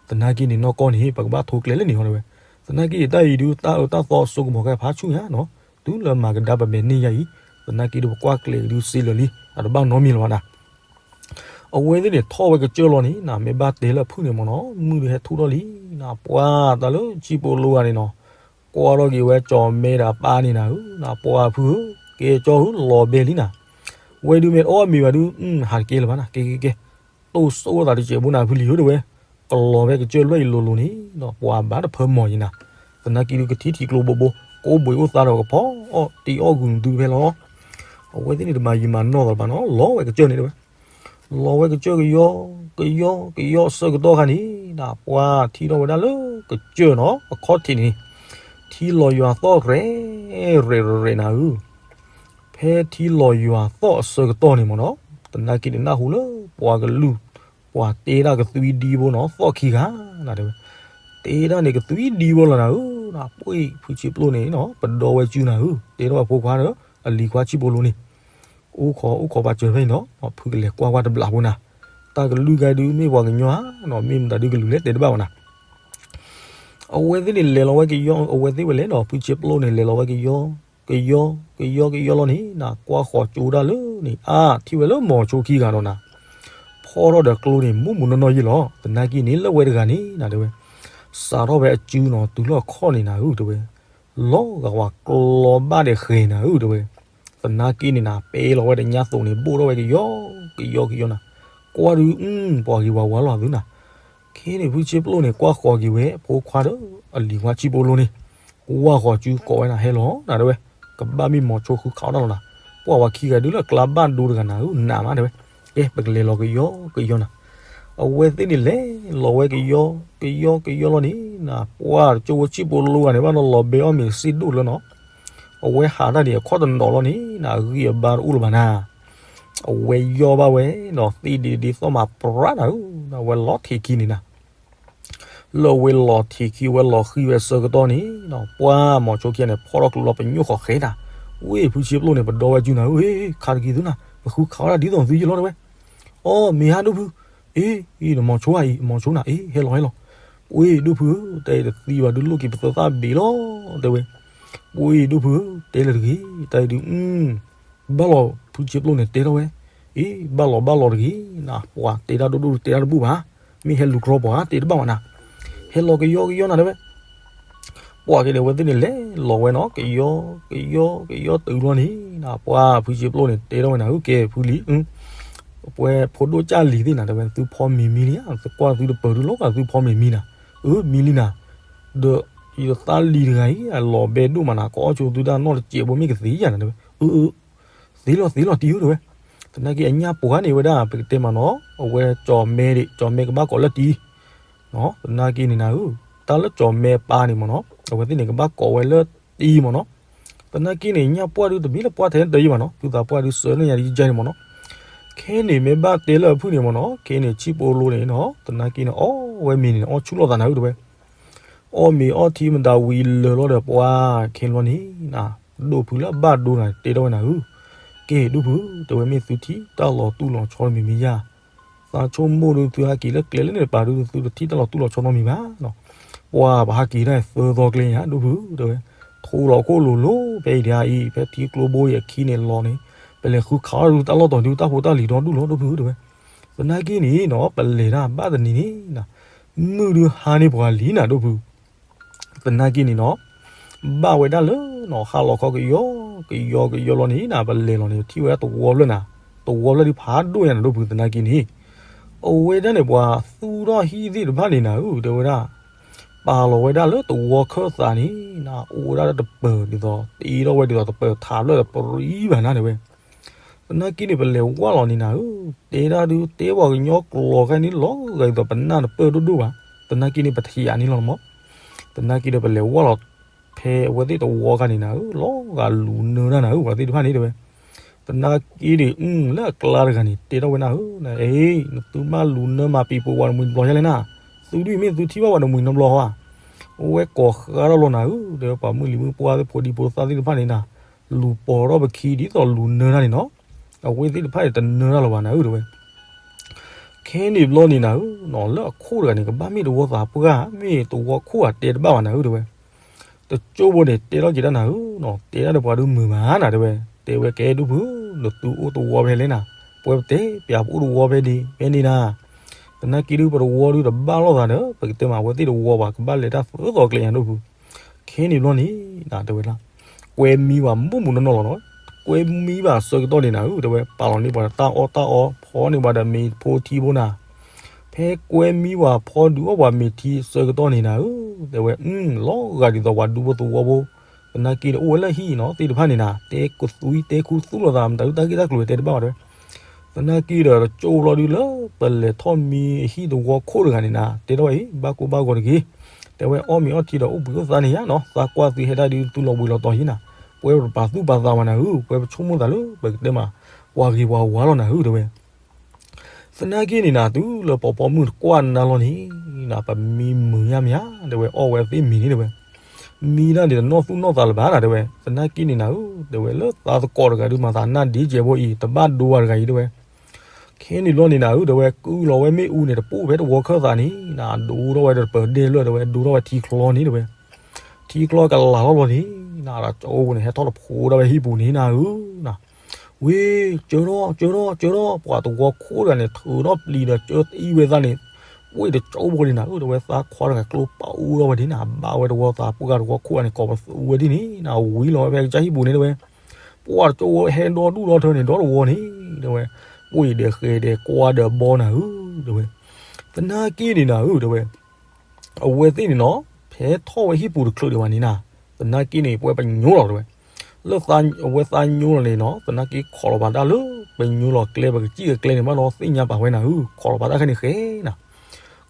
သနာ်က့န့ၣ်နီၢ်ကီၢ်န့ၣ် ပကဘၣ်ထိကျဲလၢန့ၣ်ဟီတဲဝဲ, သနာ်က့တၢ်အံၤဒုး တၢ်အၢတၢ်သီစိကမီၤခဲဖးဆူၣ်ညါနီၤ, တုၤလၢမၤကဒါပမဲာ်န့ၢ်ယၤအံၤ, သနာ်က့ဒုးပကွၢ်ကျဲၤဒုးစ့လၢာ်လံ အတဘၣ်နီတမံၤလၢၤဘၣ်နၤ. အဝဲသ့ၣ်န့ၣ်ထီၣ်ဝဲကစၢၢ်လီၤန့ၣ်နၤ, မ့ၢ်ဘၣ်တဲလၢအဖုၣ်န့ၣ်မ့ၢ်နီၤ မုၢ်ဒုးဟဲထူၣ်ထီၣ်လံနၤ, ပှၤတၢ်လၢဆံၣ်ပိလိဂၤန့ၣ်နီၤ, ကွၢ်ထီၣ်က့ၤဝဲကၠီၤမဲဒီးအပၢ်န့ၣ်နၤဧၢ, ပှၤဖုဧၢ, ကဲကၠီဧၢ လီၤဘဲလံနၤ, ဝဲဒုးမ့ၢ်အီၣ်မ့ၤဘၣ်ဒုး ဟးတကဲလၢၤဘၣ်နၤ, ကဲကဲကဲ, တိၢ်ဆိၣ်သးတစဲးဘိနၤဖုလံဧၢတဲဝဲ, ကလီၤဝဲကစၢၢ်လွဲၢ်အံၤလိၤလိၤန့ၣ်ဒီး ပှၤဘၣ်တဖၢမီၤယံၤနၤ, သနာ်က့ဒုးကထံထံကျိဘိဘိ, ကိးဘှံးအိၣ်သါဒီးကဖီအီၣ်တ့အီၣ်ဂုာ်နသုဖဲလီၤ. အဝဲသ့ၣ်န့ၣ်တမၤယံာ်မၤနီၢ်သးဘၣ်နီၤ, လီၤဝဲကစၢၢ်န့ၣ်တဲဝဲ, လီၤဝဲကစၢၢ်ကယီ, ကယီကယီအဆၢကတီၢ်ခါန့ၣ်နၤ, ပှၤထံၣ်ထီၣ်ဝဲဒၣ်လၢကစၢၢ်နီၤ အခီၣ်ထံးန့ၣ်, ထံလီၤယွၤသီၣ်ရဲၣ်ရဲၣ်ရဲၣ်နၤဧၢ, ဖဲထံလီၤယွၤသီၣ်အဆၢကတီၢ်န့ၣ်မ့ၢ်နီၤ, သနာ်က့န့ၣ်နၢ်ဟူလၢပှၤကလုၢ်, ပှၤတဲဒၣ်ကသွံဒံဘိနီၤ သီၣ်ခံဂၤနၤတဲဝဲ, တဲဒၣ်န့ၣ်ကသွံဒံဘိလီၤနၤဧၢ, ပှ့ၢ်ဖုဆံးပျိၢ်န့ၣ်နီၤ ပဒီဝဲစုနၤဧၢ, တဲထီၣ်ဝဲဖိခွါဒီး အလံၤခွါဆံၣ်ပိလိန့ၣ် အိၣ်ခိးအိၣ်ခိးပာ်စၢၤဖဲန့ၣ်နီၤ, ဖုကလဲၤကွၢ်ကွၢ်တဘျီဖိနၤ, တၢ်ကလုၢ်ဂၤဒုးမ့ၢ်ပှၤကညီဧါနီၤ, မ့ၢ်မတၤဒုးကလုၢ်လဲၣ်တဲတဘၣ်ဘၣ်နၤ. အဝဲသ့ၣ်န့ၣ်လဲၤလီၤဝဲကယီ, အဝဲသ့ၣ်ဝဲလဲၤနီၤ, ဖုဆံးပျိၢ်န့ၣ် လဲၤလီၤဝဲကယီ, ကယီ, ကယီကယီလီၤန့ၣ်နၤ, ကွၢ်ဃီၤကၠိဒၣ်လၢန့ၣ် အါ ထံၣ်ဝဲလၢမိၤဆိခံဂၤဒီးနၤ, ဖီထီၣ်ဒီးကျိန့ၣ် မူးမူးနီၢ်နီၢ်ယ့ၢ်လီၤ. သနာ်က့န့ၣ်လၢဝဲတဂၤန့ၣ်နၤတဲဝဲ, စးထီၣ်ဖဲအစုနီၤ တုၤလၢအခီၣ်န့ၣ်နၤဧၢတဲဝဲ, လီၤဂာ်ဝဲကျီဘၣ်ဒီးဃဲၤနၤဧၢတဲဝဲ, သနာ်က့န့ၣ်နၤ ပဲလီၤဝဲဒီးညါသိးန့ၣ် ဘိၣ်ထီၣ်ဝဲကယီ, ကယီကယီနၤ, ကွၢ်ဒုး ပှၤဂ့ၤဝၤဝါလီၤသုနၤ. ခဲန့ၣ် ဖုဆံးပျိၢ်န့ၣ် ကွၢ်ဃီၤက့ၤဝဲ ဖိခွါဒီး အလံၤခွါဆံၣ်ပိလိန့ၣ်, ဝၢ်ဃီၤစုကိးဝဲနၤ ဟဲလီၤနၤတဲဝဲ, ကဘၣ်မ့ၢ်မိၤဆိဃုခးအီၣ်တၢ်လီၤနၤ, ပှၤဝဲခံဂၤဒုးလၢအကျါဘၣ်ဒိတဂၤနၤဧၢ နးမးတဲဝဲ, ကဲ ပကလဲၤလီၤကယီကယီနၤ. အဝဲသ့ၣ်န့ၣ်လဲၤလီၤဝဲကယီ, ကယီကယီလီၤန့ၣ်နၤ, ပှၤတကၠိဖိဆံၣ်ပိလိဂၤန့ၣ် ဘၣ်နီၤလီၤဘဲအီၣ်မ့ၤစ့ဒိၣ်လၢနီၤ, အဝဲဟးတၢ်န့ၣ် အခီၣ်တနီၤလီၤန့ၣ်နၤ အဂံၢ်အဘါတအိၣ်လၢၤဘၣ်နၤ အဝဲယီၢ်ဘၣ်ဝဲနီၤ သ့ဒ့ဒ့သီၣ်မၤပြးနၤဧၢ, အဝဲလီၤထံးခံန့ၣ်နၤ, လၢအဝဲလီၤထံးခံ အဝဲလီၤဃံၤဝဲအဆၢကတီၢ်န့ၣ်နီၤ ပှၤမိၤဆိခံဂၤန့ၣ် ဖီၣ်ထီၣ်ကျိလီၤပညိၣ်ဃီၤဃဲနၤ, ဝ့ၢ်ဖုဆံးပျိၢ်န့ၣ် ပဒီဝဲစုနၤဧၢ, ခးတက့ၤသုနၤ, ပဃုခးအီၣ်တၢ်ဒ်သိးသုယ့ၢ်လီၤတဲဝဲ, အိ မ့ၢ်ဟါဒိၣ်ဖု, အ့ အ့ နမိၤဆိဧါအံၤ မိၤဆိနၤ အ့ ဟဲလီၤဟဲလီၤ, ပှ့ၤဒိၣ်ဖုဧၢ တၢ်အံၤတသံဘၣ်ဒုးလိၣ်က့ၤပသၢသၣ်ဘ့ၣ်လီၤတဲဝဲ, ပှ့ၤဒိၣ်ဖုဧၢ တဲလၢၤတဂ့ၤ တၢ်အံၤဒုး ဘၣ်လီၤ ဖုဆံးပျိၢ်န့ၣ်တဲထီၣ်ဝဲ, အ့ ဘၣ်လီၤဘၣ်လီၤတဂ့ၤ, နပှၤတဲတၢ်ဒိၣ်ဒိၣ်တဲတၢ်တဘူၣ်ဘၣ်, မ့ၢ်ဟဲလူၤကြီပှၤတဲတဘၣ်ဘၣ်နၤ, ဟဲလီၤကယီကယီနၤတဲဝဲ ပှၤက့ၤန့ၣ် အဝဲသ့ၣ်န့ၣ် လဲၤလီၤဝဲနီၤ ကယီ ကယီ ကယီတုၤလီၤန့ၣ် နပှၤဖုဆံးပျိၢ်န့ၣ် တဲထီၣ်ဝဲနၤဧၢ ကဲဖုလံၤ ပဝဲဖိဒိၣ်ကၢ်လံၤသ့ၣ်နၤ တဲဝဲ သုဖီမ့ၤမံလံဧါ, ကွၢ်သုတပၢၤဒုးလီၤဂာ်သုဖီမ့ၤမံနၤ, အၢ မံလံနၤ, ဒီးယသးလံၤတဂၤအံၤ အလီၤဘဲဒိၣ်မးနၤ ကအီၣ်ဆိသုတၢ်နီၢ်တစဲးဖိမ့ၢ်ကသ့ဧါနၤ တဲဝဲ, အၢ အၢ သ့လီၤသ့လီၤတံၢ်ဧၢ တဲဝဲ, သနာ်က့အညၣ်ပှၤန့ၣ်ဝဲဒၣ် ပကတဲမးနီၤ အဝဲကၠီၤမဲဒၣ် ကၠီၤမဲကဘၣ်ကိးလၢတံၢ် သနာ်က့န့ၣ်နၤဧၢ, တၢ်လၢကၠီၤမဲပၢ်န့ၣ်မ့ၢ်နီၤ အဝဲသ့ၣ်န့ၣ်ကဘၣ်ကိးဝဲလၢတံၢ်မ့ၢ်နီၤ, သနာ်က့န့ၣ် ညၣ်ပှၢ်ဒုးတမံၤလၢပှၢ်ထဲတၢ်ယံၤဘၣ်နီၤ သုသးပှၢ်ဒုးစၢၤန့ၢ်ယၤဒ်ယဲန့ၣ်မ့ၢ်နီၤ, ခဲန့ၣ်မ့ၢ်ဘၣ်တဲလၢအဖုၣ်န့ၣ်မ့ၢ်နီၤ ခဲန့ၣ်ဆံၣ်ပိလိန့ၣ်နီၤ သနာ်က့န့ၣ် အီၣ်ဝဲမ့ၤန့ၣ် အီၣ်ဆူၣ်လိာ်သးနၤဧၢ တဲဝဲ အီၣ်မ့ၤအီၣ်ထံမတၤဝံၤလၢာ်လီၤဒီးပှၤခဲလီၤန့ၣ်နၤ, ဒိၣ်ဖုလၢအဘၣ်ဒိနၤ တဲထီၣ်ဝဲနၤဧၢ, ကဲဒိၣ်ဖု တဲဝဲမ့ၢ်သုထံၣ်တၢ်လီၤတူၢ်လီၤဆီတမံၤမံၤယါ, သးဆိကမိၣ်ဒုးသုဟးက့ၤလၢကျဲလၢန့ၣ်တပၤဒုးသုတထံၣ်တၢ်လီၤတူၢ်လီၤဆီနီတမံၤဘၣ်နီၤ, ပှၤပဟးက့ၤတၢ်သၢသီကျဲယါ ဒိၣ်ဖု တဲဝဲ, ထိလီၤခိၣ်လိၤလိၤ ဖဲအံၤဒ်အံၤ ဖဲထံကျိဘိအံၤအခံန့ၣ်လီၤန့ၣ်, ပလဲၤဃုခးအီၣ်ဒုးတၢ်လီၢ်တီၤဒုးတၢ်ဖိတၢ်လံၤဒီဒူၣ်လီၤ ဒိၣ်ဖု တဲဝဲ, သနာ်က့န့ၣ်နီၤ ပလဲၤတၢ်ဘၣ်တနံၤန့ၣ် မုၢ်ဒုးဟါန့ၢ်ပှၤလံနၤ ဒိၣ်ဖု, သနာ်က့န့ၣ်နီၤ, ဘၣ်ဝဲဒၣ်လၢနီၤ ဟါလီၤခီကယီ ကယီကယီလီၤန့ၣ်နၤ ပလဲၤလီၤန့ၣ် ထံၣ်ဝဲဒၣ်သဝီဖျၢၣ်နၤ, သဝီဖျၢၣ်ဒုးဖးဒိၣ်ညါနၤ ဒိၣ်ဖု သနာ်က့န့ၣ်, အဝဲဒၣ်န့ၣ် ပှၤသူၣ်ထီၣ်ဟံၣ်သ့ၣ်တဖၣ်န့ၣ်နၤဧၢ တဲဝဲဒၣ်, ပာ်လီၤဝဲဒၣ်လၢသဝီခၢၣ်သးန့ၣ်နၤ အိၣ်ဝဲဒၣ်လၢတပၢၤဒ်သိး တ့ထီၣ်ဝဲဒ်သိးတပၢၤထးဖျၢၣ်ဒီးပရံဘၣ်နၤ တဲဝဲ သနာ်က့န့ၣ် ပလဲၤဝၢ်လီၤန့ၣ်နၤဧၢ, တဲဒၣ်ဒုး တဲပှၤကညီကျိၤခါန့ၣ် လီၤဂာ်ဒ်သိးပနၢ်တပၢၢ်ဒိၣ်ဒိၣ်ဘၣ်, သနာ်က့န့ၣ် ပထံၣ်ယၤန့ၣ်လီၤမး, သနာ်က့ဒီး ပလဲၤဝၢ်လီၤ ဖဲအဝဲသ့ၣ်သဝီခါန့ၣ်နၤဧၢ, လီၤဂာ်လူၤနၢတၢ်နၤဧၢ ပှၤသ့ၣ်တဖၣ်န့ၣ်တဲဝဲ, သနာ်က့ဒီး လၢအကျါတဂၤန့ၣ် တဲထီၣ်ဝဲနၤဧၢ, နအဲၣ် နသုမ့ၢ်လူၤနၢမၤပံၤပိာ်ဝဲတမှံၤတဘျီယါလဲၣ်နၤ, သုဒ်အံၤမ့ၢ်သုထံၣ်ဘၣ်ဝဲတမှံၤနီတဘျီဧါ, အဝဲကိးဃါထီၣ်လီၤနၤဧၢ, တဲဝဲ ပှၤမုၢ်လံၤမုၢ်ပှၢ်သ့ၣ်ဖိဒံဖိသၣ်သ့ၣ်တဖၣ်န့ၣ်နၤ, လူၤပိာ်ထီၣ်ပခံဒ်သိးလူၤနၢတၢ်န့ၣ်နီၤ, အဝဲသ့ၣ်တဖၣ်န့ၣ် တနၢတၢ်လၢၤဘၣ်နၤဧၢ တဲဝဲ, ခဲန့ၣ်ဘျီန့ၣ်နၤဧၢ, လၢအခိၣ်တဂၤန့ၣ် ကဘၣ်မ့ၢ်တဝီသးပှၢ် မ့ၢ်တဝီခိၣ်ဧါ တဲတဘၣ်ဘၣ်နၤဧၢ တဲဝဲ. တကၠိဖိန့ၣ် တဲထီၣ်က့ၤတၢ်နၤဧၢ, တဲဒၣ်ဒီးပှၤဒုးမုာ်မးနၤ တဲဝဲ. ကဲဒိၣ်ဖုဧၢ, နသုအိၣ်တဝီဖဲလဲၣ်နၤ, ပှဲၤပတဲပၠး ပအိၣ်တဝီဖဲန့ၣ် ဖဲန့ၣ်နၤ. သနာ်က့ဒုး ပတဝီဒုးတဘၣ်လိာ်သးဒီး ပကတဲမး အဝဲသ့ၣ်တဝီဘၣ် ကဘၣ်လဲၤတၢ်သၢသီကျဲညါဒိၣ်ဖု. ခဲန့ၣ်ဘျီန့ၣ် တဲဝဲဒၣ်, ကွဲမံဘၣ်မုၢ်မုၢ်နီၢ်နီၢ်လီၤနီၤ, ကွဲမံဘၣ်ဆၢကတီၢ်န့ၣ်နၤဧၢ တဲဝဲ. ပာ်လီၤန့ၢ်ပှၤတၢ်အီၣ်တၢ်အီ ဖီန့ၢ်ပှၤဒီးမ့ၤဖိထံဖိနၤ. ဖဲကွဲမံဝဲဖီဒုးအီၣ်ပှၤမ့ၤထံဆၢကတီၢ်န့ၣ်နၤဧၢ, တဲဝဲ, လီၤဂာ်ဒ်သိးပှၤဒူဖိသဝီဖိ, သနာ်က့န့ၣ် အိၣ်ဝဲလၢဟံၣ်နီၤ သ့ၣ်တဖၣ်န့ၣ်နၤ, တဲကသွံတဲခူသူၣ်လိာ်သး မတၤဒုးတၢ်ဂ့ၢ်တၢ်ကျိၤတဲတဘၣ်ဘၣ်တဲဝဲ. သနာ်က့ဒီး တကၠိဖိဘျီဒုး လၢပလဲၤထီၣ်မံဟံၣ်သဝီခိၣ်တဂၤန့ၣ်နၤ တဲထီၣ်အံၤ ဘၣ်ကိၢ်ဘၣ်ဂီၤတဂ့ၤ, တဲဝဲ. အီၣ်မ့ၤအီထံဒီး အိၣ်ဘှံးအိၣ်သါန့ၣ်ယါနီၤ, သးကွၢ်သုဟဲဒၣ်ဒုး သုလီၤဘှံးလီၤတီၤဟံၣ်နၤ, ပှဲၤပတပာ်သူၣ်ပာ်သးဝဲနၤဧၢ, ပှဲၤပဆိကမိၣ်သးလၢ ပကတဲမး ပှၤဂ့ၤပှၤဝါလီၤနၤဧၢ တဲဝဲ. သနာ်က့န့ၣ်နၤ တုၤလၢပီၤပီမုၣ်တကွၢ်နၤလီၤန့ၣ်နၤ, ပမံမုာ်ညါမ့ၢ်ဧါ တဲဝဲ, အီၣ်ဝဲသ့ၣ်မ့ၤန့ၣ် တဲဝဲ. မံဒၣ်န့ၣ် တနီၢ်သူၣ်နီၢ်သးလၢၤဘၣ်နၤ တဲဝဲ. သနာ်က့န့ၣ်နၤဧၢ, တဲဝဲ, လၢသးသကိးတဂၤဒုး မၤသးနၢ်ဒ့ကဲးဖိအံၤ တဘၣ်ဒိဝဲတဂၤအံၤ တဲဝဲ. ခဲန့ၣ်ဘျီန့ၣ်နၤဧၢ တဲဝဲ, ကုၢ်လီၤဝဲမ့ၣ်အူန့ၣ် တပိၢ်ဖဲတဝီခၢၣ်သးန့ၣ်နၤ, ဒိထီၣ်ဝဲဒီးတပၢၤဒဲၣ်လၢ တဲဝဲ, ဒိထီၣ်ဝဲထံချီန့ၣ် တဲဝဲ. ထံချီကလၤထီၣ်လီၤန့ၣ်နၤ, ဒီးကၠိဖိန့ၣ် ဟဲထီၣ်တဖိဒၣ်ဝဲဟံၣ်ပူၤန့ၣ်နၤဧၢ နၤ. ဝ့ၢ် ကၢထီၣ် ကၢထီၣ် ကၢထီၣ်, ပှၤသဝီခိၣ်တဂၤန့ၣ် ထုးထီၣ်ပျံၤဒီး ကၢတအံၣ်ဝဲသးန့ၣ်, ဝ့ၢ်တကၠိဖိန့ၣ်နၤဧၢ တဲဝဲ, သးခွါတဂၤကျိပာ်အူထီၣ်ဝဲဒ်န့ၣ်, ဘၣ်ဝဲတဝီသးပှၢ်တဝီခိၣ်န့ၣ် ကိးပသူဝဲဒ်န့ၣ်နၤ, ဝံၤလီၤဝဲဖဲကစၢ်ဟံၣ်ပူၤန့ၣ် တဲဝဲ. ပှၤတကၠိဖိဟဲဒီဒူၣ်ဒီထၢန့ၣ် ဒီတဝီန့ၣ် တဲဝဲ, ပှ့ၤဒီးဃဲၤဒီးကွၢ်ဒီးဘီနၤဧၢ တဲဝဲ. သနာ်က့န့ၣ်နၤဧၢ တဲဝဲ, အဝဲသ့ၣ်န့ၣ်နီၤ, ဖဲထီၣ်ဝဲဟံၣ်ပူၤတချုးဒံးဘၣ်န့ၣ်နၤ, သနာ်က့န့ၣ် ပှဲၤပညိလီၤ တဲဝဲ. လၢအဝဲသးညိလီၤန့ၣ်နီၤ, သနာ်က့ခိးလီၤပာ်တၢ်လၢပညိလီၤကျဲ ပကစံၣ်အကျဲန့ၣ် ဘၣ်ဒီးသ့ၣ်ညါပာ်ဝဲနၤဧၢ, ခိးလီၤပာ်တၢ်ခဲန့ၣ်ဃဲနၤ.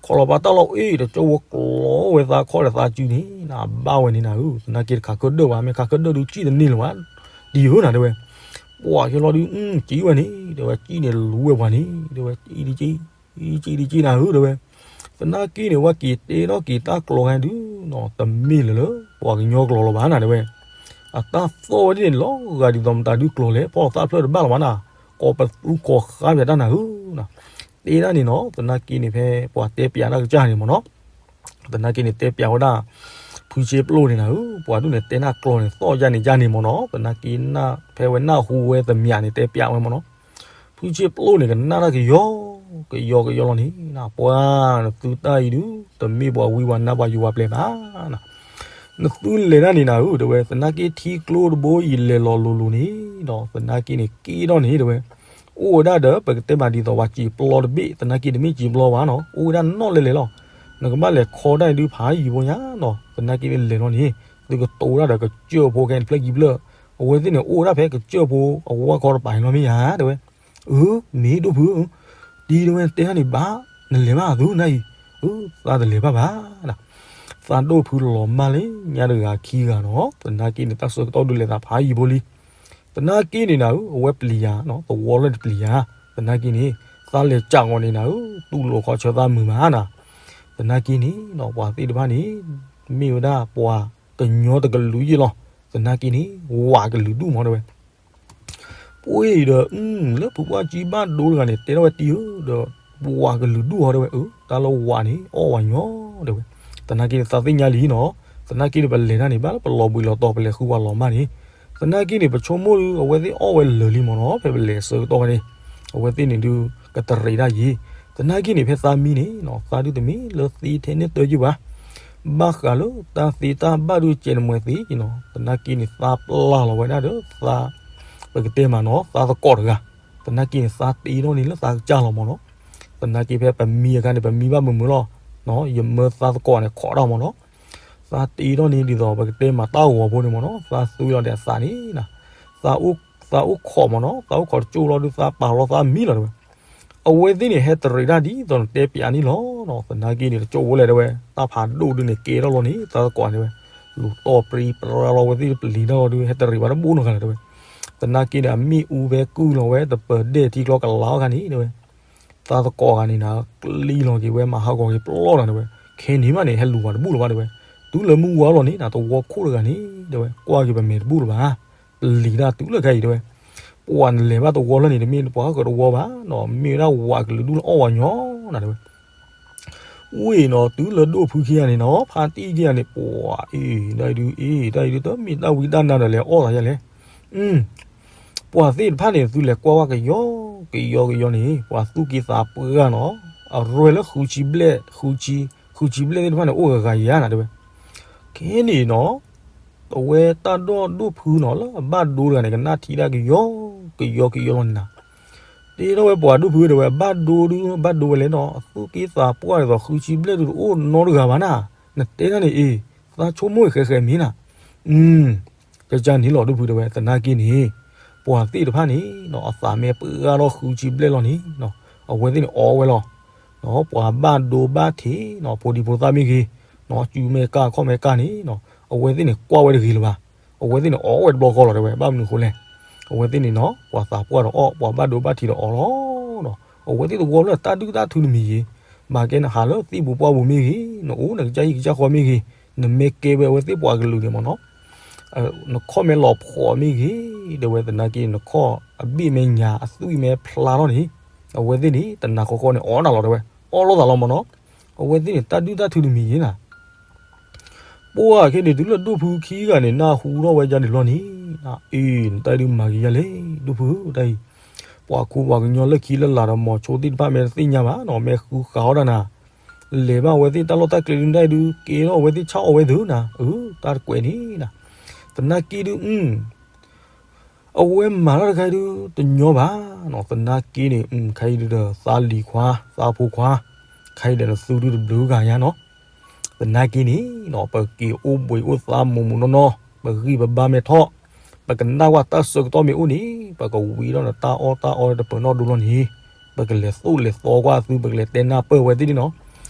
ခိးလီၤပာ်တၢ်လီၤအ့ၣ် တကၠိဖိကျီဝဲသးခီဒီးသးစုန့ၣ်နၤ, ဘၣ်ဝဲန့ၣ်နၤဧၢ, သနာ်က့တခးခၢၣ်ဒၢၣ်ဘၣ်, မ့ၢ်ခးခၢၣ်ဒၢၣ်ဒုးစံၣ်တန့ၢ်လၢၤဘၣ်, ဒ်ဧၢနၤ တဲဝဲ. ပှၤကလီၤဒုး စံၣ်ဝဲန့ၣ် တဲဝဲ, စံၣ်န့ၣ်လူဝဲပှၤန့ၣ် တဲဝဲ, စံၣ်ဒ်စံၣ် စံၣ်ဒ်စံၣ်နၤဧၢ တဲဝဲ. သနာ်က့န့ၣ် ဝဲက့ၤတဲထီၣ်က့ၤတၢ်ကျိၤခါဒုးနီၤ, တမ့ၢ်လၢၤလၢပှၤကညီကျိာ်လၢၤဘၣ်နၤ တဲဝဲ. အတၢ်သီၣ်ဝဲဒ်န့ၣ် လီၤဂာ်ဒ်သိးမတၤဒုးကျိၤလဲၣ်, ဖီၣ်သၣ်ဖျၢၣ်တဘၣ်လၢၤဘၣ်နၤ, ကိးပသူကိးဃါပၠးတၢ်နၤဧၢ တဲဒၣ်န့ၣ်နီၤ, သနာ်က့န့ၣ် ဖဲပှၤတဲပၠးတၢ်ကစၢ်န့ၣ်မ့ၢ်နီၤ, သနာ်က့န့ၣ် တဲပၠးဝဲဒၣ် ဖုဆ့ပျိၣ်န့ၣ်နၤဧၢ, ပှၤဒုးန့ၣ် တဲနၢ်ကျိၤန့ၣ် သီၣ်ယါန့ၣ်ယါန့ၣ်မ့ၢ်နီၤ, သနာ်က့ ဖဲဝဲနၢ်ဟူဝဲသမျးန့ၣ် တဲပၠးဝဲမ့ၢ်နီၤ. ဖုဆ့ပျိၣ်န့ၣ် ကနၣ်တၢ်ကယီကယီကယီလီၤန့ၣ်နၤ, ပှၤနသုတၢ်အံၤဒုး တမ့ၢ်ပှၤဝံပှၤနါ ပှၤယိၤပှၤပျဲၢ်ဘၣ်နၤ. နသုလဲၤဒၣ်န့ၣ်နၤဧၢ တဲဝဲ, သနာ်က့ထံကျိတဘိအံၤ လဲၤလီၤလိၤလိၤန့ၣ်ဒီး သနာ်က့န့ၣ် က့ၤထီၣ်န့ၣ် တဲဝဲ, အိၣ်ဝဲဒၣ်ဒီး ပကတဲမးဒ်သိးပှၤစံာ်ပျီတဘ့ၣ်, သနာ်က့တမ့ၢ်စံာ်ပျီဘၣ်နီၤ, အိၣ်ဝဲဒၣ်နီၣ်လဲၤလဲၤလီၤ. နကဘၣ်လဲၤခီတၢ်အံၤဒုး ဖးယံၤဖိညါနီၤ, သနာ်က့န့ၣ် လဲၤလီၤန့ၣ် သုကတိၤဒၣ်ဒီးကစၢၢ်ဖိခဲန့ၣ် ဖျၢၣ်ခံဖျၢၣ်, အဝဲသ့ၣ်န့ၣ် အိၣ်ဝဲဒၣ်ဖဲကစၢၢၢ်ဖိအဝဲၢ်ခီတပၤန့ၣ်လီၤ မ့ၢ်ဧါ တဲဝဲ. အၢ မ့ၢ်ဒိၣ်ဖုဧၢ, ဒ်တဲဝဲ တဲဒၣ်န့ၣ်ဘၣ်, နလဲၤဘၣ်သုနၤအံၤ, အၢ သးတလဲၤဘၣ်ဘၣ်နၤ. သးဒိၣ်ဖုလီၤမၢ်လၢညါတဂၤခံဂၤနီၤ, သနာ်က့န့ၣ် တၢ်ဆၢကတီၢ်ဒုးလဲၤသးဖးယံၤဖိလံ. သနာ်က့န့ၣ်နၤဧၢ အဝဲပျံၤယၤနီၤ, သဝီလၢတပျံၤယၤ, သနာ်က့န့ၣ် သးလဲၤကးဂီၤန့ၣ်နၤဧၢ တူၢ်လိာ်ခီဆၢသးမုာ်မးနၤ. သနာ်က့န့ၣ်နီၤ ပှၤသ့ၣ်တဖၣ်န့ၣ် မ့ၢ်ဝဲဒၣ်ပှၤကညီတကလုာ်ယ့ၢ်လီၤ. သနာ်က့န့ၣ် ဝးကလုာ်ဒူၣ်မး တဲဝဲ. ပှ့ၤဒီး လၢဖုပှၢ်ကံဘၣ်ဒိတဂၤန့ၣ် တဲထီၣ်ဝဲတံၤဧၢ ဒီး ဝးကလုာ်ဒူၣ်ဟီ တဲဝဲ, အၢ တၢ်လၢဝးန့ၣ် အီၣ်ဝးညီ တဲဝဲ. သနာ်က့န့ၣ် သးသ့ၣ်ညါလံနီၤ, သနာ်က့န့ၣ် ပလဲၤတၢ်န့ၣ် ဘၣ်လၢပလီၤဘှံးလီၤတီၤ ပလဲၤဃုပှၤလီၤမၢ်န့ၣ်, သနာ်က့န့ၣ် ပဆိကမိၣ်ဒုး အဝဲသ့ၣ်အီၣ်ဝဲလၢာ်လံမ့ၢ်နီၤ, ဖဲပလဲၤဆၢကတီၢ်ဝဲန့ၣ် အဝဲသ့ၣ်န့ၣ်ဒုး ကတရံးတၢ်ယံၤ, သနာ်က့န့ၣ် ဖဲသးမံန့ၣ်နီၤ သးဒုးတမ့ၢ်လၢသ့ထဲန့ၣ်တၢ်ယံၤဘၣ် ဘၣ်ဃးလၢတၢ်သ့တၢ်ဘၣ်ဒုးကဲနမှဲသ့နီၤ, သနာ်က့န့ၣ် သးပျၢ်လီၤဝဲဒၣ်ဒီးသး ပကတဲမးနီၤ သးသကိးတဂၤ, သနာ်က့န့ၣ် သးတ့ထီၣ်န့ၣ်လၢသးကစၢ်လီၤမ့ၢ်နီၤ, သနာ်က့ဖဲပမံအခါန့ၣ် ပမံဘၣ်မုာ်မုာ်လီၤ, ယမၢသးသကိးန့ၣ် ခိးတၢ်မ့ၢ်နီၤ, သးတ့ထီၣ်န့ၣ်ဒ်သိး ပကတဲမးတၢ်ဂီၤဖိန့ၣ်မ့ၢ်နီၤ, သးသွံလီၤဒီးအသးန့ၣ် သးအိၣ်ခိးမ့ၢ်နီၤ, သးအိၣ်ခိးတကၠိလီၤဒုး သးပာ်လီၤသးမံလီၤတဲဝဲ. အဝဲသ့ၣ်န့ၣ် ဟဲတရံးတၢ်ဒ်သိးနတဲပျးန့ၣ်လီၤ. သနာ်က့န့ၣ် တကၠိဖိလဲၣ်တဲဝဲ, တၢ်ဖးဒိၣ်ဒုးန့ၣ် ကဲထီၣ်လီၤန့ၣ် သးသကိးန့ၣ်တဲဝဲ, လူၤတီၢ်ပြံပြါလီၤဝဲသ့ၣ်ပျံၤတၢ်လီၤဒုး ဟဲတရံးဘၣ်တဘိနီတဂၤလၢၤတဲဝဲ. သနာ်က့န့ၣ် အမ့ၣ်အူဖဲကုၢ်လီၤဝဲ တပၢၤဒဲၣ်ထံကျီကလးအီၤခါန့ၣ်တဲဝဲ သးသကိးဂၤန့ၣ်နၤ ကျံလီၤက့ၤဝဲမၤဟးဂီၤက့ၤပျီလီၤတဲဝဲ, ခဲန့ၣ်မးန့ၣ် ဟဲလူၤပှၤတဘူၣ်လၢၤဘၣ်တဲဝဲ, တုၤလၢမုၢ်ဝါလီၤန့ၣ် တဝီခိၣ်တဂၤန့ၣ်တဲဝဲ ကွၢ်က့ၤပမဲာ်တဘူၣ်လၢၤဘၣ်, ပျံၤတၢ်တုၤလၢခဲအံၤတဲဝဲ, ပှၤနလဲၤဘၣ်တဝီလၢန့ၣ် တမ့ၢ်ပှၤဃၢၤတဝီဘၣ်နီၤ, မ့ၢ်ဝဲဒၣ်ဝးကလုာ်ဒူၣ်လၢအီၣ်ဝးညီ နတဲဝဲ. ဝ့ၢ်နီၤ တုၤလၢဒိၣ်ဖုခံဂၤန့ၣ်နီၤ ဖါတံၢ်ခံဂၤန့ၣ် ပှၤအ့ၣ် တၢ်အံၤဒုး အ့ၣ် တၢ်အံၤဒုး တမ့ၢ်တၢ်ဝံတၢ်နါဒီးလဲၤအီၣ်သးယဲလဲၣ်. ပှၤသ့ၣ်တဖၣ်န့ၣ် သုလဲၤကွၢ်ဝဲကယီကယီကယီန့ၣ် ပှၤသူၣ်က့သးပှၢ်နီၤ အရွဲလၢဃုဆံဘျဲၣ် ဃုဆံ ဃုဆံဘျဲၣ်သ့ၣ်တဖၣ်န့ၣ် အိၣ်ဂၤဂၤယၤနၤတဲဝဲ. ခဲန့ၣ်နီၤ အဝဲတၢ်ဒီၣ်ဒိၣ်ဖုနီၤ လၢအဘၣ်ဒိတဂၤန့ၣ် ကနၣ်ထံၣ်ဒၣ်ကယီကယီကယီလီၤန့ၣ်နၤ. တဲထီၣ်ဝဲပှၤဒိၣ်ဖုတဲဝဲ ဘၣ်ဒိဒုး ဘၣ်ဒိဝဲလဲၣ်နီၤ အသူၣ်က့သးပှၢ်ဒ်သိးဃုဆံဘျဲၣ်ဒုးတအိၣ်နီတဂၤဘၣ်နၤ. နတဲဒၣ်န့ၣ်အ့ၣ် သးဆိကမိၣ်အံၤဃဲဃဲမ့ၢ်နၤ. ကကန့ၣ်လီၤဒိၣ်ဖုတဲဝဲ သနာ်က့န့ၣ် ပှၤသ့ၣ်တဖၣ်န့ၣ်နီၤ အသးမ့ၢ်ပှၢ်ထီၣ်ဃုဆံဘျဲၣ်လီၤန့ၣ်နီၤ အဝဲသ့ၣ်န့ၣ်အီဝဲလီၤ. ပှၤဘၣ်ဒိဘၣ်ထံးနီၤ ဖိဒံဖိသၣ်မ့ၢ်ဂ့ၤနီၤ စုမဲာ်ကၢ်ခီၣ်မဲာ်ကၢ်န့ၣ်နီၤ အဝဲသ့ၣ်န့ၣ်ကွၢ်ဝဲတဂ့ၤလၢၤဘၣ်. အဝဲသ့ၣ်န့ၣ်အီဝဲတဘျီဃီလီၤတဲဝဲ ဘၣ်မနုၤဃိလဲၣ်. အဝဲသ့ၣ်န့ၣ်နီၤ ပှၤသးပှၢ်ဒီးအီၣ် ပှၤဘၣ်ဒိဘၣ်ထံးဒီးအီလီၤ. အဝဲသ့ၣ်တဝီလၢတၢ်ဒုၣ်တၢ်ထုတမံၤယံၤ ဘၣ်ကဲနဟးလၢသ့ၣ်ပူၤပှၢ်ပူၤမ့ၢ်ဂ့ၤ နအိၣ်နကစၢ်ဟံၣ်ကစၢ်ဃီမ့ၢ်ဂ့ၤ နမ့ၢ်ကဲဝဲအဝဲသ့ၣ်ပှၤကလုာ်န့ၣ်မ့ၢ်နီၤ နခီၣ်မဲာ်လီၤဖှီၣ်မ့ၢ်ဂ့ၤ တဲဝဲသနာ်က့ နခီၣ်အဘ့ၣ်မ့ၢ်ညါ အသွံၣ်မ့ၢ်ဖျါထီၣ်န့ၣ် အဝဲသ့ၣ်န့ၣ် တနၤဃီဃီန့ၣ် အီၣ်နၤလီၤတဲဝဲ အီၣ်လိာ်သးလီၤမ့ၢ်နီၤ. အဝဲသ့ၣ်န့ၣ် တၢ်ဒုၣ်တၢ်ထုတမံၤယံၤနၤ ပှၢ်ခဲန့ၣ် တုၤလၢဒိၣ်ဖုခံဂၤန့ၣ် နၢ်ဟူထီၣ်ဝဲဒၣ်န့ၣ်လီၤန့ၣ် အ့ၣ် နတၢ်ဒုးမၤဂ့ၤယၤလဲၣ် ဒိၣ်ဖုတၢ်အံၤ ပှၤခိပှၤကညီလၢခံလၢလာ်ဒီးမီၤဆိသ့ၣ်တဖၣ်မ့ၢ်တသ့ၣ်ညါဘၣ်နီၤ မ့ၢ်ဃုဃာ်အီၣ်ဒၣ်နၤ လဲၤဘၣ်အဝဲသ့ၣ်တၢ်လီၢ်တၢ်ကျဲဒုး နတၢ်အံၤဒုး ကဲထီၣ်အဝဲသ့ၣ်ဆၣ်အီၣ်ဝဲသ့ၣ်နၤ အၢ တၢ်တကွဲးန့ၣ်နၤ သနာ်က့ဒုး အဝဲမၤတၢ်တခါအံၤဒုး တညီဘၣ်နီၤ သနာ်က့န့ၣ် ခါအံၤဒုးဒီး သးလံၤခွါ သးဖိခွါ ခါအံၤဒီးနသုဒုးတဘျုးဂၤညါနီၤ သနာ်က့န့ၣ်နီၤ ပက့ၤအိၣ်ဘှံးအိၣ်သါမူးမူးနီၢ်နီၢ် ပဂံၢ်ပဘါမ့ၢ်ထီၣ် ပကနၣ်ကွၢ်တၢ်ဆၢကတီၢ်မ့ၢ်အိၣ်န့ၣ် ပကဝံၤထီၣ်နတၢ်အီၣ်တၢ်အီတပၢၤနီၣ်ဒိလီၤန့ၣ် ပကလဲၤသိၣ်လဲၤသီကွၢ်သု ပကလဲၤတဲနၢ်ပၢၢ်ဝဲသ့ၣ်န့ၣ်နီၤ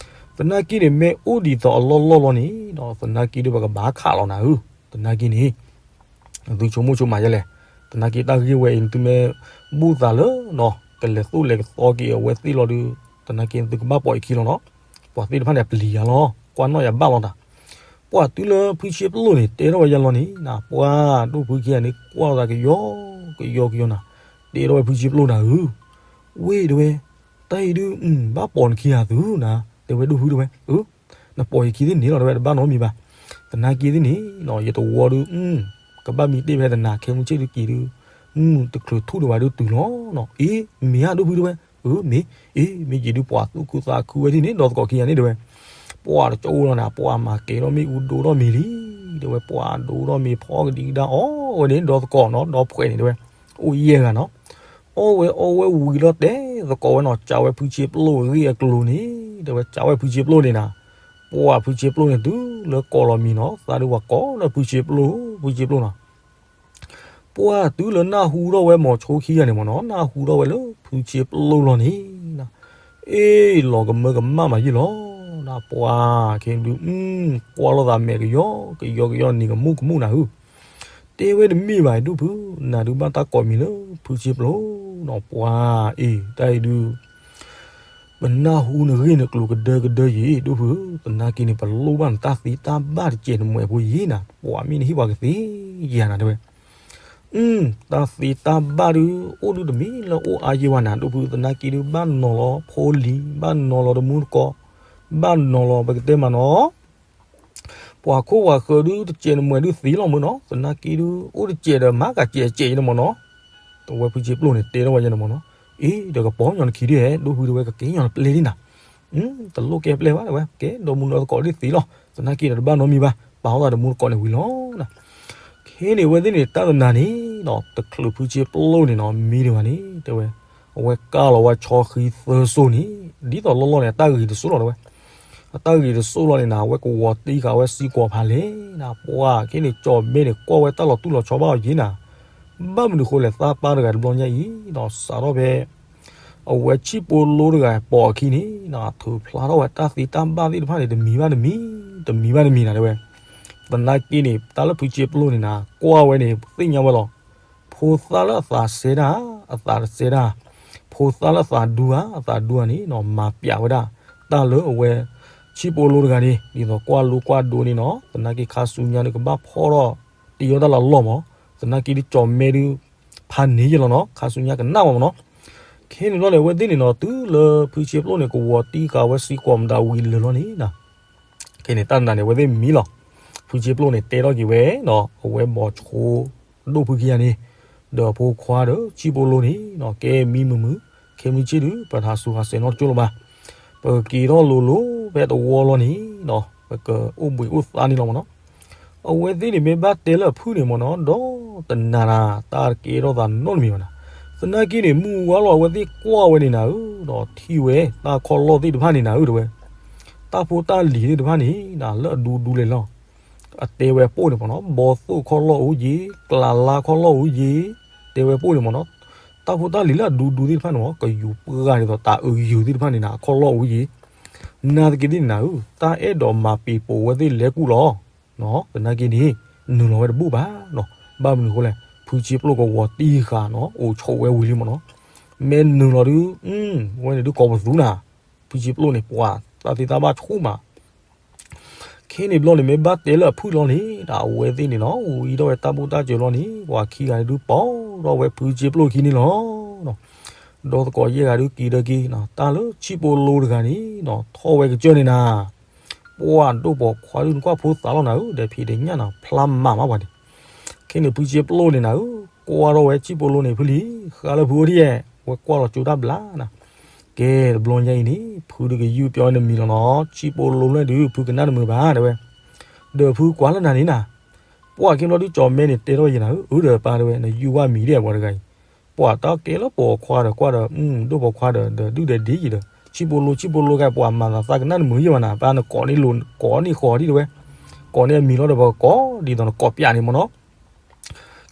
သနာ်က့န့ၣ် မ့ၢ်အိၣ်ဒ်သိးအလီၢ်လီၢ်လီၤန့ၣ်နီၤ သနာ်က့ဒုး ပကဘၣ်ခးလီၤနၤဧၢ သနာ်က့န့ၣ် သုဆိကမိၣ်ဆိကမးယဲလဲၣ် သနာ်က့တၢ်ဂ့ၢ်ဝဲအံၤ နသုမ့ၢ်ဘူၣ်သးလၢနီၤ ကလဲၤသိၣ်လဲၤကသီက့ၤအဝဲသ့ၣ်လီၤဒုး သနာ်က့သုကဘၣ်ပိာ်ယခံလီၤနီၤ ပှၤသ့ၣ်တဖၣ်န့ၣ် အပျံၤယၤလီၤ ကွၢ်နီၣ်ယၤဘၣ်လီၤတၢ် ပှၢ်တုၤလၢဖုဆ့ပျိၢ်န့ၣ် တဲထီၣ်ဝဲယၤလီၤန့ၣ် နပှၢ်ဒိၣ်ဖုခံဂၤန့ၣ် ကွၢ်လိာ်သးကယီကယီကယီနၤ တဲထီၣ်ဝဲဖုဆ့ပျိၢ်နၤဧၢ ဝ့ၢ်တဲဝဲ တၢ်အံၤဒုး ဘၣ်ပိာ်နခံဂၤသုနၤ တဲဝဲဒိၣ်ဖုတဲဝဲ အၢ နပိာ်ယခံသ့ၣ်န့ၣ်လီၤ တဲဝဲတဘၣ်နီတမံၤဘၣ် သနာ်က့သ့ၣ်န့ၣ်နီၤ ယတဝီဒုး ကဘၣ်မံတ့ၢ်ဖဲသနၤ ခဲမုၢ်ဆ့ၣ်ဒုးက့ၤဒုး တချုးထူၣ်ဒံးဘၣ်ဒုးတုၤလီၤနီၤ အ့ မ့ၢ်ဧါဒိၣ်ဖုတဲဝဲ အၢ မ့ၢ် အ့ မ့ၢ်ယံၤဒုးပှၤသူၣ်ခုသးခုဝဲဒ်န့ၣ် ဒီသကိးခံဂၤန့ၣ်တဲဝဲ ပှၤတကၠိအိၣ်လီၤနၤ ပှၤမၤကဲထီၣ်မ့ၣ်အူဒိၣ်ထီၣ်မ့ၤလံ တဲဝဲ ပှၤဒိၣ်ထီၣ်မ့ၤဖီကဒံကဒါအီၣ်ဝဲန့ၣ် ဒီသကိးနီၤ ဒီဖှဲးန့ၣ်တဲဝဲ အိၣ်ယဲၢ်ဂၤနီၤ အီၣ်ဝဲအီဝဲဝံၤလီၤတဲာ်သကိးဝဲနီၤ ကးဝဲဖုဆ့ပျိၢ်အဂ့ၢ်အကျိၤန့ၣ် တဲဝဲကးဝဲဖုဆ့ပျိၢ်န့ၣ်နၤ ပှၢ်ဖုဆ့ပျိၢ်န့ၣ် တုၤလၢကိးလီၤမံၤနီၤ သးဒုးပှၤကိးလၢဖုဆ့ပျိၢ် ဖုဆ့ပျိၢ်နီၤ ပှၢ်တုၤလၢနၢ်ဟူထီၣ်ဝဲမီၤဆိခံဂၤန့ၣ်မ့ၢ်နီၤ နၢ်ဟူထီၣ်ဝဲလၢဖုဆ့ပျိၢ်လီၤန့ၣ် အ့ၣ် လီၤကမၢကမၣ်မးယံာ်လီၤ နပှၢ်ခဲဒုး ကွၢ်လိာ်သးမဲာ်ကယီကယီကယီန့ၣ် ကမူၣ်ကမူၣ်နၤဧၢ တဲဝဲတမ့ၢ်ဘၣ်ဒိၣ်ဖု နၤဒုးဘၣ်တၢ်ကိးမံၤလၢဖုဆ့ပျိၢ်နီၤ ပှၢ်အ့ၣ် တၢ်အံၤဒုး ပနၢ်ဟူနဂ့ၢ်နကျိၤကဒၢကဒၢယံၤ ဒိၣ်ဖုဧၢ သနာ်က့န့ၣ် ပလိၣ်ဘၣ်နတၢ်သ့တၢ်ဘၣ်တစဲးနမှဲးဖိယံၤနၤ ပှၤမ့ၢ်နဟ့ၣ်ပှၤကသ့ဧါနၤတဲဝဲ တၢ်သ့တၢ်ဘၣ်ဒုး အိၣ်ဒုးတမ့ၢ်လၢအိၣ်အါယံၤဝဲနၤ ဒိၣ်ဖု သနာ်က့ဒုး ဘၣ်နီၤလီၤဖိလံၤ ဘၣ်နီၤလီၤတမူတကိး ဘၣ်နီၤလီၤပကတဲမးနီၤ ပှၤခိၣ်ပှၤဃၢၤဒုး တစဲးနမှဲးဒုးသ့လီၤမ့ၢ်နီၤ သနာ်က့ဒုး အိၣ်တစဲးဒီးမၤကးစဲးစဲးယံၤန့ၣ်မ့ၢ်နီၤ တဝဲဖုဆ့ပျိၢ်န့ၣ် တဲထီၣ်ဝဲယဲန့ၣ်မ့ၢ်နီၤ အ့ ဒီးကပီၤညီနခံဒုးဟဲ ဒိၣ်ဖုတဲဝဲ ကကဲညီနပျဲၢ်လံနၤ တလိၣ်ကဲပျဲၢ်ဘၣ်တဲဝဲ ကဲဒီမုၢ်ဒီသကိးဒုးသ့လီၤ သနာ်က့ဒီးတဘၣ်နီတမံၤဘၣ် ပာ်အီၣ်သးဒီမုၢ်ဒီသကိးန့ၣ်ဝံၤလီၤ ခဲန့ၣ် အဝဲသ့ၣ်န့ၣ် တၢ်တနၤန့ၣ်နီၤ တချုးဖုဆ့ပျိၢ်န့ၣ်နီၤ မံဒံးဘၣ်န့ၣ် တဲဝဲ အဝဲကၢ်လီၤဝဲဆီဃံသၢစိၤန့ၣ် ဒ်သိးလီၢ်လီၢ်န့ၣ် အတၢ်ဂ့ၤတစိၢ်လီၤတဲဝဲ အတၢ်ဂ့ၤတစိၢ်လီၤန့ၣ်နၤ အဝဲကဝီၤတံၢ်ဃာ်ဝဲစံကွီၤဖးလဲၣ်နၤ ပှၢ်ခဲန့ၣ် ကၠီၤမဲန့ၣ် ကွၢ်ဝဲတၢ်လီၤတူၢ်လီၤဆီဘၣ်အီၤယံၤနၤ ဘၣ်မနုၤဃိလဲၣ် သးပၢ်တဂၤတဘျီညါအံၤနီၤ စးထီၣ်ဖဲ အဝဲဆံၣ်ပိလိတဂၤပိာ်အခံန့ၣ်နီၤ ထုးဖျါထီၣ်ဝဲတၢ်သ့တၢ်ဘၣ်သ့ၣ်တဖၣ်န့ၣ် တမံၤဘၣ်တမံၤ တမံၤဘၣ်တမံၤနၤတဲဝဲ သနာ်က့န့ၣ် တၢ်လၢဖုဆ့ပျိၢ်န့ၣ်နၤ ကွၢ်ဝဲန့ၣ် သ့ၣ်ညါဝဲလီၤ ဖိသၣ်လၢအသးစဲတၢ် အသးတစဲတၢ် ဖိသၣ်လၢအသးဒူဧါ အသးဒူဧါန့ၣ်နီၤ မၤပျးဝဲဒၣ် တၢ်လၢအဝဲ ဆံၣ်ပိလိတဂၤန့ၣ် ဒ်သိးကွၢ်လိကွၢ်ဒိန့ၣ်နီၤ သနာ်က့ခါဆူညါန့ၣ် ကဘၣ်ဖီၣ်ထီၣ် တ့အီၣ်တၢ်လီၤလီၢ်မး သနာ်က့ဒုးကၠီၤမဲဒုး ဖးန့ၢ်ယဲလီၤနီၤ ခါဆူညါကနၣ်မးမးနီၤ ခဲန့ၣ်ဘျီန့ၣ် အဝဲသ့ၣ်န့ၣ်နီၤ တုၤလၢဖုဆ့ပျိၣ်န့ၣ် ကဝီၤတံၢ်ဃာ်ဝဲစ့ၢ်ကီးမတၤဝံၤလၢာ်လီၤန့ၣ်နီၤ, ခဲန့ၣ်တၢ်နၤန့ၣ် အဝဲသ့ၣ်မံလီၤ. ဖုဆ့ပျိၣ်န့ၣ် တဲထီၣ်က့ၤဝဲနီၤ အဝဲဘီၣ်ဆိ ဒိၣ်ဖုခံဂၤန့ၣ် ဒီးဖိခွါဒီးဆံးပိလိန့ၣ်နီၤ ကဲမံမုာ်မုာ်, ခဲမုၢ်ဆ့ၣ်ဒုး ပတဟးစူၤဟးစဲးနီတကၠိၢ်လၢၤဘၣ်. ပကက့ၤထီၣ်လိၤလိၤဖဲတဝီလီၤန့ၣ်နီၤ ပကအိၣ်ဘှံးအိၣ်သါန့ၣ်လီၤမ့ၢ်နီၤ. အဝဲသ့ၣ်န့ၣ် မ့ၢ်ဘၣ်တဲလၢအဖုၣ်န့ၣ်မ့ၢ်နီၤ ဒီးတနာ်တၢ်ကဲထီၣ်သးနီတမံၤဘၣ်နီၤ. သနာ်က့န့ၣ် မုၢ်ဝါလီၤ အဝဲသ့ၣ်ကွၢ်ဝဲန့ၣ်နၤဧၢ, ဒီးထံၣ်ဝဲတၢ်ခီၣ်လီၢ်သ့ၣ်တဖၣ်န့ၣ်နၤဧၢ တဲဝဲ, တၢ်ဖိတၢ်လံၤသ့ၣ်တဖၣ်န့ၣ်နၤ လၢအဒူဒူလဲၣ်လီၤ. အတဲဝဲပိၢ်န့ၣ်မ့ၢ်နီၤ ဘီသိၣ်ခီၣ်လီၢ်အိၣ်ယ့ၤ, ကျးလါခီၣ်လီၢ်အိၣ်ယ့ၤ, တဲဝဲပိၢ်န့ၣ်မ့ၢ်နီၤ တၢ်ဖိတၢ်လံၤလၢအဒူဒူသ့ၣ်တဖၣ်န့ၣ်မ့ၢ် ကယူၤပှၢ်ဒ်သိးတၢ်အၢယုၤသ့ၣ်တဖၣ်န့ၣ်နၤ အခီၣ်လီၢ်အိၣ်ယ့ၤ, နာ်သက့သ့ၣ်န့ၣ်နၤဧၢ တၢ်အဲၣ်ဒိးမၤပံၤပိာ်ဝဲသ့ၣ်လဲၤကူၣ်လီၤ. သနာ်က့န့ၣ် နုာ်လီၤဝဲတဘူၣ်ဘၣ်နီၤ. ဘၣ်မနုၤအဃိလဲၣ် ဖုဆ့ပျိၣ်ကဝီၤတံၢ်ဃာ်နီၤ အိၣ်ဆိးဝဲဝံၤလံမ့ၢ်နီၤ. မ့ၢ်နုာ်လီၤဒုး ဝဲန့ၣ်ဒုးကိးပသူနၤ, ဖုဆ့ပျိၣ်န့ၣ် ပှၤတၢ်သ့တၢ်ဘၣ်ဆူၣ်မး ခဲန့ၣ်ဘျီန့ၣ် မ့ၢ်ဘၣ်တဲလၢအဖုၣ်လီၤန့ၣ် အဝဲသ့ၣ်န့ၣ်နီၤ ဝံထီၣ်ဝဲတၢ်ဘူၣ်တၢ်စၢၤလီၤန့ၣ် ပှၤခံဂၤဒုးပိာ်ထီၣ်ဝဲဖုဆ့ပျိၣ်ခံန့ၣ်လီၤ. ဒီးသကိးယဲၢ်ဂၤဒုးက့ၤဒီးက့ၤ တၢ်လၢဆံးပိလိတဂၤန့ၣ်နီၤ ထီၣ်ဝဲကစၢၢ်န့ၣ်နၤ ပှၢ်ဒိၣ်ပိာ်ခွါဒုးနကွၢ်ဖိသးလီၤနၤဧၢ ဒီးဖံးဒီးညၣ်နၤ ဖျါမၤမးပှၤန့ၣ်. ခဲန့ၣ်ဖုဆ့ပျိၣ်န့ၣ်နၤဧၢ ကွၢ်ထီၣ်ဝဲဆံးပိလိန့ၣ် ဖုလံၤ ဃးလၢဖုအိၣ်ဒ်ယဲၢ် ဝဲကွၢ်လီၤကၠိတၢ်ဘျါနၤ ကဲတဘျီညါအံၤန့ၣ် ဖုဒုးကယူၢ်ပျီနမံၤလီၤနီၤ ဆံးပိလိဖျၢၣ်ဒုး ဖုကနၣ်နမုာ်ဘၣ် တဲဝဲ, ဒီးဖုကွၢ်လၢနၤန့ၣ်နၤ, ပှၢ်က့ၤဘျီဒုးကၠီၤမဲန့ၣ် တဲထီၣ်ယဲနၤဧၢ အၢဒီးပၢ်တဲဝဲ နယူၢ်ဝဲမံၤဒ်အပှၤတဂၤအံၤ, ပှၢ်တၢ်ကဲလၢပိာ်ခွါဒီးကွၢ်ဒီး ဒိၣ်ပိာ်ခွါဒီး ဒီးဒုၣ်ဒီးဒ့ယံၤဒီး ဆံးပိလိဆံးပိလိကဲ ပှၤမၤသးသးကနၣ်နမုာ်ယဲၢ်ဘၣ်နၤ ပၢ်နကိးန့ၢ်လိၤ ကိးန့ၢ်ဃီၤဒ်တဲဝဲ, ကိးန့ၢ်အမံၤလီၤဒီးပကိး ဒ်သိးနကိးပျးန့ၣ်မ့ၢ်နီၤ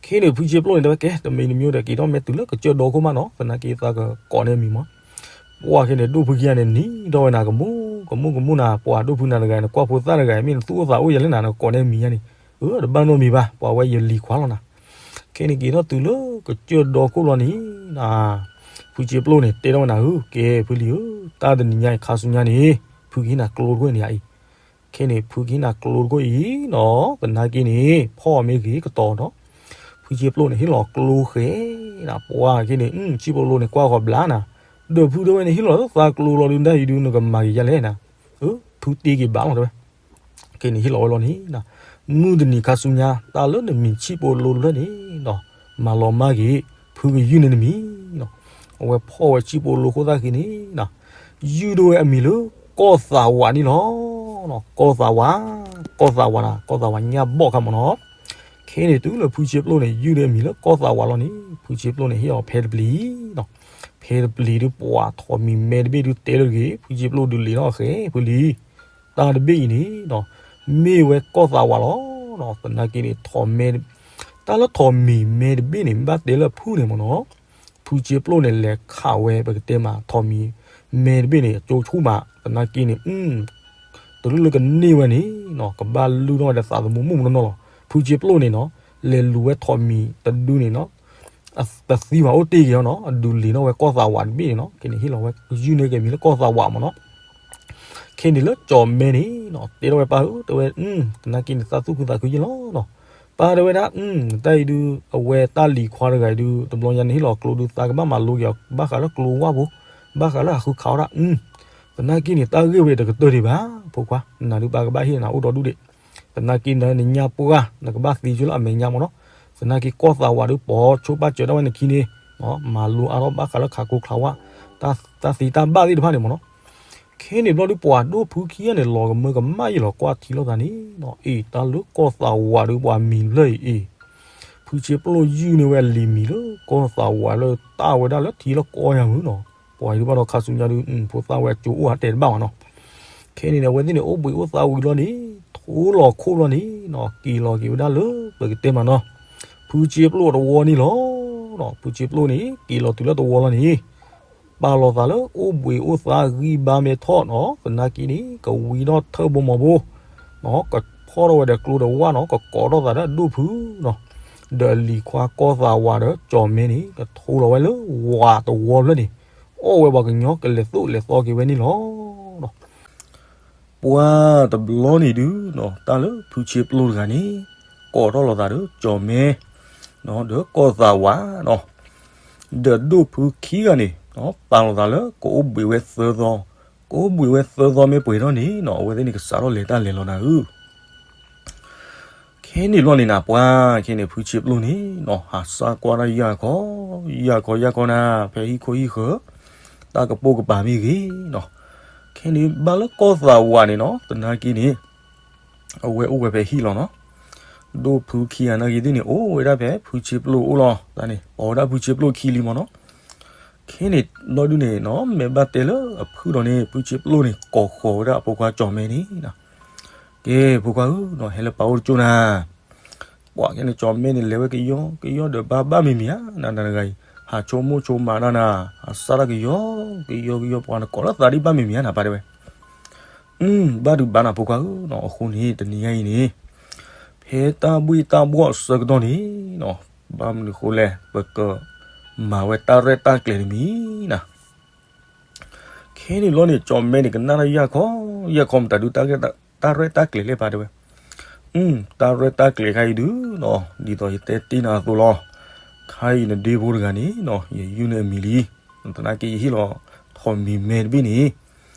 ခဲန့ၣ်ဖုဆ့ပျိၣ်န့ၣ် တဲဝဲကဲ တမံၤတမံၤဒီး က့ၤထီၣ်မဲာ်တုၤလၢကစၢၢ်ဒီခိၣ်မးနီၤ သနာ်က့သးကကိးန့ၢ်အမံၤမး, ပှၢ်ခဲန့ၣ် ဒိၣ်ဖုခံဂၤန့ၣ် နံၤထီၣ်ဝဲနၤ ကမူကမူကမူနၤ ပှၤဒိၣ်ဖုနၤတဂၤ နကွၢ်ဖိသၣ်တဂၤ မ့ၢ်နသူၣ်အိၣ်သးအိၣ်ယၤလၢနၤ နကိးန့ၢ်အမံၤညါန့ၣ်, အၢ တဘၣ်နီတမံၤဘၣ် ပှၤဝဲယလံၤခွါလီၤနၤ, ခဲန့ၣ်က့ၤထီၣ်တုၤလၢကစၢၢ်ဒီခိၣ်လီၤန့ၣ် ဖုဆ့ပျိၣ်န့ၣ် တဲထီၣ်ဝဲနၤဧၢ ကဲဖုလံၤဧၢ, တၢ်တနံၤညါအံၤ ခါဆူညါန့ၣ် ဖုကဟ့ၣ်နၤကျိတခိၣ်န့ၣ်အံၤ, ခဲန့ၣ် ဖုကဟ့ၣ်နၤကျိတခိၣ်အံၤနီၤ သနာ်က့န့ၣ် ဖီၣ်မ့ၢ်ဂ့ၤကတီၤနီၤ, ဖုဆ့ပျိၣ်န့ၣ် ဟ့ၣ်လီၤကျိဃဲၤနၤ ပှၢ်ခဲန့ၣ် ဆံးပိလိန့ၣ် ကွၢ်ဃီၤဘျါနၤ, ဒီးဖုတဲဝဲန့ၣ် ဟ့ၣ်လီၤလၢသးကျိလီၤဒုး ဒ်အံၤဒုး နကမၤက့ၤယဲလဲၣ်နၤ, ဖုတ့က့ၤဘၣ်လီၤတဲဝဲ ခဲန့ၣ်ဟ့ၣ်လီၤဝဲလီၤန့ၣ်, မုၢ်တနံၤခါဆူညါ တၢ်လၢနမံၤဆံးပိလိတဖျၢၣ်န့ၣ်နီၤ, မၤလီၤမၢ်က့ၤ ဖုကယုၢ်န့ၢ်နမံၤနီၤ, အဝဲဖီၣ်ဝဲဆံးပိလိခိၣ်သၣ်ဃ့န့ၣ်နီၤ, ယုၢ်ဒိၣ်ဝဲအမံၤလၢကီၢ်သးဝးန့ၣ်လီၤ. ကီၢ်သးဝး, ကီၢ်သးဝးနၤ ကီၢ်သးဝးညၣ်ဘီၣ်ခါမ့ၢ်နီၤ, ခဲန့ၣ်တုၤလၢဖုဆ့ပျိၣ်န့ၣ် ယုၢ်ဒိၣ်အမံၤလၢကီၢ်သးဝးလီၤန့ၣ် ဖုဆ့ပျိၣ်န့ၣ် ဟ့ၣ်အီၤဖဲတပျံၤနီၤ, ဖဲတပျံၤဒုးပှၤထိးမံၤမဲတဘ့ၣ်ဒုးတဲလၢတဂ့ၤ ဖုဆ့ပျိၣ်ဒုးလံာ်နီၣ်ဃဲၤဖုလံၤ, တၢ်တဘ့ၣ်အံၤန့ၣ်နီၤ, မ့ၢ်ဝဲကီၢ်သးဝးလီၤ. သနာ်က့န့ၣ် ထိးမဲ, တၢ်လၢထိးမံၤမဲတဘ့ၣ်န့ၣ် မ့ၢ်ဘၣ်တဲလၢဖုန့ၣ်မ့ၢ်နီၤ, ဖုဆ့ပျိၣ်န့ၣ် လဲၤခးဝဲ ပကတဲမး ထိးမံၤမဲတဘ့ၣ်န့ၣ် အကၠိဆူၣ်မး သနာ်က့န့ၣ် တရူၢ်လၢကန့ၢ်ဝဲန့ၣ်နီၤ ကဘၣ်လုၢ်ထီၣ်ဝဲဒီးသးသမူမုၣ်မုၢ်နီၢ်နီၢ်လီၤ. ဖုဆ့ပျိၣ်န့ၣ်နီၤ လဲၤလူၤဝဲထိးမံၤတဒုန့ၣ်နီၤ တသံဘၣ်အိၣ်တ့ၢ်က့ၤအီၤနီၤ အဒုးလံာ်ထီၣ်ဝဲကီၢ်သးဝးတဘ့ၣ်န့ၣ်နီၤ ခဲန့ၣ်ဟ့ၣ်လီၤဝဲ ယုၢ်န့ၢ်က့ၤမံၤလၢကီၢ်သးဝးမ့ၢ်နီၤ. ခဲန့ၣ်လၢကၠီၤမဲန့ၣ်နီၤ တဲထီၣ်ဝဲပၢ်ဧၢ တဲဝဲ သနာ်က့န့ၣ် သးသူၣ်ခုသးခုယဲၢ်လီၤနီၤ. ပၢ်တဲဝဲဒၣ် တၢ်အံၤဒုး အဝဲတၢ်လံၤခွါတဂၤအံၤဒုး တဘျီညါန့ၣ်ဟ့ၣ်လီၤကျိဒုး သးကဘၣ်မၤလိက့ၤအီၤ ဘၣ်ဃးလၢကျိဝၢ်ဖိ ဘၣ်ဃးလၢအဃုခးဝဲဒၣ် သနာ်က့န့ၣ် တၢ်ဂ့ၢ်ဝဲတကတၢၢ်ဒံးဘၣ် ဖိခွါ နၤဒုးပၢ်ကဘၣ်ဟ့ၣ်နၤအိၣ်ဒီဒူၣ်ဒံး သနာ်က့နၤနညၣ်ပှၢ် နကဘၣ်သံကၠိလၢအမဲာ်ညါမ့ၢ်နီၤ. သနာ်က့ကီၢ်သးဝးဒုး ပိာ်ဆိပာ်စၢၤဒၣ်ဝဲနခံန့ၣ် မၤလိအါထီၣ်ဘၣ်ဃးလၢခးကျိခးဝၢ် တၢ်သ့တၢ်ဘၣ်သ့ၣ်တဖၣ်န့ၣ်မ့ၢ်နီၤ. ခဲန့ၣ်ဘျီဒုး ပှၤဒိၣ်ဖုခံဂၤန့ၣ် လီၤကမၢကမၣ်ယဲၢ်လီၤ ကွၢ်ထံလိာ်သးန့ၣ်နီၤ. အ့ၣ် တၢ်လၢကီၢ်သးဝးဒုး ပှၤမံၤတဖျၢၣ်အံၤအ့ၣ် ဖုဆ့ပျိၣ်ယုၢ်န့ၢ်ဝဲအလံၤမံၤလၢကီၢ်သးဝးလၢတၢ်ဝဲဒၣ်လၢထံလၢကီၢ်ယၤမုၢ်နီၤ. ပှၤအံၤဒုးဘၣ်ဒီးခါဆူညါဒုး ဖိသၣ်ဝဲအကၠိအိၣ်ဟးတဲာ်တဘၣ်မးနီၤ. ခဲန့ၣ်န့ၣ် အဝဲသ့ၣ်န့ၣ် အိၣ်ဘှံးအိၣ်သါဝံၤလီၤန့ၣ် ထိလီၤခိၣ်လီၤန့ၣ်နီၤ က့ၤလီၤက့ၤဝဲဒၣ်လၢပကတဲမးနီၤ ဖုဆ့ပျိၣ်အတဝီန့ၣ်လီၤ. ဖုဆ့ပျိၣ်န့ၣ် က့ၤလီၤတုၤလၢတဝီလီၤန့ၣ် ပာ်လီၤသးလၢအိၣ်ဘှံးအိၣ်သါဂံၢ်ဘါမဲထီၣ်နီၤ သနာ်က့န့ၣ် ကဝံထီၣ်ထၢၣ်ဘိမီၤဘိ ကဖီၣ်ထီၣ်ဝဲဒီးကျိဒီးဝၣ်နီၤ ကကိးထီၣ်သးဒီးဒိၣ်ဖုနီၤ ဒီးအလံၤခွါကီၢ်သးဝးဒီးကၠီၤမဲန့ၣ် ကထိလီၤဝဲလၢဝးတဝီဖျၢၣ်န့ၣ် အီၣ်ဝဲပှၤကညီကလဲၤသိၣ်လဲၤသီက့ၤဝဲန့ၣ်လီၤ. ပှၤတဘျီန့ၣ်ဒုး တၢ်လၢဖုဆ့ပျိၣ်တဂၤန့ၣ် ကိးထီၣ်လီၤသးဒီးကၠီၤမဲ ဒီးကီၢ်သးဝးနီၤ ဒီးဒိၣ်ဖုခံဂၤန့ၣ် ပာ်လီၤသးလၢကအိၣ်ဘှံးဝဲသၢသီ, ကအိၣ်ဘှံးဝဲသၢသီမ့ၢ်ပှဲၤထီၣ်န့ၣ်နီၤ အဝဲသ့ၣ်န့ၣ်ကစးထီၣ်လဲၤတၢ်လဲၤလီၤနၤဧၢ. ခဲန့ၣ်ဘျီန့ၣ်နၤ ပှၤခဲန့ၣ် ဖုဆ့ပျိၢ်န့ၣ်နီၤ ဟးစၢ်ကွၢ်တၢ်ယၢ်ခီ, ယၢ်ခီယၢ်ခီနၤ ဖဲဟံၣ်ခိၣ်ဟံၣ်ဃၢၤ, တၢ်ကပိာ်ကပၤမ့ၢ်ဂ့ၤနီၤ, ခဲန့ၣ်ဘၣ်လၢကီၢ်သးဝးန့ၣ်နီၤ သနာ်က့န့ၣ် အဝဲအိၣ်ဝဲဖဲဟံၣ်လီၤနီၤ. ဒိၣ်ဖုခံဂၤနာ်က့သ့ၣ်န့ၣ် အိၣ်ဝဲဒၣ်ဖဲဖုဆ့ပျိၢ်အိၣ်လီၤ. တၢ်န့ၣ် ပိာ်ဝဲဒၣ်ဖုဆ့ပျိၢ်ခံလံမ့ၢ်နီၤ. ခဲန့ၣ် ဒီဒုန့ၣ်နီၤ မ့ၢ်ဘၣ်တဲလၢအဖုဒီးန့ၣ် ဖုဆ့ပျိၢ်န့ၣ် ကိးဃီၤဝဲဒၣ်အဖိခွါကၠီၣ်မဲန့ၣ်နီၤ. ကဲ ဖိခွါဧၢနီၤ ဟဲလၢပၢ်အိၣ်တကၠိၢ်နၤ. ပှၤခဲန့ၣ် ကၠီၣ်မဲန့ၣ် လဲၤဝဲကယီကယီဒီးဘၣ်ဘၣ်မံၤမံၤဧါ နၤနၤတဂၤအံၤ ဟးဆိကမိၣ်ဆိကမးဒၣ်နၤ ဟးစၢ်တၢ်ကယီကယီကယီ ပှၤနကိးလၢသးဒ်ဘၣ်မံၤမံၤဧါနၤ ပၢ်တဲဝဲ ဘၣ်ဒုးဘၣ်နၤဖိခွါဧၢနီၤ. အဃိန့ၣ် တနံၤညါအံၤန့ၣ် ဖဲတၢ်ဘှ့ၣ်တၢ်ဘှီၣ်အဆၢကတီၢ်န့ၣ်နီၤ ဘၣ်မနုၤဃိလဲၣ် ပကမၤဝဲတၢ်ရဲၣ်တၢ်ကျဲၤတမံၤနၤ. ခဲန့ၣ်လီၤန့ၣ် ကၠီၣ်မဲန့ၣ် ကနၣ်တၢ်ယၢ်ခီ, ယၢ်ခီမတၤဒုး တၢ်ရဲၣ်တၢ်ကျဲၤလဲၣ် ပၢ်တဲဝဲ. တၢ်ရဲၣ်တၢ်ကျဲၤခါအံၤဒုးနီၤ ဒ်သိးယတဲတ့ၢ်နၤအသိးလီၤ. ခါအံၤနဒ့ဖိတဂၤန့ၣ်နီၤ ယယုၢ်န့ၢ်အမံၤလံ. သနာ်က့ယဟ့ၣ်လီၤ ထိးမံၤမဲတဘ့ၣ်န့ၣ်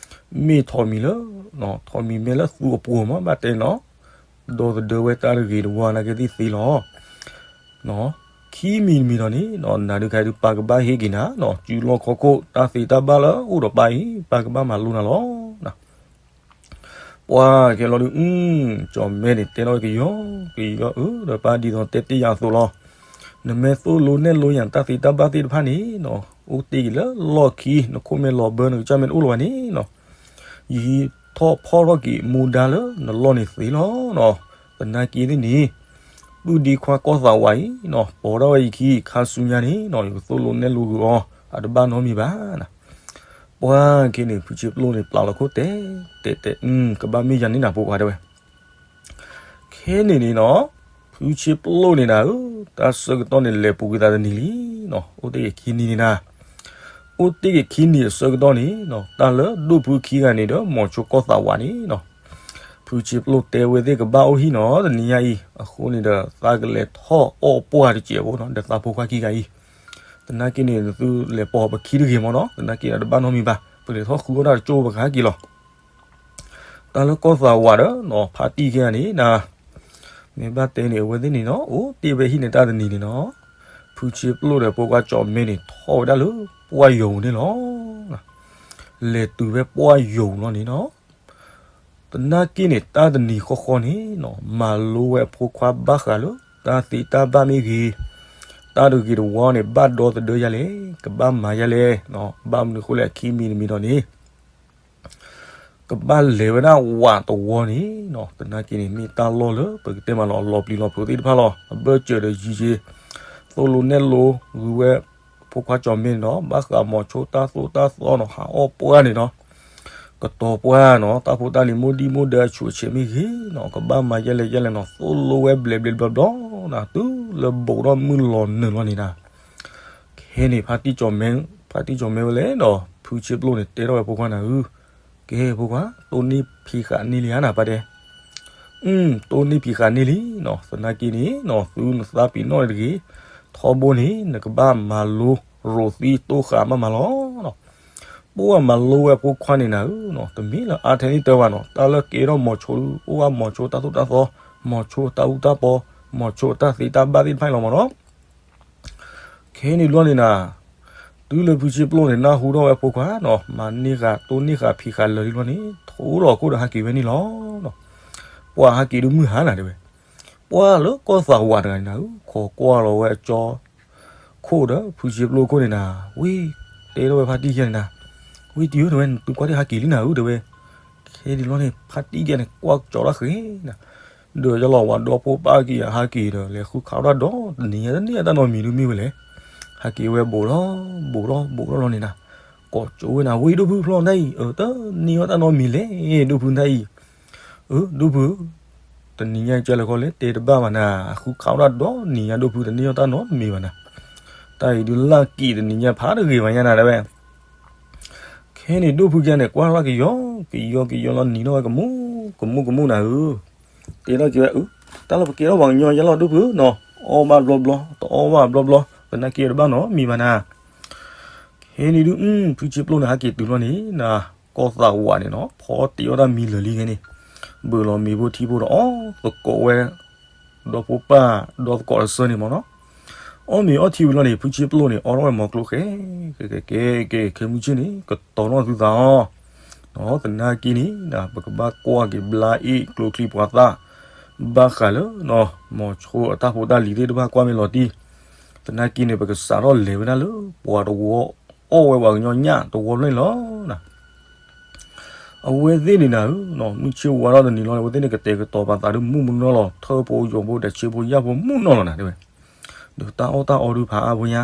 မ့ၢ်ထိးမံၤလၢ ထိးမံၤမဲလၢသူအပှီၤမး ဘၣ်တဲနီၤ ဒီသဒၢဝဲတၢ်တဂ့ၤတဝါနာ်က့သ့ၣ်သ့လီၤ. ခံမံၤတမံၤဒီးန့ၣ်နီၤ နၤဒုးခါအံၤဒုး ပၢ်ကဘၣ်ဟ့ၣ်က့ၤနၤနီၤ စုလီၢ်ခီၣ်ခိၣ် တၢ်သ့တၢ်ဘၣ်လၢအိၣ်ဒီးပၢ်အံၤ ပၢ်ကဘၣ်မၤလိနၤလီၤ. ပှၤကဲလီၤဒုး ကၠီၣ်မဲန့ၣ် တဲထီၣ်ကယီကယီဧၢ ဒီးပၢ်ဒ်သိးတဲတ့ၢ်ယၤအသိးလီၤ. နမ့ၢ်သိၣ်လိနဲၣ်လိယၤ တၢ်သ့တၢ်ဘၣ်သ့ၣ်တဖၣ်န့ၣ်နီၤ အိၣ်တ့ၢ်က့ၤလၢလီၢ်ခံ နခိၣ်မဲာ်လီၤဘၢ နကစၢ်မဲာ်တအိၣ်လၢၤဘၣ်န့ၣ်နီၤ ယဟံးထီၣ်ဖီၣ်ထီၣ်က့ၤမူဒါလၢနလီၢ်န့ၣ်သ့လီၤနီၤ. သနာ်က့န့ၣ်န့ၣ် ပုၢ်ဒ့ခွါကီၢ်သးဝးအံၤနီၤ ပိာ်ထီၣ်ဝဲယခံ ခါဆူညါန့ၣ်နီၤ ယကသိၣ်လိနဲၣ်လိဂုာ်အီၤ အတဘၣ်နီတမံၤဘၣ်နၤ. ပှၤခဲန့ၣ် ဖုဆ့ပျိၢ်န့ၣ် ပျၢ်လီၤခိၣ်တဲာ်တဲာ်တဲာ် ကဘၣ်မ့ၢ်ယၤန့ၣ်နၤ ဖိခွါတဲဝဲ ခဲန့ၣ်န့ၣ်နီၤ ဖုဆ့ပျိၢ်န့ၣ်နၤဧၢ တၢ်ဆၢကတီၢ်န့ၣ် လဲၤပူၤကွံာ်သးတနံၤလံနီၤ အိၣ်တ့ၢ်က့ၤခံနံၤန့ၣ်နၤ. အိၣ်တ့ၢ်က့ၤခံနံၤအဆၢကတီၢ်န့ၣ်နီၤ တၢ်လၢဒိၣ်ဖုခံဂၤန့ၣ်ဒီး မိၤဆိကီၢ်သးဝးန့ၣ်နီၤ ဖုဆ့ပျိၢ်တဲဝဲသ့ၣ်ကဘၣ်အိၣ်ဟံၣ်နီၤ တနံၤညါအံၤ အဃိန့ၣ်ဒီး သးကလဲၤထီၣ်အီၣ်ပှၢ်တစဲးဖိနီၤ ဒီးသးဖိခွါခံဂၤအံၤ သနာ်က့န့ၣ် နသုလဲၤပိာ်ပခံတဂ့ၤမ့ၢ်နီၤ သနာ်က့ဒီးတဘၣ်နီတမံၤဘၣ် ပလဲၤထီၣ်ဃုအီၣ်တၢ်တကၠိ ပကဟဲက့ၤလီၤ. တၢ်လၢကီၢ်သးဝးဒီးနီၤ ဖါတံၢ်ခံဂၤန့ၣ်နၤ မ့ၢ်ဘၣ်တဲန့ၣ် အဝဲသ့ၣ်န့ၣ်နီၤ အိၣ်တ့ၢ်ဝဲဟံၣ်န့ၣ်တၢ်တနံၤန့ၣ်နီၤ ဖုဆ့ပျိၢ်ဒီးဖိခွါကၠီၣ်မဲန့ၣ် ထီၣ်ဝဲဒၣ်လၢပှၢ်ယိာ်ပူၤန့ၣ်လီၤ. လဲၤတုၤဝဲပှၢ်ယိာ်ပူၤလီၤန့ၣ်နီၤ သနာ်က့န့ၣ် တၢ်တနံၤဃီဃီန့ၣ်နီၤ မၤလိဝဲအဖိခွါဘၣ်ဃးလၢ တၢ်သ့တၢ်ဘၣ်မ့ၢ်ဂ့ၤ, တၢ်တဂ့ၤတဝါန့ၣ် ဘၣ်ဒီသဒၢယၤလဲၣ်, ကဘၣ်မၤယၤလဲၣ်, ဘၣ်မနုၤဃိလဲၣ် အခံမံၤတမံၤဒီးန့ၣ် ကဘၣ်လဲၤဝဲဒၣ်ဝးတဝီန့ၣ်နီၤ, သနာ်က့န့ၣ် မ့ၢ်တၢ်လီၢ်လၢပကတဲမးလီၤ အလီၤပျံၤလီၤဖုးသ့ၣ်တဖၣ်လီၤ. အဘၢၣ်စၢၤဒီးယံၤယ့ၤ သိၣ်လိနဲၣ်လိ ဂုာ်ဝဲ ဖိခွါကၠီၣ်မ့န့ၣ်ဒီး ဘၣ်ဃးမိၤဆိတၢ်သိၣ်တၢ်သီနီၤ, ဟးအီၣ်ပှၢ်န့ၣ်ဒီး ကတီၤပှၢ်နီၤ, တၢ်ဖိတၢ်လံၤမိၢ်ဒံၣ်မိၢ်ဒၢအဆူၣ်အဆဲးမ့ၢ်ဂ့ၤနီၤ, ကဘၣ်မၤယဲလဲၣ်ယဲလဲၣ်နီၤ, သိၣ်လိဝဲဘျဲးဘျဲးဘျီဘျီနီၤ, တုၤလၢဘူးထီၣ်မုၢ်လီၤနုာ်လီၤန့ၣ်နီၤ, ခဲန့ၣ် ဖါတံၢ်ကၠီၣ်မ့ဝဲလဲၣ်ဒီး ဖုဆ့ပျိၣ်န့ၣ် တဲထီၣ်ဝဲဖိခွါနၤဧၢ, ကဲဖိခွါ တိၢ်နီၣ်ဖံးဃာ်န့ၢ်လံဧါနၤ ပၢ်တဲ, တိၢ်နီၣ်ဖံးဃာ်န့ၢ်လံနီၤ, သနာ်က့န့ၣ်နီၤ သုနသးပ့ၤနီၣ်န့ၣ်တဂ့ၤ, ထီဘိန့ၣ် နကဘၣ်မၤလိရိၤသံတိၢ်ဃာ်မးမးလီၤ. ပှၤမၤလိဝဲဖိခွါန့ၣ်နၤဧၢ, တမ့ၢ်လၢအါထဲန့ၣ်တၢ်ဘၣ်နီၤ, တၢ်လၢကဲထီၣ်မိၤဆိ အိၣ်ဘၣ်မိၤဆိတၢ်သိၣ်တၢ်သီ, မိၤဆိတၢ်အူတၢ်ပီ, မိၤဆိတၢ်သ့တၢ်ဘၣ်သ့ၣ်တဖၣ်အံၤလီၤမးနီၤ. ခဲန့ၣ်ဘျီန့ၣ်နၤ, တုၤလၢဖုဆ့ပျိၣ်န့ၣ် နၢ်ဟူထီၣ်ဝဲဖိခွါနီၤ, မၤန့ၢ်ဃာ်တိၢ်နီၣ်ဃာ်ဖံးဃာ်လၢာ်လံဘျီန့ၣ် ထိလီၤခိၣ်ဒီးဟးက့ၤဝဲန့ၣ်လီၤ. ပှၤဟးက့ၤဒုးမုၢ်ဟါနၤတဲဝဲ, ပှၤလၢကီၢ်သးဝးတဂၤန့ၣ်နၤဧၢ, ခိးကွၢ်လီၤဝဲအကၠီ ခိၣ်ဒီးဖုဆ့ပျိၣ်ခိၣ်န့ၣ်နၤ, ဝံၤ တဲထီၣ်ဝဲဖါတံၢ်ယဲန့ၣ်နၤ, ဝံၤတံၢ်ဧၢ တဲဝဲ နသုကွၢ်တ့ၢ်ဟးက့ၤလံနၤဧၢ တဲဝဲ, ခဲဒ်လီၤန့ၣ် ဖါတံၢ်ယဲန့ၣ် ကွၢ်ကၠီၤတၢ်ဃ့နၤ, ဒီးယလီၤဝဲဒီဖိပၢ်က့ၤယဟးက့ၤဒီး လဲၤဃုခးဝဲဒၣ်ဒီး တနံၤညါတန့ၢ်အတၢ်နီတမံၤဒုးမ့ၢ်ဝဲလဲၣ်, ဟးက့ၤဝဲဘူးထီၣ် ဘူးထီၣ်ဘူးထီၣ်လီၤန့ၣ်နၤ, ကိးကၠိဝဲနၤ ဝံၤဒိၣ်ဖုဖျီနတၢ်အံၤ တန့ၢ်ဝဲတၢ်နီတမံၤလဲၣ် ဒိၣ်ဖုနတၢ်အံၤ အၢ ဒိၣ်ဖုဧၢ, တနံၤညါကလဲၤခီလဲၣ် တဲတဘၣ်ဘၣ်နၤ, အဃုခးဝဲဒၣ်ဒီးနံၤညါဒိၣ်ဖုတန့ၢ်အီၣ်တၢ်နီတမံၤဘၣ်နၤ, တၢ်အံၤဒုးလၢက့ၤတနံၤညါဖးတဂ့ၤဘၣ်ညါနၤတဲဝဲ, ခဲန့ၣ်ဒိၣ်ဖုကဲန့ၣ် ကွၢ်လီၤကယီ ကယီကယီလီၤနံၤထီၣ်ဝဲကမူၣ် ကမူၣ်ကမူၣ်နၤဧၢ, တဲထီၣ်က့ၤဝဲ တၢ်လၢပကဲထီၣ်ပှၤကညီယဲလီၤဒိၣ်ဖုနီၤ, အီၣ်ဘၣ်ဘျီဘျီ တအီၣ်ဘၣ်ဘျီဘျီ သနာ်က့တဘၣ်နီတမံၤဘၣ်နၤ, ခဲ ဖဲန့ၣ်ဒုး ဖုဆ့ပျိန့ၣ် ဟဲက့ၤတုၤလီၤန့ၣ် နၤ ကီၢ်သးဝးန့ၣ်နီၤ ဖီတ့အီၣ်တၢ်မံလၢာ်လံခဲန့ၣ်, ဘၢၣ်လီၤမ့ၤဖိထံဖိဒီးအီၣ်သကိးဝဲ ဒီဖိပၢ် ဒီသကိးတဆၢန့ၣ်မ့ၢ်နီၤ, အီၣ်မ့ၤအီထံဝံၤလီၤန့ၣ် ဖုဆ့ပျိန့ၣ် အိးထီၣ်ဝဲမီၤကျိၤဃဲ ကဲ ကဲ ကဲ ခဲမုၢ်ဆ့ၣ်န့ၣ် ကတီၤနီၣ်သုသးအီၤ, သနာ်က့န့ၣ် ပကဘၣ်ကွၢ်က့ၤဘျါအ့ၣ်ကျိချံပှၤသၣ် ဘၣ်ဃးလၢ မီၤဆိအတၢ်ဖိတၢ်လံၤသ့ၣ်တဖၣ်ကွၢ်မ့ၢ်လီၤတံၢ်, သနာ်က့န့ၣ် ပကစးထီၣ်လဲၤဝဲဒၣ်လၢ ပှၤတဝီအီၣ်ဝဲပှၤကညီညၣ်တဝီဖျၢၣ်န့ၣ်လီၤ. အဝဲသ့ၣ်န့ၣ်နၤဧၢ, မုၢ်ဆ့ၣ်ဝါထီၣ်တနံၤလီၤန့ၣ် အဝဲသ့ၣ်န့ၣ် ကတဲာ်ကတီၤပာ်သးဒုးမူမုၢ်နီၢ်လီၤ ထၢဖိယီၤဖိ ဒီးဆ့ဖိယၣ်ဖိမုၢ်နီၢ်လီၤနၤ တဲဝဲ, ဒီးတၢ်အီၣ်တၢ်အီဒုးဖးအါဖိညါ,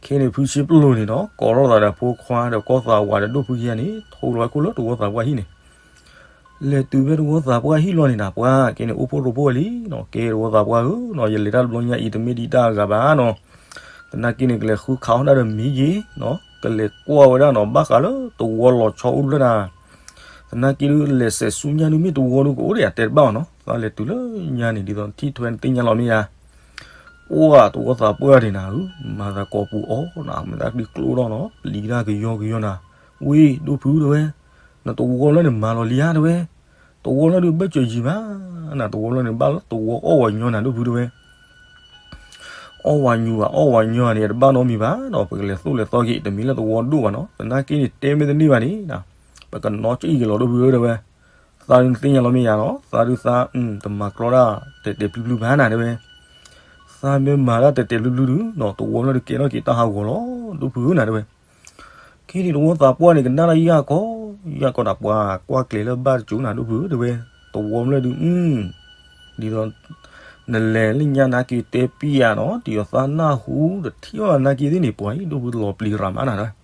ခဲန့ၣ် ဖုဆ့ပျိန့ၣ်ဒီး ကိးထီၣ်သးဒီးဖိခွါဒီးကီၢ်သးဝးဒီးဒိၣ်ဖုခံဂၤန့ၣ် ထိလီၤဝဲခိၣ်လၢတဝီသးပှၢ်ဟံၣ်န့ၣ် လဲၤတုၤဖဲတဝီသးပှၢ်ဟံၣ်လီၤန့ၣ်နၤ ပှၤကဲန့ၣ် အိၣ်ဖှိၣ်ရိဖှိၣ်ဝဲလံနီၤ, ကဲတဝီသးပှၢ်ဧၢနီၤ, ယလဲၤတၢ်တဘျီညါအံၤ တမ့ၢ်ဒ်တၢ်အဂၤဘၣ်နီၤ, သနာ်က့န့ၣ် ကလဲၤဃုခးအီၣ်တၢ်ဒီးမ့ၤက့ၤ, ကလဲၤကွၢ်ဝဲဒၣ်နီၤ ဘၣ်ဃးလၢတဝီလီၤဆီအိၣ်တဖျၢၣ်နၤ, သနာ်က့ဒုး လဲၤစဲးဆူညါဒုး မ့ၢ်တဝီဒုးကအိၣ်ဒီးယၤတဲတဘၣ်အီၤနီၤ, သးလဲၤတုၤလၢညါန့ၣ် ဒ်သိးထံၣ်ထွဲနသ့ၣ်ညါလီၤမ့ၢ်ယၤ ပှၤတဝီသးပှၢ်န့ၣ်နၤဧၢ, မၤသးကိးပူၤအီၣ်နၤ မ့ၢ်သးဒုးကျိဒီးနီၤ ပျံၤတၢ်ကယီကယီနၤ, ဝ့ၢ်ဒိၣ်ဖုတဲဝဲ, နတဝီလၢန့ၣ်မၤလီၤလံဧါတဲဝဲ, တဝီလၢဒုးဘၢၣ်စၢၤယံၤမး, နတဝီလၢန့ၣ်ဘၣ်လၢတဝီအီၣ်ဝဲညီနၤဒိၣ်ဖုတဲဝဲ အီၣ်ဝဲညူၤဘၣ် အီၣ်ဝဲညီန့ၣ် တဘၣ်နီတမံၤဘၣ်နီၤ, ပကလဲၤသိၣ်လဲၤသီက့ၤ တမ့ၢ်လၢတဝီဒိၣ်ဘၣ်နီၤ, သနာ်က့န့ၣ် တဲမ့ၢ်တန့ၢ်ဘၣ်န့ၣ်, ပကနီၣ်ကံၣ်က့ၤလီၤဒိၣ်ဖုဧၢတဲဝဲ, သးဒုးနသ့ၣ်ညါလီၤမ့ၢ်ယၤနီၤ, သးဒုးသး တမၤကြီတၢ်တဲာ်တဲာ်ဖျုးဖျုးဘၣ်နၤတဲဝဲ, သးမ့ၢ်မၤတၢ်တဲာ်တဲာ်ဖျုးဖျုးဒုးနီၤ တဝီလၢဒုးကဲထီၣ်က့ၤတၢ်ဟးဂီၤလီၤ ဒိၣ်ဖုဧၢနၤတဲဝဲ ခဲန့ၣ်တဝီသးပှၢ်န့ၣ် ကနၣ်တၢ်ယၢ်ကီ ယၢ်ကီဒၣ်ပှၤ ကွၢ်ကျဲၤလၢဘၣ်တစိၤနၤဒိၣ်ဖုဧၢတဲဝဲ, တဝီဖျၢၣ်ဒုး ဒ်သိး နလဲၤလၢညါနာ်က့ၤတဲပံယၤနီၤ ဒ်သိးသးနၢ်ဟူတထံၣ်ဘၣ်နာ်က့ၤသ့ၣ်န့ၣ် ပှၤအံၤဒိၣ်ဖုလီၤပျံၤရၤမးနၤ, ဒ်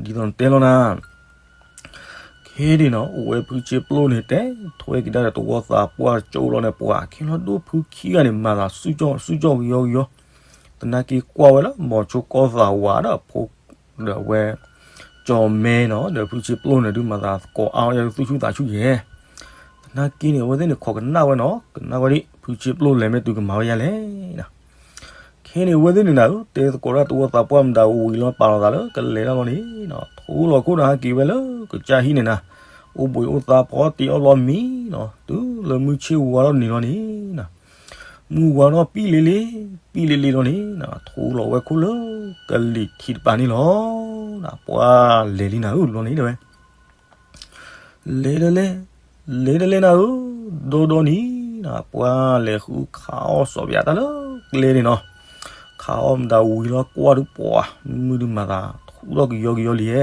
သိးနတဲလီၤနၤ ခဲန့ၣ်နီၤ အိၣ်ဝဲဖုဆ့ပျိန့ၣ် တဲထွဲက့ၤဒၣ်ဒီးတဝီသးပှၢ်တကၠိလီၤန့ၣ် ပှၤခဲလီၤဒိၣ်ဖုခံဂၤန့ၣ် မၤသးစူၣ်ကၠီၣ်စူၣ်ကၠီၣ်ကယီကယီ, သနာ်က့ကွၢ်ဝဲလၢ မီၤဆိကီၢ်သးဝးဒီးဖိ ဒီးအဝဲ ကၠီၤမဲနီၤ ဒီးဖုဆ့ပျိန့ၣ်ဒုး မၤသးသကိးအါအီၣ်ယၤဒုးသူၣ်ဆူၣ်သးဆူၣ်ယဲၢ်, သနာ်က့န့ၣ် အဝဲသ့ၣ်န့ၣ် ခိးကနၣ်ဝဲနီၤ ကနၣ်ဝဲဒ် ဖုဆ့ပျိလဲၤမ့ၢ်တုၤကမၤဝဲဒ်လဲၣ် ခဲန့ၣ် အဝဲသ့ၣ်န့ၣ်နၤဧၢ တဲသကိးဒၣ်တဝီသးပှၢ်မတၤဝံၤလီၤပာ်လီၤသးလၢ ကလဲၤတၢ်လီၤန့ၣ်နီၤ ထိလီၤခိၣ်ဒီးဟဲက့ၤဝဲလၢကစၢ်ဟံၣ်န့ၣ်နၤ, အိၣ်ဘှံးအိၣ်သါဖီတ့အီၣ်ဘျီမံနီၤ တုၤလၢမုၢ်ဆ့ၣ်ဝါထီၣ်တနံၤလီၤန့ၣ်နီၤ, မုၢ်ဝါထီၣ်ပံၣ်လ့လ့, ပံၣ်လ့လ့လီၤန့ၣ်နီၤ ထိလီၤဝဲခိၣ်လၢကလံၤထံးတပၤန့ၣ်လီၤ, ပှၤလဲၤလံနၤဧၢ ဘျီန့ၣ်တဲဝဲ လဲၤတလဲၣ်, လဲၤတလဲၣ်နၤဧၢ, ဒီဒီနံၤနၤ ပှၤလဲၤဃုခးအီၣ်စီၤပယၤတၢ်လၢကျဲန့ၣ်နီၤ, ခးအီၣ်မတၤဝံၤလီၤကွၢ်ဒုးပှၤ မုၢ်ဒုးမၤသးထူထီၣ်ကယီကယီလံဧဲ,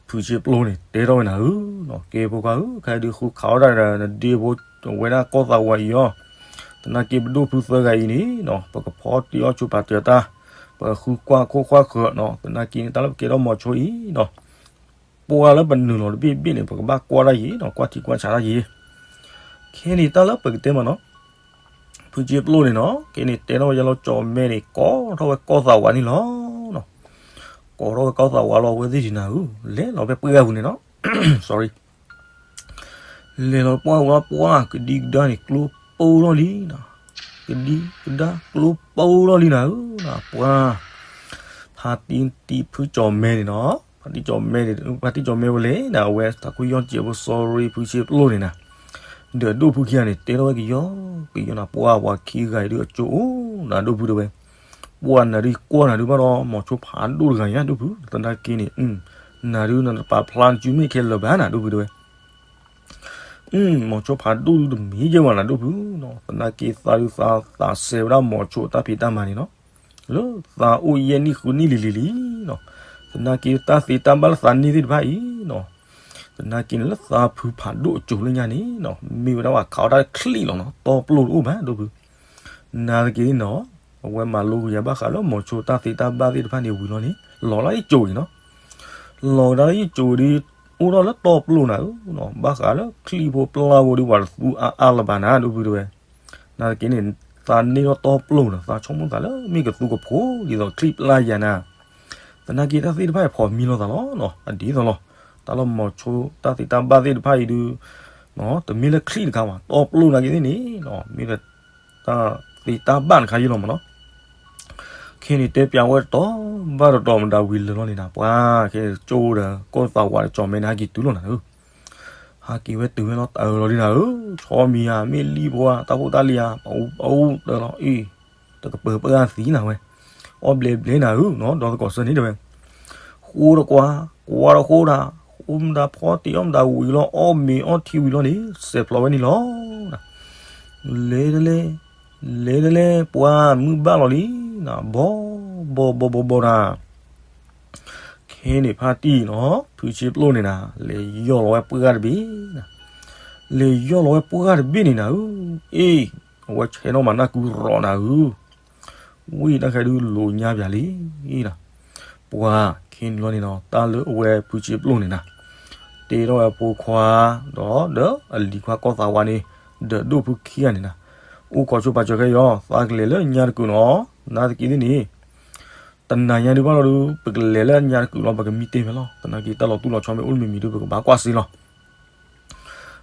ဖုဆ့ပျိန့ၣ် တဲထီၣ်ဝဲနၤဧၢ, ကဲဖိခွါဧၢ ခဲဒုးဃုခးအီၣ်တၢ်ဒီးနဒ့ဖိ ဝဲဒၣ်ကီၢ်သးဝးအံၤအီၤ, သနာ်က့ပဒိၣ်ဖုသၢဂၤအံၤန့ၣ်နီၤ ပကဖီတ့အီၣ်ဆိပာ်တၢၢ်တၢ်, ပကဃုကွၢ်ခိၣ်ကွၢ်ဃၢၤနီၤ, သနာ်က့န့ၣ် တၢ်လၢပကဲထီၣ်မီၤဆိအံၤနီၤ ပှၤလၢပနုာ်လီၤတဘ့ၣ်ဘ့ၣ်န့ၣ် ပကဘၣ်ကွၢ်တၢ်ယံၤနီၤ, ကွၢ်ထံကွၢ်ဆးတၢ်ယံၤ, ခဲန့ၣ်တၢ်လၢပကတဲမးနီၤ, ဖုဆ့ပျိန့ၣ်နီၤ ခဲန့ၣ်တဲထီၣ်ဝဲယလီၤကၠီၤမဲန့ၣ် ကိးထီၣ်ဝဲကီၢ်သးဝးန့ၣ်လီၤ, ကိးထီၣ်ဝဲကီၢ်သးဝးလီၤ အဝဲသ့ၣ်ဒံးနၤဧၢ, လဲၤလီၤဖဲပှၢ်ဂၤပူၤန့ၣ်နီၤ sorry လဲၤလီၤပှၢ်ဝဲပှၢ် ကဒံကဒါန့ၣ် ကျိပိလီၤလံနီၤ, ကဒံကဒါကျိပိလီၤလံနၤဧၢ, ပှၤ ဖါတံၢ်တံၢ်ဖုကၠီၤမဲန့ၣ်နီၤ, ဖါတံၢ်ကၠီၤမဲန့ၣ် ဖါတံၢ်ကၠီၤမဲဝဲလဲၣ်နၤ အဝဲတၢ်ခိၣ်ယီၢ်စဲးဖိ sorry ဖုဆ့ပျိန့ၣ်နၤ, ဒီးဒိၣ်ဖုခံဂၤန့ၣ် တဲထီၣ်ဝဲကယီကယီနၤ ပှၤပှၤခံဂၤအံၤဒုးအကၠိအိၣ်နၤ ဒိၣ်ဖုတဲဝဲ ပှၢ်နၤဒုးကွၢ်နၤဒုးဘၣ်ဒီး မီၤဆိဖးဒိၣ်တဂၤညါ ဒိၣ်ဖု သနာ်က့န့ၣ် နၤဒုးနတပာ်ဖျါနစုမ့ၢ်ခဲလၢာ်ဘၣ်နၤ ဒိၣ်ဖုတဲဝဲ မီၤဆိဖးဒိၣ်ဒုးတမ့ၢ်ယဲၢ်ဘၣ်နၤ ဒိၣ်ဖုနီၤ, သနာ်က့သးဒုးသးသးစဲဝဲဒၣ်မီၤဆိအတၢ်ဖံးတၢ်မၤန့ၣ်နီၤ, လၢသးအိၣ်ယဲၢ်နံၣ်ဃုနံၣ်လံၤလံၤလံနီၤ, သနာ်က့တၢ်သ့တၢ်ဘၣ်လၢသးန့ၢ်သ့ၣ်တဖၣ်အံၤနီၤ, သနာ်က့န့ၣ်လၢသးဖုဖးဒိၣ်အစိၤလၢညါန့ၣ်နီၤ, မ့ၢ်ဝဲဒၣ်ပှၤခးအီၣ်တၢ်ချံၣ်လီၤနီၤ, တီပျိတအိၣ်ဘၣ် ဒိၣ်ဖု နာ်သက့ၤနီၤ, အဝဲမၤလိကယၤဘၣ်ဃးလၢမီၤဆိတၢ်သ့တၢ်ဘၣ်သ့ၣ်တဖၣ်န့ၣ်ဝံၤလီၤန့ၣ်, လီၤဒၣ်ယစိၤအံၤနီၤ, လီၤဒၣ်ယစိၤဒုး အိၣ်ထီၣ်လၢတီပျိနၤဧၢ, ဘၣ်ဃးလၢချံၣ်ဖိပျၢ်ဖိဒုး ပှၤတသူအါအါလၢၤဘၣ်နၤ ဒိၣ်ဖုတဲဝဲ, နာ်သက့န့ၣ် သးန့ၢ်ထီၣ်တီပျိနၤ သးဆိကမိၣ်သးလၢမ့ၢ်ကသူကဖိး ဒ်သိးချံၣ်ပျၢ်ယၤနၤ, သနာ်က့တၢ်သ့ၣ်တဖၣ်အံၤဖီၣ်မံလိာ်သးလီၤနီၤ, အဒ်သိးလီၤ, တၢ်လၢမီၤဆိတၢ်သ့တၢ်ဘၣ်သ့ၣ်တဖၣ်အံၤဒုး တမ့ၢ်လၢချံၣ်တခါဘၣ် တီပျိနာ်က့သ့ၣ်န့ၣ်, မ့ၢ်လၢ တၢ်သ့တၢ်ဘၣ်တခါယဲလီၤမးနီၤ, ခဲန့ၣ်တဲပၠးဝဲတတီၤဘၣ်တတီၤမတၤဝံၤလၢာ်လီၤန့ၣ်နၤ ပှၤခဲကၠိဒီး ကီၢ်သးဝးဒီးကၠီၣ်မဲန့ၣ် ဟဲက့ၤတုၤလီၤနၤဧၢ, ဟးက့ၤဝဲတုၤဝဲလီၤတၢ်အၢၣ်လီၤဒ်နၤဧၢ, ဆီမံၤဧါ မ့ၢ်လံၣ်ဖိဧါ တၢ်ဖိတၢ်လံၤဧါ ပအူပအူတၢ်လီၤအံၤ, တကပၢၤပှၢ်သံနၤဝဲ, အီၣ်ဘျဲးဘျဲးနၤဧၢနီၤ ဒီးသကိးစၢန့ၣ်တဲဝဲ, ဃိတကွၢ်, ကွၢ်ဒီးဃိဒၣ်, ဃိမတၤဖီတ့ၢ်အီၣ်မတၤဝံၤလီၤ အီၣ်မ့ၤအီထံဝံၤလီၤန့ၣ် စဲးဖျိးဝဲန့ၣ်လီၤ. လဲၤတလဲ, လဲၤတလဲ, ပှၤမုၢ်ဘၣ်လီၤလံ, ဘီ, ဘီဘီဘီဘီနၤ, ခဲန့ၣ်ဖါတံၢ်နီၤ ဖုဆ့ပျိၣ်န့ၣ်နၤ လဲၤယီၢ်လီၤဝဲပှၢ်တဘ့ၣ်, လဲၤယီၢ်လီၤဝဲပှၢ်တဘ့ၣ်န့ၣ်နၤဧၢ, အ့ၣ်, အဝဲဆဲးနီၣ်မၤနၢ်ကုရီးနၤဧၢ ဝံၤတၢ်ခဲဒုးလိာ်ညါပၠးလံနီၤ, ပှၤခဲန့ၣ်လီၤန့ၣ်နီၤ တၢ်လၢအဝဲဖုဆ့ပျိၣ်န့ၣ်နၤ, တ့ထီၣ်ဝဲဖိခွါ, ဒီးဒီးအလံၤခွါကီၢ်သးဝးန့ၣ်, ဒီးဒိၣ်ဖုခံဂၤန့ၣ်နၤ, အိၣ်ခိးဆိပာ်စၢၤခဲအံၤ သးကလဲၤလၢညါတကုာ်နီၤ, နာ်သက့သ့ၣ်န့ၣ် တနၤညါဒုးဘၣ်လီၤဒုး ပကလဲၤလၢညါတကုာ်လီၤ ပကမံတ့ၢ်ဖဲလီၤ သနာ်က့တၢ်လီၤတူၢ်လီၤဆီမ့ၢ်အိၣ်တမံၤမံၤဒုး ပကဘၣ်ကွၢ်စ့လီၤ.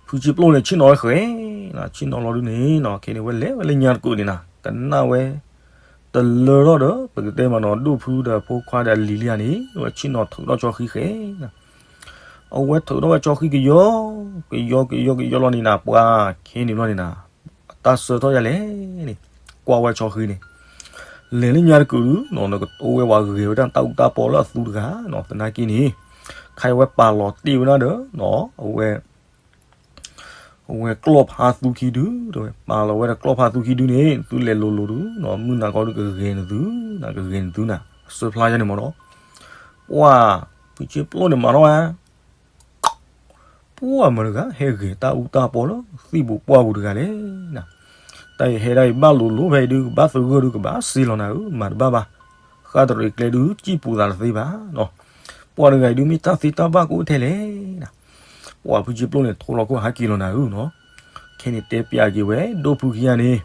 ဖုဆ့ပျိၣ်န့ၣ် ဆ့ၣ်နီၤဝဲဃဲၤ, ဆ့ၣ်နီၤလီၤဒုးန့ၣ်နီၤ ခဲန့ၣ်ဝဲလဲၤဝဲလၢညါတကုာ်န့ၣ်နၤ ကနၣ်ဝဲ တလၢထီၣ်ဒီး ပကတဲမးနီၤ ဒိၣ်ဖုဒီးဖိခွါဒီးအလံၤလံဧါန့ၣ် ဝဲဆ့ၣ်နီၤထုးထီၣ်ဆီဃံဃဲၤ, အဝဲထုးထီၣ်ဝဲဆီဃံကယီ, ကယီကယီကယီလီၤန့ၣ်နၤ ပှၤခဲန့ၣ်လီၤန့ၣ်နၤ တၢ်ဆၢထီၣ်ယၤလဲၣ်န့ၣ်, ကွၢ်ဝဲဆီဃံန့ၣ်, လဲၤလၢညါတကုာ်ဒုးနီၤ နကတိဝဲဝဲဂဲၤဝဲဒၣ်တၢ်အူတၢ်ပီလၢအသူတဂၤနီၤ သနာ်က့န့ၣ်, ခဲအံၤဝဲပာ်လီၤတ့ၢ်ဝဲဒၣ်ဒီးနီၤ အဝဲ အဝဲကျီၢ်ဖးသူခံဒု တဲဝဲ ပာ်လီၤဝဲဒီးကျီၢ်ဖးသူခံဒုန့ၣ် သုလဲၤလိၤလိၤဒုနီၤ မုၢ်နၤခီဒုကဂဲၤနသု, ကဂဲၤနသုနၤ အစၢဖျါယါန့ၣ်မးနီၤ, ပှၤ ဖုဆ့ပျိၣ်န့ၣ်မၤထီၣ်ဝဲ ပှၤမတၤတဂၤ ဟဲဂဲၤတၢ်အူတၢ်ပီလၢသ့ၣ်ပူၤပှၢ်ပူၤတဂၤလဲၣ်. တၢ်အံၤဟဲဒၣ်အံၤဘၣ်လိၤလိၤဖဲအံၤဒု ကဘၣ်သဂၢၢ်ဒု ကဘၣ်စ့လီၤနၤဧၢ, မၤတဘၣ်ဘၣ်. ဃၣ်တရံးကျဲဒု စံၣ်ပူၤသးတသ့ဘၣ်နီၤ. ပှၤတဂၤအံၤဒု မ့ၢ်တၢ်သ့တၢ်ဘၣ်ကအိၣ်ထဲလဲၣ်. ပှၤဖုဆ့ပျိၣ်န့ၣ် ထိလီၤခိၣ်ဟးက့ၤလီၤနၤဧၢနီၤ. ခဲန့ၣ်တဲပျးက့ၤဝဲ ဒိၣ်ဖုခံဂၤန့ၣ်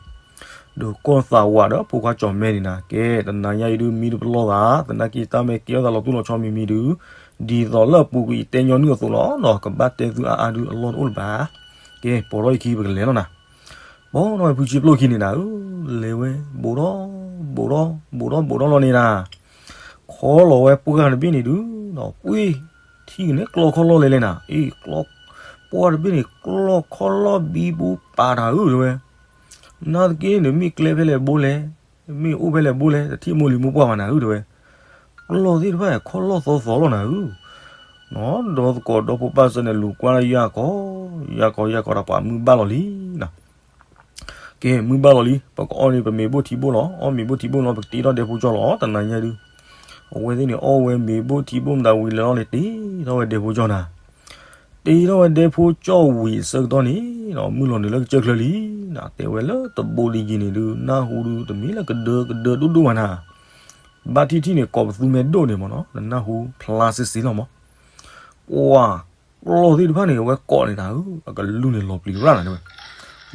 ဒီးကီၢ်သးဝးဒီးဖိခွါကၠီၣ်မဲန့ၣ်နၤ ကဲ တနၤညါအံၤဒု မံတပလီၢ်သး သနာ်က့တၢ်မဲာ်ကဲထီၣ်သးလီၤတူၢ်လီၤဆီမံၤမံၤဒု ဒ်သိးလၢအပူၤကွံာ်တဲညီနုၢ်အသိးလီၤနီၤ ကဘၣ်တဲသုအါအါဒုအလီၢ်တအိၣ်လၢၤဘၣ်. ကဲ ပိာ်ထီၣ်အံၤခံပကလဲၤလီၤနၤ. ပိာ်ထီၣ်ဝဲဖုဆ့ပျိၣ်ခံန့ၣ်နၤဧၢ, လဲၤဝဲ ဘူးဒီး ဘူးဒီး ဘူးဒီး ဘူးဒီးလီၤန့ၣ်နၤ ခီလီၤဝဲပှၢ်တဘ့ၣ်န့ၣ်ဒု ဒီးပှ့ၤ ထံၣ်ကန့ၣ်ကျီၢ်ခီၣ်လီၢ်လဲၤလဲၤနၤ အ့ၣ် ကျီၢ် ပှၢ်တဘ့ၣ်န့ၣ် ကျီၢ်ခီၣ်လီၢ်ဘံဘူပာ်တၢ်ဧၢ တဲဝဲ နာ်သက့န့ၣ် မ့ၢ်ကျဲဖဲလဲၣ်ဘိလဲၣ်, မ့ၢ်အိၣ်ဖဲလဲၣ်ဘိလဲၣ် တထံၣ်မိၢ်လံၤမိၢ်ပှၢ်ဘၣ်နၤဧၢ တဲဝဲ ကျီၢ်သ့ၣ်တဖၣ်ခီၣ်လီၢ်သီသီလီၤနၤဧၢ နီၤ ဒီးသကိးဒီဖိပၢ်စၢၤန့ၣ် လူၤကွၢ်လၢယၢ်ကီၢ် ယၢ်ကီၢ် ယၢ်ကီၢ်ဒီးပှၤမုၢ်ဘၣ်လီၤလံနၤ ကဲ မုၢ်ဘၣ်လီၤလံ ပကအီၣ်န့ၣ် ပမ့ၤဘိၣ်ထံဘိၣ်လီၤ အီၣ်မ့ၤဘိၣ်ထံဘိၣ်လီၤ ပကတ့ထီၣ်ဒဲဖိကၠီၣ်လီၤ တနၤညါဒု အဝဲသ့ၣ်န့ၣ် အီၣ်ဝဲမ့ၤဘိၣ်ထံဘိၣ်မတၤဝံၤလီၤန့ၣ် တ့ထီၣ်ဝဲဒဲဖိကၠီၣ်နၤ တ့ထီၣ်ဝဲဒဲဖိကၠီၣ်ဝံၤအဆၢကတီၢ်န့ၣ် မုၢ်လီၤနုာ်လၢကစၢၢ်ချၢလံနၤ တဲဝဲလၢတဘိလံယံၤန့ၣ်ဒု နၢ်ဟူဒု တမ့ၢ်လၢကဒၢကဒၢဒိၣ်ဒိၣ်ဘၣ်နၤ ဘၣ်ထံၣ်ထံၣ်န့ၣ် ကိးပသူမဲဒိၣ်န့ၣ်မ့ၢ်နီၤ နနၢ်ဟူဖျါစ့စ့လီၤမး ပှၤ ကျီၢ်သ့ၣ်တဖၣ်န့ၣ် အဝဲကိးန့ၣ်နၤဧၢ အကလူးန့ၣ်လီၤပျံၤရၣ်နၤတဲဝဲ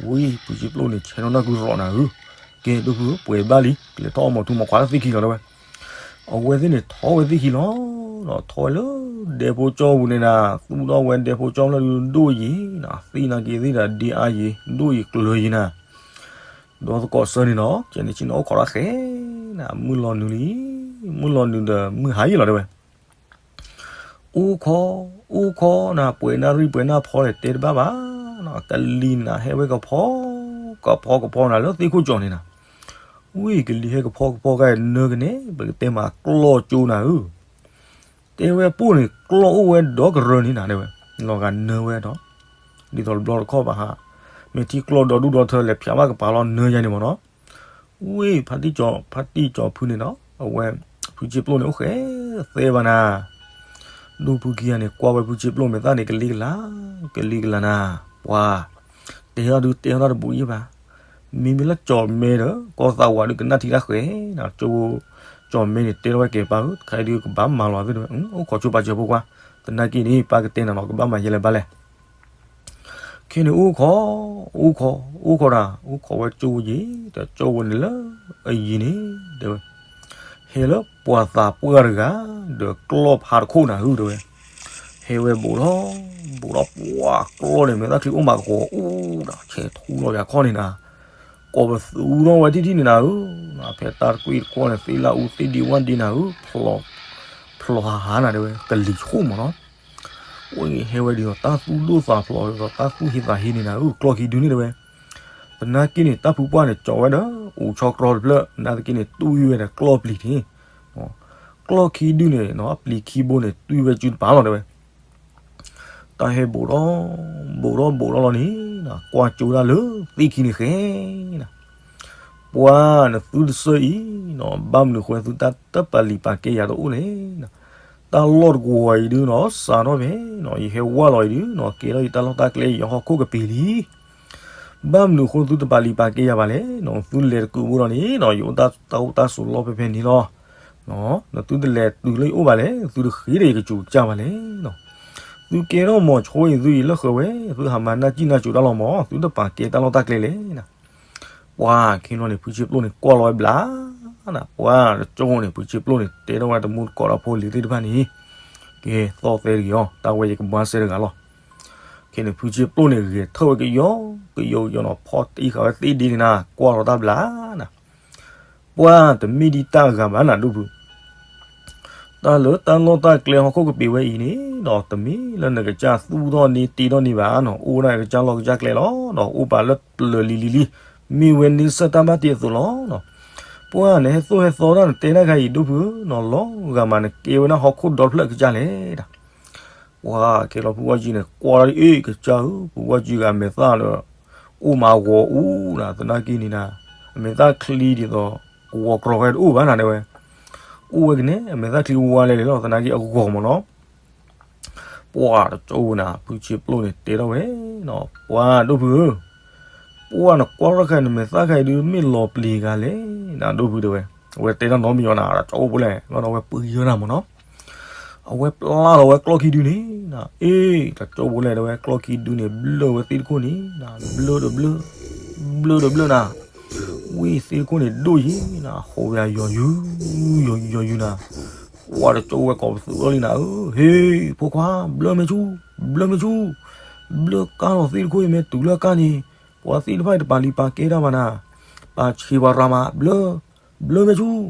ဝံၤ ဖုဆ့ပျိၣ်န့ၣ် ဆဲးနီၣ်နၢ်ကုရီးနၤဧၢ ကဲ ဒိၣ်ဖု ပှဲၤဘၣ်လံ ကလဲၤထီၣ်အီၣ်မီၤထူမီၤခွါလၢသ့ၣ်ခံလီၤတဲဝဲ အဝဲသ့ၣ်န့ၣ် ထီၣ်ဝဲသ့ၣ်ခံလီၤ ထီၣ်ဝဲလၢဒဲဖိကၠီၣ်ပူၤန့ၣ်နၤ သူၣ်ထီၣ်ဝဲဒဲဖိကၠီၣ်ဖျၢၣ်ဒု ဒိၣ်ယံၤနၤ သ့ၣ်နာ်က့ၤသ့ၣ်ဒီးဒ့အါယံၤ ဒိၣ်ယံၤကျၢၤယံၤနၤ ဒီးသကိးဆၢန့ၣ်နီၤ ကဲန့ၣ်ဆ့ၣ်နီၤအိၣ်ခိးတၢ်ဃဲၤနၤ မုၢ်လီၤနုာ်လံ မုၢ်လီၤနုာ်ဒီးမုၢ်ဟါယံၤလီၤတဲဝဲ အိၣ်ခိး အိၣ်ခိးနၤ ပှဲၤနၣ်ရံၣ်ပှဲၤနၣ်ဖီလဲၣ်တဲတဘၣ်ဘၣ်နၤ ကလံၤနၤဟဲဝဲကဖီ ကဖီကဖီနၤလၢသ့ၣ်ခိၣ်ကၠီၣ်န့ၣ်နၤ ဝံၤ ကလံၤဟဲကဖီကဖီကါ နၢကနဲ ပကတဲမးကျီၢ်ကၠိနၤဧၢ တဲဝဲပိၢ်န့ၣ် ကျီၢ်အိၣ်ဝဲဒီးကရၢန့ၣ်နၤတဲဝဲ လီၤဂာ်နၢဝဲဒီး ဒ်သိးတဘျီတခီၣ်ဘၣ်ဟး မ့ၢ်ထံကျီၢ်ဒီဒူၣ်ဒီထၢလဲၤဖၠးဘၣ်ကပၤလီၤနၢယါန့ၣ်မ့ၢ်နီၤ ဝံၤ ဖါတံၢ်ကၠီၤဖုန့ၣ်ဒီး အဝဲ ဖုဆ့ပျိၣ်န့ၣ် အိၣ်ဃဲသဲဘၣ်နၤ ဒိၣ်ဖုခံဂၤန့ၣ် ကွၢ်ဝဲဖုဆ့ပျိၣ်မဲာ်သၣ်န့ၣ် ကလံၤကလၤ ကလံၤကလၤနၤ ပှၤ တဲထီၣ်ဒုးတဲထီၣ်တၢ်တဘူးယံၢ်ဘၣ် မ့မ့ၢ်လၢကၠီၣ်မဲဒီး ကီၢ်သးဝးဒုးကနၣ်ထံတၢ်ဃဲၤနၤ ကၠိ ကၠီၣ်မဲန့ၣ် တဲထီၣ်ဝဲကဲပၢ်ဧၢ တခါအံၤဒုးကဘၣ်မၤလီၤသ့ၣ်တဲဝဲ အိၣ်ခိးဆိပာ်စၢၤဖိခွါ သနာ်က့န့ၣ် ပၢ်ကတဲနၤနီၤ ကဘၣ်မၤယဲလဲၣ်ဘၣ်လဲၣ် ခဲန့ၣ်အိၣ်ခိး အိၣ်ခိး အိၣ်ခိးတၢ် အိၣ်ခိးဝဲကၠိဝဲယံၤ ဒီးကၠိဝဲန့ၣ်လၢအယံၤန့ၣ် တဲဝဲ ဟဲလၢပှၤသးပှၢ်တဂၤ ဒီးကျီၢ်ဖးတခိၣ်နၤဧၢ တဲဝဲ ဟဲဝဲဘူးထီၣ် ဘူးထီၣ်ပှၤကျီၢ်န့ၣ် မဲာ်သၣ်ချံအိၣ်မးကဃီၤအူဒီး ဆဲးထူလီၤယၤခီၣ်န့ၣ်နၤ ကိးပသူထီၣ်ဝဲထံၣ်ထံၣ်န့ၣ်နၤဧၢ, ဖဲတၢ်တကွံတကွီၢ်န့ၣ် သ့ၣ်လၢအူသ့ၣ်ဒံဝၣ်ဒံနၤဧၢ, ဖျိးဟးဟးနၤတဲဝဲ ကလံၤဆူၣ်မးနီၤ, အဝဲဟဲဝဲဒ်သိးတၢ်သူၣ်ဒိၣ်သးဖျိး ဒ်သိးတၢ်သူၣ်ဟ့သးဟ့န့ၣ်နၤဧၢ, ကျီၢ်ခံဒုန့ၣ်တဲဝဲ, သနာ်က့န့ၣ် တၢ်ဖုပှၢ်န့ၣ် ကၠီၤဝဲဒီး အိၣ်ဆီတြီတဖျၢၣ် နာ်သက့န့ၣ် တူၢ်အံၤဝဲဒီးကျီၢ်ပျံၤန့ၣ် ကျီၢ်ခံဒုန့ၣ် အပျံၤခံဘိန့ၣ် တူၢ်ဝဲစုတပၤလီၤတဲဝဲ, တၢ်ဟဲဘိးထီၣ် ဘိးထီၣ်ဘိးထီၣ်လီၤန့ၣ်, ကွၢ်ကၠိဒၣ်လၢသ့ၣ်ခံန့ၣ်ဃဲနၤ, ပှၤနသုတစၢအံၤ, ဘၣ်မနုၤဃိသုတၢ်တပာ်လံၤပာ်ကဲယၤတအိၣ်လဲၣ်, တၢ်လီၢ်တကဝီၤအံၤဒုနီၤ စးထီၣ်ဖဲ ယဟဲဝဲလီၤအံၤဒုနီၤ ကဲထီၣ်ယတၢ်လီၢ်တၢ်ကျဲ ယဟီၣ်ခိၣ်ကပ့ၤလံ ဘၣ်မနုၤဃိသုတပာ်လံၤပာ်ကဲယၤဘၣ်လဲၣ်, သုလဲၤတကုးဘိဒီးန့ၣ် ယအိၣ်တၢ်အိၣ်တၢ်ဆိးလီၢ်ဖဲဖဲန့ၣ်လီၤ, နသုတလဲၤတုၤလၢယအိၣ်ဘၣ်လဲၣ်, သုတဃ့ဒီးယကစူၤကစၢ်ဘၣ်လဲၣ်, သုကဲထီၣ်မီၤဆိအံၤ သုအံၤလၢဃၢၤဝဲ သုဟးမၤနၢ်စံၣ်နၢ်စိၤတၢ်လီၤမး သုတပာ်ကဲတၢ်လီၢ်တၢ်ကျဲလဲၣ်, ပှၤခဲလီၤန့ၣ် ဖုဆ့ပျိၣ်န့ၣ် ကွၢ်လီၤဝဲဘျါနၤ, ပှၤတကၠိန့ၣ် ဖုဆ့ပျိၣ်န့ၣ် တဲထီၣ်ဝဲတမူတကိးဒီးဖိလံၤသ့ၣ်တဖၣ်န့ၣ်, ကဲသီၣ်သဲတဂ့ၤအီၤ တၢ်ဝဲယကဘှါစဲတဂၤလီၤ, ခဲန့ၣ် ဖုဆ့ပျိၣ်န့ၣ် ဂဲၤထၢၣ်ဝဲကယီကယီကယီနီၤ ဖီၣ်တံၢ်ဃာ်ဝဲသ့ၣ်ဒ့န့ၣ်နၤ ကွၢ်လီၤတၢ်ဘျါနၤ ပှၤတမ့ၢ်ဒ်တၢ်ဂၤဘၣ်နၤဒိၣ်ဖု, တၢ်လၢတၢ်လီၢ်တၢ်ကျဲဟီၣ်ခိၣ်ကပ့ၤဝဲအံၤန့ၣ်ဒီး တမ့ၢ်လၢနကစၢ်သူၣ်ထီၣ်န့ၢ်တ့ထီၣ်န့ၢ်ဘၣ်နီၤ, အိၣ်ဒၣ်ကစၢ်လီၢ်ကစၢ်ကျဲလီၤ, ဒီးအိၣ်ပာ်လၢပျၢၤလံၤလံၤလံၤ, မ့ၢ်ဝဲန့ဆၢၣ်တၢ်ဘၣ်တ့အသိးလီၤနီၤ, ပှၤနဟဲသိၣ်ဟဲသီတၢ်နတဲတၢ်ခါအံၤဒိၣ်ဖုဧၢနီၤ, လီၤဂာ်မးနကဲဝဲဒၣ်ဟီၣ်ခိၣ်ဒီဖျၢၣ်ကစၢ်လဲၣ်ဒၣ် ပှၤခဲလီၤဖုဝါကံန့ၣ် ကွၢ်လီၤဒ်အ့ၣ်ကစၢ်ဧၢ, ဖုဝါကံဂၤမဲာ်သၣ်ဒီး အိၣ်မးဂီၤအူနၤ, သနာ်က့န့ၣ်နၤ, အမဲာ်သၣ်ချံဒ်သိး ကဝီၤကြီၤဝဲတအိၣ်ဘၣ်နၤတဲဝဲ, အိၣ်ဝဲကန့ၣ် အမဲာ်သၣ်ချံဝါလဲၤလဲၤလီၤ သနာ်က့အဂီၤမးနီၤ, ပှၤတကၠိနၤ ဖုဆ့ပျိၣ်န့ၣ်တဲထီၣ်ဝဲနီၤ, ပှၤဒိၣ်ဖုဧၢ ပှၤနကွၢ်ထီၣ်ဃာ်နမဲာ်သၣ်ခါအံၤဒုး မ့ၢ်လီၤပျံၤဂၤလဲၣ်နၤဒိၣ်ဖုတဲဝဲ, အဝဲတဲတၢ်နီတမံၤအီၤနၤ တကၠိဖိလဲၣ်, ဘၣ်ဒီးအဝဲပှ့ၤယၢနၤမးနီၤ, အဝဲပျၢ်လီၤဝဲကျီၢ်ခံဒုန့ၣ်နၤ, အ့ၣ် တကၠိဖိလဲၣ်တဲဝဲ ကျီၢ်ခံဒုန့ၣ် ဘျၢဝဲသ့ၣ်တခိၣ်န့ၣ်နၤ, ဘျၢတဘျၢ, ဘျၢတဘျၢနၤ, ဝံသ့ၣ်တခိၣ်န့ၣ်ဒိၣ်ယံၤနၤ, ဟိးဝဲယီၤယုၤ, ယီၤယုၤယီၤယုၤနၤ, ပှၤတကၠိဝဲကိးပသူထီၣ်လံနၤဧၢ, ဟ့ၣ် ဖိခွါ ဘျၢမ့ၢ်ဆူၣ်, ဘျၢမ့ၢ်ဆူၣ်, ဘျၢကါလီၤသ့ၣ်တခိၣ်အံၤမ့ၢ်တုၤလၢကါန့ၣ်, ပှၤသ့ၣ်တဖၣ်အံၤတပာ်လံၤပာ်ကဲတၢ်ဘၣ်နၤ, ပာ်ဆံးပှၤရၤမး ဘျၢ, ဘျၢမ့ၢ်ဆူၣ်,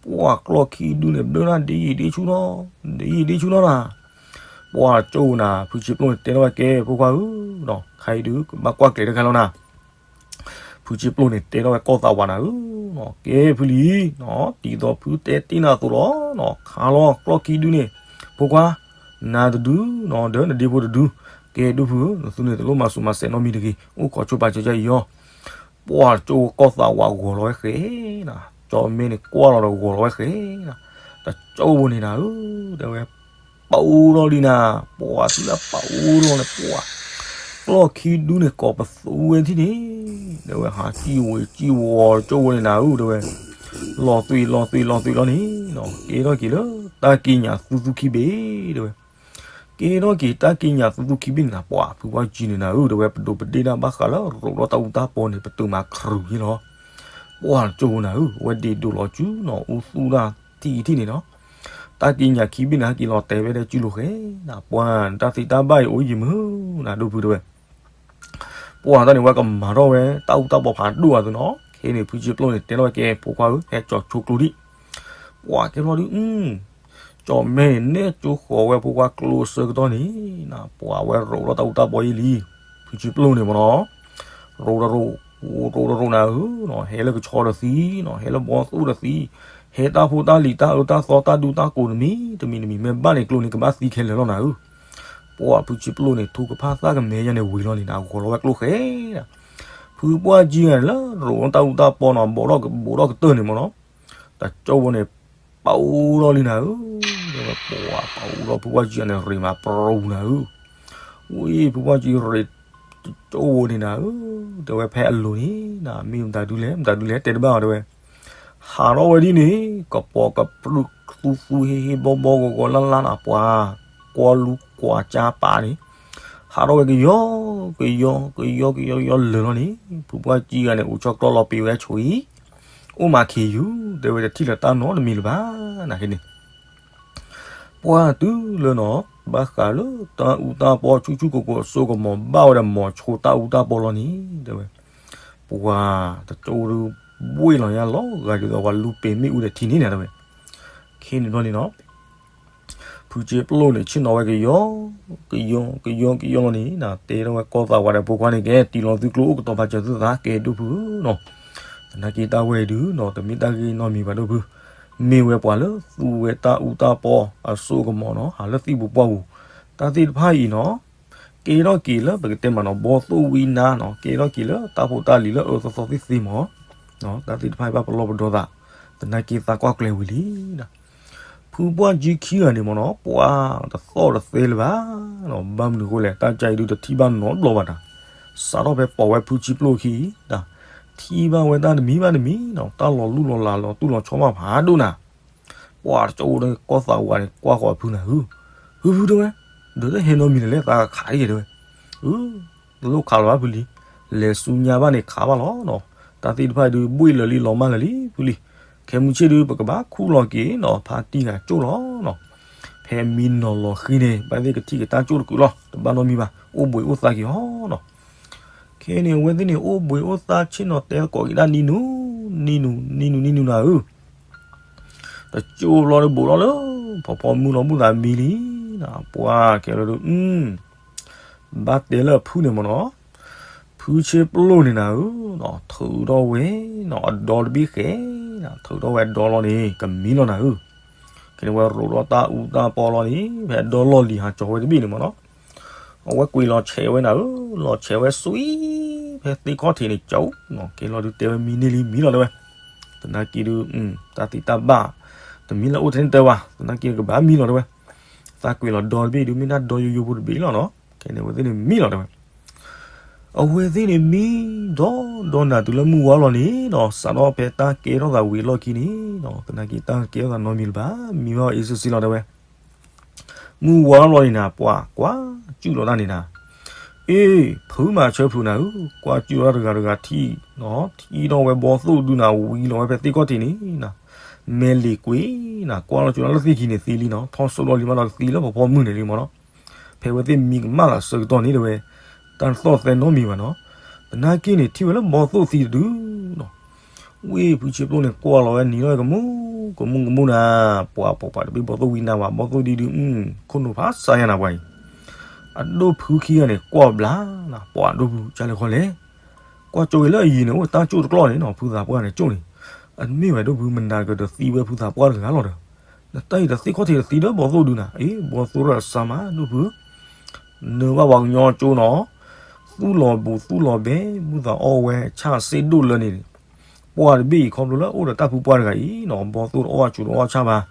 ပှၤကျီၢ်ခံဒုန့ၣ် ဘျၢနၤဒ်အံၤဒ်ဆူၣ်နီၤ, ဒ်အံၤဒ်ဆူၣ်နီၤနၤ, ပှၤကၠိနၤ ဖုဆ့ပျိၣ်န့ၣ်တဲထီၣ်ဝဲကဲ ဖိခွါဧၢ, ခါအံၤဒုး ကဘၣ်ကွၢ်ကျဲၤတခါလီၤနၤ ဖုဆ့ပျိၣ်န့ၣ် တဲထီၣ်ဝဲကီၢ်သးဝးနၤဧၢ, ကဲဖုလံၤ, ဒ်သိးဖုတဲတ့ၢ်နၤအသိးလီၤ, ခါလီၤကျီၢ်ခံဒုန့ၣ်, ဖိခွါ, နၤတဒု, ဒီးနဒ့ဖိတဒု, ကဲဒိၣ်ဖုဧၢ, နသုန့ၣ်တလိၣ်မၤဆူးမၤဆဲးနီတမံၤတဂ့ၤ, အိၣ်ခိးဆိပာ်စၢၤကအံၤအီၤ, ပှၤကၠိကီၢ်သးဝးဂီၤလီၤဝဲဃဲနၤ, ကၠီမဲန့ၣ်ကွၢ်လီၤဒီးဂီၤလီၤဝဲဃဲနၤ, တကၠိဖိန့ၣ်နၤဧၢ, တဲဝဲ ပအိၣ်ထီၣ်လံနၤ, ပှၤသံလၢပအိၣ်ထီၣ်န့ၣ် ပှၤ, ကျီၢ်ခံဒုန့ၣ် ကိးပသူဝဲထံၣ်န့ၣ်, တဲဝဲ ဟးကံၢ်ဝံၤကံၢ်ဝီၤကၠိဝဲန့ၣ်နၤဧၢ, တဲဝဲ, လီၤသွံၣ်လီၤသွံၣ်လီၤသွံၣ်လီၤန့ၣ်, ကဲထီၣ်က့ၤလၢတၢ်ကံးညာ်သူသူခံဘ့ၣ်, တဲဝဲ, ကဲထီၣ်က့ၤတၢ်ကံးညာ်သူသူခံဘ့ၣ်န့ၣ်နၤ, ပှၤဖုဝါကံန့ၣ်နၤဧၢ, တဲဝဲ ပဒိးပဒ့ၣ်ဒၣ်ဘၣ်ဃးလၢရိးထီၣ်တၢ်အူတၢ်ပီန့ၣ် ပတုာ်မးခရူၢ်ယ့လီၤ ပှၤကၠိဖိနၤဧၢ, အဝဲဒ့ဒိးလီၤစုနီၤ အူသူၣ်တၢ်ထံၣ်ထံၣ်န့ၣ်နီၤ, တၢ်ကံးညာ်ခံဘ့ၣ်န့ၣ် ဟဲက့ၤလီၤတဲာ်ဝဲဒၣ်စုလိာ်ဃဲနၤ, ပှၤတၢ်သ့တၢ်ဘၣ်အံၤအိၣ်ယံၤမုၢ်နၤ ဒိၣ်ဖုတဲဝဲ, ပှၤတၢ်န့ၣ် ဝဲကမၤထီၣ်ဝဲ တၢ်အူတၢ်ပီဖးဒိၣ်အသိးနီၤ, ခဲန့ၣ် ဖုဆ့ပျိၣ်န့ၣ် တဲထီၣ်ဝဲကဲ ဖိခွါဧၢ ဟဲကၠီၤဆိကျိဒံး, ပှၤကဲထီၣ်ဒုး ကၠီၤမဲန့ၣ် နဲၣ်ကၠိဃီၤဝဲဖိခွါကျိအဆၢကတီၢ်န့ၣ်, ပှၤဝဲရိးထီၣ်တၢ်အူတၢ်ပီယ့လံ, ဖုဆ့ပျိၣ်န့ၣ်မ့ၢ်နီၤ, ရိးတရိး, ရိးတရိးနၤဧၢ, ဟဲလၢကဆီဒီးသံနီၤ, ဟဲလၢဘီသိၣ်ဒီးသံ, ဟဲတၢ်ဖိတၢ်လံၤတၢ်အၢတၢ်သီတၢ်ဒူတၢ်ကိးတမံၤတမံၤတမံၤ မ့ၢ်ဘၣ်န့ၣ်ကျိန့ၣ် ကဘၣ်သံခဲလၢာ်လီၤနၤဧၢ, ပှၤဖုဆ့ပျိၣ်န့ၣ် ထူကဖၣ်သၣ်ကမဲာ်ယါန့ၣ်ဝံၤလီၤန့ၣ်နၤ ဂီၤလီၤဝဲကျိဃဲနၤ, ဖုပှၢ်ကံဂၤန့ၣ်လၢရိးထီၣ်တၢ်အူတၢ်ပီနီၤ ဘိးထီၣ်ကတၢၢ်န့ၣ်မ့ၢ်နီၤ, တကၠိဖိန့ၣ် ပအိၣ်ထီၣ်လံနၤဧၢ, တဲဝဲပှၤပအိၣ်ထီၣ်ဖုပှၢ်ကံဂၤန့ၣ် ရ့မးပြူနၤဧၢ, ဝံၤဖုပှၢ်ကံရ့ တကၠိဖိန့ၣ်နၤဧၢ, တဲဝဲဖဲအလိၤန့ၣ်နၤ မ့ၢ်မတၤဒုလဲၣ် မတၤဒုလဲၣ် တဲတဘၣ်အီၤတဲဝဲ ဟးထီၣ်ဝဲဒ်န့ၣ် ကပိာ်ကပြုၢ်သူသူဟ့ဟ့ဘီဘီဂီၤဂီၤလၢ်လၢ်နၤ ပှၤကွီလူကွၢ်ကၠါပာ်န့ၣ်, ဟးထီၣ်ဝဲကယီကယီကယီကယီကယီလၢာ်လီၤန့ၣ်, ဖုပှၢ်ကံဂၤန့ၣ် အိၣ်ဆီကျီလီၤပံာ်ဝဲဆိအံၤ, အိၣ်မးခ့ယုၢ် တဲဝဲတထံၣ်လၢၤတၢ်နီတမံၤလၢၤဘၣ် နၤန့ၣ် ပှၤတုၤလၢနီၤ ဘၣ်ဃးလၢတၢ်အူတၢ်ပီဆူၣ်ဆူၣ်ကိၢ်ကိၢ်အစိကမီၤဘၣ်ဝဲဒီးမီၤဆိတၢ်အူတၢ်ပီလီၤန့ၣ် တဲဝဲ, ပှၤတကၠိဒုး ဘှ့ၣ်လီၤညါလီၤဂာ်ဒ်သိးပှၤလူၤပ့ၤမ့ၣ်အူဒီးထံန့ၣ်န့ၣ်တဲဝဲ. ခဲန့ၣ်ဘျီန့ၣ်နီၤ ဖုဆ့ပျိၣ်န့ၣ် ဆ့ၣ်နီၤဝဲကယီ ကယီ ကယီ ကယီလီၤန့ၣ် တဲထီၣ်ဝဲကီၢ်သးဝးဒီးဖိခွါန့ၣ် ကဲ တံၤလီၤသုကျိအိၣ်ကတီၤဖးစၢၤသုသး ကဲဒိၣ်ဖုဧၢနီၤ. သနာ်က့တၢ်ဝဲအံၤဒုးနီၤ တမ့ၢ်တၢ်ဂ့ၢ်နီတမံၤဘၣ်ဒိၣ်ဖု, မ့ၢ်ဝဲပှၤလၢသူဝဲတၢ်အူတၢ်ပီအစိအကမီၤနီၤ ဟးလၢသံၣ်ပူၤပှၢ်ပူၤ, တၢ်သ့ၣ်တဖၣ်အံၤနီၤ ကဲထီၣ်က့ၤလၢပကတဲမးနီၤ ဘီသိၣ်ဝံနါနီၤ ကဲထီၣ်က့ၤလၢတၢ်ဖိတၢ်လံၤလၢအအၢသီသီသ့သ့မး, တၢ်သ့ၣ်တဖၣ်အံၤဘၣ်ပလီၢ်ပဒီသး, သနာ်က့သးကွၢ်ကျဲၤဝံၤလံ. ဖုပှၢ်ကၠံခံဂၤန့ၣ်မ့ၢ်နီၤ ပှၤတသီၣ်တသဲလၢၤဘၣ်, ဘၣ်မနုၤအဃိလဲၣ် တၢ်ကၠါအံၤဒုးတထံၣ်ဘၣ်နီတဘျီဘၣ်တၢ်, စးထီၣ်ဖဲပိာ်ဝဲဖုဆံပျိၣ်ခံအံၤ, ထံၣ်ဘၣ်ဝဲတၢ်တမံၤဘၣ်တမံၤနီၤ တၢ်လီၤလူၢ်လီၤလးလီၤတူၢ်လီၤဆီဘၣ်ဖးဒိၣ်နၤ ပှၤတကၠိအိၣ်ဒီးကီၢ်သးဝးန့ၣ် ကွၢ်ဃီၤဖုနၤဧၢ, ဖုဖုတဲဝဲ, ဒီးတဟဲနီတမံၤလၢၤလဲၣ် သးခးအံၤတဲဝဲ, အၢ, တလိၣ်ခးလီၤဘၣ်ဖုလံ, လဲၤဆူညါဘၣ်န့ၣ်ခးဘၣ်လီၤနီၤ, တၢ်သ့ၣ်တဖၣ်ဒုး ဘှ့ၣ်လၢာ်လံလီၤမၢ်လၢာ်လံဖုလံ, ခဲမုၢ်ဆ့ၣ်ဒုး ပကဘၣ်ခူၣ်လီၤက့ၤနီၤ ဖါတံၢ်ဂၤကၠိၣ်လီၤနီၤ, ဖဲမံနီၤလီၤဃံန့ၣ် ဘၣ်သ့ၣ်ကထံၣ်က့ၤတၢ်ကၠိၣ်တကုာ်လီၤ တဘၣ်နီတမံၤဘၣ် အိၣ်ဘှံးအိၣ်သါက့ၤအီၤနီၤ, ခဲန့ၣ် အဝဲသ့ၣ်န့ၣ် အိၣ်ဘှံးအိၣ်သါဆ့ၣ်နီၤတဲသကိးက့ၤဒၣ်နံၤနူၤ, နံၤနူၤ, နံၤနူၤ, နံၤနူၤနၤဧၢ, တကၠိၣ်ဘျီဒီးဘူးထီၣ်လၢ ဖီဖီမုၢ်လီၤဘူၣ်သးမံလံ, ပှၤခဲလၢာ်ဒုး, ဘၣ်တဲလၢအဖုန့ၣ်မ့ၢ်နီၤ, ဖုဆ့ပျိၣ်န့ၣ်နၤဧၢ, ထုးထီၣ်ဝဲနီၤ အဒီတဘ့ၣ်ဃဲ, ထုးထီၣ်ဝဲအဒီလီၤန့ၣ် ကမံလီၤနၤဧၢ, ခဲန့ၣ်ဝဲရိးထီၣ်တၢ်အူတၢ်ပီလီၤန့ၣ် ဖဲအဒီလီၢ်လံၤဟးကၠီၤဝဲတဘ့ၣ်န့ၣ်မ့ၢ်နီၤ အဝဲကွံာ်လီၤဆဲးဝဲနၤဧၢ, လီၤဆဲးဝဲစွံ, ဖဲသ့ၣ်ခီၣ်ထံးန့ၣ်ကၠီ, ကဲလီၤဒုးတဲဝဲမံန့ၢ်လံမံလီၤတဲဝဲ, သနာ်က့ဒုး, တၢ်သံတၢ်ဘၣ်, တမံၤလၢအိၣ်ထဲန့ၣ်တဲဝဲ, သနာ်က့ကဘၣ်မံလီၤတဲဝဲ, သးကွံာ်လီၤဒီတဘ့ၣ်ဒုး မ့ၢ်ဒၣ်ဒီယိယိဖိတဘ့ၣ်လီၤနီၤ, ခဲန့ၣ်အဝဲသ့ၣ်န့ၣ်မံလီၤတဲဝဲ အဝဲသ့ၣ်န့ၣ်မံ, ဒီးဒီးနၤတုၤလၢမုၢ်ဝါလီၤန့ၣ်နီၤ စးထီၣ်ဖဲတၢ်ကဲထီၣ်သးဝံၤအလီၢ်ခံန့ၣ်နီၤ သနာ်က့တၢ်ကဲထီၣ်သးနီတမံၤလၢၤဘၣ် မံဘၣ်အီၤအ့စ့စ့လီၤတဲဝဲ, မုၢ်ဝါလီၤန့ၣ်နၤ ပှၤကွၢ်စူၣ်လီၤတၢ်န့ၣ်နၤ, အ့ ဖုမၤဆၢဖုနၤဧၢ, ကွၢ်စူၣ်လီၤတၢ်တဂၤတဂၤထံၣ်, ထံၣ်ထီၣ်ဝဲဘီသိၣ်ဒုနၤ ဝံၤလီၤဝဲဖဲသ့ၣ်ခီၣ်ထံးန့ၣ်နၤ, မဲာ်လံာ်ကွံာ်နၤ ကွၢ်လီၤစူၣ်လီၤလၢသ့ၣ်ခံန့ၣ်သံလံနီၤ ထီၣ်စိလီၤလံမးဒီးသံလၢဖီဖီမုၢ်န့ၣ်လံမ့ၢ်နီၤ ဖဲဝဲသ့ၣ်မံကမၣ်သးဆၢကတီၢ်န့ၣ်တဲဝဲ, တၢ်တသီၣ်သဲနီတမံၤဘၣ်နီၤ, သနာ်က့န့ၣ် ထံၣ်ဝဲလၢဘီသိၣ်သံတဒုနီၤ, ဝ့ၢ်ဖုဆ့ပျိၣ်န့ၣ် ကွၢ်လီၤဝဲနံၤထီၣ်ကမူကမူကမူနၤ, ပှၤပိာ်ပှၤတဘ့ၣ်ဘီသိၣ်ဝံနါဝဲ ဘီသိၣ်ဒံဒု, ခိၣ်နူာ်ဖးစါယါနၤပှၤအံၤ, အဒိၣ်ဖုခံဂၤန့ၣ် ကွၢ်ဘျါနၤ ပှၤဒိၣ်ဖုကၢ်လဲၤခီလဲၣ်, ကွၢ်ကၠိဝဲလၢအယံၤန့ၣ် အိၣ်တၢ်ကၠိၣ်တကျီၢ်န့ၣ်နီၤ ဖုသးပှၢ်န့ၣ်ကၠိၣ်န့ၣ်, အတမ့ၢ်ဝဲဒိၣ်ဖုမနၤကဒီးသံဝဲဖုသးပှၢ်တဂၤလီၤဒီး, နတၢ်အံၤဒီးသ့ၣ်ခီၣ်ထံးဒီးသံဒီးဘီသိၣ်ဒုနၤ, အ့ ဘီသိၣ်ဒီးစါမးဒိၣ်ဖု နၢဘၣ်ပှၤကညီကၠိနီၤ, သူၣ်လီၤဘူးသူၣ်လီၤဘဲ မုၢ်သးအီၣ်ဝဲဆၣ်စ့ဒိၣ်လၢန့ၣ်, ပှၢ်တဘ့ၣ်အံၤခီဖျိလၢအိၣ်ဒီးတၢ်ဖုပှၢ်တဂၤအံၤနီၤ ဘီသိၣ်တအီၣ်ဘၣ်ကၠိတအီၣ်ဆၣ်ဘၣ်,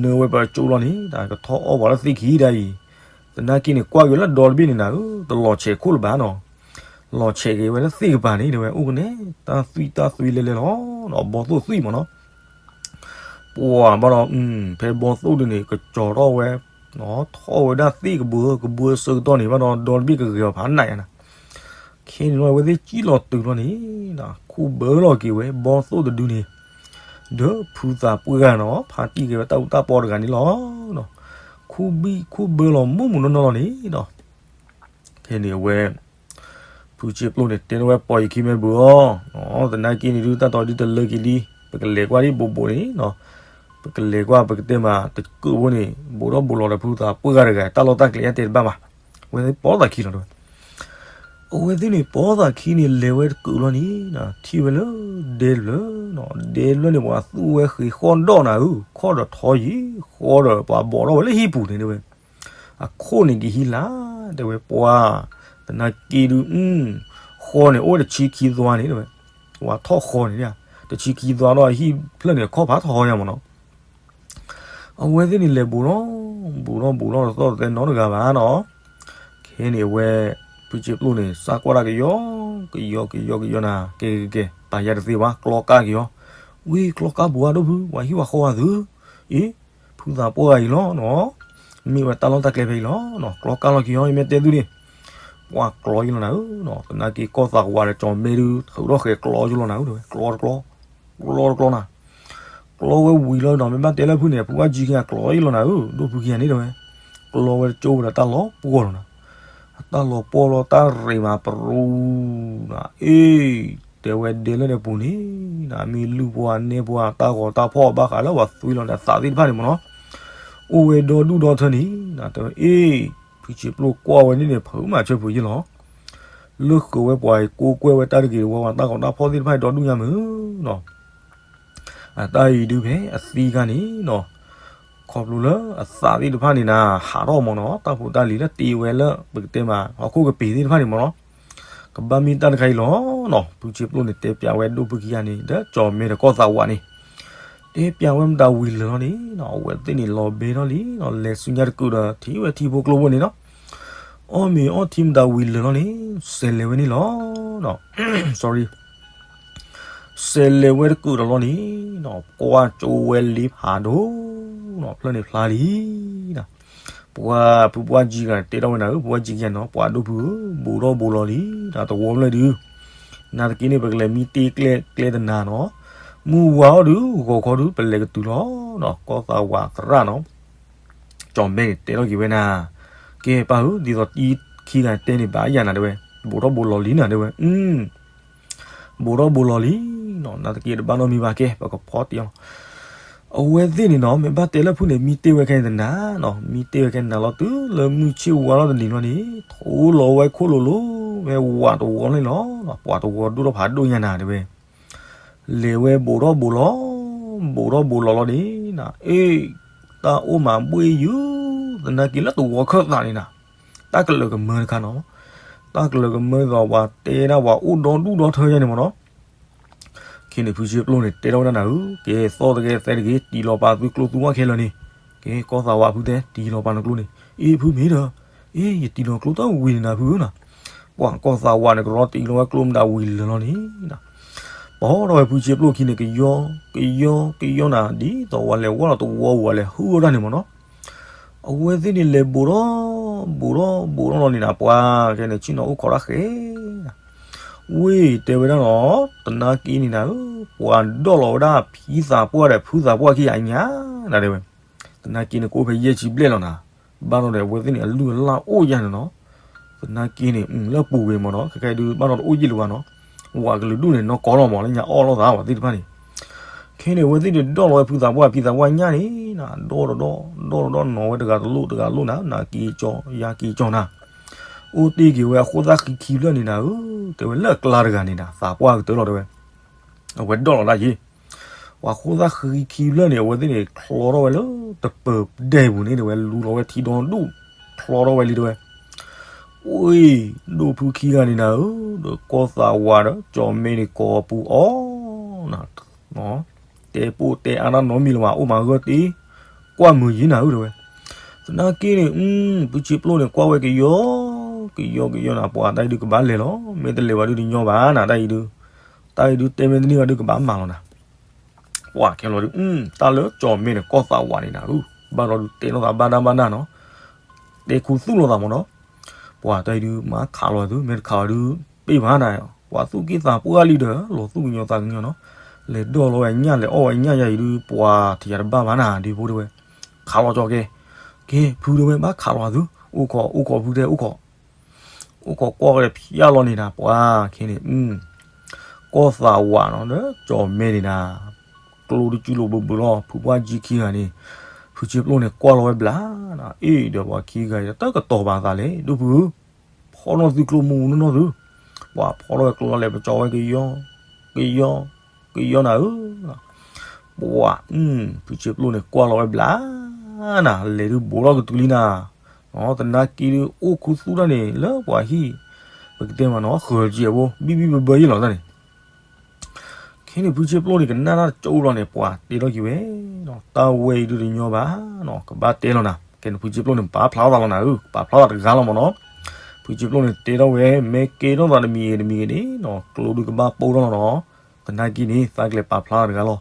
နၢဝဲပကၠိလီၤန့ၣ် တၢ်ကထီၣ်အီၣ်ပှၤလၢသ့ၣ်ခံဒၣ်အံၤ, သနာ်က့န့ၣ် ကွၢ်က့ၤလၢဒီတဘ့ၣ်န့ၣ်နၤဧၢ တလီၤဆဲးခိၣ်လၢၤဘၣ်နီၤ, လီၤဆဲးက့ၤဝဲလၢသ့ၣ်ကပၤန့ၣ် တဲဝဲအိၣ်ကနဲ တၢ်သွံၣ်တၢ်သွံၣ်လဲၤလဲၤလီၤ, ဘီသိၣ်သွံၣ်မ့ၢ်နီၤ ပှၤဘၣ်ဒီး, ဖဲဘီသိၣ်ဒုန့ၣ် ကကၠီၤထီၣ်ဝဲ, ထီၣ်ဝဲဒၣ်သ့ၣ်ကဘှၢကဘှၢဆၢကတီၢ်န့ၣ် ဘၣ်ဒီးဒီတဘ့ၣ်ကဂဲၤအီၤဖးနးယါနၤ, ခဲန့ၣ်လီၤ အဝဲသ့ၣ်စံၣ်လီၤတုၤလီၤန့ၣ်, ခူၣ်ဘၢလီၤက့ၤဝဲ ဘီသိၣ်တဒုန့ၣ်, ဒီးဖုသးပှၢ်ဂၤနီၤ ဖါတံၢ်က့ၤဝဲတၢ်အူတၢ်ပီတဂၤန့ၣ်လီၤ, ခူၣ်ဘံၣ်ခူၣ်ဘၢလီၤမူးမူးနီၢ်နီၢ်လီၤန့ၣ်ဒီး, ခဲန့ၣ်အဝဲ ဖုဆ့ပျိၣ်န့ၣ် တဲထီၣ်ဝဲပိာ်ယခံမ့ၢ်ဘုဧၢ, သနာ်က့န့ၣ်ဒုး တၢ်တီဒုးတလၢက့ၤလံ, ပကလဲၤကွၢ်ဒံးဘိးဘိးန့ၣ်, ပကလဲၤကွၢ်ပကတဲမးတကုးဖိန့ၣ် ဘိးထီၣ်ဘိးလီၤဒီးဖုသးပှၢ်ဂၤတဂၤ တၢ်လီၢ်တၢ်ကျဲအတဲတဘၣ်ဘၣ်, အဝဲသ့ၣ်ပိာ်သးခံလီၤတဲဝဲ, အဝဲသ့ၣ်န့ၣ်ပိာ်သးခံန့ၣ် လဲၤဝဲတကုးလီၤန့ၣ်, ထံၣ်ဝဲလၢဒဲတဖျၢၣ်, ဒဲတဖျၢၣ်န့ၣ် ပှၤသူၣ်ဝဲဃ့ၢ်ဃီၣ်ဒီၣ်နၤဧၢ, ခီၣ်ဒီးထီယံၤ, ဃီဒီးပှၤဘီးထီၣ်ဝဲလၢဟံၣ်ပူၤန့ၣ်တဲဝဲ အခိၣ်န့ၣ်ကဟံးလၢ်, တဲဝဲပှၤ, သနာ်က့ဒုး, ဃီန့ၣ်အိၣ်တဆံခံသွါန့ၣ်တဲဝဲ, ပှၤထီၣ်ဃီန့ၣ်, တဆံခံသွါဒီးဟံၣ်ဖျၢၣ်န့ၣ် ခီၣ်ဖးထီယါမ့ၢ်နီၤ, အဝဲသ့ၣ်န့ၣ်လဲၤဘူးထီၣ်, ဘူးထီၣ်ဘူးထီၣ်တသီၣ်တသဲနီတဂၤဘၣ်နီၤ, ခဲန့ၣ်အဝဲ, ဖုဆ့ပျိၣ်န့ၣ် စးကွၢ်တၢ်ကယီ, ကယီ ကယီ ကယီနၤ, ကဲ ကဲ ကဲ ပာ်ယၤတသ့ဘၣ် ကျီကၢ်ကယီ, ဝံၤကျီကၢ်ဘူးဧါဒိၣ်ဖု ပှၤဟံၣ်ပှၤဃီဧါသု, အ့ ဖုသးပှၢ်ဂၤအံၤလီၤနီၤ, မ့ၢ်ဝဲတၢ်လီၢ်တၢ်ကျဲဖဲအံၤလီၤနီၤ, ကျီကၢ်လီၤက့ၤအီၤ ယမ့ၢ်တဲသုန့ၣ်, ပှၤကျီယလီၤနၤဧၢနီၤ, သနာ်က့ကီၢ်သးဝးဒီးကၠီၤမဲဒုး ထုးထီၣ်ဃဲၤကျီယလီၤနၤဧၢ, ကျီတကျီ, ကျီတကျီနၤ, ကျီဝဲဝံၤလီၤဒီး မ့ၢ်ဘၣ်တဲလၢဖုန့ၣ် ဖုဝါကၠံခံဂၤကျီယလီၤနၤဧၢ, ဒိၣ်ဖုခံဂၤန့ၣ်တဲဝဲ, ကျီဝဲတကၠိဝဲဒီးတၢ်လီၤပှီၢ်လီၤနၤ, အတၢ်လီၤပှီၢ်လီၤတၢ်ရ့းမးပရူၤနၤ, အ့ တဲဝဲဒဲလၢန့ၣ်ပူၤန့ၣ်, နမ့ၢ်လုၢ်ပှၤနဲပှၤတၢ်ဂီၤတၢ်ဖီၣ်ဘၣ်ဃးလၢပှၤသွံလီၤဒီးသးသ့ၣ်တဖၣ်န့ၣ်မ့ၢ်နီၤ, အိၣ်ဝဲဒီဒူၣ်ဒီထၢန့ၣ်, တဲဝဲအ့ၣ်, ဖုဆ့ပျိၢ်ကွၢ်ဝဲန့ၣ်န့ၣ် ဖုမၤဆၢဖုးယ့ၢ်လီၤ, လၢဃုာ်ဝဲပှၤကိးကွဲၢ်ဝဲတၢ်တဂ့ၤတဝါဝဲတၢ်ဂီၤတၢ်ဖီၣ်သ့ၣ်တဖၣ်ဒီဒူၣ်ညါမုၢ်နီၤ အတၢ်အံၤဒုးဖဲအသံခါန့ၣ်နီၤ, ခီဖျိလၢအသးသ့ၣ်တဖၣ်န့ၣ်နၤ ဟးထီၣ်မ့ၢ်နီၤ, တၢ်ဖိတၢ်လံၤလၢတ့ဝဲလၢပကတဲမး ဟီၣ်ခိၣ်ကပ့ၤသ့ၣ်တဖၣ်န့ၣ်မ့ၢ်နီၤ, ကဘၣ်မ့ၢ်တၢ်တခါအံၤလီၤနီၤ, ဖုဆ့ပျိၢ်န့ၣ် တဲပျးဝဲဒိၣ်ဖုခံဂၤန့ၣ် ဒီးကၠီၤမဲဒီးကီၢ်သးဝးန့ၣ်, တဲပျးဝဲမတၤဝံၤလၢာ်လီၤန့ၣ်နီၤ, အဝဲသ့ၣ်န့ၣ်လီၤဘဲထီၣ်လံနီၤ, လဲၤဆူညါတကုာ်ဒီးထံၣ်ဝဲထံဖိကျိဖိန့ၣ်နီၤ, အီၣ်မ့ၤအီထံမတၤဝံၤလၢာ်လီၤန့ၣ်, စဲးလဲၤဝဲန့ၣ်လီၤ, sorry စဲးလဲၤဝဲတကုာ်ဒီးလီၤန့ၣ်နီၤ, ကွၢ်ကၠိဝဲလ့ဖးဒိၣ်နီၤ, ဖျၢၣ်န့ၣ်ဖျါလံနီၤ, ပှၤဖုပှၢ်ကံဂၤန့ၣ် တဲထီၣ်ဝဲနၤဧၢ, ဖုပှၢ်ကံဂၤနီၤ, ပှၤဒိၣ်ဖုဧၢ, ဘူးထီၣ်ဘူးလီၤလံနီၤ, တဝီဖျၢၣ်ဒုး, နာ်သက့န့ၣ် ပကလဲၤမံတ့ကျဲကျဲတနၤနီၤ, မုၢ်ဝါအီၤဒုး ဂီၤခီဒုး ပလဲၤကတုၤလီၤနီၤ, ကီၢ်သးဝးသရၣ်နီၤ ကၠီၤမဲန့ၣ် တဲထီၣ်က့ၤဝဲနၤ, ကဲပၢ်ဧၢ, ဒ်သိးတံခံဂၤတဲန့ၣ်ဘၣ်ယၤနၤတဲဝဲ, ဘူးထီၣ်ဘူးလီၤလံနၤတဲဝဲ, ဘူးထီၣ်ဘူးလီၤလံနီၤ, နာ်သက့တဘၣ်နီတမံၤဘၣ်, ကဲပကဖီတ့ၢ်အီၤ, အဝဲသ့ၣ်န့ၣ်နီၤ မ့ၢ်ဘၣ်တဲလၢဖုန့ၣ် မံတ့ၢ်ဝဲခဲအံၤတနၤနီၤ, မံတ့ၢ်ဝဲခဲနၤလီၤတုၤလၢမုၢ်ဆ့ၣ်ဝါထီၣ်တနံၤလီၤန့ၣ်, ထိလီၤဝဲခိၣ်လိၤလိၤ, ဝဲဝးတဝီန့ၣ်လီၤ, ပှၤတဝီဒိၣ်ထီၣ်ဖးဒိၣ်ညါနၤတဲဝဲ လဲၤဝဲဘူးထီၣ်ဘူးလီၤ, ဘူးထီၣ်ဘူးလီၤလီၤန့ၣ်နၤ, အ့ၣ်, တၢ်အိၣ်မးဘှ့ၣ်ယုၢ်, သနာ်က့လၢတဝီခၢၣ်သးန့ၣ်နၤ, တၢ်ကလၢာ်ကမၢတခါနီၤ, တၢ်ကလၢာ်ကမၢဒ်သိးပှၤတဲဒၣ်ပှၤအိၣ်ဒီဒူၣ်ဒီထၢယါန့ၣ်မ့ၢ်နီၤ, ခဲန့ၣ်ဖုဆ့ပျိၢ်န့ၣ် တဲထီၣ်ဝဲဒၣ်နၤဧၢ, ကဲသီၣ်တဂ့ၤသဲတဂ့ၤ တံၢ်လီၤပာ်သုကျိသုဝၣ်ခဲလၢာ်န့ၣ်, ကဲကီၢ်သးဝးဖုတဲ တံၢ်လီၤပာ်နကျိန့ၣ်, အ့ၣ်ဖုမ့ၢ်ဒီး, အ့ၣ် ယတံၢ်လီၤကျိတၢ်ဝံၤန့ၣ်နၤဖုဧၢနၤ, ပှၤကီၢ်သးဝးန့ၣ်ကရီတံၢ်လီၤဝဲကျိမတၤဝံၤလၢာ်လီၤန့ၣ်နၤ, ပီထီၣ်ဝဲဖုဆ့ပျိၢ်ခံန့ၣ် ကယီကယီကယီနၤ ဒ်သိးဝဲလဲၤဝဲလီၤတဝီဝဲလဲၤဟုၣ်ဝဲဒၣ်န့ၣ်မ့ၢ်နီၤ အဝဲသ့ၣ်န့ၣ်လဲၤဘူးထီၣ်, ဘူးထီၣ်ဘူးထီၣ်လီၤန့ၣ်နၤ ပှၤကဲန့ၣ် ဆ့ၣ်နီၤအိၣ်ခိးတၢ်ဃဲၤ, ဝ့ၢ်တဲဝဲဒၣ်နီၤ, သနာ်က့န့ၣ်နၤဧၢ, ပှၤဒိၣ်လီၤဝဲဒၣ်ဖံသးပှၢ်ဒီးဖုသးပှၢ်ခံဂၤညါနၤတဲဝဲ, သနာ်က့န့ၣ် ကအိၣ်ဖဲယဲၢ်ဆံဘျဲၣ်လီၤနၤ, ဘၣ်ဒီးအဝဲသ့ၣ်န့ၣ် အလုၢ်အလၢ်အိၣ်ယါန့ၣ်နီၤ, သနာ်က့န့ၣ် လၢပူၤဝဲမ့ၢ်နီၤ ခဲကဲဒုး ဘၣ်ဒီးတအိၣ်ယံာ်လၢၤဘၣ်နီၤ, ဝးကလုာ်ဒူၣ်န့ၣ် နီၢ်ကီလီၤမး လၢညါအီၣ်လိာ်သးဝဲသ့ၣ်တဖၣ်န့ၣ် ခဲန့ၣ် အဝဲသ့ၣ်န့ၣ် ဒိၣ်လီၤဝဲဖုသးပှၢ်ဖံသးပှၢ်ညါန့ၣ်နၤ, ဒီၣ်တဒီၣ်, ဒီၣ်တဒီၣ်နီၤဝဲတဂၤတလိၣ်တဂၤလိၣ်နၤ, နၤက့ၤကၠီ, ယၤက့ၤကၠီနၤ, အိၣ်တ့ၢ်က့ၤဝဲအဃိသၣ်ဃံခံဖျၢၣ်န့ၣ်နၤဧၢ, တဲဝဲလၢအကျါတဂၤန့ၣ်နၤ သးပှၢ်ကတၢၢ်လီၤတဲဝဲ, အဝဲဒိၣ်လီၤဒၣ်ယ့ၣ်, ပှၤဃိသၣ်ဃံခံဖျၢၣ်န့ၣ် အဝဲသ့ၣ်န့ၣ် ချီထီၣ်ဝဲလၢတပၢၤဒဲပူၤန့ၣ် တဲဝဲ လူလီၤဝဲထံဒီဒူၣ်, ချီထီၣ်ဝဲလံတဲဝဲ ဝ့ၢ်, ဒိၣ်ဖုခံဂၤန့ၣ်နၤဧၢ, ဒီးကီၢ်သးဝးဒီး ကၠီၤမဲန့ၣ်ကိးပူၤအီၤနၤ, တဲပိၢ်တဲအါတၢ်နီတမံၤလၢၤဘၣ် အိၣ်မးဂၢၢ်တ့ၢ်, ကွၢ်မုာ်ယံၤနၤဧၢတဲဝဲ, သနာ်က့န့ၣ် ဖုဆ့ပျိၢ်န့ၣ် ကွၢ်ဝဲကယီ, ကယီကယီနၤ ပှၤတၢ်အံၤဒုးကဘၣ်လဲၤလီၤ, မ့ၢ်တလဲၤဘၣ်ဒုးတညီဘၣ်နၤ တၢ်အံၤဒုး, တၢ်အံၤဒုးတဲမ့ၢ်တန့ၢ်ဘၣ်ဒုးကဘၣ်မၤလီၤနၤ ပှၤခဲလီၤဒုး, တၢ်လၢကၠီၤမဲန့ၣ် ကီၢ်သးဝးန့ၣ်နၤဧၢ, ဘၣ်ဒီးဒုးတဲလိာ်သးဘၣ်ဒၣ်ဘၣ်ဒၣ်နီၤ, တဲခူသူၣ်လိာ်သးမ့ၢ်နီၤ, ပှၤတၢ်အံၤဒုး မၤခးလီၤသု မ့ၢ်တခးလီၤဒုး ပ့ၢ်ဘၣ်နၤ, ပှၤသူၣ်က့သးပှၢ်လံဒီး လီၤသူၣ်ကညီၤသးကညီၤနီၤ, လဲၤဒိၣ်လီၤဝဲညၣ် လဲၤအီၣ်ဝဲညၣ်ယၤအံၤဒုး ပှၤထံၣ်ယၤတဘၣ်ဘၣ်နၤ ဒ်ဖိတဲဝဲ, ခးလီၤကၠီၤကဲ, ကဲ ဖုတဲဝဲ ဘၣ်ခးလီၤသု, အိၣ်ခိး အိၣ်ခိးဖုတဲ အိၣ်ခိး အိၣ်ခိးကွၢ်ဝဲဒီးဖျါလီၤန့ၣ်နၤ ပှၤခဲန့ၣ်, ကီၢ်သးဝးနီၤ ဒီးကၠီၤမဲန့ၣ်နၤ, ကျိတကၠူလိာ်ဘၢဘၢလီၤ ဖုပှၢ်ကံခံဂၤန့ၣ်, ဖုဆ့ပျိၢ်န့ၣ် ကွၢ်လီၤဝဲဘျါနၤ, အ့ၣ် ဒီးပှၤခံဂၤအံၤ တၢ်ကတီၤပာ်သးလဲၣ် ဒိၣ်ဖုဧၢ, ဖီၣ်နီၢ်သုကျိမူနီၢ်နီၢ်သု, ပှၤဖီၣ်ထီၣ်ဝဲကျိလီၤလဲၤပကၠီၤဝဲ ကယီ, ကယီ, ကယီနၤဧၢ ပှၤ, ဖုဆ့ပျိၢ်န့ၣ် ကွၢ်လီၤဝဲဘျါနၤ, လဲၤဒုးဘူးထီၣ်ကတုၤလံနၤ, သနာ်က့ဒုး အိၣ်ခူသူၣ်တၢ်န့ၣ် လၢပှၤဟံၣ်, ပကတဲမးနီၤ ဃၢၤကဲးဖိ ဘံၣ်ဘံၣ်ဘၢဘၢယ့ၢ်လီၤတၢ်န့ၣ်, ခဲန့ၣ် ဖုဆ့ပျိၢ်န့ၣ် ကနၣ်တၢ်ကၠိလီၤန့ၣ် ပှၤတဲထီၣ်က့ၤဝဲ, တၢ်ဝဲအံၤဒုးတညီဘၣ်နီၤ ကဘၣ်တဲလီၤနၤ, ခဲန့ၣ် ဖုဆ့ပျိၢ်န့ၣ် ပာ်ဖျါထီၣ်သးလီၤနၤဧၢ, ပာ်ဖျါထီၣ်သးတဂၤလီၤမ့ၢ်နီၤ, ဖုဆ့ပျိၢ်န့ၣ် တဲထီၣ်ဝဲ မ့ၢ်ကဲထီၣ်သးတမံၤဂ့ၤတမံၤဂ့ၤန့ၣ်နီၤ ကျိဒုးကဘၣ်ပိၢ်ထီၣ်လီၤနီၤ, သနာ်က့န့ၣ် သးကလဲၤပာ်ဖျါသးတဂၤလီၤ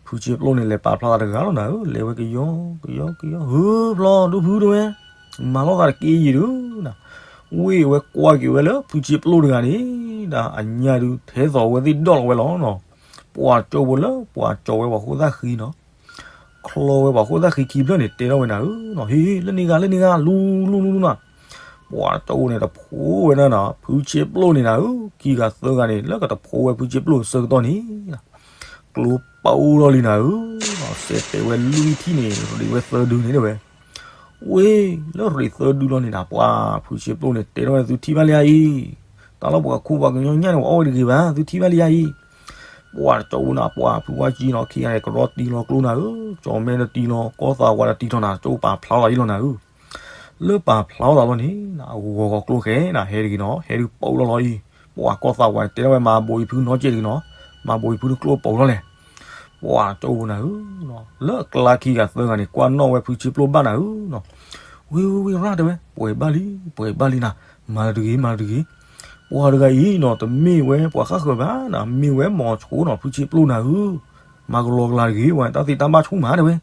ဖုဆ့ပျိၢ်န့ၣ် လဲၤပာ်ဖျါသးတဂၤလီၤနၤဧၢ, လဲၤဝဲကယီ, ကယီ, ကယီ, ဟၢဖျီဒိၣ်ဖုတဲဝဲ, မၤလိာ်သးတက့ၢ်ယံၤဒုးနၤ, ဝ့ၢ်ဝဲကွၢ်က့ၤဝဲလၢဖုဆ့ပျိၢ်တဂၤန့ၣ်, ဒီးအညၣ်ဒုးထဲသိးဝဲသ့ၣ်ဒီၣ်လီၤဝဲလီၤနီၤ, ပှၤကၠီဖိလၢပှၤကၠီဝဲပှၤဃိသၣ်ဃံနီၤ, ချီဝဲပှၤဃိသၣ်ဃံခံဖျၢၣ်န့ၣ် တဲထီၣ်ဝဲနၤဧၢနီၤ, ဟ့ၣ် လၢန့ၣ်ဂၤ လၢန့ၣ်ဂၤ လူၤ လူၤ လူၤ လူၤနၤ, ပှၤတကၠိန့ၣ်တဖိးဝဲဒၣ်နီၤ ဖုဆ့ပျိၣ်န့ၣ်နၤဧၢ, ခံဂၤသၢဂၤန့ၣ် လၢကတဖိးဝဲဖုဆ့ပျိၣ်အဆၢကတီၢ်န့ၣ် ကျိပအိၣ်လီၤလံနၤဧၢ, စဲးတဲာ်ဝဲလွံၢ်ထံၣ်န့ၣ် ရ့းဝဲသၢဒုန့ၣ်တဲဝဲ, ဝ့ၢ် လၢရ့းသၢဒုလီၤန့ၣ်နၤ ပှၤဖုဆ့ပျိၣ်န့ၣ် တဲထီၣ်ဝဲ သုထံၣ်ဘၣ်လံဧါအံၤ, တၢ်လီၢ်ပှၤခိၣ်ပှၤကညီညၣ်န့ၣ် ပှၤအီၣ်ဝဲတဂ့ၤဘၣ် သုထံၣ်ဘၣ်လံဧါအံၤ, ပှၤတကၠိနၤ ပှၤဖုဝါကံနီၤ ခံဂၤန့ၣ် ကရီတံလီၤကျိနၤဧၢ, ကၠီၤမဲဒီးတံလီၤ ကီၢ်သးဝးဒီးတံထီၣ်နၤ ကၠိပာ်ဖျါလီၤအံၤလီၤနၤဧၢ လၢပာ်ဖျါထီၣ်သးလီၤန့ၣ် အဂီၤဂီၤကျိဃဲနၤ ဟဲတဂ့ၤနီၤ ဟဲဒုးပအိၣ်လီၤလီၤအံၤ, ပှၤကီၢ်သးဝးတဲထီၣ်ဝဲ မၤဘိးအံၤဖုနီတစဲးတဂ့ၤနီၤ, မၤဘိးအံၤဖုန့ၣ်ကျိပအိၣ်လီၤလဲၣ်, ပှၤကၠိနၤဧၢ, လၢအကျါခံဂၤသၢဂၤန့ၣ် ကွၢ်နီၣ်ဝဲဖုဆ့ပျိၣ်ဘၣ်နၤဧၢနီၤ, ဝ့ၢ်ဝ့ၢ်ဝ့ၢ်ရၣ်တဲဝဲ ပှဲၤဘၣ်လံ ပှဲၤဘၣ်လံနၤ, မၤလၢတဂ့ၤ မၤလၢတဂ့ၤ, ပှၤတဂၤအံၤနီၤ တမ့ၢ်ဝဲပှၤဃၣ်ဃၢၤဘၣ်နၤ မ့ၢ်ဝဲမီၤဆိနီၤ ဖုဆ့ပျိၣ်နၤဧၢ, မၤကလီကလီတဂ့ၤ ဝဲတၢ်သ့တၢ်ဘၣ်ဆူၣ်မးတဲဝဲ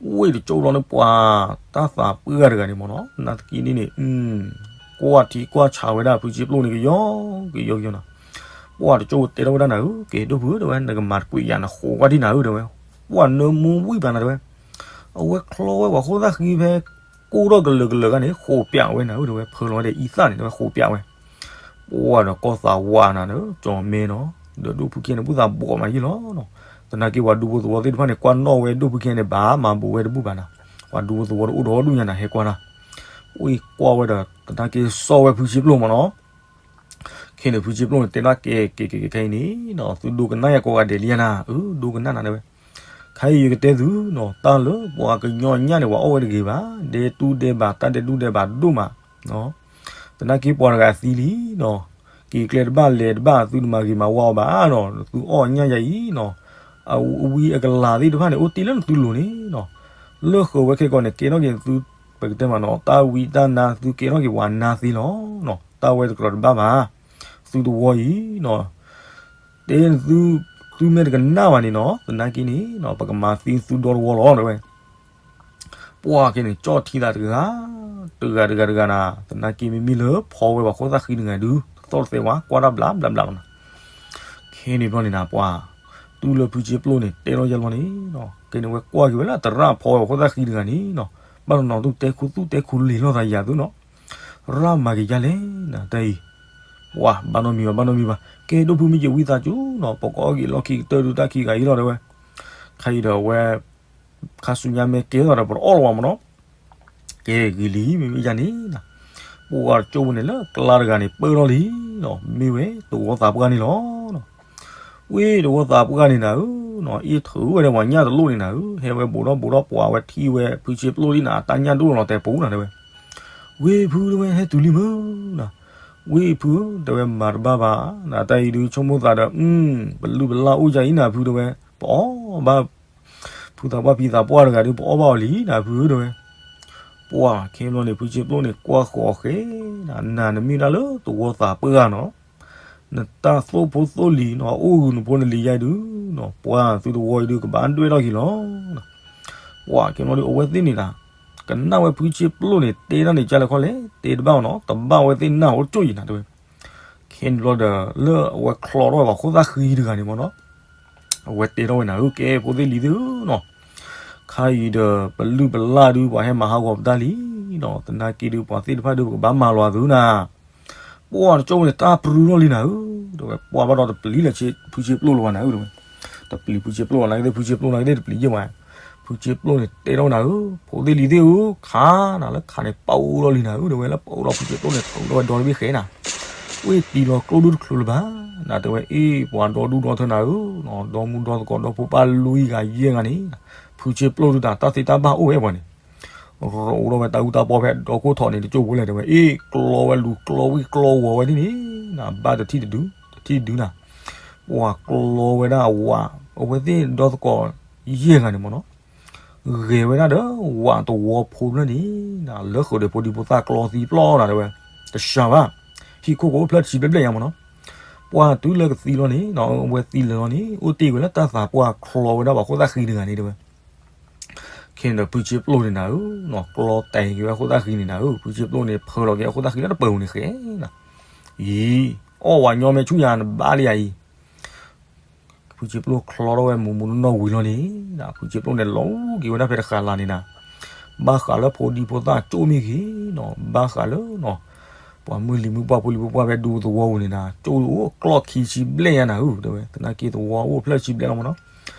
ဝ့ၢ်တကၠိလီၤန့ၣ် ပှၤတၢ်သးပှၢ်တဂၤန့ၣ်မ့ၢ်နီၤ နာ်သက့န့ၣ်န့ၣ် ကွၢ်ထံကွၢ်ဆးဝဲဒၣ်ဖုဆ့ပျိၣ်န့ၣ် ကယီကယီကယီနီၤ, ပှၤတကၠိတဲထီၣ်ဝဲဒၣ်နၤဧၢ ကဲဒိၣ်ဖုဧၢ တဲဝဲ နကမၤတကွံာ်ယၤ နဃိးကွၢ်ထံနၤဧၢ တဲဝဲ, ပှၤနၢမူဝံၣ်ပၤနၤတဲဝဲ, အဝဲချီဝဲပှၤခိၣ်သၣ်ဃံဖဲ ကိၢ်ထီၣ်ကလၢာ်ကလၢာ်ဂၤန့ၣ် ဃိးပၠးဝဲနၤဧၢ တဲဝဲ, ဖၢလီၤဝဲဒီးအံသၣ်န့ၣ် တဲဝဲ ဃိးပၠးဝဲ ပှၤဒီးကီၢ်သးဝးနၤဒီး ကၠီၤမဲနီၤ ဒီးဒိၣ်ဖုခဲန့ၣ် ဘူၣ်သးဘီးမးယံာ်လီၤနီၤ, သနာ်က့ပှၤဒူဖိသဝီသ့ၣ်တဖၣ်န့ၣ် ကွၢ်နီၣ်ဝဲဒိၣ်ဖုခဲန့ၣ် ဘၣ်မၤဘိးဝဲတဘူၣ်ဘၣ်နၤ, ပှၤဒူဖိသဝီတအိၣ်ဒီဒူၣ်ညါနၤ ဟဲကွၢ်နၤ, ဝ့ၢ်ကွၢ်ဝဲဒီး သနာ်က့စီၣ်ဝဲဖုဆ့ပျိၣ်မ့ၢ်နီၤ ခဲန့ၣ်ဖုဆ့ပျိၣ်န့ၣ် တဲဒၣ်ကဲကဲကဲကဲအံၤန့ၣ်နီၤ သုဒိကနၣ်ယၤကိးဂၤဒဲးလံဧါနၤ, အၢ ဒိကနၣ်နၤတဲဝဲ, ခဲအံၤယကတဲသုနီၤ တၢ်လၢပှၤကညီညၣ်န့ၣ် ပှၤအီၣ်ဝဲတဂ့ၤဘၣ်, ဒဲတူၢ်ဒဲဘၣ် တၢ်ဒဲတူၢ်ဒဲဘၣ်ဒိၣ်မး, သနာ်က့ပှၤတဂၤသံလံနီၤ, က့ၤကျဲတဘၣ်လဲၤတဘၣ် သုတမၤဂ့ၤမၤဝါအီၤဘၣ်နီၤ, သုအီၣ်ညၣ်ယၤအံၤနီၤ, အဝံအကလၤသ့ၣ်တဖၣ်န့ၣ် အိၣ်တ့ၢ်လၢနသုလိၤန့ၣ်နီၤ, လၢဃၢၤဝဲခဲကီးန့ၣ် ကဲထီၣ်က့ၤသု ပကတဲမးနီၤ တၢ်ဝံတၢ်နါ သုကဲထီၣ်က့ၤပှၤနါသ့လီၤနီၤ, တၢ်ဝဲတကြၢးတဘၣ်ဘၣ်, သုတဝီအံၤနီၤ တဲသု သုမ့ၢ်တကနၣ်ဘၣ်န့ၣ်နီၤ သနာ်က့န့ၣ်နီၤ ပကမၤသံသုဒီတဝီလီၤ တဲဝဲ, ပှၤက့ၤန့ၣ် ကၠီၣ်ထံသးတဂၤ တဂၤတဂၤတဂၤနၤ သနာ်က့မ့မ့ၢ်လၢဖီဝဲပှၤခိၣ်သၣ်ဃံတဂၤဒုး သီၣ်တသဲဝါ ကွၢ်တၢ်ဘျးဘျးဘျးလီၤနၤ, ခဲန့ၣ်ဘျီန့ၣ်နၤ ပှၤ တုၤလၢဖုဆ့ပျိၣ်န့ၣ် တဲထီၣ်ယဲလီၤန့ၣ်နီၤ ကဲန့ၣ်ဝဲကွၢ်က့ၤဝဲလၢတရၣ်ဖီဝဲပှၤခိၣ်သၣ်ဃံတဂၤန့ၣ်နီၤ ဘၣ်တနီၤ သုတဲခူသူၣ်တဲခူလံၤလိာ်သးယၤသုနီၤ ရၣ်မၤက့ၤယါလဲၣ်နၤ တၢ်အံၤ, ပှၤ ဘၣ်နီတမံၤဘၣ် ဘၣ်နီတမံၤဘၣ် ကဲဒိၣ်ဖုမ့ၢ်က့ၤဝံသးစူၤနီၤ ပကအီၣ်က့ၤလီၢ်ခံကတၢၢ်ဒုးတၢ်ခံဂၤအံၤလီၤ တဲဝဲ, ခဲအံၤဒီးအဝဲ ခါဆူညါမ့ၢ်ကဲထီၣ်ဒီးပတအီၣ်လၢၤဘၣ်မ့ၢ်နီၤ, ကဲဂ့ၤလံ မ့မ့ၢ်ယါန့ၣ်နၤ, ပှၤတကၠိပူၤန့ၣ် လၢကျါတဂၤန့ၣ် ပၢၢ်ထီၣ်လံနီၤ မ့ၢ်ဝဲသဝီသးပှၢ်န့ၣ်လီၤ. ဝ့ၢ်သဝီသးပှၢ်န့ၣ်နၤဧၢ, အ့ၣ်ထုးဝဲဒၣ်ပှၤညၣ်တလိၣ်န့ၣ်နၤဧၢ, ဟဲဝဲဘူးထီၣ်ဘူးထီၣ်ပှၤဝဲထံၣ်ဝဲ ဖုဆ့ပျိၣ်လံနၤ တၢ်ညၣ်ဒိၣ်လီၤတဲာ်ပူၤနၤတဲဝဲ, ဝ့ၢ်ဖုတဲဝဲ ဟဲတုၤလံမုၢ်နၤ, ဝ့ၢ်ဖုတဲဝဲ မၤတဘၣ်ဘၣ်နၤ တၢ်အံၤဒုးဆိကမိၣ်သးဒီး ပလုၢ်ပလၢ်အိၣ်ယၤအံၤနၤဖုတဲဝဲ, ပအီၣ်ဘၣ် ဖုသးပှၢ်ဖံသးပှၢ်တဂၤဒီး ပအီၣ်ဘၣ်အီၤလံနၤဖုတဲဝဲ, ပှၤခဲဘျီန့ၣ် ဖုဆ့ပျိၣ်န့ၣ် ကွၢ်ဃီၤဃဲနၤ နၤနမ့ၢ်ဒၣ်လၢသဝီသးပှၢ်နၤ နတၢ်သိၣ်ဖိသိၣ်လံၤနီၤ အိၣ်ဂုာ်နဖိနလံၤယါဒုးနီၤ ပှၤသုတဝီအံၤဒုး ကဘၣ်ဒွဲၣ်ထီၣ်က့ၤလီၤ. ပှၤကဲမီဒုး အဝဲသ့ၣ်န့ၣ်ဒၣ် ကနၣ်ဝဲဖုဆ့ပျိၣ်န့ၣ် တဲဒၣ်န့ၣ် ကၢ်လဲၣ်ခီလဲၣ် တဲတဘၣ်အီၤနီၤ တဘၣ်ဝဲသ့ၣ်နၢ်အိၣ်ကၠိၣ်ယံၤနၤတဲဝဲ. ခဲန့ၣ်ဘျီဒီး လၢအဝဲချီထီၣ်ဝဲပှၤခိၣ်သၣ်ဃံတဂၤန့ၣ်မ့ၢ်နီၤ အဝဲတဲထီၣ်ဝဲနၤဧၢ ကဲဖိသ့ၣ်လံၤသ့ၣ်ဧၢနီၤ ခါအံၤဒီး ပလုၢ်ပလၢ်ဒုး ပှၤဟဲမၤဟးဂီၤပတၢ်လံနီၤ သနာ်က့ဒုး ပှၤသ့ၣ်တဖၣ်ဒုး ပကဘၣ်မၤလီၤအသုနၤ ပှၤတကၠိၣ်န့ၣ် တၢ်ပြူထီၣ်လံနၤဧၢ တဲဝဲ ပှၤဘၣ်ဒီးတပျံၤလၢ ဖုဆ့ပျိၣ်လၢၤဘၣ်နၤဧၢ တဲဝဲ တပျံၤဖုဆ့ပျိၣ်လီၤ နာ်က့သ့ၣ် ဖုဆ့ပျိၣ်နာ်က့သ့ၣ်တပျံၤယဲၢ်ဝဲ ဖုဆ့ပျိၣ်န့ၣ် တဲထီၣ်ဝဲနၤဧၢ ဖိသ့ၣ်လံၤသ့ၣ်ဧၢ ခါနၤလၢခါန့ၣ် ပအိၣ်လီၤလံနၤဧၢ တဲဝဲ လၢပအိၣ်ဒီးဖုဆ့ပျိၣ်န့ၣ် ထုးထီၣ်ဝဲဒီတဘ့ၣ်ဃဲနၤ ဝ့ၢ်တံၤလီၤကျိဒုတချုးလၢၤဘၣ် နၤတဲဝဲ အ့ၣ် ပှၤဒီဒူၣ်ဒီထၢနၤဧၢ ဒီမူဒီသကိးဒီဖိပၢ်လွံၢ်ဂၤယဲၢ်ဂၤန့ၣ် ဖုဆ့ပျိၣ်ဒုတၢ် တၢ်သ့တၢ်ဘၣ်အိၣ်ဝဲပှၤန့ၣ် ရိးအိၣ်ထီၣ်ဝဲတၢ်အူတၢ်ပီဖဲဒီခိၣ်ထီၣ်န့ၣ် တကၠိၢ်ဖိလဲၣ်တဲဝဲ အ့ၣ် ကျီဝဲလူၤကျီဝံၣ်ကျီဝီၤဝဲဒ်န့ၣ် နဘၣ်တထံၣ်တဒု တထံၣ်တဒုနၤ ပှၤကျီဝဲဒၣ်အဝၤ အဝဲသ့ၣ်ဒီသကိးယဲၢ်ဂၤန့ၣ်မ့ၢ်နီၤ ဂဲၤဝဲဒၣ်ဒီးဝၤတဝီဖိဖျၢၣ်န့ၣ် လၢဃုာ်ဒီးဖိဒံဖိသၣ်ကျီသံပျီနၤတဲဝဲ တစှၤဘၣ် ဟံၣ်ခိၣ်ကအိၣ်ဖျၢၣ်တဆံဘျဲၣ်ဘျဲၣ်ညါမ့ၢ်နီၤ ပှၤတုၤလၢကသံလီၤန့ၣ် အဝဲသံလၢာ်လီၤန့ၣ် အိၣ်တ့ၢ်ဝဲလၢတၢ်သးပှၢ်ချီဝဲဒၣ်ပှၤခိၣ်သၣ်ဃံတဂၤန့ၣ်တဲဝဲ ခဲန့ၣ်ဒီးဖုဆ့ပျိၣ်န့ၣ်နၤဧၢ ကျီတဲာ်က့ၤဝဲခိၣ်သၣ်ဃံန့ၣ်နၤဧၢ ဖုဆ့ပျိၣ်န့ၣ် ဖၢလီၤက့ၤအခိၣ်သၣ်ဃံလၢတပၢၤပူၤန့ၣ်ဃဲနၤ အံၤ အီၣ်ဝဲညီမဲာ်ဆူၣ်ယၤနဘၣ်လံယၤအံၤ ဖုဆ့ပျိၣ်ချီထီၣ်ဝဲမူးမူးနီၢ်နီၢ်ဝံၤလီၤန့ၣ် ဖုဆ့ပျိၣ်န့ၣ် လီၤက့ၤဝဲဒၣ်ဖဲတဃာ်လၢ်န့ၣ်နၤ ဘၣ်ဃးလၢဖိဒံဖိသၣ်ကၠိၣ်မ့ၢ်ဂ့ၤနီၤ, ဘၣ်ဃးလၢ ပှၤမုၢ်လံၤမုၢ်ပှၢ်ဖိလံၤဖိပှၢ်ဖဲဒူသဝီပူၤန့ၣ်နၤ, ကၠိၣ်အိၣ်ကျီၢ်ခံဆံဘျဲၣ်ညါနၤဧၢ တဲဝဲ, သနာ်က့သဝီအိၣ်ဖျၢၣ်ဆံဘျဲၣ်လီၤမ့ၢ်နီၤ.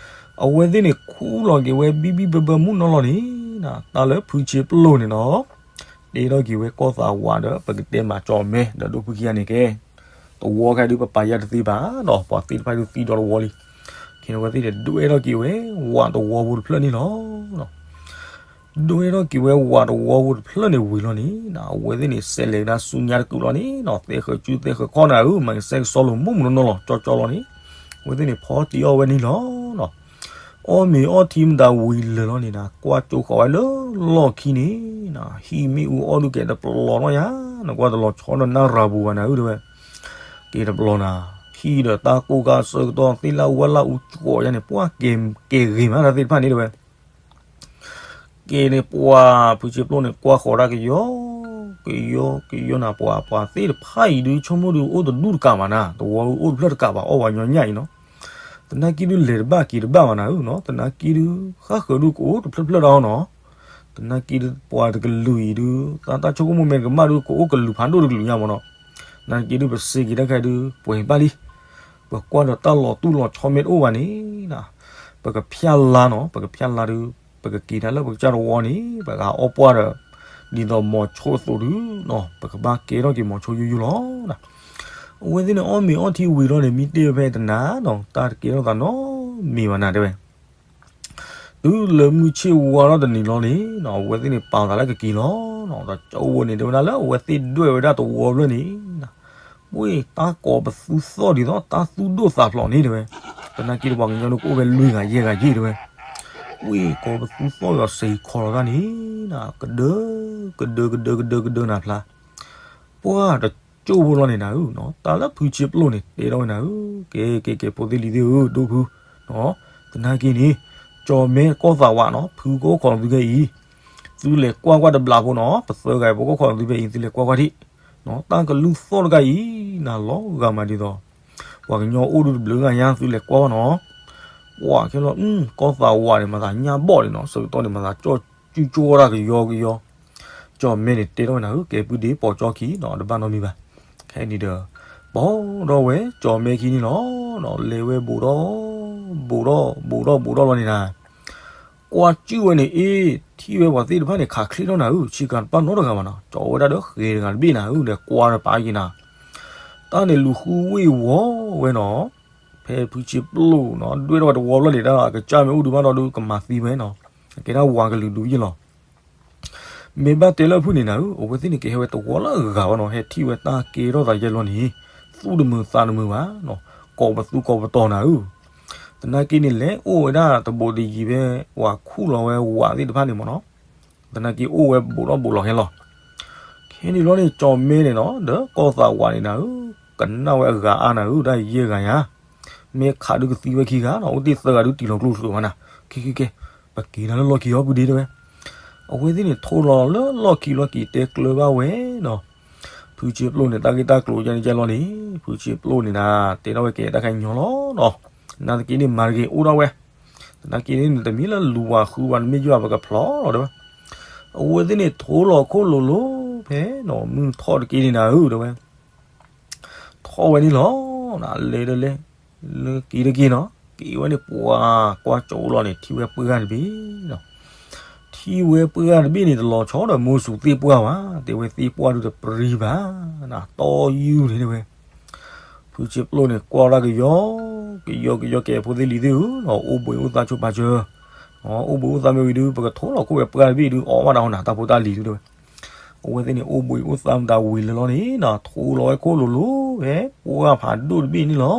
အဝဲသ့ၣ်န့ၣ်ခူၣ်လီၤက့ၤဝဲဘံဘံဘၢဘၢမုၢ်နီၢ်လီၤန့ၣ်နၤ, တၢ်လၢဖုဆ့ပျိၢ်န့ၣ်နီၤ တဲထီၣ်က့ၤဝဲကီၢ်သးဝးဒီး ပကတဲမၤကၠီၣ်မဲ ဒီးဒိၣ်ဖုခံဂၤန့ၣ်ကဲ သဝီခဲဒုးပပာ်ယါတသ့ဘၣ်ဒီး ပှၤသ့ၣ်တဖၣ်ဒုးသံဒီးသဝီလံ. ခဲန့ၣ်အဝဲသ့ၣ်န့ၣ် ဒွဲၣ်ထီၣ်က့ၤဝဲ ဝးသဝီဖိတဖျၢၣ်န့ၣ်လီၤ. ဒွဲၣ်ထီၣ်က့ၤဝဲဝးသဝီဖိတဖျၢၣ်န့ၣ်ဝံၤလီၤန့ၣ် အဝဲသ့ၣ်န့ၣ် စဲးလဲၤကဒါဆူညါတကုာ်လီၤန့ၣ်နီၤ, သဲဃၢၤကုသဲဃၢၤခီၣ်နၤဧၢ, မၤကစဲကစီလီၤမုၢ်မုၢ်နီၢ်နီၢ်လီၤ ကၠီကၠီလီၤန့ၣ် အဝဲသ့ၣ်န့ၣ် ဖီတံၢ်အီၣ်ဝဲန့ၣ်လီၤ. အီၣ်မ့ၤအီထံမတၤဝံၤလၢာ်လီၤန့ၣ်နၤ, ကွၢ်ကၠိဃီၤဝဲလၢလီၢ်ခံန့ၣ်နၤ, ဟံၣ်မ့ၣ်အူအီၣ်ဒုးကဲတပလီၤနီၢ်ယါ, နကွၢ်တလီၤဆီဒီးနၢ်ရၤပူၤဘၣ်နၤဧၢ တဲဝဲ, ကဲတပလီၤနၤ, ဟံၣ်ဒီးတၢ်ကိၢ်ကၢ်အဆၢကတီၢ် သ့ၣ်လၢအဝဲလၢအူကၠီယါန့ၣ် ပှၢ်ကဲဂ့ၤမးတၢ်သ့ၣ်တဖၣ်န့ၣ်တဲဝဲ ကဲန့ၣ်ပှၤဖုဆ့ပျိၢ်န့ၣ် ကွၢ်ဃီၤတၢ်ကယီ, ကယီကယီနၤ ပှၤပှၤသ့ၣ်တဖၣ်အံၤဒုး ဆိကမိၣ်ဒုးအိၣ်တဒူၣ်တကးဘၣ်နၤ, သဝီဒုးအိၣ်တဖျၢၣ်တကးဘၣ် အီၣ်ဝဲညီညၣ်အံၤနီၤ, သနာ်က့ဒုးလဲၤတဘၣ်က့ၤတဘၣ်ဘၣ်နၤဧၢနီၤ, သနာ်က့ဒုး ဃၣ်ဃၢၤဒုးကအိၣ်တဖျၢၣ်တဖျၢၣ်ဒီးနီၤ, သနာ်က့ဒုးပှၤတကလုာ်အံၤဒုး သးတၢ်ဆိကမိၣ်မ့ၢ်တကမၣ်ဒုး ကအိၣ်ကလုာ်ဖးဒိၣ်တကလုာ်ညါမ့ၢ်နီၤ, သနာ်က့ဒုး ပစ့က့ၤတၢ်ခဲဒုး ပှဲၤဘၣ်လံ ပကွၢ်ဒီးတၢ်လီၤတူၢ်လီၤဆီမ့ၢ်တအိၣ်ဘၣ်န့ၣ်နၤ, ပကဖၠၣ်လါနီၤ, ပကဖၠၣ်လါဒုး ပကက့ၤတၢ်လၢပကစၢ်တဝီန့ၣ် ပကအီၣ်ပှၢ်ဒီး ဒ်သိးမီၤဆိအသိးဒုးနီၤ, ပကဘၣ်ကဲထီၣ်က့ၤမီၤဆိယိယိလီၤ. အဝဲသ့ၣ်န့ၣ် အီၣ်မ့ၤအီထံဝံၤလီၤန့ၣ် မ့ၢ်တဲဖဲတနၤနီၤ တၢ်တကဲထီၣ်သးနီတမံၤဘၣ်နၤတဲဝဲ တုၤလၢမုၢ်ဆ့ၣ်ဝါထီၣ်တနံၤလီၤန့ၣ်နီၤ, အဝဲသ့ၣ်န့ၣ်ပာ်သးလၢကက့ၤလီၤနီၤ, ဒီးကၠိဝဲန့ၣ် တဲဝဲဒၣ်လၢအဝဲသ့ၣ်ဒွဲၣ်ဝဲဒၣ်သဝီဖျၢၣ်န့ၣ်နၤ, ပှ့ၢ်တၢ်ကိးပသူသီၣ်ဒ်သိးတၢ်သူၣ်ဒိၣ်သးဖျိးန့ၣ်တဲဝဲ, သနာ်က့ဒီးပှၤကညီဒုးကအိၣ်ဖဲလွံၢ်ဂၤယဲၢ်ဂၤယဲၢ်တဲဝဲ, ပှ့ၢ်ကိးပသူသီၣ်ဒီးစဲးခီလီၤတၢ်န့ၣ်နၤ, ကဒၢ ကဒၢ ကဒၢ ကဒၢ ကဒၢနၤဖျါ ပှၢ်တကၠိဖိလီၤန့ၣ်နၤဧၢ, တၢ်လၢဖုဆ့ပျိၢ်န့ၣ် တဲထီၣ်ဝဲနၤဧၢ, ကဲ ကဲ ကဲ ဖိသ့ၣ်လံၤသ့ၣ်ဧၢ, ဒိၣ်ဖု, သနာ်က့န့ၣ် ကၠီၣ်မဲကီၢ်သးဝးနီၤ ဖုကအိၣ်ခိးသုခဲအံၤ, သုလဲၤကွၢ်ကွၢ်တဘျီဖိနီၤ, ပသၢဂၤအံၤ ပကအိၣ်ခိးသုဖဲအံၤ သုလဲၤကွၢ်ကွၢ်ထံၣ်, တၢ်ကလုၢ်သီၣ်တဂၤအံၤ နၤလီၤဂာ်မးဒ်သိး ပှၤကညီအိၣ်ဒုးတဘျုးဂၤညါ သုလဲၤကွၢ်ကွၢ်နီၤ, ပှၢ်ခဲလီၤ ကီၢ်သးဝးန့ၣ် မၤသးညၣ်ဘီၣ်န့ၣ်နီၤ, ဆၢကတီၢ်န့ၣ် မၤသးကၠီၣ်ကၠူကၠိတၢ်ကယီကယီ ကၠီၣ်မဲန့ၣ် တဲထီၣ်ဝဲနၤဧၢ, ကဲပုၢ်ဒ့ပိာ်ကၠီခံနီၤ တဘၣ်နီတမံၤဘၣ်. ခဲအံၤန့ၣ်ဒီး ပိာ်ထီၣ်ဝဲကၠီၣ်မဲခံန့ၣ်လီၤ. လဲၤဝဲဘူးဒီး ဘူးဒီး ဘူးဒီး ဘူးဒီးလီၤန့ၣ်နၤ, ကွၢ်ကၠုၣ်ဝဲန့ၣ်အ့ၣ် ထံၣ်ဝဲပှၤသ့ၣ်တဖၣ်န့ၣ် ခးချ့ထီၣ်နၤဧၢ, ဆ့ကၤတပၣ်နီတဂၤဘၣ်နီၤ, ကၠီဝဲဒၣ်ဒီးဃဲၤတဂၤတဘ့ၣ်နၤဧၢ, ဒီးကွၢ်ဒီးပာ်က့ၤနၤ, တၢ်န့ၣ်လူၤဃုဝ့ၢ်ဝီၤဝဲနီၤ, ဖဲဖုဆ့ပျိၣ်နီၤ ဒွဲၣ်ထီၣ်ဝဲတဝီဘျီန့ၣ် တၢ်အကစၢ်မ့ၢ်အိၣ်ဒုးဘၣ်ဒီးဒုးကမၤသံဝဲနီၤ, အကဲဒၣ်ဝၤကလုာ်ဒူယ့ၢ်လီၤ. မ့ၢ်ဘၣ်တဲလၢဖုၣ်န့ၣ်နၤဧၢ, အဝဲသ့ၣ်န့ၣ်ကဟဲဝဲတဝီလၢအဂၤဘၣ်နီၤ, ဟဲထံၣ်ဝဲတၢ်ကဲထီၣ်သးယဲၢ်လီၤန့ၣ်, သူၣ်တမုာ်သးတမုာ်ဘၣ်နီၤ, ကိးပသူကိးပတီၤနၤဧၢ, သနာ်က့န့ၣ်လဲၤအိၣ်ဝဲဒၣ်တဘူးတယံၤဖဲ ဝၤခူၣ်လီၤဝဲဝၤသ့ၣ်တဖၣ်န့ၣ်မ့ၢ်နီၤ, သနာ်က့အိၣ်ဝဲဘူးဒီးဘူးလီၤခဲလီၤ. ခဲန့ၣ်လီၤန့ၣ် ကၠီၣ်မဲန့ၣ်နီၤ ဒီးကီၢ်သးဝးန့ၣ်နၤဧၢ, ကနၣ်ဝဲအဂၤအါနၤဧၢ, တၢ်ယဲၢ်ဂၤညါ မ့ၢ်ခးဒုးကသံဝဲခံဂၤနီၤ, အိၣ်တ့ၢ်သၢဂၤဒုးတံၢ်လီၤကျိချၢးဝဲနၤ, ခဲခဲခဲ, ပက့ၤနၤလၢလီၢ်ခံအီၤပုၢ်ဒ့တဲဝဲ. အဝဲသ့ၣ်န့ၣ်ထိလီၤလၢလီၢ်ခံလီၤက့ၤတဲကျၢၤဘၣ်ဝဲနီၤ, ဖုဆ့ပျိၣ်န့ၣ် တၢ်ဂ့ၢ်တၢ်ကျိၤယဲန့ၣ်ယဲလီၤန့ၣ်, ဖုဆ့ပျိၣ်န့ၣ်နၤ တဲထီၣ်ဝဲကဲတၢ်ခဲညီလီၤနီၤ, နာ်သက့န့ၣ် မၤတဂ့ၤအိၣ်ထီၣ်ဝဲ, သနာ်က့န့ၣ် တမ့ၢ်လၢလူၤဝၤဃုဝၤတမ့ၢ်ယွၤပကဖျီလီၤတဲဝဲ. အဝဲသ့ၣ်န့ၣ်ထိလီၤခိၣ်လိၤလိၤဖဲနီၤ, မုၢ်ထီၣ်တက့ၢ်န့ၣ်နၤဧၢတဲဝဲ ထီၣ်ဝဲန့ၣ်လီၤ, လဲၤဒီးလဲၤ, လၢက့ၤတက့ၢ်နီၤ, က့ၤဝဲန့ၣ်ပှၤကွၢ်ကၠိလီၤန့ၣ် ထံၣ်ဝဲပှၢ်တဘ့ၣ်နီၤ, ထံၣ်ဝဲပှၢ်တဘ့ၣ်န့ၣ် တလီၤဆီဒီးမိၢ်စူၤသ့ၣ်ပှၢ်ဘၣ်, တဲဝဲသ့ၣ်ပှၢ်ဒုးတပရံဘၣ်, တီယူၢ်န့ၣ်တဲဝဲ. ဖုဆ့ပျိၣ်န့ၣ် ကွၢ်တၢ်ကယီ, ကယီကယီ ကဲဖိသ့ၣ်လံၤသ့ၣ်ဧၢ, အိၣ်ဘှံးအိၣ်သါဆိပာ်စၢၤ, အိၣ်ဘှံးအိၣ်သါမ့ၢ်ဝံၤဒုး ပကထိလီၤခိၣ်ဝဲပှၢ်တဘ့ၣ်ဒုး အီၣ်ဘၣ်တၢ်ဟီနၤ တၢ်ဖိတၢ်လံၤဒုးတဲဝဲ. အဝဲသ့ၣ်န့ၣ် အိၣ်ဘှံးအိၣ်သါမတၤဝံၤလၢာ်လီၤန့ၣ်နီၤ, ထိလီၤဝဲခိၣ်လိၤလိၤဖဲပှၢ်ဖးဒိၣ်တဘ့ၣ်န့ၣ်လီၤ.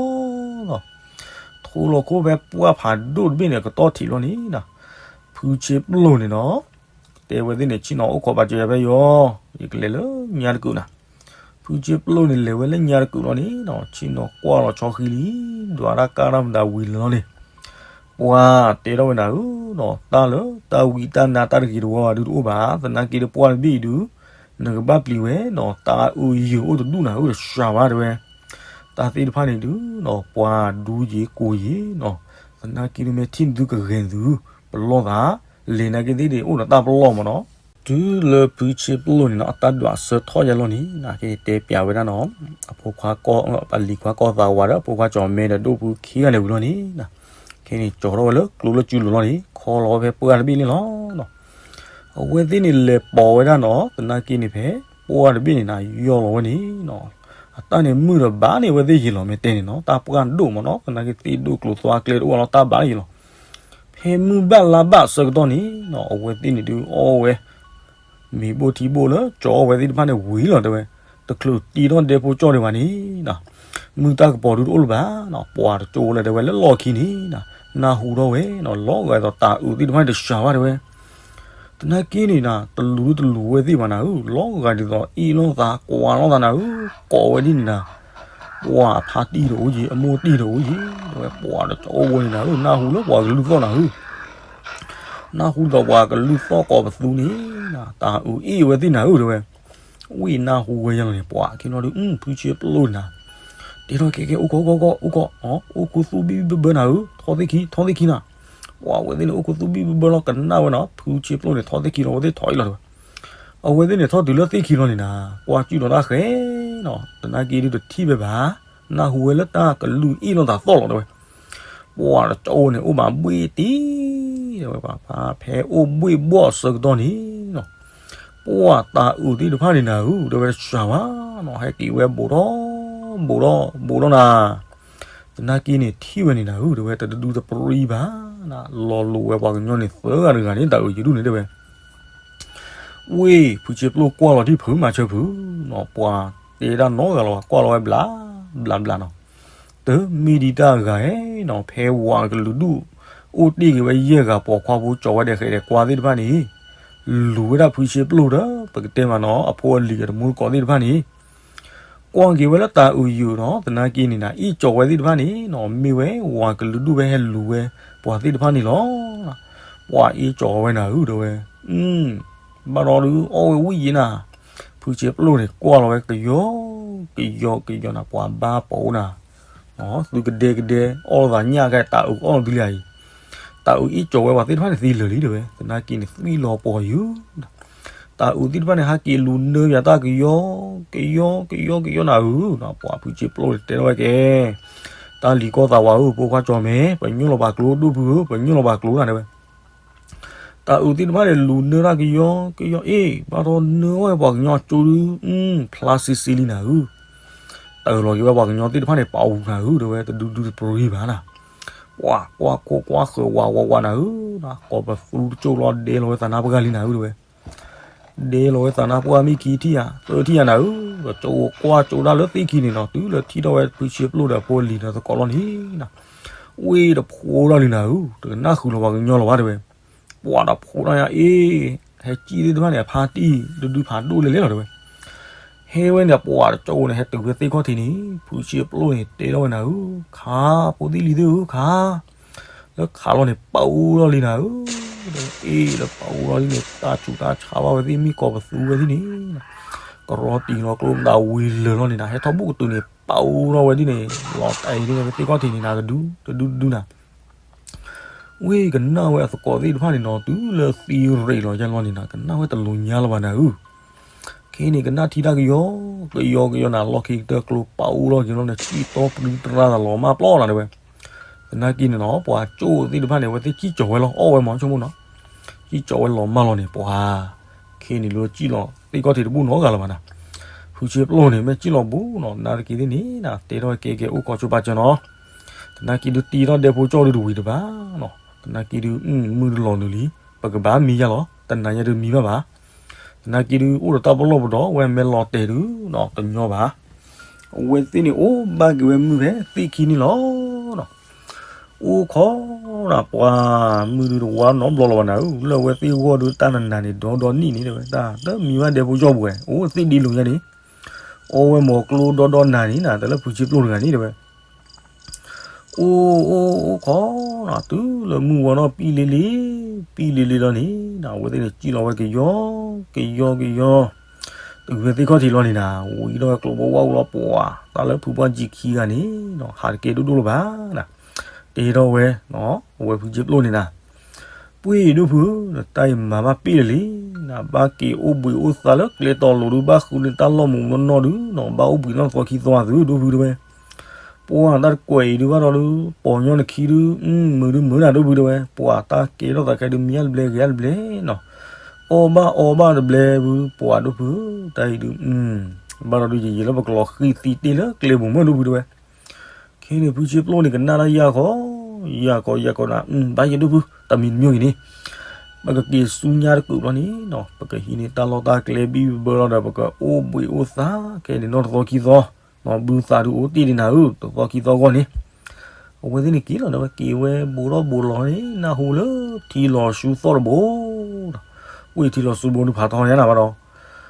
ထိလီၤခိၣ်ဖဲပှၢ်ဖးဒိၣ်တဘ့ၣ်န့ၣ် အကတီၢ်ထံးလီၤန့ၣ်နီၤ, ဖုဆ့ပျိၣ်န့ၣ်နီၤ, တဲဝဲသ့ၣ်န့ၣ် ဆ့ၣ်နီၤအိၣ်ခိးပာ်စၢၤယၤဖဲယီၤ, ယကလဲၤလၢညါတကုာ်နၤ. ဖုဆ့ပျိၣ်န့ၣ် လဲၤဝဲလၢညါတကုာ်လီၤန့ၣ်နီၤ, ဆ့ၣ်နီၤကွၢ်လီၤဆီဃံလံ, ဒွးတၢ်ကါတၢ်မတၤဝံၤလၢာ်လီၤန့ၣ် ပှၤတဲထီၣ်ဝဲနၤဧၢနီၤ, တၢ်လၢတၢ်ဝံတၢ်နါတၢ်တဂ့ၤတဝီဘၣ်ဒုးတအိၣ်ဘၣ်, သနာ်က့ဒီးပှၢ်တဘ့ၣ်အံၤဒုး နကဘၣ်ပျံၤဝဲနီၤ, တၢ်အုၣ်ယုာ်အိၣ်တဒူၣ်နၤဧၢ, တစှၤဘၣ်တဲဝဲ. တၢ်သ့ၣ်တဖၣ်န့ၣ်ဒုးနီၤ, ပှၤဒူယံၤကိၢ်ယံၤနီၤ, သနာ်က့ဒီးမ့ၢ်ထံၣ်နသုကဂဲၤနသု, ပလီၢ်သး လံာ်နာ်က့သ့ၣ်ဒံးအိၣ်ဒီးတၢ်ပလီၢ်မးနီၤ. တုၤလၢဖုဆ့ပျိၣ်န့ၣ်နီၤ အတၢ်ဒွးဆၢထီၣ်ယဲလီၤန့ၣ် နာ်က့တဲပျးဝဲဒၣ်နီၤ, အဖိခွါကီၢ် အလံၤခွါကီၢ်သးဝးဒီးအဖိခွါကၠီၤမဲဒီးဒိၣ်ဖုခံဂၤန့ၣ်ဝံၤလီၤန့ၣ်, ခဲန့ၣ်ကၠီၤထီၣ်ဝဲလၢကျိလၢကၠူလိၤလီၤန့ၣ် ခီလီၤဝဲဖဲပှၢ်တဘ့ၣ်န့ၣ်လီၤ. အဝဲသ့ၣ်န့ၣ်လဲၤပိာ်ဝဲဒၣ်နီၤ သနာ်က့န့ၣ်ဖဲ ပှၢ်တဘ့ၣ်န့ၣ်နၤ ယီၢ်လီၤဝဲန့ၣ်နီၤ, အတၢ်န့ၣ်မုာ်ဒီးဘၣ်န့ၢ်ဝဲသ့ၣ်ယံာ်လီၤ မ့ၢ်တဲန့ၣ်နီၤ တၢ်ပှၢ်ဒိၣ်မးနီၤ သနာ်က့သ့ၣ်ဒိၣ်ကျိၤသွါကျဲတအိၣ်လီၤ တၢ်ဘၣ်ယံာ်လီၤ. ဖဲမုၢ်ဘၣ်လါဘၣ်ဆၢကတီၢ်န့ၣ်နီၤ အဝဲသ့ၣ်န့ၣ်ဒုးအီၣ်ဝဲ မ့ၤဘိၣ်ထံဘိၣ်လၢကၠီၤအီၣ်ဝဲသ့ၣ်တဖၣ်န့ၣ်ဝံၤလီၤတဲဝဲ, တချုးတံထီၣ်ဒဲဖိကၠီၣ်ဒံးဘၣ်န့ၣ်နီၤ, မုၢ်တၢ်ကပီၤဒုးတအိၣ်လၢၤဘၣ်နီၤ, ပှၤတကၠိလၢတဲဝဲလၢလီၢ်ခံန့ၣ်နီၤ, နၢ်ဟူထီၣ်ဝဲနီၤ လီၤဂာ်ဒ်သိးတၤအုးသ့ၣ်တဖၣ်န့ၣ်တစှၤဘၣ်တဲဝဲ သနာ်က့န့ၣ်နၤ တလူၤဒုတလူၤဝဲသ့ၣ်ဘၣ်နၤဧၢ, လီၤဂာ်ဒ်သိးအ့ၣ်လိာ်သးကွၢ်လိာ်သးနၤဧၢ, ကိးဝဲဒ်န့ၣ်နၤ, ပှၤအဖါတံၢ်တအိၣ်ယံၤ အမိၢ်တံၢ်တအိၣ်ယံၤ တဲဝဲ ပှၤတကၠိဖိန့ၣ်နၤဧၢ နၢ်ဟူလၢပှၤကလုၢ်သီၣ်နၤဧၢ, နၢ်ဟူဒ်သိးပှၤကလုၢ်သီၣ်ကိးပသူန့ၣ်နၤ တၤအုးအ့ၣ်ဝဲသ့ၣ်နၤဧၢ တဲဝဲ ဝံၤနၢ်ဟူဝဲယဲလီၤန့ၣ် ပှၤက့ၤနီၤဒုး ဖုဆ့ပျိၣ်န့ၣ်နၤ, တဲထီၣ်ကဲကဲအိၣ်ကီၢ် အိၣ်ကီၢ် အိၣ်ကီၢ် အိၣ်ကီၢ် အိၣ်ခူသူၣ်ဘံၣ်ဘၢဘၢနၤဧၢ ထီၣ်သ့ၣ်ခံ ထီၣ်သ့ၣ်ခံနၤ, ပှၤအဝဲသ့ၣ်န့ၣ် အိၣ်ခူသူၣ်ဘံၣ်ဘၢဘၢလီၤ ကနၣ်ဝဲနီၤ ဖုဆ့ပျိၣ်န့ၣ် ထီၣ်သ့ၣ်ခံလီၤ အဝဲသ့ၣ်ထီၣ်အံၤလီၤတဲဝဲ, အဝဲသ့ၣ်န့ၣ်ထီၣ်တုၤလၢသ့ၣ်ခံလီၤန့ၣ်နၤ ကွၢ်စုၣ်ဒီးတၢ်ဃဲနီၤ သနာ်က့ဒုးတထံၣ်ဝဲဘၣ်, နၢ်ဟူဝဲလၢတၢ်ကလုၢ်အ့ၣ်လိာ်သးသီၣ်လီၤတဲဝဲ ပှၤတကၠိန့ၣ် အိၣ်ဘၣ်ဘှ့ၣ်တံၢ် တဲဝဲ ဖဲအိၣ်ဘှ့ၣ်ဘှီၣ်အဆၢကတီၢ်န့ၣ်နီၤ, ပှၤတၤအုးသ့ၣ်တဖၣ်န့ၣ်နၤဧၢ တဲဝဲတစှၤဘၣ်နီၤ ဟဲက့ၤဝဲဘူးထီၣ် ဘူးထီၣ် ဘူးထီၣ်နၤ, သနာ်က့န့ၣ်ထံၣ်ဝဲန့ၣ်နၤဧၢ တဲဝဲ တဒုတပြံဘၣ်နၤ လီၤလိာ်ဝဲပှၤကညီန့ၣ်သၢဂၤတဂၤန့ၣ် တၤအုးယဒူၣ်န့ၣ်တဲဝဲ ဝ့ၢ်ဖုဆ့ပျိၣ်ကွၢ်လီၤတံၢ်ဖုမၤဆၢဖုနီၤ ပှၤတဲဒၣ်နီတဂၤလၢၤဘၣ် ကွၢ်လီၤဝဲဘျး ဘျးဘျးနီၤ, တမ့ၢ်ဒံးတၢ်ဂၤဧဲနီၤ ဖဲဝၤကလုာ်ဒူၣ် အိၣ်တ့ၢ်က့ၤဝဲယဲၢ်ဂၤပိာ်ခွါဖိကၠီၤဝဲဒီးဃဲးဒီးကွါသ့ၣ်တဖၣ်န့ၣ် လူၤဝဲဒၣ်ဖုဆ့ပျိၣ်ဒီး ပကတဲမးနီၤ အဖိအလံၤအတမူတကိးသ့ၣ်တဖၣ်န့ၣ် ကွၢ်က့ၤဝဲလၢတၤအုးယုာ်နီၤ သနာ်က့န့ၣ်နၤအ့ၣ်ကၠီၤဝဲသ့ၣ်တဖၣ်န့ၣ်နီၤ မ့ၢ်ဝဲဝၤကလုာ်ဒူၣ်ဝဲဟဲလူၤဝဲပှၤသ့ၣ်တဖၣ်န့ၣ်လီၤ. ပှၤအ့ၣ်ကၠီၤဝဲနၤဧၢ တဲဝဲ ဘၣ်ဒီးဒုးအီၣ်ဝဲဝံၣ်ယံၤနၤ, ဖုဆ့ပျိၣ်န့ၣ် ကွၢ်လီၤဝဲကယီ ကယီ ကယီနၤ ပှၤဘါပိာ်နၤ သုကဒဲကဒဲ အီၣ်လိာ်သးညၣ်ကဲ တၤအုးအီၣ်သုလံဧါအံၤ, တၤအုးအ့ၣ်ကၠီၤဝဲပှၤသ့ၣ်တဖၣ်န့ၣ်သံလၢာ်လံတဲဝဲ သနာ်က့န့ၣ် သွံၣ်လီၤပှီၤယုာ် တၤအုးသ့ၣ်တဖၣ်န့ၣ် ဟးက့ၤလူၤနၢယၤတၢ်ကယီ ကယီ ကယီ ကယီနၤဧၢ, ပှၤဖုဆ့ပျိၣ်န့ၣ်တဲထီၣ်ဝဲကဲ တၢ်လံၤကီၢ်သးဝးဧၢ ဖိခွါကၠီၤမဲ ပညိၣ်လီၤပှၤကျိဒိၣ်ဖုဧၢ ပညိၣ်လီၤပှၤကျိနၤတဲဝဲ တၤအုးသ့ၣ်တဖၣ်န့ၣ် လူၤနၢတၢ်ကယီကယီ အ့ၣ် ဘၣ်ဒီးနၢအီၣ်ဝဲပှၤကညီကၠိဒုး ဖျါစ့စ့လံနၤဧၢ, တၢ်အုးလီၤက့ၤဝဲပှၤကညီသ့ၣ်တဖၣ်န့ၣ် ပာ်အူနၤဧၢ တဲဝဲ တဒုဒုတပြံဘၣ်နၤ, ပှၤကွၢ်ခိၣ်ကွၢ်ဃၢၤဝးဝးဝးနၤဧၢ, ကိးပသူတကၠိၣ်လီၤ ဒဲလီၤဝဲသးနါပှၢ်လံနၤဧၢ တဲဝဲ ဒဲလီၤဝဲသးနါပှၢ်မ့ၢ်ခံထံၣ်ဧါ သၢထံၣ်ဧါနၤဧၢ, ဒီးကၠိကွၢ်ကၠိဒၣ်လၢသ့ၣ်ခံန့ၣ်နီၤ တုၤလၢထံၣ်ထီၣ်ဝဲဖုဆ့ပျိၣ်ဒီးဖိလံၤဒီးသကိးလီၤန့ၣ်နၤ ဝ့ၢ်တဖိးထီၣ်လံနၤဧၢ, တကနၣ်ဃုာ်လီၤပှၤကညီလီၤဘၣ်တဲဝဲ, ပှၤတဖိးထီၣ်ညါအ့ၣ်, ဟဲကံၣ်သ့ၣ်တဖၣ်န့ၣ် အဖါတံၢ်တဒုဖးဒိၣ်လဲၣ်လဲၣ်လီၤတဲဝဲ, ဟဲဝဲန့ၣ် ပှၤတကၠိန့ၣ် ဟဲတုၤဝဲသ့ၣ်ခီၣ်ထံးန့ၣ် ဖုဆ့ပျိၣ်န့ၣ် တဲထီၣ်ဝဲနၤဧၢ, ခါ ဖိသ့ၣ်လံၤသ့ၣ်ဧၢ ခါ လၢခးလီၤန့ၣ် ပာ်အူလီၤလံနၤဧၢ, အ့ၣ် လၢပာ်အူလီၤလံန့ၣ် တၢ်ဆူးတၢ်ဆါဘၣ်ဝဲသ့ၣ် မ့ၢ်ကိးပသူဝဲသ့ၣ်န့ၣ် ကရီတံၤလီၤကျိမတၤဝံၤလၢာ်လီၤန့ၣ်နၤ ဟဲထီၣ်ဘူၣ်ကတုၤန့ၣ် ပာ်အူထီၣ်ဝဲဒ်န့ၣ် လီၤတဲာ်ဒ်န့ၣ်ဝဲသ့ၣ်ခီၣ်ထံးန့ၣ်နၤ တဒု တဒုဒုနၤ ဝ့ၢ်ကနၣ်ဝဲအသကိးသ့ၣ်တဖၣ်န့ၣ်နီၤ တုၤလၢသံရ့းလီၤယဲလီၤန့ၣ်နၤ ကနၣ်ဝဲတလိၤညါလၢၤဘၣ်နၤဧၢ, ခဲန့ၣ်ကနၣ်ထံတၢ်ကယီ ကယီကယီနၤ လီၢ်ခံကတၢၢ်ကျိပာ်အူလီၤက့ၤလီၤန့ၣ် စံၣ်တီပရံတရၣ်သးလီၤမၢ်ပျီနၤတဲဝဲ, သနာ်က့န့ၣ်နီၤ ပှၤကၠိသ့ၣ်တဖၣ်န့ၣ် အဝဲသ့ၣ်စံၣ်ကၠီၤဝဲလီၤ အီၣ်ဝဲမၤဆိကမိၣ်နီၤ, စံၣ်ကၠီၤဝဲလီၤမၢ်လီၤန့ၣ် ပှၤ ခဲန့ၣ်လၢစံၣ်လီၤသ့ၣ်ခီၣ်ထံးတဘူၣ်နီတဂၤလၢၤဘၣ်နၤ, ဖုဆ့ပျိၣ်န့ၣ် မ့ၢ်စံၣ်လီၤဘူးနီၤ နၤတက့ၢ်သ့ၣ်န့ၣ်နၤ တဲထီၣ်ကဲကဲအိၣ်ကီးဆိပာ်စၢၤနီၤ, သနာ်က့ဒုးတံထီၣ်ဒဲဖိကၠီၣ်ဒုးတဝံၤတဘၣ်နီၤ, သနာ်က့ဒုး မုၢ်တလီၤနုာ်လံ ပကဘၣ်မံယါလီၤ တနၤညါဒုးမံဘၣ်ဘၣ်, သနာ်က့ဒုးအိၣ်ဒီးတၢ်ပလီၢ်ပဒီး ဝဲမ့ၢ်လီၤတဲာ်ဒုးနီၤ တညီဘၣ်, အဝဲသ့ၣ်န့ၣ်အိၣ်ဘၣ်က့ၤဝဲမုၢ်ဖဲသ့ၣ်ခံန့ၣ်လီၤနီၤ, အိၣ်ခိးနၤ ပှၤမုၢ်ဒုးတဝါနီတဘျီလၢၤဘၣ်နၤဧၢ, လၢအဝဲသ့ၣ်ဂီၢ်ဒုးတၢ်နနၤန့ၣ် ဒီဒီနံၣ်န့ၣ်တဲဝဲ တၢ်တမံဘၣ်ဒဲဖိကၠီၣ်ပူၤဝဲ အိၣ်သ့ၣ်ဒ့လိာ်ညါန့ၣ်, အီဝဲမီၤကျိဒီဒီနၤန့ၣ်နၤ တၢ်လၢဖုဆ့ပျိၣ်တဂၤန့ၣ်တဲဝဲ အိၣ်အိၣ်အိၣ်ခိးနၤ တုၤလၢမုၢ်ဝါထီၣ်ပံၣ်လ့လ့ ပံၣ်လ့လ့လီၤန့ၣ်နၤ အဝဲသ့ၣ်န့ၣ်စံၣ်လီၤဝဲကယီ ကယီကယီ, တုၤဝဲသ့ၣ်ခီၣ်ထံးလီၤန့ၣ်နၤ ဝံၤထီၣ်ဝဲကျိဘိဝၣ်အူလီၤပှၤ တၢ်လၢဖုပှၢ်ကံခံဂၤန့ၣ် ဟးတကဲဒိၣ်ဒိၣ်လၢၤဘၣ်နၤ, တဲထီၣ်ဝဲ အဝဲဖုဆ့ပျိၣ်န့ၣ်နၤ ပှ့ၤဒိၣ်ဖုဧၢ, တၢ်အံၤမၤဘၣ်ပ့ၢ်လၢာ်လံ, နဘၣ်က့ၤအိၣ်ဘှံးအိၣ်သါလၢကျဲတီၤလိၤဒုး ဘၣ်ဃုန့ၢ်တၢ်လီၢ်မူးနီၢ်နီၢ်ဒုးနီၤ, ဘၣ်အိၣ်ဘှံးနီၢ်သီခံသီသုဒိၣ်ဖုတဲဝဲ. ပှၤတၢ်တကွဲးအံၤဒုးဘၣ်ဒီးဒုး ပိာ်ညီနခံဒုး မုာ်ဒုးမုာ်နၤဒိၣ်ဖုတဲဝဲ, ပှၤတၢ်ကဲထီၣ်သးခဲဒုး မံယါတဘျဲဂ့ၤယါတဘျဲနီၤ, အီၣ်ဘၣ်အီဘၣ်တဘျဲဖု ပှၤဒိၣ်ဖု, တၢ်အံၤဒုး ဘၣ်ဒီးဒုးယံာ်ယံာ်လၢပကလီၤဃံၤသံတ့ၢ်လၢကျဲပူၤမုၢ်ဒိၣ်ဖုတဲဝဲ. ခဲန့ၣ် ဖုဆ့ပျိၣ်န့ၣ် ကနၣ်တၢ်ယၢ်ကီ ယၢ်ကီ ယၢ်ကီနၤ, ဘၣ်ယဲဒိၣ်ဖု တၢ်မံၤတမံၤဂ့ၤန့ၣ် ပကက့ၤဆူညါတကုးဘျီန့ၣ်နီၤ, ပကဟံးန့ၢ်တၢ်လီၢ်တၢ်ကျဲဘံၣ်ဘၢလီၤဒီး ပကအိၣ်ဘှံးအိၣ်သါ ခဲန့ၣ်နီၢ်တသီခံသီ, ဘုသးဒုးအိၣ်တ့ၢ်ဒံးနၤဧၢ တသီခံသီဂီၢ်န့ၣ်, အဝဲသ့ၣ်န့ၣ်က့ၤလီၤဒီးဝဲက့ၤဝဲဘိးထီၣ်ဘိးလီၤန့ၣ် နၢ်ဟူလၢထံလီၤဆူသီၣ်တဘိ ဝ့ၢ်ထံလီၤဆူဘိဒုးဖးထီညါနၤဘၣ်ဒီး,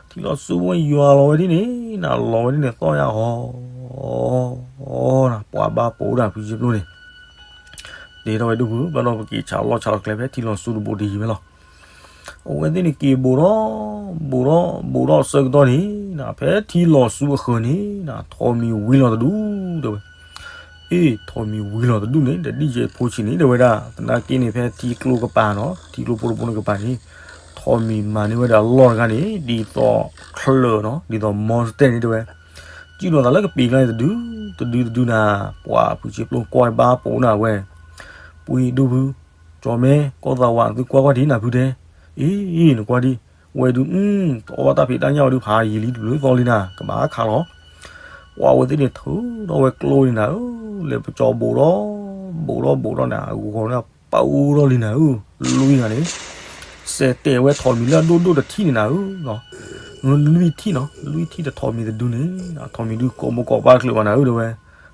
ထံလီၤဆူဘိယွၤလီၤဝဲဒ်န့ၣ် နလီၤဝဲဒ်န့ၣ် သီၣ်ညါအီၤ အီၤ ပှၤဘၣ်ပိာ်ဒၣ်ဖုဆ့ပျိၣ်န့ၣ် တဲထီၣ်ဝဲဒိၣ်ဖု ဘၣ်ဒီးပက့ၤဆးလီၢ်ဆးလီၢ်ကျဲဖဲထံလီၤဆူတဘိတယံၤဝဲလီၤ. အဝဲသ့ၣ်န့ၣ်က့ၤဘိးထီၣ် ဘိးထီၣ် ဘိးထီၣ်အဆၢကတီၢ်န့ၣ် ဖဲထံလီၤဆူအဃၢၤန့ၣ် ထိးမံၤဝံၤလီၤတဒူၣ်တဲဝဲ. အ့ ထိးမံၤဝံၤလီၤတဒူၣ်န့ၣ် တဒ်ယဲဖိဆံးန့ၣ် တဲဝဲဒၣ် သနာ်က့န့ၣ် ဖဲထံကျိကပၤနီၤ ထံကျိဖိတဘိန့ၣ်ကပၤန့ၣ် ထိးမံၤမၤန့ၢ်ဝဲဒၣ်အလီၢ်တဂၤန့ၣ် ဒ်သိးချၢၣ်နီၤ ဒ်သိးမီတတဲၢ်န့ၣ်တဲဝဲ. စုၣ်လီၤသးလၢကပံၤကျါန့ၣ် တဒု တဒုတဒုနၤ ပှၤဖုဆ့ပျိၣ်ကွၢ်ဘၣ်ပိာ်နၤဝဲ ပှ့ၤဒိၣ်ဖု ကၠီၤမဲ ကီၢ်သးဝး သုကွၢ်ကွၢ်ဒံးနၤဖုတဲ, အ့ နကွၢ်ဒံး ဝဲဒုး အီၣ်ဘၣ်တၢ်ဖံးတၢ်ညၣ်ဝဲဒုး ဖးယံာ်လံတဘျုးသီလံနၤ ကဘၣ်ခးလီၤ. ပှၤအဝဲသ့ၣ်န့ၣ်ထုးထီၣ်ဝဲကျိန့ၣ်နၤဧၢ, လဲၤပကၠီၤဘိးထီၣ် ဘိးထီၣ်ဘိးထီၣ်နၤ အဂီၤန့ၣ် ပာ်အိၣ်ထီၣ်လံနၤဧၢ, လွံၢ်ဂၤန့ၣ် စဲးတဲာ်ဝဲထိးမံၤလၢအဒိၣ်ဒိၣ်တထံၣ်န့ၣ်နၤဧၢ, လွံၢ်ထံၣ်နီၤ လွံၢ်ထံၣ်တထိးမံၤတဒုန့ၣ် ထိးမံၤဒုးကိးမူကိးပာ်ချုးဘၣ်နၤဧၢတဲဝဲ,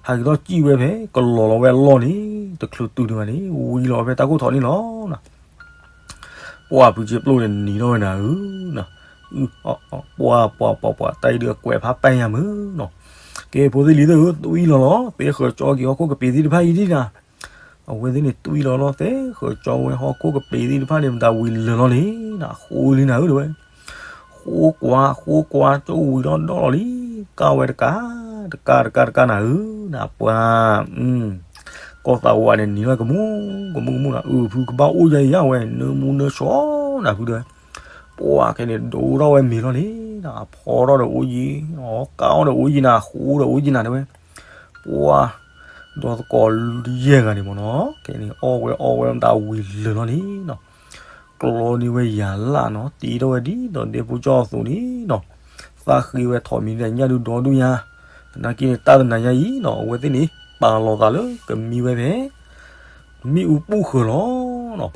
ဟးက့ၤထီၣ်စံၣ်ဝဲဖဲ ကလီၤလီၤဝဲအလီၢ်န့ၣ် တချုးတုၤဒံးဘၣ်န့ၣ် ဝံၤလီၤဝဲဖဲတၢ်ခိၣ်ထိးန့ၣ်လီၤ. ပှၤဖုဆ့ပျိၣ်န့ၣ်နံၤထီၣ်ဝဲနၤဧၢ, ပှၤပှၤပှၤပှၤ တၢ်အံၤဒုးအကွဲးဖးပဲညါမုၢ်နီၤ, ကဲဖိသ့ၣ်လံၤသ့ၣ်ဧၢ တွံၢ်လီၤလီၤ သဲဃၢၤကၠီက့ၤဟီၣ်ခိၣ်ကပ့ၤသ့ၣ်တဖၣ်အံၤဒံးနၤ, အဝဲသ့ၣ်န့ၣ်တွံၢ်လီၤလီၤ သဲဃၢၤကၠီဝဲဟီၣ်ခိၣ်ကပ့ၤသ့ၣ်တဖၣ်န့ၣ် မတၤဝံၤလၢာ်လီၤန့ၣ် နဃိလံနၤဧၢတဲဝဲ ဃိကွၢ် ဃိကွၢ် ကၠိဝံၤလီၤဒီးလီၤလံ, ကၢ်ဝဲတကး တကး တကး တကးနၤဧၢ, နပှၤ ကီၢ်သးဝးန့ၣ် နံၤလီၤကမူ ကမူ ကမူနၤ, အုဖုကဘၣ်အိၣ်ယၤယၤဝဲ နၢမူနၢဆှီနၤဖုတဲဝဲ, ပှၤခဲန့ၣ် ဒိၣ်ထီၣ်ဝဲမ့ၤလီၤန့ၣ် အဖီထီၣ်ဒီးအိၣ်ယံၤ, ကၢ်အီၣ်ဒီးအိၣ်ယံၤနၤ ဃိဒီးအိၣ်ယံၤနၤတဲဝဲ, ပှၤ ဒီသကိးယဲၢ်ဂၤန့ၣ်မ့ၢ်နီၤ ခဲန့ၣ် အီၣ်ဝဲအီဝဲမတၤဝံၤလၢာ်လီၤန့ၣ်နီၤ ကျီန့ၢ်ဝဲယၤလၢ်နီၤ တ့ထီၣ်ဝဲဒ်သိးဒဲဖိကၠီအသိးန့ၣ်နီၤ, သးဃ့ဝဲထိးမံၤဒီးညၣ်ဒုးဒီဒူၣ်ညါ, သနာ်က့န့ၣ် တၢ်တနၤညါအံၤနီၤ အဝဲသ့ၣ်န့ၣ် ပာ်လီၤသးလၢကမံဝဲဖဲ မ့ၣ်အူပူၤဃၢၤလီၤနီၤ,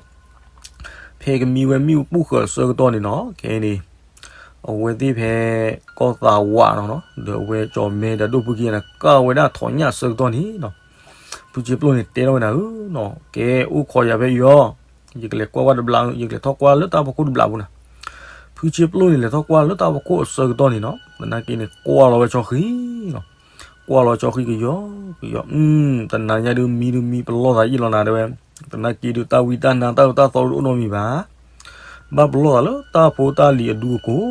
ဖဲကမံဝဲမ့ၣ်အူပူၤဃၢၤအဆၢကတီၢ်န့ၣ်နီၤ ခဲန့ၣ် အဝဲသ့ၣ်ဖဲ ကီၢ်သးဝးနီၤ ဒီးအဝဲကၠီၤမဲဒီးဒိၣ်ဖုခံဂၤန့ၣ် ကၢ်ဝဲဒၣ်ထိးညၣ်အဆၢကတီၢ်န့ၣ်နီၤ, ဖုဆ့ပျိၣ်န့ၣ်တဲထီၣ်ဝဲနၤဧၢနီၤ ကဲအိၣ်ခိးယၤဖဲအံၤအီၤ, ယကလဲၤကွၢ်ဝဲတဘျး ယကလဲၤထီၣ်ကွၢ်လၢတၢ်ဖီခိၣ်တဘျးပူၤနၤ, ဖုဆ့ပျိၣ်န့ၣ်လဲၤထီၣ်ကွၢ်လၢတၢ်ဖီခိၣ်အဆၢကတီၢ်န့ၣ်နီၤ သနာ်က့န့ၣ် ကွၢ်လီၤဝဲဆီဃံနီၤ ကွၢ်လီၤဆီဃံကယီကယီ, တနၤညါဒုးမံဒုးမံပလီၢ်သးယံာ်လီၤနၤတဲဝဲ, သနာ်က့ဒုးတၢ်ဝံတၢ်နါတၢ်အၢတၢ်သီဒုးတအိၣ်နီတမံၤဘၣ်, ဘၣ်ပလီၢ်သးလၢတၢ်ဖိတၢ်လံၤအဒူအကိး,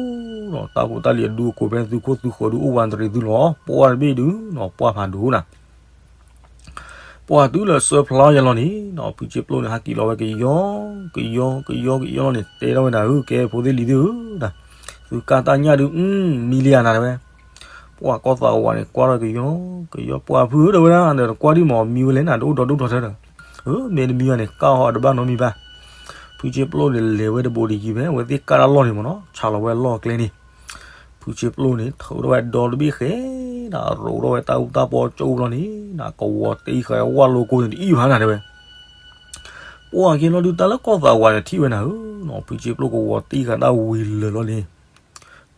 တၢ်ဖိတၢ်လံၤအဒူအကိးဖဲသုခိၣ်သုဃၢၤဒုးအိၣ်ဝးတရံးသုလီၤ, ပှၢ်တဘ့ၣ်ဒုးနီၤ ပှၢ်ဖးဒိၣ်နၤ ပှၤတုၤလၢအဆၢဖျါယၤလီၤန့ၣ်နီၤ ဖုဆ့ပျိၣ်န့ၣ် ဟးက့ၤလီၤဝဲကယီ ကယီ ကယီ ကယီလီၤန့ၣ် တဲထီၣ်ဝဲဒၣ်ဧၢ ကဲဖိသ့ၣ်လံၤသ့ၣ်ဧၢ, သုကၢ်တၢ်ညၣ်ဒုး မံလံဧါနၤတဲဝဲ, ပှၤကီၢ်သးဝးန့ၣ် ကွၢ်ထီၣ်ကယီ ကယီ ပှၤဖုဧၢတဲဝဲဒၣ် ဒီးတကွၢ်ဒံးမး မံဝဲလဲၣ်နၤ တအိၣ်ဒီဒူၣ်ထီၣ်ထဲဒီး, မ့ၢ်တမံဘၣ်န့ၣ် ကၢ်ဟီၣ်တဘၣ်နီတမံၤဘၣ်, ဖုဆ့ပျိၣ်န့ၣ် လဲၤဝဲတဘိးတယံၤဖဲ အဝဲသ့ၣ်ကၢ်တၢ်လီၢ်န့ၣ်မ့ၢ်နီၤ ဆးလီၤဝဲအလီၢ်အကျဲန့ၣ် ဖုဆ့ပျိၣ်န့ၣ် ထုးထီၣ်ဝဲဒီတဘ့ၣ်ဃဲ, ဒီးရိးထီၣ်ဝဲတၢ်အူတၢ်ပီကၠိလီၤန့ၣ် နကဝီၤတံၢ်ဃာ်ဝဲဝၣ်လိကိန့ၣ်တအံၣ်ဘၣ်နၤတဲဝဲ, ပှၤက့ၤလီၤဒုးတၢ်လၢကီၢ်သးဝးန့ၣ်ထံၣ်ဝဲနၤဧၢ, ဖုဆ့ပျိၣ်ကဝီၤတံၢ်ဃာ်တၢ်ဝံၤလၢာ်လီၤန့ၣ်,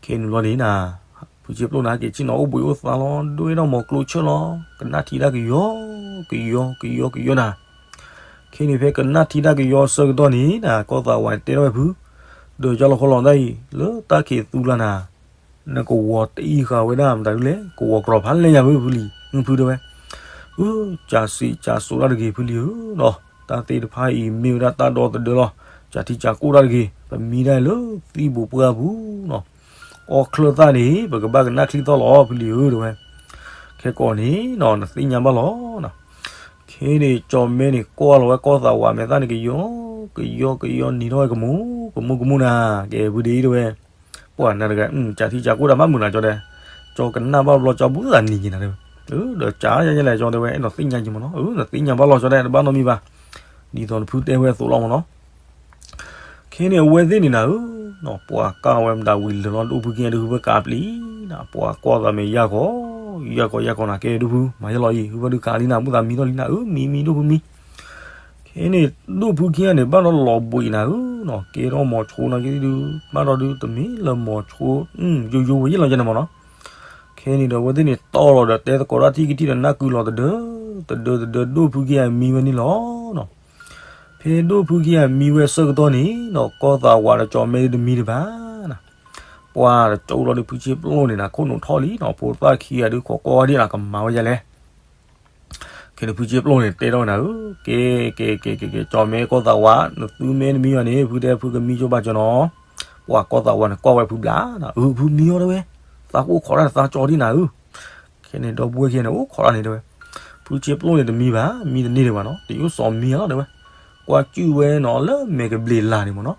ခဲန့ၣ်လီၤန့ၣ်နၤ, ဖုဆ့ပျိၣ်န့ၣ် ဟဲက့ၤဆ့ၣ်နီၤအိၣ်ဘှံးအိၣ်သါလီၤ ဒွဲၣ်ထီၣ်မီၤကျိဆၢၣ်လီၤ ကနၣ်ထံတၢ်ကယီ, ကယီ ကယီ ကယီနၤ ခဲန့ၣ်ဖဲကနၣ်ထံတၢ်ကယီအဆၢကတီၢ်န့ၣ်နၤ ကီၢ်သးဝးန့ၣ်တဲထီၣ်ဝဲဖု, ဒီးကၠီလီၤခီလီၤတၢ်အံၤ လၢတၢ်ခံးသူလၢနၤ, နကဝီၤတံၢ်ဃာ်ဝဲဒၣ်မတၤဒုလဲၣ် ကဝီၤကြီဖးလဲၢ်ညါဖုဖုလံၤ ဖုတဲဝဲ, အၢ ကၢ်စံးကၢ်စိးတၢ်တဂ့ၤဖုလံၤဧၢနီၤ, တၢ်သ့ၣ်တဖၣ်အံၤမ့ၢ်ဝဲဒၣ်တၢ်ဒီသဒၢလီၤ, ကၢ်ထံကၢ်ကိၢ်တၢ်တဂ့ၤ, ပမံဒၣ်လၢသံၣ်ပူၤပှၢ်ပူၤနီၤ, အီၣ်ချၢၣ်သၣ်န့ၣ် ပကဘၣ်ကနၣ်ချံသီၣ်လီၤဖုလံၤဧၢတဲဝဲ, ခဲကိးန့ၣ်နီၤ နသ့ၣ်ညါဘၣ်လီၤ ခဲန့ၣ်ကၠီၤမဲန့ၣ် ကွၢ်လီၤဝဲကီၢ်သးဝးမဲာ်သၣ်န့ၣ်ကယီၤ ကယီကယီနံၤထီၣ်ဝဲကမူ ကမူကမူနၤ, ကဲဖုဒ့တဲဝဲ, ပှၤနၤတဂၤ ကးထံကးကီၢ်တၢ်ဘၣ်မုာ်နၤကၠီတဲ, ကၠီကနၣ်ဘၣ်ဘျီကၠီဘူၣ်သးနံၤက့ၤနၤတဲဝဲ, ဒီးကးယဲလဲၣ်ကၠီတဲဝဲ အဲၣ်ဒိးသ့ၣ်ညါက့ၤမ့ၢ်နီၤ, နသ့ၣ်ညါဘၣ်လီၤကၠီတဲ တဘၣ်နီတမံၤဘၣ်, ဒ်သိးနဖုတဲဝဲအသိးလီၤမ့ၢ်နီၤ. ခဲန့ၣ်အဝဲသ့ၣ်န့ၣ်နၤဧၢ, ပှၤကးဝဲမတၤဝံၤလၢာ်လီၤဒိၣ်ဖုခံဂၤဒုးဟုဖၢကးပျံၤနၤ, ပှၤကွၢ်သးမဲာ်ယၢ်ဃီ, ယၢ်ဃီယၢ်ဃီနၤ ကဲဒိၣ်ဖု မၤယဲလီၤအံၤ ဟုဖၢဒုးကးလံနၤ ဘူၣ်သးမံထီၣ်လံနၤဧၢ, မံမံဒိၣ်ဖုမံ ခဲန့ၣ် ဒိၣ်ဖုခံဂၤန့ၣ် ဘၣ်ဒီးလီၤဘှံးနၤဧၢနီၤ, ကဲထီၣ်မိၤဆိနၤက့ဒုး ဘၣ်ဒီးဒုးတမ့ၢ်လၢမိၤဆိ, ယိယိဝဲယဲလီၤယဲန့ၣ်မ့ၢ်နီၤ. ခဲန့ၣ်ဒီးအဝဲသ့ၣ်န့ၣ်တီၢ်လီၤဒီး တဲသကိးတၢ်ထံၣ်ကထံၣ်ဒီးနၢ်ကုလီၤတဒၢ, တဒၢတဒၢ ဒိၣ်ဖုခံဂၤမံဝဲန့ၣ်လီၤနီၤ. ဖဲဒိၣ်ဖုခံဂၤမံဝဲအဆၢကတီၢ်န့ၣ်နီၤ ကီၢ်သးဝးဒီးကၠီၤမဲဒုးတမံတဘၣ်နၤ, ပှၤတကၠိလီၤဒုးဖုဆ့ပျိၣ်န့ၣ်နၤ ခိၣ်နူာ်ထီၣ်လံနီၤ, ဖိသၣ်ခံဂၤဒုးခိးကွၢ်ဝဲဒၣ်နၤ ကမၤဝဲယဲလဲၣ် ခဲန့ၣ်ဖုဆ့ပျိၣ်န့ၣ် တဲထီၣ်ဝဲနၤဧၢ, ကဲ ကဲ ကဲ ကဲ ကဲ ကၠီၤမဲကီၢ်သးဝး နသုမ့ၢ်တမံဘၣ်န့ၣ် ဖုတဲဖုကမံကၠိဘၣ်ကၠီၤနီၤ. ပှၤကီၢ်သးဝးန့ၣ် ကွၢ်ဝဲဖုဘျါနၤ, အၢ ဖုမံအီၤတဲဝဲ, သးကအိၣ်ခိးတၢ်သးကၠီၤဒ်နၤဧၢ. ခဲန့ၣ်ဒီပုၢ်ဝဲၢ်ခံဂၤန့ၣ် အိၣ်ခိးတၢ်န့ၣ်တဲဝဲ, ဖုဆ့ပျိၣ်န့ၣ်တမံဘၣ်, မံတန့ၢ်ဒံးဘၣ်နီၤ, တယိၣ်စီၤမံအလီၤတဲဝဲ, ကွၢ်ကၠူၣ်ဝဲနီၤ လၢမဲာ်ကဘျံးလၤန့ၣ်မ့ၢ်နီၤ,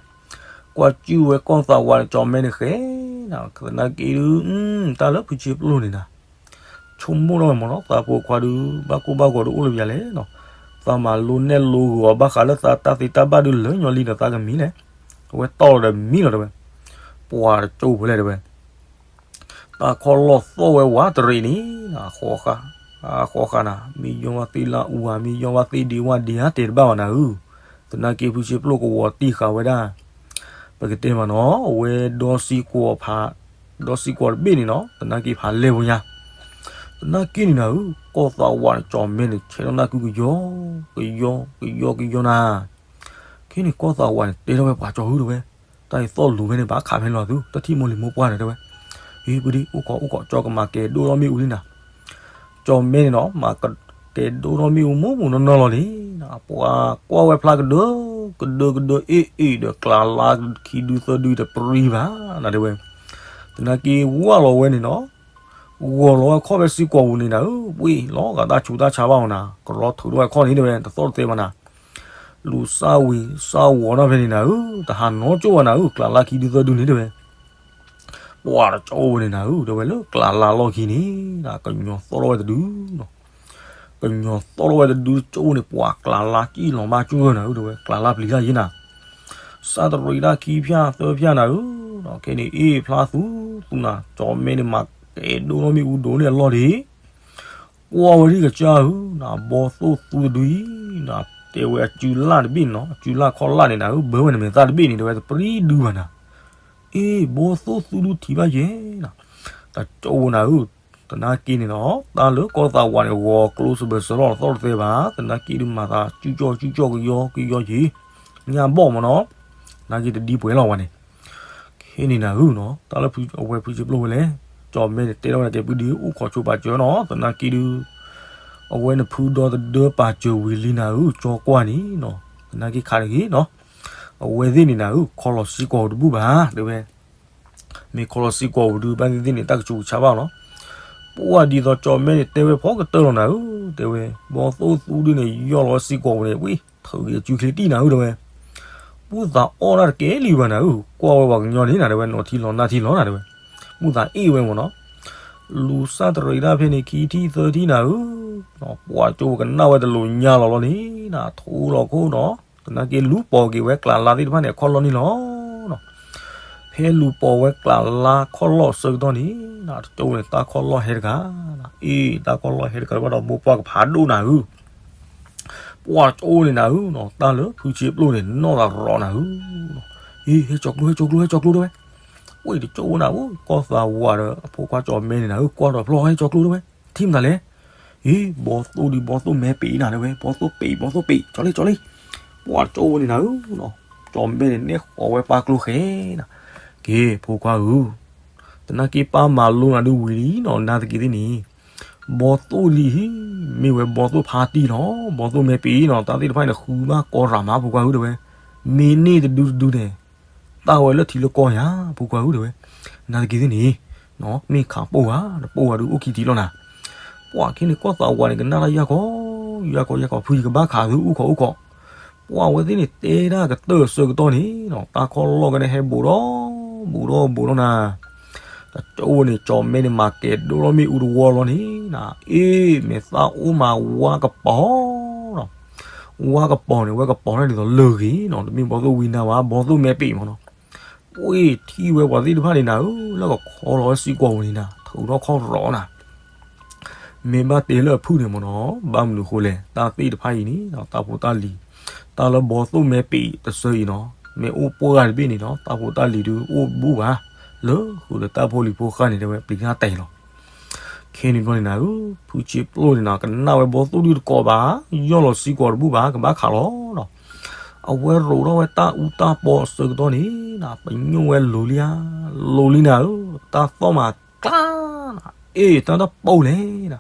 ကွၢ်ကၠူၣ်ဝဲကီၢ်သးဝးန့ၣ် ကၠီၤမဲန့ၣ်ဃဲ သနာ်က့ဒုး တၢ်လၢဖုဆ့ပျိၣ်န့ၣ်နၤ ဆိကမိၣ်ထီၣ်ဝဲမ့ၢ်နီၤ, သးဖိခွါဒုး ဘၣ်ကိၢ်ဘၣ်ဂီၤဒုးအိၣ်လၢပယၤလဲၣ်နီၤ, သးမၤလိနဲၣ်လိဂီၤဘၣ်ဃးလၢသးတၢ်သ့တၢ်ဘၣ်ဒုးလၢညီလံဒီးသးကမံလဲၣ်, အဝဲတီၢ်လီၤဒီးမံလီၤတဲဝဲ, ပှၤတကၠိဖိလဲၣ်တဲဝဲ, တၢ်ခီၣ်လီၢ်သီၣ်ဝဲဝးတရံးန့ၣ်, ဃီဃာ်, ဃီဃာ်နၤ မ့ၢ်ယီၢ်ဘၣ်သ့ၣ်လၢအူဧါ မ့ၢ်ယီၢ်ဘၣ်သ့ၣ်ဒံးဝၣ်ဒံးဧါ တဲတဘၣ်ဘၣ်နၤဧၢ, သနာ်က့ဖုဆ့ပျိၣ်ကဝီၤတံၢ်ဃာ်ဝဲဒၣ် ပကတဲမ့ၢ်နီၤ အဝဲဒီစံကွီၤဖး, ဒီစံကွီၤတဘ့ၣ်န့ၣ်နီၤ သနာ်က့ဖးလဲၢ်ဖိညါ, သနာ်က့န့ၣ်နၤဧၢ, ကီၢ်သးဝးန့ၣ် ကၠီၤမဲန့ၣ် ဆဲးထီၣ်နၢ်ကုကယီ, ကယီ, ကယီ, ကယီနၤ, ခဲန့ၣ်ကီၢ်သးဝးန့ၣ် တဲထီၣ်ဝဲပှၤကၠီၤဧၢတဲဝဲ, တၢ်အံၤသီၣ်လူၤဖဲန့ၣ် ဘၣ်ခးဖဲန့ၣ်လီၤသု တၢ်ထံၣ်မိၢ်လံၤမိၢ်ပှၢ်န့ၣ်တဲဝဲ, ဟ့ၣ်ပဒံ အိၣ်ခိးအိၣ်ခိး ကၠီကမၤကဲၤဒိၣ်ထီၣ်မ့ၣ်အူလံနၤ ကၠီၤမဲန့ၣ်နီၤ မၤကဲၤဒိၣ်ထီၣ်မ့ၣ်အူမိၢ်မိၢ်နီၢ်နီၢ်လီၤန့ၣ်, ပှၤကွၢ်ဝဲဖျါကဒၢ, ကဒၢကဒၢအ့ၣ်အ့ၣ်ဒီး ကျးလါခံဒုသၢဒုတပရံဘၣ်နၤတဲဝဲ, သနာ်က့ဝၢ်လီၤဝဲန့ၣ်နီၤ, ဂီၤလီၤဝဲခီၣ်ဖဲစံကွီၤပူၤန့ၣ်နၤဧၢ, ပှ့ၤလီၤဂာ်တၢ်ဆူးတၢ်ဆါဘၣ်အီၤနၤ, ကရီထုးထီၣ်ဝဲခီၣ်န့ၣ်တဲဝဲ တသီၣ်တသဲဘၣ်နၤ လူၤစၢ်ဝံၤစၢ်ဝီၤထီၣ်ဖဲန့ၣ်နၤဧၢ, တဟးနီကၠိၣ်ဘၣ်နၤဧၢ, ကျးလါခံဒုသၢဒုန့ၣ်တဲဝဲ, ပှၤတကၠိဖိန့ၣ်နၤဧၢ, တဲဝဲလၢကျးလါလီၢ်ခံန့ၣ်, ကညီၤသီၣ်ထီၣ်ဝဲတဒုနီၤ, ကညီၤသီၣ်ထီၣ်ဝဲတဒုတကၠိၣ်န့ၣ် ပှၤကျးလါကံၣ်လီၤမၢ်ကၠူၣ်ဝဲနၤဧၢ, တဲဝဲကျးလါပျံၤတၢ်ယ့နၤ, စၢ်တရံးတၢ်ခံဖၠၣ်သၢဖၠၣ်နၤဧၢ, ခဲန့ၣ်အ့ၣ်ဖျါသူသူနၤ, ကၠီၤမဲန့ၣ်မၤကဲၤဒိၣ်ထီၣ်မ့ၣ်အူဒိၣ်န့ၣ်အလီၢ်ဒံး ကွၢ်ဝဲဒ်ကစၢ်ဧၢ, နဘီသိၣ်သူတဒုအံၤ, တဲဝဲအစုလၢ်တဘ့ၣ်န့ၣ်နီၤ, အစုလၢ်ခီၣ်လၢ်န့ၣ်နၤဧၢ, ဘၢဝဲန့ၣ်မဲာ်သၣ်တဘ့ၣ်န့ၣ် တဲဝဲတပရံဒုဘၣ်နၤ, အ့ၣ် ဘီသိၣ်သူဒုထံၣ်ဘၣ်ယဲနၤ, တကၠိဖိနၤဧၢ, သနာ်က့န့ၣ်နီၤ, တၢ်လၢကီၢ်သးဝးန့ၣ် ဂီၤကျိစဘၢၣ်စၢၤလီၤသီၣ်တသဲဘၣ်, သနာ်က့ဒုးမၤသးစုကၠီစုကၠီကယီကယီယ့, ညၣ်ဘီၣ်မ့ၢ်နီၤ, သနာ်က့တဒံပှဲၤလီၤဝဲန့ၣ် ခဲန့ၣ်နၤဧၢနီၤ, တၢ်လၢဖုအဝဲဖုဆ့ပျိၣ်ဝဲလဲၣ်, ကၠီၤမဲန့ၣ်တဲထီၣ်ဝဲဒၣ်ကဲပုၢ်ဒုး အိၣ်ခိးဆိပာ်စၢၤနီၤ, သနာ်က့ဒုး အဝဲနဖုဒီသဒၢပာ်စၢၤဝံၤလံနၤဧၢ, ကၠီကွၢ်န့ၣ်နီၤ, သနာ်က့ခးတဂ့ၤနီၤ, အဝဲသ့ၣ်န့ၣ်နၤဧၢ, ခီလီၤစံကွီၤပူၤတဘူၣ်ဘၣ်, တဲဝဲ, မ့ၢ်ခီလီၤစံကွီၤပူၤဒုး ဘၣ်သ့ၣ်သ့ၣ်န့ၣ် တၢ်ကဆူးကဆါဘၣ်နီၤ, ပှၤဒ်သိးကၠီၤမဲန့ၣ်တဲဝဲဖီကတၢၢ်လီၤနၤဧၢ, တဲဝဲ, ဘီသိၣ်သူဒုန့ၣ် ယီၢ်လီၤဝဲစံကွီၤပူၤန့ၣ် ဝံၤ ထုးက့ၤအစုချ့တံၢ်နၤဧၢ တဲဝဲ, ဘူၣ်သးအီၣ်တၢ်တကဲလံဘၣ်နၤဧၢ, ကွၢ်ဝဲပှၤကညီန့ၣ်နၤ တဲဝဲ, နီၢ်ထံလီၤနၢ်ထံလီၤနၤ တဲဝဲ, ဘူၣ်သးအ့ၣ်ဝဲမ့ၢ်နီၤ, လူၤစၢ်တရံးတၢ်ဖဲန့ၣ် ခံထံၣ်သၢထံၣ်နၤဧၢ, ပှၤကၠိကနၣ်ဝဲတလိၤညါလီၤလီၤန့ၣ်နၤ ထူလီၤခိၣ်နီၤ, သနာ်က့လူၤပိာ်က့ၤဝဲကျးလါသ့ၣ်တဖၣ်န့ၣ် အခီၣ်လီၢ်န့ၣ်လီၤ. ဖဲလူၤပိာ်ဝဲကျးလါခီၣ်လီၢ်အဆၢကတီၢ်န့ၣ် တကၠိန့ၣ် တၢ်ခီၣ်လီၢ်ဟဲတဂၤ, အ့ၣ် တၢ်ခီၣ်လီၢ်ဟဲတဂၤဘၣ်ဒီး မိၢ်ပှၢ်ကဖးဒိၣ်နၤဧၢ, ပှၤကၠိန့ၣ်နၤဧၢ, တၢ်လၢဖုဆံးပျိၣ်န့ၣ် နီၢ်သးရီနၤဧၢ, အ့ၣ် ဟဲကၠီၤကျိ ဟဲကၠီၤကျိ ဟဲကၠီၤကျိတဲဝဲ, ဝ့ၢ်တကၠိဝဲနၤဧၢ, ကီၢ်သးဝးဒီးအဖိခွါကၠီၤမဲန့ၣ်နၤဧၢ, ကွၢ်ဒီးဖျီၣ် ဟဲကၠီၤကျိတဲဝဲ, ထံၣ်မနုၤလဲၣ်, အ့ၣ် ဘီသိၣ်ဒုး ဘီသိၣ်မဲပ့ၤနၤတဲဝဲ, ဘီသိၣ်ပ့ၤ ဘီသိၣ်ပ့ၤ ကၠီၤလံ ကၠီၤလံ, ပှၤကၠိဝဲန့ၣ်နၤဧၢ, ကၠီၤမဲန့ၣ် နဲၣ်ဃီၤဝဲပၢ်ကျိဃဲနၤ, က့ၤ ဖိခွါဧၢ, သနာ်က့ပၢ်မၤလိနၤဒုးဝံၤလံနီၤ, နၤသက့ၤသ့ၣ်န့ၣ် ဘီသိၣ်လံ, မ့ၢ်ဝဲဘီသိၣ်ဖါတံၢ်လီၤ, ဘီသိၣ်မဲပ့ၤနီၤ, တၢ်သ့ၣ်တဖၣ်န့ၣ် ဃုဘၣ်ကီရၤမး ဖိခွါဧၢတဲဝဲ, မ့ၢ်န့ၢ်တဒုတဒုန့ၣ် တၢ်ဝဲလၢထံလၢကီၢ်ယၤ ဖိခွါဧၢတဲဝဲ, နၤသက့ၤသ့ၣ်န့ၣ် မ့ၢ်ခးပိၢ်ဧါ, တပိၢ်ဧါဒုးအိၣ်ခံထံးလီၤနၤ, ပှၤခဲန့ၣ်ကီၢ်သးဝးန့ၣ် ကနၣ်တၢ်ယၢ်ကီ ယၢ်ကီ ယၢ်ကီ ဖုယကဘၣ်ခးသုအိၣ်ခိးအိၣ်ခိး, ပှၢ်ဝဲသ့ၣ်န့ၣ်တဲဒၣ်ကတၢၢ်အဆၢကတီၢ်န့ၣ်နီၤ တၢ်ခီၣ်လီၢ်ကန့ၣ်ဟဲဘူးဒီး ဘူးဒီးဘူးဒီးနၤ, တကၠိဝဲန့ၣ် ကၠီၤမဲန့ၣ် မၤကဲၤဒိၣ်ထီၣ်မ့ၣ်အူတဝီလီၤန့ၣ်နၤ, အ့ မ့ၢ်သၣ်အိၣ်မးဝါကပီၤနီၤ, ဝါကပီၤန့ၣ် ဝဲကပီၤန့ၣ်ဒ်သိးလၢၢ်ဂ့ၤနီၤ, တမ့ၢ်ဘီသိၣ်ဝံနၤဘၣ် ဘီသိၣ်မဲပ့ၤမးနီၤ, ဝ့ၢ်ထံၣ်ဝဲပှၤသ့ၣ်တဖၣ်န့ၣ်နၤဧၢ, လၢကခီလီၤဝဲစံကွီၤပူၤန့ၣ်နၤ ထုးထီၣ်ခီၣ်ရီးနၤ မ့ၢ်ဘၣ်တဲလၢအဖုၣ်န့ၣ်မ့ၢ်နီၤ, ဘၣ်မနုၤဃိလဲၣ်, တၢ်သ့ၣ်တဖၣ်အံၤန့ၣ် တၢ်ဖိတၢ်လံၤ, တၢ်လၢဘီသိၣ်မဲပ့ၤတစၢအံၤနီၤ, မ့ၢ်အိၣ်ပှၢ်တဘ့ၣ်န့ၣ်နီၤ တၢ်ဖိတၢ်လံၤဒုးအိၣ်တဘူၣ်ဘၣ်, လၢဃုာ်ဒီးတၢ်ဖိလံၤဖိဃၢ်န့ၣ် တဲဝဲပျံၤတၢ်တဲလီၤ. ခဲန့ၣ်ဘျီန့ၣ်နၤဧၢ, ဖုဆ့ပျိၣ်န့ၣ်နီၤ ကနၣ်ဝဲဘီသိၣ်ဒုးတကိးဘၣ်, ယီၢ်လီၤစံကွီၤတဘူၣ်ဘၣ် ကဘၣ်ခးလီၤနီၤ, အဝဲရိးထီၣ်ဝဲတၢ်အူတၢ်ပီအဆၢကတီၢ်န့ၣ်နၤ ပညိၣ်ဝဲလိၤလံဧါ, လိၤလံနၤဧၢ, တၢ်သီၣ်မးကျါနၤ, အ့ တၢ်တပိၢ်လဲၣ်နၤ,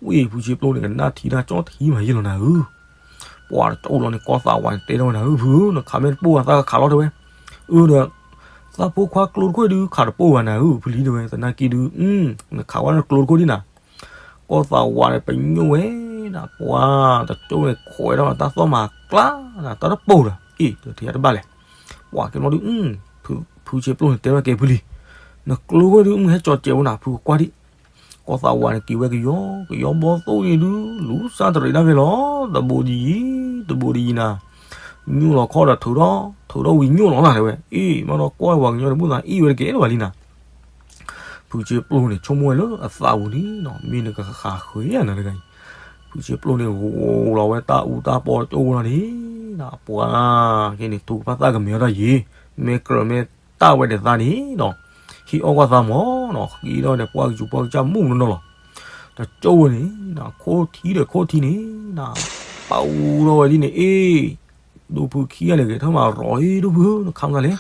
ဝံၢ်ဖုဆ့ပျိၣ်န့ၣ် ကနၣ်ထံတၢ်ကၠီထံမးယ့ၢ်လီၤနၤဧၢ, ပှၤတကၠိလီၤန့ၣ် ကီၢ်သးဝးန့ၣ် တဲထီၣ်ဝဲနၤဧၢ ဖုဧၢ, နခးမ့ၢ်တပိၢ်ဘၣ် သးကခးလီၤတဲဝဲ, အၢဒီး သးဖိခွါကျိတခိၣ်ဒုးခးတပိၢ်ဘၣ်နၤဧၢ ဖုလံတဲဝဲ, သနာ်က့ဒုး နခးဝဲနကျိတခိၣ်ဒံးနၤ, ကီၢ်သးဝးန့ၣ် ပညိၣ်ဝဲနၤ, ပှၤတကၠိန့ၣ် ခွဲးထီၣ်တၢ်သီၣ်မးကျါနၤ တၢ်တပိၢ်ဒီး အ့ တထံၣ်တဘၣ်လဲၣ်, ပှၤက့ၤဘျီဒုး ဖုဆ့ပျိၣ်န့ၣ် တဲထီၣ်ကဲဖုလံ, နကျိတခိၣ်ဒုး မုၢ်ဟဲကၠီၤစဲးဝဲနၤ ဖုကကွၢ်ဒံး, ကီၢ်သးဝးန့ၣ် က့ၤဝဲကယီကယီ ဘီသိၣ်န့ၣ်ဒုး လူၤစၢ်တရံးဒၣ်ဖဲလီၤ, တဘိးဒ်အံၤ တဘိးဒ်အံၤနၤ, ညိၣ်လီၤခီၣ်ဒီးထုးထီၣ် ထုးထီၣ်ဝံၤညိၣ်လီၤနၤတဲဝဲ, အ့ မ့ၢ်ဒီးကွၢ်ပှၤကညီတဘူၣ်သးအ့ၣ်ဝဲတကဲလၢၤဘၣ်လံနၤ ဖုဆ့ပျိၣ်န့ၣ် ဆိကမိၣ်ဝဲလၢအသးပူၤန့ၣ်နီၤ မ့ၢ်နကဃးဃ့ဧါနၤတဂၤအံၤ, ဖုဆ့ပျိၣ်န့ၣ် ဂိၤလီၤဝဲတၢ်အူတၢ်ပီကၠိဝဲလီၤန့ၣ်နၤ, ပှၤက့ၤန့ၣ် ထူကဖၣ်သၣ်ကမဲၤအီၤတၢ်ယံၤ, မ့ၢ်ကြၢးမ့ၢ်တၢ်ဝဲဒၣ်သးန့ၣ်နီၤ, ဟံးအီၣ်ကွၢ်သးမးနီၤ ဃံထီၣ်ဒီးပှၢ်ကစူၤပှၢ်ကစၢ်မူးနီၢ်နီၢ်လီၤ, တကၠိဝဲန့ၣ် ခိၣ်ထံဒီးခိၣ်ထံန့ၣ်နၤ, ပာ်အူထီၣ်ဝဲဒ်န့ၣ် အ့ ဒိၣ်ဖုခံဂၤန့ၣ် ဂဲၤထၢၣ်မးရီၤ အ့ ဒိၣ်ဖုဧၢ နခးမနုၤလဲၣ်,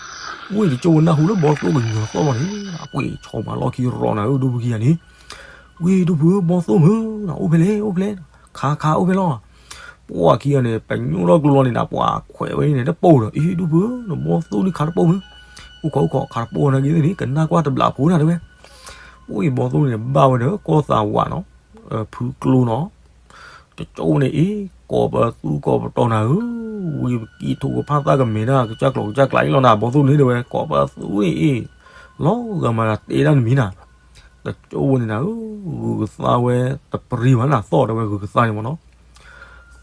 ဝ့ၢ်တကၠိဝဲနၢ်ဟူလၢဘီသိၣ်ကညီၤသီၣ်လီၤန့ၣ် အပှ့ၤဆီမးလီၢ်ခံရီၤနၤဧၢ ဒိၣ်ဖုခံဂၤန့ၣ်, ဝ့ၢ်ဒိၣ်ဖုဧၢ ဘီသိၣ်မုၢ်နၤ အိၣ်ဖဲလဲၣ် အိၣ်ဖဲလဲၣ်, ခးခးအိၣ်ဖဲလီၤ, ပှၤခံဂၤန့ၣ် ပညိၣ်ထီၣ်ကျိလီၤန့ၣ်နၤ ပှၤခွဲးဝဲန့ၣ်တပိၢ်ဒီး အ့ ဒိၣ်ဖုဧၢ နဘီသိၣ်ဒုးခးတပိၢ်မုၢ်, အိၣ်ခိးအိၣ်ခိးခးတပိၢ်နၤက့ၤသ့ၣ်န့ၣ် ကနၣ်ကွၢ်တဘျးဖိနၤတဲဝဲ, အိၣ်အံၤဘီသိၣ်န့ၣ် ဘၣ်ဝဲဒီးကီၢ်သးဝးနီၤ, ဖုကျိနီၤ တကၠိန့ၣ်အ့ ကိးပသူကိးပတီၤနၤဧၢ, ဝံၤပကံၢ်ထူကဖၣ်သၣ်ကမဲၤတၢ် ကစၢ်ကျိၤကစၢ်ကျါအံၤလီၤနၤ ဘီသိၣ်န့ၣ်တဲဝဲ ကိးပသူန့ၣ်အ့, လီၤဂာ်မးဒီးတဲဒၣ်နမံၤနၤ, တကၠိဝဲန့ၣ်နၤဧၢ, ဂုၤကသါဝဲတပရံဘၣ်နၤ သီၣ်တဲဝဲဂုၤကသါန့ၣ်မ့ၢ်နီၤ,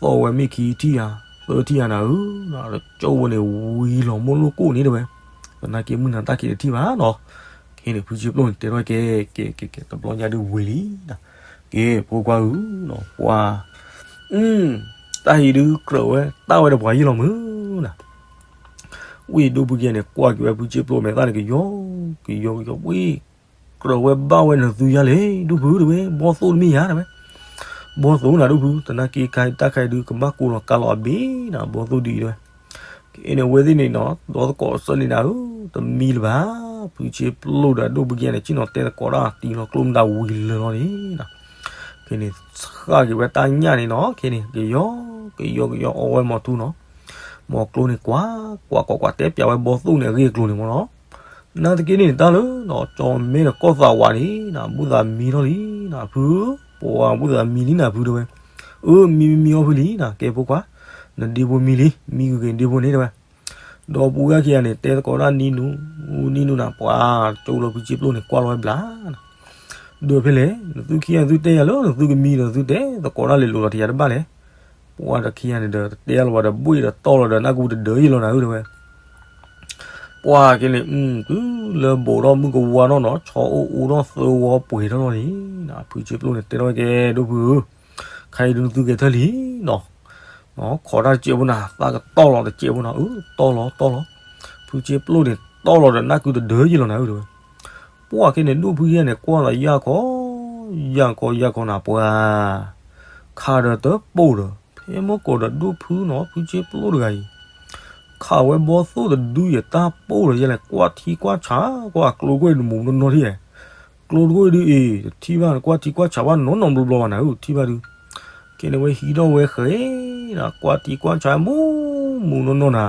သီၣ်ဝဲမ့ၢ်ခံထံၣ်ဧါ သၢထံၣ်ဧါနၤဧၢ, တကၠိဝဲန့ၣ် ဝံၤလီၤမိၢ်လိၣ်ကိၣ်န့ၣ်တဲဝဲ, သနာ်က့မုၢ်နၤတၢ်ခံးတထံၣ်ဘၣ်နီၤ, ခဲန့ၣ် ဖုဆ့ပျိၣ်န့ၣ် တဲထီၣ်ကဲ ကဲ ကဲ ကဲ တဘျီညါဒုးဝံၤလံ က့ၤဖိခွါဧၢ, ပှၤ အု တၢ်အံၤဒုးကြၢးဝဲ တၢ်ဝဲဒီးပှၤယံာ်လီၤမုၢ်နၤ, ဝံၤဒိၣ်ဖုကဲန့ၣ် ကွၢ်က့ၤဝဲဖုဆ့ပျိၣ်မဲာ်သၣ်န့ၣ် ကယီ ကယီ ကယီ ဝံၤ ကြၢးဝဲဘၣ်ဝဲနသုယါလဲၣ် ဒိၣ်ဖုတဲဝဲ ဘီသိၣ်တမ့ၢ်ယါတဲဝဲ, ဘီသိၣ်နၤဒိၣ်ဖု သနာ်က့ခါအံၤတၢ်ခါအံၤဒုး ကဘၣ်ကိးလီၤကါလီၤအဘ့ၣ်နၤ ဘီသိၣ်ဒုးအံၤတဲဝဲ ကဲန့ၣ် အဝဲသ့ၣ်န့ၣ်နီၤ ဒီသကိးအဆၢန့ၣ်နၤဧၢ, တမံလၢၤဘၣ်, ဖုဆ့ပျိၣ်ဒီးဒိၣ်ဖုကဲန့ၣ် ဆ့ၣ်နီၤတဲသကိးတၢ် တံၤလီၤကျိမတၤဝံၤလၢာ်လီၤန့ၣ်, ခဲန့ၣ် ဃၣ်က့ၤဝဲတၢ်ညၣ်န့ၣ်နီၤ, ခဲန့ၣ် ကယီ ကယီ ကယီအီဝဲမီၤထူနီၤ, မီၤကျိန့ၣ် ကွၢ် ကွၢ် ကွၢ် ကွၢ် တဲပျးဝဲဘီသိၣ်န့ၣ် အဂ့ၢ်အကျိၤန့ၣ်မ့ၢ်နီၤ, နာ်သက့န့ၣ် တၢ်လၢနီၤ ကၠီၤမဲဒီးကီၢ်သးဝးန့ၣ်နၤ ဘူၣ်သးမံထီၣ်လံနၤ ဖု, ပှၤဘူၣ်သးမံလံနၤဖုတဲဝဲ, အၢ မံမံမံအီၣ်ဖုလံနၤ ကဲဖိခွါ, နဒ့ဖိမံလံ မံဂ့ၤဂ့ၤနဒ့ဖိန့ၣ်တဲဝဲ, ဒီပုၢ်ဝဲၢ်ခံဂၤန့ၣ် တဲသကိးတၢ်နံၤနူ နံၤနူနၤ ပှၤကၠိလီၤဖုဆ့ပျိၣ်န့ၣ် ကွၢ်လီၤဝဲဘျါ ဒီးဖဲလဲၣ် နသုခံဂၤသုတဲယၤလၢ နသုကမံဒီးသုတဲသကိးတၢ်လဲၤလိၤလီၤတယၤတဘၣ်လဲၣ်, ပှၤတခံဂၤန့ၣ်ဒီး တတဲလီၤဘၣ်ဒီး ဘှ့ၣ်ဒီးတီၢ်လီၤဒီး နၢ်ကူတဒၢယ့ၢ်လီၤနၤဧၢတဲဝဲ ပှၤက့ၤန့ၣ် အု တုၤလၢဘူးထီၣ်မုၢ်ကဝါနီၢ်နီၢ် ဆီအိၣ်အူထီၣ်သၢဝီပှဲၤထီၣ်လီၤန့ၣ် ဖုဆ့ပျိၣ်န့ၣ် တဲထီၣ်ဝဲကဲ ဒိၣ်ဖုဧၢ, ခဲအံၤဒုးနသုကဲထၢၣ်လံနီၤ, ခိးတၢ်တစဲးဖိနၤ သးကတီၢ်လီၤတစဲးဖိနၤ အု တီၢ်လီၤတီၢ်လီၤ, ဖုဆ့ပျိၣ်န့ၣ် တီၢ်လီၤဒီး နၢ်ကူတဒၢယ့ၢ်လီၤနၤဧၢတဲဝဲ ပှၤက့ၤန့ၣ် ဒိၣ်ဖုယဲၢ်န့ၣ် ကွၢ်လီၤယၢ်ခီ ယၢ်ခီ ယၢ်ခီနၤ ပှၤ ခးဒီးတပိၢ်ဒီး ဖဲမုၢ်ကိးဒီးဒိၣ်ဖုနီၤ ဖုဆ့ပျိၣ်တဂၤအံၤ ခးဝဲဘီသိၣ်တဒုယဲၢ် တၢ်ပိၢ်ဒီးယဲၢ်လဲၣ် ကွၢ်ထံကွၢ်ဆး ကွၢ်ကျိတခိၣ်အံၤတမူးနီၢ်နီၢ်ထံၣ်, ကျိတခိၣ်အံၤဒုးအံၤ တထံၣ်ဘၣ် ကွၢ်ထံကွၢ်ဆးဘၣ်နီၢ်နီၢ်ဘျီဘျီနၤဧၢ ထံၣ်ဘၣ်ဒုး, ကဲန့ၣ်ဝဲဟံးထီၣ်ဝဲဃဲၤနၤ ကွၢ်ထံကွၢ်ဆးမူးမူးနီၢ်နီၢ်နၤ,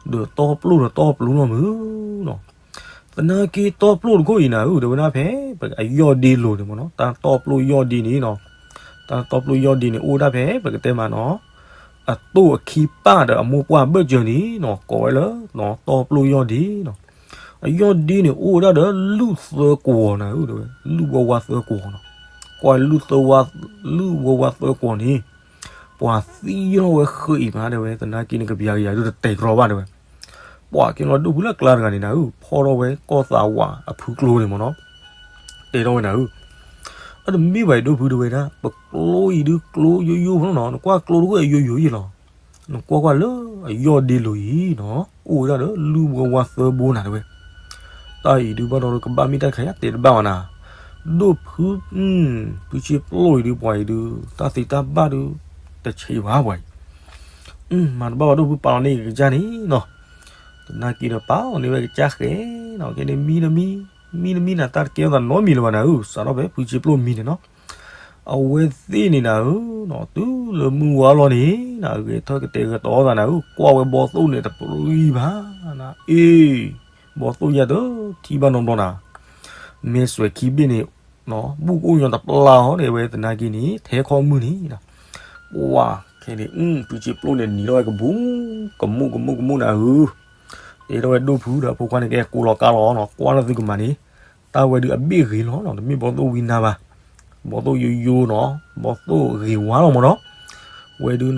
ဒီးတီၢ်ပျိၢ်ဒီးတီၢ်ပျိၢ်နီၢ်မုၢ်နီၤ သနာ်က့တီၢ်ပျိၢ်တခိၣ်အံၤနၤဧၢ တဲဝဲဒၣ်ဖဲ ပအယီၢ်ဒ့လိၤန့ၣ်မ့ၢ်နီၤ တၢ်တီၢ်ပျိၢ်ယီၢ်ဒ့န့ၣ်နီၤ, တၢ်တီၢ်ပျိၢ်ယီၢ်ဒ့န့ၣ် အိၣ်ဒၣ်ဖဲ ပကတဲမးနီၤ, အတိၢ်အခံပၢ်ဒီးအမိၢ်ပှၢ်ဘၢၣ်စၢၤန့ၣ်နီၤ ကိးဝဲလၢ တီပျိၢ်ယီၢ်ဒ့နီၤ. အယီၢ်ဒ့န့ၣ် အိၣ်ဝဲဒၣ်ဒီးလုၢ်သၢကွီၤနၤဧၢ, လုၢ်ဝဲဝါသၢကွီၤနီၤ. ကွၢ်လုၢ်သၢဝါ, လုၢ်ဝဲဝါသၢကွီၤန့ၣ် ပှၤသံယီၢ်ဝဲဃၢအံၤမး တဲဝဲ, သနာ်က့န့ၣ် ကပျၤကယၤဒုးတတဲာ်ကြီဘၣ် တဲဝဲ. ပှၤက့ၤလီၤဒိၣ်ဖုလၢကျါတဂၤန့ၣ်နၤဧၢ, ဖီၣ်ထီၣ်ဝဲကီၢ်သးဝးအဖုကျိန့ၣ်မ့ၢ်နီၤ. တဲထီၣ်ဝဲနၤဧၢ, အတမ့ၢ်ဘၣ်အံၤဒိၣ်ဖု တဲဝဲဒၣ်, ပကျိအံၤဒုးကျိယိယိဖိလီၤနီၤ, နကွၢ်ကျိတခိၣ်အယိယိအံၤလီၤ. နကွၢ်ကွၢ်လၢအယီၢ်ဒ့လိၤအံၤနီၤ, အိၣ်ဝဲဒၣ်ဒီးလုၢ်ဝဲဝါသၢဘိနၤ တဲဝဲ. တၢ်အံၤဒုးဘၣ်ဒီးကဘၣ်မ့ၢ်တၢ်တခါယါတဲတဘၣ်ဘၣ်နၤ, ဒိၣ်ဖု, ဖုဆ့ပျိၢ်အံၤဒုး ပှၤအံၤဒုး တၢ်သ့တၢ်ဘၣ်ဒုး တဆံးဘၣ်ပှၤအံၤ. မၤတဘၣ်ဘၣ်ဒိၣ်ဖု ပာ်လီၤန့ၢ်ကစၢ်န့ၣ်နီၤ. သနာ်က့ဒီးပာ်လီၤန့ၢ်ဝဲကစၢ်ဃဲနီၤ, ကဲန့ၣ်မံတမံ, မံတမံနၤ တၢ်တကဲထီၣ်သးနီတမံၤလၢၤဘၣ်နၤဧၢ, စးထီၣ်ဖဲဖုဆ့ပျိၢ်မံန့ၣ်နီၤ. အဝဲသ့ၣ်န့ၣ်နၤဧၢ, တုၤလၢမုၢ်ဝါလီၤန့ၣ်နၤ, ဂဲၤထၢၣ်ကတဲာ်ကတီၤသးနၤဧၢ, ကွၢ်ဝဲဘီသိၣ်န့ၣ်တပြံဘၣ်နၤ, အ့, ဘီသိၣ်ယါတထံၣ်ဘၣ်နီတဘျီနၤ, မဲာ်စွဲးခံဘ့ၣ်န့ၣ် ဘူၣ်ကအိၣ်ညီတပျၢ်အီၤန့ၣ် အဝဲသနာ်က့န့ၣ် ထဲခီမုၢ်န့ၣ်, ပှၤခဲန့ၣ် ဖုဆ့ပျိၢ်န့ၣ် နံၤထီၣ်ဝဲကဘူး, ကမူၣ်ကမူၣ်ကမူၣ်နၤဧၢ, တဲထီၣ်ဝဲဒိၣ်ဖုဒီးဖိခွါန့ၣ် ကဲကိးလီၤကါလီၤနီၤ, ကွၢ်လၢသုကမၤန့ၣ်, တၢ်ဝဲဒုးအဘ့ၣ်ဂ့ၤလီၤနီၤ, တမ့ၢ်ဘီသိၣ်ဝံနါဘၣ်, ဘီသိၣ်ယိယိနီၤ, ဘီသိၣ်ဂ့ၤဝါလီၤမ့ၢ်နီၤ, ဝဲဒုး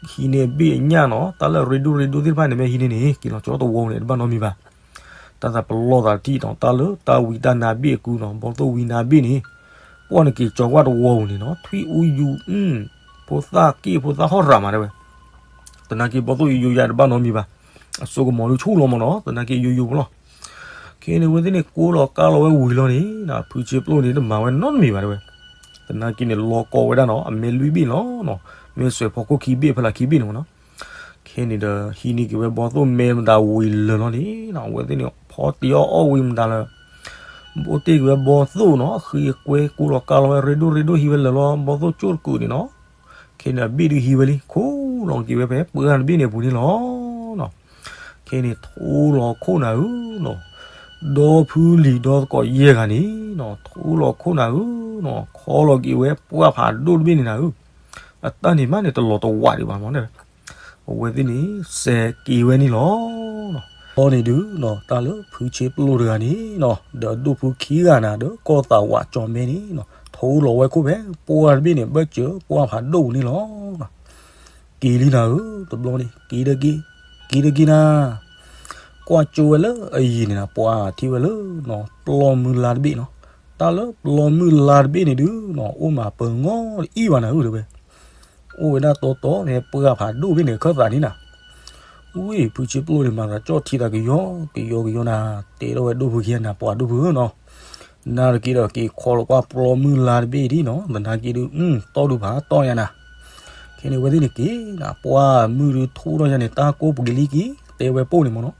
ဟံးန့ၢ်အဘ့ၣ်အညၣ်နီၤ, တၢ်လၢရ့ဒိၣ်ရ့ဒိၣ်သ့ၣ်တဖၣ်န့ၣ် မ့ၢ်ဟံးန့ၢ်န့ၣ် က့ၤလီၤကၠီတဝီန့ၣ် တဘၣ်နီတမံၤဘၣ်. တၢ်သးပလီၢ်သးတထံၣ်နီၤ, တၢ်လၢတၢ်ဝံတၢ်နါဘ့ၣ်အကုနီၤ, ဘီသိၣ်ဝံနါဘ့ၣ်န့ၣ်, ပှၢ်နက့ၤကၠီကွၢ်တဝီပူၤန့ၣ်နီၤ, ထွံၣ်အူယူၤ, ဖိသၣ်က့ၣ်ဖိသၣ်ဟီၣ်ရၤမးတဲဝဲ, သနာ်က့ဘီသိၣ်ယိယိယါတဘၣ်နီတမံၤဘၣ်. အစိကမီၤဒုးဆူၣ်လီၤမ့ၢ်နီၤ, သနာ်က့ယိယိဖိလီၤ. ခဲန့ၣ် အဝဲသ့ၣ်န့ၣ် ကိးလီၤကါလီၤဝဲဝံၤလီၤန့ၣ်, ဖုဆ့ပျိၢ်န့ၣ် တမၤဝဲနီတမံၤဘၣ်တဲဝဲ. သနာ်က့န့ၣ် လီၤကီဝဲဒၣ်နီၤ, အမဲာ်လွံၢ်ဘ့ၣ်လီၤနီၤ, မဲာ်စွဲးဖီခိၣ်ခံဘ့ၣ် ဖီလာ်ခံဘ့ၣ်န့ၣ်မ့ၢ်နီၤ. ခဲန့ၣ်ဒီး ဟံးန့ၢ်က့ၤဝဲဘီသိၣ်မဲာ်မတၤဝံၤလၢာ်လီၤန့ၣ်, အဝဲသ့ၣ်န့ၣ် ဖီတ့ၢ်အီၣ်အီၣ်ဝံၤမတၤလၢ အိၣ်တ့ၢ်က့ၤဝဲဘီသိၣ်နီၤ, ဃ့အကွဲ ကိးလီၤကါလီၤဝဲ ရ့ဒိၣ်ရ့ဒိၣ်ဟံးဝဲလၢာ်လီၤ, ဘီသိၣ်ကၠိၣ်တကုာ်န့ၣ်နီၤ. ခဲန့ၣ် အဘ့ၣ်ဒုးဟံးဝဲလံ, ခိးလီၤက့ၤဝဲဖဲပှၢ်တဘ့ၣ်န့ၣ်အပူၤန့ၣ်လီၤ. ခဲန့ၣ် ထိလီၤခိၣ်နၤဧၢနီၤ, ဒီဖုလံၤဒီသကိးယဲၢ်ဂၤန့ၣ်နီၤ, ထိလီၤခိၣ်နၤဧၢနီၤ, ခီလီၤက့ၤဝဲပှၢ်ဖးဒိၣ်တဘ့ၣ်န့ၣ်နၤဧၢ, အတၢ်န့ၣ်မးန့ၣ်တလီၤတဝးဒံးဘၣ်မ့ၢ်န့ၣ်, အဝဲသ့ၣ်န့ၣ် စဲးက့ၤဝဲန့ၣ်လီၤ. အဃိန့ၣ်ဒုးနီၤ, တၢ်လၢဖုဆ့ပျိၢ်တဂၤန့ၣ်နီၤ, ဒီးဒိၣ်ဖုခံဂၤနၤ ဒီးကီၢ်သးဝးကၠီၤမဲန့ၣ်နီၤ, ထိလီၤဝဲခိၣ်ဖဲပှၢ်တဘ့ၣ်န့ၣ် ဘၢၣ်စၢၤပှၢ်ဖးဒိၣ်ပူၤန့ၣ်လီၤ. က့ၤလံနၤဧၢ, တဘျီန့ၣ် က့ၤတက့ၢ်, က့ၤတက့ၢ်နၤ. ကွၢ်ကၠိဝဲလၢအယံၤန့ၣ်နၤ, ပှၤထံၣ်ဝဲလၢနီၤ, ပျီမုၢ်လါတဘ့ၣ်နီၤ. တၢ်လၢပျီမုၢ်လါတဘ့ၣ်န့ၣ်ဒုးနီၤ, အိၣ်မးပၢၤငီတအံၣ်ဘၣ်နၤဧၢတဲဝဲ. အိၣ်ဝဲဒၣ်တီတီဖဲပှၢ်ဖးဒိၣ်ဘ့ၣ်န့ၣ် အခၢၣ်သးန့ၣ်နၤ. ဝံၤ ဖုဆ့ပျိၢ်န့ၣ် မၤသးကၠီၣ်ထံသးကယီကယီကယီနၤ, တဲထီၣ်ဝဲဒိၣ်ဖုခံဂၤနၤ, ပှၤဒိၣ်ဖုဧၢနီၤ, နၤတက့ၢ်ဒီး က့ၤခီလီၤကွၢ်ပျီမုၢ်လါတဘ့ၣ်ဒံးနီၤ, သနာ်က့ဒုး တီၢ်ဒုးဖးတီၢ်ယါနၤ. ခဲန့ၣ် အဝဲသ့ၣ်န့ၣ်က့ၤနၤ, ပှၢ်မုၢ်ဒုးထူၣ်ထီၣ်ယါန့ၣ် တၢ်ကိးပက့ၤလံက့ၤ တဲဝဲပိၢ်န့ၣ်မ့ၢ်နီၤ.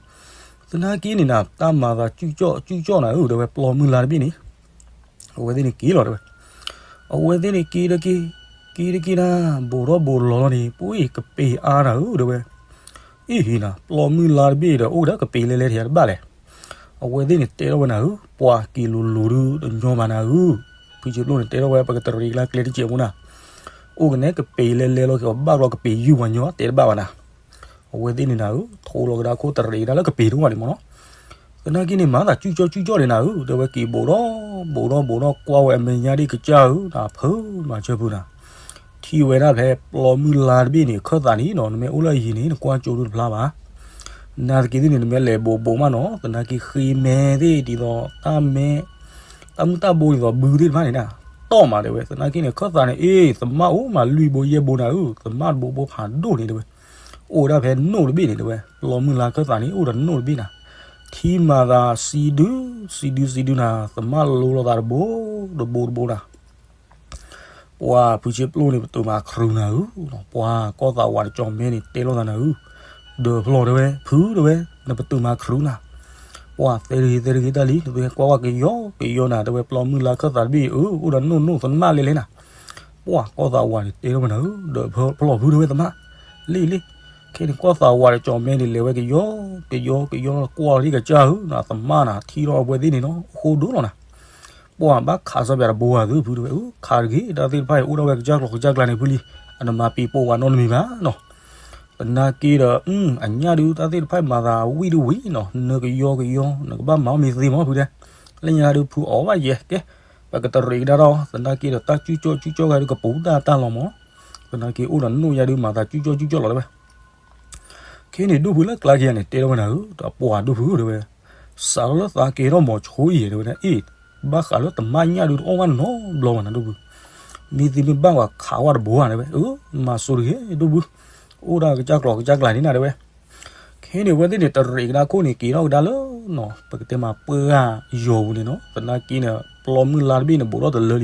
သနာ်က့န့ၣ်နၤ, တၢ်မၤသးစုၣ်ကၠီၣ်စုၣ်ကၠီၣ်နၤဧၢ တဲဝဲ, ပျီမုၢ်လါတဘ့ၣ်န့ၣ် အဝဲသ့ၣ်န့ၣ်က့ၤလီၤတဲဝဲ. အဝဲသ့ၣ်န့ၣ်က့ၤတက့ၢ်, က့ၤတက့ၢ်နၤ, ဘူးထီၣ်ဘူးလီၤလီၤန့ၣ် ပှၤကပ့ၤအါနၤဧၢ တဲဝဲ. အ့ဟ့နၤ, ပျီမုၢ်လါတဘ့ၣ်ဒီး အိၣ်ဒီးကပ့ၤလဲလဲထံတဘၣ်လဲၣ်. အဝဲသ့ၣ်န့ၣ်တဲထီၣ်ဝဲနၤဧၢ, ပှၤက့ၤလိၤလိၤဒုးတညီဘၣ်နၤဧၢ. ဖုဆ့ပျိၢ်န့ၣ်တဲထီၣ်ဝဲ ပကတရံးကဒါကျဲတစဲးဖိနၤ, အိၣ်ကနဲကပ့ၤလဲလဲလီၤက့ၤအီၤ ဘၣ်ကျီကပ့ၤယုၢ်ပှၤညီတဲတဘၣ်ဘၣ်နၤ. အဝဲသ့ၣ်န့ၣ်နၤဧၢ, ထိလီၤကဒါခိၣ်တရံးကဒါလၢကပ့ၤတအိၣ်ဘၣ်န့ၣ်မ့ၢ်နီၤ. သနာ်က့န့ၣ် မၤသးစုၣ်ကၠီၣ်စုၣ်ကၠီၣ်န့ၣ်နၤဧၢ, တဲဝဲက့ၤဘူးထီၣ်ဘူးထီၣ်ဘူးထီၣ် ကွၢ်ဝဲအမဲာ်ညါဒ်ကစၢ်ဧၢ, နဖုမၤဆၢဖုနၤ, ထံၣ်ဝဲဒၣ်ဖဲပျီမုၢ်လါတဘ့ၣ်န့ၣ် အခၢၣ်သးန့ၣ်နီၤ, နမ့ၢ်အိၣ်လၢအယံၤန့ၣ် နကွၢ်ကၠိဒုတဖျါဘၣ်. နာ်သက့သ့ၣ်န့ၣ် နမ့ၢ်လဲၤဘူးဘူးမးနီၤ, သနာ်က့ဃ့မဲာ်သ့ၣ်ဒ်သိးတၢ်မဲာ်, တၢ်မုၢ်တၢ်ဘိဒ်သိးဘုသ့ၣ်တဖၣ်န့ၣ်နၤ, တီၢ်မးတဲဝဲ. သနာ်က့န့ၣ် အခၢၣ်သးန့ၣ် အ့ သမၣ်အိၣ်မးလွံၢ်ဘိယဲၢ်ဘိနၤဧၢ, သမၣ်တဘိဘိဖးဒိၣ်န့ၣ်တဲဝဲ. အိၣ်ဝဲဒၣ်ဖဲနိၣ်တဘ့ၣ်န့ၣ်တဲဝဲ, ပျီမုၢ်လါအခၢၣ်သးန့ၣ် အိၣ်ဒီးနိၣ်တဘ့ၣ်နၤ, ထံမၤသးစံဒု, စံဒုစံဒုနၤ, သမၣ်လိလီၤသးတဘိ, တဘိတဘိနၤ. ပှၤဖုဆ့ပျိၢ်န့ၣ် ပတုာ်မၤခရူနၤဧၢ, ပှၤကီၢ်သးဝးတကၠီၤမဲန့ၣ် တဲလိာ်သးနၤဧၢ, ဒီးဖျီတဲဝဲ, ဖုတဲဝဲ, နပတုာ်မၤခရူနၤ. ပှၤသဲတဂ့ၤသဲတဂ့ၤတၢ်လံ, နသုဟဲကွၢ်ကွၢ်ကယီကယီနၤ, တဲဝဲပျီမုၢ်လါအခၢၣ်သးတဘ့ၣ်အၢ, အိၣ်ဒီးနိၣ်နိၣ်သမၣ်လဲလဲနၤ. ပှၤကီၢ်သးဝးန့ၣ် တဲထီၣ်ဝဲနၤဧၢ, ဒီးဖျီဖုတဲဝဲသမၣ်, လံလံ. ခဲန့ၣ်ကီၢ်သးဝးတကၠီၤမဲန့ၣ် လဲၤဝဲကယီကယီကယီ ကွၢ်လီၤဒ်ကစၢ်ဧၢ, နသမၣ်နၤ ထံၣ်ထီၣ်အဝဲသ့ၣ်န့ၣ်နီၤ, အဃိဒိၣ်လီၤနၤ. ပှၤဘၣ်ခးစီပျးတဘိဧါသုဖုတဲဝဲ, အၢ ခးတဂ့ၤ, တၢ်သ့ၣ်တဖၣ်အံၤ အိၣ်ဒၣ်ဝဲကစၢ်ကျိၤကစၢ်ကျါန့ၣ်ဖုလံ, အနမၤပံၤပိာ်ဝဲနီတမံၤဘၣ်နီၤ. သနာ်က့ဒီး အညၣ်ဒုးတၢ်သ့ၣ်တဖၣ်မၤသးဝံၣ်ဒုးဝံၣ်နီၤ, နကယီကယီ နကဘၣ်မၤအီၣ်မ့ၢ်သ့မီၢ်ဖုတဲ, လၢညါဒုးဖုအီၣ်ဘၣ်ယဲကဲ, ပကတရံးကဒါဒီး သနာ်က့ဒီးတၢ်ကူၣ်ကၠီကူၣ်ကၠီဂၤဒုးကပူၤတၢ်တၢ်လီၤမီၢ်, သနာ်က့အိၣ်ဒီးနိၣ်ယါဒုးမၤသးကူၣ်ကၠီကူၣ်ကၠီလီၤတဲဝဲ ခဲန့ၣ်ဒိၣ်ဖုလၢကျါက့ၤယၤန့ၣ် တဲထီၣ်ဝဲနၤဧၢ, ဒီးပှၤဒိၣ်ဖုဧၢတဲဝဲ, စးထီၣ်လၢသးကဲထီၣ်မီၤဆိအံၤတဲဝဲဒၣ်အ့ၣ်, ဘၣ်ဃးလၢတမၣ်ညၣ်ဒုးတအီၣ်ဘၣ်နီတဘျီဘၣ်နၤဒိၣ်ဖု, မ့ၢ်သ့မ့ၢ်ဘၣ်ဝဲခးဝဲတဘိဧါတဲဝဲ, အၢ မၤစိတဂ့ၤဒိၣ်ဖု, အိၣ်ဒၣ်ကစၢ်ကျိၤကစၢ်ကျါန့ၣ်နၤတဲဝဲ ခဲန့ၣ်အဝဲသ့ၣ်န့ၣ် တရံးကဒါခိၣ်န့ၣ် က့ၤထီၣ်ကဒါလၢနီၤ ပကတဲမးပှၢ်ယီၤပူၤန့ၣ်နီၤ, သနာ်က့န့ၣ် ပျီမုၢ်လါတဘ့ၣ်န့ၣ် ဘူးထီၣ်တလၢလံ,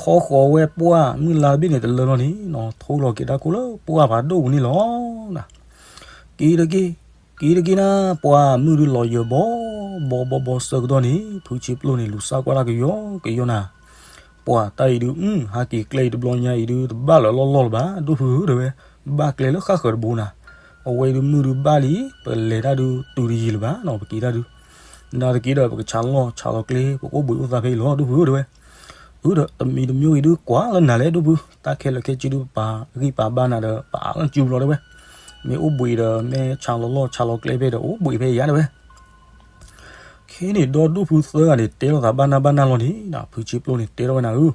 ခီဃီၤဝဲပှၢ်မုၢ်လါတဘ့ၣ်န့ၣ် တလၢလီၤန့ၣ်နီၤ, ထိလီၤက့ၤတၢ်ခိၣ်လၢပှၢ်ဖးဒိၣ်ပူၤန့ၣ်လီၤနၤ, က့ၤတက့ၢ်, က့ၤတက့ၢ်နၤ, ပှၢ်မုၢ်ဒုးလီၤယၢၤဘီဘီဘီဘီဆၢကတီၢ်န့ၣ် ဖုဆ့ပျိၣ်န့ၣ် လူၤစၢ်ကွၢ်တၢ်ကယီကယီနၤ ပှၢ်တၢ်အံၤဒုး အု ဟးက့ၤကျဲအံၤတဘျီညါအံၤဒုး တဘၣ်လၢလီၢ်လီၢ်လၢၤဘၣ် ဒိၣ်ဖုဧၢတဲဝဲ, ဘၣ်ကျဲလၢဃၣ်ဃၢၤတဘိနၤ, အဝဲဒုးမုၢ်ဒုးဘၣ်လံ, ပလဲၤတၢ်ဒုးတုၤတယံာ်လၢၤဘၣ်နီၤ ပက့ၤတၢ်ဒုး, နာ်သက့ဒီး ပကဆးလီၢ်ဆးလီၤကျဲ ပကအိၣ်ဘှံးအိၣ်သါဖဲအံၤလီၤ ဒိၣ်ဖုဧၢတဲဝဲ, အုဒီး တမံၤတမံၤအံၤဒုး ကွၢ်လၢနၤလဲၣ်ဒိၣ်ဖု, တၢ်ခဲလၢာ်ခဲဆ့ဒုး ပပာ်ဂံၢ်ပာ်ဘါနၤဒီး ပအးလၢနစုပူၤလီၤတဲဝဲ, မ့ၢ်အိၣ်ဘှံးဒီး မ့ၢ်ဆးလီၤလီၢ်ဆးလီၤကျဲဖဲဒီး အိၣ်ဘှံးဖဲအံၤယါတဲဝဲ ခဲန့ၣ်ဒီးဒိၣ်ဖုသၢဂၤန့ၣ် တဲလိာ်သးဘၣ်နၢ်ဘၣ်နၢ်လီၤန့ၣ် ဖုဆ့ပျိၣ်န့ၣ် တဲထီၣ်ဝဲနၤဧၢ,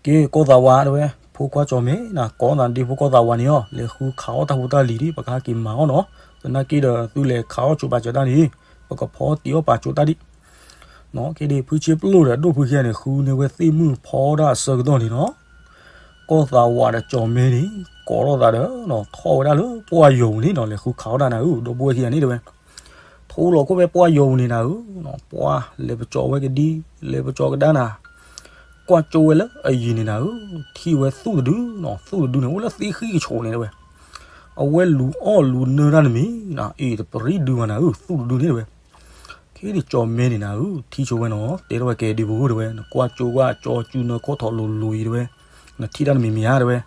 က့ၤကီၢ်သးဝးတဲဝဲ, ဖိခွါကၠီၤမဲနၤ ကိးနၤဒ့ဖိကီၢ်သးဝးန့ၣ်အီၤ လဲၤဃုခးအီၣ်တၢ်ဖိတၢ်လံၤဒ် ပကဟးက့ၤမၤအီၣ်နီၤ, သနာ်က့ဒီး သုလဲၤခးအီၣ်ဆိးပာ်စၢၤတၢ်န့ၣ် ပကဖီတံၢ်အီၣ်ပာ်စၢၤတၢ်ဒံး နီၤ, က့ၤဒ့ၣ်ဖုဆ့ပျိၣ်ဒီးဒိၣ်ဖုခံဂၤန့ၣ် ဃုန့ၢ်ဝဲသ့ၣ်မုၣ်ဖီဒၣ်အဆၢကတီၢ်န့ၣ်နီၤ, ကီၢ်သးဝးဒီးကၠီၤမဲန့ၣ် ကိးထီၣ်သးဒီး ထီၣ်ဝဲဒၣ်လၢပှၢ်ယီၤပူၤန့ၣ်နီၤ လဲၤဃုခးအီၣ်တၢ်နၤဧၢ ဒီပုၢ်ဝဲၢ်ခံဂၤန့ၣ်တဲဝဲ, ထိလီၤခိၣ်ဖဲပှၢ်ယီၤပူၤန့ၣ်နၤဧၢ, ပှၢ်လဲၤပကၠီဝဲကဒံ လဲၤပကၠီကဒါနၤ ကွၢ်ကၠိဝဲလၢအယံၤန့ၣ်နၤဧၢ, ထံၣ်ဝဲသူၣ်တဒုနီၤ, သူၣ်တဒုန့ၣ် အိၣ်လၢသ့ၣ်ဃံၣ်ကဆိးန့ၣ်တဲဝဲ, အဝဲလူၤအီၣ်လူၤနၢတၢ်တမံၤနၤ, အ့ၣ် တပရံဒုဘၣ်နၤဧၢ, သူၣ်တဒုန့ၣ်တဲဝဲ, ခဲဒ့ၣ်ကၠီၤမဲန့ၣ်နၤဧၢ, ထံၣ်ဆိဝဲနီၤ, တဲထီၣ်ဝဲကဲဒ့ၣ်ဖိဧၢတဲဝဲ, နကွၢ်ကၠိကွၢ်ကၠီကၠူနၢခိၣ်ထီၣ်လိၤလိၤအံၤတဲဝဲ, နထံၣ်တၢ်တမံၤမံၤဧါတဲဝဲ,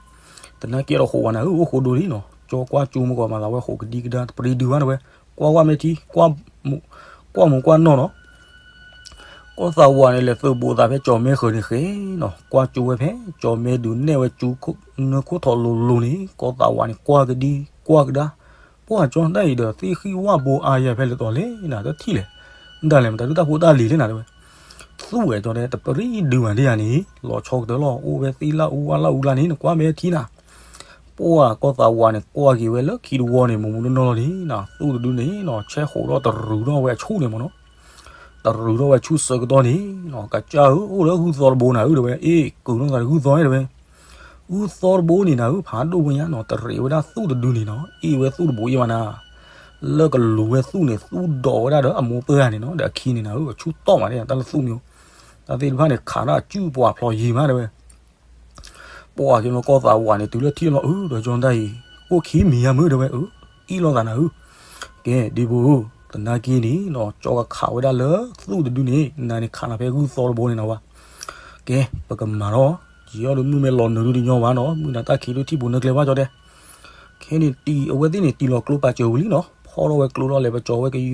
တနာ်က့ဒီးဃိးဝဲနၤဧၢ, အိၣ်ဃိဒိဒံနီၤ, ကၠီကွၢ်ကၠိမ့ၢ်ကီးမၤသးဝဲဃိးကဒံကဒါ တပရံဒုဘၣ်တဲဝဲ, ကွၢ်ကွၢ်မ့ၢ်ထံ ကွၢ်မူးကွၢ်နီၢ်နီၤ ကီၢ်သးဝးန့ၣ် လဲၤသုးဘူးသးဖဲကၠီၤမဲဃၢၤန့ၣ်ဃ့နီၤ, ကွၢ်ကၠိဝဲဖဲ ကၠီၤမဲဒုးနဲၣ်ဝဲကၠူ နၢခိၣ်ထီၣ်လိၤလိၤန့ၣ် ကီၢ်သးဝးန့ၣ် ကွၢ်ကဒံ ကွၢ်ကဒါ, ပှၢ်ကၠီတၢ်အံၤဒီး သ့ၣ်ဃံၣ်ဝၣ်ဘိအါယၤဖဲလဲၣ်တီၤလဲၣ်နၤ တထံၣ်လဲၣ်, ဒၣ်လဲာ်မတၤဒုးတၢ်ဖိတၢ်လံၤလဲၣ်နၤတဲဝဲ, သူၣ်ဝဲကၠီတဲ တပရံဒုဘၣ်ဒ်ယၤန့ၣ် လီၤဆီကတၢၢ်လီၤ အိၣ်ဝဲသ့ၣ်လၢအူဝါလၢအူလါန့ၣ် နကွၢ်မဲာ်ထံနၤ ပှၢ်ကီၢ်သးဝးန့ၣ် ကွၢ်က့ၤဝဲလၢခံတဝီန့ၣ် မူးမူးနီၢ်နီၢ်လံနၤ, သူၣ်တဒုန့ၣ်နီၤ ဆဲးဃိးထီၣ်တရူးထီၣ်ဝဲအဆူၣ်န့ၣ်မ့ၢ်နီၤ, တရူးထီၣ်ဝဲဆူၣ်ဆၢကတီၢ်န့ၣ်နီၤ, ကစၢ်ဧၢ အိၣ်လၢဂုၢ်သီတဘိနၤဧၢ တဲဝဲ, အ့ၣ် ကုာ်ထီၣ်သးတဂုၢ်သီတဲဝဲ, ဂုၢ်သီတဘိန့ၣ်နၤဧၢ ဖးဒိၣ်ဝဲညါနီၤ, တရံးဝဲဒၣ်သူၣ်တဒုန့ၣ်နီၤ, အ့ၣ်ဝဲသူၣ်တဘိယဲၢ်မးနၤ, လၢကလူၤဝဲသူၣ်န့ၣ် သူၣ်ဒိးဝဲဒၣ်ဒီးအမိၢ်ပၢ်ဂၤန့ၣ်နီၤ, ဒီးအခံန့ၣ်နၤဧၢ အဆူၣ်တီၢ်မးဒ် တၢ်လၢသူၣ်မ့ၢ်အိၣ်, တၢ်သ့ၣ်တဖၣ်န့ၣ် ခးဒၣ်အစုၣ်ပှၤဖျိးယံၤမးတဲဝဲ ပှၢ်က့ၤလီၤကီၢ်သးဝးန့ၣ် တုၤလၢထံၣ်လီၤအုဒီးကၠီတၢ်အံၤ အိၣ်ခံမံၤယါမုၢ်တဲဝဲအု အ့ၣ်လိာ်သးနၤအု, ကဲ ဒ့ဖိဧၢ, သနာ်က့န့ၣ်နီၤ ကၠီကခးဝဲဒၣ်လၢသူၣ်တဒုန့ၣ် နၤန့ၣ်ခးနၤဖဲဂုၢ်သီတဘိန့ၣ်နၤဝဲ, ကဲ ပကမၤထီၣ်, ယံာ်အီၤဒီးမုၢ်မ့ၢ်လီၤနုာ်ဒုတညီဘၣ်နီၤ, မုၢ်နၤတၢ်ခံးဒုထံၣ်ဘိးနၢကျဲဘၣ်ကၠီတဲ ခဲန့ၣ်တံၤအဝဲသ့ၣ်န့ၣ် တံၤလီၤကျိပာ်စၢၤဝံၤလံနီၤ, ဖီထီၣ်ဝဲကျိထီၣ်လဲၤပကၠီဝဲကယီ,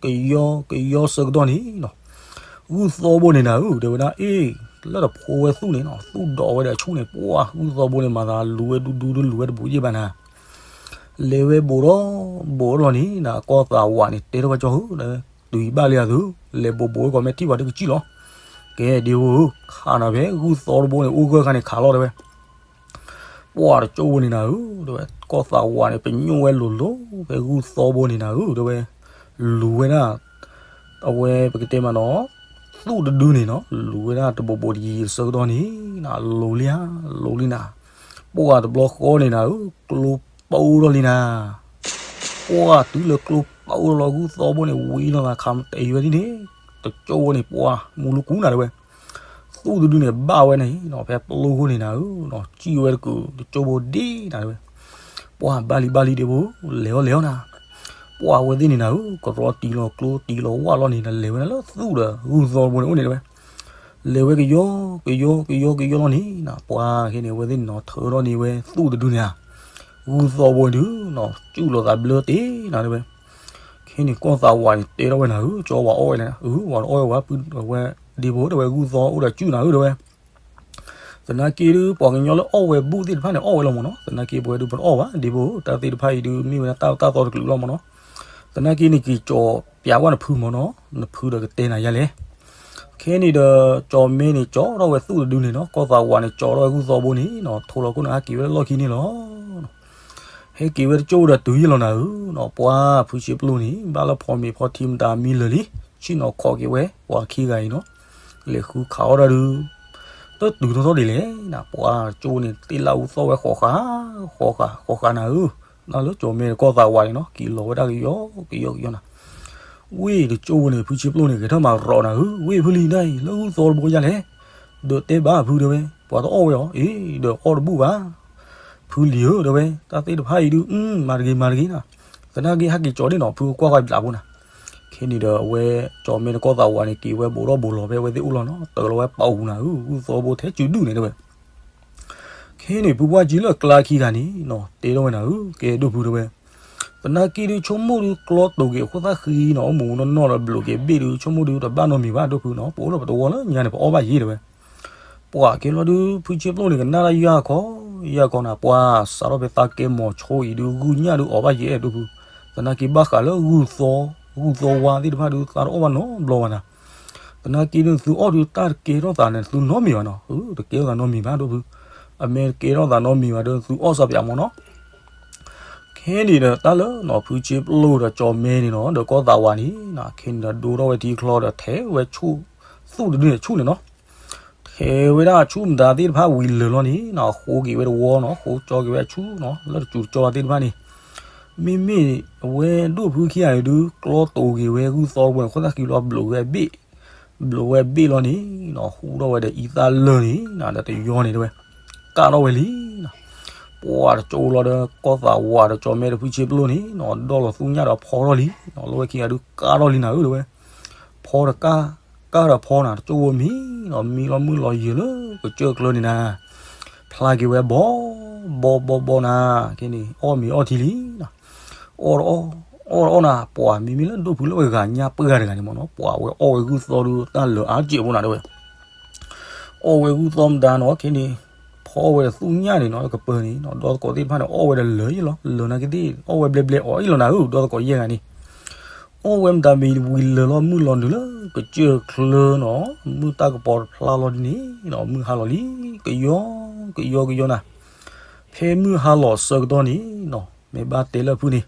ကယီ, ကယီဆၢကတီၢ်န့ၣ်နီၤ, ဂုၢ်သီဘိန့ၣ်နၤဧၢ တဲဝဲဒၣ် အ့ၣ်, လၢတဖိဝဲသူၣ်န့ၣ်နီၤ, သူၣ်ဒိးဝဲဒီးအဆူၣ်န့ၣ် ပှၢ်ဂုၢ်သီဘိန့ၣ် မၤသးလူၤဝဲဒူဒူဒုလူၤဝဲတဘူးယဲၢ်ဘၣ်နၤ, လဲၤဝဲဘူးဒီးဘူးဒီးလီၤန့ၣ်နၤ ကီၢ်သးဝးန့ၣ် တဲထီၣ်ဝဲကၠီဧၢ, တုၤအံၤဘၣ်လံအသု, လဲၤဘူးဘူးဝဲကီးမ့ၢ်ထံၣ်ပှၤတကစံၣ်လီၤ, ကဲဒ့ဖိဧၢ, ခးနၤဖဲဂုၢ်သီတဘိန့ၣ် အိၣ်ဂၢၢ်ခါန့ၣ်ခးလီၤတဲဝဲ ပှၢ်တကၠိဝဲန့ၣ်နၤဧၢ, တဲဝဲ ကီၢ်သးဝးန့ၣ် ပညိၣ်ဝဲလိၤလိၤ ဖဲဂုၢ်သီဘိန့ၣ်နၤဧၢ, တဲဝဲ လူၤဝဲဒၣ် အဝဲပကတဲမးနီၤ, သူၣ်တဒုန့ၣ်နီၤ လူၤဝဲဒၣ်တဘူးဘူးတယံၤတဆၢကတီၢ်န့ၣ်နၤ လိၤလံဧါ, လိၤလံနၤ, ပှၢ်တဘျီဃီန့ၣ်နၤဧၢ, ကျိပူထီၣ်လံနၤ ပှၢ်တုၤလၢကျိပူထီၣ်လီၤ ဂုၢ်သီဘိန့ၣ် ဝံၤလီၤသးခးမတအံၤဝဲဒ်န့ၣ်, တကၠိဝဲန့ၣ် ပှၢ်မူလူကူနၤတဲဝဲ သူၣ်တဒုန့ၣ် ဘၣ်ဝဲန့ၣ်နီၤ ဖဲပျိခိၣ်န့ၣ်နၤဧၢ, စံၣ်ဝဲတကုာ် တကၠိဘိဒ့နၤတဲဝဲ, ပှၢ်ဘၣ်လံဘၣ်လံဒ့ဖိ, လဲၤအီၤလဲၤအီၤနၤ, ပှၢ်ဝဲသ့ၣ်န့ၣ်နၤဧၢ, ကရီတံၢ်လီၤကျိတံၢ်လီၤဝၣ်လီၤန့ၣ် လဲၤဝဲဒၣ်လၢသူၣ်ဒီးဂုၢ်သီဘိန့ၣ်အိၣ်န့ၣ်တဲဝဲ, လဲၤဝဲကယီ ကယီ ကယီ ကယီလီၤန့ၣ်နၤ, ပှၢ်ခဲန့ၣ် အဝဲသ့ၣ်န့ၣ်နီၤ ထၢထီၣ်န့ၢ်ဝဲသူၣ်တဒုန့ၣ်ဧါ, ဂုၢ်သီဘိဒုနီၤ စူၣ်လီၤသးဘျၢတ့ၢ်နၤတဲဝဲ ခဲန့ၣ် ကီၢ်သးဝးန့ၣ် တဲထီၣ်ဝဲနၤဧၢ, ကၠီဝၤအီၣ်ဝဲလဲၣ်, အၢ ဝၤတအီၣ်ဝဲဝဲ, ပုၢ်ဝဲဒ့ဖိတဲဝဲ ဂုၢ်သီအိၣ်ဒီးစူၣ်နၤဧၢတဲဝဲ, သနာ်က့ဒုး ပှၤကညီလၢအီၣ်ဝဲဘူၣ်သ့ၣ်တဖၣ်န့ၣ် အီၣ်ဝဲလီၤမ့ၢ်နီၤ. သနာ်က့ပဝဲဒုး ပတအီၣ်ဘၣ် ဒ်ဖိ တၢ်သ့ၣ်တဖၣ်အံၤဒုး မ့ၢ်ဝဲဒၣ်တၢ်တၢ်သီတကလုာ်လီၤမ့ၢ်နီၤ. သနာ်က့န့ၣ် က့ၤကၠီၤပျးကွၢ်နဖုမ့ၢ်နီၤ, နဖုဒီးကတဲနၤယါလဲၣ်. ခဲန့ၣ်ဒီး ကၠီၤမဲန့ၣ် ကၠီၤထီၣ်ဝဲသူၣ်တဒုန့ၣ်နီၤ, ကီၢ်သးဝးန့ၣ် ကၠီၤထီၣ်ဝဲဂုၢ်သီဘိန့ၣ်နီၤ, ထိလီၤခိၣ်န့ၣ် ဟဲက့ၤဝဲလၢလီၢ်ခံန့ၣ်လီၤ. ဟဲက့ၤဝဲတကၠိၣ်ဒီးတုၤယံာ်လီၤနၤဧၢနီၤ, ပှၤဖုဆ့ပျိန့ၣ် ဘၣ်လၢဖီမ့ၤဖီထံမတၤမံလၢာ်လံ, ဆ့ၣ်နီၤခိးက့ၤဝဲ ပှၤခံဂၤအံၤနီၤ, လဲၤဃုခးအီၣ်တၢ်ဒုး တတုၤထီၣ်ထီၣ်ဒ်လဲၣ်နၤ, ပှၤတကၠိၣ်န့ၣ် သ့ၣ်လၢအူသီၣ်ဝဲဃီးဃာ် ဃီးဃာ် ဃီးဃာ်နၤဧၢ, နလၢကၠီၤမဲဒီးကီၢ်သးဝးန့ၣ်နီၤ, က့ၤလီၤဝဲဒၣ်ကယီကယီကယီနၤ. ဝ့ၢ်တကၠိၣ်ဝဲန့ၣ် ဖုဆ့ပျိန့ၣ် ဂဲၤထၢၣ်မၤရီးနၤဧၢ, ဝ့ၢ်ဖုလံၤဒၣ်အံၤ လၢဂုၢ်သီတဘိယါလဲၣ်, ဒီးတဲဘၣ်ဖုတဲဝဲ, ပှၤတအီၣ်ဝဲအီၤ, အ့ ဒီးအီၣ်တဘူၣ်ဘၣ် ဖုလံၤဧၢ တဲဝဲ, တၢ်သ့ၣ်တဖၣ်အံၤဒုး မၤတဂ့ၤမၤတဂ့ၤနၤ, သနာ်က့ဟဲက့ၤကၠီၤဒ်နီၤ ဖုကွၢ်ဃီဘျးဖိနၤ. ခဲန့ၣ်ဒီးအဝဲ ကၠီၤမဲဒီးကီၢ်သးဝးန့ၣ် က့ၤဝဲဘူးထီၣ်ဘူးလီၤဖဲအဝဲသ့ၣ်အိၣ်လီၤနီၤ, တၢၤလီၤဝဲပာ်အူနၤဧၢ, ဂုၢ်သီဘိထဲစုဒုၣ်န့ၣ်တဲဝဲ. ခဲန့ၣ် ဖုပှၢ်ကံလၢအကျါခံဂၤန့ၣ်နီၤ တဲထီၣ်ဝဲနၤဧၢ, ကဲဒိၣ်ဖုတဲဝဲ, သနာ်က့ဒုး ဆိကမိၣ်ဒုး ကျီတိာ်က့ၤအခိၣ်သၣ်ဃံနီၤ, အိၣ်မူနီၢ်နီၢ်ဒီးဘျုးက့ၤဘ့ၣ်ဒုး ဆိကမိၣ်ဒုး တဘၣ်နီတမံၤဘၣ်ဒိၣ်ဖုနီၤ, ပအိၣ်လၢပတဝီလၢညါန့ၣ် ပအီၣ်ဘၣ်ယံၤတဲဝဲ. ပှၤက့ၤလီၤဒုး ဖုဆ့ပျိန့ၣ် ကနၣ်တၢ်ယၢ်ခီ ယၢ်ခီနၤ, ပှၤစးထီၣ်ဖဲသးကဲမိၤဆိအံၤဒုး ဂုၢ်ညၣ်ဒုးအီၣ်ဘၣ်ယံၤအဲၣ်ဒိၣ်ဖု, သနာ်က့ဘၣ်ဃးလၢဂုၢ်သီ ဂုၢ်သီဝါသ့ၣ်တဖၣ်ဒုး သးတအီၣ်ဘၣ်နီတဘျီဘၣ်နၤ. သနာ်က့ဒုး သုအီၣ်ဒုး တၢ်တကဲထီၣ်သးန့ၣ် သုနီတမံၤဘၣ်နီၤ, တကဲထီၣ်သးနီတမံၤဘၣ်ဒိၣ်ဖု, အမ့ၢ်တကဲထီၣ်သးနီတမံၤဘၣ်ဒီး သုအီၣ်စးပၠးမ့ၢ်နီၤ. ခဲန့ၣ်ဒီးတၢ်လၢနီၤ ဖုဆ့ပျိဒီးကၠီၤမဲန့ၣ်နီၤ ဒီးကီၢ်သးဝးန့ၣ် ခဲန့ၣ်ဒီးဒိထီၣ်ဝဲထံချီဒီးထဲဝဲဆူၣ် သူၣ်တဒုန့ၣ်ဆူၣ်န့ၣ်နီၤ, ထဲဝဲဒၣ်ဆူၣ်မတၤသ့ၣ်တဖၣ်ဝံၤလၢာ်လီၤန့ၣ်နီၤ, ဃိက့ၤဝဲတဝီနီၤ, ဃိကၠီက့ၤဝဲဆူၣ်နီၤ, လၢတစူၤတကၠီသ့ၣ်တဖၣ်န့ၣ်, မ့မ့ၢ်အဝဲဒိၣ်ဖုခံဂၤအံၤဒုး ကျီတိာ်က့ၤဝဲဂုၢ်သီတဘိန့ၣ် ခိၣ်သၣ်ဃံလီၤဘျုးဝဲဘ့ၣ်, ဘျုးဝဲဘ့ၣ်လီၤန့ၣ်နီၤ, ဟူထီၣ်ဝဲဒီးအံသၣ်လၢာ်န့ၣ်နီၤ, ဒီးတယီန့ၣ်တဲဝဲ ကၣ်ထီၣ်ဝဲလံနီၤ. ပှၤတကၠိလီၤဒီးကီၢ်သးဝးဒီးကၠီၤမဲဒီးဖုဆ့ပျိန့ၣ်နီၤ, ဒီၣ်လီၤသူၣ်ညၣ်ဒီးဖီထီၣ်လံနီၤ, လၢဝဲခံဂၤဒုးကၣ်ထီၣ်လံနၤဧၢတဲဝဲ, ဖီတကၣ်, ကၣ်ဒီးဖီနၤ တကၠိဝဲမံနီၤ, မံလီၤမုၢ်လီၤယံၤလၢကစၢၢ်ကျၢန့ၣ်နၤ, ဖျါက့ၤဝဲဘီ, ဘီဘီဘီနၤ, ခဲန့ၣ် အီၣ်မ့ၤအီထံလံနီၤ, အီၣ်တအီၣ်, အီၣ်တအီၣ်နၤ, ပှၤမ့မ့ၢ်လၢဒိၣ်ဖုလၢဝဲဂၤညါပှဲၤဂၤတဂၤန့ၣ်မ့ၢ်နီၤ, ပှၤဝဲအီၣ်ဝဲဂုၢ်သီဒုးတၢ်လၢာ်အါစဲးဖိနၤတဲဝဲ အီၣ်ဝဲဂုၢ်သီမတၤနီၤ, ခဲန့ၣ် ဖီဝဲဒီးသူၣ်ညၣ်န့ၣ်နီၤ, ကပၢၤန့ၣ်နီၤ, ဒီသကိးသ့ၣ်တဖၣ်န့ၣ် အီၣ်ဝဲဒီးလၢာ်ယံၤလီၤ, လၢာ်နာ်က့သ့ၣ် အီၣ်ဝဲဘျဲဘျဲအီၤအံၤလီၤနၤဧၢ, ဒီသကိးယဲၢ်ဂၤန့ၣ်, အီၣ်ဝဲမတၤမံၤဝံၤလၢာ်လီၤမုၢ်လီၤနုာ်လၢကစၢၢ်ချၢနီၤ, မုၢ်တၢ်ကပီၤတဖျါလီၤဒ်န့ၣ်နီၤ, မုၢ်ဟါလီၤလံ, ကယီ, ကယီကယီနၤ, ဖဲမုၢ်ဟါလီၤဆၢကတီၢ်န့ၣ်နီၤ, မ့ၢ်ဘၣ်တဲလၢဖုန့ၣ်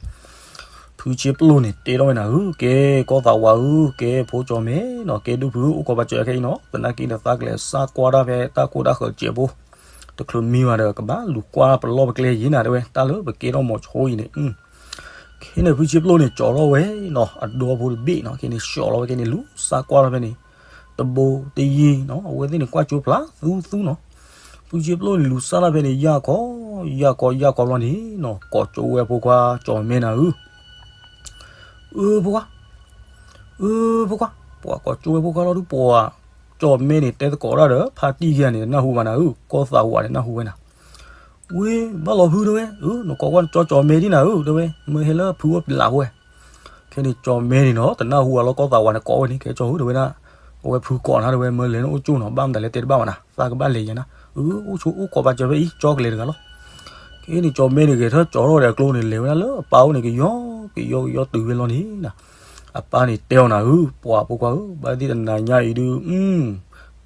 ဖုဆ့ပျိန့ၣ် တဲထီၣ်ဝဲနၤဧၢ, ကဲကီၢ်သးဝးဧၢ, ကဲဖိကၠီၤမဲနီၤ, ကဲဒိၣ်ဖု အိၣ်ခိးပာ်စၢၤခဲအံၤနီၤ, သနာ်က့ဒီးသးကလဲၤစးကွၢ်တၢ်ဖဲတၢ်ခိၣ်တၢ်ဃၢၤစဲးဖိ, တချုးမံဘၣ်ဒီး ကဘၣ်လူၤကွၢ်ပလီၢ်ပကျဲယံၤနၤတဲဝဲ, တၢ်လၢပကဲထီၣ်မိၤဆိအံၤန့ၣ်, ခဲန့ၣ် ဖုဆ့ပျိန့ၣ် ကၠီၤထီၣ်ဝဲနီၤ, အဒီဖိတဘ့ၣ်နီၤ, ခဲန့ၣ် ကၠီၤလီၤဝဲခဲန့ၣ် လူၤစးကွၢ်လီၤဖဲန့ၣ်, တဘိတယံၤနီၤ, အဝဲသ့ၣ်န့ၣ် ကွၢ်ကၠိဖျါသူသူနီၤ, ဖုဆ့ပျိန့ၣ် လူၤစးလီၤဖဲန့ၣ် ယၢ်ကီ ယၢ်ကီ ယၢ်ကီဘျီန့ၣ်နီၤ, ကိးကၠိဝဲဖိခွါကၠီၤမဲနၤဧၢ, အၢ ဖိခွါ, အၢ ဖိခွါ, ပှၤကိးကၠိဝဲဖိခွါလီၤဒုး ပှၤကၠီၤမဲန့ၣ် တဲသကိးတၢ်ဒီး ဖါတံၢ်ခံဂၤန့ၣ် တနၢ်ဟူဘၣ်နၤဧၢ, ကီၢ်သးဝးန့ၣ် နၢ်ဟူဝဲနၤ, ဝ့ ဘၣ်လီၤဖုတဲဝဲ, အၢ နကိးကွၢ်နကၠီကၠီၤမဲဒ်နၤဧၢ တဲဝဲ, မ့ၢ်ဟဲလၢဖုအိၣ်ပျးဖိဝဲ, ခဲန့ၣ် ကၠီၤမဲန့ၣ်နီၤ တနၢ်ဟူဘၣ်လီၤ ကီၢ်သးဝးန့ၣ် ကိးဝဲန့ၣ် ကဲကၠီဧၢ တဲဝဲဒၣ်, အဝဲဖုကိးနၤ တဲဝဲ မၢလဲၤနအိၣ်ကၠိနီၤ ဘၣ်မတၤလဲၣ်တဲတဘၣ်ဘၣ်နၤ သးကဘၣ်လဲၤယၤနၤ, အၢ အိၣ်ဆိ အိၣ်ခိးပာ်စၢၤဖဲအံၤ ကၠီကလဲၤတဂၤလီၤ. ခဲန့ၣ် ကၠီၤမဲန့ၣ် ဂဲၤထၢၣ်ကၠီထီၣ်ဒီးအကျိန့ၣ် လဲၤဝဲဒၣ်လၢအပၢ်အိၣ်န့ၣ် ကယီကယီကယီတုၤဝဲလီၤန့ၣ်, အပၢ်န့ၣ်တဲအီၤနၤဧၢ, ပှၤဖိခွါဧၢ, ဘၣ်သ့ၣ်တနၤညါအံၤဒုး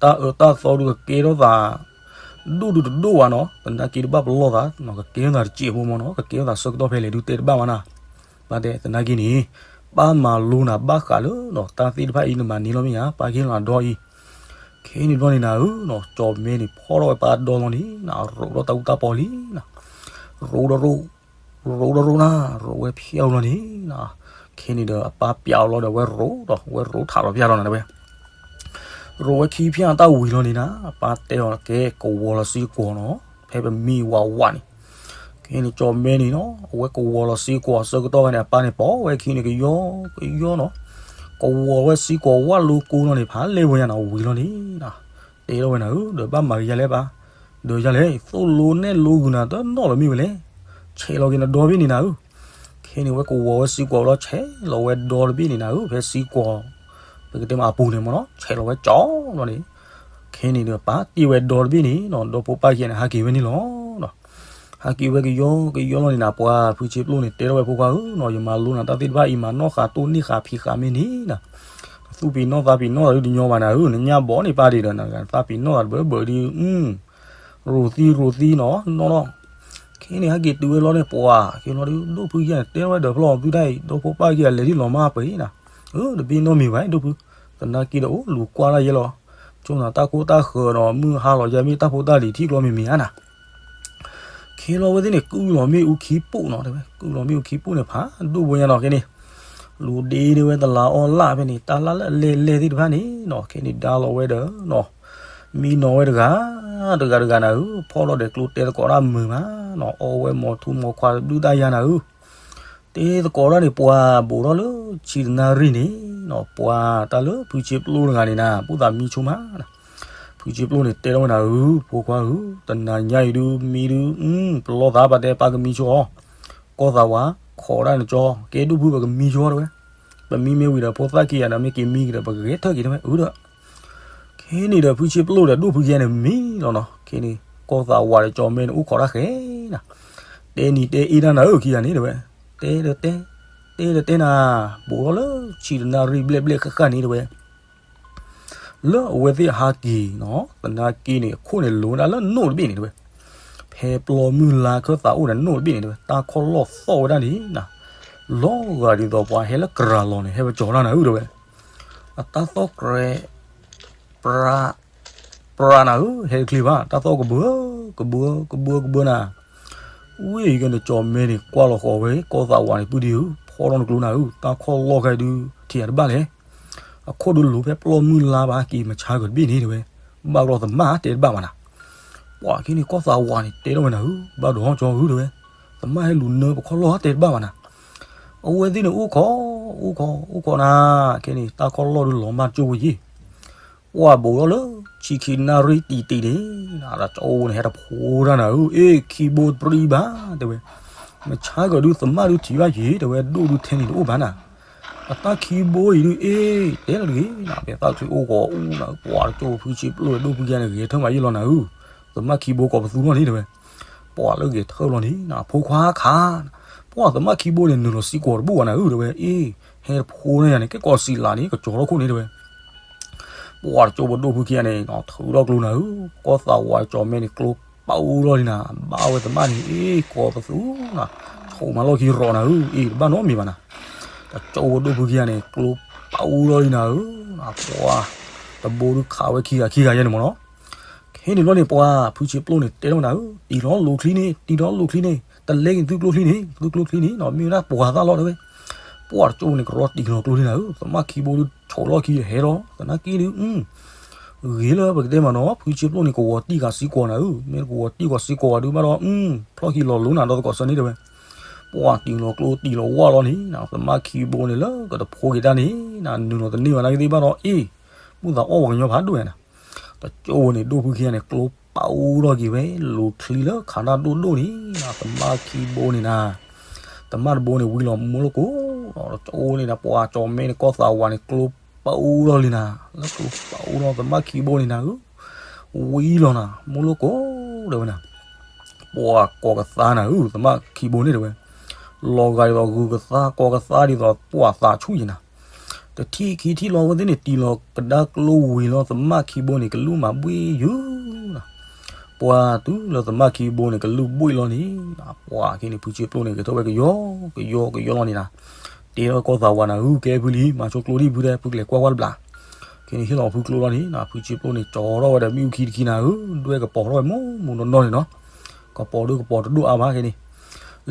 တၢ်အၢတၢ်သီဒုးကကဲထီၣ်သး ဒိၣ်ဒုးတဒိၣ်ဘၣ်နီၤ, သနာ်က့တဘၣ်ပလီၢ်သး, ကကဲထီၣ်သးတစဲးဖိမ့ၢ်နီၤ, ကကဲထီၣ်သးဆၢကတီၢ်ဖဲလဲၣ်ဒုးတဲတဘၣ်ဘၣ်နၤ, ဘၣ်တဲသနာ်က့န့ၣ်, ပၢ်မၤလိနၤဘၣ်ဃးလၢ တၢ်သ့ၣ်တဖၣ်အံၤနမၤန့ၢ်လီၤမ့ၢ်ဧါ, ပၢ်ကဟ့ၣ်လီၤနၤဒီအံၤ, ခဲန့ၣ်ဘျီန့ၣ်နၤဧၢ, ကၠီၤမဲန့ၣ် ဖီၣ်ထီၣ်ဝဲပၢ်ဒီလီၤန့ၣ်, ရိးဒီးတၢ်အူတၢ်ပီလံနၤ, ရိးဒီးရိး ရိးဒီးရိးနၤ, ရိးဝဲဖျဲၣ်လီၤန့ၣ်နၤ, ခဲန့ၣ်ဒီးအပၢ်ပျးအီၤလီၤဒီး ဝဲရိးဒီး ဝဲရိးထးလီၤဖျါလီၤနၤတဲဝဲ, ရိးဝဲခံဖျၢၣ်တၢ်ဝံၤလီၤန့ၣ်နၤ, အပၢ်တဲအီၤကဲ ကဝီၤလီၤစ့ကွီၤနီၤ, ဖဲပမံဝးဝးန့ၣ်, ခဲန့ၣ် ကၠီၤမဲန့ၣ်နီၤ, အဝဲကဝီၤလီၤစ့ကွီၤအဆၢကတီၢ်ဖဲန့ၣ် အပၢ်န့ၣ်ပိာ်ဝဲခံန့ၣ် ကယီကယီနီၤ, ကဝီၤဝဲစ့ကွီၤဝၣ်လိကိလီၤန့ၣ် ဖးလဲၢ်ဝဲယါနၤ ဝံၤလီၤန့ၣ်နၤ, တဲထီၣ်ဝဲနၤဧၢ, ဒီးဘၣ်မၤကယၤလဲၣ်ပၢ်, ဒီးယၤလဲၣ် သိၣ်လိနဲၣ်လိဂုာ်နၤတနီၣ်လၢၤမ့ၢ်ဝဲလဲၣ်, ဆဲးလီၤက့ၤနဒီဘ့ၣ်န့ၣ်နၤဧၢ, ခဲန့ၣ် ဝဲကဝီၤဝဲစ့ကွီၤလီၤ ဆဲးလီၤဝဲဒီတဘ့ၣ်န့ၣ်နၤဧၢ, ဖဲစ့ကွီၤ ပကတဲမ့ၢ်အပူၤန့ၣ်မ့ၢ်နီၤ, ဆဲးလီၤဝဲကၠီလီၤန့ၣ်, ခဲ ခဲန့ၣ်ဒီးပာ်တ့ၢ်ဝဲဒီတဘ့ၣ်န့ၣ်နီၤ ဒီဖိပၢ်ခံဂၤန့ၣ် ဟးက့ၤဝဲန့ၣ်လီၤ. ဟးက့ၤဝဲကယီကယီလီၤန့ၣ်နၤ ပှၤဖုဆ့ပျိၣ်န့ၣ် တဲထီၣ်ဝဲဖိခွါဧၢနီၤ ယမၤလိနၤတၢ်သ့ၣ်တဖၣ်အံၤ မၤနီၣ်ဃာ်တိၢ်နီၣ်ဃာ်ဖံးဃာ်မ့ၢ်န့ၣ်နီၤ သူၣ်ပ့ၤနီၣ်သးပ့ၤနီၣ်သးဒုးတညီဘၣ်နၤဧၢ နညၣ်ဘီန့ၣ်ပၢ်ဒံးဒီး နသးပ့ၤနီၣ်သးတဘၢဘၢဒုး ရိၤသံရိၤသံနီၤ နီၣ်နီၣ် ခဲန့ၣ် ဟဲက့ၤတုၤဝဲလီၤန့ၣ် ပှၤက့ၤလီၤဒုး ဒိၣ်ဖုခံဂၤန့ၣ် တဲထီၣ်ဝဲဒီးဖျီၣ်သုတၢ်အံၤ ဒီဖိပၢ်ခံဂၤလဲၤဒ်လီၤမၢ်ပှဲၤနၤ အၢ တဘ့ၣ်နီတမံၤဘၣ် ဒိၣ်ဖု သနာ်က့ဒီးအိၣ်လူၤကွၢ်တၢ်ယဲလီၤ ဆိနၤတၢ်ခိၣ်တၢ်ဃၢၤဒီး မုၢ်ဟါလီၤယဲမ့ၢ်တၢ်ဖိတၢ်လံၤထံကျီမ့ၢ်မ့ၢ်ဧါနၤ ခဲလီၤဝဲသ့ၣ်န့ၣ် ကုၢ်လီၤမ့ၣ်အူခံပူၣ်နီၤ တဲဝဲ ကုၢ်လီၤမ့ၣ်အူခံပူၣ်န့ၣ် ဖးဒိၣ်ဝဲညါနီၤ ခဲန့ၣ် လူၤဒ့ဒ့ဝဲတလးအီၣ်လၣ်ဖဲန့ၣ် တၢ်လၢ်လၢ်အလဲၢ်လဲၢ်သ့ၣ်တဖၣ်န့ၣ်နီၤ ခဲန့ၣ်ဒါလီၤဝဲဒီးနီၤ မံနီၤဝဲတဂၤ တဂၤတဂၤနၤဧၢ ဖီၣ်လီၤဒီးကျိတဲသကိးတၢ်မုာ်မး နီၤ အီၣ်ဝဲမိၤထူမိၤခွါတဘျုးတၢ်ယါနၤဧၢ တဲသကိးတၢ်န့ၣ် ပှၤဘူးထီၣ်လၢဆံတနၣ်ရံၣ်န့ၣ်နီၤ ပှၤတၢ်လၢဖုဆ့ပျိၣ်တဂၤန့ၣ်နၤ ဘူၣ်သးမံဆိမး ဖုဆ့ပျိၣ်န့ၣ် တဲထီၣ်ဝဲနၤဧၢ ဖိခွါဧၢ တနၤညါအံၤဒုး မံဒုး ပလီၢ်သးပာ်တဲပာ်ကမံဆိအီၤ ကီၢ်သးဝး ခိးဒၣ်နကၠီ ကဲဒိၣ်ဖုပကမံဆိအီၤတဲဝဲ ပမံမ့ၢ်ဝံၤဒီး ဖိသၣ်ခံဂၤဒီး မ့ၢ်က့ၤမံက့ၤဒီး ပကဂဲၤထၢၣ်က့ၤတဲဝဲ အၢဒီး ခဲန့ၣ်ဒီး ဖုဆ့ပျိၣ်ဒီးဒိၣ်ဖုခံဂၤန့ၣ်မံလီၤနီၤ ခဲန့ၣ် ကီၢ်သးဝးဒီးကၠီမဲန့ၣ် အိၣ်ခိးတၢ်ဃဲနၤ တဲနံၤတဲအ့တၢ်နၤဧၢ ခံဂၤန့ၣ်တဲဝဲ တဲဒီးတဲ တဲဒီးတဲနၤ ဘူးထီၣ်လၢဆံတနၣ်ရံၣ်ဘျဲၣ်ဘျဲၣ်ဃၣ်ဃၣ်န့ၣ်တဲဝဲ လၢအဝဲသ့ၣ်ဟးက့ၤနီၤ သနာ်က့န့ၣ် အခိၣ်န့ၣ်လိၤဝဲဒၣ်လၢနိၣ်တဘ့ၣ်န့ၣ်တဲဝဲ ဖဲပျီမုၢ်လါခၢၣ်သးအိၣ်ဒီးနိၣ်တဘ့ၣ်န့ၣ်တဲဝဲ တၢ်ခီၣ်လီၢ်သီၣ်ဝဲဒၣ်န့ၣ်နၤ လီၤဂာ်ဒ်သိးပှၤဟဲလၢကရၤလီၤန့ၣ် ဟဲဝဲကၠီၤတၢ်နၤဧၢတဲဝဲ အတၢ်သီၣ်ကြဲး ပြး ပြးနၤဧၢ ဟဲတချ့ဘၣ် တၢ်သီၣ်ကဘၢ ကဘၢ ကဘၢ ကဘၢနၤ ဝ့ၢ်ယကနကၠီမဲန့ၣ် ကွၢ်လီၤဃီၤဝဲ ကီၢ်သးဝးန့ၣ် ပုၢ်ဒံဧၢ ဖီထီၣ်နကျိနၤဧၢ တၢ်ခီၣ်လီၢ်ခဲဒုး ထံၣ်ယၤတဘၣ်လဲၣ် အခိၣ်ဒုးလိၤဖဲပျီမုၢ်လါဘၣ်က့ၤ မဆါကဒီးတဘ့ၣ်န့ၣ်တဲဝဲ ဘၣ်ကလီၤသမၣ်တဲတဘၣ်ဘၣ်နၤ ပှၤခဲန့ၣ် ကီၢ်သးဝးန့ၣ် တဲထီၣ်ဝဲနၤဧၢ ဘၣ်ဒီးဟီၣ်ကၠီဧၢတဲဝဲ သမၣ်ဟဲလူၤနၢပခီၣ်လီၢ်တဲတဘၣ်ဘၣ်နၤ အဝဲသ့ၣ်န့ၣ် အိၣ်ခိး အိၣ်ခိး အိၣ်ခိးနၤ ခဲန့ၣ် တၢ်ခီၣ်လီၢ်ဒုးလီၤမၢ်ကၠိဝဲယ့ၣ် ပှၤဘူးထီၣ်လၢ ဆံခံနၣ်ရံၣ်တံၢ်တံၢ်န့ၣ် တၠိန့ၣ် ဟဲတဖိတၢ်နၤဧၢ အ့ ခံဘိတပြံဘၣ် တဲဝဲ မဆါကဒီး သမၣ်ဒုးထံၣ်ဘၣ်ယ့ၣ် တဲဝဲ ဒိၣ်ဒုးထဲန့ၣ်တအိၣ်ဘၣ်နၤ အတၢ်ခံဘိအံၤဒုး အ့ တဲလီၤတဂ့ၤနၤ ဖဲသၣ်ချံအိၣ်ဂီၤအူနၤ ပှၤတၠိဖိဆံပျိၣ်ဒီးဒိၣ်ဖုခံဂၤန့ၣ် ဂဲၤထၢၣ်မးယ့ၣ်လီၤနၤဧၢ သမၣ်ခံဘိကိးပသူလီၤန့ၣ် တဲဝဲ ပှၤလၢဂဲၤထၢၣ်လီၤန့ၣ်နၤ ဖိခွါခါ ပှၤသမၣ်ခံဘိန့ၣ် နုာ်လီၤစံးကွီၤတဘိၣ်ဘၣ်နၤဧၢ တဲဝဲ အ့ ဟဲတဖိန့ၣ်ယၤန့ၣ် ကဲကိးစံးလၢ်န့ၣ် ကကၠီၤထီၣ်ခိၣ်န့ၣ် တဲဝဲ ပှၤတကၠိဖိဒိၣ်ဖုခံဂၤန့ၣ် ထုးထီၣ်ကျိနၤဧၢ ကီၢ်သးဝးကၠီၤမဲန့ၣ် ကျိပာ်အူလီၤလံနၤ ဘၣ်ဝဲသမၣ်န့ၣ် အ့ ကိးပသူနၤ ဆိးမၤလီၢ်ခံရီၤနၤဧၢ အ့ တဘၣ်နီတမံၤဘၣ်နၤ တကၠိဖိဒိၣ်ဖုခံဂၤန့ၣ် ကျိပာ်အူလီၤလံနၤဧၢ ပှၤ တဘိဒုးခးဝဲခံဂၤခံဂၤယဲန့ၣ်မ့ၢ်နီၤ ခဲန့ၣ်ဘျီန့ၣ် ပှၤဖုဆံပျိၣ်န့ၣ် တဲထီၣ်နၤဧၢ တံၢ်လီၤလိၤချံန့ၣ် တံၢ်လီၤလိၤချံန့ၣ် တလဲက့ၤသုကျိချံန့ၣ် သုကျိချံန့ၣ်နီၤ မ့ၢ်ဝဲဒၣ်ပှၤသၣ်လီၤတဲဝဲ ပှၤတကၠိန့ၣ် ကရီတံၢ်လီၤကျိန့ၣ်နၤဧၢ သမၣ်ခံဘိဒုး ဆိးလီၢ်ခံဟဲလီၤ သနာ်က့ဒုး ဂ့ၤလၢပကတဲမးနီၤ ဖုဆံပျိၣ်န့ၣ် ကဝီၤတံၢ်ဃာ်စံးကွီၤနၤဧၢ မ့ၢ်ကဝီၤတံၢ်ဃာ်စံးကွီၤဝဲဒုးဘၣ်ဒီး ဖျီၣ်ခံလီၤလိၤနၤဒီးသကိးဆၢန့ၣ်တဲဝဲ ပှၤတံၢ်လီၤကျိတံၢ်လီၤဝၣ်လီၤန့ၣ် သမၣ်ခံဘိန့ၣ်လၢကတဖိက့ၤတၢ်န့ၣ် နနုာ်လီၤတန့ၢ်ဘၣ်နာ်က့သ့ၣ်ဘၣ်ဒီး အ့ မုၢ်သးအီၣ်ပှၤကညီဖးဒိၣ်ညါနၤ တကၠိန့ၣ် ဒိၣ်ဖုခံဂၤန့ၣ် ကျိပာ်အူထီၣ်က့ၤဝဲ လိၤချံလၢခးတၢ်ဒိၣ်ဒိၣ်န့ၣ် သမၣ်ခံဘိန့ၣ်နၤ သမၣ်တဘိန့ၣ် ဝံလီၤမိၢ်လိၣ်ကိး တကၠိန့ၣ်နၤ ပှၤကၠီၤမဲန့ၣ် ကီၢ်သးဝးန့ၣ် ကျိပာ်အူထီၣ်လံနၤ လၢကျိပာ်အူထီၣ်သမၣ်ခံဘိန့ၣ်နၤဧၢ ဝံလီၤနၤ မိၢ်လိၣ်ကိး တဲဝဲနၤ ပှၤကိးကသါနၤဧၢ သမၣ်ခံဘိန့ၣ်တဲဝဲ လီၤဂာ်ဒ်သိးဂုၤကသါကိးကသါဒ်သိးပှၤသးဆူၣ်ယဲနၤ တထံၣ်ခံထံၣ်လီၤဝဲသ့ၣ်န့ၣ် တံၢ်လီၤကဒါကျိဝံၤလီၤ သမၣ်ခံဘိန့ၣ် ကလူၢ်မၤဘှ့ၣ်ယုၤနၤ ပှၤတုၤလၢသမၣ်ခံဘိန့ၣ် ကလူၢ်ဘှ့ၣ်လီၤန့ၣ် ပှၤက့န့ၣ် ဖုဆံပျိၣ်န့ၣ် ကထီၣ်ဝဲကယီကယီကယီလီၤန့ၣ်နၤ တဲထီၣ်ကီၢ်သးဝးနၤဧၢ ကဲဖုလံ မၤဆိကျိဒံၣ်ဖုတဲ ဖုကလဲၤကွၢ်ကွၢ်တဘျီ က့န့ၣ် ဟ့ၣ်လီၤဖုကျိလီၤန့ၣ် ဖုဆံပျိၣ်န့ၣ် ကၠီထီၣ်ဝဲဒီးမ့ၣ်အူခံတခံနၤဧၢ ဒွဲၣ်ကပီၤထီၣ်ဝဲမိၢ်မိၢ်နီၢ်နီၢ်န့ၣ်နီၤ ကပီၤဒုကပီၤတဒိၣ်အါဘၣ်က့န့ၣ်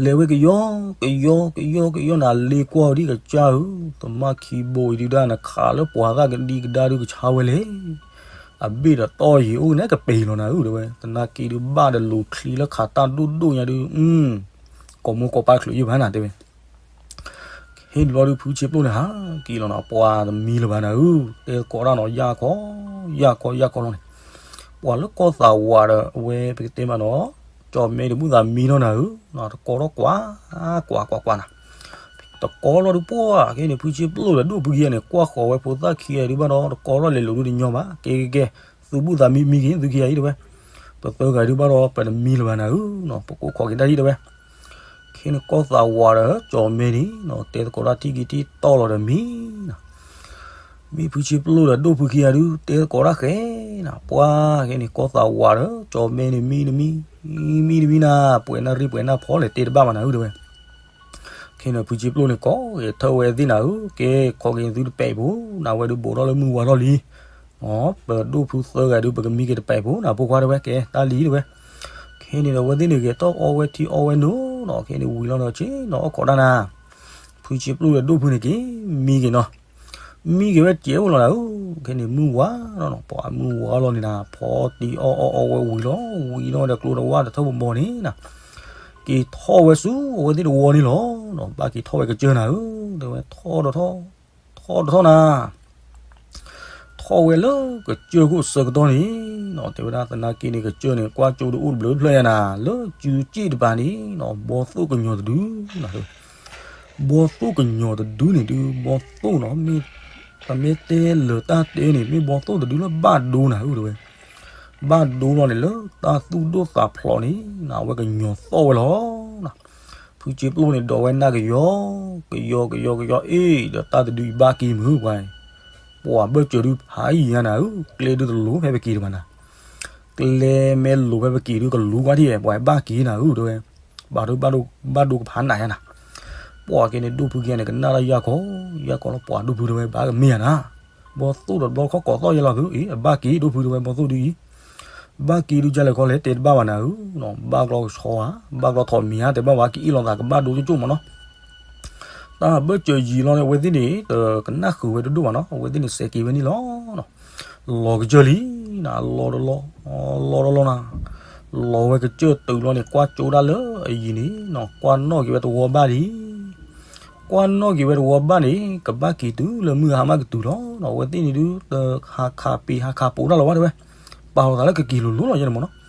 လဲၤဝဲကယီ ကယီ ကယီ ကယီနၤ လ့ကွၢ်ဝဲဒ်ကစၢ်ဧၢ သမၣ်ခံဘိအံၤဒုဒၣ်နခးလၢပှၤသၣ်ကဒံကဒါဒုကဆါဝဲလဲၣ် အဘ့ၣ်ဒီးတီၢ်ယံၤအိၣ်န့ၣ်ကပ့ၤလီၤနၤဧၢ တဲဝဲ သနာ်က့ဒုဘၣ်ဒီးလိၤချံလၢခးတၢ်ဒိၣ်ဒိၣ်ညါဒု ကိးမိၢ်ကိးပၢ်ချုးယုၢ်ဘၣ်နၤတဲဝဲ ဟ့ၣ်ဘျီဒုဖုဆံပျိၣ်န့ၣ် ဟးက့ၤလီၤနၤ ပှၤတမံလၢၤဘၣ်နၤဧၢ တဲကိးဒၣ်နီၤ ယၢ်ခီ ယၢ်ခီ ယၢ်ခီလီၤန့ၣ် ပှၤလၢကီၢ်သးဝးဒီး အဝဲပကတဲမးနီၤ ကၠီၣ်မဲတဘူၣ်သးမံထီၣ်နၤဧၢ တကိးထီၣ်ကွၢ် ကွၢ် ကွၢ် ကွၢ်နၤ တကိးလီၤဒုပှၢ်က့န့ၣ် ဖုဆံပျိၣ်ဒီးဒိၣ်ဖုခံဂၤန့ၣ် ကွၢ်ဃီၤဝဲဖိသၣ်ခံဂၤဒုဘၣ်ဒီး တကိးလီၤလဲၤလိၤဒုတညီဘၣ် ကဲ ကဲ ကဲ သုဘူၣ်သးမံမံက့ၤ သုခံဂၤအံၤတဲဝဲ, ပသၢဂၤဒုးဘၣ်ဒီး ပတမံလၢၤဘၣ်နၤဧၢ, ပကိးခိးက့ၤတၢ်လံတဲဝဲ. ခဲန့ၣ်ကီၢ်သးဝးဒီးကၠီၤမဲန့ၣ် တဲသကိးတၢ်ထံၣ်က့ၤထံၣ်တီၢ်လီၤဒီးမံနၤ မ့ၢ်ဖုဆ့ပျိၣ်ဒီးဒိၣ်ဖုခံဂၤဒုး တဲသကိးတၢ်ဃဲနၤ, ပှၤခဲန့ၣ် ကီၢ်သးဝးဒီးကၠီၤမဲန့ၣ် မံတမံ, မံတမံနၤ, ပှဲၤနၢ်ရံၣ်ပှဲၤနၢ်ဖီလဲၣ် တဲတဘၣ်ဘၣ်နၤဧၢတဲဝဲ. ခဲန့ၣ်ဖုဆ့ပျိၣ်န့ၣ် ကိးဂဲၤထၢၣ်ဝဲသ့ၣ်နၤဧၢ, ကဲ ခိးက့ၤသုတပဲာ်ဖိ, နဝဲဒုးဘူးထီၣ်လၢမုၢ်ဝါထီၣ်လံ ပဒိၣ်ဖုသၢဂၤဒုး ပကမံက့ၤတပဲာ်ဖိနၤ ဖိခွါတဲဝဲ, ကဲတၢ်လံတဲဝဲ. ခဲန့ၣ်ဒီး အဝဲသ့ၣ်န့ၣ် ဂဲၤထီၣ်အီဝဲထံအီဝဲနိနီၤ, ခဲန့ၣ်ဝံၤလီၤဒီး ဆ့ၣ်နီၤအီၣ်ခိးတၢ်နၤ, ဖုဆ့ပျိၣ်ဒီးဒိၣ်ဖုန့ၣ်က့ၤ မံက့ၤနီၤ, မံက့ၤဝဲစဲးအိၣ်လီၤနၤဧၢ. ခဲန့ၣ်မုၢ်ဝါလီၤနီၤ, ပှၤမုၢ်ဝါလီၤန့ၣ်နၤ, ဖီတံၢ်အီၣ်အီၣ်အီဝဲဝံၤလီၤ, ဝံၤလီၤဒီးကျိတဝၣ်တထၢၣ်ဘီဘီန့ၣ်နၤ, က့ၤထီၣ်ဝဲဆူအဝဲသ့ၣ်တဝီန့ၣ်လီၤ. ဘၣ်က့ၤထီၣ်ဝဲကစၢၢ်နၤဧၢ, တဲဝဲထီၣ်ဒီးထီၣ်, ထီၣ်ဒီးထီၣ်နၤ ထီၣ်ဝဲလၢကစၢၢ်ခိၣ်အဆၢကတီၢ်န့ၣ်နီၤ, တဲဝဲဒၣ်သနာ်က့န့ၣ် ကစၢၢ်န့ၣ် ကွၢ်ကၠိတအိၣ်တဘျုးဖျၢၣ်ညါနၤ, လၢစုစ့ၣ်တပၤန့ၣ်နီၤ, ဘီသိၣ်ကညီၤတဒုနၤ, ဘီသိၣ်ကညီၤတဒုန့ၣ်ဒုး ဘီသိၣ်နီၤ, မ့ၢ်ပမ့ၢ်တဲလၢတၢ်တဲန့ၣ် မ့ၢ်ဘီသိၣ်တဒုလၢဘၣ်ဒိနၤဧၢတဲဝဲ, ဘၣ်ဒိလီၤန့ၣ် လၢတၢ်သူၣ်ဒိၣ်သးဖျိးန့ၣ်နၤ, အဝဲကညီၤသီၣ်ဝဲလီၤ. ဖုဆ့ပျိၣ်န့ၣ် ဒိးဝဲနၢ်ကယီ, ကယီကယီကယီအ့ၣ်, ဒီးတၢ်တဒုအံၤဘၣ်က့ၤမုၢ်ပှၤ, ပှၤဘၢၣ်စၢၤဒုးဖးယံၤညါနၤဧၢ, ကျဲဒုးတလိၤဖဲပက့ၤဒံးဘၣ်နၤ, ကျဲမ့ၢ်လိၤဖဲပက့ၤဒုးကလူၤကွၢ်ထံၣ်, ပှၤဘၣ်က့ၤနၤဧၢတဲဝဲ, ဘၣ်ဒိဘၣ်ဒိကဖးနးညါနၤ. ပှၤက့ၤန့ၣ် ဒိၣ်ဖုခံဂၤန့ၣ် ကနၣ်တၢ်ယၢ်ကီ, ယၢ်ကီလီၤ, ပှၤဒိၣ်ဖုတဲဝဲ ဘၣ်ကမ့ၢ်ဧါနၤ, ဘီသိၣ်ဒီးတဘျီခီၣ်ကိးသီၣ်ယဲလီၤသု, အ့ၣ် အဘၣ်က့ၤဒိၣ်ဖုတဲဝဲ ဘီသိၣ်ဒုးအံၤ ဘၣ်က့ၤဒုးကလဲၤခီလဲၣ် တဲတဘၣ်ဘၣ်နၤဧၢ, ဘၣ်ကျီကဆီဧါ, ဘၣ်ကျီထိးမံၤဧါ, တဲဘၣ်ဘၣ် ကအ့ၣ်လိာ်သးကဘၣ်ဒိကၠိကၠိမးနီၤ. တၢ်ဘၢၣ်စၢၤယံၤလီၤန့ၣ် အဝဲသ့ၣ်န့ၣ် တကနၣ်ဃုာ်ဝဲတဒိၣ်ဘၣ်နီၤ, အဝဲသ့ၣ်န့ၣ်စဲးက့ၤဝဲန့ၣ်လီၤ. လီၤကစၢၢ်လံနၤ, လီၤတလီၤ, လီၤတလီၤနၤ, လီၤဝဲကစၢၢ်တုၤလီၤန့ၣ် ကွၢ်ကၠိဒၣ်လၢအယံၤန့ၣ်နီၤ, ကွၢ်နီၣ်က့ၤဝဲတဝီဘၣ်လံ ကွၢ်နီၣ်က့ၤဝဲတဝီဘၣ်န့ၣ် ကဘၣ်က့ၤတုၤလၢမုၢ်ဟါမးကတုၤလီၤ. အဝဲသ့ၣ်န့ၣ်ဒုး တဟးခးပ့ၤဟးခးပိၤတၢ်လီၤဘၣ်တဲဝဲ, ပာ်လီၤသးလၢကက့ၤလိၤလိၤလီၤယဲန့ၣ်မးနီၤ.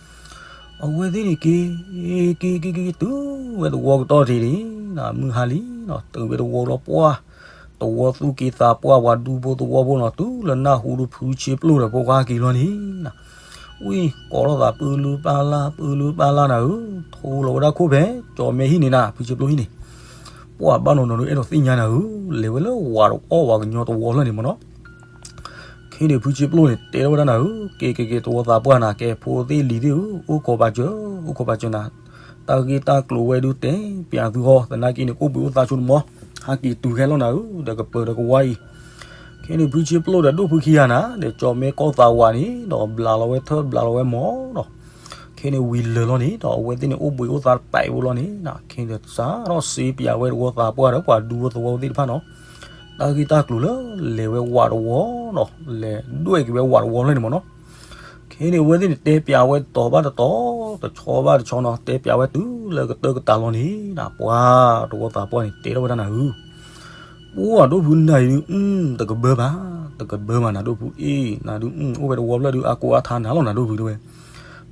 အဝဲသ့ၣ်န့ၣ်က့ၤ က့ၤက့ၤက့ၤက့ၤတုၤဝဲတဝီကတီၢ်ထံးန့ၣ် မုၢ်ဟါလံနီၤ, တုၤဝဲတဝီလီၤပှၢ်, တဝီသူၣ်က့သးပှၢ် ပှၤဒူဖိသဝီဖိနီၤ, တုၤလၢနၢ်ဟူဒုး ဖုဆ့ပျိၣ်ဒီးဖိခွါက့ၤလီၤန့ၣ် ဝံၤကိးလိာ်သး ပုၢ်လုၢ်ပၢ်လၢ် ပုၢ်လုၢ်ပၢ်လၢ်နၤဧၢ, ထိလီၤဝဲဒၣ်ခိၣ်ဖဲ ကၠီၤမဲဟံၣ်န့ၣ်နၤ, ဖုဆ့ပျိၣ်ဟံၣ်န့ၣ်, ပှၤဘၣ်နီၢ်နီၢ်ဒုး အဲၣ်ဒိးသ့ၣ်ညါနၤဧၢ, လဲၤဝဲလၢဝၤတအီၣ်ဝၤကညီတဝီဖျၢၣ်န့ၣ်မးနီၤ. ခဲန့ၣ် ဖုဆ့ပျိၣ်န့ၣ် တဲထီၣ်ဝဲဒၣ်နၤဧၢ, က့ၤက့ၤက့ၤ တဝီသးပှၢ်နၤ, ကဲဖိသ့ၣ်လံၤသ့ၣ်ဧၢ, အိၣ်ခိးပာ်စၢၤ, အိၣ်ခိးပာ်စၢၤနၤ, တၢ်ဂ့ၢ်တၢ်ကျိၤဝဲဒုးတဲပျးသုဃီ, သနာ်က့န့ၣ် ကအိၣ်ဘှံးအိၣ်သါဆိတမီၤ, ဟးက့ၤတုၤခဲလီၤနၤဧၢ, ဒီးကပၢၤဒီးကဝါအံၤ ခဲန့ၣ် ဖုဆ့ပျိၣ်ဒီးဒိၣ်ဖုခံဂၤနၤ, ဒီးကၠီၤမဲကီၢ်သးဝးန့ၣ် ဒီးဘျးလီၤဝဲထၢၣ် ဘျးလီၤဝဲမီၤဒီး, ခဲန့ၣ်ဝံၤလၢာ်လီၤန့ၣ် ဒီးအဝဲသ့ၣ်န့ၣ် အိၣ်ဘှံးအိၣ်သါတပာ်အံၤဖိလီၤန့ၣ်, ခဲန့ၣ်စးထီၣ်စ့ပျးဝဲတဝီသးပှၢ်ဒီးပှၤဒူဖိသဝီဖိသ့ၣ်တဖၣ်နီၤ, တၢ်ဂ့ၢ်တၢ်ကျိၤလၢလဲၤဝဲဝၤတဝီဒီး လဲၤဒွဲၣ်က့ၤဝဲဝၤတဝီဖျၢၣ်န့ၣ်မးနီၤ. ခဲန့ၣ် အဝဲသ့ၣ်န့ၣ် တဲပျးဝဲတတီၤဘၣ်တတီၤ, တဆီဘၣ်တဆီနီၤ, တဲပျးဝဲတုၤလၢကတၢၢ်ကတၢၢ်လီၤန့ၣ်, ပှၤတဝီသးပှၢ်န့ၣ် တဲထီၣ်ဝဲဒၣ်နၤဧၢ, ပှၤဒိၣ်ဖုနၤအံၤဒုး တကဘၢဘၣ်, တကဘၢဘၣ်နၤဒိၣ်ဖုအ့ၣ်, နၤဒုးအိၣ်ဝဲတဝီဖျၢၣ်ဒုး အါကိးအါထါနၤလီၤနၤဒိၣ်ဖုတဲဝဲ,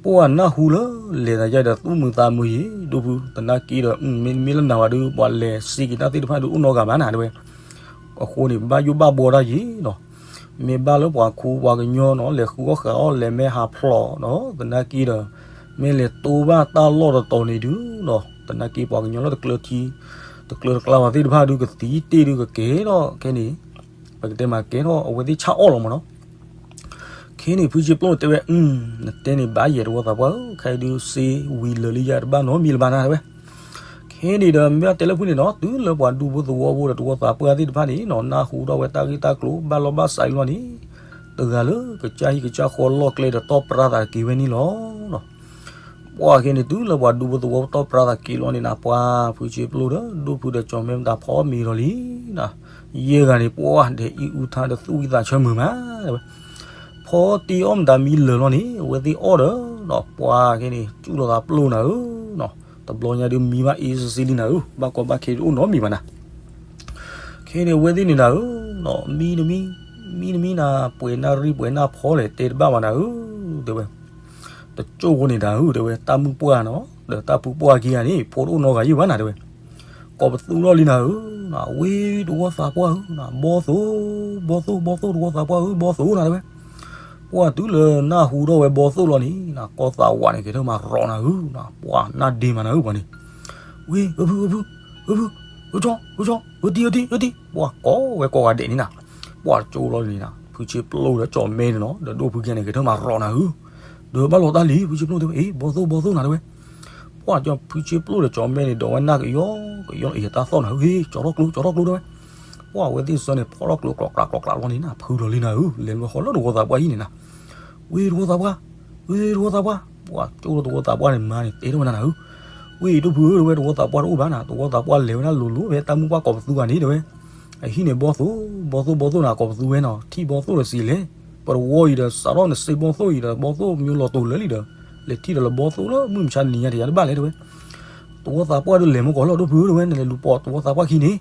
ပှၤနၢ်ဟူလၢလဲၤသးယါဒီးသူၣ်မုာ်သးမုာ်ယံၤ, ဒိၣ်ဖုသနာ်က့ဒီး မ့မ့ၢ်လၢနၤဝဲဒုး ပှၤလဲၤစ့က့ၤတၢ်သ့ၣ်တဖၣ်ဒုးအိၣ်နီတဂၤဘၣ်နၤတဲဝဲ, အဃိန့ၣ် ဘၣ်ယိၣ်ဘၣ်ဘှီတၢ်ယံၤနီၤ, မ့ၢ်ဘၣ်လၢပှၤခူပှၤကညီနီၤ လဲၤဃုအီၣ်ဃုအီၣ် လဲၤမ့ၢ်ဟးဖျိးနီၤ သနာ်က့ဒီး မ့ၢ်လဲၤတိဘၣ်တၢ်လီၢ်တတီၤန့ၣ်ဒုးနီၤ သနာ်က့ပှၤကညီလၢတကျၢၤထံ တကျၢၤတကျါဝဲသ့ၣ်တဖၣ်ဒုး ကသံတ့ၢ်ဒုးကကဲထီၣ်ခဲန့ၣ် ပကတဲမးကဲထီၣ်အဝဲသ့ၣ်ဆၣ်အီၣ်လီၤမးနီၤ. ခဲန့ၣ် ဖုဆံးပျိၣ်တဲဝဲ နတဲန့ၣ်ဘၣ်ယဲၢ်တဝီသးပှၢ်ဧၢ, ခဲအံၤဒုးစ့ဝံၤလၢာ်လံယၤတဘၣ်နီတမံၤလၢၤဘၣ်နၤတဲဝဲ. ခဲန့ၣ်ဒီးမ့ၢ်ဘၣ်တဲလၢဖုန့ၣ်နီၤ တုၤလၢပှၤဒူဖိသဝီဖိဒီးတဝီသးပှၢ်သ့ၣ်တဖၣ်န့ၣ်နီၤ နၢ်ဟူထီၣ်ဝဲတၢ်ဂ့ၢ်တၢ်ကျိၤဘၣ်လီၢ်ဘၣ်စးအံၤလီၤန့ၣ် တဂၤလၢကစၢ်ဟံၣ်ကစၢ်ဃီလီၢ်ကျဲဒီးတီၢ်ပြါသးက့ၤဝဲန့ၣ်လီၤ. ပှၤခဲန့ၣ် တုၤလၢပှၤဒူဖိသဝီတီၢ်ပြါသးက့ၤလီၤန့ၣ်နၤ ပှၤဖုဆံးပျိၣ်ဒီး ဒိၣ်ဖုဒီးကၠီၤမဲမတၤဖီမ့ၤဒီးလံနၤ. ယဲၢ်ဂၤန့ၣ် ပှၤဒဲးအံၣ်အူထါဒီးသူၣ်ဝံသးဆၢမုာ်မးတဲဝဲ. ဖီတ့ၢ်အီၣ်မတၤမံလၢာ်လီၤန့ၣ် အဝဲသ့ၣ်အီၣ်ဒီး ပှၤခဲန့ၣ် စူၣ်လီၤသးပျိၣ်နၤဧၢ. တဘျီညါဒုးမံဘၣ်အ့စ့လံနၤဧၢ, ဘၣ်ကီဘၣ်ခဲဒုးအိၣ်နီတမံၤဘၣ်နၤ. ခဲန့ၣ် အဝဲသ့ၣ်န့ၣ်နၤဧၢ, မံတမံ, မံတမံနၤ ပှဲၤနၢ်ရံၣ်ပှဲၤနၢ်ဖီလဲၣ် တဲတဘၣ်ဘၣ်နၤဧၢ တဲဝဲ. တကၠိၢ်ဃိန့ၣ်နၤဧၢ တဲဝဲ တၢ်မုၣ်ပှၢ်နီၤ ဒီးတၢ်ဖုပှၢ်ခံဂၤန့ၣ် ဖိတအိၣ်နီတဂၤယံၣ်ဘၣ်နၤတဲဝဲ. ကိးပသူထီၣ်လံနၤဧၢ, ဝ့ၢ်တဝီသးပှၢ်ဧၢ, ဘီသိၣ်, ဘီသိၣ်, ဘီသိၣ်တဝီသးပှၢ်ဧၢ, ဘီသိၣ်နၤတဲဝဲ. ပှၢ်တုၤလၢနၢ်ဟူထီၣ်ဝဲဘီသိၣ်လီၤန့ၣ် ကီၢ်သးဝးန့ၣ် ကဲထီၣ်မၤရီနၤဧၢ, ပှၢ်နၢ်ဒ့မးနၤဧၢပှၤန့ၣ်, ဝ့ၢ် ဧၢဖု ဧၢဖု ဧၢဖု ဧၢကၠီ ဧၢကၠီ ဧၢတံ ဧၢတံ ဧၢတံ, ပှၢ်ကိးဝဲကိးဂၤဒဲးန့ၣ်နၤ, ပှၢ်ကၠိလီၤန့ၣ်နၤ ဖုဆ့ပျိၢ်ဒီးကၠီၤမဲန့ၣ်နီၤ ဒီးဒိၣ်ဖုကဲန့ၣ် ကဲထီၣ်မၤရီနၤဧၢ, ဒီးဘၣ်လီၤတၢ်လံ ဖုဆ့ပျိၢ်တဲဝဲ အ့ ဘီသိၣ်ဘီသိၣ်နၤတဲဝဲ, ပှၢ်ကၠီဖုဆ့ပျိၢ်ဒီးကၠီၤမဲန့ၣ် ဒီးဝဲနၢ်ကယီကယီအံၤတၢ်သီၣ်နၤဧၢ, ဟ့ၣ် ကၠီထီၣ်ကျိ ကၠီထီၣ်ကျိတဲဝဲ, ပှၢ်ဝဲသ့ၣ်စၢန့ၣ် ဖီၣ်ထီၣ်ကျိကျိးကျးကျိးကျးလီၤန့ၣ်နၤ ဖုလီၤလံနၤဧၢ, လဲၤလၢဟီလၢသဝီသးပှၢ်ဟံၣ်န့ၣ်နၤ, ဝ့ၢ်သဝီသးပှၢ်, ဝ့ၢ်သဝီသးပှၢ်, ပှၢ်ကၠိလီၤသဝီသးပှၢ်န့ၣ်မါန့ၣ် တဲထီၣ်ဝဲနၤနၤဧၢ, ဝ့ၢ်ဒိၣ်ဖုဧၢတဲဝဲ သဝီသးပှၢ်တအိၣ်ဘၣ်နၤ သဝီသးပှၢ်လဲၤဝဲဒၣ်လိၤလိၤဖဲတၢ်မုၣ်ပှၢ်ကိးပသူဂၤန့ၣ်တဲဝဲ, အဟံၣ်န့ၣ်ဘီသိၣ် ဘီသိၣ်ဘီသိၣ်နၤကိးပသူဝဲနီၤ ထံၣ်ဘီသိၣ်ဒီးစံးလဲၣ်, ပတဝီအံၤဒီးစးထီၣ်နစ့ဘီသိၣ်အံၤဒီး ဘီသိၣ်မၠိလီၤတိၤလၢလံဒီး လဲၤထံၣ်ဒီးလၢဘီသိၣ်လၢမုၢ်မဆါနံၤညါတယၤတဘၣ်လဲၣ်တဲဝဲ, သဝီသးပှၢ်ဒုးလဲၤမ့ၢ်ကီးလီၤဒိၣ်ဖုဧၢတဲဝဲ နလဲၤလူၤပိာ်သဝီသးပှၢ်ခံန့ၣ်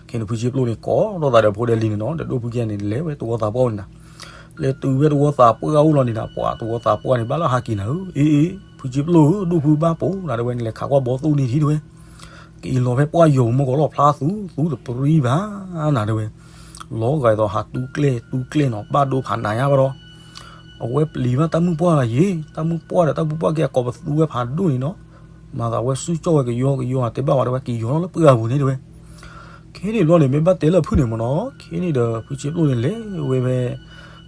ခဲန့ၣ် ဖုဆ့ပျိၢ်န့ၣ် ကိးထီၣ်သးဒီးဖိဒဲလံန့ၣ်နီၤ ဒီးဒိၣ်ဖုကဲန့ၣ် လဲၤဝဲသဝီသးပှၢ်အိၣ်န့ၣ်နၤ, လဲၤတုၤဝဲသဝီသးပှၢ်အိၣ်လီၤန့ၣ်နၤ ပှၢ်သဝီသးပှၢ်န့ၣ် ဘၣ်လၢဟးက့ၤနၤဧၢ, အ့ အ့ ဖုဆ့ပျိၢ်ဧၢ ဒိၣ်ဖုဘၣ်ပိာ်နၤတဲဝဲ နလဲၤခးကွၢ်ဘီသိၣ်န့ၣ်ထံၣ်တဲဝဲ, က့ၤလီၤဖဲပှၢ်ယိာ်မ့ၢ်ကီးလီၤ ဖျါသူသူတပြံဘၣ်နၤတဲဝဲ, လီၤဂာ်ဒ်သိးဟးတူၢ်ကျဲၣ်တူၢ်ကျဲၣ်နီၤ ဘၣ်ဒိဖးနးညါဘၣ်ဒီး အဝဲပျံၤဘၣ်တၢ်မုၣ်ပှၢ်လီၤယ့ၤ တၢ်မုၣ်ပှၢ်ဒီးတၢ်ဖုပှၢ်က့ၤအကိးပသူဝဲဖးဒိၣ်န့ၣ်နီၤ, မၤသးဝဲစုကၠီၣ်ဝဲကယီကယီတဲဘၣ်ဝဲတဲဝဲက့ၤယီၤလီၤလၢပှၢ်ပူၤန့ၣ်တဲဝဲ, ခဲန့ၣ်ဘျီန့ၣ် မ့ၢ်ဘၣ်တဲလၢဖုၣ်န့ၣ်မ့ၢ်နီၤ ခဲန့ၣ်ဒီးဖုဆ့ပျိၢ်န့ၣ်လဲၤဝဲဖဲ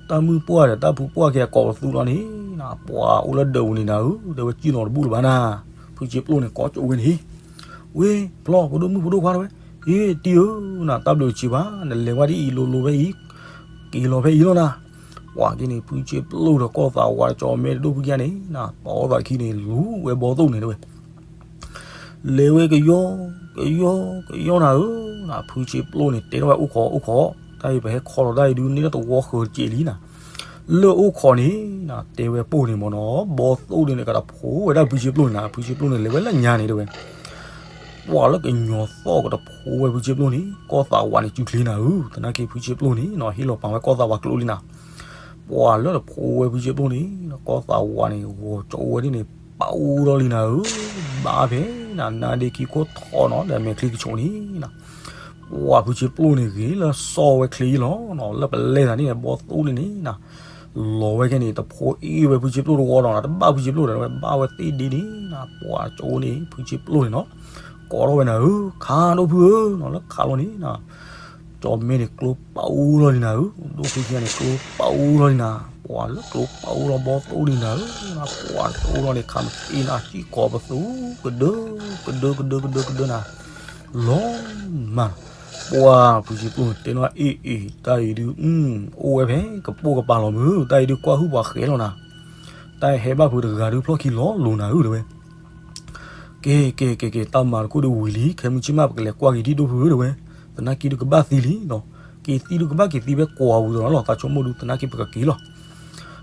တၢ်မုၣ်ပှၢ်ဒီးတၢ်ဖုပှၢ်က့ၤအကိးပသူလီၤန့ၣ် ပှၢ်အိၣ်လၢဒၢးပူၤန့ၣ်နၤဧၢ တဲဝဲကံၣ်နီၤတဘူၣ်လၢၤဘၣ်နၤ, ဖုဆ့ပျိၢ်န့ၣ်ကိးကၠိဝဲန့ၣ် ဝ့ၢ်ဖျီၣ် ဖိဒိၣ်မုၣ်ဖိဒိၣ်ခွါတဲဝဲ, အ့တံၢ်ဧၢ နတၢ်ဘျုးဆံးဘၣ် နလဲၤဝဲဒ်အံၤလိၤလိၤဖဲအံၤ, က့ၤလီၤဖဲအံၤလီၤနၤ, ပှၢ်က့ၤန့ၣ် ဖုဆ့ပျိၢ်ဒီးကီၢ်သးဝးဒီးကၠီၤမဲဒီးဒိၣ်ဖုကဲန့ၣ် တီသးခံန့ၣ် လူၤဝဲဘီသိၣ်န့ၣ်တဲဝဲ လဲၤဝဲကယီ ကယီ ကယီနၤဧၢ, ဖုဆ့ပျိၢ်န့ၣ် တဲထီၣ်ဝဲအိၣ်ခိးအိၣ်ခိး, တၢ်အံၤပဟဲခီလီၤတၢ်အံၤဒုးန့ၢ်လၢသဝီဃၢၤတစဲးလံနၤ, လၢအိၣ်ခိးန့ၣ် တဲဝဲပိၢ်န့ၣ်မ့ၢ်နီၤ ဘီသိၣ်ဒုးန့ၣ် ကတဖိးဝဲဒၣ်ဖုဆ့ပျိၢ်န့ၣ်နၤ, ဖုဆ့ပျိၢ်န့ၣ် လဲၤဝဲလၢညါန့ၣ်တဲဝဲ ပှၢ်လၢကညီသီၣ်ကတဖိးဝဲဖုဆ့ပျိၢ်န့ၣ် ကီၢ်သးဝးန့ၣ်စုချ့နၤဧၢ, သနာ်က့ဖုဆ့ပျိၢ်န့ၣ်နီၤ ဟ့ၣ်လီၤပာ်ဝဲကီၢ်သးဝးကျိလံနၤ, ပှၢ်လၢတဖိးဝဲဖုဆ့ပျိၢ်န့ၣ် ကီၢ်သးဝးန့ၣ် ဂီၤကၠိဝဲဒ်န့ၣ် ပာ်အူထီၣ်လံနၤဧၢ, ဘၣ်ဖဲနၤ နါဒ့ခံခိၣ်ထီၣ်နီၤ ဒီးမဲာ်ချံကဆိးန့ၣ်နၤ, ပှၢ်ဖုဆ့ပျိၢ်န့ၣ်ဂ့ၤလၢစီဝဲချ့လီၤနီၤ လၢပလဲၤသးန့ၣ် ဘီသိၣ်န့ၣ်န့ၣ် လီၤဝဲခဲန့ၣ် တဖိးအ့ၣ်ဝဲဖုဆ့ပျိၢ်တဝီဒီး တဘၣ်ဖုဆ့ပျိၢ်ဒီး ဝဲဘၣ်ဝဲသ့ၣ်ဒ့န့ၣ်နၤ, ပှၢ်ကၠိန့ၣ် ဖုဆ့ပျိၢ်န့ၣ်နီၤ ကိးထီၣ်ဝဲနၤဧၢ, ခးဒိၣ်ဖုဧၢနီၤ လၢခးလီၤန့ၣ်နၤ ကၠီၤမဲန့ၣ်ကျိပာ်အူလီၤလံနၤဧၢ, ဒိၣ်ဖုကဲန့ၣ် ကျိပာ်အူလီၤလံနၤ, ပှၢ်လၢကျိပာ်အူလီၤဘီသိၣ်လံနၤဧၢ, ပှၢ်ကၠိလီၤန့ၣ် ခးမ့ၢ်တ့ၢ်နၤ စံၣ်ကိးပသူ ကဒၢ ကဒၢ ကဒၢ ကဒၢ ကဒၢနၤ လီၤမၢ်, ပှၢ်ဖုဆ့ပျိၢ်န့ၣ် တဲနီၤ အ့ၣ်အ့ၣ် တၢ်အံၤဒုး အိၣ်ဝဲဖဲ ကပိာ်ကပၤလီၤမုၢ်, တၢ်အံၤဒုးကွၢ်ဟုၣ်ပှၤဃဲလီၤနၤ, တၢ်အံၤဟဲဘၣ်ဖုးတဂၤဒုးဖျီၣ်ခံလီၤလိၤနၤဧၢ တဲဝဲ ကဲ ကဲ ကဲ ကဲ တၢ်မၤတခိၣ်ဒုးဝံၤလံ, ခဲမုၢ်ဆ့ၣ်မး ပကလဲၤကွၢ်က့ၤဒံၣ်ဒိၣ်ဖုဧၢ တဲဝဲ, သနာ်က့ဒုးကဘၣ်သံလံနီၤ, က့ၤသံဒုးကဘၣ်က့ၤသံဖဲကွီၤပူၤဒီးလီၤ, သးဆိကမိၣ်ဒုး သနာ်က့ပကက့ၤလီၤ.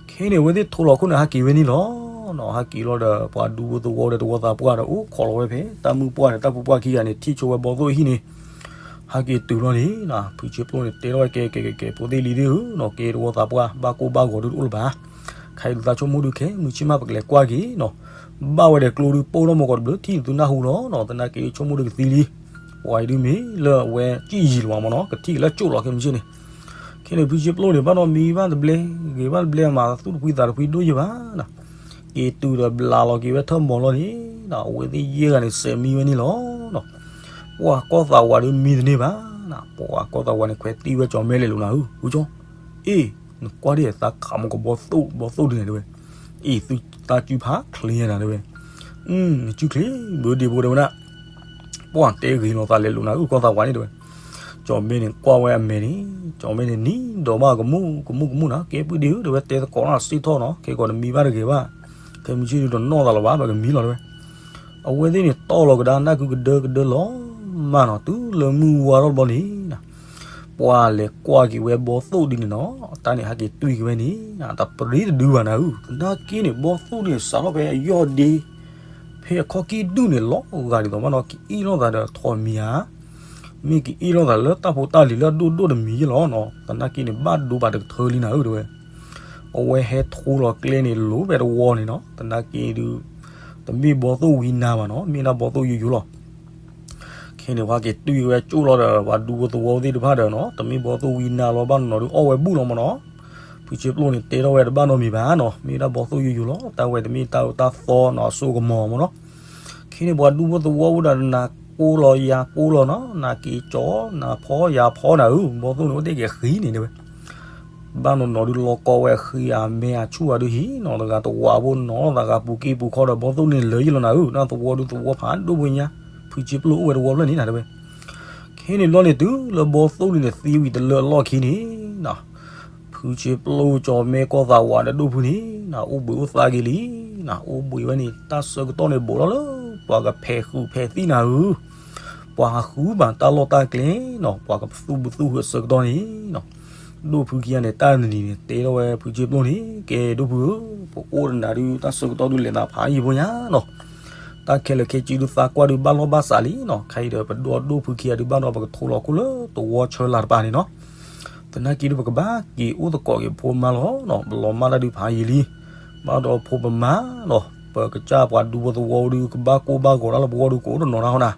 ခဲန့ၣ် အဝဲသ့ၣ်ထိလီၤခိၣ်န့ၣ် ဟးက့ၤဝဲန့ၣ်လီၤနီၤ, ဟးက့ၤလီၤဒီး ပှၤဒူဖိသဝီဒီးသဝီသးပှၢ်ဒီး အိၣ်ခိးလီၤဝဲဖဲ တၢ်မုၢ်ပှၢ်ဒီးတၢ်ဖုပှၢ်ခံဂၤန့ၣ် ထံၣ်ဆိဝဲဘီသိၣ်အဟံၣ်န့ၣ် ဟးက့ၤတုၤလီၤန့ၣ်နီၤ, ဖုဆ့ပျိၢ်န့ၣ် တဲထီၣ်ဝဲ ကဲ ကဲ ကဲ ကဲ ဖိသ့ၣ်လံၤသ့ၣ်ဧၢနီၤ, ကဲသဝီသးပှၢ် ဘၣ်ကိၢ်ဘၣ်ဂီၤဒုးတအိၣ်လၢၤဘၣ် ခဲအံၤဒုးသးဆိကမိၣ်ဒုး ခဲမုၢ်ဆ့ၣ်မး ပကလဲၤကွၢ်က့ၤနီၤ, ဘၣ်ဝဲဒီးကျိဒုးပိၢ်ထီၣ်မီၢ်ကီးတဘျုး ထံၣ်န့ၣ်သုနၢ်ဟူလီၤနီၤ, သနာ်က့ဆိကမိၣ်ဒုးကသံလံ, ပှၤအံၤဒုးမ့ၢ်လၢအဝဲစံၣ်ယံၤလီၤမးနီၤ, ကထံၣ်က့ၤလၢကၠိၣ်လီၤ ခဲမုၢ်ဆ့ၣ်န့ၣ်, ခဲန့ၣ် ဖုဆ့ပျိၢ်န့ၣ် ဘၣ်ဒီးမံဘၣ်တဘျဲ ဂ့ၤဘၣ်တဘျဲ မၤသူၣ်တဖှံသးတဖှံဒိၣ်ယဲၢ်ဘၣ်နီၤ, က့ၤတုၤဒီးဘျးလီၤက့ၤဝဲထၢၣ်မီၤလီၤန့ၣ်နီၤ, အဝဲသ့ၣ်ယဲၢ်ဂၤန့ၣ် စဲးမံဝဲန့ၣ်လီၤနီၤ, ပှၤကီၢ်သးဝးဒုးမံတန့ၢ်ဘၣ်နီၤ, ပှၤကီၢ်သးဝးန့ၣ် ခွဲးတံၢ်ဝဲကၠီၤမဲလဲၤလိာ်နၤဧၢ, အူကၠီ အ့ၣ် နကွၢ်ဒ်အသးခးမီၢ်ကီးဘီသိၣ် ဘီသိၣ်ဒုးန့ၣ်တဲဝဲ, အ့ၣ် သုတၢ်စုဖးချ့နၤတဲဝဲ, နစုချ့ ဘၣ်ဒ့ဖိတဲဝဲဒၣ်, ပှၢ်တဲဂ့ၤလီၤသးလဲၤလိာ်နၤဧၢ ကီၢ်သးဝးန့ၣ်တဲဝဲ, ကၠီၤမဲန့ၣ်ကွၢ်ဝဲအမဲာ်န့ၣ်, ကၠီၤမဲန့ၣ်နံၤဒီးဘၣ်ကမူၣ်ကမူၣ်ကမူၣ်နၤ, ကဲပုၢ်ဒ့ဧၢ တဲဝဲတဲသကိးနီၤ စ့ၢ်ထီၣ်နီၤ ခဲကီးနမံဘၣ်တဂ့ၤဘၣ်, ခဲမုၢ်ဆ့ၣ်ဒုးတနီၣ်သးလၢၤဘၣ် ပကမံလီၤတဲဝဲ အဝဲသ့ၣ်န့ၣ်တီၢ်လီၤကဒါနၢ်ကုကဒၢကဒၢလီၤမးနီၤ, တုၤလၢမုၢ်ဝါထီၣ်တဘျီန့ၣ်, ပှၤလဲၤကွၢ်က့ၤဝဲဘီသိၣ်ဒုးန့ၣ်နီၤ, တၢ်န့ၣ်ဟဲက့ၤတွံၢ်က့ၤဝဲန့ၣ် တပြံတဒုဘၣ်နၤဧၢ, သနာ်က့န့ၣ် ဘီသိၣ်န့ၣ်စးထီၣ်ဖဲအယီၢ်ဒ့ ဖဲအခီၣ်ကံၢ်ဒုၣ်န့ၣ် လီၤဂာ်ဒ်သိးဘၣ်နီၤ ကအ့ၣ်လိာ်သးဒီးထိးမံၤဧါ, မ့ၢ်ကအ့ၣ်လိာ်သးလၢတၢ်ဖိတၢ်လံၤလၢအဒိၣ်ဒိၣ်တမံၤယဲၢ်လီၤနီၤ, သနာ်က့န့ၣ် ဘၣ်ဒိဘၣ်တကထၢလံနၤဧၢတဲဝဲ အဝဲဟဲထိလီၤကျဲန့ၣ် လိၤဖဲတဝီန့ၣ်နီၤ, သနာ်က့ဒုး တမ့ၢ်ဘီသိၣ်ဝံနါဘၣ်နီၤ, မ့ၢ်ဒၣ်ဘီသိၣ်ယိယိလီၤ. ခဲန့ၣ် ပှၤက့ၤတွံၢ်ဝဲကၠိၣ်လီၤဒီး ပှၤဒူဖိသဝီသ့ၣ်တဖၣ်ဒီးနီၤ, တမ့ၢ်ဘီသိၣ်ဝံနါလီၤ ဘၣ်နီၤနီၤဒုးအီၣ်ဝဲဘူၣ်လီၤမးနီၤ. ဖုဆ့ပျိၣ်န့ၣ် တဲထီၣ်ဝဲတဘၣ်နီတမံၤဘၣ်နီၤ, မ့ၢ်ဒၣ်ဘီသိၣ်ယိယိလီၤ, တၢ်ဝဲတမ့ၢ်တၢ်အၢတၢ်သီနီၤ, အစိကမီၤမ့ၢ်နီၤ. ခဲန့ၣ် ပှၤဒူဖိသဝီအိၣ်ဒီးနၤကိၢ်လီၤယၤကိၢ်လီၤနီၤ, နၤက့ၤကၠီ နၤဖီယၤဖီနၤဧၢ, ဘီသိၣ်န့ၣ်အိၣ်တ့ၢ်က့ၤဃံန့ၣ်တဲဝဲ ဘၣ်နီၤနီၤဒုးလီၤကီဝဲအဃံအမဲာ်အဆူၣ်အဒုးဟံးနီၤ, တဂၤတဝးဖိနီၤတဂၤပူၤက့ၤပူၤခီဒီးဘီသိၣ်န့ၣ်လၢယလီၤနၤဧၢ, နၢ်သဝီဒုးသဝီဖးဒိၣ်ဖိညါ, ဖုဆ့ပျိၣ်အိၣ်ဝဲတဝီဖျၢၣ်န့ၣ်နၤတဲဝဲ. ခဲန့ၣ်ဘျီန့ၣ်တုၤလၢဘီသိၣ်န့ၣ်န့ၣ်သံဝံၤတလၢအလီၢ်ခံန့ၣ်နီၤ, ဖုဆ့ပျိၣ်ကၠီၤမဲကီၢ်သးဝးဒီးဒိၣ်ဖုန့ၣ်နီၤ, အိၣ်ဘှံးအိၣ်သါက့ၤလံနီၤ, အိၣ်ဘှံးဝဲန့ၣ် တၢ်ဆၢကတီၢ်န့ၣ်ဘူးထီၣ်လၢ ပှၤကဖဲးဃုာ်ဖဲးသံနၤဧၢ, ပှၤဟးဃုဘၣ်တၢ်လီၢ်တၢ်ကျဲနီၤ, ပှၤကသူၣ်ဘုသူၣ်ဟုးအဆၢကတီၢ်န့ၣ်နီၤ, ဒိၣ်ဖုခံဂၤန့ၣ် တၢ်တနံၤန့ၣ် တဲထီၣ်ဝဲဖုဆ့ပျိၣ်န့ၣ်, ကဲဒိၣ်ဖုဧၢ, ပအိၣ်တနၤဒုးတၢ်ဆၢကတီၢ်ဒုးလဲၤသးဖးယံာ်ဖိညါနီၤ, တၢ်ခဲလၢာ်ခဲဆ့ဒုးသးကွၢ်ဒုးဘၣ်လီၢ်ဘၣ်စးလံနီၤ, ခဲအံၤဒီးပဒီဒိၣ်ဖုခံဂၤဒုးဘၣ်ဒီးပကထိလီၤခိၣ်လၢသဝီဆၢလၢ်တပၤန့ၣ်နီၤ, သနာ်က့ဒုး ပကဘၣ်က့ၤအိၣ်သကိးက့ၤဖိမါလီၤနီၤ, ပလီၤမၢ်တၢ်ဒုးဖးယံာ်လံ, ဘၣ်ဒီးဖိပမါနီၤ, ပကစၢ်ပှၤဒူဖိသဝီဒုး ကဘၣ်ကိၢ်ဘၣ်ဂီၤတၢ်လၢပဂီၢ်ဒုး ကအိၣ်တနီၤတၢ်ဟီနၤ,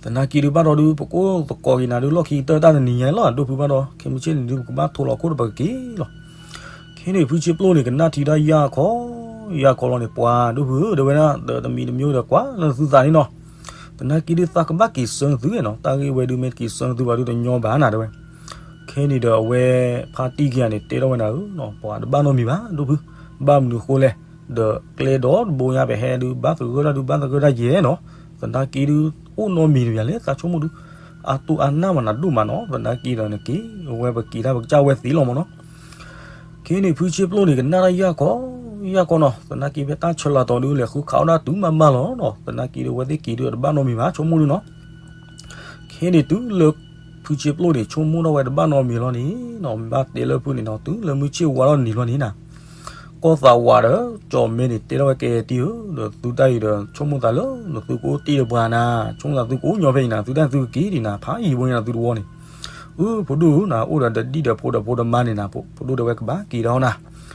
သနာ်က့ဒုးဘၣ်ဒီးဒုး ပကအိၣ်သကိးက့ၤနၤဒုး လီၢ်ခံကတၢၢ်တၢ်တနံၤညါလီၤ, ဒိၣ်ဖုဘၣ်ဒီး ခဲမုၢ်ဆ့ၣ်န့ၣ်ဒုး ပကဘၣ်ထိလီၤခိၣ်ဒီးပကက့ၤလီၤ. ခဲန့ၣ် ဖုဆ့ပျိၣ်န့ၣ် ကနၣ်ထံတၢ်ယၢ်ခီ, ယၢ်ခီလီၤန့ၣ် ပှၤဒိၣ်ဖုဧၢ တဲဝဲဒၣ် ဒီးတမံၤတမံၤဒီးကွၢ်လၢသုသးန့ၣ်နီၤ, သနာ်က့ဒုး သးကဘၣ်က့ၤဆၢနသုနီၤ, တၢ်ဂ့ၢ်ဝဲဒုး မ့ၢ်တက့ၤဆၢနသုဘၣ်ဒုး တညီဘၣ်နၤတဲဝဲ. ခဲန့ၣ်ဒီးအဝဲ ဖါတံၢ်ခံဂၤန့ၣ် တဲထီၣ်ဝဲနၤဧၢ, ပှၤတဘၣ်နီတမံၤဘၣ် ဒိၣ်ဖု, ဘၣ်မနုၤအဃိလဲၣ်, ဒီးကျဲဒီတဘိညါပဟဲဒုး ဘၣ်သဂၢၢ်တၢ်ဒုး ဘၣ်သဂၢၢ်တၢ်ယဲၢ်နီၤ, သနာ်က့ဒုး အိၣ်နီတမံၤတမံၤလဲၣ် သးဆိကမိၣ်ဒုး, အတိၢ်အနၢ်မးနၤဒိၣ်မးနီၤ, သနာ်က့ဒီးနက့ၤ အဝဲပက့ၤတၢ်ပကစၢ်ဝဲသ့လီၤမ့ၢ်နီၤ. ခဲန့ၣ် ဖုဆ့ပျိၣ်န့ၣ် ကနၣ်တၢ်ယၢ်ခီ, ယၢ်ခီနီၤ, သနာ်က့ဖဲတၢ်ဆၢလီၤတီၤဒုး လဲၤဃုခးအီၣ်ဒၣ်တုၤမးမးလီၤနီၤ, သနာ်က့ဒုး အဝဲသ့ၣ်က့ၤဒုး တဘၣ်နီတမံၤဘၣ် ဆိကမိၣ်ဒုးနီၤ. ခဲန့ၣ်တုၤလၢ ဖုဆ့ပျိၣ်န့ၣ် ဆိကမိၣ်ထီၣ်ဝဲတဘၣ်နီတမံၤလီၤန့ၣ်နီၤ, ဘၣ်တဲလၢဖုန့ၣ်နီၤ, တုၤလၢမုၢ်ဆ့ၣ်ဝါထီၣ်တနံၤလီၤန့ၣ်နၤ, ကီၢ်သးဝးဒီးကၠီၤမဲန့ၣ် တဲထီၣ်ဝဲကဲတံၢ်ဧၢ, ဒီးသုတၢ်အံၤဒီး ဆိကမိၣ်သးလၢ နသုကအိၣ်တ့ၢ်ဒီးပှၤနၤ, ဆိကမိၣ်သးသုကအိၣ်ညီဖဲအံၤနၤ, သုတၢ်သုကက့ၤဒံးနၤ, ဖးယံာ်ဘိညါနၤသုတဝီန့ၣ်, အၢ ဖိဒိၣ်ဧၢနၤ, အိၣ်ဒီးဒီဒံၣ်ဒီးဖိဒီးဖိဒီးမါန့ၣ်နၤ, ဖိဒိၣ်တဲဝဲကဘၣ်က့ၤဒီးနၤ,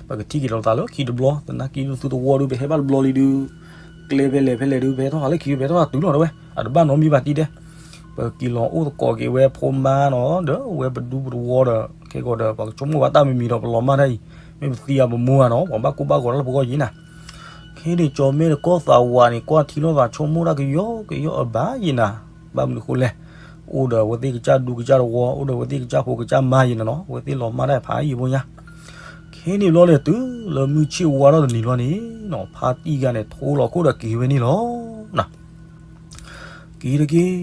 ပကထံၣ်က့ၤလိာ်သးလၢခံတဘျီ, သနာ်က့ဒုးသုတဝီဒုး ပဟဲဘၣ်တဘျီလံဒုး ကျဲဖဲလဲၣ်ဖဲလဲၣ်ဒုး ပဟဲထီၣ်သးလၢခံ ပဟဲထီၣ်သးတုၤလီၤတဲဝဲ, အတဘၣ်နီတမံၤဘၣ်တံၢ်တဲ, ပက့ၤလီၤအိၣ်သကိးက့ၤဝဲဖိမါနီၤ, ဒီးဝဲပဒူပတဝီဒီး ခဲကီးဒီး ပှၤကဆိကမိၣ်ဘၣ်တၢ်မံၤမံၤဒီး ပလီၤမၢ်တၢ်အံၤ, မ့ၢ်ပသံအပမိၢ်ဧါနီၤ, ပှၤဘၣ်ကိၢ်ဘၣ်ဂီၤတၢ်လၢပဂီၢ်ယံၤနၤ. ခဲန့ၣ် ကၠီၤမဲဒီးကီၢ်သးဝးန့ၣ် ကွၢ်ထံလီၤသးဆိကမိၣ်တၢ်ကယီကယီအဘၣ်ယံၤနၤ, ဘၣ်မနုၤဃိလဲၣ်, အိၣ်ဒီးအဝဲသ့ၣ်ကစၢ်ဒူကစၢ်တဝီ, အိၣ်ဒီးအဝဲသ့ၣ်ကစၢ်ဖိကစၢ်မါယံၤနၤနီၤ, အဝဲသ့ၣ်လီၤမၢ်တၢ်ဖးယံာ်ဘိညါ ခဲန့ၣ်ဘျီန့ၣ် တုၤလၢမုၢ်ဆ့ၣ်ဝါထီၣ်တနံၤလီၤန့ၣ်နီၤ, ဖါတံၢ်ခံဂၤန့ၣ် ထိလီၤခိၣ်ဒီးက့ၤဝဲန့ၣ်လီၤ. က့ၤတက့ၢ်,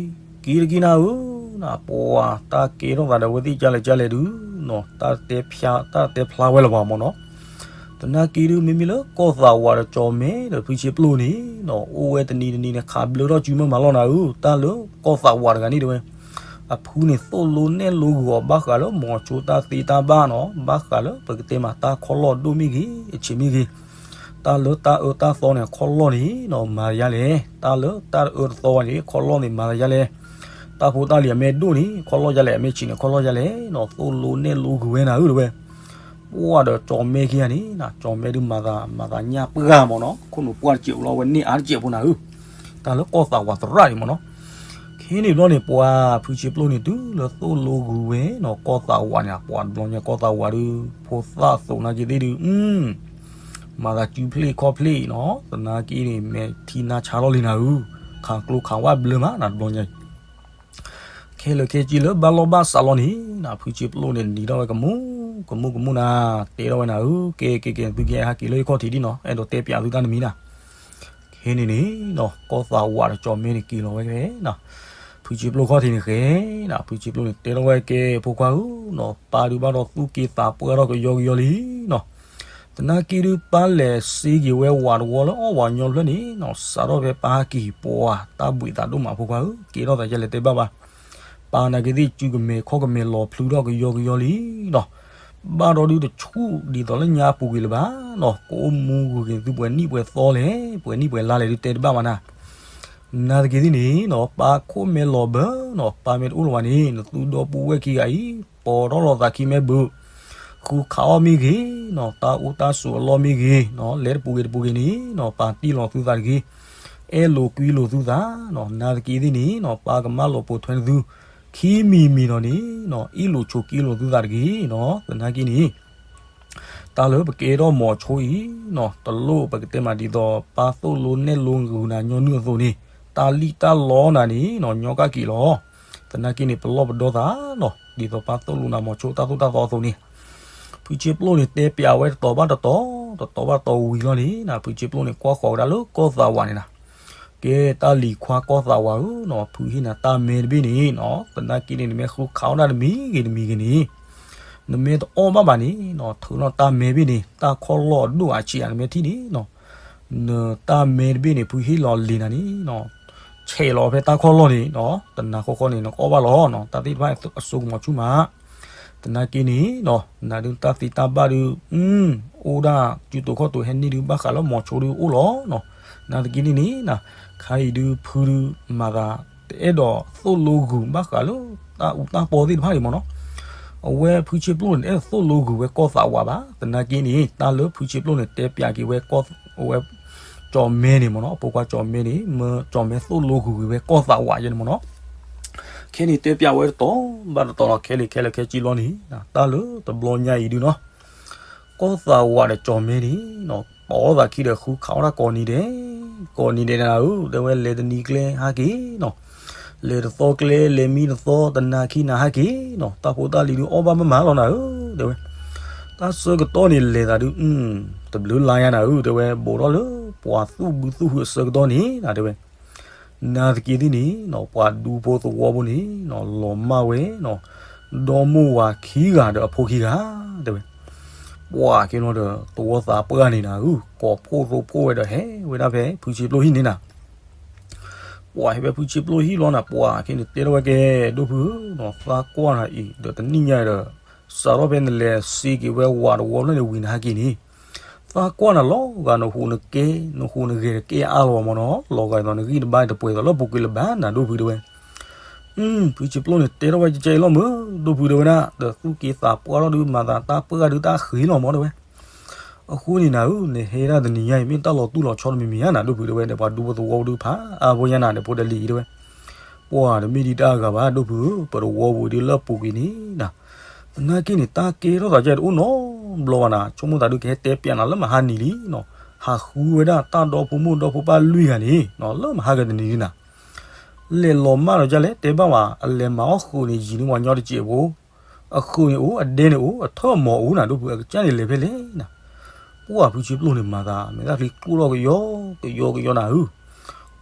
က့ၤတက့ၢ်နၤဧၢ, ပှၤတၢ်ကဲထီၣ်သးဒီးအဝဲသ့ၣ်ကလဲၣ်ကလဲၣ်ဒုးနီၤ, တၢ်တဲဖျါ တၢ်တဲဖျါဝဲလၢၤဘၣ်မ့ၢ်နီၤ. သနာ်က့ဒုး မ့မ့ၢ်လၢကီၢ်သးဝးဒီးကၠီၤမဲဒီးဖုဆ့ပျိၣ်န့ၣ်နီၤ, အိၣ်ဝဲတနံၤတနံၤန့ၣ် ခးဘျၢထီၣ်စုမၢမးလီၤနၤဧၢ, တၢ်လၢကီၢ်သးဝးတဂၤန့ၣ်တဲဝဲ အဖုန့ၣ်သိၣ်လိနဲၣ်လိဂုာ်အီၤ ဘၣ်ဃးလၢမိၤဆိတၢ်သ့တၢ်ဘၣ်နီၤ, ဘၣ်ဃးလၢပကတဲမးတၢ်ခီၣ်လီၢ်ဒိၣ်မ့ၢ်ဂ့ၤ အဆံးမ့ၢ်ဂ့ၤ, တၢ်လၢတၢ်အၢတၢ်သီန့ၣ် ခီၣ်လီၢ်န့ၣ်နီၤ မၤယါလဲၣ်, တၢ်လၢတၢ်အၢတသီဝဲန့ၣ် ခီၣ်လီၢ်န့ၣ်မၤယါလဲၣ်, တၢ်ဖိတၢ်လံၤအမဲၢ်ဒိၣ်န့ၣ် ခီၣ်လီၢ်ယါလဲၣ်, အမဲၢ်ဆံးန့ၣ် ခီၣ်လီၢ်ယါလဲၣ်နီၤ, သိၣ်လိနဲၣ်လိဂုာ်ဝဲနၤဧၢတဲဝဲ ပှၢ်ဒီးကၠီၤမဲခံဂၤန့ၣ်နီၤ, ကၠီၤမဲဒုးမၤသး မၤသးညၣ်ပှၢ်မ့ၢ်နီၤ, ခိၣ်နူာ်ပှၢ်တစဲးဖိလီၤ အဝဲန့ၢ်အါတစဲးဖိနၤဧၢ, တၢ်လၢကီၢ်သးဝးသရၣ်န့ၣ်မ့ၢ်နီၤ. ခဲန့ၣ်ဘျီန့ၣ် ပှၤဖုဆ့ပျိၣ်န့ၣ် တုၤလၢသိၣ်လိဂုာ်ဝဲနီၤ, ကီၢ်သးဝးန့ၣ် ပှၤတဘျီညါကီၢ်သးဝးဒုး ဖိသၣ်သိးနာ်က့သ့ၣ်ဒုး မၤသးစုဖျ့ၣ်ခီၣ်ဖျ့ၣ်နီၤ, သနာ်က့န့ၣ် မဲာ်ထံနါဆါထီၣ်လံနၤဧၢ, ခးကျိခးဝၣ်ဘျၢမးနၤတဘျီညါအံၤ ခဲလၢာ်ခဲဆ့လၢဘၣ်လီၢ်ဘၣ်စးလီၤန့ၣ်နၤ, ဖုဆ့ပျိၣ်န့ၣ် နံၤထီၣ်ဝဲကမူၣ် ကမူၣ်ကမူၣ်နၤ, တဲထီၣ်ဝဲနၤဧၢ, ကဲကဲကဲ သုကဟဲက့ၤလၢယခီၣ်ထံးဒံးနီၤ, အဲၣ်ဒိးတဲပၠးသုတၢ်တမံၤနၤ. ခဲန့ၣ်န့ၣ်နီၤ, ကီၢ်သးဝးဒီးကၠီၤမဲန့ၣ်က့ၤလီၤဝဲဖဲနီၤ, ဖုဆ့ပျိၣ်ခီၣ်ထံးန့ၣ်ဃဲနီၤ, ဖုဆ့ပျိၣ်န့ၣ် တဲထီၣ်ဝဲကဲ ဖိခွါဧၢနီၤ, ပၢ်ဒုးဘၣ်ဒီးသူၣ်က့သးပှၢ်ထီၣ်ကယီကယီလံနီၤ. သနာ်က့ဒုး ပၢ်လဲၤစ့က့ၤဝဲဝးတဝီလၢအီၣ်ဝးညီဖျၢၣ်န့ၣ်နီၤ, စးထီၣ်ဖဲပၢ်ဟဲက့ၤ ပှၤတၢ်ဘှံးသးဒိၣ်မးဖိခွါဧၢ, ကဲထီၣ်သးယဲလဲၣ်တဲဘၣ်ဘၣ်. ပၢ်နာ်က့သ့ၣ်စုကမဲာ်ခီၣ်ကမဲာ်လီၤဖျုထီၣ်ကယီကယီလံနီၤ. ဘၣ်ဒီးဒုးတဆူၣ်ဒ်သိးလၢညါပူၤကွံာ်လၢၤဘၣ်နီၤ, ကအိၣ်မူဂုၤက့ၤသုပှဲၤနံၣ်ပှဲၤသီလဲၣ်, ပှဲၤနံၣ်ပှဲၤလါလဲၣ်ဒုးတဲတဘၣ်ဘၣ်နၤ. နာ်သက့သ့ၣ်န့ၣ်နီၤ, ပၢ်ခိၣ်မဲလီၤဘၢနီၤ, ပၢ်မ့ၢ်တအိၣ်လၢၤဘၣ်န့ၣ် နသုဒီပုၢ်ဝဲၢ်ခံဂၤအံၤ ပိာ်ထီၣ်လိာ်သးခံမဲဘုး, ဃုခးအီၣ်မ့ၢ်ဂ့ၤနီၤ, တၢ်အိၣ်တၢ်ဆိးအလီၢ်မ့ၢ်ဂ့ၤနီၤ, လဲၤတပူၤဂ့ၤတပူၤဂ့ၤန့ၣ်နီၤ, ပၢ်တ့ၢ်လီၤသုသးတဂ့ၤ, အဲၣ်လိာ်ကွံလိာ်သုသးနီၤ. နာ်သက့သ့ၣ်န့ၣ်နီၤ, ပၢ်ကမၢလီၤပိာ်ထွဲနသု ခံမံၤမံၤဒီးန့ၣ်နီၤ, အ့ၣ်လိာ်ဆိးက့လိာ်သုသးတဂ့ၤနီၤ. သနာ်က့န့ၣ် တၢ်လၢပကဲထီၣ်မိၤဆိအံၤနီၤ တလိၣ်ပကတဲမးဒ်သိး ပၢ်သိၣ်လိနဲၣ်လိဂုာ်နၤညီနုၢ်အသိးန့ၣ် တၢ်လံၣ်တၢ်လီနၤန့ၣ်နီၤ ညီကၣ်က့ၤလီၤ. သနာ်က့န့ၣ် ပလီၢ်ပဒီသးနီၤ ဒ်သိးပၢ်သိၣ်လိနၤမိၤဆိတၢ်သိၣ်တၢ်သီအသိးန့ၣ် ဖုဆ့ပျိၣ်န့ၣ် တဲပျးဝဲတတီၤဘၣ်တတီၤ, တတီၤဘၣ်တတီၤဝံၤလီၤန့ၣ် ဖုဆ့ပျိၣ်န့ၣ် ကွၢ်ဃီၤကဒါလၢကီၢ်သးဝးန့ၣ်နီၤ, ကဲတၢ်လံၤခွါကီၢ်သးဝးဧၢနီၤ, ဖုဟ့ၣ်နၤတၢ်မဲတဘ့ၣ်န့ၣ်နီၤ, သနာ်က့န့ၣ် နမ့ၢ်ဃုခးအီၣ်ဒၣ်တမံၤဂ့ၤတမံၤဂ့ၤန့ၣ် နမ့ၢ်တအီၣ်ဘၣ်ဘၣ်န့ၣ်နီၤ, ထုးလီၤတၢ်မဲတဘ့ၣ်န့ၣ် တၢ်ခီၣ်လီၢ်အဒိၣ်အဆံးဧါ နမ့ၢ်ထံၣ်န့ၣ်နီၤ, နတၢ်မဲတဘ့ၣ်န့ၣ် ဖုဟ့ၣ်လီၤလံၤနၤန့ၣ်နီၤ, ဆဲးလီၤဖဲတၢ်ခီၣ်လီၢ်န့ၣ်နီၤ, တနၤဃီဃီန့ၣ် နကအီၣ်ဘၣ်လီၤနီၤ, တၢ်သ့ၣ်တဖၣ်အစိကမီၤဆူၣ်မး သနာ်က့န့ၣ်နီၤ, နၤဒုးတၢ်သံတၢ်ဘၣ်ဒုး အိၣ်ဒၣ်စုတိာ်ခီၣ်တိာ်ဟဲန့ၢ်ဒုး ဘၣ်ဃးလၢမိၤဆိဒုးအိၣ်လီၤနီၤ, သနာ်က့န့ၣ်န့ၣ်နီၤ, ခါအံၤဒုးဖုဒုးမၤသး တအဲၣ်ဒိးသိၣ်လိဂုာ်ဘၣ်ဃးလၢ တၢ်အူတၢ်ပီသ့ၣ်တဖၣ်အံၤမ့ၢ်နီၤ, အဝဲဖုဆ့ပျိၣ်န့ၣ် တအဲၣ်သိၣ်လိဂုာ်ဝဲကီၢ်သးဝးဘၣ်, သနာ်က့န့ၣ် တၢ်လၢဖုဆ့ပျိၣ်န့ၣ် တဲပျးက့ၤဝဲ အဝဲ ကၠီၤမဲန့ၣ်မ့ၢ်နီၤ, အဖိခွါကၠီၤမဲန့ၣ် မၢကၠီၤမဲသိၣ်လိဂုာ်ဝဲကီၢ်သးဝးယဲန့ၣ်မ့ၢ်နီၤ, ခဲန့ၣ်တဲပျးဝဲတတီၤဘၣ်တတီၤလီၤ, ခဲလၢာ်ခဲလၢာ်ခဲဆံလီၤန့ၣ် တၢ်လၢတဘျီညါအံၤဒုးနီၤ, ကီၢ်သးဝးဒီးကၠီၤမဲန့ၣ်နီၤ, ပာ်အီၣ်သးခံဒီးဃုခးအီၣ်တၢ်ကိးနံၤဒဲး, ကိးနံၤဒဲးနၤဧၢ, တဲဝဲလဲၤတနံၤကျဲဟးက့ၤနီၤ, လဲၤတသီကျဲ လဲၤမံတသီ တနၤခံနၤဟးက့ၤနီၤ, တၢ်ဖိတၢ်လံၤဒုးအီၣ်ဘၣ်မးမးလီၤနၤဧၢ, တဲဝဲ တၢ်ဆၢကတီၢ်န့ၣ်လဲၤသးဒုး တဘျုးလါယါနၤဧၢ, တဲဝဲ ဘူးထီၣ်လၢပှၤသူၣ်ဘုသူၣ်ဟုအဆၢကတီၢ်န့ၣ်နၤ, တဲဝဲ နာ်သက့သ့ၣ်န့ၣ်နီၤ, ပှၤဒူဖိသဝီဖိန့ၣ်နီၤ, လီၤမၢ်ဝဲနီၤ, ဒီမိၢ်ဝၤခံဂၤဒီးအဖိခံဂၤ, တဲဝဲ ပှၤက့ၤနီၤဒီး သဝီသးပှၢ်န့ၣ်နၤဧၢ, ကိးဖှိၣ်သိဖှိၣ်ဝဲဒီးဟဲဝဲဒၣ်ဖဲ ဖုဆ့ပျိၣ်ဟံၣ်န့ၣ်နၤ ပှၤဟဲဖဲဖုဆ့ပျိၣ်ဟံၣ်လီၤနၤ, ပှၤက့ၤန့ၣ်တဲထီၣ်ဝဲကဲ ဒိၣ်ဖုဧၢနီၤ, သးကွၢ်နၤအံၤ ဒီးတနံၣ်ညါဒီး စးထီၣ်ဖဲနလဲၤစ့က့ၤဝဲဝၤတဝီဖျၢၣ်န့ၣ်ဝံၤနဟးက့ၤန့ၣ်, သးကွၢ်နၤလီၤဂာ်နဟူးနကဲ, နဟူးနဂဲၤတကဲအါလီၤမ့ၢ်နီၤ, လီၤဂာ်ဒ်သိးနဂံၢ်တဘါတပှဲၤသိးလၢပူၤကွံာ်လၢၤဘၣ်နၤ ဒိၣ်ဖုတဲဝဲ ဖုဆ့ပျိၣ်န့ၣ်တဲထီၣ်ဝဲကဲအံၤလီၤမ့ၢ် ဒိၣ်ဖုတဲဝဲဒၣ်, ဒီးသူၣ်က့သးပှၢ်ထီၣ်ဒုးမၤသးတၢ်ပှၢ်ဒုးတၢ်ဃံလီၤမ့ၢ်တဲဝဲ, အဃိန့ၣ်နၤဧၢ, နဟဲဒၣ်တနံၤညါအံၤ မ့ၢ်တၢ်လီၤတူၢ်လီၤဆီတမံၤမံၤဧါနၤ ဒိၣ်ဖုတဲဝဲ, ဒီးပှၤဒူဖိသဝီဖိဒုးဖးအါဖိညါနၤ ဒီးဖိဒီးလံၤတဲဝဲ, ပှၤတမ့ၢ်ဒ်တၢ်အဂၤဘၣ် ဒိၣ်ဖုဧၢ, ပတဝီပူၤဒုးလၢပူၤကွံာ်န့ၣ်နၤ, သနာ်က့န့ၣ် တၢ်ကဲထီၣ်သးကဲတအိၣ်နီတဘျီဘၣ်နၤ, ဆိကမိၣ်သးဒုးကဟဲတဲပျးနၤလၢမဟါနံၤလံနီၤ, ဟးဃုဝဲဒၣ်တၢ်ဒီဖိမိၢ်ဒီဖိပၢ်လွံၢ်ဂၤန့ၣ်နီၤ, လၢမဟါကတနံၤလံနၤ လဲၤလီၤမၢ်ဒီးဒ်လဲၣ် တဲဘၣ်ဝဲ အလဲၤမၤအီၣ်ဃုာ်န့ၣ် ယံာ်န့ၢ်ပှၤညီတစဲးဖိ, အဃုာ်န့ၣ်အိၣ် အဒဲန့ၣ်အိၣ် အထၢၣ်မီၤအိၣ်နၤ ဒိၣ်ဖု အကစၢ်န့ၣ်လဲၤဖဲလဲၣ်နၤ, ပှၢ်ဖုဆ့ပျိၢ်န့ၣ်မၤသး မဲာ်သၣ်ချံကျိၣ်ထီၣ်ကယီ ကယီကယီနၤဧၢ,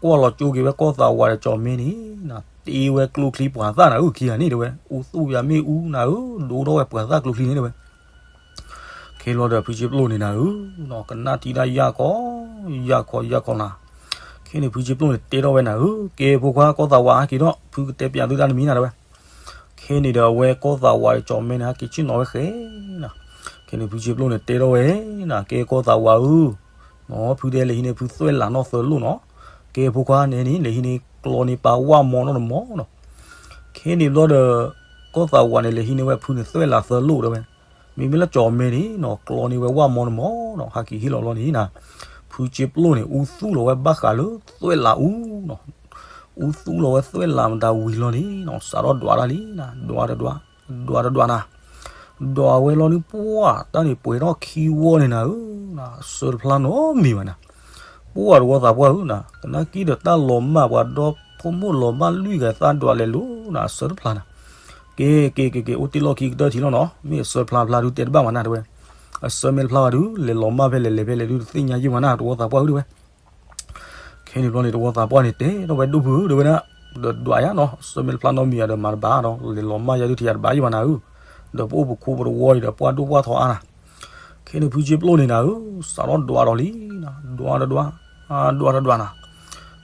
ကွၢ်လီၤကၠိက့ၤဝဲကီၢ်သးဝးဒီးကၠီၤမဲန့ၣ်နၤ, တ့ဝဲကျိချံပှၤသၣ်နၤဧၢ, ခံဂၤန့ၣ်တဲဝဲ အိၣ်သူၣ်ယၤမ့ၣ်အူနၤဧၢ, ဒိၣ်ထီၣ်ဝဲပှၤသၣ်ကျိချံန့ၣ်တဲဝဲ ခဲလီၤဒီးဖုဆ့ပျိၢ်န့ၣ်နၤဧၢ, ကနၣ်ထံတၢ်ယၢ်ခီ, ယၢ်ခီယၢ်ခီနၤ, ခဲန့ၣ်ဖုဆ့ပျိၢ်န့ၣ်တဲထီၣ်ဝဲနၤဧၢ, ကဲဖိခွါကီၢ်သးဝးဟဲက့ၤထီၣ် ဖုကတဲပျးသုတၢ်တမံၤနၤတဲဝဲ, ခဲန့ၣ်ဒီးအဝဲကီၢ်သးဝးဒီးကၠီၤမဲန့ၣ် ဟဲက့ၤဆ့ၣ်နီၤဝဲဃဲနၤ, ခဲန့ၣ်ဖုဆ့ပျိၢ်န့ၣ်တဲထီၣ်ဝဲနၤ, ကဲကီၢ်သးဝးဧၢ, ဖုတဲလဲၤဟံးန့ၢ်ဖုသွဲၣ်လးနီၣ်သၢလိၣ်နီၤ, ကဲဖိခွါန့ၣ်န့ၣ် လဲၤဟံးန့ၢ်ကျီန့ၢ်ပာ်ဝၣ်မီနီၣ်တမီနီၤ, ခဲန့ၣ်ဘျီဒီး ကီၢ်သးဝးန့ၣ် လဲၤဟံးန့ၢ်ဝဲဖုန့ၣ်သွဲၣ်လးသၢလိၣ်တဲဝဲ, မ့မ့ၢ်လၢကၠီၤမဲန့ၣ်နီၤ ကျီန့ၢ်ဝဲဝၣ်မီတမီနီၤ, ဟဲက့ၤဟ့ၣ်လီၤလီၤန့ၣ်နၤ, ဖုဆ့ပျိၢ်န့ၣ် အူသူၣ်လီၤဝဲဘၣ်ဃးလၢသွဲၣ်လးအူနီၤ, အူသူၣ်လီၤဝဲသွဲၣ်လးမတၤဝံၤလီၤန့ၣ်နီၤ စးထီၣ်ဒွးတၢ်လံနၤ, ဒွးတဒွး, ဒွးတဒွးနၤ, ဒွးဝဲလီၤန့ၣ်ပှၢ် တၢ်န့ၣ်ပှဲၤထီၣ်ခံဝီန့ၣ်နၤဧၢ, အဆၢတဖျါနီတမံၤဘၣ်နၤ, ပှၢ်တဝီသးပှၢ်ဧၢနၤ, သနာ်က့ဒီးတၢ်လီၤမၢ်ပှၤဒီဖိမိၢ်လီၤမၢ်လွံၢ်ဂၤသးဒွးလဲၤလိၤနၤ အဆၢတဖျါနၤ က့ၤက့ၤက့ၤက့ၤ အိၣ်တ့ၢ်လီၢ်ခံကတၢၢ်ထံလီၤနီၤ, မ့ၢ်အဆၢဖျါဖျါဒုးတဲတဘၣ်မးနၤတဲဝဲ, အဆၢမ့ၢ်တဖျါဘၣ်ဒုး လဲၤလီၤမၢ်ဖဲလဲၣ်လဲၤဖဲလဲၣ်ဒုး တသ့ၣ်ညါယုၢ်မးနၤ တဝီသးပှၢ်ဧၢတဲဝဲ, ခဲန့ၣ်ဘျီန့ၣ် တဝီသးပှၢ်န့ၣ် တဲထီၣ်ဝဲဒိၣ်ဖုဧၢတဲဝဲဒၣ်, ဒီးဒွးယၤနီၤ အဆၢမ့ၢ်တဖျါနီတမံၤဒီးမၤတဘၣ်ဒီး လဲၤလီၤမၢ်ယၤဒုးထံယၤတဘၣ်ယုၢ်မးနၤဧၢ, ဒီးပအိၣ်ပခိၣ်ပတဝီအံၤဒီးပှၢ်ဒိၣ်ပှၢ်ထီအါနၤ ခဲန့ၣ်ဖုဆ့ပျိၢ်န့ၣ်နၤဧၢ, စးထီၣ်ဒွးဒီးလံနၤ, ဒွးတဒွး, ဒွးတဒွးနၤ,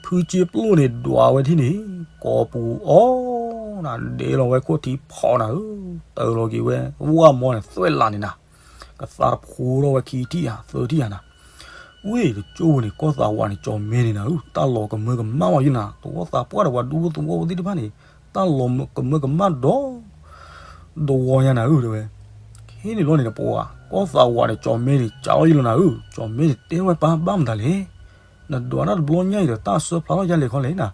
ဖုဆ့ပျိၢ်န့ၣ်ဒွးဝဲထံၣ်န့ၣ်, ကိးပူၤအီနၤ, ဒဲလီၤဝဲခိၣ်ထံဖီနၤဧၢ, တၢလီၤက့ၤဝဲ, ဝၣ်မီန့ၣ် သွဲၣ်လးန့ၣ်နၤ, ကသါတဖိထီၣ်ဝဲခံထံၣ်ဧါ သၢထံၣ်ဧါနၤ, ဝ့ၢ်တကၠိၢ်န့ၣ် ကီၢ်သးဝးန့ၣ် ကၠီၤမဲန့ၣ်နၤဧၢ, တၢ်လီၤကမၢကမၣ်ဝဲယုၢ်နၤ, တဝီသးပှၢ်ဒီးပှၤဒူဖိသဝီဖိသ့ၣ်တဖၣ်န့ၣ်, တၢ်လီၤကမၢကမၣ်ဒီး တဝီညါနၤဧၢတဲဝဲ, ခဲန့ၣ်ဘျီန့ၣ် ပှၤ ကီၢ်သးဝးန့ၣ် ကၠီၤမဲန့ၣ် ကးအီၣ်ယုၢ်လီၤနၤဧၢ, ကၠီၤမဲန့ၣ်တဲဝဲပၢ်ဘၣ်မတၤလဲၣ်, နဒွးတၢ်တဘျီညါအံၤဒီး တၢ်ဆၢဖျါထီၣ်ယါလဲၣ်ခီလဲၣ်နၤ,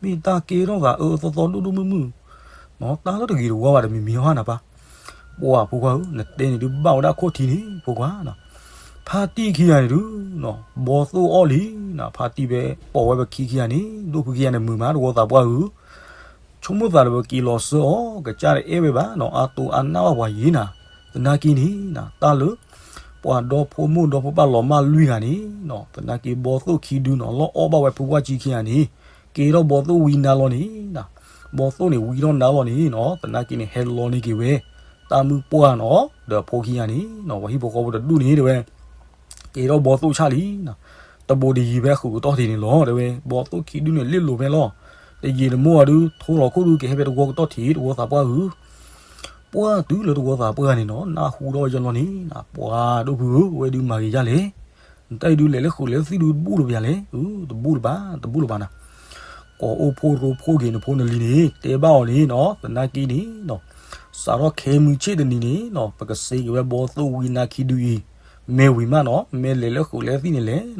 မ့ၢ်တၢ်ကဲထီၣ်သးအၢအၢသီသီဒိၣ်ဒိၣ်မုၢ်မုၢ်, တၢ်လၢတဂ့ၤတဝါဘၣ်တမံၤမံၤဟီနၤပၢ်, ပှၢ်ဖိခွါဧၢ, နတဲန့ၣ်ဒုးဘၣ်ဝဲဒၣ်ခိၣ်ထံန့ၣ် ဖိခွါနီၤ. ဖါတံၢ်ခံဂၤန့ၣ်ဒုး ဘီသိၣ်အီၣ်လံနီၤ, ဖါတံၢ်ဖဲပိာ်ဝဲပခံခံဂၤန့ၣ် ဒိၣ်ဖုခံဂၤန့ၣ် မုာ်မးတဝီသးပှၢ်ဧၢ, ဆိကမိၣ်သးဒီးပက့ၤလီၤစၢအီၤ ကစၢ်တအဲၣ်ဝဲဘၣ်နီၤ, အါတိအါနၢ်ဘၣ်ပှၤယံၤနၤ, သနာ်က့န့ၣ် တၢ်လၢ ပှၤဒီဖိမိၢ်ဒီဖိပၢ်လီၤမၢ်လွံၢ်ဂၤန့ၣ်နီၤ, သနာ်က့ဘီသိၣ်ခံဒုနီၤ လီၢ်အီၣ်ဘၣ်ဝဲဖိခွါခံခံဂၤန့ၣ် ကဲထီၣ်ဘီသိၣ်ဝံနါလီၤန့ၣ်နီၤ, ဘီသိၣ်န့ၣ်ဝံထီၣ်နါလီၤန့ၣ်နီၤ, သနာ်က့န့ၣ် ဟဲလီန့ၢ်က့ၤဝဲ တၢ်မုၣ်ပှၢ်နီၤ ဒီးဖိခံဂၤန့ၣ်နီၤ, ပှၤဟံၣ်ဖိဃီဖိတဒူၣ်န့ၣ်တဲဝဲ ကဲထီၣ်ဘီသိၣ်ဆၣ်လံနီၤ, တဘိးတယံၤဖဲဃုာ်ကတီၢ်ထံးန့ၣ်လီၤ တဲဝဲ, ဘီသိၣ်ခံဒုန့ၣ်လ့ၣ်လိၤဖဲလီၤ, တယံာ်တမိၢ်အဒုး ထိလီၤခိၣ်ဒုးကဟဲဖဲတဝီကတီၢ်ထံး တဝီသးပှၢ်ဧၢ, ပှၢ်တုၤလၢတဝီသးပှၢ်န့ၣ်နီၤ နၢ်ဟူထီၣ်ဝဲယလီၤန့ၣ်နီၤ, ပှၤဒိၣ်ဖုဧၢ, ဝဲဒုးမၤဂ့ၤယါလဲၣ်, နတၢ်အံၤဒုးလဲၤလၢဃုာ်လဲၤလၢသံၣ်ဒုးတဘူၣ်လၢၤဘၣ်လဲၣ်, တဘူၣ်လၢၤဘၣ်, တဘူၣ်လၢၤဘၣ်နၤ, ကိးအိၣ်ဖှိၣ်ရိဖှိၣ်က့ၤနဖိနလံၤန့ၣ် တဲဘၣ်အီၤန့ၣ်နီၤ, သနာ်က့န့ၣ်နီၤ, စးထီၣ်ခဲမုၢ်ဆ့ၣ်တနံၤန့ၣ်နီၤ ပကစ့က့ၤဝဲဘီသိၣ်ဝံနါခံဒုအံၤ, မ့ၢ်ဝံၤမးနီၤ မ့ၢ်လဲၤလၢဃုာ်လဲၤလၢသံၣ်န့ၣ်လဲၣ်နီၤ,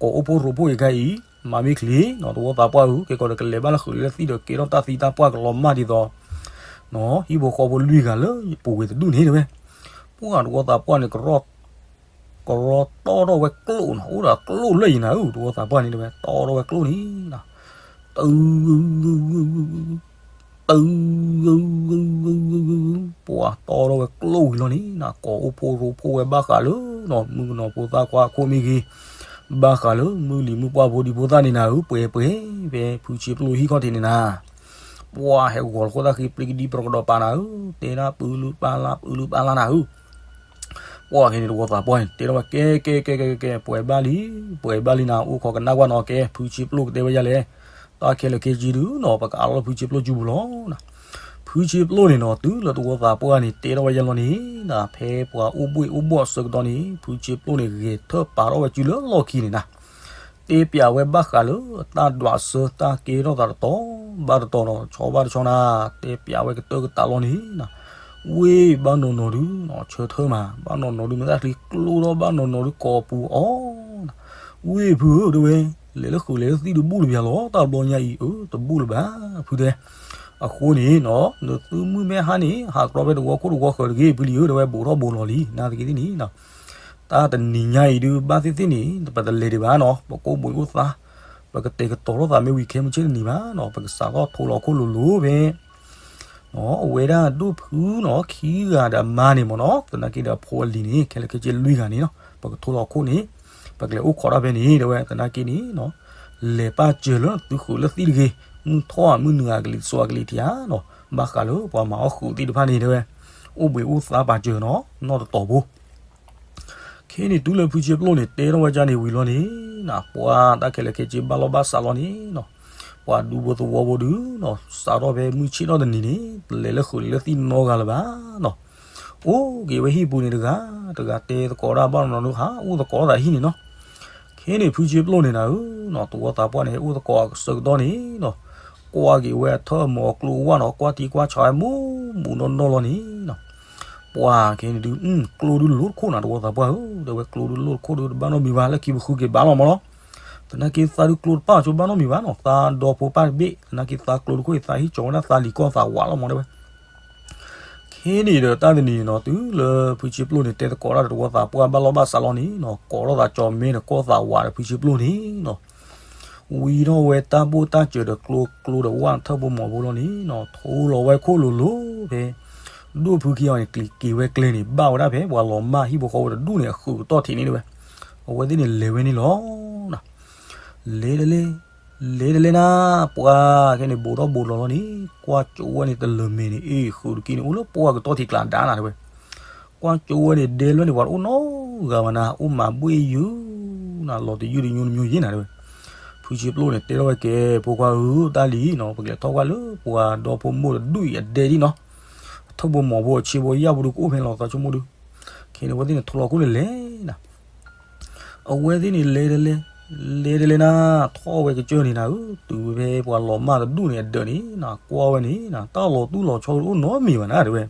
ကိးအိၣ်ဖှိၣ်ရိဖှိၣ်က့ၤခါအံၤ မၤမ့ၢ်ချ့နီၤ, တဝီသးပှၢ်ဧၢ, ကဲကီးဒီးကလဲၤဘၣ်လၢဃုာ်လဲၤလၢသံၣ်ဒီးကဲထီၣ်တၢ်သံတၢ်ပှၢ်ကလီၤမၢ်ဒ်သိး ဟံၣ်ဖိဃီဖိလွံၢ်ဂၤလၢပူၤကွံာ်တဒူၣ်န့ၣ်တဲဝဲ, ပှၢ်တဝီသးပှၢ်န့ၣ် ကရီတီၢ်ထီၣ်ဝဲကျိၣ်နီၤ, အိၣ်ဒီးကျိၣ်လၢယံၤနၤဧၢ, တဝီသးပှၢ်န့ၣ်တဲဝဲ တီၢ်ထီၣ်ဝဲကျိၣ်န့ၣ်နီၤ, တ တ ပှၢ်တီၢ်ထီၣ်ဝဲကျိၣ်ဝံၤလီၤန့ၣ်နီၤ, ကိးအိၣ်ဖှိၣ်ရိဖှိၣ်ဝဲဘၣ်ဃးလၢနီၤ မုၣ်ကနီၤဖိသၣ်ခွါအခိၣ်မ့ၢ်ဂ့ၤ, ဘၣ်ဃးလၢမုၢ်လံၤမုၢ်ပှၢ်ဖိဒံဖိသၣ်န့ၣ်နၤဧၢ, ပှဲၤပှဲၤ ဖုဆံပျိဟံၣ်ခီၣ်ထံးန့ၣ်နၤ, ပှၢ်ဟဲဂီၤလီၤခိၣ်သၣ်ဃံ ပျံၤကဒံပရကဒီးပာ်နၤဧၢ, တဲဒၣ်ပၢလူပၢ်လၢ် ပၢလူပၢ်လၢ်နၤဧၢ ပှၢ်ခဲန့ၣ်တဝီသးပှၢ်န့ၣ် တဲထီၣ်ဝဲ ကဲ ကဲ ကဲ ကဲ ကဲ ပှဲၤဘၣ်လံ, ပှဲၤဘၣ်လံနၤ, အိၣ်ခိးကနၣ်ကွၢ်နီၤ, ကဲ ဖုဆံပျိကတဲဝဲဒ်လဲၣ်, တၢ်ခဲလၢာ်ခဲဆ့ဒုနီၤ ပကအးလီၤဖုဆံပျိစုပူၤလီၤနၤ, ဖုဆံပျိန့ၣ်နီၤ တုၤလၢတဝီသးပှၢ်န့ၣ် တဲထီၣ်ဝဲယလီၤန့ၣ်နၤ, ဖဲပှၤအိၣ်ဘှ့ၣ်အိၣ်ဘှီၣ်အဆၢကတီၢ်န့ၣ် ဖုဆံပျိန့ၣ် ဂဲၤထၢၣ်ပာ်ထီၣ်ဝဲစုလၢလီၢ်ခံန့ၣ်နၤ တဲပျးဝဲဘၣ်ဃးလၢတၢ်ဒွးစၢၤ တၢ်ကဲထီၣ်သးတတီၤဘၣ်တတီၤဒီး ဆီဘၣ်တဆီနၤ, တဲပျးဝဲကတၢၢ်ကတၢၢ်လီၤန့ၣ်နၤ, ဝ့ၢ်ဘၣ်နီၢ်နီၢ်ဒုနီၤ ဆၢထၢၣ်မး ဘၣ်နီၢ်နီၢ်ဒု မ့ၢ်တၢ်ချံကျိထီၣ် ဘၣ်နီၢ်နီၢ်ဒုကိးပူၤအီၤနၤ, ဝ့ၢ်ဖုဧၢ တဲဝဲ, လဲၤလၢဃုာ်လဲၤလၢသံၣ်ဒုးဘူၣ်တဘျီလီၤ တၢ်ဘျီညါအံၤဧၢ တဘူၣ်လၢၤဘၣ် ဖုတဲ, အဃိန့ၣ်နီၤ နသုမုၢ်မ့ၢ်ဟါန့ၣ် ဟးကြီဖဲတဝီခိၣ်တဝီဃၢၤတဂ့ၤ ဖုလံၤဧၢ တဲဝဲ ဘူးထီၣ်ဘူးလီၤလံ နာ်သက့သ့ၣ်န့ၣ်နီၤ တၢ်တနံၤညါအံၤဒုး ဘၣ်သ့ၣ်သ့ၣ်န့ၣ် ပတလဲၤဒံးဘၣ်နီၤ, ပကအိၣ်ဘှံးအိၣ်သါ, ပကတဲာ်ကတီၤထီၣ်သးမ့ၢ်ဝံၤခဲမုၢ်ဆ့ၣ်တနံၤဘၣ်နီၤ, ပကစးထီၣ်ထိလီၤခိၣ်လိၤလိၤဖဲ အဝဲဒၣ်ဒိၣ်ဖုနီၤ ခံဂၤဒီးအမါန့ၣ်မ့ၢ်နီၤ, သနာ်က့ဒီးအဖိအလံၤန့ၣ် ခဲလၢာ်ခဲဆ့လွံၢ်ဂၤန့ၣ်နီၤ, ပကထိလီၤခိၣ်န့ၣ် ပကလဲၤအိၣ်ခိးတၢ်ဖဲန့ၣ် တဲဝဲ သနာ်က့န့ၣ်နီၤ, လဲၤပာ်စၢၤလၢသုဃုာ်လၢသံၣ်တဂ့ၤ, မုၢ်ထီၣ်ဧါ မုၢ်နုာ်ဧါ ကလံၤစိးဧါ ကလံၤထံးဧါနီၤ, ဘၣ်ဃးလၢပှၤမၤအီၣ်ဃုာ်သ့ၣ်တဖၣ်န့ၣ် တဲဝဲ အိၣ်ဘှံးအိၣ်သါပာ်စၢၤနီၤ နီၢ်တတီၤဖိ ခဲန့ၣ်တုၤလၢဖုဆံပျိန့ၣ် တဲထီၣ်ဝဲဒ်န့ၣ်ဝံၤလီၤန့ၣ်နီၤ, ပှၤတၢ်ခဲလၢာ်ခဲဆ့ဘၣ်လီၢ်ဘၣ်စးလီၤန့ၣ်နီၤ, ပှၤဒူဖိသဝီဖိဒုနီၤ စးထီၣ်ဖဲမုၢ်ဆ့ၣ်ထီၣ်တနံၤန့ၣ် လဲၤလၢဃုာ်လဲၤလၢသံၣ်နီတဂၤလၢၤဘၣ်နီၤ, အိၣ်က့ၤဝဲဟံၣ်ပူၤန့ၣ်တဂၤ, တဂၤတဲသကိးဒၣ်ဘၣ်နီၢ်နီၢ်ဒု ဟးအိၣ်သကိးသးဟံၣ်န့ၣ်နီၤ, ခဲန့ၣ်ဖုဆံပျိန့ၣ်နၤဧၢနီၤ တဝီသးပှၢ်န့ၣ် အိၣ်သကိးအဆၢကတီၢ်န့ၣ်နီၤ, ကွၢ်က့ၤဝဲအထၢၣ်မီၤကျိဝၢ်နီၤ ကွၢ်ထံကွၢ်ဆးဝဲမူးမူးနီၢ်နီၢ်လီၤန့ၣ်နီၤ, ပှၤခဲန့ၣ်ဒု ကျိဒုလိၣ်တခိၣ်နၤ တဝီသးပှၢ်ဧၢ, တဲဝဲကျိဒုလိၣ်တခိၣ်ဒု တဘၣ်နီတမံၤဘၣ် လၢခံပဃုက့ၤဘၣ်လီၤမးလီၤ, သနာ်က့သးဒုကျိတပၣ်ဆိဘၣ်နီတမံၤဘၣ်နီၤ, သးဒီဖိပၢ်တဘ့ၣ် သနာ်က့သးကျိတခိၣ်အံၤ သးဟံၣ်ကၠီဝဲဒၣ်သးလံၤကီၢ်သးဝးလီၤမး တဲဝဲ ခဲန့ၣ်ဒီးတၢ်တနံၤန့ၣ်နီၤ တုၤလၢဖုဆံပျိန့ၣ် တဲသကိးတၢ်ဒီးတဝီသးပှၢ်ဘၣ်လီၢ်ဘၣ်စးလီၤန့ၣ်နီၤ ကိးထီၣ်သးကၠီၤမဲဒီးကီၢ်သးဝးဒီးဖုဆံပျိန့ၣ်နီၤ ဝံထီၣ်ဝဲတၢ်ဘိၣ်တၢ်စၢၤဒီးကျိကျိဒီးဝၣ်ထၢၣ်ဖိမီၤဖိလီၤန့ၣ်နီၤ ထိလီၤဝဲခိၣ်လိၤလိၤဖဲ ဒိၣ်ဖုခံဂၤန့ၣ် က့ၤက့ၤဝဲကျဲန့ၣ် ဘၣ်ဝဲဒၣ်ဖဲပှၤလီၤမၢ်ဟံၣ်ဖိဃီဖိတဒူၣ်န့ၣ် အဃုာ်ကတီၢ်ထံးန့ၣ်တဲဝဲ အဝဲသ့ၣ်န့ၣ်လဲၤဝဲန့ၣ်လီၤ လဲၤတလဲ လဲၤတလဲနၤ ပှၤခဲန့ၣ် ဘူးထီၣ်ဘူးလီၤလီၤန့ၣ် ကွၢ်ကၠိဝဲန့ၣ်တလၢၤမဲာ်န့ၣ် အ့ၣ် ဃုာ်တက့ၢ်န့ၣ် အိၣ်လၢပှၢ်ကတီၢ်ထံးကျါဒါနၤတဲဝဲ ကွၢ်ကၠိဝဲန့ၣ် ဒဲလွဲၢ်န့ၣ် ပှၤတအိၣ်နီတဂၤဘၣ်နၤ အိၣ်မၤဘှ့ၣ်ယုၢ်နၤ လီၤတယုၢ်တညိတညိယ့ၢ်နၤတဲဝဲ ဖုဆံပျိန့ၣ် တဲထီၣ်ဝဲကဲ ဖိခွါဧၢ တၢ်လံနီၤ ပကလဲၤထီၣ်ကွၢ်လၢပှၤဒီဖိမိၢ်တဒူၣ်အံၤအဒဲဒံနီၤ အထၢၣ်ဖိမီၤဖိအဆ့ဖိယၣ်ဖိဒုကအိၣ်ဖဲလီၤသးဆိကမိၣ်ဒု ခဲန့ၣ် အဝဲသ့ၣ်န့ၣ် ထိလီၤခိၣ်န့ၣ်လဲၤနၤ အဝဲသ့ၣ်န့ၣ် လဲၤတလဲ လဲၤတလဲနၤ ထီၣ်ဝဲကစၢၢ်န့ၣ်နၤဧၢ တုၤဖဲပှၤလီၤမၢ်တဒူၣ်န့ၣ်အဒၢးန့ၣ်နၤ ကွၢ်ဝဲန့ၣ်နၤ တၢ်လီၤတူၢ်လီၤဆီတအိၣ်နီတမံၤဘၣ်နၤတဲဝဲ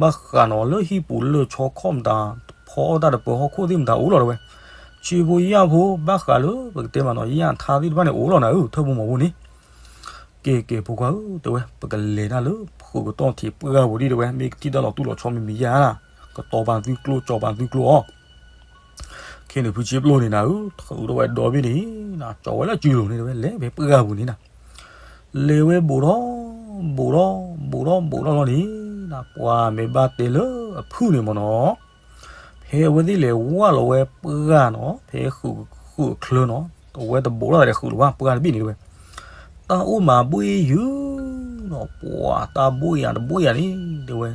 ဘၣ်ဃးနီၤလၢဟံၣ်ပူၤလၢဆီခီၣ်မတၤ ဖီအီၣ်တၢ်တပၢၤဟီၣ်ခိၣ်သ့ၣ်မတၤအိၣ်လီၤတဲဝဲ ဆ့ဖိယၣ်ဖိ ဘၣ်ဃးလၢပကတဲမးနီၤ ယၣ်ထါသ့ၣ်တဖၣ်န့ၣ်အိၣ်လီၤနၤဧၢ ထၢၣ်ဖိမီၤဖိန့ၣ် ကဲ ကဲ ဖိခွါဧၢ တဲဝဲ, ပကလဲၤတၢ်လၢဃုာ်ကတီၢ်ထံးပှၢ်ပူၤဒံး တဲဝဲ, မ့ၢ်ကထံၣ်တၢ်လီၤတူၢ်လီၤဆီမံၤမံၤယါ, ကတီၤပာ်သုကျိ ကၠီၤပာ်သုကျိအီၤ. ခဲန့ၣ်ဖုဆ့ပျိန့ၣ်နၤဧၢ, ထုးထီၣ်ဝဲဒီဘ့ၣ်န့ၣ်, ကၠီၤဝဲလၢစုလိၤန့ၣ် တဲဝဲ, လဲၤဖဲပှၢ်ပူၤန့ၣ်နၤ, လဲၤဝဲဘူးဒီး, ဘူးဒီး, ဘူးဒီး ဘူးဒီးလီၤန့ၣ်, ပှၤမ့ၢ်ဘၣ်တဲလၢအဖုၣ်န့ၣ်မ့ၢ်နီၤ ဖဲအဝဲသ့ၣ်လဲၤဝၢ်လီၤဝဲပှၢ်နီၤ, ဖဲဃုာ်ချၢနီၤ, အဝဲတဘူးထီၣ်သးဒီးဃုာ်လၢၤဘၣ် ပှၢ်တဘ့ၣ်န့ၣ်တဲဝဲ, တၢ်အိၣ်မးဘှ့ၣ်ယုၢ်နီၤ, ပှၤတၢ်ဘှ့ၣ်ယၤတဘှ့ၣ်ယၤန့ၣ် တဲဝဲ,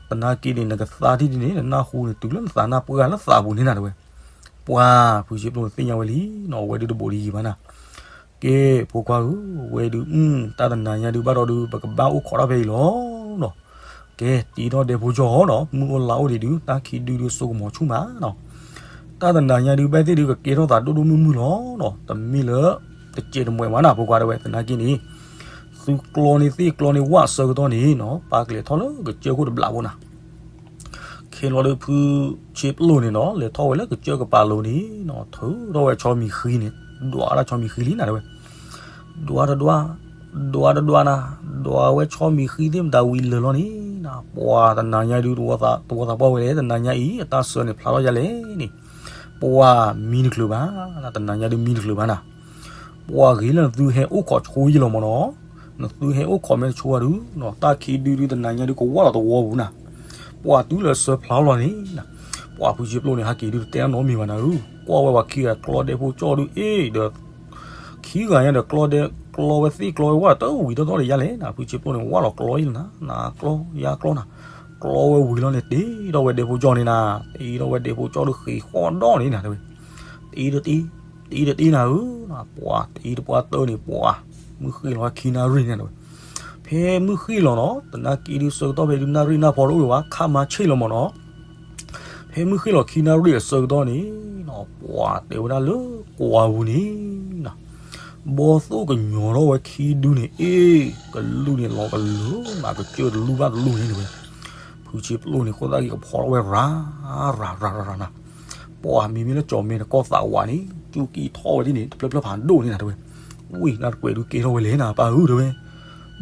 သနာ်က့န့ၣ် နကသါထံၣ်ဒ်န့ၣ် နနၢ်ဟူန့ၣ် တုၤလၢနသးနၢ်ပှၢ်လၢသးပူၤန့ၣ်နၤတဲဝဲ, ပှၤဖုဆ့ပျိန့ၣ်သ့ၣ်ညါဝဲလံနီၤ, အဝဲဒုးတဘူးတယံၤဘၣ်နၤ ကဲ ဖိခွါဧၢ, ဝဲဒုး, တၢ်တနၤညါဒုးဘၣ်ဒီးဒုး ပကဘၣ်အိၣ်ခိးတၢ်ဖဲအံၤလီၤနီၤ. ကဲ တ့ထီၣ်ဒဲဖိကၠီၣ်နီၤ, မုၢ်အိၣ်လါအိၣ်ဒံးဒုး တၢ်ခံဒုဒုးစိကမီၤဆူၣ်မးနီၤ. တၢ်တနၤညါဒုးဘၣ်သ့ၣ်ဒုး ကကဲထီၣ်သးဒိၣ်ဒိၣ်မုၢ်မုၢ်လီၤနီၤ, တမ့ၢ်လၢ တစဲးတမှဲးမးနၤ ဖိခွါတဲဝဲ, သနာ်က့န့ၣ် သုကျီန့ၢ်သ့ၣ်ကျီန့ၢ်ဝၣ်အဆၢကတီၢ်န့ၣ်နီၤ, ပာ်ကလဲၤထီၣ်လၢကစၢၢ်ခိၣ်တဘျးဖိနၤ ခဲလီၤဒုးဖုဆ့ပျိန့ၣ်နီၤ, လဲၤထီၣ်ဝဲလၢကစၢၢ်ကပၤလိၤန့ၣ်နီၤ, ထုးထီၣ်ဝဲဆီမံၤဃံန့ၣ်, ဒွးဒၣ်ဆီမံၤဃံလံနၤတဲဝဲ, ဒွးတဒွး, ဒွးတဒွးနၤ, ဒွးဝဲဆီမံၤဃံသ့ၣ်မတၤဝံၤလၢာ်လီၤန့ၣ်နၤ, ပှၤတနၤညါဒုး တဝီသးပှၢ်ဝဲလဲၣ်, တနၤညါအံၤ အတၢ်ဆၢန့ၣ်ဖျါထီၣ်ယါလဲၣ်န့ၣ်, ပှၤမံတချုးဘၣ်, တနၤညါဒုးမံတချုးဘၣ်နၤ ပှၤဂ့ၤလၢနသုဟဲအိၣ်ခိးဆိယံာ်လီၤမ့ၢ်နီၤ, နသုဟဲအိၣ်ခိးမ့ၢ်တဆိဘၣ်ဒုးနီၤ, တၢ်ခံဒုဒုးတနၤညါဒုးကဝၣ်လီၤတဝီပူၤနၤ, ပှၤတုၤလၢအဆၢဖျါလီၤန့ၣ်နၤ, ပှၤဖုဆ့ပျိန့ၣ် ဟဲက့ၤဒုးတတဲနီတမံၤဘၣ်နၤဧၢ, ကွၢ်ဝဲပှၤခံဂၤကျီဒဲဖိကၠီၣ်ဒုးအ့ၣ်ဒီး ခံဂၤညါဒီးကျီဒဲ ကျီဝဲသ့ၣ်ကျီဝဲဝၣ်တဝံၤတီတီဒီးယါလဲၣ်နၤ, ဖုဆ့ပျိန့ၣ် ဝၣ်လီၤကျီအံၤလီၤနၤ, နၤကျီ ယါကျီနၤ, ကျီဝဲဝံၤလီၤန့ၣ် တ့ထီၣ်ဝဲဒဲဖိကၠီၣ်န့ၣ်နၤ, တ့ထီၣ်ဝဲဒဲဖိကၠီၣ်ဒုးဃ့ဃီၣ်ဒီးန့ၣ်နၤတဲဝဲ, တ့တ့ တ့တ့နၤဧၢ, ပှၤတ့တပှၢ်တၢၢ်န့ၣ် ပှၤ မုၢ်ဃ့ၢ်လီၤခံနၣ်ရံၣ်န့ၣ်တဲဝဲ, ဖဲမုၢ်ဃ့ၢ်လီၤနီၤ, သနာ်က့ဒုးဆၢကတီၢ်ဖဲဒုးနၣ်ရံၣ်နၢ်ဖီတအိၣ်ဝဲဘၣ် ခါမၤဆ့ၣ်လီၤမ့ၢ်နီၤ ဖဲမုၢ်ဃ့ၢ်လီၤခံနၣ်ရံၣ်အဆၢကတီၢ်န့ၣ်နီၤ, ပှၤတဲဝဲဒၣ်လၢကွၢ်ပူၤန့ၣ်နီၤ, ဘီသိၣ်ကညီၤထီၣ်ဝဲခံဒုန့ၣ် အ့ၣ် ကလူၢ်န့ၣ်လီၤကလၢာ်မး ကစၢၢ်တလူၢ်ဘၣ်တလူၢ်န့ၣ်တဲဝဲ, ဖုဆ့ပျိန့ၣ် ဃိသၣ်က့ၤကဖီထီၣ်ဝဲရၤ ရၤ ရၤ ရၤ ရၤနၤ, ပှၤမ့မ့ၢ်လၢကၠီၤမဲာ်တကီၢ်သးဝးန့ၣ် စူၢ်ကံၢ်ထီၣ်ဝဲဒ်န့ၣ် တဖျၢၣ်ဖျၢၣ်ဖးဒိၣ်န့ၣ်နၤတဲဝဲ, ဝံၤနၢ်တကွဲးဒုးကဲထီၣ်ဝဲလဲၣ်နၤ ပၢ်ဧၢတဲဝဲ,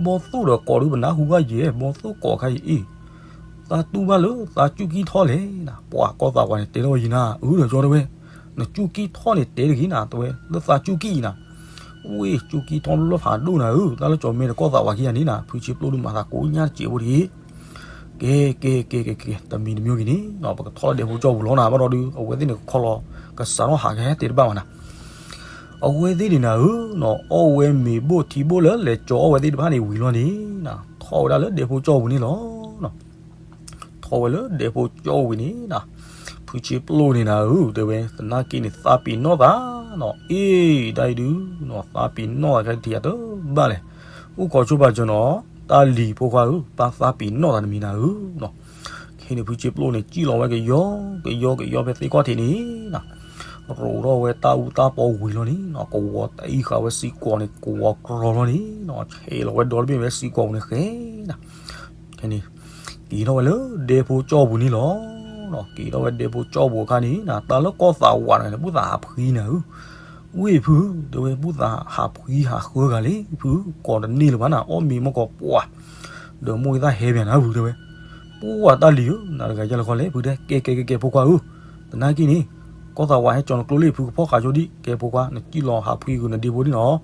ဘီသိၣ်ဒီးကိးဒုးပနၢ်ဟူဘၣ်ယဲၢ် ဘီသိၣ်ကိးခါအံၤအ့ၣ် သးတူၢ်ဘၣ်လၢသးစူၢ်ကံၢ်ထီၣ်လဲၣ်နၤ, ပှၤကီၢ်သးဝးန့ၣ် တဲထီၣ်ဝဲယံၤနၤ အၢဒီးကၠီတဲဝဲ, နစူၢ်ကံၢ်ထီၣ်န့ၣ်တဲတဂ့ၤနၤ တဲဝဲ လၢသးစူၢ်ကံၢ်အံၤနၤ, ဝ့ၢ်စူၢ်ကံၢ်ထီၣ်လၢဖးဒိၣ်နၤဧၢ, တၢ်လၢကၠီၤမဲာ်တကီၢ်သးဝးခံဂၤန့ၣ်နၤ ဖုဆ့ပျိဒုးမၤသးကိးညါတစဲးဖိတဂ့ၤ, ကဲ ကဲ ကဲ ကဲ ကဲ တမံၤတမံၤဂ့ၤန့ၣ် ပကထီၣ်လၢဒဲဖိကၠီပူၤလီၤနၤ ဘၣ်ဒီးဒုး အဝဲသ့ၣ်န့ၣ်ကခီလီၤ ကစးထီၣ်ဟးကဟဲတဲတဘၣ်ဘၣ်နၤ အဝဲသ့ၣ်န့ၣ်နၤဧၢ, အီၣ်ဝဲမ့ၤဘိၣ်ထံဘိၣ်လၢလဲၤကၠီအီၣ်ဝဲသ့ၣ်တဖၣ်န့ၣ်ဝံၤလီၤန့ၣ်, ထီၣ်ဝဲဒၣ်လၢဒဲဖိကၠီပူၤန့ၣ်လီၤ. ထီၣ်ဝဲလၢဒဲဖိကၠီပူၤန့ၣ်နၤ, ဖုဆ့ပျိန့ၣ်နၤဧၢ, တဲဝဲ သနာ်က့န့ၣ် သးပ့ၤနီၣ်သးနီၤ, အ့ၣ် ဒ်အံၤဒုး, သးပ့ၤနီၣ်သးခဲထံယၤတဘၣ်လဲၣ်, အိၣ်ခိးဆိပာ်စၢၤနီၤ, တၢ်လံၤဖိခွါဧၢ, ပၢ်သးပ့ၤနီၣ်သးတမံၤနၤဧၢ ခဲန့ၣ်ဖုဆ့ပျိန့ၣ် စံၣ်လီၤဝဲကယီကယီကယီဖဲသ့ၣ်ခီၣ်ထံးန့ၣ်နၤ, ရိးထီၣ်ဝဲတၢ်အူတၢ်ပီဝံၤလီၤန့ၣ်, ကဝီၤတအံၣ်ဃာ်ဝဲစံကီးန့ၣ် ကဝီၤကြီလီၤန့ၣ်, ဆဲးလီၤဝဲဒီတဘ့ၣ်ဝဲစံကီးပူၤန့ၣ်ဃဲနၤ, ခဲန့ၣ် က့ၤထီၣ်ဝဲလၢဒဲဖိကၠီပူၤန့ၣ်လီၤ. က့ၤထီၣ်ဝဲဒဲဖိကၠီပူၤအခါန့ၣ်နၤ, တၢ်လၢကီၢ်သးဝးန့ၣ် ဘူၣ်သးဟးဖှံနၤဧၢ, ဝ့ၢ်ဖု, တဲဝဲ ဘူၣ်သးဟးဖှံဟးဃၢဂၤလံဖု, ကိးတန့ၢ်လၢၤဘၣ်နၤ, အီၣ်မ့ၤမ့ၢ်ကီးပှၤ ဒီးမိၢ်ဂံၢ်သၣ်ဟဲပၠးနၤဖုတဲဝဲ, ပှၤတၢ်လံၤဧၢ, နၤတဂၤယၤလၢခီလဲၣ်ဖုတဲ, ကဲကဲကဲကဲဖိခွါဧၢ, သနာ်က့န့ၣ် ကီၢ်သးဝးဟဲကၠီၤနကျိလံဖုကဖီၣ်ဃာ်ဆိဒံး, ကဲဖိခွါ နစံၣ်လီၤဟးဖှံဃုာ်နဒဲဖိဒံးနီၤ,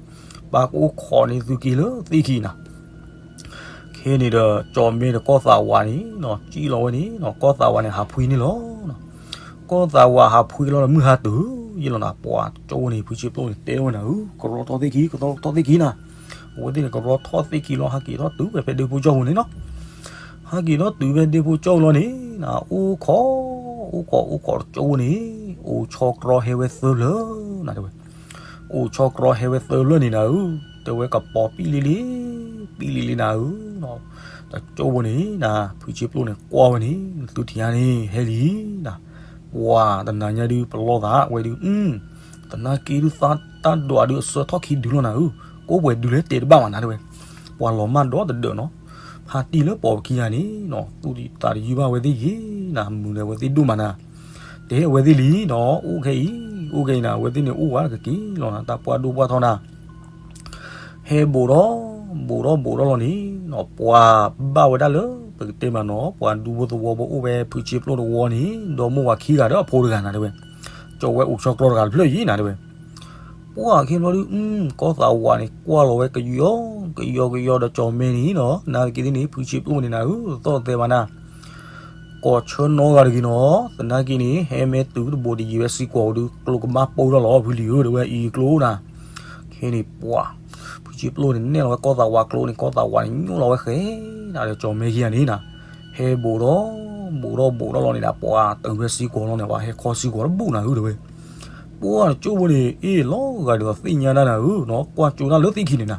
ပၢ်ကအိၣ်ခိးန့ၢ်သုက့ၤလၢသ့ၣ်ခံနၤ ခဲန့ၣ်ဒီး ကၠီၤမဲာ်ဒီးကီၢ်သးဝးန့ၣ် စံၣ်လီၤဝဲန့ၣ် ကီၢ်သးဝးန့ၣ် ဟးဖှံန့ၣ်လီၤ. ကီၢ်သးဝးဟးဖှံလီၤဒီး မုၢ်ဟါတုၤယဲၢ်လီၤနၤ, ပှၤကၠီဝဲန့ၣ် ဖုဆ့ပျိန့ၣ် တဲဝဲနၤဧၢ, ကရီထီၣ်သ့ၣ်ခံ ကရီထီၣ်သ့ၣ်ခံနၤ, အဝဲသ့ၣ်န့ၣ် ကရီထီၣ်သ့ၣ်ခံလီၤ ဟးက့ၤထီၣ်တုၤဝဲဖဲဒဲဖိကၠီပူၤန့ၣ်လီၤ. ဟးက့ၤထီၣ်တုၤဖဲဒဲဖိကၠီပူၤလီၤန့ၣ် အိၣ်ခိး အိၣ်ခိး အိၣ်ခိးတကၠိဝဲန့ၣ် အိၣ်ဆီကြီဟဲဝဲသၢဖျၢၣ်နၤတဲဝဲ အိၣ်ဆီကြီဟဲဝဲသၢဖျၢၣ်န့ၣ်နၤဧၢ, တဲဝဲကပီၤပံၣ်လံလံ ပံၣ်လံလံနၤဧၢ, တကၠိဖိန့ၣ်နၤ ဖုဆ့ပျိန့ၣ် ကွၢ်ဝဲန့ၣ် နသုထံၣ်ဧါန့ၣ် ဟဲလံနၤ, ပှၤတနၤညါဒုး ပလီၢ်သး အဝဲဒုး သနာ်က့ဒုး သးတၢ်ဒွးဒုး အဆၢထီၣ်ခံဒုလီၤနၤဧၢ, ကိးပှဲၤဒုးလၢတဲတဘၣ်ဘၣ်နၤတဲဝဲ, ပှၤလီၤမၢ်ဒီတဒၢးနီၤ, ဖါတံၢ်လၢပိာ်ပခံဂၤန့ၣ်နီၤ သူၣ်တံၢ်သးတယုၢ်ဘၣ်ဝဲသ့ၣ်ယံၤနၤ, မုာ်လၢအဝဲသ့ၣ်ဒိၣ်မးနၤ, တဲအဝဲသ့ၣ်လံနီၤ, အိၣ်ခဲအံၤ အိၣ်ခဲအံၤနၤ, အဝဲသ့ၣ်န့ၣ် အိၣ်ဝဲကက့ၤလီၤနၤ, တၢ်ပှၢ်ဒိၣ်ပှၢ်ထီနၤ, ဟဲဘိးဒီး ဘူးထီၣ်ဘူးထီၣ်လီၤန့ၣ်နီၤ ပှၤဘၣ်ဝဲဒၣ်လၢ ပကတဲမးနီၤ ပှၤဒူဖိသဝီဖိအိၣ်ဝဲဖုဆ့ပျိၢ်တဝီန့ၣ် ဒီမိၢ်ဝၤခံဂၤဒီးအဖိတဂၤနၤတဲဝဲ, ကၠီၤဝဲအိၣ်ဆီကျီတဂၤတဖျၢၣ်အံၤနၤတဲဝဲ, ပှၢ်ခဲဘျီဒုး ကီၢ်သးဝးန့ၣ် ကွၢ်လီၤဝဲကယီကယီကယီဒီးကၠီၤမဲန့ၣ်နီၤ နာ်သက့သ့ၣ်န့ၣ် ဖုဆ့ပျိၢ်န့ၣ်နၤဧၢ သီၣ်တဲဘၣ်နၤ ကီၢ်ဆၢနီဂၤတဂ့ၤနီၤ သနာ်က့န့ၣ် ဟဲမ့ၢ်တုၤတဘိးတယံၤဝဲစ့ၢ်ကီးဒုး ကျိကဘၣ်ပိၢ်ထီၣ်လီၤ ဖုလံၤဧၢ တဲဝဲအံၤကျိနၤ, ခဲန့ၣ်ပှၤ ဖုဆ့ပျိၢ်န့ၣ် နဲၣ်လီၤဝဲကီၢ်သးဝးကျိန့ၣ် ကီၢ်သးဝးန့ၣ် ညိၣ်လီၤဝဲဃဲ နၤဒီးကၠီၤမဲခံဂၤန့ၣ်နၤ, ဟဲဘူးဒီး ဘူးဒီးဘူးဒီးလီၤန့ၣ်နၤ ပှၤတုၤဝဲစ့ၢ်ကီးလီၤန့ၣ် ပှၤဟဲခီစ့ၢ်ကီးတဘူၣ်နၤဧၢ တဲဝဲ, ပှၢ်တကၠိဖိန့ၣ် အ့ၣ်လီၤဂာ်ဒ်သိးသ့ၣ်ညါတၢ်နၤဧၢနီၤ ကွၢ်ကၠိတၢ်လၢသ့ၣ်ခံန့ၣ်နၤ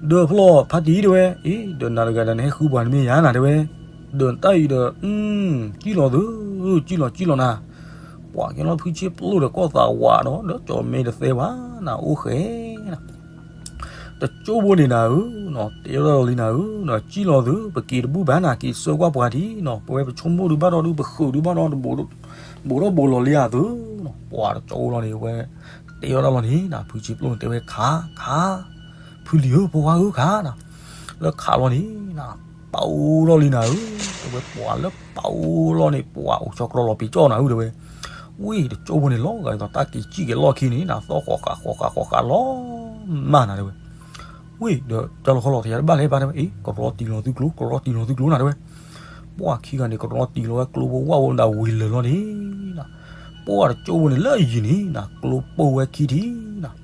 ဒီးဖျီၣ်ဖါတံၢ်တဲဝဲ, အ့ ဒီးနၤတဂၤဒီးနဟဲဃုပှၤနမ့ၢ်ယၤနၤတဲဝဲ, ဒီးတၢ်အံၤဒီး ကံၣ်လီၤသု, ကံၣ်လီၤကံၣ်လီၤနၤ, ပှၤကဲလီၤဖုဆ့ပျိၢ်ဒီးကီၢ်သးဝးဒီး ဒီးကၠီၤမဲတသဲဘၣ်နၤ အိၣ်ဃဲနၤ, တကၠိဖိန့ၣ်နၤဧၢ, တဲလီၤလံနၤဧၢ, ကံၣ်လီၤသု ပက့ၤတဘူၣ်ဘၣ်နၤ က့ၤဆှၢကွၢ်ပှၤဒံးနီၤ ပဝဲပဆိကမိၣ်ဒုးဘၣ်ဒီးဒုး ပဃုာ်ဒုးဘၣ်ဒီး ဘူးထီၣ်ဘူးလီၤလံဧါသုနီၤ ပှၤတကၠိဖိလီၤန့ၣ် ဝဲ တဲအီၤဒၣ်လီၤန့ၣ်နၤ ဖုဆ့ပျိၢ်န့ၣ် တဲဝဲခး ခး, ဖုလံၤဧၢ ဖိခွါဧၢခးနၤ, လၢခးလီၤန့ၣ်နၤ, ပာ်အိၣ်ထီၣ်လံနၤဧၢ, တဲဝဲပှၤလၢပာ်အိၣ်ထီၣ်လီၤန့ၣ် ပှၤအိၣ်ဆီကျီလီၤပံၤကၠီၣ်နၤဧၢ တဲဝဲ, ဝံၤတကၠိဖိန့ၣ် လီၤဂာ်ဒ်သိးတၢ်က့ၤစံၣ်က့ၤလီၢ်ခံန့ၣ်နၤ သီၣ်ဃီၤဃးဃီၤဃးဃီၤဃးလီၤမၢ်နၤတဲဝဲ, ဝံၤဒီးတၢ်လီၤခီလီၤ တယၤတဘၣ်လဲၣ်ဘၣ်တဲဝဲ အ့ ကရီတံၢ်လီၤသုကျိ ကရီတံၢ်လီၤသုကျိနၤတဲဝဲ, ပှၢ်ခံဂၤန့ၣ် ကရီတံၢ်လီၤဝဲကျိဖိဝဲအိၣ်ဒၣ်ဝံၤလၢာ်လီၤန့ၣ်နၤ, ပှၢ်တကၠိဖိန့ၣ်လၢအယံၤန့ၣ်နၤ ကျိပိၢ်ဝဲခံထံၣ်နၤ,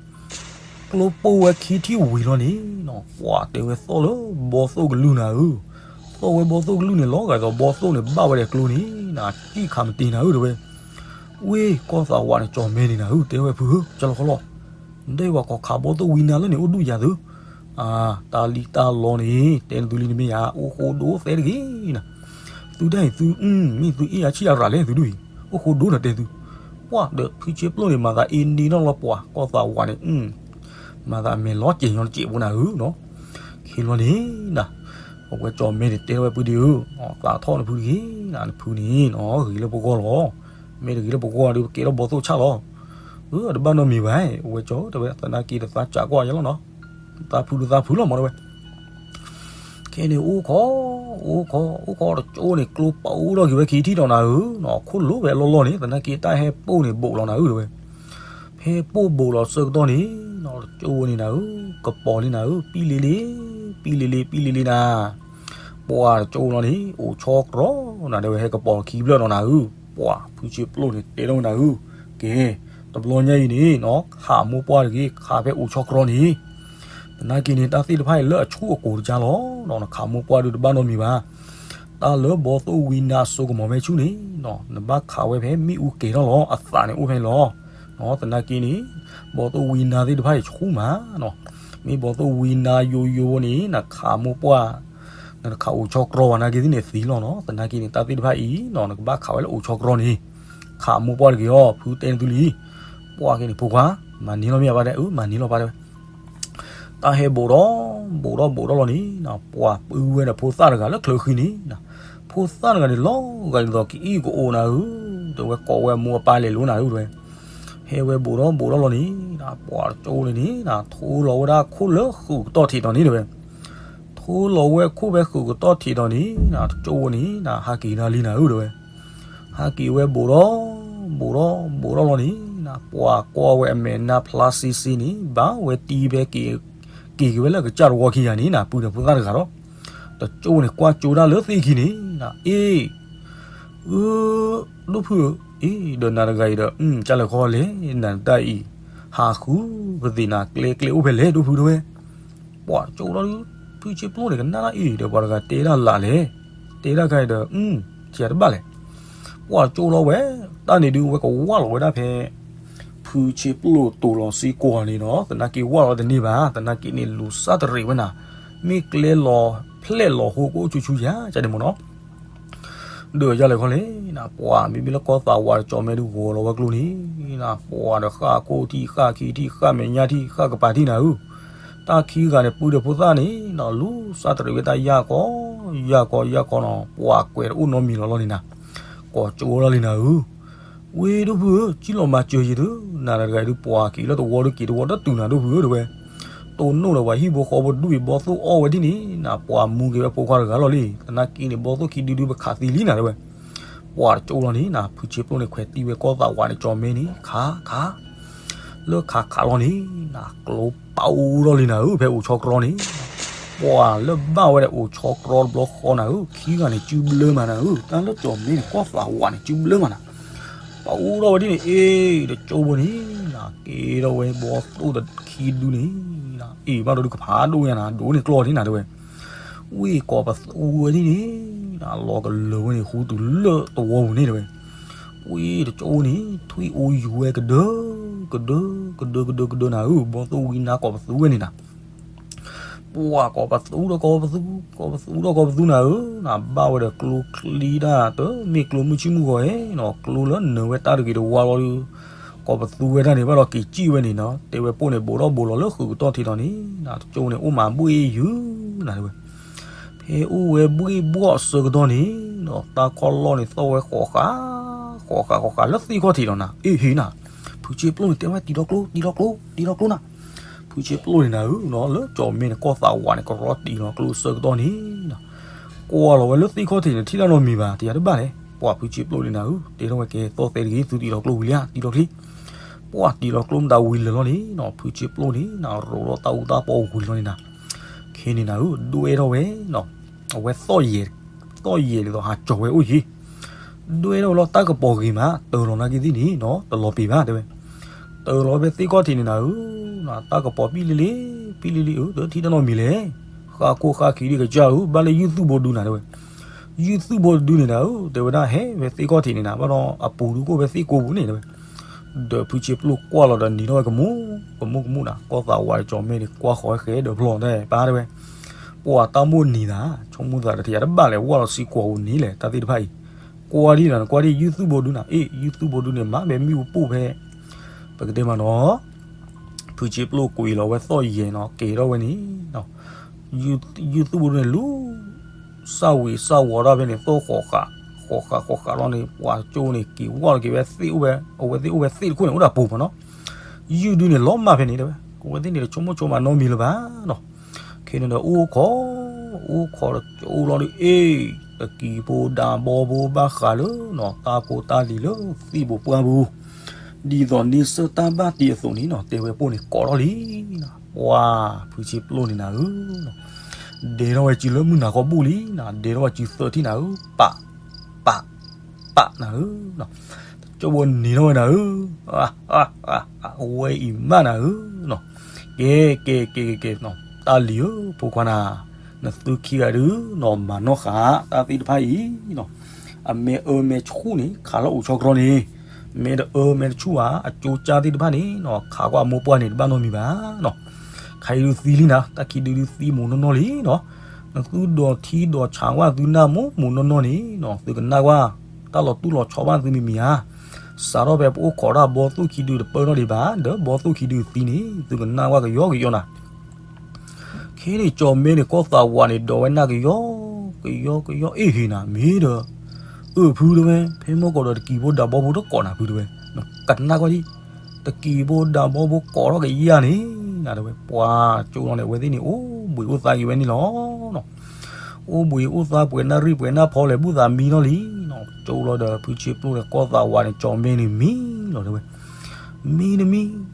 ကျိပိၢ်ဝဲခံထံၣ်ဝံၤလီၤန့ၣ်နၤ ပှၢ်တဲဝဲသီၣ်လၢဘီသိၣ်ကလုၢ်နၤဧၢ, သီၣ်ဝဲဘီသိၣ်ကလုၢ်န့ၣ် လီၤဂာ်ဒ်သိးဘီသိၣ်န့ၣ် ဘၣ်ဝဲဒီးကျိန့ၣ်နၤ စံၣ်ခးမတ့ၢ်နၤဧၢ တဲဝဲ, ဝ့ၢ်ကီၢ်သးဝးန့ၣ် ကၠီၤမဲန့ၣ်နၤဧၢ တဲဝဲဖုဧၢ တၢ်လီၤခီလီၤ ဒ်ဝဲကီၢ်ခးဘီသိၣ်ဝံနၤလၢန့ၣ် အိၣ်ဒူၣ်ယၤသု, တၢ်လံၣ်တၢ်လီန့ၣ် တဲနသုလံနမ့ၢ်ယၤ အိၣ်ဃိဒိၣ်သဲတဂ့ၤနၤ, သုတၢ်အံၤသု မ့ၢ်သုအ့ၣ်အါဆံၣ်အါရၤလဲၣ်သုဒူၣ်အံၤ အိၣ်ဃိဒိၣ်နၤတဲသု, ပှၢ်ဒီးဖုဆ့ပျိၢ်န့ၣ် မၤသးအ့ၣ်န့ၢ်နီၣ်လီၤပှၤ ကီၢ်သးဝးန့ၣ် မၤသးအမဲာ်လီၤစဲၤညီတစဲးဖိနၤဧၢနီၤ, ခံလီၤန့ၣ်နၤ, အဝဲကၠီၤမဲန့ၣ် တဲထီၣ်ဝဲဖုဒံးဧၢ, သးထီၣ်နဖုတဂ့ၤနၤ နဖုန့ၣ်နီၤ ဂ့ၤလၢပဂီၢ်လီၤ, မ့ၢ်တဂ့ၤလၢပဂီၢ်ဒီး ပကဲထီၣ်ဘီသိၣ်ဆၣ်လီၤ, အတဘၣ်နီတမံၤဘၣ်, အဝဲကၠီၤတဲဝဲ သနာ်က့တသးစးကွၢ်ယဲလီၤနီၤ, သးဖုဒုးသးဖုလီၤမးတဲဝဲ ခဲန့ၣ်အိၣ်ခိး, အိၣ်ခိး, အိၣ်ခိးတကၠိန့ၣ် ကျိပာ်အိၣ်ထီၣ်က့ၤဝဲခံထံၣ်ဒီးနၤဧၢ, ခိၣ်လိၤဝဲအလီၢ်လီၢ်န့ၣ် သနာ်က့တၢ်ဟဲပိၢ်န့ၣ် ဘူးလီၤနၤဧၢတဲဝဲ, ဖဲပိၢ်ဘူးလီၤဆၢကတီၢ်န့ၣ် တကၠိဖိန့ၣ်နၤဧၢ, ကပီၤလံနၤဧၢ, ပံလ့လ့, ပံလ့လ့, ပံလ့လ့နၤ, ပှၢ်တကၠိဖိလီၤန့ၣ် အိၣ်ဆီကြီနၤတဲဝဲ ဟဲကပီၤခံဖျၢၣ်ဒီးနၤဧၢ, ပှၢ်ဖုဆ့ပျိၢ်န့ၣ် တဲထီၣ်ဝဲနၤဧၢ, ကဲ, တဘျီညါအံၤန့ၣ်နီၤ ခးမိၢ်ပှၢ်တဂ့ၤ, ခးဖဲအိၣ်ဆီကြီန့ၣ် သနာ်က့န့ၣ် တၢ်သ့ၣ်တဖၣ်အံၤလၢအဆူၣ်အကိၤတကါလီၤ, နခးမိၢ်ပှၢ်ဒုးတဘၣ်နီတမံၤဘၣ်, တၢ်လၢဘီသိၣ်ဝံနၤအစိကမီၤဖဲဆူၣ်န့ၣ်, နဘၣ်ခးဝဲဖဲမ့ၣ်အူကဲၤထီၣ်လီၤ, အသးန့ၣ်အိၣ်ဖဲန့ၣ်လီၤ, သနာ်က့န့ၣ် ဘီသိၣ်ဝံနၤသ့ၣ်တဖၣ်အံၤဆူၣ်မး, မ့ၢ်ဘီသိၣ်ဝံနၤယိယိန့ၣ် နခးမိၢ်ပှၢ် နတခးအိၣ်ဆီကြီဘၣ်နာ်က့သ့ၣ်န့ၣ်သံလီၤနီၤ, သနာ်က့န့ၣ် တၢ်သ့ၣ်တဖၣ်အံၤနီၤ နကဘၣ်ခးဝဲလၢအိၣ်ဆီကြီန့ၣ်, ခးမိၢ်ပှၢ်တဂ့ၤအီၤ ဖုတဲနသုလံ, ပှၢ်က့န့ၣ် ဖိခွါ, မၤန့ၢ်လီၤမ့ၢ်အဘၣ်တဲ, အၢ မၤန့ၢ်လီၤပၢ်တဲဝဲ, တၢ်ဟဲဘူးဒီး ဘူးဒီးဘူးဒီးလီၤန့ၣ်, ပှၢ်ပုၢ်ဝဲဒီးဖိသၣ်တဂၤလၢချၢဃံန့ၣ်, ဖိသၣ်တဂၤန့ၣ် လီၤဂာ်ဒ်သိးကအံၣ်ကအိၣ်နၤဧၢ, တဲဝဲကိးဝဲအမိၢ်အပၢ်လဲၤလိၤနၤဧၢတဲဝဲ, ဟဲဝဲဘူးဒီးဘူးဒီးလီၤန့ၣ်, ပှၢ်တကၠိန့ၣ်န့ၣ် ထိလီၤဝဲဒၣ်ခိၣ်လၢဃုာ်ကတီၢ်ထံးဒီးန့ၣ်တဲဝဲ, ထိလီၤဝဲခိၣ်ဖဲဃုာ်ကတီၢ်ထံးဒီးန့ၣ်, တကၠိန့ၣ် ဟးက့ၤနၤလံနၤဧၢတဲဝဲ, ဟးက့ၤဝဲဘူးဒီး ဘူးဒီးဘူးဒီးလီၤန့ၣ်, ပှၢ်ကွၢ်ဝဲအမဲာ်နါဖျါစ့စ့န့ၣ် ဘၣ်ဝဲတံၢ်ဖဲ က့ၤက့ၤဝဲလၢကစၢ်တဝီခံဂၤန့ၣ်နၤ ပုၢ်ဒီးဖိသၣ်တဂၤဒီး, တကၠိန့ၣ် ကွၢ်ကၠိတၢ်လၢသ့ၣ်ခံန့ၣ်နၤ အ့ၣ် အၢ ဒိၣ်ဖုဧၢ, အ့ၣ် ဒီးနၤတဂၤအံၤဒီး ကၢ်လဲၤခီလဲၣ် နၤတၢ်အံၤ, ဟးဃုပသ့ၣ်နၤကျဲကျဲအိၣ်ဖဲလဲၣ် ဒိၣ်ဖုတဲဝဲ, ပှၢ်ကၠိလီၤဒုး ဖုဆ့ပျိၢ်န့ၣ် ကနၣ်ဒၣ်အ့ၣ်ဒီး ပှၤတဂၤတဲဒၣ်လၢ်လဲၣ်, တဲဒၣ်ခါအံၤဒီး ကတဘၣ်လဲၣ်, ပှၢ်ကၠိလီၤဝဲ, တၢ်န့ၣ်ဒုး အဝဲကဝၢ်လီၤဝဲဒၣ်ဖဲ ဖုဆ့ပျိၢ်တိၤလီၤစ့ၢ်ကီးန့ၣ်ဒီး သနာ်က့ဝၢ်လီၤတန့ၢ်ဘၣ်, သနာ်က့န့ၣ် လူၤစၢ်တရံးဝဲနၤ, မ့ၢ်ကျဲလီၤဖျဲၣ်လီၤဟိကအိၣ်ဆူၣ်ဆူၣ်ယၤ ကန့ၣ်မ့ၢ်နီၤ, ဒီးယၤလဲၣ်ခီလဲၣ်နၤ ပှၢ်မ့မ့ၢ်လၢကီၢ်သးဝးဒီးကၠီၤမဲဒုးဂီၤလီၤဝဲကျိန့ၣ်နၤ ပှၢ်ဒီးဃၣ်ခိၣ်ထံၣ် ဃၣ်ခံထံၣ် ဃၣ်မဲာ်ညါထံၣ် ဃၣ်ကပၤထံၣ်နၤဧၢ, တၢ်ခံဂၤန့ၣ် ပုၢ်ဒီးဖိသၣ်န့ၣ်နၤ လူၤစၢ်တရံးဝဲတၢ်ယၢ်ကီ ယၢ်ကီ ယၢ်ကီနီၤ ပှၢ်ကွဲးတအိၣ်နီတမံၤလီၤလီၤန့ၣ်နၤ, ကိးကၠိလီၤလံနၤဧၢ, ဝ့ၢ်ဒိၣ်ဖုဧၢ ကံၣ်လီၤမၤစၢၤယံၤသု, နၤတဂၤအံၤဒုးပှၢ်က့ၤလၢသဝီဒုးက့ၤသဝီဒီးတုၤနၤဒိၣ်ဖုဧၢတဲဝဲ, တိၢ်နီၣ်ဒီးပှၤဟံၣ်ဖိဃီဖိဒူၣ်အံၤ ဘီသိၣ်အီၣ်ဝဲဒ်န့ၣ်နၤ ပှၤမူက့ၤဝဲဖိခွါတဂၤလီၤလံ. သနာ်က့န့ၣ် ဘီသိၣ်ခံဒုဒုပခးသံလံနၤတဲဝဲ. ပှၤတကၠိလီၤန့ၣ်နၤ ဖုဆ့ပျိၣ်န့ၣ် ခွဲးတံၢ်ဝဲကီၢ်သးဝးန့ၣ် ကၠီၤမဲန့ၣ် ခးခး လၢခးခးလီၤန့ၣ်နၤ ကျိပာ်အူထီၣ်လံနၤဧၢ ဖဲအိၣ်ဆီကြီန့ၣ် ပှၤလၢဘၣ်ဝဲဒၣ်အိၣ်ဆီကြီတဘျီဃီနၤဧၢ ခံဂၤန့ၣ် စုဘျၢမးနၤဧၢ တၢ်လၢကၠီၤမဲန့ၣ် ကီၢ်သးဝးန့ၣ် စုဘျၢမးနၤ ပာ်အူထီၣ်ဝဲဒ်န့ၣ် အ့ တကၠိဖိန့ၣ်နၤ ကဲထီၣ်ဝဲဘီသိၣ်တခံဒုန့ၣ် အ့ ဘၣ်ဒီးဒုးကဖးဒိၣ်ညါနၤ ဒိၣ်န့ၢ်ကျီၢ်န့ၣ်နၤတဲဝဲ. ဝံၤကိးပသူဝဲဒ်န့ၣ်နၤ လီၤကလၢၤဝဲန့ၣ် ဟူတုၤလၢသဝီပူၤန့ၣ်တဲဝဲ. ဝံၤတကၠိန့ၣ် ထွံၣ်အိၣ်ယူၤဝဲကဒၢ ကဒၢ ကဒၢ ကဒၢ ကဒၢနၤဧၢ ဘီသိၣ်ဝံနါကိးပသူဝဲန့ၣ်နၤ ပှၤကိးပသူဒီးကိးပသူ ကိးပသူဒီးကိးပသူနၤဧၢ နဘၣ်ဝဲဒီးကျိချံတၢ် တမ့ၢ်ကျိမုၢ်ဆံမုၢ်ဂီၤဧဲနီၤ ကျိလၢနၢၤဝဲတၢ်တဂ့ၤတဝါလီၤဒီး ကိးပသူဝဲဒၣ်န့ၣ် ဘၣ်ဒီးက့ၤစံၣ်ဝဲန့ၣ်နီၤ တဲဝဲပိၢ်န့ၣ်ဘိးထီၣ်ဘိးလီၤလၢဃုာ်ကတီၢ်ထံးဒီးန့ၣ် နတကၠိန့ၣ် အိၣ်မးဘှ့ၣ်ယုၤနၤတဲဝဲ. ဖဲအိၣ်ဝဲဘှ့ၣ်ဘှီၣ်အဆၢကတီၢ်န့ၣ်နီၤ တၢ်ခီၣ်လီၢ်န့ၣ်သီၣ်ဝဲဃိးဃာ် ဃိးဃာ်ဃိးဃာ်လၢသ့ၣ်ခီၣ်ထံးလီၤနၤ အ့ဟ့နၤ ဖုဆ့ပျိၣ်န့ၣ်တဲဝဲတံၤလီၤကျိ တံၤလီၤကျိ တံၤလီၤကျိနၤ ဖုဆ့ပျိၣ်န့ၣ်နၤဧၢနီၤ လၢကၠီၤမဲန့ၣ် ကီၢ်သးဝးန့ၣ် ကရီတံၤလီၤကျိအဆၢကတီၢ်န့ၣ်နီၤ ကွၢ်လီၤဝဲလၢသ့ၣ်ခီၣ်ထံးန့ၣ် ထံၣ်တၢ်နီတမံၤဘၣ် တယၤတဘၣ်လဲၣ် ပှၤဖုဆ့ပျိၣ်န့ၣ်နၤဧၢ တဲထီၣ်ဝဲကဲသီၣ်သဲတဂ့ၤ သုတံၤလီၤကျိဝံၤလံဧါ တံၤလီၤချ့ ပှၤတံၤလီၤကျိမတၤဝံၤလၢာ်လီၤန့ၣ်နီၤ ဖုဆ့ပျိၣ်န့ၣ်နၤ ရိးထီၣ်တၢ်အူတၢ်ပီဝံၤလီၤန့ၣ်နၤ ခဲန့ၣ်နၤဧၢ ဒွဲထီၣ်ဝဲနီၤ အဝဲသီၣ်ယဲၤ သီၣ်ယဲၤဒ်သိးဟးကၠီၤဝဲအိၣ်ယံၤ ဒွဲထီၣ်ဝဲလီၤတၢ်ကပီၤဂ့ၤမး တၢၤလီၤနာ်က့သ့ၣ်န့ၣ်နီၤ တလီၤပ့ၤဘၣ်တဲဝဲ တၢၤလီၤဖဲသ့ၣ်ခီၣ်ထံးန့ၣ်နၤဧၢ တၢ်ကပီၤပံၣ်လံလံ ပံၣ်လံလံဧၢ တထံၣ်တၢ်နီတမံၤလဲၣ် ဃၣ်ခိၣ်ဃၣ်ခံဒံးကစၢ်ဧၢ ဘၣ်လၢယုၢ်သူၣ်ဘိဒုနၤတဲဝဲ ယုၢ်သူၣ်ဘိတဒုန့ၣ်နၤဧၢ တဲဝဲဒၣ်ဟဲဖဲသ့ၣ်ခီၣ်ထံးန့ၣ်နၤ ဘၣ်ဒီးအပူၤဒုကအိၣ်ဖဲသ့ၣ်ကိးပူၤန့ၣ်တဲဝဲ ဒီးဖုဆ့ပျိၣ်ကွၢ်လီၤဒီးနံၤထီၣ်ဝဲကမူၣ် ကမူၣ်ကမူၣ်နၤ ကီၢ်သးဝးဒီးကၠီၤမဲန့ၣ် ကွၢ်ဃီၤဝဲဃဲဒီးဖျီၣ်တဲပၢ်တဲဝဲ ပှၤတၢ်မိၣ်နံၤသး ဆိကမိၣ်သးဒီးတယၤတဘၣ်လဲၣ် ဝၢ်လီၤစံကွီၤပူၤန့ၣ်လဲၣ် တၢ်သ့ၣ်တဖၣ်အံၤ ကွၢ်ဒံးနၤ ကွၢ်ဒံး ယုၢ်သူၣ်ဘိဒုနၤ အ့ ယုၢ်သူၣ်ဘိဒုန့ၣ် မးဖဲမ့ၣ်အူပိၢ်ဖဲ ပကတဲမးနီၤ ဖုဆ့ပျိၣ်ကွံာ်လီၤဝဲသီၣ်ယဲၤနီၤ ကဲထီၣ်ဝဲန့ၣ် ယုၢ်သူၣ်ဘိဒုန့ၣ်လူ စၢ်ဝံၤစၢ်ဝီၤတၢ်ဖဲန့ၣ် သီၣ်ဃိးဃာ် ဃိးဃာ်ဃိးဃာ်လီၤန့ၣ် ပှၤကၠိန့ၣ် က့ၤဝၢ်လီၤက့ၤဝဲသ့ၣ်အိၣ်ဝဲ အဝဲသ့ၣ်အိၣ်ဝဲသ့ၣ်တခိၣ်န့ၣ် အိၣ်ဒီးပူၤမးနီၤ ယုၢ်ဒုန့ၣ် လီၤမၢ်ဖဲန့ၣ်တဲဝဲ အဝဲသ့ၣ်န့ၣ်တဆိကမိၣ်ဆိကမးနီတမံၤလၢၤဘၣ်နီၤ ခဲန့ၣ်ဒီးအိၣ်ခိး အိၣ်ခိးဒီးကၠိလီၤဒုး အ့ တကံဖိဒါဘီဖိဘၣ်ဃးလၢနီၤ တၢ်ဖိတၢ်လံၤလၢသံၣ်ဘိပှၢ်ပူၤ ဒ်သိးန့ဆၢၣ်တၢ်ဘၣ်တံၤအသိးန့ၣ်နီၤ တဲဝဲပိၢ်န့ၣ်ကိးထီၣ်လံနီၤ ပှၤဖုဆ့ပျိၣ်န့ၣ်နၤဧၢ ဒဲထီၣ်ဝဲစုလၢမုၢ်နၤခီဘူၣ်လံနီၤ ဒဲထီၣ်ဝဲစုသၢထံၣ်နၤဧၢ ပာ် ပာ် ပာ်နၤဧၢ တကၠိဖိန့ၣ်ထီၣ်ဝဲနၤဧၢ အဝဲအံၤမးနၤဧၢနီၤ ကဲ ကဲ ကဲ ကဲ ကဲ တၢ်လံၤဧၢ ဖိခွါနၤ နသုခံဂၤဒုနီၤ မၤနီၣ်ဃာ်တၢ်သ့ၣ်တဖၣ်အံၤနီၤ အမဲအၢမဲဆူၣ်န့ၣ် ခးလၢအိၣ်ဆီကြီန့ၣ် မဲတအၢမဲတဆူၣ်ဧါ အကၠိကၢ်သ့ၣ်တဖၣ်န့ၣ်နီၤ ခးကွၢ်အမိၢ်ပှၢ်န့ၣ် တဘၣ်နီတမံၤဘၣ်နီၤ ခးအံၤဒုးသံလံနၤ တၢ်ခံဒုဒုသံမိၢ်နီၢ်နီၢ်လံနီၤ နသုဒိးထံဒိးဆးကွၢ်သုနၢ်မိၢ်မိၢ်နီၢ်နီၢ်န့ၣ်နီၤ သုကနၣ်ကွၢ် တၢ်လီၤတူၢ်လီၤဆီဘၣ်သုမံၤမံၤဧါ စးထီၣ်ဖဲပအိၣ်ခိးတၢ်ဘီသိၣ်ခံဒုတပၢၢ်ထီၣ်ဒံးဘၣ် ဒီးဘီသိၣ်ခံဒုသံန့ၣ် သုကနၣ်ကွၢ်ကယီကယီနၤ ခဲန့ၣ်ကၠီၤမဲန့ၣ် ကီၢ်သးဝးန့ၣ် ဒိးဝဲနၢ်ကယီ ကယီကယီ အ့ၣ်ဟ့ၣ်နၤ မ့ၢ်ဒီး အၢၣ်ဖုတဲဝဲ ဖဲမုၢ်ကီၢ်ဒီးတကံဖိဒါဘီဖိတကိးနၤဖုတဲဝဲ ကနၣ်ကွၢ်ဒံး တကံဖိဒါဘီဖိကိးထီၣ်ကယၢ်န့ၣ် နတဲဝဲ ပှၤကၠိလီၤန့ၣ် အဝဲသ့ၣ်န့ၣ် အိၣ်ဘှံးအိၣ်သါက့ၤဝဲန့ၣ်လီၤ အိၣ်ဘှံးအိၣ်သါပှဲၤနၣ်ရံၣ်ပှဲၤနၣ်ဖီလဲၣ် ဘူၣ်သးမံနီၢ်လံနီၤ ကၠိလီၤဒီးဖုဆ့ပျိၣ်ဒီးကီၢ်သးဝးန့ၣ် ကၠီၤမဲန့ၣ်မံလီၤတဲဝဲ မံတမံ မံတမ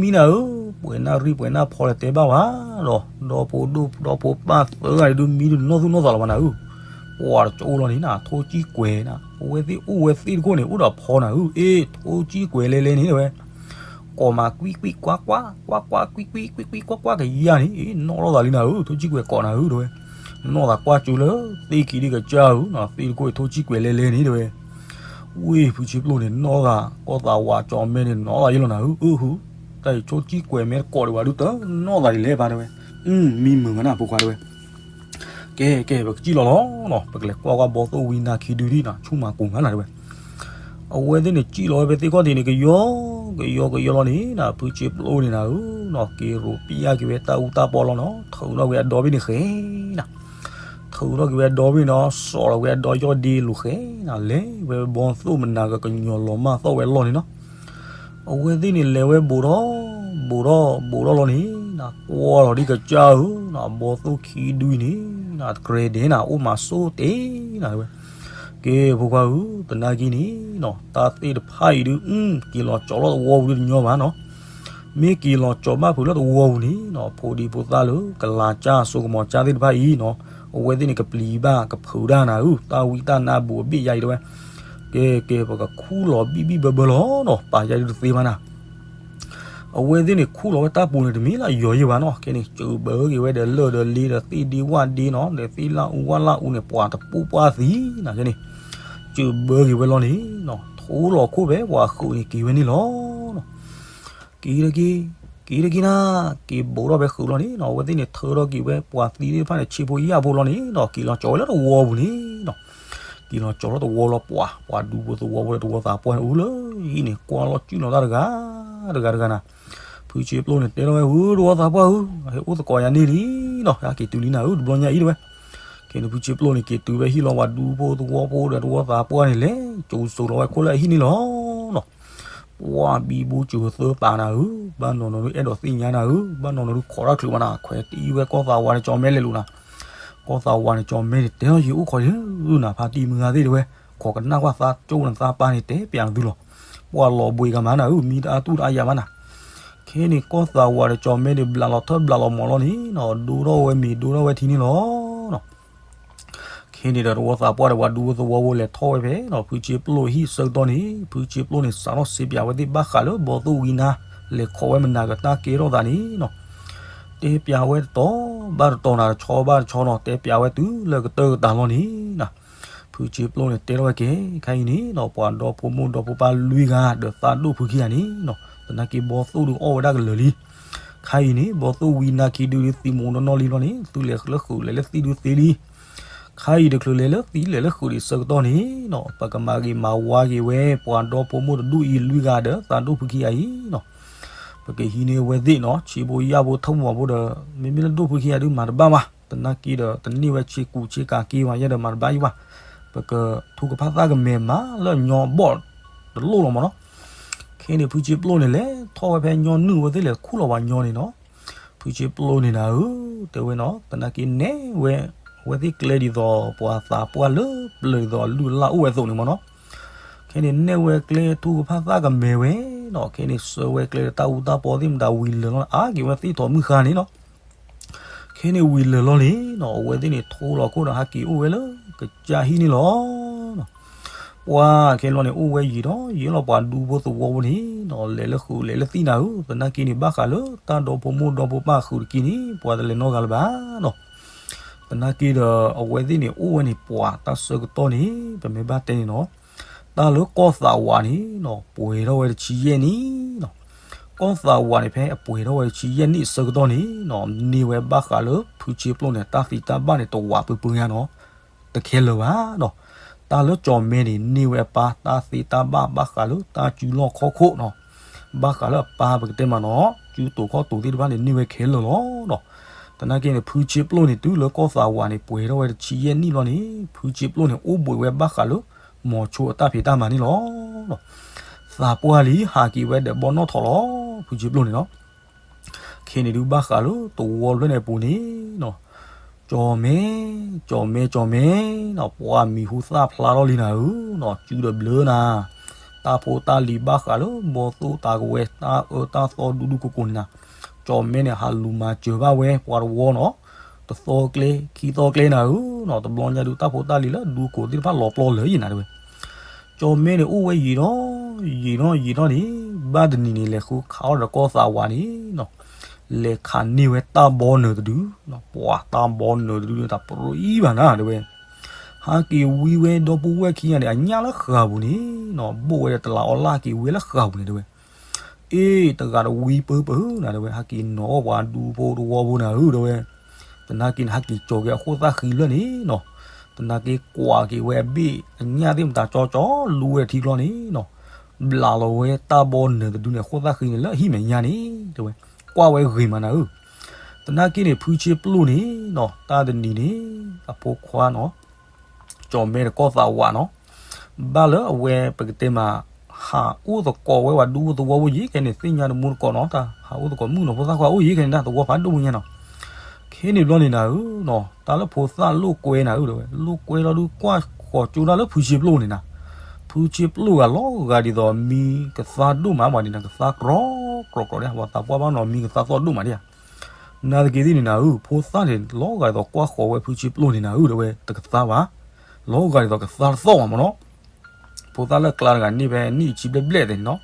ံနၤဧၢ ပှဲၤနၣ်ရံၣ်ပှဲၤနၣ်ဖီလဲၣ်တဲဘၣ်ဝဲလီၤ ဒီဖိဒိၣ်ဒီဖိပၢ်သၢဂၤဒုးမံတနီၢ်သူၣ်နီၢ်သးလီၤဘၣ်နၤဧၢ ပှၤတကၠိလီၤန့ၣ်နၤ ထိၣ်ကံၣ်ကွဲၤနၤ အဝဲသ့ၣ်အိၣ်ဝဲသ့ၣ်တခိၣ်န့ၣ် အိၣ်ဒီးဖီနၤဧၢ အ့ ထိၣ်ကံၣ်ကွဲၤလဲၤလဲၤန့ၣ်တဲဝဲ ကိးမးကွံကွံကွၢ်ကွၢ် ကွၢ်ကွၢ်ကွံကွံ ကွံကွံကွၢ်ကွၢ်ကယၢ်န့ၣ် အ့ နီၣ်ထီၣ်သးလံနၤဧၢ ထိၣ်ကံၣ်ကွဲၤကိးနၤဧၢတဲဝဲ နီၣ်သးကွၢ်ကၠိလၢသ့ၣ်ခံဒုကစၢ်ဧၢ သ့ၣ်တခိၣ်အံၤထိၣ်ကံၣ်ကွဲၤလဲၤလဲၤန့ၣ်တဲဝဲ ဝ့ၢ်ဖုဆ့ပျိၣ်န့ၣ် နီၣ်သး ကီၢ်သးဝးကၠီၤမဲန့ၣ် နီၣ်သးယဲလီၤနၤဧၢ အၢဟု တၢ်အံၤထိၣ်ကံၣ်ကွဲၤမ့ၢ်တကိးဒံးဘၣ်ဒုး တနီၣ်သးဒ်လဲၣ်ဘၣ်တဲဝဲ မံမုာ်မးနၤဖိခွါတဲဝဲ ကဲ ကဲ ပကစံၣ်လီၤလီၤနီၤ ပကလဲၤကွၢ်ကွၢ်ဘီသိၣ်ဝံနါခံဒုဒံးနီၤ ဆူၣ်မၤကိၤမးနၤတဲဝဲ အဝဲသ့ၣ်န့ၣ် စံၣ်လီၤဝဲဖဲသ့ၣ်ခီၣ်ထံးန့ၣ် ကယီ ကယီ ကယီလီၤန့ၣ်နၤ ဖုဆ့ပျိၣ်န့ၣ်နၤဧၢနီၤ က့ၤရိးပျၢ်က့ၤဝဲတၢ်အူတၢ်ပီလီၤနီၤ ထုးထီၣ်က့ၤအဒီဘ့ၣ်န့ၣ်ဃဲနၤ ထုးထီၣ်က့ၤဝဲအဒီဘ့ၣ်နီၤ စိာ်လီၤဝဲအဒီယီၢ်ဒ့လိာ်ဃဲနၤ လဲၤဝဲဘီသိၣ်မနၤကကညီၤလီၤမၢ်သီၣ်ဝဲလီၢ်န့ၣ်နီၤ အဝဲသ့ၣ်န့ၣ်လဲၤဝဲဘူးထီၣ် ဘူးထီၣ် ဘူးထီၣ်လီၤန့ၣ် ကွၢ်လီၤဒံးကစၢ်ဧၢ, ဘီသိၣ်ခံဒုအံၤန့ၣ် တကြဲၤဒဲးနၤ အိၣ်မၤစိၣ်တ့ၢ်နၤဝဲ. ကဲဖိခွါဧၢ, သနာ်က့န့ၣ်နီၤ တၢ်သ့ၣ်တဖၣ်အံၤဒုး က့ၤလီၤကၠီၤလၢသဝီပူၤဒုးတညီဘၣ်နီၤ. မ့ၢ်က့ၤလီၤကၠီၤဘၣ်ဖုးလၢသဝီပူၤန့ၣ်နီၤ ဖိဒံဖိသၣ်လၢကလၤကၢ်စိကမီၤကၢ်သ့ၣ်တဖၣ်အံၤနီၤ အဝဲသ့ၣ်န့ၣ်ကပျံၤဘၣ်ကဖုးတၢ်နၤဧၢ, တၢ်ဝံတၢ်နါဘူးအဘ့ၣ်ယါအံၤတဲဝဲ. ကဲကဲ ပကခူၣ်လီၤဘံၣ်ဘံၣ်ဘၢဘၢလီၤနီၤ ပာ်ယါဒုးတသ့ဘၣ်နၤ. အဝဲသ့ၣ်န့ၣ်ခူၣ်လီၤဝဲတၢ်ပူၤန့ၣ် တမ့ၢ်လၢယီၤယ့ၢ်ဘၣ်နီၤ. ခဲန့ၣ် စၢးဘၢက့ၤဝဲဒီးလၢၢ်ဒီးလ့ဒီးသ့ၣ်ဒ့ဝၣ်ဒ့နီၤ ဒီးသ့ၣ်လၣ်အူဝၣ်လၣ်အူန့ၣ် ပှၤတပူၤပှၢ်သံနၤ. ခဲန့ၣ် စၢးဘၢက့ၤဝဲလီၤန့ၣ်နီၤ ထိလီၤခိၣ်ဖဲပှၤဃုာ်န့ၣ်က့ၤဝဲန့ၣ်လီၤ. က့ၤတက့ၢ်, က့ၤတက့ၢ်နၤ, က့ၤဘူးထီၣ်ဖဲဃုာ်လီၤန့ၣ်နီၤ အဝဲသ့ၣ်န့ၣ်ထၢထီၣ်က့ၤဝဲပှၤသံသ့ၣ်တဖၣ်န့ၣ် ဆ့ဖိယာ်ဖိလီၤန့ၣ်နီၤ က့ၤလီၤကၠီၤဝဲလၢသဝီပူၤန့ၣ်နီၤ. က့ၤလီၤကၠီၤလၢသဝီလီၤပှၤ, ပှၤဒူဖိသဝီဖိဒီးသဝီသးပှၢ်န့ၣ်အိၣ်လၢဟံၣ်န့ၣ် ကွၢ်လီၤစုၣ်လီၤတၢ်တဂၤတဂၤတဂၤနၤ. ဖုဆ့ပျိၢ်န့ၣ်တဲထီၣ်ဝဲ ဧၢ သဝီသးပှၢ်ဧၢ, ဟဲအိၣ်သကိးယၤန့ၣ်လံနီၤ ဟဲက့ၤတုၤလံနၤဧၢ တဘျီညါအံၤတဲဝဲ. ခဲန့ၣ် ဖုဆ့ပျိၢ်န့ၣ် က့ၤတုၤဝဲဟံၣ်လီၤ ပှၤဒူဖိသဝီဖိဒီးသဝီသးပှၢ်န့ၣ်လဲၤ ကၠိၤစိၤလီၤဝဲခိၣ်လၢအဟံၣ်န့ၣ်လီၤနီၤ. ပှၤဘံဘူစၢၤသၢပာ်နၤဧၢ, ဘၣ်နီၢ်နီၢ်ဒုးအဲၣ်ဒိးသ့ၣ်ညါနၤဧၢ, ဘၣ်နီၢ်နီၢ်ဒုးခိးတၢ်ချုးမးနၤ, ခွဲးတံၢ်ဝဲကီၢ်သးဝးန့ၣ် ကၠီၤမဲလဲၤလိာ်နၤ. ကီၢ်သးဝးန့ၣ် ကၠီၤမဲန့ၣ် တဲလီၤယံၤအိၣ်ခိးယံၤနၤ ဖါတံၢ်မုၢ်ဂၤသ့ၣ်တဲဝဲ, ခိးကနၣ်ကွၢ်သးကၠိနသးပၢ်န့ၣ် တဲပျးနသုလီၤ. ပှၤလီၤဘှံးကမၤနၤဧၢ, မံတအါတူၢ်တအါယၤဘၣ်နၤ. ခဲန့ၣ် ကီၢ်သးဝးဒီးကၠီၤမဲန့ၣ် ဘျးလီၤထၢဘျးလီၤမီၤလီၤန့ၣ်နီၤ, ဒိၣ်ထီၣ်ဝဲမ့ၤဒိၣ်ထီၣ်ဝဲထံန့ၣ်လီၤ. ခဲန့ၣ်ဒီးသဝီသးပှၢ်ဒီးပှၤဒူဖိသဝီဖိလဲၤထီၣ်ဝဲဖဲနီၤ ဖုဆ့ပျိၢ်ဟံၣ်ဆၢကတီၢ်န့ၣ် ဖုဆ့ပျိၢ်န့ၣ် စးထီၣ်စံးပျးဝဲသ့ၣ်ဘၣ်ဃးလၢဘီသိၣ်ဝံနါ လဲၤခိးဝဲမနၤကတၢၢ်ကဲထီၣ်သးန့ၣ်နီၤ. တဲပျးဝဲတတီၤဘၣ်တတီၤနၤ တဆီဘၣ်တဆီနီၤ, တဲပျးဝဲတုၤလၢကတၢၢ်ကတၢၢ်လီၤန့ၣ်နီၤ. ဖုဆ့ပျိၢ်န့ၣ် တဲထီၣ်ဝဲကဲ ခဲအံၤန့ၣ်နီၤ ပှၤဒီဖိမိၢ်ဒီဖိပၢ်လွံၢ်ဂၤဒီးသးဒိၣ်ဖုခံဂၤန့ၣ်နီၤ သနာ်က့ဘီသိၣ်ဒုးအီၣ်ဝဲဒၣ်ကလၢာ်လံ. ခဲအံၤန့ၣ် ဘီသိၣ်ဝံနါခံဒုးသံမိၢ်နီၢ်နီၢ်လံလီၤန့ၣ် သုလဲၤလၢဃုာ်လဲၤလၢသံၣ်ဒုးသ့လံ. ခဲအံၤတချုးလဲၤလၢသံၣ်လဲၤလၢဃုာ်ဒံးဆၢကတီၢ်န့ၣ်နီၤ ပကမၤဂ့ၤမၤဝါက့ၤဝဲ ပှၤဒီဖိမိၢ်တဒူၣ်အံၤလွံၢ်ဂၤဒီးသးဒိၣ်ဖုခံဂၤအံၤနီၤ. ပကဟံးန့ၢ်အဝဲသ့ၣ်နီၤ ဆံးဖိယာ်ဖိထၢၣ်မုၢ်မီၤဖိဒီး မ့မ့ၢ်လၢဒိၣ်ဖုခံဂၤဒုးမၤတဘၣ်ဘၣ် သနာ်က့ဒီး တန့ၢ်ဝဲဆ့ကူဆ့ကၤက့ဘၣ် ယဲဒီးမၤတဘၣ်ယံၤဘၣ်. ပကထူကဖၣ်သၣ်ကမဲာ်မၤလၢညီဘီၣ်တလိၣ်လီၤမးနီၤ. ခဲန့ၣ် ဖုဆ့ပျိၢ်န့ၣ် လဲၤထီၣ်ဝဲဖဲညီနုၢ်ဝဲသ့ၣ်လဲၤခူၣ်လီၤပှၤညီန့ၣ်နီၤ. ဖုဆ့ပျိၢ်န့ၣ်နၤဧၢ တဲဝဲနီၤ သနာ်က့နဲၣ်ဝဲ အဝဲသ့ၣ်ကျဲဒ်သိး ပှၤသးပှၢ်လၢပျၢၤဒ်သိးအလုၢ်အလၢ်အိၣ်ဝဲအသိးန့ၣ်မးနီၤ. ခဲန့ၣ် နဲၣ်ဝဲကျဲထူကဖၣ်သၣ်ကမဲာ်ဝဲနီၤ. ခဲန့ၣ် ဆှၢဝဲကျဲဒီးတၢ်အူတၢ်ပီသ့ၣ်မတၤဝံၤလၢာ်လီၤ အါက့ၤဝဲသ့ၣ်ထီၣ်မုၢ်ဃါန့ၣ်နီၤ. ခဲန့ၣ်ဝံၤလၢာ်လီၤန့ၣ်နီၤ အဝဲသ့ၣ်န့ၣ် ထိလီၤခိၣ်ဒီးဟးက့ၤအိၣ်ဝဲလၢကစၢ်ဟံၣ်န့ၣ်လီၤ. ပှၤခဲလီၤန့ၣ် အိၣ်ဝဲယံာ်ဒီးယံာ်လီၤ ပှၤဒူဖိသဝီဖိန့ၣ်နီၤ လဲၤလၢဃုာ်လဲၤလၢသံၣ်နၤဧၢ, သနာ်က့န့ၣ် ဘၣ်ဃးလၢတၢ်ဒီဖိမိၢ်ဒီဖိပၢ်ဃုာ်တက့ၢ်န့ၣ် ပှၤတလဲၤနီတဂၤလၢၤဘၣ်နီၤ. သနာ်က့ဒီး အဝဲသ့ၣ်န့ၣ် အိၣ်ဝဲန့ၣ် ပှၤတၢ်ဆၢကတီၢ်န့ၣ် ပမ့ၢ်ဘၣ်တဲန့ၣ်နီၤ တၢ်လၢကီၢ်သးဝးန့ၣ်နီၤ ပှဲၤထီၣ်ဝဲတဆံယဲၢ်နံၣ်နီၤ. ကီၢ်သးဝးန့ၣ် ဖဲအပှဲၤထီၣ်ဝဲတဆံယဲၢ်နံၣ်အဆၢကတီၢ်န့ၣ်နီၤ န့ၢ်ဝဲဘၣ်ဃးလၢဖုဆ့ပျိၢ်န့ၣ် တၢ်သံတၢ်ဘၣ်န့ၣ် တဝးပှဲၤပှဲၤညါနီၤ တခဲလၢာ်ဘၣ်နီၤ. တၢ်လၢကၠီၤမဲန့ၣ် န့ၢ်ဝဲအပၢ်တၢ်သ့တၢ်ဘၣ် ဘၣ်ဃးလၢတၢ်စုလီၢ်ခီၣ်ခိၣ်နီၤ. ဘၣ်ဃးလၢအပၢ်ပကတဲမးနီၤ စုတိာ်ခီၣ်တိာ်သ့ၣ်တဖၣ်န့ၣ် န့ၢ်ဝဲခဲလၢာ်လီၤနီၤ. သနာ်က့န့ၣ် ဖုဆ့ပျိၢ်န့ၣ် တုၤလၢကီၢ်သးဝးန့ၣ် ပှဲၤထီၣ်ဝဲတဆံယဲၢ်နံၣ်လီၤန့ၣ် ဖုဆ့ပျိၢ်န့ၣ် အိၣ်ဘှံးဝဲဘၣ်ဃးလၢ မီၤဆိအတၢ်ဖံးတၢ်မၤန့ၣ်လီၤ. သးပှၢ်လံ ဟးက့ၤဝဲဒီးဘီနီၣ်ထိးလီၤ ဖုဆ့ပျိၢ်န့ၣ်နီၤ. ခဲန့ၣ်ဒုးဘၣ်ဃးလၢသဝီဖျၢၣ်န့ၣ်အပူၤန့ၣ်နီၤ ကၠီၤမဲ, ကၠီၤမဲ, ကၠီၤမဲနီၤ ပှၤမံၤဟူသၣ်ဖျါထီၣ်လံနၤဧၢနီၤ စုဒီးဘျၢနၤ တၢ်ဖိတၢ်လံၤဘၣ်ဃးလၢဘီသိၣ်တၢ်ကဝဲၤ တၢ်အၢတၢ်သီဒူဒူကိၢ်ကိၢ်န့ၣ်နၤ ကၠီၤမဲန့ၣ် ဟးလူၤမၤစၢၤဘၣ်ဝဲပှၤတဝီနီၤ တသီကျဲ ခံသီကျဲနၤဧၢနီၤ တဘျီညါဒုးတၢ်ဖိတၢ်လံၤလၢဒူကိၢ်သ့ၣ်တဖၣ်လီၤပျီလၢာ်ယံၤနၤတဲဝဲ ကၠီၤမဲန့ၣ်အိၣ်ဝဲယံာ်ဒီး ယံာ်ဒီးယံာ်ဒီးန့ၣ် ဘၣ်တနံၤန့ၣ် လဲၤဃုခးအီၣ်ဒီးကီၢ်သးဝးန့ၣ်နီၤ လဲၤခးန့ၢ်ဝဲတၢ်ဘီနၢၤတဒု ပှၤတၢ်ဘီနၢၤတဒုန့ၣ် တၢ်ပြံဘၣ်နၤတဲဝဲ ဟးက့ၤဝံဝဲဒီပုၢ်ဝဲၢ်ခံဂၤန့ၣ် အညၣ်လၢဃာ်ပူၤန့ၣ်နီၤ ဘိၣ်ဝဲဒီးတလးအီလၢ်က့ၤဝံလၢဃာ်ပူၤန့ၣ်တဲဝဲ အ့ တဂၤတဝံပၢပၢနၤတဲဝဲ ဟဲက့ၤနီၤအီၣ်ပှၤဒူဖိတဝီဖိနၤဧၢတဲဝဲ သနာ်က့န့ၣ် ဟဲက့ၤကၠီၤက့ၤအခိၣ်သၣ်ဃံလၢာ်န့ၣ်နီၤ သနာ်က့ကွၢ်က့ၤဝဲအဘ့ၣ်အညၣ်သ့ၣ်မတၤကၠီကၠီလူဝဲထံကျီန့ၣ်နီၤ ဘျးလီၤဝဲတၢ်ဘီနၢၤတဒုန့ၣ် အခိၣ်သၣ်ဃံန့ၣ်လၢအဟံၣ်မဲာ်ညါန့ၣ်တဲဝဲ ကွၢ်ဝဲဂ့ၤမးနၤဧၢ သနာ်က့န့ၣ် ဖုဆ့ပျိၢ်န့ၣ်နီၤ တၢ်တနံၤန့ၣ် အဖိခွါနီၤ ကၠီၤမဲဒီးကီၢ်သးဝးနီၤ ဘၣ်လၢအဝဲပကတဲမး ဟးအိၣ်သကိးဝဲဝဲဒူသဝီဖိယံၤ ခဲန့ၣ် သ့ၣ်ညါတမူတကိးနီၤ တၢ်ဟးအိၣ်သကိးမုၣ်နီၤ ဖိသၣ်ခွါအိၣ်ယံၤ ခဲန့ၣ် တၢ်သဝီဖးဒိၣ်ညါနီၤ. ခဲန့ၣ်ဘျီန့ၣ်နၤဧၢနီၤ တၢ်လၢဖိသၣ်လိာ်ကွဲနၤဧၢ တဲဝဲ လိာ်ကွဲလီၤဒုးကွၢ်ဃီၤကၠိတၢ်လၢဖုဆ့ပျိန့ၣ်နၤ, ဖုဆ့ပျိဂၤလီၤဂာ်ဒ်သိးမံကသါဒိၣ်မး ဘၣ်ဒ်န့ၣ် ကသါကြီကြီဒၣ် ပှၤသးပှၢ်ဘၣ်နီၤမံကသါသီၣ်ဒိၣ်မးဒၣ်ဧါ. နာ်သက့သ့ၣ်န့ၣ်နၤဧၢ ဖိသၣ်န့ၣ် လီၤဂာ်ဒ်သိးကွၢ်ဃီၤဝဲဖုဆ့ပျိန့ၣ်နၤဧၢ တဲဝဲ တကသါဘၣ်, လီၤဂာ်ဒ်သိးကသါတသီၣ်ဘၣ်မ့ၢ်နီၤ. ဖိသၣ်လၢကျါတဂၤန့ၣ်ဖဲနံၣ်ဆံဘျဲၣ်ဘျဲၣ်သ့ၣ်န့ၣ်နီၤ,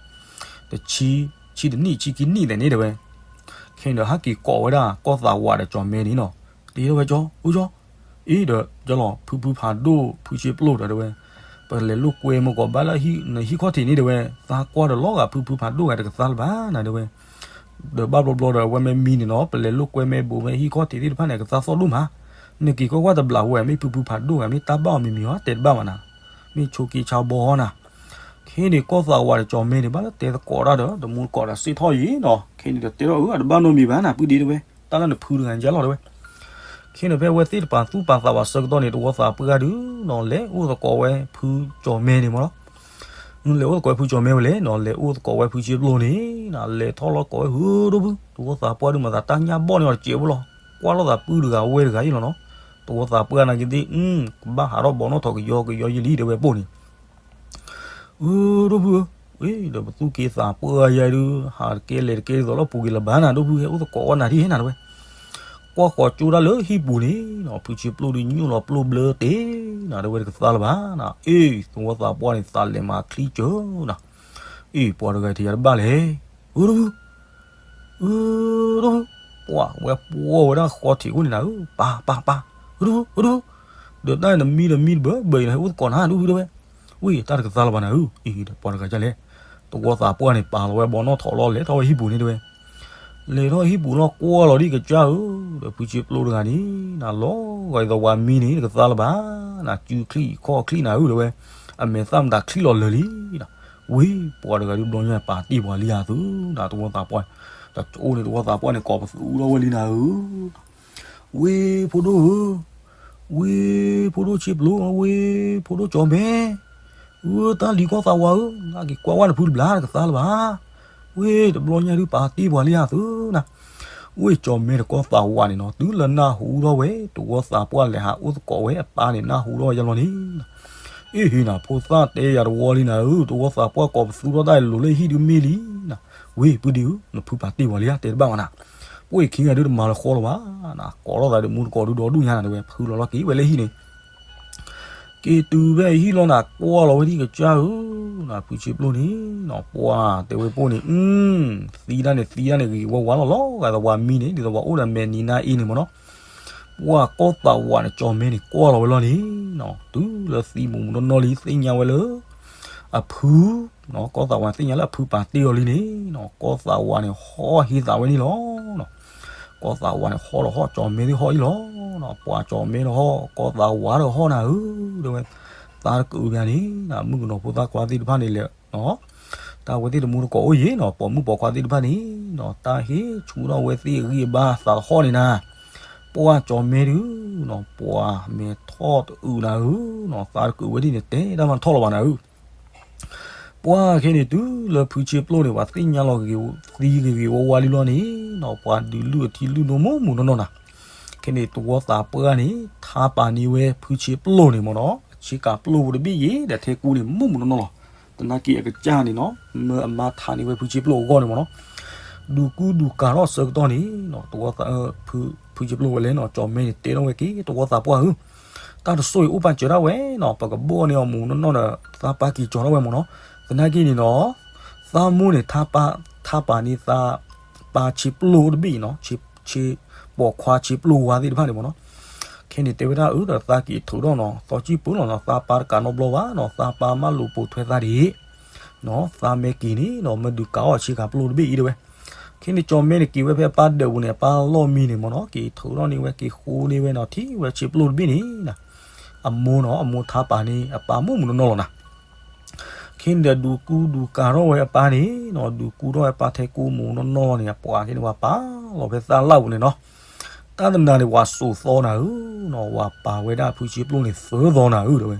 တဆံ, ဆံတနံၣ် ဆံခံနံၣ်သ့ၣ်န့ၣ်တဲဝဲ. ခဲန့ၣ်ဒီးဟဲက့ၤကိးဝဲဒၣ် ကီၢ်သးဝးဒီးကၠီၤမဲန့ၣ်နီၤ, တဲထီၣ်ဝဲကၠီ, အိၣ်ကၠီ, အ့ဒီးကၠီလီၤ ဖုဖုဖးဒိၣ် ဖုဆ့ပျိဒီးတဲဝဲ, ပလဲၤလိာ်ကွဲမုၢ်ကီးဘၣ်လၢနဟံၣ်ခီၣ်ထံးန့ၣ်တဲဝဲ, သးကွၢ်ဒီးလီၤဂာ်ဖုဖုဖးဒိၣ်ဂၤတကသါလၢၤဘၣ်နၤတဲဝဲ. ဒီးဘၣ်ဘျီဘျီဒီးအဝဲမ့ၢ်မံန့ၣ်နီၤ ပလဲၤလိာ်ကွဲမ့ၢ်ဘိးမ့ၢ်ဟံၣ်ခီၣ်ထံးသ့ၣ်တဖၣ်န့ၣ် ကသါသီၣ်ဒိၣ်မး, နက့ၤကွၢ်ကွၢ်တဘျီဝဲ မ့ၢ်ဖုဖုဖးဒိၣ်ဂၤ မ့ၢ်တၢ်ဘၣ်အီၤမံၤမံၤအီၤ တဲတဘၣ်ဘၣ်နၤ, မ့ၢ်ဆိးက့ဆါဘီအီၤနၤ. ခဲန့ၣ်ကီၢ်သးဝးဒီးကၠီၤမဲန့ၣ် ဘၣ်လၢတဲသကိးတၢ်ဒီး တမူတကိးဒီးစ့ၢ်ထီၣ်အံၤနီၤ, ခဲန့ၣ်ဒီးတဲထီၣ်အၢ အတဘၣ်နီတမံၤဘၣ်နၤ ပုၢ်ဒ့တဲဝဲ, တၢ်လၢနဖုတဂၤကလီၤတဲဝဲ. ခဲန့ၣ်ဖဲဝဲသ့ၣ်တပၤသူၣ်ပာ်သးဝးဆၢကတီၢ်န့ၣ် တဝီသးပှၢ်ဒုးနီၤ လဲၤအိၣ်သကိးဝဲဖုကၠီၤမဲန့ၣ်မ့ၢ်နီၤ လဲၤအိၣ်သကိးဝဲဖုကၠီၤမဲဝဲလဲၣ်နီၤ လဲၤအိၣ်သကိးဝဲဖုဆ့ပျိန့ၣ်နီၤ လဲၤထီၣ်လီၤကိးဝဲ ဟုဒိၣ်ဖု တဝီသးပှၢ်ဒုးမၤသးတၢ်ညၣ်ဘီၣ်န့ၢ်အီၤတစဲးဖိလီၤ, ကွၢ်လိာ်သးပုၢ်တဂၤဝဲၢ်တဂၤအံၤလီၤနီၤ, တဝီသးပှၢ်နာ်က့သ့ၣ် ကဘၣ်ဟးထီၣ်ဘီနီၣ်ထိးကယီကယီယလံတဲဝဲပိၢ်န့ၣ် အၢ ဒိၣ်ဖုဧၢ, ဒီးပသူၣ်က့သးပှၢ်ယၤဒုး ဟးတကဲလဲၤတကဲဒ်သိးလၢပူၤက့ၤလၢၤဘၣ်နၤ ဒိၣ်ဖုဟဲအိၣ်သကိးဝဲနၤဒ်ဟဲနၤတဲဝဲ, ကွၢ်ဃီၤကၠိတၢ်လၢဟံၣ်ပူၤန့ၣ်နီၤ ဖုဆ့ပျိဒုးညိၣ်လီၤပျိဘျၢတ့ၢ်နၤ တဲဝဲတကသါလၢၤဘၣ်နၤ, အ့ သဝီသးပှၢ်န့ၣ် သးလဲၤမၤချံကၢနၤ, အ့ ပှၤတဂၤထဲယၤတဘၣ်လဲၣ်, အၢ ဒိၣ်ဖု အၢ ဒိၣ်ဖု, ပှၤဝဲပှီၢ်ဝဲဒၣ်ဃီထံးခိၣ်န့ၣ်နၤဧၢ, ပၢ် ပၢ် ပၢ်, အၢ ဒိၣ်ဖု အၢ ဒိၣ်ဖု, ဒီးတၢ်နမံတမံတဘၢဘၢအံၤနၤ ဟဲအိၣ်သကိးနၤ ဒိၣ်ဖုတဲဝဲ, ဝံၢ် တၢ်တကသါလၢၤဘၣ်နၤဧၢ, အံၤ ပှၤတဂၤကလဲၣ်, တဝီသးပှၢ်န့ၣ် ပာ်လီၤဝဲဘီနီၣ်ထိးလီၤ လဲၤထီၣ်ဝဲဟံၣ်ပူၤန့ၣ်တဲဝဲ, လဲၤထီၣ်ဟံၣ်ပူၤလီၤကွၢ်လီၤဒ်ကစၢ်ဧၢ, ဒီးဖုဆ့ပျိတဂၤန့ၣ် နလီၤဂာ်ဒ်သိးဝၤမံန့ၣ် တကသါလၢၤဘၣ်နၤ, စုချံၣ်ခီၣ်ချံၣ်နၤဧၢတဲဝဲ, အမဲာ်သၣ်မတၤချံၣ်လီၤလၢာ်လံ ဝံၤ ပှၤတဂၤဒုးဘျီညါပာ်တ့ၢ်ပှၤလံဧါသုနၤ တဝီသးပှၢ်, တအိၣ်န့ၣ်တဝီသးပှၢ်န့ၣ် ကိးပသူထီၣ်ဝဲလံနၤဧၢ, ဝံၤဖိဒိၣ်ဧၢ, ဝံၤဖိဒိၣ်ဆ့ပျိ, ဝံၤဖိဒိၣ်ကၠီၤမဲ, အၢ တၢ်လံၤကီၢ်သးဝးဧၢ, နက့ၤကွၢ်ဝဲနဖုတဘျီတကသါလၢၤဘၣ်, ဝံၤတဘျီညါဒုးပာ်တ့ၢ်ပှၤလံဧါသုနၤ ဝံၤကၠီၤမဲဒီးကီၢ်သးဝးန့ၣ်နီၤ တုၤလၢနၢ်ဟူထီၣ်ဝဲ တဝီသးပှၢ်လဲၤဟးအိၣ်သကိးဝဲအပၢ်န့ၣ် နၢ်ဟူထီၣ်ဝဲယါလီၤန့ၣ်, အ့ၣ်ဟ့နၤ ဖိသၣ်တဲယၤတဝီလံနၤဧၢ, တဝီသးပှၢ်ကိးပသူထီၣ်တၢ်အံၤလိၤလၢဟံၣ်ဒုးမ့ၢ်လံနၤ, ဝံၤပုၢ်ဒ့ဧၢ, နဖုပာ်တ့ၢ်ပှၤလံဧါ တဲတဘၣ်ဘၣ်နၤ, ပှ့ၢ်ခံဂၤဒုးတမၤလၢဃီလီၤဘၣ်နၤ, ကိးထီၣ်သးဒီးမူတကိးဒုးဒီဒူၣ်ညါနၤတဲဝဲ ဖုလီၤလီၤက့ၤဝဲလၢဟံၣ်န့ၣ် က့ၤတုၤဖဲအဟံၣ်လီၤနၤ ကွၢ်လီၤဝဲဒ်ကစၢ်ဧၢ, ဖုဆ့ပျိန့ၣ်နီၤ ပှၤတဲဝဲပိၢ်န့ၣ် သံတၢ်န့ၣ် သံတၢ်န့ၣ် ဂ့ၤဝါဝါလီၤလီၤ ဂၤသဝီမံန့ၣ် ဒ်သိးပှၤအိၣ်ဒီးမဲာ်နံၤနါအ့န့ၣ်မ့ၢ်နီၤ, ပှၤကီၢ်သးဝးန့ၣ် ကၠီၤမဲန့ၣ် ကွၢ်လီၤဝဲလီၤန့ၣ်နီၤ တုၤလၢသံမူးမူးနီၢ်နီၢ်လံ သ့ၣ်ညါဝဲလၢ အဖု ကီၢ်သးဝးန့ၣ် သ့ၣ်ညါလၢအဖုပာ်တ့ၢ်အီၤလံန့ၣ်နီၤ ကီၢ်သးဝးန့ၣ် ဟီၣ်ဟ့သးဝဲန့ၣ်လီၤ. ကီၢ်သးဝးန့ၣ် ဟီၣ်ဒီးဟီၣ် ကၠီၤမဲသ့ၣ်ဟီၣ်အံၤလီၤ. ပှၤကၠီၤမဲဒီးဟီၣ် ကီၢ်သးဝးဒီးဟီၣ်နၤဧၢ တဲဝဲ, သးတကုးပျါန့ၣ် မုၣ်ကနီၤဖိသၣ်ခွါသ့ၣ်တဖၣ်န့ၣ်လဲၣ် တၢ်ဝဲသ့ၣ်တမူတကိးအိၣ်ယံၤနီၤ ပိာ်မုၣ်ပိာ်ခွါသ့ၣ်တဖၣ်န့ၣ်နီၤ တၢ်ဟ့ၣ်ဆူၣ်ထီၣ်ဝဲသ့ၣ်အဂံၢ်အဘါသးတဟီၣ်န့ၣ်နၤ, ပှၤကၠီၤမဲဒုးနီၤ ပှၤမဲာ်ထီၣ်တအုးနၤဧၢနီၤ သးတကုးဝဲဒ်န့ၣ် တဲတၢ်မၤထီၣ်လီၤဘၣ်နၤဧၢ ပှၤခဲန့ၣ်တုၤလၢဖုဆ့ပျိန့ၣ် ပှၤသ့ၣ်ညါလီၤဂ့ၤသံဂ့ၤဂ့ၤဝါဝါလံလီၤန့ၣ်နီၤ ပှၤဒုးလုၢ်အထံလုၢ်နိမ့ၢ်မူးနီၢ်နီၢ်နၤ, ခဲန့ၣ်တဝီသးပှၢ်န့ၣ် ထါပာ်န့ၢ်ဝဲဖုဆ့ပျိန့ၣ်မ့ၢ်နီၤ အဆ့ကၤပျိဖိတဘ့ၣ်ယံၤ ဒီးထဲကူန့ၣ်မ့ၢ်မူးနီၢ်နီၢ်လီၤ. သနာ်က့အကစၢ်န့ၣ်နီၤ မၢအမါထါန့ၢ်ဝဲဖုဆ့ပျိအဂီၢ်န့ၣ်မ့ၢ်နီၤ, ဒုးကူဒုးကၤထီၣ်ဆၢကတီၢ်န့ၣ်နီၤ တဝီသး ဖုဆ့ပျိဝဲလဲၣ်နီၤ ကၠီၤမဲန့ၣ် တဲထီၣ်ဝဲက့ၤ တဝီသးပှၢ်ဧၢ တၢ်တစိၢ်အံၤအိၣ်ပာ်စၢၤဒၣ်ဝဲနီၤ ပကဘီၣ်န့ၢ်အီၤမူးနီၢ်နီၢ်ဒီး သးပၢ်က့ၤကၠီၤထီၣ်ဝဲမ့ၢ်နီၤ, သနာ်က့န့ၣ်နီၤ သးမိၢ်န့ၣ် ထါပာ်န့ၢ်သး ပၢ်ဆ့ပျိတဘ့ၣ်အံၤနီၤ ဆ့ ပိာ်ခွါဆ့ပျိဝါသ့ၣ်တဖၣ်န့ၣ်မ့ၢ်နီၤ, ခဲန့ၣ်တဲဝဲဒၣ်အၢ ဒီးသးက့ၤထုးထီၣ်နီၤ သီကံၢ်ပၢလီၤနီၤ သးပၢ်တကးနီတဘျီဘၣ်နီၤ သးပၢ်မၢလိာ်ပိာ်ထွဲသးဒ် သးမ့ၢ်က့ၤန့ၣ်နီၤ မၢဒုးကၤအီၣ်ဆ့ကၤပျိတဘ့ၣ်အံၤတဲဝဲ, ခဲန့ၣ်ကၠီၤမဲန့ၣ်က့ၤဝဲဖဲအပၢ်ဒၢးပူၤန့ၣ် အပၢ်လီၢ်မံန့ၣ်မ့ၢ်နီၤ က့ၤထုးထီၣ်န့ၢ်ဝဲက့ၤဃိန့ၢ်ဝဲနီၤ ထံၣ်ဝဲဆ့ပျိတဘ့ၣ်န့ၣ် အမိၢ်နီၤ အမိၢ်ထါပာ်န့ၢ် အပၢ်မူးမူးနီၢ်နီၢ်လီၤနၤ ခဲန့ၣ်ဒီးဒုးကူဒုးကၤထီၣ်ဝဲအပၢ်န့ၣ်နီၤ ဒုးကူထီၣ်ဝဲအပၢ်ထဲကူမူးနီၢ်နီၢ်န့ၣ် အပှၤခဲန့ၣ်ပှၤပာ်လီၤဖဲသၣ်လၣ်ပူၤန့ၣ်နီၤ, တၢ်တနၤန့ၣ် ဝၤစိာ်သီနၤဧၢနီၤ ဝၤပာ်ဝဲဒၣ်ဖုဆ့ပျိန့ၣ်သၢသီနၤဧၢတဲဝဲ,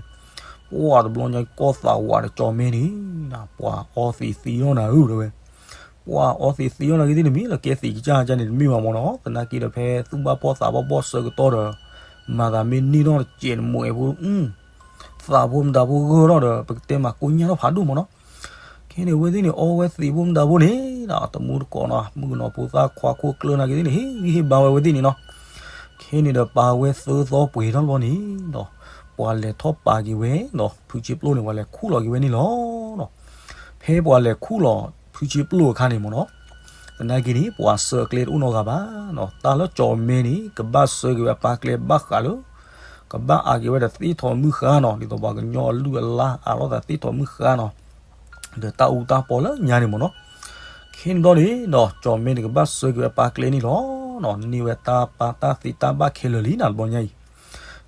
ပှၢ်တဘျီညါကီၢ်သးဝးဒီးကၠီၣ်မဲန့ၣ် ပှၤအီသံးသံအီၣ်နၤဧၢ တဲဝဲ. ပှၢ်အီသံးသံအီၣ်နၤဂ့ၤသ့ၣ်န့ၣ် မ့ၢ်လၢကဲသံးကစၢ်ကန့ၣ်တမ့ၢ်ဘၣ်မ့ၢ်နီၤ. သနာ်က့ဒီးဖဲသူၣ်ဘၣ်ဖှီၣ်သးဘၣ်ဘီၣ်ဆၢကတီၢ်ဒီး မၤသးမ့ၢ်န့ၢ်ထီၣ်တစဲးနမဲာ်ဖိ သးဖိမတၤဖိဂၢၢ်ထီၣ်ဒီး ပကတဲမၤကိညၢ်ထီၣ်ဖးဒိၣ်မ့ၢ်နီၤ. ခဲန့ၣ် အဝဲသ့ၣ်န့ၣ် အီဝဲသံးဖိမတၤဖိန့ၣ်ဒီး တမူတကိးနီၤ မုၣ်ကနီၤဖိသၣ်ခွါခိၣ်ကျၢၢ်နၤဂ့ၤသ့ၣ်န့ၣ် ဟ့ၣ်ဂံၢ်ဟ့ၣ်ဘါဝဲအဝဲသ့ၣ်န့ၣ်နီၤ. ခဲန့ၣ်ဒီးပာ်ဝဲသၢသီပှဲၤထီၣ်ဘျီန့ၣ်ဒီး ပှၤလဲၤထီၣ်ပာ်က့ၤဝဲဒီး ဖုဆ့ပျိၣ်န့ၣ် ပှၤလဲၤခူၣ်လီၤက့ၤဝဲန့ၣ်လီၤ. ဖဲပှၤလဲၤခူၣ်လီၤဖုဆ့ပျိၣ်အခါန့ၣ်မ့ၢ်နီၤ သနာ်က့န့ၣ် ပှၤဆှၢအကျဲတအိၣ်နီတဂၤဘၣ်နီၤ. တၢ်လၢကၠီၣ်မဲန့ၣ် ကဘၣ်ဆှၢက့ၤဝဲအပၢ်ကျဲဘၣ်ဃးလၢ ကဘၣ်အးက့ၤဝဲဒီးသ့ၣ်ထီၣ်မုၢ်ဃါနီၤ ဒ်သိးပှၤကညီအလုၢ်အလၢ်အးထီၣ်သးသ့ၣ်ထီၣ်မုၢ်ဃါနီၤ ဒီးတၢ်အူတၢ်ပီလၢညါန့ၣ်မ့ၢ်နီၤ. ခဲန့ၣ်ဘျီန့ၣ်ဒီး ကၠီၣ်မဲန့ၣ် ကဘၣ်ဆှၢက့ၤဝဲအပၢ်ကျဲန့ၣ်လီၤ. န့ၢ်ဝဲတၢ်ပၢ်တၢ်သ့တၢ်ဘၣ်ခဲလၢာ်လံနၤတဘျီညါအံၤ.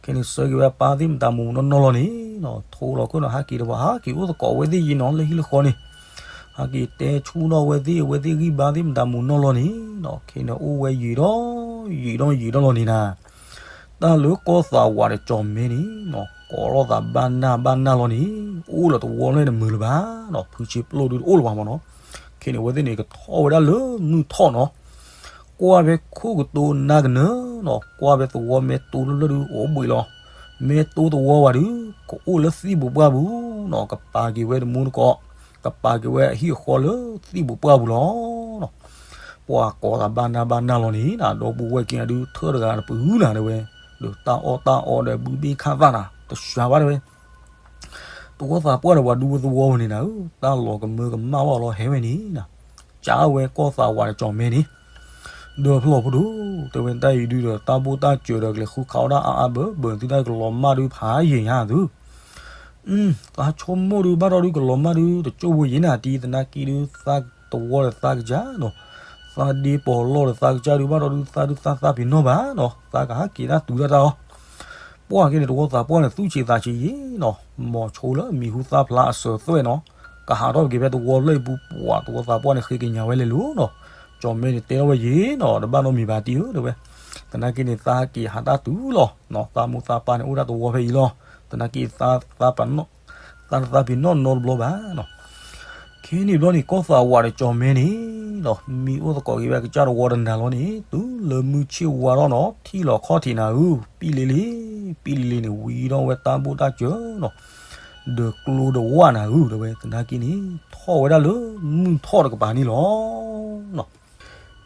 ခဲန့ၣ်ဆှၢက့ၤဝဲအပၢ်သ့ၣ်မတၤမူးနီၢ်နီၢ်လီၤန့ၣ် ထိလီၤခိၣ်ဒီးဟးက့ၤဒီးပှၤဟးက့ၤအိၣ်သကိးဝဲသ့ၣ်ယံၤနီၤ လၢဟံၣ်လၢဃီန့ၣ် ဟးက့ၤတဲဆူၣ်ထီၣ်ဝဲသ့ၣ်အဝဲသ့ၣ်ဂံၢ်ဘါသ့ၣ်မတၤမူးနီၢ်လီၤန့ၣ်ဒီး ခဲန့ၣ်အိၣ်ဝဲယံာ်ဒီး ယံာ်ဒီးယံာ်ဒီးလီၤန့ၣ်နၤ တၢ်လၢကီၢ်သးဝးဒီးကၠီၣ်မဲန့ၣ်နီၤ ကိးထီၣ်သးဘၣ်နၢ်ဘၣ်နၢ်လီၤန့ၣ် အိၣ်လၢတဝီလၢတမုာ်လၢၤဘၣ်နီၤ ဖုဆ့ပျိၣ်ဒုတအိၣ်လၢၤဘၣ်မ့ၢ်နီၤ. ခဲန့ၣ် အဝဲသ့ၣ်န့ၣ် ကထီၣ်ဝဲဒၣ်လၢမုၢ်ထီၣ်နီၤ ကွၢ်ဖဲခိၣ်ကတိၤနါကနၢနီၤ ကွၢ်ဖဲသဝီမဲတိတဖျၢၣ်ဒုအိၣ်ဘှံးလီၤ. မဲတိသဝီဝဲဒု ကအိၣ်လၢသံၣ်ပူၤပှၢ်ပူၤနီၤ ကပာ်က့ၤဝဲတမူတကိး ကပာ်က့ၤဝဲအဟံၣ်အဃီလၢသံၣ်ပူၤပှၢ်ပူၤလီၤ. ပှၤကိးသးဘၣ်နၢ်ဘၣ်နၢ်လီၤန့ၣ် ဒီပုၢ်ဝဲၢ်က့ၤဒု ထၢၣ်တဂၤတပဂုၢ်နၤတဲဝဲ ဒီးတၢ်အီၣ်တၢ်အီဒီးဘုဘ့ၣ်ခၣ်သၣ်နၤ တစှၤဘၣ်တဲဝဲ သဝီသးပှၢ်ဒီးပှၤဒူဖိသဝီဝဲန့ၣ်နၤဧၢ တၢ်လီၤကမၢကမၣ်ဘၣ်လီၤ ဟဲဝဲန့ၣ်နၤ ကးဝဲကီၢ်သးဝးဒီးကၠီၣ်မဲန့ၣ် ဒီးဖျီၣ်ဖိဒိၣ် တဲဝဲတၢ်အံၤဒုဒီး တၢ်ဘိၣ်တၢ်စၢၤဒီးကလဲၤဃုခးအီၣ်ဒၣ်အါအါဘၢဘၢ သုတၢ်ကလီၤမၢ်ဒုဖးယံာ်ညါသု သးဆိကမိၣ်ဒုဘၣ်ဒီးဒုကလီၤမၢ်ဒု တကၠိၢ်ဖိယံာ်နၤတံၢ် သနာ်က့ဒု သးတဝီဒီးသးကစၢ်နီၤ သးဒ့ပီၤလီၢ်ဒီးသးကစၢ်ဒုဘၣ်ဒီးဒု သးဒုသးသးပ့ၤနီၣ်ဘၣ်နီၤ သးကဟးက့ၤတၢ်တုၤတၢ်တၢ်အီၤ ပှၢ်က့ၤန့ၣ် သဝီသးပှၢ်န့ၣ် သူၣ်ဆံးသးဆံးယံာ်နီၤ မီၤဆိလၢမံၤဟူသၣ်ဖျါအစၢၤသွဲၣ်နီၤ ကဟးထီၣ်က့ၤဖဲသဝီဖျၢၣ်အံၤပူၤ ပှၢ်သဝီသးပှၢ်န့ၣ် ဃ့ကညးဝဲလဲၤလိၤနီၤ ကၠီၣ်မဲန့ၣ် တဲထီၣ်ဝဲယံာ်နီၤ တဘၣ်နီတမံၤဘၣ်တံၢ်ဧၢ တဲဝဲ သနာ်က့န့ၣ် သးက့ၤဟးတၢ်တုၤလီၤနီၤ သးမိၢ်သးပၢ်န့ၣ် အိၣ်ဒၣ်သဝီဖဲအံၤလီၤ သနာ်က့ သးတသးပ့ၤနီၣ်နီတဘျီဘၣ်နီၤ ခဲန့ၣ်ဘျီန့ၣ် ကီၢ်သးဝးဒီးကၠီၣ်မဲန့ၣ်နီၤ မံအိၣ်သကိးက့ၤဝဲအကစၢ်တဝီတနၤလီၤန့ၣ် တုၤလၢမုၢ်ဆ့ၣ်ဝါထီၣ်နီၤ ထံၣ်လီၤခီၣ်ထံးနၤဧၢ ပံၣ်လံလံ ပံၣ်လံလံန့ၣ် ဝံၤဒီးဝဲတၢ်ဘိၣ်တၢ်စၢၤနီၤ ဒီးကျိဒီးဝၣ်နၤဧၢ တဲဝဲ သနာ်က့န့ၣ် ထီၣ်ဝဲဒၣ်လၢမုၢ်ထီၣ်တကပၤန့ၣ်လီၤ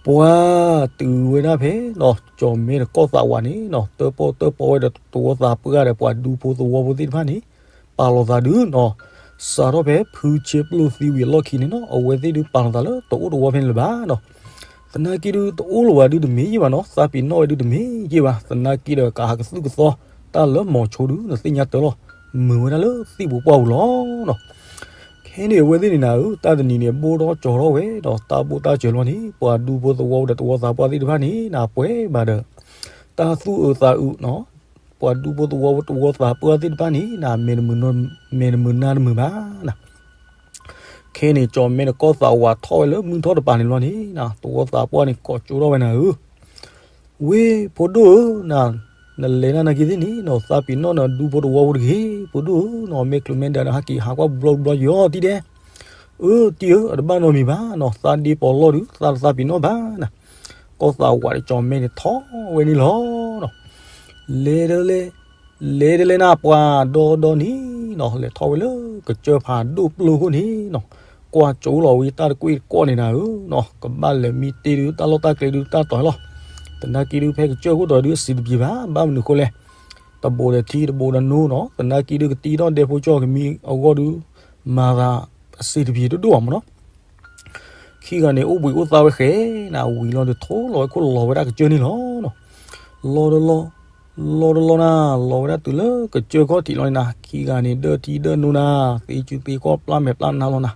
ပှၢ်တုၤဝဲဒၣ်ဖဲနီၤ ကၠီၣ်မဲဒီးကီၢ်သးဝးန့ၣ်နီၤ တၢၣ်ပီၣ်တၢၣ်ပီဝဲဒီးသဝီသးပှၢ်ဒီးပှၤဒူဖိသဝီဖိသ့ၣ်တဖၣ်န့ၣ် ပာ်လီၤသးဒုနီၤ စးထီၣ်ဖဲဖုဆ့ပျိၣ်သံဝံၤအလီၢ်ခံန့ၣ်နီၤ အဝဲသ့ၣ်ဒုပာ်လီၤသးလၢတအိၣ်တဝီဖဲန့ၣ်လၢၤဘၣ်နီၤ သနာ်က့ဒုတအိၣ်လၢၤဘၣ်ဒုတမ့ၢ်ယဲၢ်ဘၣ်နီၤ သးပ့ၤနီၣ်ဝဲဒုတမ့ၢ်ယဲၢ်ဘၣ် သနာ်က့ဒီးကဟးကသုၣ်ကသီ တၢ်လၢမီၤဆိဒုနသ့ၣ်ညါတၢ်လီၤ မုာ်ဝဲဒၣ်လၢသံၣ်ပူၤပှၢ်ပူၤလီၤနီၤ ခဲန့ၣ်အဝဲသ့ၣ်န့ၣ်နၤဧၢ တၢ်တနံၤန့ၣ် ဘိၣ်ထီၣ်ကၠီၤထီၣ်ဝဲဒီးတၢ်ဘိၣ်တၢ်စၢၤလီၤန့ၣ် ပှၤဒူဖိသဝီဒီးသဝီသးပှၢ်သ့ၣ်တဖၣ်န့ၣ် နပှဲၤဘၣ်ဒီး တၢ်သူၣ်အုးသးအုးနီၤ ပှၤဒူဖိသဝီသဝီသးပှၢ်သ့ၣ်တဖၣ်န့ၣ် န မဲာ်တမုာ်နါတမုာ်ဘၣ်နၤ ခဲန့ၣ် ကၠီၣ်မဲဒီးကီၢ်သးဝးထီၣ်ဝဲလၢမုၢ်ထီၣ်တပၤန့ၣ်လီၤန့ၣ် သဝီသးပှၢ်န့ၣ် ကိးကၠိထီၣ်ဝဲနၤဧၢ ဝ့ၢ်ဖိဒိၣ်ဧၢ န နလဲၤနၤနာ်က့သ့ၣ်န့ၣ်နီၤ သးပ့ၤနီၣ်နၤဒူဖိသဝီဖိတဂ့ၤ ဖိဒိၣ်ဧၢနီၤ မ့ၢ်ချုးမ့ၢ်ဒါဒီးဟဲက့ၤဟးကွၢ်ဘျီဘျီယီၤတံၢ်ဒဲး အၢ တံၢ်ဧၢ အတဘၣ်နီတမံၤဘၣ်နီၤ သးဒ့ပီၤလီၢ်ဒုး သးတသးပ့ၤနီၣ်ဘၣ်နၤ ကီၢ်သးဝးဒီးကၠီၣ်မဲန့ၣ်ထီၣ်ဝဲန့ၣ်လီၤ လဲၤဒ်လဲၣ် လဲၤဒ်လဲၣ်နၤပှၤဒီဒီနံၤနီၤ လဲၤထီၣ်ဝဲလၢကစၢၢ်ဖးဒိၣ်ပျိခိၣ်န့ၣ်နီၤ ကွၢ်ကၠိလီၤဝံၤတၢ်တကွ့ၢ်တကွီၢ်န့ၣ်နၤဧၢနီၤ ကဘၣ်လဲၤမံတ့ၢ်ဒုးတၢ်လီၢ်တၢ်ကျဲဒုးတၢ်တီၤလီၤ သနာ်က့ဒုးဖဲကစၢၢ်ခိၣ်တီၤဒုးအစံးတပျ့ၤဘၣ် ဘၣ်မနုၤဃိလဲၣ် တဘိးဒီးထံတဘိးဒီးနိနီၤ သနာ်က့ဒုးကတံထီၣ်ဒဲဖိကၠီၣ်ကမံအဂီၢ်ဒုး မၤသးအစံးတပျ့ၤဒိၣ်ဒိၣ်ဘၣ်မ့ၢ်နီၤ ခံဂၤန့ၣ် အိၣ်ဘှံးအိၣ်သါဝဲဃဲနၤ ဝံၤလီၤဒီးထိလီၤဝဲခိၣ်လီၤဝဲဒၣ်ကစၢၢ်န့ၣ်လီၤ. လီၤတလီၤ, လီၤတလီၤနၤ, လီၤဝဲဒၣ်တုၤလၢကစၢၢ်ခီၣ်ထံးလီၤန့ၣ်နၤ, ခံဂၤန့ၣ် ဒၢထံဒၢနိနၤ, သ့စုသ့ကီၢ်ပျၢ်မဲာ်ပျၢ်နါလီၤနၤ.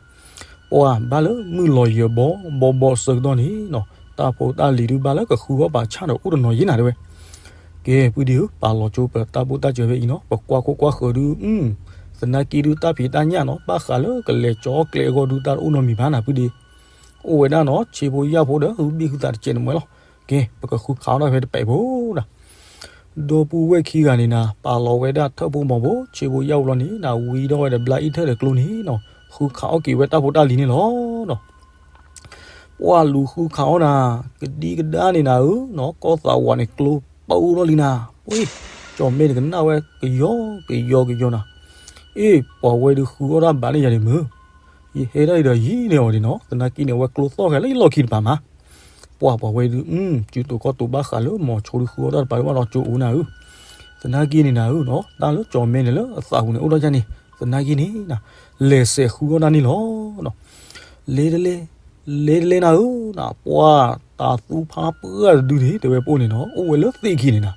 ပှၤဘၣ်လၢမုၢ်လီၤယၢၤဘီဘီဘီအဆၢကတီၢ်န့ၣ်နီၤ, တၢ်ဖိတၢ်လံၤဒုးဘၣ်လၢကဃုဂီၢ်ပာ်ဆၣ်ဒီးအိၣ်တနီၤယဲနၤ တဲဝဲ. ကဲ ပုၢ်ဒ့ဧၢ, ပာ်လီၤကၠိပတၢ်ဘိၣ်တၢ်စၢၤဖဲအံၤနီၤ, ပကွၢ်ခိၣ်ကွၢ်ဃၢၤဒုး, သနာ်က့ဒုးတၢ်ဖံးတၢ်ညၣ်နီၤ, ဘၣ်ဃးလၢကလဲၤကၠီအီၣ်ကျဲအဂီၢ်ဒုး တၢ်တအိၣ်နီတမံၤဘၣ်နၤ ပုၢ်ဒ့. အိၣ်ဝဲဒၣ်နီၤ, ဆ့ဖိယာ်ဖိဒီး ဟုဘံၣ်ဟုသးတစဲးနမဲာ်လီၤ. ကဲ ပကဃုခးအီၣ်ဒၣ်ဖဲတပဲာ်ဖိနၤ. ဒီပုၢ်ဝဲၢ်ခံဂၤန့ၣ်နၤ ပာ်လီၤဝဲဒၣ်ထၢၣ်ဖိမီၤဖိ ဆ့ဖိယၣ်ဖိလီၤန့ၣ်နၤ ဝံထီၣ်ဝဲဒီးဘျါအံၣ်ထၢၣ်ဒီးကျိန့ၣ်နီၤ ဃုခးအီၣ်က့ၤဝဲတၢ်ဖိတၢ်လံၤန့ၣ်လီၤနီၤ. ပှၢ်လူၤဃုခးအီၣ်နၤ ကဒံကဒါန့ၣ်နၤဧၢနီၤ ကီၢ်သးဝးန့ၣ်ကျိပာ်အူထီၣ်လံနၤ, ဝ့ၢ် ကၠီၣ်မဲန့ၣ်ကနၣ်ဝဲကယီကယီကယီနၤ, အ့ၣ် ပှၤဝဲဒုးဃုအီၣ်တၢ်ဘၣ်န့ၢ်ယၤန့ၣ်မုၢ်, ယဟဲဒၣ်အံၤဒီးယံာ်န့ၢ်အီၤဒံးနီၤ သနာ်က့န့ၣ် အဝဲကျိသီၣ်ဃဲလၢယလီၢ်ခံတပၤမး ပှၢ်ပှၤဝဲဒုး စုတိာ်ခီၣ်တိာ်ဘၣ်ဃးလၢမီၤဆိဒုးဃုအီၣ်တၢ်တပၤလၢဘၣ်ဒီးကၠိအိၣ်နၤဧၢ, သနာ်က့န့ၣ်နၤဧၢနီၤ တၢ်လၢကၠီၣ်မဲန့ၣ်လၢအသးပူၤန့ၣ်အိၣ်ထီၣ်ဒ်န့ၣ် သနာ်က့န့ၣ်နၤ လဲၤစဲးဃုအီၣ်တၢ်န့ၣ်လီၤ. လဲၤတလဲ လဲၤတလဲနၤဧၢနၤ ပှၢ်တၤသူဖးပှၢ်တဒုန့ၣ် တဲဝဲပအိၣ်န့ၣ်နီၤ အိၣ်ဝဲလၢသ့ၣ်ခံန့ၣ်နၤ,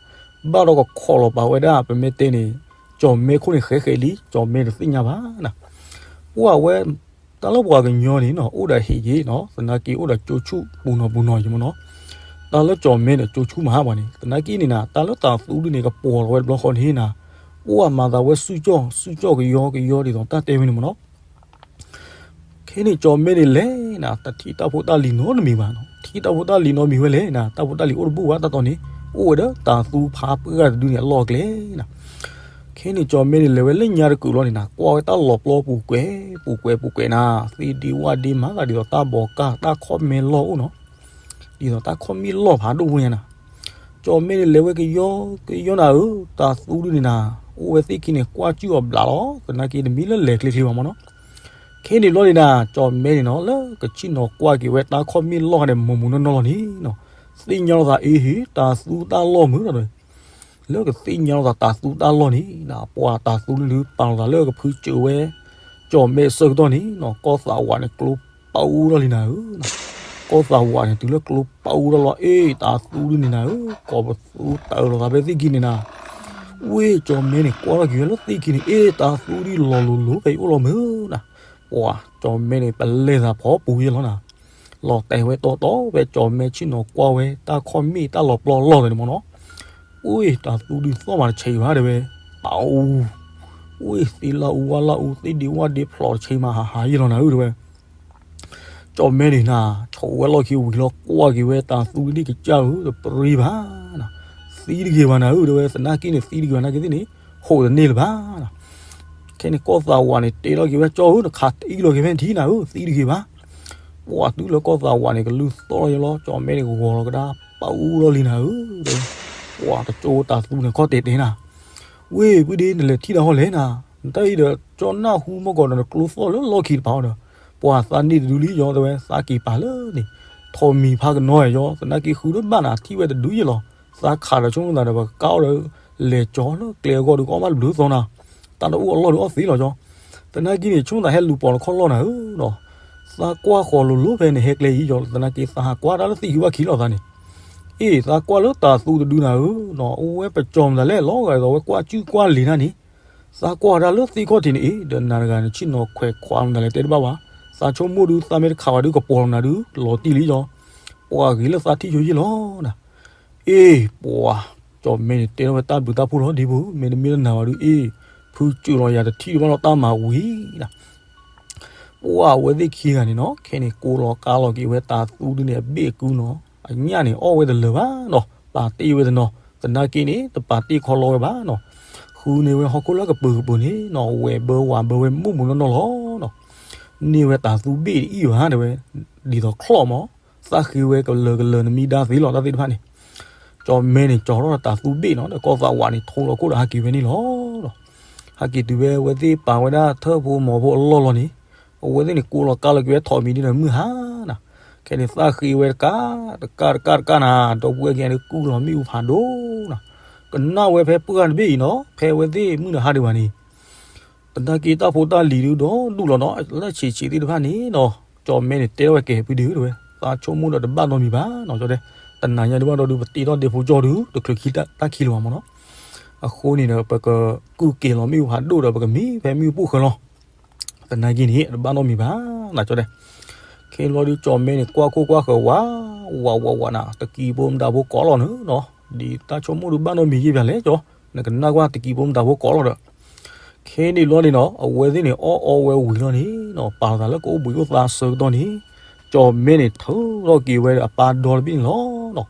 ဘၣ်ဒီးကခိးလီၤပာ်ဝဲဒၣ် ပမ့ၢ်တဲန့ၣ် ကၠီၣ်မဲခိၣ်န့ၣ်ဃဲဃဲလံ ကၠီၣ်မဲတသ့ၣ်ညါဘၣ်နၤ, ပှၢ်ဝဲ တၢ်လၢပှၤကညီန့ၣ်နီၤ အိၣ်ဒီးဟ့ၣ်ယ့ၣ်နီၤ သနာ်က့အိၣ်ဒီးကၠိဆူၣ်ပူၤနီၤပူၤနီၤယံၤမ့ၢ်နီၤ, တၢ်လၢကၠီၣ်မဲန့ၣ် ကၠိဆူၣ်မၤဟးပှၤန့ၣ် သနာ်က့န့ၣ်နၤ တၢ်လၢတၤသူဒုန့ၣ် ကပီၤလီၤဝဲတဘျီဃီန့ၣ်နၤ, ပှၢ်မၤသးဝဲစုကၠီၣ် စုကၠီၣ်ကယီကယီဒ်သိးတၢ်တဲဝဲန့ၣ်မ့ၢ်နီၤ ခဲန့ၣ်ကၠီၣ်မဲန့ၣ်လဲၤနၤ တထံၣ်တၢ်ဖိတၢ်လံၤနီတမံၤဘၣ်နီၤ, ထံၣ်တၢ်ဖိတၢ်လံၤနီတမံၤဝဲလဲၣ်နၤ တၢ်ဖိတၢ်လံၤအိၣ်တဘူၣ်ဘၣ်တၢ်တီန့ၣ်, အိၣ်ဝဲဒီးတၤသူဖးပှၢ်တဒုန့ၣ်အလီၢ်အကျဲနၤ, ခဲန့ၣ်ကၠီၣ်မဲန့ၣ်လဲၤဝဲလၢညါတကုာ်လီၤန့ၣ်နၤ ကွၢ်ဝဲတၢ်လီၤပျီပူၤကွဲး ပူၤကွဲးပူၤကွဲးနၤ, သ့ၣ်ဒ့ဝၣ်ဒ့မၤသးဒ်သိးတၢ်ဘီးကၢ်တၢ်ခီၣ်မဲလီၢ်အိၣ်နီၤ, ဒ်သိးတၢ်ခီၣ်မ့ၣ်လီၢ်ဖးဒိၣ်ဝဲညါနၤ, ကၠီၣ်မဲန့ၣ်လဲၤဝဲကယီကယီနၤဧၢ, တၤသူဒုန့ၣ်နၤ, အိၣ်ဝဲသ့ၣ်ခံန့ၣ် ကွၢ်ကၠုၣ်အီၤဘျးလီၤ, သနာ်က့တမ့ၢ်လၢလဲၤချ့ချ့ဘၣ်မ့ၢ်နီၤ, ခဲန့ၣ်ဘျီန့ၣ်နၤ ကၠီၣ်မဲန့ၣ်နီၤလၢကဆ့ၣ်နီၤကွၢ်က့ၤဝဲတၢ်ခီၣ်မ့ၣ်လီၢ်န့ၣ် မိၢ်မူနီၢ်နီၢ်လီၤန့ၣ်နီၤ, သ့ၣ်ညါလီၤသးအ့ဟ့ၣ် တၤသူတၢ်လီၢ်မုၢ်လီၤဒီး လၢကသ့ၣ်ညါလီၤသးတၤသူတၢ်လီၢ်န့ၣ်နၤ, ပှၤတၤသူဒုပာ်လီၤသးလၢကဖုစၢၤဝဲ ကၠီၣ်မဲအဆၢကတီၢ်န့ၣ်နီၤ, ကီၢ်သးဝးန့ၣ်ကျိပာ်အူထီၣ်လံနၤဧၢ, ကီၢ်သးဝးန့ၣ်တုၤလၢကျိပာ်အူထီၣ်လီၤ အ့ၣ် တၤသူဒုန့ၣ်နၤဧၢ, ကိးပသူတၢ်အၢလီၤသးဖဲသ့ၣ်ခံန့ၣ်နၤ, ဝ့ၢ်ကၠီၣ်မဲန့ၣ်ကွၢ်ထီၣ်က့ၤဝဲလၢသ့ၣ်ခံန့ၣ် အ့ၣ် တၤသူဒုလီၤလိၤလိၤဖဲအံၤအိၣ်လီၤမုၢ်နၤ, ပှၤကၠီၣ်မဲန့ၣ် ပလဲၤသးဖီပူၤယဲလီၤနၤ လီၤတဲာ်ဝဲတီတီဖဲကၠီၣ်မဲဆ့ၣ်နီၤကွၢ်ဝဲတၢ်ခီၣ်မ့ၣ်တၢ်လီၤပျီလီၢ်လီၤန့ၣ်မ့ၢ်နီၤ, ဝ့ၢ် တၤသူဒုသီၣ်မးတဆဲးဘၣ်တဲဝဲ, ပအူ, ဝ့ၢ် သ့လၢအူဝါလၢအူ သ့ဒ့ဝၣ်ဒ့ဖျိးတဆဲးမးဟးဟးယဲလီၤနၤဧၢတဲဝဲ ကၠီၣ်မဲန့ၣ်နၤ ဆိးဝဲလီၢ်ခံဝံၤလီၤကွၢ်က့ၤဝဲတၤသူဒုဒံၣ်ကစၢ်ဧၢ တပရံဘၣ်နၤ, သံတဂ့ၤဘၣ်နၤဧၢတဲဝဲ သနာ်က့န့ၣ် သံတဂ့ၤဘၣ်နာ်က့သ့ၣ်န့ၣ် ဟိးတန့ၢ်လၢၤဘၣ်နၤ, ခဲန့ၣ်ကီၢ်သးဝးန့ၣ် တဲထီၣ်က့ၤဝဲကၠီၣ်ဧၢ နခးတအံၣ်လီၤက့ၤဖဲထံနၤဧၢ သံတဂ့ၤဘၣ်, ပှၤတုၤလၢကီၢ်သးဝးန့ၣ် ကလုၢ်သီၣ်လီၤယဲလီၤ ကၠီၣ်မဲန့ၣ်ကဂီၤလီၤကဒါ ပာ်အူလီၤလံနၤဧၢတဲဝဲ, ပှၤတကၠိတၤသူန့ၣ်ခီၣ်တဲာ်တဲာ်နၤ ဝ့ၢ် ပုၢ်ဒ့ နလဲၤထံၣ်တၢ်ဟီလဲၣ်နၤ, နတၢ်အံၤဒီး ကၠီၣ်နၢ်ဟူမီၢ်ကီးဒီး နကျိသီၣ်လၢလီၢ်ခံတပၤအီၤဒီး ပှၤသးန့ၢ်တဒုလံယီၤတဲဝဲ သးက့ၤပာ်လၢန့ၣ် ထိးမံၤဖးကနီၤယီၤ သနာ်က့ဃုတဘၣ်နၤ ထံၣ်ဝဲတဒုယဲလီၤ, သးခးဒီးဆိကမိၣ်သးဒီး ပကကးအီၤဒီး လဲၤကၠီလၢကျဲအဂီၢ်ဒုး ကအီၣ်ဘၣ်တဘျုးသီနၤ, တၢ်တအိၣ်အလီၢ်ဒုးအီၣ်သ့လီၤယီၤ, သနာ်က့န့ၣ် ဆိကမိၣ်သးဟဲလူၤပိာ်နခီၣ်လီၢ်နၤဧၢဒီး သးကွၢ်ဃီၤလိၤလိၤဖဲနဟဲကျဲအံၤယီၤ သနာ်က့သးဟးကွၢ်တၢ်လၢသ့ၣ်ခံဘၣ်ခံလီၤသးန့ၣ် အ့ၣ် သးကွၢ်လၢတၤသူတဒုနၤဧၢနီၤ အိၣ်ဝဲပကၠီမတၤလဲၣ် လီၤဂာ်ဒ်သိးဝဲကွၢ်ကၠုၣ်ကွၢ်လံၤနၤန့ၣ်, သးကွၢ်တၢ်လၢသ့ၣ်ခီၣ်ထံးန့ၣ်အံၤ ဒီးနၤတဂၤန့ၣ် ဆ့ၣ်နီၤခွဲးခွးမတၤလဲၣ်တဲတဘၣ်ဘၣ်, သးဆိကမိၣ်ဒုး သးမ့ၢ်တခးဝဲဒုး ကပီၤလီၤနၤဒုး လီၤတံၢ်လံယီၤ, ပှၤဂ့ၤလၢသးထံၣ်ယိယ့ၣ်လီၤနၤ, အ့ၣ် ပှၤ ကၠီၣ်မဲန့ၣ် တဲထီၣ်ဝဲတၢ်ဘျုးတၢ်ဖှိၣ်လီၤဒံးပူၤ မ့တမ့ၢ်လၢနၤဘၣ်ဒုး အ့ၣ် ဖုစၢၤလီၤယၤတထံၣ်ဘၣ်လီၤတၢ်မၤဝံၤနၤ ပှၢ်အဝဲသ့ၣ်ခံဂၤန့ၣ်နီၤ ခဲန့ၣ် ကိးလီၤကါလီၤက့ၤဝဲတၤသူဒုန့ၣ် အဘ့ၣ်အကုနီၤ, အညၣ်န့ၣ် အီၣ်ဝဲတလၢာ်ဘၣ်နီၤ, ပာ်တ့ၢ်ဝဲတနီၤ, သနာ်က့န့ၣ် တပာ်တ့ၢ်ခီလီဝဲဘၣ်နီၤ, ဃုန့ၢ်ဝဲဟီၣ်ခိၣ်လၢကပၢၤကပၢၤန့ၣ်နီၤ ဝဲၢ်ဘၢဝၤဘၢဝဲမုၢ်မုၢ်နီၢ်နီၢ်လီၤနီၤ, န့ၢ်ဝဲတၤသူဘ့ၣ်တအံၣ်ဘၣ်တဲဝဲ, ဒ်သိးချီၣ်မး, သးဃ့ဝဲကလၢၤကလၢၤနမံဒါသ့လီၤတၢ်သ့ၣ်တဖၣ်န့ၣ်, ကၠီၣ်မဲန့ၣ်ကၠီထီၣ်တၤသူဘ့ၣ်နီၤ ဒီးကီၢ်သးဝးန့ၣ် ထိလီၤခိၣ်ဒီးဟးက့ၤဝဲန့ၣ်လီၤ. ဟဲက့ၤတုၤဝဲ အဝဲသ့ၣ်ပာ်ဝဲဒၣ်ထၢၣ်ဖိမီၤဖိအလီၢ်လီၤန့ၣ်, အဝဲသ့ၣ်န့ၣ် ကိးလီၤကါလီၤက့ၤဝဲထိးမံၤဒ်ဒီးမုၢ်ဟါနၤ, ခဲန့ၣ်သးဃ့ဝဲတကး, တကးတကးတကးနၤ, ဒီပုၢ်ဝဲၢ်ခံဂၤဒုးကူၣ်လီၤမ့ၣ်အူဖးဒိၣ်နၤ, ကနၣ်ဝဲဖဲပှၢ်တဘ့ၣ်အံၤနီၤ ဖဲအဝဲသ့ၣ်မုၢ်နၤဟါဒံးဘၣ်န့ၣ် သနာ်က့တၢ်ဖိတၢ်လံၤဒုးဒီးဒူၣ်လီၤနီၤ လၢဆံးဆံးသ့ၣ်တဖၣ်န့ၣ်နီၤ, ကၠီၣ်မဲန့ၣ် တဲထီၣ်ဝဲကဲၤဖုဒ့ဧၢတဲဝဲ, သးဆိကမိၣ်ဒီးတဘၣ်နီတမံၤဘၣ်နီၤ ကၠီတဲ, တနၤညါဒုးဘၣ်ဒီးဒုး ပတ့ထီၣ်ဒ့ဖိကၠီၣ်ဒုး တချုးခံတၢ်ခံလၢၤဘၣ်မ့ၢ်နီၤ, အဃိန့ၣ်ဒီး ပကကူၣ်က့ၤလီၤမ့ၣ်အူဖးဒိၣ်ဒီး ပကမံဖဲမ့ၣ်အူပိၢ်ဃၢၤလီၤ သနာ်က့န့ၣ် တဘၣ်နီတမံၤဘၣ်နၤ ကၠီတဲ, ခဲလီၤဒုး ကၠီၣ်မဲန့ၣ် ကွၢ်ခိၣ်ကွၢ်ဃၢၤဝး, ဝးဝးဝးနၤ တကံဖိမတၤဖိကိးလီၤန့ၣ်နီၤ, ဒ်တၢ်ဆိကမိၣ်ဒုးဘၣ်နီတမံၤယံာ်ပၠးလဲၣ်ကၠီ, နကနၣ်ကွၢ်တကံဖိမတၤဖိကိးလီၤဒီး ခဲန့ၣ်လီၤန့ၣ်နီၤ အဝဲသ့ၣ်န့ၣ် အီၣ်အီဝဲဝံၤလီၤန့ၣ်နီၤ ပာ်လီၤသးလၢကအိၣ်ဘှံးအိၣ်သါအဆၢကတီၢ်န့ၣ်, ကၠီၣ်မဲန့ၣ် ထုးထီၣ်က့ၤဝဲဒီးအပၢ်ဒီတဘ့ၣ်န့ၣ်လီၤနီၤ.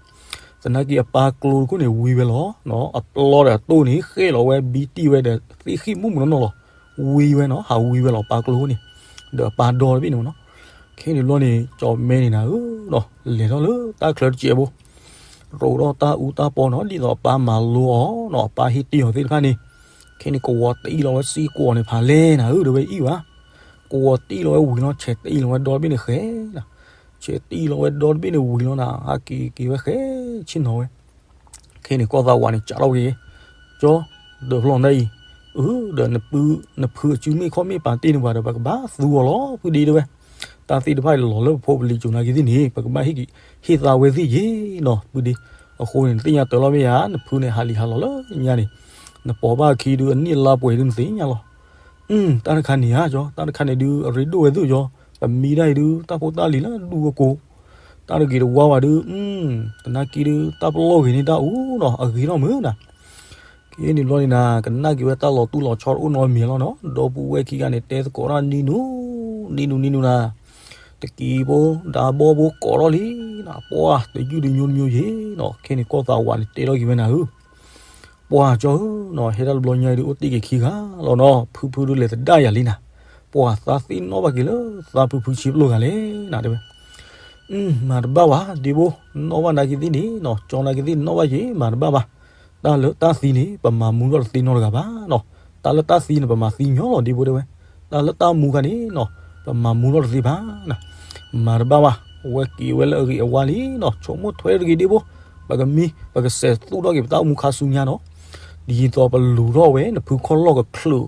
သနာ်က့အပၢ်ကျိတခိၣ်န့ၣ်ဝံဝဲလီၤ. အပျီဒီးအတိၢ်န့ၣ် ဃဲၣ်လီၤဝဲဘံတံၢ်ဝဲဒီးသ့ၣ်ဃံၣ်မူးမူးနီၢ်နီၢ်လီၤ. ဝံဝဲနီၤ, ဟးဝံဝဲလီၤပၢ်ကျိတခိၣ်န့ၣ်, ဒီးအပၢ်ဒီတဘ့ၣ်န့ၣ်မ့ၢ်နီၤ. ခဲန့ၣ်ဘျီန့ၣ် ကၠီၣ်မဲန့ၣ်နၤဧၢ, လဲၤထီၣ်လၢတၢ်ချၢတစဲးဖိ, ရိးထီၣ်တၢ်အူတၢ်ပီနီၤ, ဒ်သိးအပၢ်မၤလိအီၤနီၤ, အပၢ်ဟ့ၣ်တ့ၢ်အီၤသ့ၣ်တဖၣ်န့ၣ်, ခဲန့ၣ်ကဝီၤတအံၣ်လီၤဝဲစ့ၢ်ကီးန့ၣ် ဖးလဲၢ်နၤဧၢ, ဒီးဝဲအံၣ်ဘၣ်, ကဝီၤတအံၣ်လီၤဝဲဝံၤလီၤ ဆဲးတအံၣ်လီၤဝဲဒီတဘ့ၣ်န့ၣ်ဃဲနၤ, ဆဲးတအံၣ်လီၤဝဲဒီတဘ့ၣ်န့ၣ်ဝံၤလီၤနၤ, ဟးက့ၤက့ၤဝဲဃဲဆ့ၣ်နီၤဝဲ ခဲန့ၣ်ကီၢ်သးဝးန့ၣ် ကးထီၣ်က့ၤ, ကၠီ, ဒီးဖျီနၤအံၤ, အၢ, ဒီးနဖုအစုမ့ၣ်ခီၣ်မ့ၣ်ပာ်တ့ၢ်န့ၢ်ပှၤဒီး ပကဘၣ်သူအီၤလီၤ ဖုဒ့တဲဝဲ, တၢ်သ့ၣ်တဖၣ်အံၤလီၤလၢပဖိပလံၤစိၤနာ်က့ၤသ့ၣ်န့ၣ် ပကဘၣ်ဟ့ၣ်သါဝဲသ့ၣ်ယ့ၣ်နီၤ ဖုဒ့, အဃိန့ၣ် နသ့ၣ်ညါတၢ်လီၤမ့ၢ်ဧါ, နဖုန့ၣ်ဟးလံၤဟးလီၤလၢညါန့ၣ်, နပိာ်ဘၣ်အခံဒုး အနံၣ်အလါပှဲၤဒုး နသ့ၣ်ညါလီၤ တၢ်တခါန့ၣ်ဧါကၠီ, တၢ်တခါန့ၣ်ဒုး အရ့ဒိၣ်ဝဲဒိၣ်ကၠီ, ပမံဒၣ်အံၤဒုး တၢ်ဖိတၢ်လံၤလၢဒူဝဲကိး, တၢ်တဂ့ၤတဝါဘၣ်ဒုး, သနာ်က့ဒုး တၢ်ပလီၢ်ဂ့ၤန့ၢ်တၢ်အူနီၤ အဂ့ၤထီၣ်မုၢ်နၤ, ခဲန့ၣ်ဘျီန့ၣ်နၤ ကနၣ်က့ၤဝဲတၢ်လီၤတူၢ်လီၤဆီတအိၣ်နီတမံၤလီၤနီၤ, ဒီပုၢ်ဝဲၢ်ခံဂၤန့ၣ် တဲသကိးတၢ်နံၤနူ, နံၤနူနံၤနူနၤ, တကံၤဖိ ဒၣ်ဘီဖိကိးထီၣ်လံနၤ, ပှၢ်တယုၢ်တညိတညိယ့ၣ်နီၤ, ခဲန့ၣ်ကီၢ်သးဝးန့ၣ် တဲထီၣ်က့ၤဝဲနၤဧၢ ပှၢ်ကၠီဧၢနီၤ, ဟဲတၢ်တဘျီညါအံၤဒုး အိၣ်တ့ၢ်က့ၤခံဂၤလီၤနီၤ, ဖုဖုဒုးလဲၤသဒၣ်ယၤလံနၤ, ပှၢ်သးသ့ၣ်နီၣ်ဘၣ်က့ၤလၢသးဖုဖုဆံပျိၢ်ဂၤလဲၣ်နၤ တဲဝဲ, မၤတဘၣ်ဘၣ် ဒ့ဘိ, နီၣ်ဘၣ်နာ်က့ၤသ့ၣ်န့ၣ်နီၤ, ကၠီနာ်က့ၤသ့ၣ်နီၣ်ဘၣ်က့ၤ မၤတဘၣ်ဘၣ်, တၢ်လၢတၢ်သံန့ၣ် ပမၤမူထီၣ်တသ့နီတဂၤဘၣ်နီၤ, တၢ်လၢတၢ်သံန့ၣ် ပမၤသံညီလီၤ ဒ့ဘိတဲဝဲ, တၢ်လၢတၢ်မူခါန့ၣ်နီၤ, ပမၤမူထီၣ်တသ့ဘၣ်နၤ, မၤတဘၣ်ဘၣ်, ဝဲက့ၤဝဲလၢအဂ့ၤအဝါလံနီၤ, ဆိကမိၣ်ထွဲတဂ့ၤဒ့ဘိ, ပကမံ ပကစဲးသူၣ်ထီၣ်က့ၤပတၢ်အိၣ်မူခါဆူညါနီၤ, ဒ်သိးပလူၤထီၣ်ဝဲ နဖုခီၣ်လီၢ်ကချုး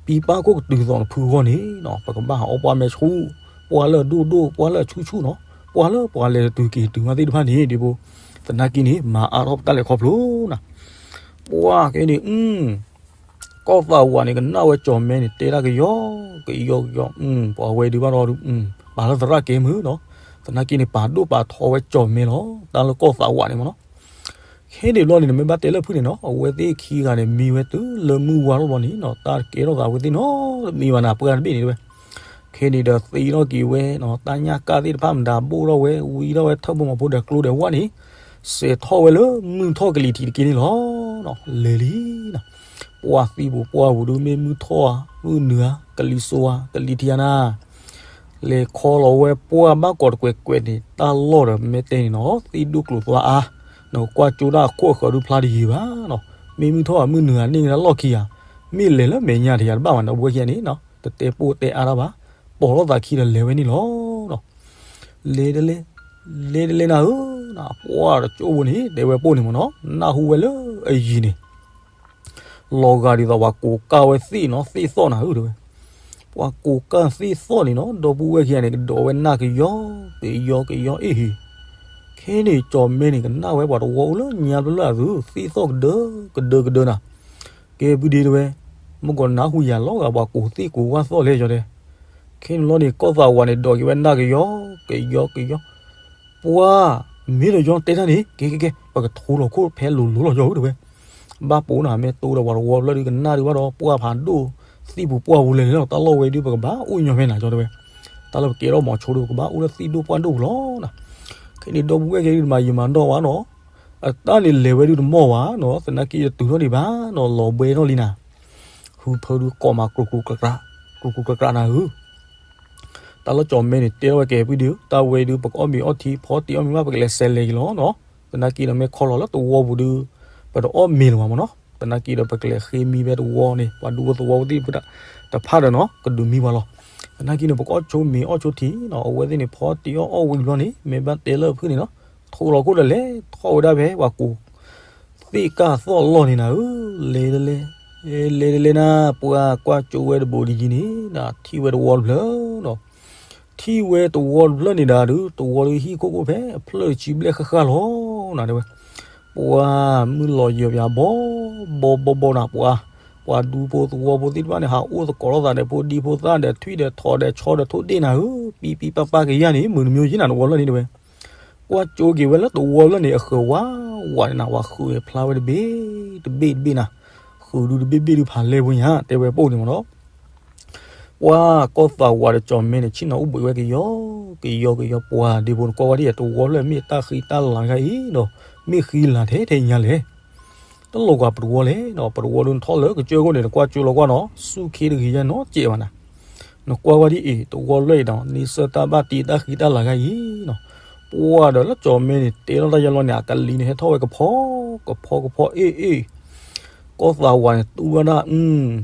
ပံပၢ်ခိၣ်ကတုၤသိးနဖုအဂီၢ်န့ၣ်နီၤ, ပကဘၣ်ဟးအီၣ်ပှၢ်မဲာ်ဆူၣ်, ပှၢ်လၢအဒိၣ်ဒိၣ် ပှၢ်လၢအဆူၣ်ဆူၣ်နီၤ, ပှၢ်လၢပှၤလဲၤတတုၤက့ၤတုၤမးသ့ၣ်တဖၣ်န့ၣ် ဒ့ဘိ, သနာ်က့န့ၣ် မၤအါထီၣ်ပတၢ်လဲၤခီဖျိနၤ, ပှၢ်က့ၤန့ၣ် ကီၢ်သးဝးန့ၣ် ကနၣ်ဝဲကၠီၣ်မဲန့ၣ် တဲဒၣ်ကယီကယီကယီ, ပှၤဝဲဒုးဘၣ်ဒီး ပာ်လၢသရၣ်ကဲမုၢ်နီၤ, သနာ်က့န့ၣ် ပာ်ဒိၣ်ပာ်ထီဝဲကၠီၣ်မဲလီၤ, တၢ်လၢကီၢ်သးဝးန့ၣ်မ့ၢ်နီၤ, ခဲန့ၣ်ဘျီန့ၣ် နမ့ၢ်ဘၣ်တဲလၢဖုၣ်န့ၣ်နီၤ, အဝဲသ့ၣ်ခံဂၤန့ၣ် မံဝဲတုၤလၢမုၢ်ဝါထီၣ်ဘျီန့ၣ်နီၤ, တၢ်ကဲထီၣ်သးဝဲသ့ၣ်နီတမံၤဘၣ်နၤ, ပှၢ်တဘ့ၣ်န့ၣ်တဲဝဲ, ခဲန့ၣ်ဒီးသ့ထီၣ်က့ၤဝဲနီၤ, တၢ်ညၣ်ကၣ်သ့ၣ်တဖၣ်မတၤဘိၣ်ထီၣ်ဝဲ, ဝံထီၣ်ဝဲထၢၣ်ဖိမီၤဖိဒီးကျိဒီးဝၣ်န့ၣ်, စဲးထီၣ်ဝဲလၢမုၢ်ထီၣ်ကလံၤထံးတက့ၢ်န့ၣ်လီၤ, လဲၤလံနၤ, ပှၢ်သံပူၤပှၢ်ပူၤဒုး မ့ၢ်မုၢ်ထီၣ်ဧါ မုၢ်နုာ်ဧါ ကလံၤစိးဧါ ကလံၤထံးဧါနၤ လဲၤခီလီၤဝဲပှၢ်ဘၣ်ကိးတကွဲးကွဲးန့ၣ် တၢ်လီၢ်ဒီးမ့ၢ်တဲန့ၣ်နီၤ, သ့ၣ်ဒိၣ်ကျိၤသွါအါ, နကကွၢ်ကၠိဒၣ်အခိၣ်အဃၢၤဒုးဖျါတယံၤဘၣ်နီၤ, မ့ၢ်မုၢ်ထီၣ်ဧါ မုၢ်နုာ်ဧါ န့ၢ်ကဒါလီၢ်ခံဧါ, မ့ၢ်လဲၤလၢမဲာ်ညါတယၤတဘၣ်ဘၣ်နီၤ, ဝဲခံဂၤန့ၣ်နီၤ တတဲပိၢ်တဲအါတၢ်ဘၣ်, ပိာ်ထီၣ်သးခံဒီးလဲၤဝဲန့ၣ်လီၤ. လဲၤတလဲ, လဲၤတလဲနၤဧၢ, ပှၢ်တကၠိဖိန့ၣ် တဲဝဲပိၢ်န့ၣ်မ့ၢ်နီၤ, နၢ်ဟူဝဲလၢအယံၤန့ၣ် လီၤဂာ်ဒ်သိးပှၤကိးကၢ်ဝဲသ့ၣ်နီၤ, သ့ၣ်သီၣ်နၤဧၢ တဲဝဲ, ပှၤကိးကၢ်သ့ၣ်သီၣ်န့ၣ်နီၤ, ဒီပုၢ်ဝဲၢ်ခံဂၤန့ၣ် ကဒီးဝဲနၢ်ကယီ, ကယီကယီအ့ၣ်ဟ့ၣ်, ခဲန့ၣ်ကၠီၣ်မဲန့ၣ် ကနၣ်ဝဲပှၤတဝီအိၣ်လၢညါဖျၢၣ်အသုး သ့ၣ်သီၣ်ကဒၢကဒၢကဒၢနၤ, ကဲဖုဒ့တဲဝဲ, မ့ၢ်ကီးနၢ်ဟူယၤလီၤဂာ်ပှၤကိးသ့ၣ်ကိးဝၣ်သီၣ်လဲၣ်ကၠီတဲ, ခဲန့ၣ်လီၤန့ၣ် ကီၢ်သးဝးန့ၣ် ဒီးက့ၤဝဲနၢ်ကယီ, ကယီကယီ ပှၢ်, မ့ၢ်ဒီးကၠီတဲတၢ်န့ၣ် ကဲကဲကဲ ပကထိလီၤခိၣ်ဖဲလိၤလိၤလီၤကၠီဧၢတဲဝဲ, ဘၣ်ပိာ်နၤ မ့ၢ်တိဒီးပှၤတဝီဖျၢၣ်ဒုးကနၣ်ဒုးဘၣ်ဒီး ပှၢ်ဖးဒိၣ်, သံၣ်ပူၤပှၢ်ပူၤလဲၤလဲၤလီၤ တၢ်လီၢ်ဝဲဒုး ပကဘၣ်အိၣ်ညီဖဲနၤကၠီတဲဝဲ, တၢ်လၢပကဲထီၣ်မီၤဆိဒုး ပကဘၣ်အိၣ်လၢသံၣ်ဒိၣ်ပှၢ်ဒိၣ်ပူၤလီၤနၤ, ခဲန့ၣ်ဒီပုၢ်ဝဲၢ်ကဲဒုးတမၤယံာ်မၤနီၢ်ဘၣ်နီၤ, အတၢ်န့ၣ်လဲၤဝဲဒုးတမီၢ်ဘၣ်နီၤ, သနာ်က့တတုၤထီၣ်ဒံးဘၣ်နီၤ, လီၤဘှဲထီၣ်လံနၤ ဟုဖၢဒုးကိးမး ကြူကြူကြူကြူနၤဧၢ, တၢ်လၢကၠီၣ်မဲန့ၣ် တဲထီၣ်ဝဲကဲဖုဒ့ဧၢ, တၢ်ဝဲဒုး ပကအီၣ်မ့ၤအီထံ ဖီတံၢ်အီၣ်မ့ၤဘၣ် ပကလဲၤစဲးလဲၤက့ၤလီၤနီၤ, သနာ်က့ဒီးမ့ၢ်ခီလီၤလၢတဝီပူၤဒုး ပတအီၣ်မ့ၤလၢၤဘၣ်မ့ၢ်နီၤ, သနာ်က့ဒီးပကလဲၤဃ့မံဖဲတဝီန့ၣ် ပှၤဒူဖိသဝီဖိသ့ၣ်တဖၣ်တဖၣ်ဒီးနီၤ ကဒုးမံပှၤလီၤ, သနာ်က့န့ၣ် ပကအီၣ်ဆိမ့ၤအီၣ်ဆိထံနီၤ, အဝဲသ့ၣ်န့ၣ် ဖီတံၢ်အီၣ်အီၣ်ဝံၤဘျီန့ၣ် မ့ၢ်ဘၣ်တဲလၢဖုန့ၣ်နီၤ, ထိလီၤခိၣ်ဒီးလဲၤထီၣ်ဝဲဒၣ်ဖဲပှၤကိး သ့ၣ်ကၢ်သီၣ်လီၢ်န့ၣ်နၤဧၢ, လဲၤတလဲ, လဲၤတလဲနၤ, ပှၤကွၢ်ကၠိဝဲတဘိးဒ်ယံၤန့ၣ်နၤ, ထံၣ်ဝဲတဝီတဖျၢၣ်နီၤ, ထံၣ်ဝဲတဝီတဖျၢၣ်န့ၣ်ဒၣ်ဒုး တဝီဒုးဟံၣ်ခိၣ်ခိၣ်ဖဲအဖျၢၣ်တဆံဘျဲၣ်ဃၣ်ဃၣ်လီၤ, နၤတဲဝဲ, ပှၤမုၢ်လီၤယၢၤပၠးဘီဘီဘီဘီနၤ, ပှၤ ပှၤဒူဖိသဝီဖိသ့ၣ်တဖၣ်န့ၣ် ဟးအိၣ်သကိးလိာ်သးဒီးဖိဒံဖိသၣ်ဒီးထွံၣ်ဒီးထိးဒီးဆီဒီးထိၣ်ဒ့ၣ်နၤဧၢ, ပံပံပၢ်ပၢ်ကယၢ်န့ၣ် မုၢ်တမံၤယံၤနၤတဝီဖျၢၣ်န့ၣ်တဲဝဲ ကွၢ်ကၠိက့ၤဝဲလၢတဝီဖျၢၣ်န့ၣ် အဃၢၤဝးဝးန့ၣ်နၤ, ပှၤဃုာ်ဖျါဝဲတဘ့ၣ်တဘ့ၣ်တဘ့ၣ်နၤ, ဃုာ်ဒုးတဘ့ၣ်ဘ့ၣ်ဒုးဖးလဲၢ်ဖိညါ တဲဝဲပိၢ်န့ၣ်မ့ၢ်နီၤ, ပှၤကီၢ်သးဝးဒီးကၠီၣ်မဲန့ၣ် ဆ့ၣ်နီၤအိၣ်ဘှံးဝဲကယီကယီကယီ, ပှၤဒ့ဖိန့ၣ် ကွၢ်ဝဲဒ်ယဲ တဝီဖျၢၣ်မ့ၢ်တၢ်ဃံတၢ်လၤတခါအံၤဒီး မ့ၢ်ဃံလၤထဲထဲညါလဲၣ်. တလိၣ်ကွၢ်ပတဝီလဲၣ်နီၤ, ပတဝီဒုးနထီၣ်လၢကစၢၢ်ခိၣ်န့ၣ် နကွၢ်ကၠိလီၤကွၢ်နီၤ, ဆူၣ်ခ့တဂ့ၤညါနီတစဲးဘၣ်နၤ. နကွၢ်ဝဲဒ်အံၤ တဝီလွဲၢ်အံၤဒီး န့ဆၢၣ်တၢ်ဘၣ်တ့တၢ်ဃံတၢ်လၤဂၤအံၤနီၤ. ပှၢ်ဒီးလၢကၠီၣ်မဲန့ၣ် တဲထီၣ်တၢ်ယါလီၤန့ၣ် အကလံၤန့ၣ် ဟဲထီၣ်ဝဲကဖီ ကဖီကဖီအ့ၣ်အ့ၣ် ကီၢ်သးဝးန့ၣ် တူၢ်ဝဲဒၣ်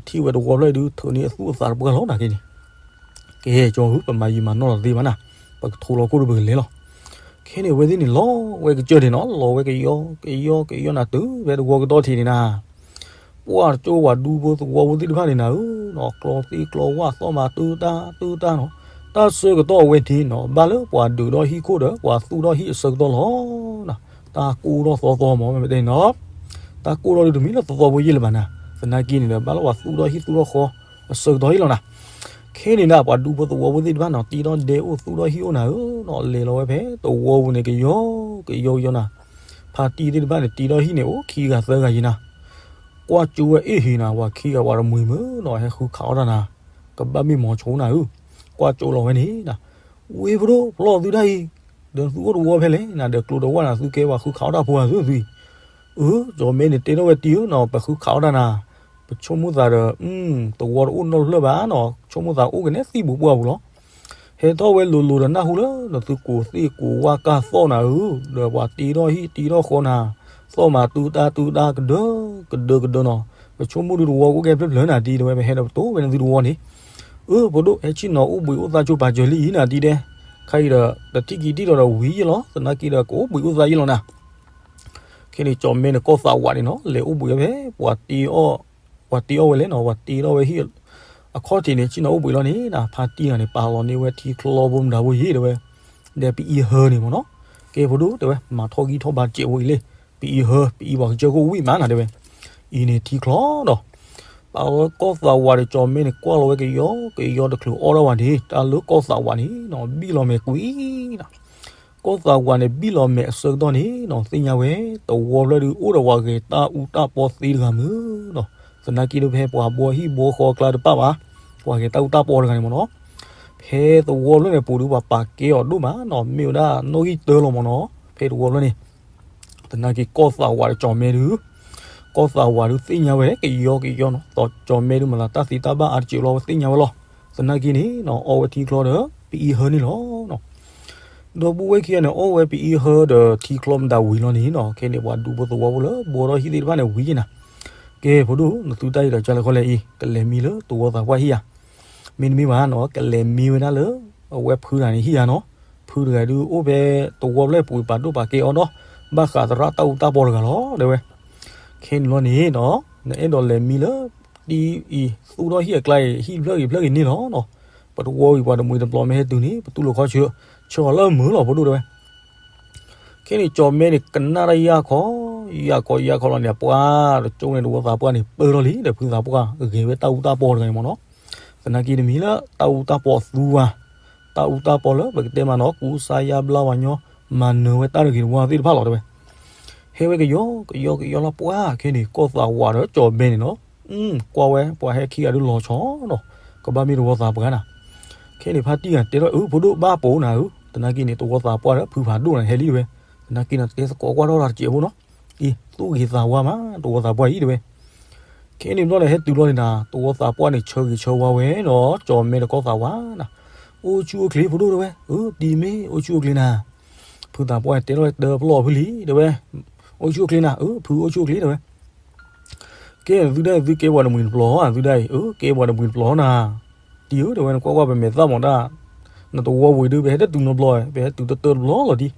ထံၣ်ဝဲတဝီဖျၢၣ်ဒုး ထုးန့ၢ်အသူၣ်အသးတပှၢ်လီၤနၤက့န့ၣ်. ကဲကၠီၣ်ဧၢ ပမၤယံာ်မၤနီၢ်လီၤသ့ဘၣ်နၤ, ပကထိလီၤခိၣ်ဒီးပကလဲၤလီၤ. ခဲန့ၣ် အဝဲသ့ၣ်န့ၣ် လီၤဝဲကစၢၢ်န့ၣ်နီၤ, လီၤဝဲကယီကယီကယီနၤ တုၤဖဲတဝီကတီၢ်ထံးန့ၣ်နၤ. ပှၢ်တကၠိဝၤဒူဖိသဝီဖိသ့ၣ်တဖၣ်န့ၣ်နၤဧၢ, ကျီသ့ၣ်ကျီဝၣ် သီၣ်မၤတုၤတၢ်တုၤတၢ်နီၤ, တၢ်ဆၢကတီၢ်အဝဲန့ၣ်နီၤ ဘၣ်လၢပှၤဒုးထီၣ်ဟံၣ်ခိၣ်ဒီး ပှၤသူၣ်ထီၣ်ဟံၣ်အဆၢကတီၢ်လီၤ. တၢ်ကိၢ်ထီၣ်သီသီမး မ့ၢ်တဲနီၤ, တၢ်ကိၢ်ထီၣ်ဒုးတမ့ၢ်လၢသီသီဖိယဲၢ်လၢၤဘၣ်နၤ, သနာ်က့န့ၣ်ဒီး ဘၣ်လၢပှၤသူၣ်ထီၣ်ဟံၣ်သူၣ်ထီၣ်ဃီအဆၢကတီၢ်အံၤလီၤနၤ. ခဲန့ၣ်ဒၣ် ပှၤဒူဖိသဝီဖိသ့ၣ်တဖၣ်နီၤ တ့ထီၣ်ဒဲအိၣ်သူၣ်ထီၣ်ဟံၣ်အိၣ်နၤဧၢနီၤ, လဲၤလီၤဝဲဖဲတဝီပူၤန့ၣ် ကယီကယီကယီနၤ. ဖါတံၢ်သ့ၣ်တဖၣ်န့ၣ် တ့ထီၣ်ဟံၣ်န့ၣ် အိၣ်ခံဂၤသၢဂၤယံၤနၤ. ကွၢ်ကၠိဝဲအ့ၣ်ဟ့ၣ်နၤ, ပှၤခံဂၤပှၤတမှံၤမုၢ်နီၤ ဟဲဃုခးအီၣ်တၢ်နၤ, ကဘၣ်မ့ၢ်မီၤဆိနၤဧၢ. ကွၢ်ကၠိလီၤဝဲန့ၣ်နၤ, ဝ့ၢ်ဖိဒိၣ် ဖျီၣ်သုတၢ်အံၤ, ဒီးသုအိၣ်တဝီဖဲလဲၣ်နၤ, ဒီးကျိတဝၣ်နၤ သုကဲပှၤဃုခးအီၣ်တၢ်ဖိဧါသုသုအံၤ. အၢ ကၠီၣ်မဲန့ၣ် တဲထီၣ်ဝဲတံၢ်ဧၢနီၤ, ပဃုခးအီၣ်တၢ်နၤ, ပဆိကမိၣ်သးဒီး တဝီတအိၣ်နီတဖျၢၣ်ဘၣ်နီၤ, ဆိကမိၣ်သးအိၣ်ကနဲသံၣ်ပူၤပှၢ်ပူၤလီၤ. ဟဲထီၣ်ဝဲလိၤလိၤဒီးနၢ်ဟူလၢ နသုကိးသ့ၣ်ကိးဝၣ်ကၢ်သီၣ်နၤဧၢ, ဒီးပှၤတ့ထီၣ်ဟံၣ်တ့ထီၣ်ဃီနၤ, သီၣ်မၤတုၤတၢ်တုၤတၢ်ကဒၢကဒၢကဒၢနီၤ. ပဆိကမိၣ်ဒုးတဝီကအိၣ်ကဲဖျၢၣ်ဖျၢၣ်နၤတံၢ် တဲဝဲ, ပဟဲဒီးပတိၢ်ဝဲနသုတဝီန့ၣ်. အၢ ဖိဒိၣ် ဟဲဆ့ၣ်နီၤအိၣ်ဘှံးအိၣ်သါဆိပာ်စၢၤလံအံၤနၤတံၢ်တဲ, ခဲအံၤဒီး တထံၣ်က့ၤတံၢ်ဒီးဒီးဝံၤယဲၢ်လီၤ, သနာ်က့ဒီး ကအိၣ်ဘှံးအိၣ်သါယဲၢ်လီၤနၤ. ခဲန့ၣ် ကၠီၣ်မဲန့ၣ် ကီၢ်သးဝးန့ၣ်နီၤ လဲၤအိၣ်ဘှံးဝဲဖဲ ပှၤတ့အီၣ်, ပှၤတ့အီၣ်ဝဲလဲၣ်နီၤ, ပှၤတ့ထီၣ်ဝဲဟံၣ်အခီၣ်ထံးန့ၣ် ဆ့ၣ်နီၤအိၣ်ဘှံးလီၤန့ၣ်နၤ, ဖါတံၢ်ဂၤန့ၣ် ပာ်လီၤန့ၢ်ဝဲထံချီဖိမတၤဖိယံၤတဲဝဲ, ဒီးပအံၤဟၢန့ၣ်မ့ၢ်နီၤ. ကဲဖိဒိၣ်တဲဝဲ မၤထီၣ်ဂံၢ်ထီၣ်ဘါစဲးဖိအံၤလဲၣ်, ပအံၤဟၢ ပအံၤပှၤကစၢၢ်ခိၣ်ဝံၣ်မးနၤတဲဝဲ, အံၤန့ၣ်ထံချီဒီး ပာ်ဝဲကီၢ်သးဝးဒီး ကၠီၣ်မဲန့ၣ် ကွၢ်လီၤဝဲကယီကယီတချုးအီၣ်ထီၣ်ဝဲန့ၣ် တၢ်လၢကီၢ်သးဝးန့ၣ်နီၤ ဘံၣ်လီၤမဲာ်ကွံာ်နၤ. ကီၢ်သးဝးန့ၣ် ဘံၣ်လီၤမဲာ်အဆၢကတီၢ်န့ၣ်နီၤ သ့ၣ်ညါဝဲ တဝီဖျၢၣ်ဒုး အိၣ်ဒီးပှၤဂဲၤတၢ်အူတၢ်ပီသ့တဂၤမုၢ်နီၤ. သနာ်က့ဒီး ဖဲပှၤဘှီဟံၣ်ဘှီဃီအကျါတပၣ်ဘၣ်, ပှၤဂဲၤတၢ်အူတၢ်ပီတဂၤန့ၣ်မ့ၢ်နီၤ. ဖဲတဝီဖျၢၣ်န့ၣ် ပူၤဒုးပှၤပာ်ကဲအီၤဒိၣ်မးနီၤ, မ့ၢ်ဝဲဒၣ်နီၣ်ဂံၢ်တၢလီၤမ့ၢ်နီၤ, ဖဲတဝီဖျၢၣ်န့ၣ် သနာ်က့ကီၢ်သးဝးဒီးကၠီၣ်မဲဒုး, ကီၢ်သးဝးဒုးသ့ၣ်ညါဝဲကယီကယီနီၤ, ဒီးကၠီၣ်မဲဒုးမၤသးတၢ်သ့တၢ်ဘၣ်အါတစဲးလီၤ ဝဲသ့ၣ်ညါဝဲလီၤ. သနာ်က့န့ၣ်နီၤ အီဝဲထံချီဒီး ပအံၤဟၢန့ၣ်လီၤ. ဒီပုၢ်ဝဲၢ်ခံဂၤန့ၣ် အီဝဲပအံၤဟၢဒီးထံချီမတၤဝံၤလီၤန့ၣ်နီၤ, ခဲန့ၣ် ပှၤဒူဖိသဝီဖိလၢဘှီထီၣ်ဟံၣ်သ့ၣ်တဖၣ်န့ၣ်ဝံၤက့ၤနၤ. ကဲ ဖိဒိၣ် နသုတၢ်အံၤဒီးကလဲၤခီလဲၣ်အံၤ ကလဲၤမံလၢတဝီသးပှၢ်ဟံၣ်ဧါ, မ့တမ့ၢ်ဘၣ်နီၤ ကလဲၤမံဝဲဒၣ်လၢ အဝဲဖုတဂၤန့ၣ်ဟံၣ်ဧါနီၤ. ဖုတဂၤဒုးအိၣ်ဖဲတဝီဖျၢၣ်ပူၤပာ်ဒိၣ်ပာ်ကဲအီၤဒီး ဘၣ်ဃးသရၣ်တၢ်အူတၢ်ပီတဂၤလီၤ တဲဝဲ. ခဲန့ၣ်လီၤန့ၣ်နီၤ နအဲၣ်ဒိးလဲၤမံလၢ တံၤအံၤ သူၣ်ထီၣ်ဟံၣ်အကျါအံၤ ဟံၣ်တဖျၢၣ်ဂ့ၤတဖျၢၣ်ဂ့ၤန့ၣ်လီၤနီၤ. ပတဝီအံၤ ပှၤတမှံၤတပျီၤမ့ၢ်ဟဲတုၤန့ၣ် ပသူၣ်လီၤခီဆၢ, ဆၢအီၤလၢမုာ်လီၤ ဖိဒိၣ်တဲဝဲ. ခဲန့ၣ် ကၠီၣ်မဲန့ၣ် ကနၣ်တၢ်ယၢ်ခီ, ယၢ်ခီယၢ်ခီလီၤန့ၣ် ပှၢ်တကၠိန့ၣ် တဝီသးပှၢ်န့ၣ် ပၢၢ်ထီၣ်လံ ဒီးဖုသးပှၢ်ဂဲၤဝဲတၢ်အူတၢ်ပီတဂၤန့ၣ်မ့ၢ်နီၤ. သနာ်က့တမံၤလၢတၢ်အူတၢ်ပီအသူဝဲ, တၢ်အူတၢ်ပီလၢပကတဲမးနီၤ ကူစါယါဘျါဝဲညီ မၤနၢၤဝဲတၢ်တဂ့ၤတဝါသ့ၣ်တဖၣ်လီၤတဲဝဲ. ဟဲဝဲကယီကယီကယီလီၤပှၢ် ခဲန့ၣ် ကီၢ်သးဝးဒီးကၠီၣ်မဲန့ၣ်နီၤ ကွၢ်ဝဲ ပှၤဟဲခံဂၤဒုးလီၤဆီနီၤ, ကဘၣ်မ့ၢ်တဝီသးပှၢ်နၤ. ခဲန့ၣ် ဖါတံၢ်ဂၤတဲထီၣ် အၢ ဖိဒိၣ်ဘၣ်ပိာ်နၤဧၢ, သနာ်က့န့ၣ် တဝီသးပှၢ်ဒီးဖုဖးဒိၣ်နၤဟဲလံတဲဝဲ. သနာ်က့န့ၣ် တဲသကိးကွၢ်ထီၣ်တၢ်တစဲးဖိနီၤ, အံၤ သူၣ်ဂ့ၤသးဝါမး တဝီသးပှၢ်အံၤတဲဝဲ. ခဲန့ၣ်ဘျီန့ၣ် ဟဲတုၤဘျီန့ၣ်နၤ တဝီသးပှၢ်န့ၣ် ဆၢဂ့ၤဆၢဝါဝဲနီၤ ကၠီၣ်မဲဒီးကီၢ်သးဝးနၤ. အိၣ်ဆူၣ်အိၣ်ချ့ဖိဒိၣ်တဲဝဲ, အၢ တံၤမ့ၢ်အိၣ်ဆူၣ်အိၣ်ချ့နၤ. ဖုသးပှၢ်တဲထီၣ်တၢ်ပလီၢ်ဖုလံတဲဝဲ, အိၣ်ဆူၣ်အိၣ်ချ့နၤ, အၢ ဖုအိၣ်ဆူၣ်အိၣ်ချ့တဲဝဲ. ကဲ သုဒၣ်အံၤ သုကဲပှၤတမှံၤတပျီၤဧါ, သုဒၣ်အံၤ အၢ ကဲပှၤတမှံၤတပျီၤနၤ. တံၤဧၢ တဲဝဲ နကွၢ်ကွၢ် ပမဲာ်သၣ်မီၤတၢ် နတဝီဝံၤဒုး ပဟဲတတုၤနီတဘျီ, ပဟဲတုၤတတၢတဘျီလီၤတံၢ်.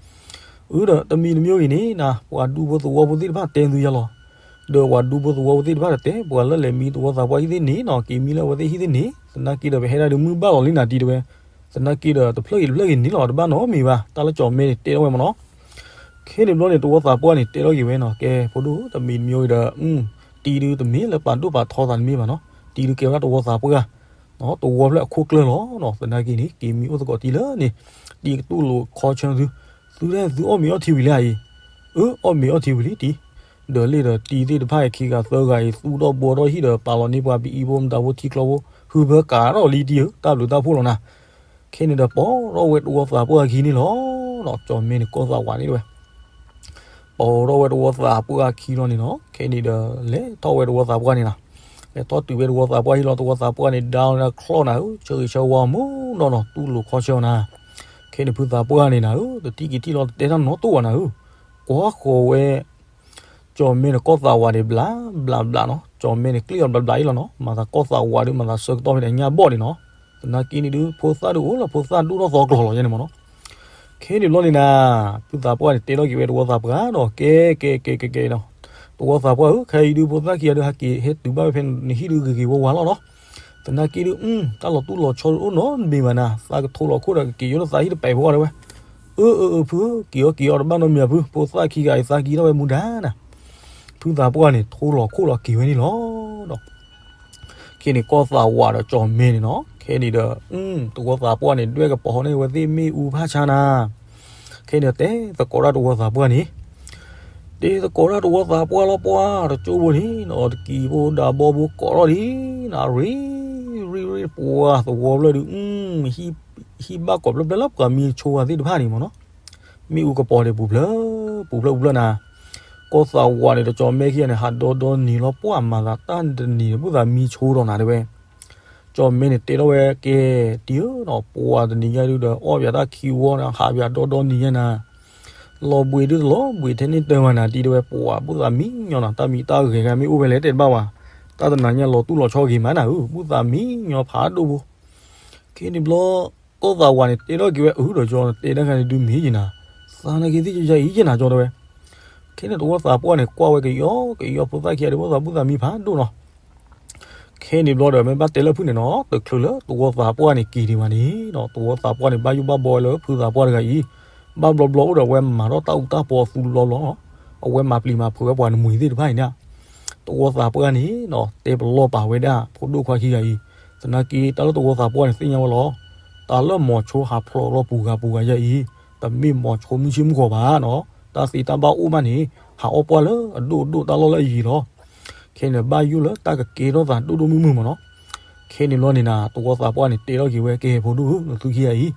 အၢ ဒီးတမံၤတမံၤအံၤန့ၣ်နၤ ပှၤဒူဖိသဝီဖိသ့ၣ်တဖၣ်တဲသုယါလီၤ. ဒီးပှၤဒူဖိသဝီဖိသ့ၣ်တဖၣ်ဒီးတဲ ပှၤလၢလဲၤမံတဝီသးပှၢ်ဟံၣ်သ့ၣ်န့ၣ်နီၤ က့ၤမံလၢအဝဲသ့ၣ်ဟံၣ်သ့ၣ်န့ၣ် သနာ်က့ဒီး ပဟဲဒၣ်ဒုးမုၢ်ဘၣ်လီၤလံနၤတံၤတဲဝဲ. သနာ်က့ဒီး တဖျၢၣ်ဂ့ၤတဖျၢၣ်ဂ့ၤန့ၣ်လီၤ တဘၣ်နီတမံၤဘၣ် တၢ်လၢကၠီၣ်မဲန့ၣ်တဲထီၣ်ဝဲမ့ၢ်နီၤ. ခဲန့ၣ်ဘျီန့ၣ် တဝီသးပှၢ်န့ၣ် တဲထီၣ်က့ၤဝဲနီၤ ကဲ ဖိဒိၣ် တမံၤတမံၤအံၤဒီး တံၤဒုးတမ့ၢ်လၢပာ်ဒိၣ်ပာ်ထီသးတမ့ၢ်ဘၣ်နီၤ, တံၤဒုးကဲဝဲဒၣ်တဝီသးပှၢ် တဝီဖျၢၣ်အခိၣ်ကျၢၢ်လီၤ. သနာ်က့န့ၣ် က့ၤမံအိၣ်သကိးတံၤလၢန့ၣ် တံၤကတူၢ်လိာ်ခီဆၢသု, သုဒၣ်သုအီၣ်မ့ၤအီထံဝံၤလံဧါအံၤ, အၢ အီၣ်မ့ၤအီထံဝံၤလံတံၤ, ဒီးလ့ၣ်ဒီးတံၤသ့ၣ်တဖၣ်အံၤခံဂၤသၢဂၤအံၤ သူၣ်ထီၣ်ဘှီထီၣ်ဟံၣ်ဒီး ပာ်လီၤန့ၢ်ပှၤပအံၤဖိမတၤဖိထံချီဖိ ဟုဖၢကးထီၣ်လံတံၤဧၢ တၢ်ဘျုးတၢ်ဖှိၣ်လီၤနၤ. ခဲန့ၣ်ဒီး ပိာ်ထီၣ်ဝဲတဝီသးပှၢ်အခံန့ၣ်လီၤ. ကၠီၣ်မဲန့ၣ် ကီၢ်သးဝးန့ၣ်တဲဝဲ, ပိာ်ထီၣ်ဝဲတဝီသးပှၢ်ခံလီၤန့ၣ်နီၤ, ခဲန့ၣ်ဒီး လဲၤထီၣ်ဝဲတဝီသးပှၢ်န့ၣ်နီၤ, လဲၤထီၣ်တုၤဝဲတဝီသးပှၢ်ဟံၣ်လီၤ, တဝီသးပှၢ်န့ၣ် ဒၣ်လီၤန့ၣ်ချီၣ်နၤဧၢ, ဆၢဂ့ၤဆၢဝါမူနီၢ်နီၢ် တူၢ်လိာ်ခီဆၢအီၤနၤ, ခဲန့ၣ်ဖုသးပှၢ်န့ၣ်နၤဧၢ, တထံၣ်က့ၤထံၣ်လီၤ တတဲတၢ်နီတအိၣ်ဘၣ်နၤဧၢ, ကွၢ်ဃီၤဝဲ ကၠီၤမဲန့ၣ် ကီၢ်သးဝးန့ၣ် ဘျးဘျးဘျးနီၤ, ကၠီၤမဲန့ၣ်ကျ့အီၤဘျးဘျးအံၤလီၤနီၤ, မၤသးကီၢ်သးဝးဒုး မၤသးဆၢကတီၢ်ဖဲန့ၣ် ညၣ်ဘီၣ်န့ၣ်နီၤ, သနာ်က့န့ၣ်ဒုး ဖိသၣ်ဒုးအိၣ်လၢဖိသၣ်ဒိၣ်ထီၣ်သီကျိၤလီၤယဲန့ၣ်မ့ၢ်နီၤ, ခဲန့ၣ်ဘျီန့ၣ်နၤ, ဖုသးပှၢ်န့ၣ် တဲထီၣ်က့ၤဝဲတဝီသးပှၢ်ဒီး ကဲကဲကဲကဲကဲနီၤ, တဝီသးပှၢ်ဧၢ, ခဲအံၤဒုး ဖိသၣ်ခံဂၤဒုး ဟးက့ၤဟဲတုၤဘၣ်ဝဲဖဲနဟံၣ်ဒုး ဂ့ၤဂ့ၤဝါဝါလီၤနီၤ, သနာ်က့ဒုး တၢ်လီၤတူၢ်လီၤဆီအိၣ်နီတမံၤဘၣ်နၤ, သးကထိလီၤခိၣ်ဒီး ကက့ၤယိၣ်လၢသးဟံၣ်တပဲာ်ဖိအီၤတဲဝဲ, အၢအၢအၢ ဖုဧၢ, က့ၤအီၤက့ၤအီၤတဘၣ်နီတမံၤဘၣ်ဖု, ဖိသၣ်ခံဂၤအံၤ သးကံထီၣ်ဝဲမူဒါနၤ, ဖုသးပှၢ်န့ၣ် ထိလီၤခိၣ်လီၤက့ၤဝဲန့ၣ်လီၤ. ခဲန့ၣ် ကီၢ်သးဝးဒီးကၠီၤမဲန့ၣ်နီၤ, ခဲန့ၣ်ဒီး တဝီသးပှၢ်န့ၣ် ဒွဲၣ်ကပီၤဟီန့ၢ်ဝဲသ့ၣ်မ့ၣ်အူဖးဆါနၤ, ခဲန့ၣ်တဲသကိးတၢ်တဝီသးပှၢ်န့ၣ်, တဲသကိးတၢ်တဝီသးပှၢ်လီၤပှၢ် တကၠိဖိန့ၣ်နီၤ, တကံဖိဒးဘီဖိကိးထီၣ်ဒံးနၤ, ရံ ရံ ရံ ပှၤသဝီဖျၢၣ်ဒုး ဟံၣ်ဘၣ်ကိးဖျၢၣ်ဖျၢၣ်လၢပှၤမံဆိဝဲသ့ၣ်တဖၣ်န့ၣ်မ့ၢ်နီၤ, မ့ၣ်အူကပီၤန့ၣ်ပူၤဖျၢၣ် ပူၤဖျၢၣ်ပူၤဖျၢၣ်နၤ, ကီၢ်သးဝးန့ၣ်ဒီးကၠီၤမဲခံဂၤန့ၣ် ဟးဒီဒီနံၤလီၤပှၢ် မၤသးတၢ်တနံၤန့ၣ် ဘူၣ်သးမံဆိဒီးနၤတဲဝဲ, ကၠီၤမဲန့ၣ်တဲထီၣ်ဝဲကဲ တံၤဧၢနီၤ, ပှၤတနံၤညါဒုးဒီး အီၣ်ပှၤတၢ်ခံဝီန့ၣ် ဟးပှၤဒီဒီနံၤညါနၤ, လီၤဘှံးဒုးတလီၤဘှံးထဲန့ၣ်တၢ်မၤနၤ တံၤတဲဝဲ ပှၤဘူၣ်သးမံညီနၤ, တၢ်မံတၢ်ဂဲၤဂၤမ့ၢ်အိၣ်ဝဲလဲၣ်တဲတဘၣ်ဝဲ, တၢ်တနၤညါလီၤတူၢ်လီၤဆီဂ့ၤမးနၤဧၢ, ဘူၣ်သးမံညီဖးဒိၣ်ဖိ ခဲန့ၣ်ဘျီ ကီၢ်သးဝးန့ၣ် တဲထီၣ်က့ၤဝဲအုဒီးကၠီၤ တဲတၢ်ခါန့ၣ်ဒုးမ့ၢ်ယံၤနၤ, သးနာ်က့သ့ၣ်ယယံၤယံၤနၤကၠီၤတဲဝဲ, ခဲန့ၣ်တဝီသးပှၢ်န့ၣ် ကွၢ်ဝဲကယီကယီ ဖိသၣ်ခံဂၤဒုး ဖိသၣ်ဘူၣ်သးမံဖးဒိၣ်နီၤ, ခဲန့ၣ်ဘျီဒီး မ့ၢ်ဘၣ်တဲလၢဖုန့ၣ်နီၤ တချုးလၢတဝီသးပှၢ်န့ၣ်က့ၤဒံးဘၣ်န့ၣ်နီၤ, တဝီသးပှၢ်န့ၣ် ဘၣ်ယိၣ်ဘၣ်ဘီဝဲလၢဖုသးပှၢ်တဂၤအံၤ, ဘၣ်ဘျီဘျီအိၣ်ဒီးအဝဲမၤထီၣ်တၢ်အူတၢ်ပီအသူလီၤလီၤ, အဝဲမၤပျံၤမၤဖုးဝဲပှၤနမှံၤသ့ၣ်တဖၣ်အံၤန့ၣ်, တဝီသးပှၢ်န့ၣ်နီၤ တဲပလီၢ်ပာ်ဝဲဒၣ် ဖိဒိၣ်ခွါခံဂၤအံၤ, သနာ်က့တၢ်လၢတဝီသးပှၢ်န့ၣ်သ့ၣ်ညါဝဲလီၤ, တၢ်လၢမိၤဆိဟးဖျိးလီၤပူၤဂၤပူၤဂၤယဲအံၤ, တမ့ၢ်မိၤဆိမုၢ်ဆ့ၣ်မုၢ်ဂီၤဘၣ်နီၤ, တၢ်သ့တၢ်ဘၣ်အိၣ်မးန့ၣ် ဟးအီၣ်ပှၢ်လၢအဒိၣ်အဒိၣ်တၢ်လီၢ်လၢအယံၤလီၤ. ခဲန့ၣ်ဘၣ်ယိၣ်လၢတၢ်ကကဲထီၣ်သးဒိၣ်ဒိၣ်မုၢ်မုၢ်မ့ၢ်နီၤ. ခဲန့ၣ်ဘျီန့ၣ်နၤ တဝီသးပှၢ်န့ၣ် တဲထီၣ်က့ၤဝဲ ကဲဖိဒိၣ်ဧၢ နသုခံဂၤအံၤ,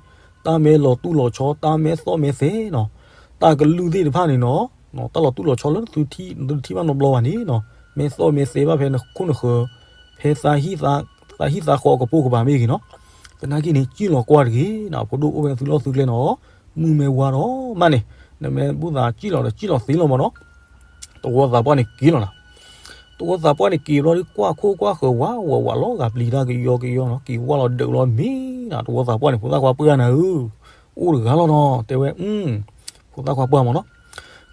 တၢ်မ့ၢ်လီၤတူၢ်လီၤဆီ တၢ်မ့ၢ်သီၣ်မ့ၢ်သဲနီၤ, တၢ်ကလုၢ်သ့ၣ်တဖၣ်န့ၣ်နီၤ, တၢ်လီၤတူၢ်လီၤဆီလၢနသုထံၣ် နသုထံၣ်ဘၣ်နီတဘျီဘၣ်န့ၣ်နီၤ, မ့ၢ်သီၣ်မ့ၢ်သဲဘၣ်ဖဲနခိၣ်နဃၢၤ, ဖဲသးဟံၣ်သးဃီကပိာ်ကပၤမ့ၢ်ဂ့ၤနီၤ, သနာ်က့န့ၣ် စံၣ်လီၤကွၢ်တဂ့ၤနီၤ, ဖိဒိၣ်အိၣ်ဖဲသုလီၢ်သုကျဲနီၤ, မုၢ်မ့ၢ်ဝါဒီးမးန့ၣ်, နမ့ၢ်ဘူၣ်သးစံၣ်လီၤဒီးစံၣ်လီၤသ့လီၤမ့ၢ်နီၤ. တဝီသးပှၢ်န့ၣ်က့ၤလီၤနၤ. တဝီသးပှၢ်န့ၣ်က့ၤဘျီဒုး ကွၢ်ခိၣ်ကွၢ်ဃၢၤဝးဝးဝးလီၤဂာ်ပျံၤတၢ်ကယီကယီနီၤ, က့ၤဝၢ်လီၤဒုးလီၤမ့ၢ်နၤ, တဝီသးပှၢ်န့ၣ် ဖိသၣ်ခွါပှၢ်နၤဧၢ, အိၣ်တဂၤလီၤနီၤ, တဲဝဲ, ဖိသၣ်ခွါပှၢ်မ့ၢ်နီၤ.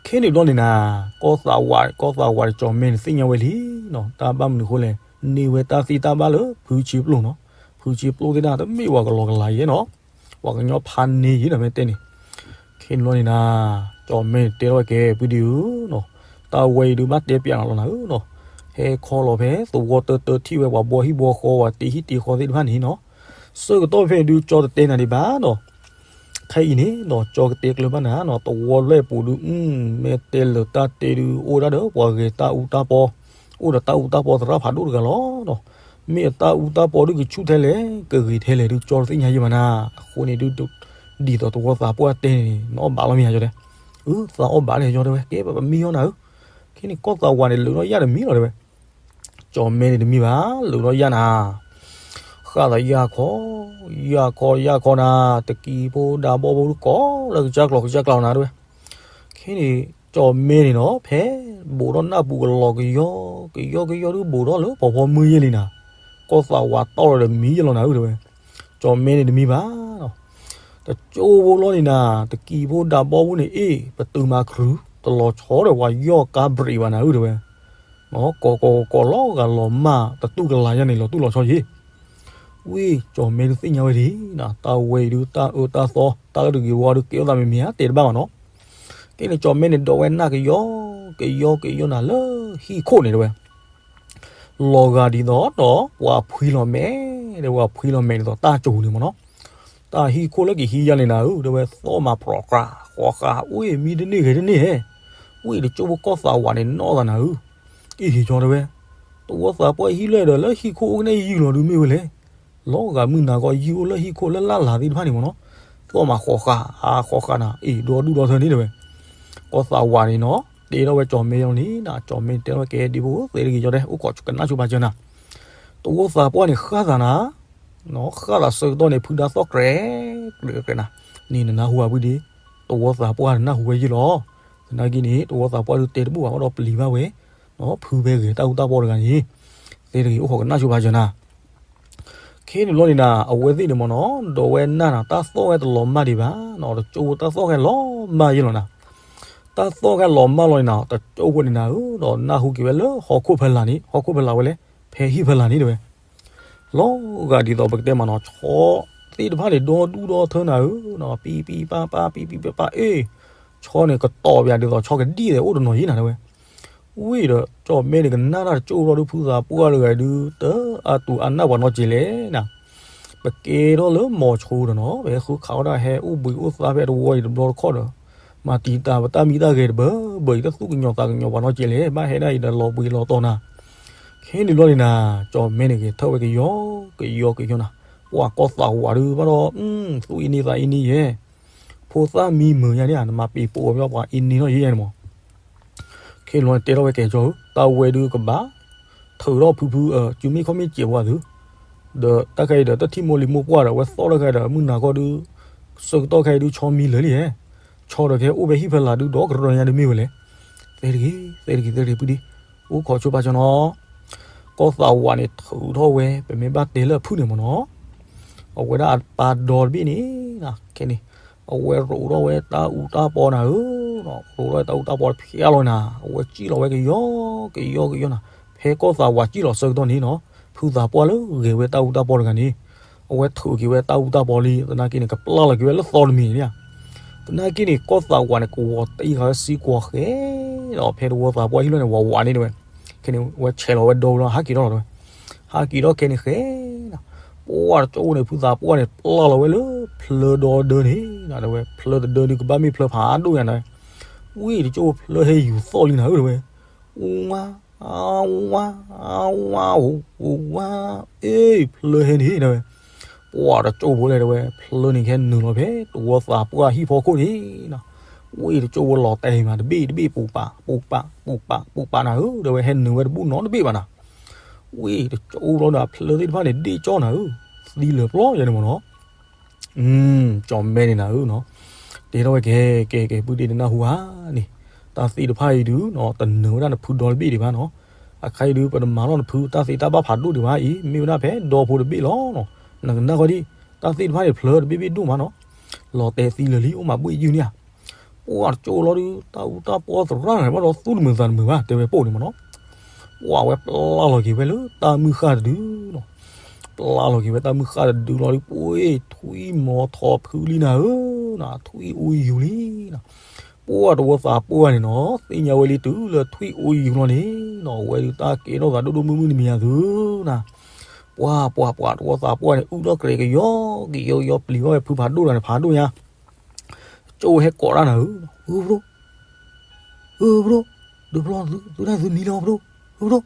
ခဲန့ၣ်ဘျီန့ၣ်နၤ, ကီၢ်သးဝး ကီၢ်သးဝးဒီးကၠီၤမဲန့ၣ်သ့ၣ်ညါဝဲလံနီၤ, တၢ်ဘၣ်မနုၤအဃိလဲၣ်, န့ၢ်ဝဲတၢ်သ့တၢ်ဘၣ်လၢဖုဆ့ပျိၢ်နီၤ, ဖုဆ့ပျိၢ်သ့ၣ်တဖၣ်တမ့ၢ်ပှၤကလီကလးယဲနီၤ, ပှၤကညီဖးန့ၢ်ယဲဒီးမ့ၢ်တဲန့ၣ် ခဲန့ၣ်ဘျီန့ၣ်နၤ, ကၠီၤမဲန့ၣ်တဲထီၣ်ဝဲကဲ ဖုဒံဧၢနီၤ, တၢ်ဝဲအံၤဒုးဘၣ်တဲပျးနၤလီၤနၤဧၢနီၤ, ဟဲခီလီၤဖဲသဝီတၢတၢထံၣ်ဝဲပှၤဘှီဟံၣ်ဘှီဃီ ပှၤတ့ဟံၣ်တ့ဃီသ့ၣ်တဖၣ်န့ၣ်နီၤ, ဆၢကတီၢ်ဖဲန့ၣ်ဒုး ကၠီတတဲနၤဒံးဘၣ်နီၤ. ခဲအံၤန့ၣ်နီၤ ကၠီကတဲကျၢၤဘၣ်နၤနီၤ, သဝီလွဲၢ်ပူၤဒုး မ့ၢ်တဲလၢာ်တၢ်တဲဒုး အိၣ်ဒၣ်ဒီးပှၤဂဲၤတၢ်အူတၢ်ပီ, အိၣ်ဒီးတၢ်အူတၢ်ပီသရၣ်ဖးဒိၣ်တဂၤလီၤနီၤ. မ့ၢ်အတၢ်အူတၢ်ပီဒုးကဆူၣ်ထဲလဲၣ် ကဂ့ၤထဲလဲၣ်ဒုး ကၠီတသ့ၣ်ညါယဲဘၣ်နၤ, အဃိန့ၣ်ဒုး ဒ်သိးတဝီသးပှၢ်တဲန့ၣ် နအီၣ်ဘၣ်လီၤမ့ၢ်ဧါ ကၠီတဲ, အၢ သးအီၣ်ဘၣ်လဲၣ် ကၠီတဲဝဲ ကဲပမံယီၤနၤဧၢ, ခဲန့ၣ်ကီၢ်သးဝးန့ၣ် လၢာ်ထီၣ်ယၣ်တမံၤလီၤတဲဝဲ, ကၠီမဲန့ၣ်တမံၤဘၣ် လၢာ်ထီၣ်ယၣ်နၤ, ဃၣ်သးယၣ်ခီ, ယၣ်ခီယၣ်ခီနၤ, တကံဖိဒးဘီဖိဒုးကိးလၢကစၢ်ကျီၤကစၢ်ကျီၤနၤတဲဝဲ, ခဲန့ၣ် ကၠီမဲန့ၣ်နီၤ ဖဲဘူးထီၣ်နၢ်ပူၤကလီၤကယီ, ကယီကယီဒုးဘူးထီၣ်လၢပှၤဖီမုၢ်ယဲလံနၤ, ကီၢ်သးဝးတီၢ်လီၤဒီးမံယဲလီၤနၤဧၢတဲဝဲ, ကၠီမဲန့ၣ်တမံၤဘၣ် တကၠိဖိလီၤန့ၣ်နၤ, တကံဖိဒးဘီဖိန့ၣ် အ့ၣ် ပတုာ်မၤခရူး တလီၤဆီဒီးပှၤယီၢ်ကါဘြံးဘၣ်နၤဧၢတဲဝဲ, ကိးကိးကိးလီၤဂာ်လီၤမၢ် တတူၢ်ကလာ်ယါန့ၣ် လီၤတူၢ်လီၤဆီယ့ၣ်, ဝံၤ ကၠီမဲဒုးသ့ၣ်ညါဝဲဒၣ်နၤ, တၢ်ဝဲအံၤဒုး တၢ်အၢတၢ်သီ တၢ်အၢတဂ့ၤဝီဒုး ကဲထီၣ်သးမ့ၢ်မ့ၢ်ဧါ တဲတဘၣ်ဘၣ်နီၤ, ကဲန့ၣ်ကၠီမဲန့ၣ်ဒိးဝဲနၢ်ကယီ, ကယီကယီနၤလၢဟံၣ်ခိၣ်န့ၣ်တဲဝဲ လီၤဂာ်ဒ်သိးဒီး ပှၤဖှံလီၤမဲာ်, ဒီးပှၤဖှံလီၤမဲာ်ဒ်သိးတၢ်စူၤန့ၣ်မ့ၢ်နီၤ, တၢ်ဟံၣ်ခိၣ်လၢကဟံးယါန့ၣ်နၤဧၢ တဲဝဲ သီၣ်မၤပြီၤဃးဃီဃး ဝံၤမံတန့ၢ်ဂဲၤတန့ၢ်ဧဲ, ဝံၤတကၠိဖိကီၢ်သးဝးန့ၣ်နီၢ်သးနၤဧၢ, အ့ၣ်ဟ့ၣ်ကၠီတဲဝဲ, တဝီသးပှၢ်ဟံၣ်လွဲၢ်ဒီးလၢဟံၣ်ခိၣ်အိၣ်ကနဲၣ်ယုၢ်လီၤဒုးမ့ၢ်ဝဲလဲၣ်, လီၤဂာ်မုၢ်နၤကီၢ်ယုၢ်အိၣ်လၢဟံၣ်ခိၣ်လၢလၢ်လၢ်သ့ၣ်တဖၣ်န့ၣ်မ့ၢ်နီၤ, သီၣ်မၤဃီဃးဃီဃးနၤ အ့ၣ်ဒိးဒူၣ်ဒီးထၢန့ၣ်တဲဝဲ, ကီၢ်သးဝးန့ၣ်နီၤ တဲထီၣ်ဝဲကၠီၣ်မဲလီၤန့ၣ်, ကၠီၣ်မဲန့ၣ်တဲထီၣ်ဝဲကဲဒံဖိသ့တဂ့ၤ ကၠီတဲ အိၣ်ခိးကနၣ်ဆိပာ်စၢၤနၤ, တဝီသးပှၢ်န့ၣ်ဃၣ်သးနၤ, ဃၣ်သးဆၢကတီၢ်န့ၣ် ဖုဒါသီၣ်ကြဲး ကြဲးကြဲးနၤ, န့ၣ်နနၢ်ဟူဘၣ်ဖုဒံ, တဝီသးပှၢ်နနၢ်ဟူဝဲယ့ၢ်လီၤ. သနာ်က့န့ၣ် တဝီသးပှၢ်ဒုးတဲတဘူၣ်ဘၣ် ဘၣ်ဒီးပျံၤဘၣ်ဝဲ, ဖုဖဲဂဲၤတၢ်အူတၢ်ပီတဂၤန့ၣ်, သ့တဂ့ၤအိၣ်ခိးကနၣ်ဆိပာ်စၢၤနၤ ခဲန့ၣ်ဘျီန့ၣ်နၤ အဝဲသ့ၣ်န့ၣ်မ့ၢ်နီၤ ဒီးဝဲနၢ်နၤ တၢ်သီၣ်ဝဲတလီၤမၢ်ဒံးဘၣ်နီၤ, တကၠိဖိတၢ်သီၣ်ခဲလီၤမၢ်ယဲလီၤနၤ, တၢ်သီၣ်ခဲလီၤမၢ်လီၤန့ၣ်နၤ တကၠိဖိန့ၣ်နၤဧၢ ဒီးနၢ်ဟူက့ၤဝဲလၢဟီၣ်ခိၣ်ဖဲလာ်န့ၣ်, ဟီၣ်ခိၣ်ဖဲလာ်ဝဲလဲၣ်, ဖဲဟံၣ်ဖဲလာ်န့ၣ်တဲဝဲ လီၤဂာ်ဒ်သိးပကတဲမ့ၢ်နီၤ ဆီသ့ၣ်တဖၣ်န့ၣ် ဒီဒူၣ်ဒီထၢနၤဧၢ, ပံပံပၢ်ပၢ် ပံပံပၢ်ပၢ် အ့ၣ်, ဆီန့ၣ်ကတီၤပၠးဒ်သိးဆီကဒံၣ်သဲးအိၣ်တနီၤယံၤနၤတဲဝဲ ဝံၤဒီး ကၠီၣ်မဲန့ၣ်ကနၣ်တၢ်တကၠိဖိလီၤဒုး ဖုသးပှၢ်တဂၤဒုး တအါတူၢ်အါနၢ်ပှၤနီတကဲလဲၣ်နၤ, ပကဲထီၣ်လၢမိၤဆိဒီးနီၤ ပဟဲဃုခးအီၣ်တၢ်ဟဲအိၣ်ဘှံးအိၣ်သါဖဲတဝီအံၤတဘျီတခီၣ်ဒီး မၤတံာ်တာ်ပတၢ်မံတၢ်ဂဲၤတဘၢဘၢအံၤ တၢ်သူၣ်ကညီၤသးကညီၤပှၤနီတကဲလဲၣ်, ဘၣ်ဟဲဒၣ်အံၤဒီးလီၤဘှံးလီၤတီၤနၤ ခဲန့ၣ်ဘျီန့ၣ်နၤ ကၠီၣ်မဲန့ၣ်ဂဲၤထၢၣ်ဝဲကယီကယီကယီနၤ, ပှၤကီၢ်သးဝးဒုးဘၣ်ဒီး သူၣ်အ့န့သးအ့န့ယဲၢ်, ဖိသၣ်မံမုာ်ညါန့ၣ် နမၤပ့ၤပိာ်ဝဲပှၤအ့န့ထီၣ်ယဲၢ်ယဲၢ်န့ၣ်မး ခဲန့ၣ်ဘျီန့ၣ်တဲထီၣ်ဝဲကဲကၠီဧၢ တၢ်ဝဲဒုးကဘၣ် ထုးထီၣ်ဖုဖု စုမ့ၣ်ခီၣ်မ့ၣ်စဲးပှၤသု, ဒီးတၢ်ခဲအံၤဒီး တၢ်ထံၣ်မိၢ်လံၤမိၢ်ပှၢ်ဒီး အဝဲသီၣ်တၢ်ခဲအံၤဒီး မုၢ်နၤခီဒုး ဆၢကတီၢ်ခဲအံၤဒုး ဆီမံလၢာ်လံဟဲ, ဆီဒီးကဟဲအိၣ်ဖဲဟံၣ်ဖဲလာ်ဒုး ဒီးကရၢညါဒုးမ့ၢ်ဝဲလဲၣ်, သဲတဂ့ၤ သဲတဂ့ၤ သဲတဂ့ၤ ဖုဒံ, အိၣ်ခိးဆိပာ်စၢၤနီၤ ကီၢ်သးဝးန့ၣ်ထုးထီၣ်ဝဲ ပမ့ၢ်ဘၣ်တဲလၢအဖုၣ်န့ၣ်မ့ၢ်နီၤ, အဝဲဒၣ်အပၢ်ဒီတဘ့ၣ်န့ၣ် ခဲန့ၣ် အဝဲရိးထီၣ်ဝဲတၢ်အူတၢ်ပီနၤဧၢ, ရိးထီၣ်ဝဲတၢ်အူတၢ်ပီတဖျါလီၤနၤ, အဝဲစံၣ်လီၤဝဲကယီကယီကယီနၤ, ဖဲကီၢ်သးဝးစံၣ်လီၤဆၢကတီၢ်န့ၣ်နီၤ, ဖုသးပှၢ်လၢဂဲၤဝဲတၢ်အူတၢ်ပီတဂၤန့ၣ်, အဝဲထုးက့ၤဝဲတၢ်အူတၢ်ပီလံ, သနာ်က့န့ၣ် ကပျၢ်လီၤက့ၤဝဲလၢသီတမံၤန့ၣ် သနာ်က့န့ၣ် ကီၢ်သးဝးန့ၣ် ကဝီၤတံၢ်ဃာ်ဝဲစံကွီၤဃဲ, ဒီးဖဲတဝီသးပှၢ်ဟံၣ်လီၢ်န့ၣ် ဝးဝးန့ၣ်တဲဝဲ, ခဲန့ၣ် ဝဲဆဲးလီၤဝဲဒီလီၤ ဟးက့ၤထီၣ်လီၤတဲဝဲ, ဟးက့ၤထီၣ်ခဲန့ၣ်ဃဲ, ပှၢ်တကၠိန့ၣ် ဖုသးပှၢ်န့ၣ် ပျၢ်လီၤဝဲလၢဖျၢဒီဒၢန့ၣ် တဲဝဲ, ဖျၢတဒၢဒုးကဘၣ်မ့ၢ်ဖျၢဖးဒိၣ်ညါတဲဝဲ, ဝံၤတကၠိဖျၢဟဲယူၤသီၣ်လံနၤဧၢတဲဝဲ, ဝါ ဝါ ဝါ ဝါ ဝါ, အ့ၣ် ဖျၢဟဲန့ၣ်တဲဝဲ, ပှၢ်တကၠိဖိလဲၣ်တဲဝဲ ဖျၢန့ၣ်ကဟဲနုာ်လီၤဖဲတဝီသးပှၢ်ဟံၣ်ဖီခိၣ်န့ၣ်, ဝံၤတကၠိဖိလီၤတဲာ်မးတဘ့ၣ်တဘ့ၣ် ပူၤပာ် ပူၤပာ် ပူၤပာ် ပူၤပာ်နၤဧၢ တဲဝဲ ဟဲနုာ်ဝဲတဘူၣ်နီတဘ့ၣ်ဘၣ်နၤ, ဝံၤတကၠိဖိလီၤဒီး ဖျၢသ့ၣ်တဖၣ်န့ၣ် ဒ့ၣ်ကၠီနၤဧၢ, သံလၢာ်ပျီယဲန့ၣ်မ့ၢ်နီၤ ကၠီၣ်မဲန့ၣ်နၤဧၢနီၤ, တဲထီၣ်ဝဲကဲ ကဲ ကဲ ပုၢ်ဒ့တနၢ်ဟူဧါန့ၣ်, တၢ်သ့ၣ်တဖၣ်အံၤဒုး တနၢၤဝဲဒၣ်နဖုဒီတဘ့ၣ်ဒံးဘၣ်နီၤ, အခါအံၤဒုး ပတမၤထီၣ်နဖု တၢ်သ့တၢ်ဘၣ်ဖးဒိၣ်ဒံးဘၣ်အံၤ မ့ၢ်ဝဲဒၣ်ဖဲဒီဖိတဘ့ၣ်လီၤနီၤ, နကနၣ်ဃီဒံး တၢ်သ့ၣ်တဖၣ်န့ၣ် ဖျၢတဘ့ၣ်ဘ့ၣ်ဒိၣ်မးနီၤ, လီၤတဲာ်သံလၢာ်လံ အိၣ်မးဘှ့ၣ်ယုၢ်န့ၣ်ဧါ ပှၢ်တကၠိလီၤဒုး တၢ်အူတၢ်ပီသရၣ်န့ၣ် ဘၣ်ဒီးသူၣ်တမုာ်သးတမုာ်ဘၣ် တဲဝဲပိာ်န့ၣ်မ့ၢ်နီၤ, ပှၢ်ဝဲပျၢ်လီၤက့ၤဝဲလၢတၢ်မုၢ်ဃၢ်တဒုနီၤ, ပျၢ်လီၤက့ၤဝဲတၢ်မုၢ်ဃၢ်တဒုလီၤဒုး ပှ့ၤထွံၣ်မီၤထီၣ်ဖုလံနၤဧၢ, ထွံၣ်အူယူၤလံနီၤ, ပှၢ်တဝီသးပှၢ်န့ၣ်နီၤ သ့ၣ်ညါဝဲလံတုၤလၢထွံၣ်အူယူၤလီၤန့ၣ်နီၤ အဝဲဒုးတၢ်ကဲထီၣ်သးဒိၣ်ဒိၣ်မုၢ်မုၢ်တမံၤယါသုနီၤ, ပှၢ်ပှၢ်ပှၢ်တဝီသးပှၢ်န့ၣ် အုၣ်ထီၣ်ကြဲးကယီကယီကယီ ပျံၤဘၣ်ဝဲဖုဖးဒိၣ်တဂၤန့ၣ် ဖးဒိၣ်ညါ ကၠိဟဲကိးတၢ်နၤဧၢ, ဧၢပဒိၣ်, ဧၢပဒိၣ်, ဒုးဖျီသု သုတၢ်သုမံလၢအီၤပဒိၣ်, ဧၢပဒိၣ်,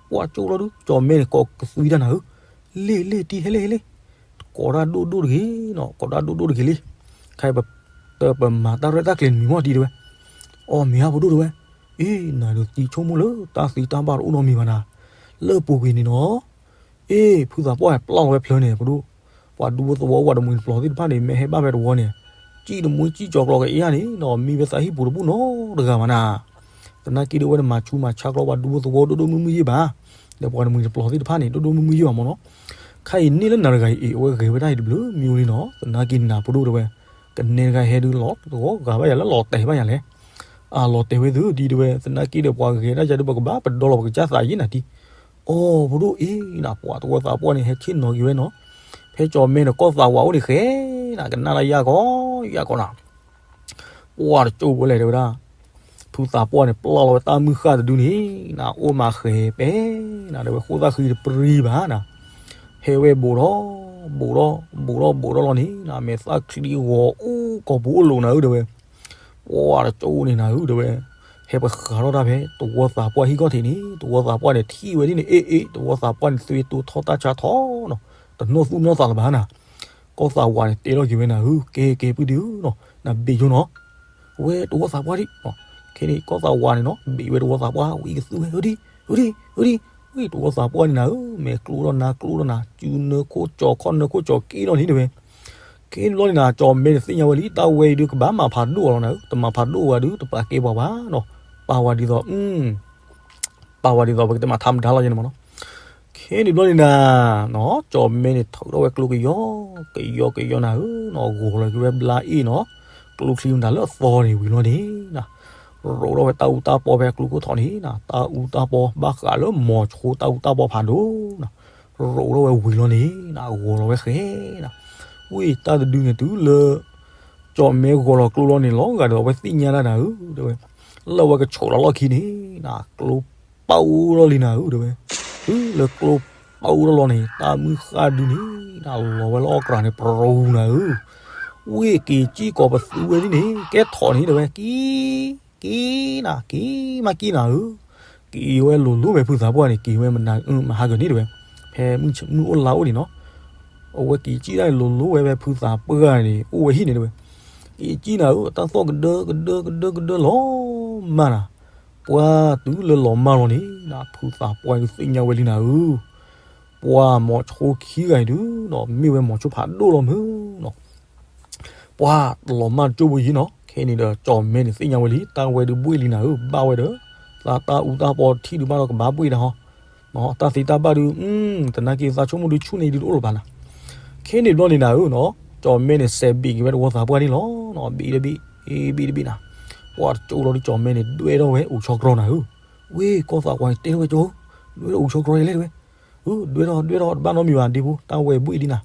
ပှၢ်ကၠိလီၤဒုး ကၠီၣ်မဲန့ၣ် ကိးကသွံတၢ်နၤဧၢ, လ့ၣ်လ့ၣ်တံၢ်ဟဲလ့ၣ်ဟဲလ့ၣ်, ကိးတၢ်ဒိၣ်ဒိၣ်တဂ့ၤနီၤ ကိးတၢ်ဒိၣ်ဒိၣ်တဂ့ၤလံ, ခဲအံၤပတပမၤတၢ်ရဲၣ်တၢ်ကျဲၤနမံၤမီၢ်တံၢ်တဲဝဲ, အီၣ်မ့ၢ်ဧါပဒိၣ်တဲဝဲ, အ့ၣ် နၤဒုးသံဆိကမိၣ်လၢတၢ်သံတၢ်ဘၣ်တအိၣ်နီတမံၤဘၣ်နၤ, လၢပူၤကွံာ်န့ၣ်နီၤ အ့ၣ် ဖုသးပှၢ်ပျၢ်လီၤဝဲဖျၢန့ၣ် ပဒိၣ်, ပှၤဒူဖိသဝီပှၤတမှံၤတပျီၤသ့ၣ်တဖၣ်န့ၣ် မ့ၢ်ဟဲဘၣ်ဖဲတဝီန့ၣ်, စံၣ်တမှံစံၣ်ကၠီၤကျီၤကအ့ၣ်ဧါန့ၣ်နီၤ မံဝဲသးဟံၣ်ပူၤတဘူၣ်နီတဂၤဘၣ်နၤ, သနာ်က့ဒီးအဝဲန့ၣ်မၤဆူးမၤဆါကျီပှၤဒူဖိသဝီဒိၣ်ဒိၣ်မုၢ်မုၢ်ယဲၢ်ဘၣ်, ဒီးပှၤတမှံၤတပျီၤသ့ၣ်တဖၣ်န့ၣ် ဒိၣ်ဒိၣ်မုၢ်မုၢ်ယဲၢ်ဘၣ်မ့ၢ်နီၤ, ခဲအံၤန့ၣ်လၢနၤတဂၤအံၤ အဝဲဂဲၤဝဲဒၣ်အံၤတဘျုးမံၤလံနီၤ သနာ်က့နၤပဒိၣ်တဲဝဲ, ကနဲတဂၤဟဲဒုးလီၤတဂီၤဂာ်ဘၣ်ယၤလၢလီၤတဲာ်ဘၣ်ယၤလဲၣ် အလီၤတဲာ်ဝဲသုဒ်တဲဝဲ သနာ်က့ဒီးပှၤဂဲၤတၢ်ယၤဒုး ပကဘၣ်ပဒီလီၤပကစၢ်သးယံၤနၤတံၢ်, အီၣ်ပဒိၣ်အ့ၣ်နၤ ပှၤတဝီသးပှၢ်န့ၣ် ဟဲဆ့ၣ်နီၤက့ၤဝဲနီၤ, ဖဲကၠီၣ်မဲန့ၣ် ကီၢ်သးဝးအိၣ်န့ၣ်ဃဲနၤ ကနၣ်လၢယၢ်ကီယၢ်ကီနၤ, ပှၢ်တကၠိဖိလဲၣ်တဲဝဲဒၣ်, ဖုသးပှၢ်န့ၣ် ပျီလီၤဝဲတၢ်မုၢ်ဃၢ်တဒုန့ၣ်နၤ အိၣ်မးဃဲၤပဲနၤ တဲဝဲဃိၣ်သၣ်ဃံတပရံဘၣ်နၤ, ဟဲဝဲဘူးဒီး ဘူးဒီး ဘူးဒီး ဘူးဒီးလီၤန့ၣ်နၤ မဲာ်သၣ်ချံဂီၤအူကီၢ်ပူၤအိၣ်လိာ်နၤဧၢတဲဝဲ ပှၢ်တကၠိန့ၣ်နၤဧၢတဲဝဲ, ဟဲပဃးထီၣ်တၢ်ဖဲတဝီသးပှၢ်ဟံၣ်ခီၣ်ထံးန့ၣ် တဝီသးပှၢ်န့ၣ်ထံၣ်ဝဲဒ်န့ၣ် အ့ၣ်အ့ၣ် တဝီသးပှၢ်န့ၣ် သွံၣ်တိထီၣ်တၢ်ဆါထီၣ်နီၤ တနီၣ်သူၣ်နီၣ်သးလၢၤဘၣ်နၤ, ကီၢ်သးဝးန့ၣ်တဲထီၣ်က့ၤဝဲနၤဧၢ ကဲကဲပုၢ်ဒ့ဧၢနီၤ နဘ့ၣ်ယိနီၤ ဝဲတဝီသးပှၢ်ဒံး ခဲန့ၣ်ကီၢ်သးဝးန့ၣ်နီၤ ဘ့ၣ်ဝဲတဝီသးပှၢ် ဝံကသူဝဲ ဟဒံ ဟဒံ ဟဒံ, ဝံတဝီသးပှၢ်န့ၣ်နၤဧၢ, မဲာ်ကျိထီၣ်နါကျိထီၣ်နၤ စုနၢခိၣ်ကၠီၤခီၣ်နၢခိၣ်ကၠီၤက့ထီၣ်န့ၣ်တဲဝဲ, ခဲန့ၣ်ဘျီန့ၣ်နၤ ကၠီၤမဲန့ၣ်သ့ၣ်ညါဝဲလံ တၢ်ဝဲအံၤဒုးကဘၣ်မၤဖးဒိၣ်အီၤလီၤနၤဧၢ, တမၤဖးဒိၣ်ဝဲဒုး တပာ်ကဲပှၤဘၣ်နီၤ, ပာ်ဝဲဒ်သိး ပာ်ဝဲဒ်သိးပကတဲမၤထါမတၤလီၤယဲန့ၣ်မးနီၤ. ခဲန့ၣ်ဘျီန့ၣ်နၤ နီၤ ကၠီၤမဲန့ၣ်ထုးထီၣ်ဝဲကျိကယီ ကယီကယီနၤဧၢနီၤ ဂီၤလီၤက့ၤဝဲဘျါအ့ၣ်နီၤ ကျိချံမတၤလၢအသီန့ၣ်ဝံၤလီၤန့ၣ်နၤ ရိးထီၣ်ဝဲတၢ်အူတၢ်ပီဖဲအကျိခိၣ်ထီၣ်န့ၣ်နၤ တၢ်အူတၢ်ပီဘၣ်ဃးလၢမိၤဆိတၢ်အူတၢ်ပီဖးဒိၣ်နၤ ရိးထီၣ်ဝဲဝံၤလီၤန့ၣ်နၤ ဂီၤလီၤဝဲဃဲနၤ ဝံတၢ်တဒုန့ၣ်တုၤလၢ ကၠီၤမဲဂီၤလီၤကျိလီၤန့ၣ် လီၤဂာ်ဒီးအဝဲသ့ၣ်ညါတၢ်နၤဧၢ တဲဝဲ, လၢအဝဲကဆိးလီၤလီၢ်ခံန့ၣ်နၤ ကျိပၣ်အိၣ်ထီၣ်လံနၤဧၢ တဲဝဲ, တုၤလၢကျိပၣ်အိၣ်ထီၣ်လီၤန့ၣ် တၢ်မုၢ်ဃၢ်ဒုန့ၣ်နၤ လီၤဝဲလၢအီၣ်ကြၢးန့ၣ် ပရူၤနၤဧၢ, ဝံက့ၤကံၣ်ကီၤပသူဝဲဒ်န့ၣ် ကဲထီၣ်န့ၣ် တဲဝဲ, က့ၤ က့ၤနၤ က့ၤမးက့ၤနၤဧၢ, က့ၤဝဲလိၤလိၤဝဲဖုသးပှၢ်န့ၣ် က့ၤဝဲမဟါကန့ၣ်တဲဝဲ, ဖဲမုၢ်အိၣ်လါအိၣ်န့ၣ်နီၤ အဝဲက့ၤကံၣ်ဒၣ်လိၤလိၤဝဲဖဲဖုသးပှၢ်န့ၣ် အိၣ်ဝဲဟံၣ်န့ၣ်တဲဝဲ, က့ၤကံၣ်နၤဧၢ တၢ်သီၣ်ကဒၢကဒၢကဒၢကဒၢလီၤမၢ်နၤ, ပှၢ်တုၤလၢလီၤမၢ်လီၤန့ၣ်နၤ ဖုသးပှၢ်ဒုးသ့ၣ်ညါဝဲလံနၤဧၢ, ပှၢ်မိၤဆိခံဂၤအံၤဒုနီၤ မ့ၢ်ဝဲမိၤဆိဖးဒိၣ်လီၤမုၢ်နီၤ ပှၢ်တလီၤမၢ်တကၠိဖိယံၤနီၤ ခဲန့ၣ်ဒီးကၠီၤမဲန့ၣ်သ့ၣ်ညါဝဲလံ တၢ်ဝဲဒုးဘှ့ၣ်လံနၤဧၢ ဘၣ်ဝဲဒီး သးတၢ်အူတၢ်ပီထံၣ်ဒုးဘၣ်ဒီးကဘၣ်ဘှ့ၣ်ဒၣ်ဟီ, တၢ်သ့တၢ်ဘၣ်ဒုး တနာ်က့သးဆိကမိၣ်ဒုးဆူၣ်န့ၢ်ဒုးတအိၣ်လၢၤဘၣ်နၤ, ခဲန့ၣ်ဘျီန့ၣ်နၤဧၢနီၤ ကၠီၤမဲန့ၣ်စဲးဘ့ၣ်က့ၤဝဲတဝီသးပှၢ်န့ၣ်လီၤနီၤ ဘ့ၣ်တဘ့ၣ် ဘ့ၣ်တဘ့ၣ်နၤ, ပှၢ်တကၠိလီၤဒုးကၠီၤမဲန့ၣ်ဒွဲၣ်ထီၣ်ဝဲအိၣ်ဆီကြီနၤဧၢ, ဝ့ၢ်ကီၢ်သးကွၢ်န့ၣ်တဲထီၣ်ဝဲကၠိ ဒွဲၣ်ထီၣ်အိၣ်ဆီကြီယဲလဲၣ်တဲဝဲ, ဒွဲၣ်ထီၣ်ဒွဲၣ်ထီၣ်တဘၣ်နီတမံၤဘၣ်ဒ့ဖိ တၢ်ဝဲဘှ့ၣ်ဒံနၤ,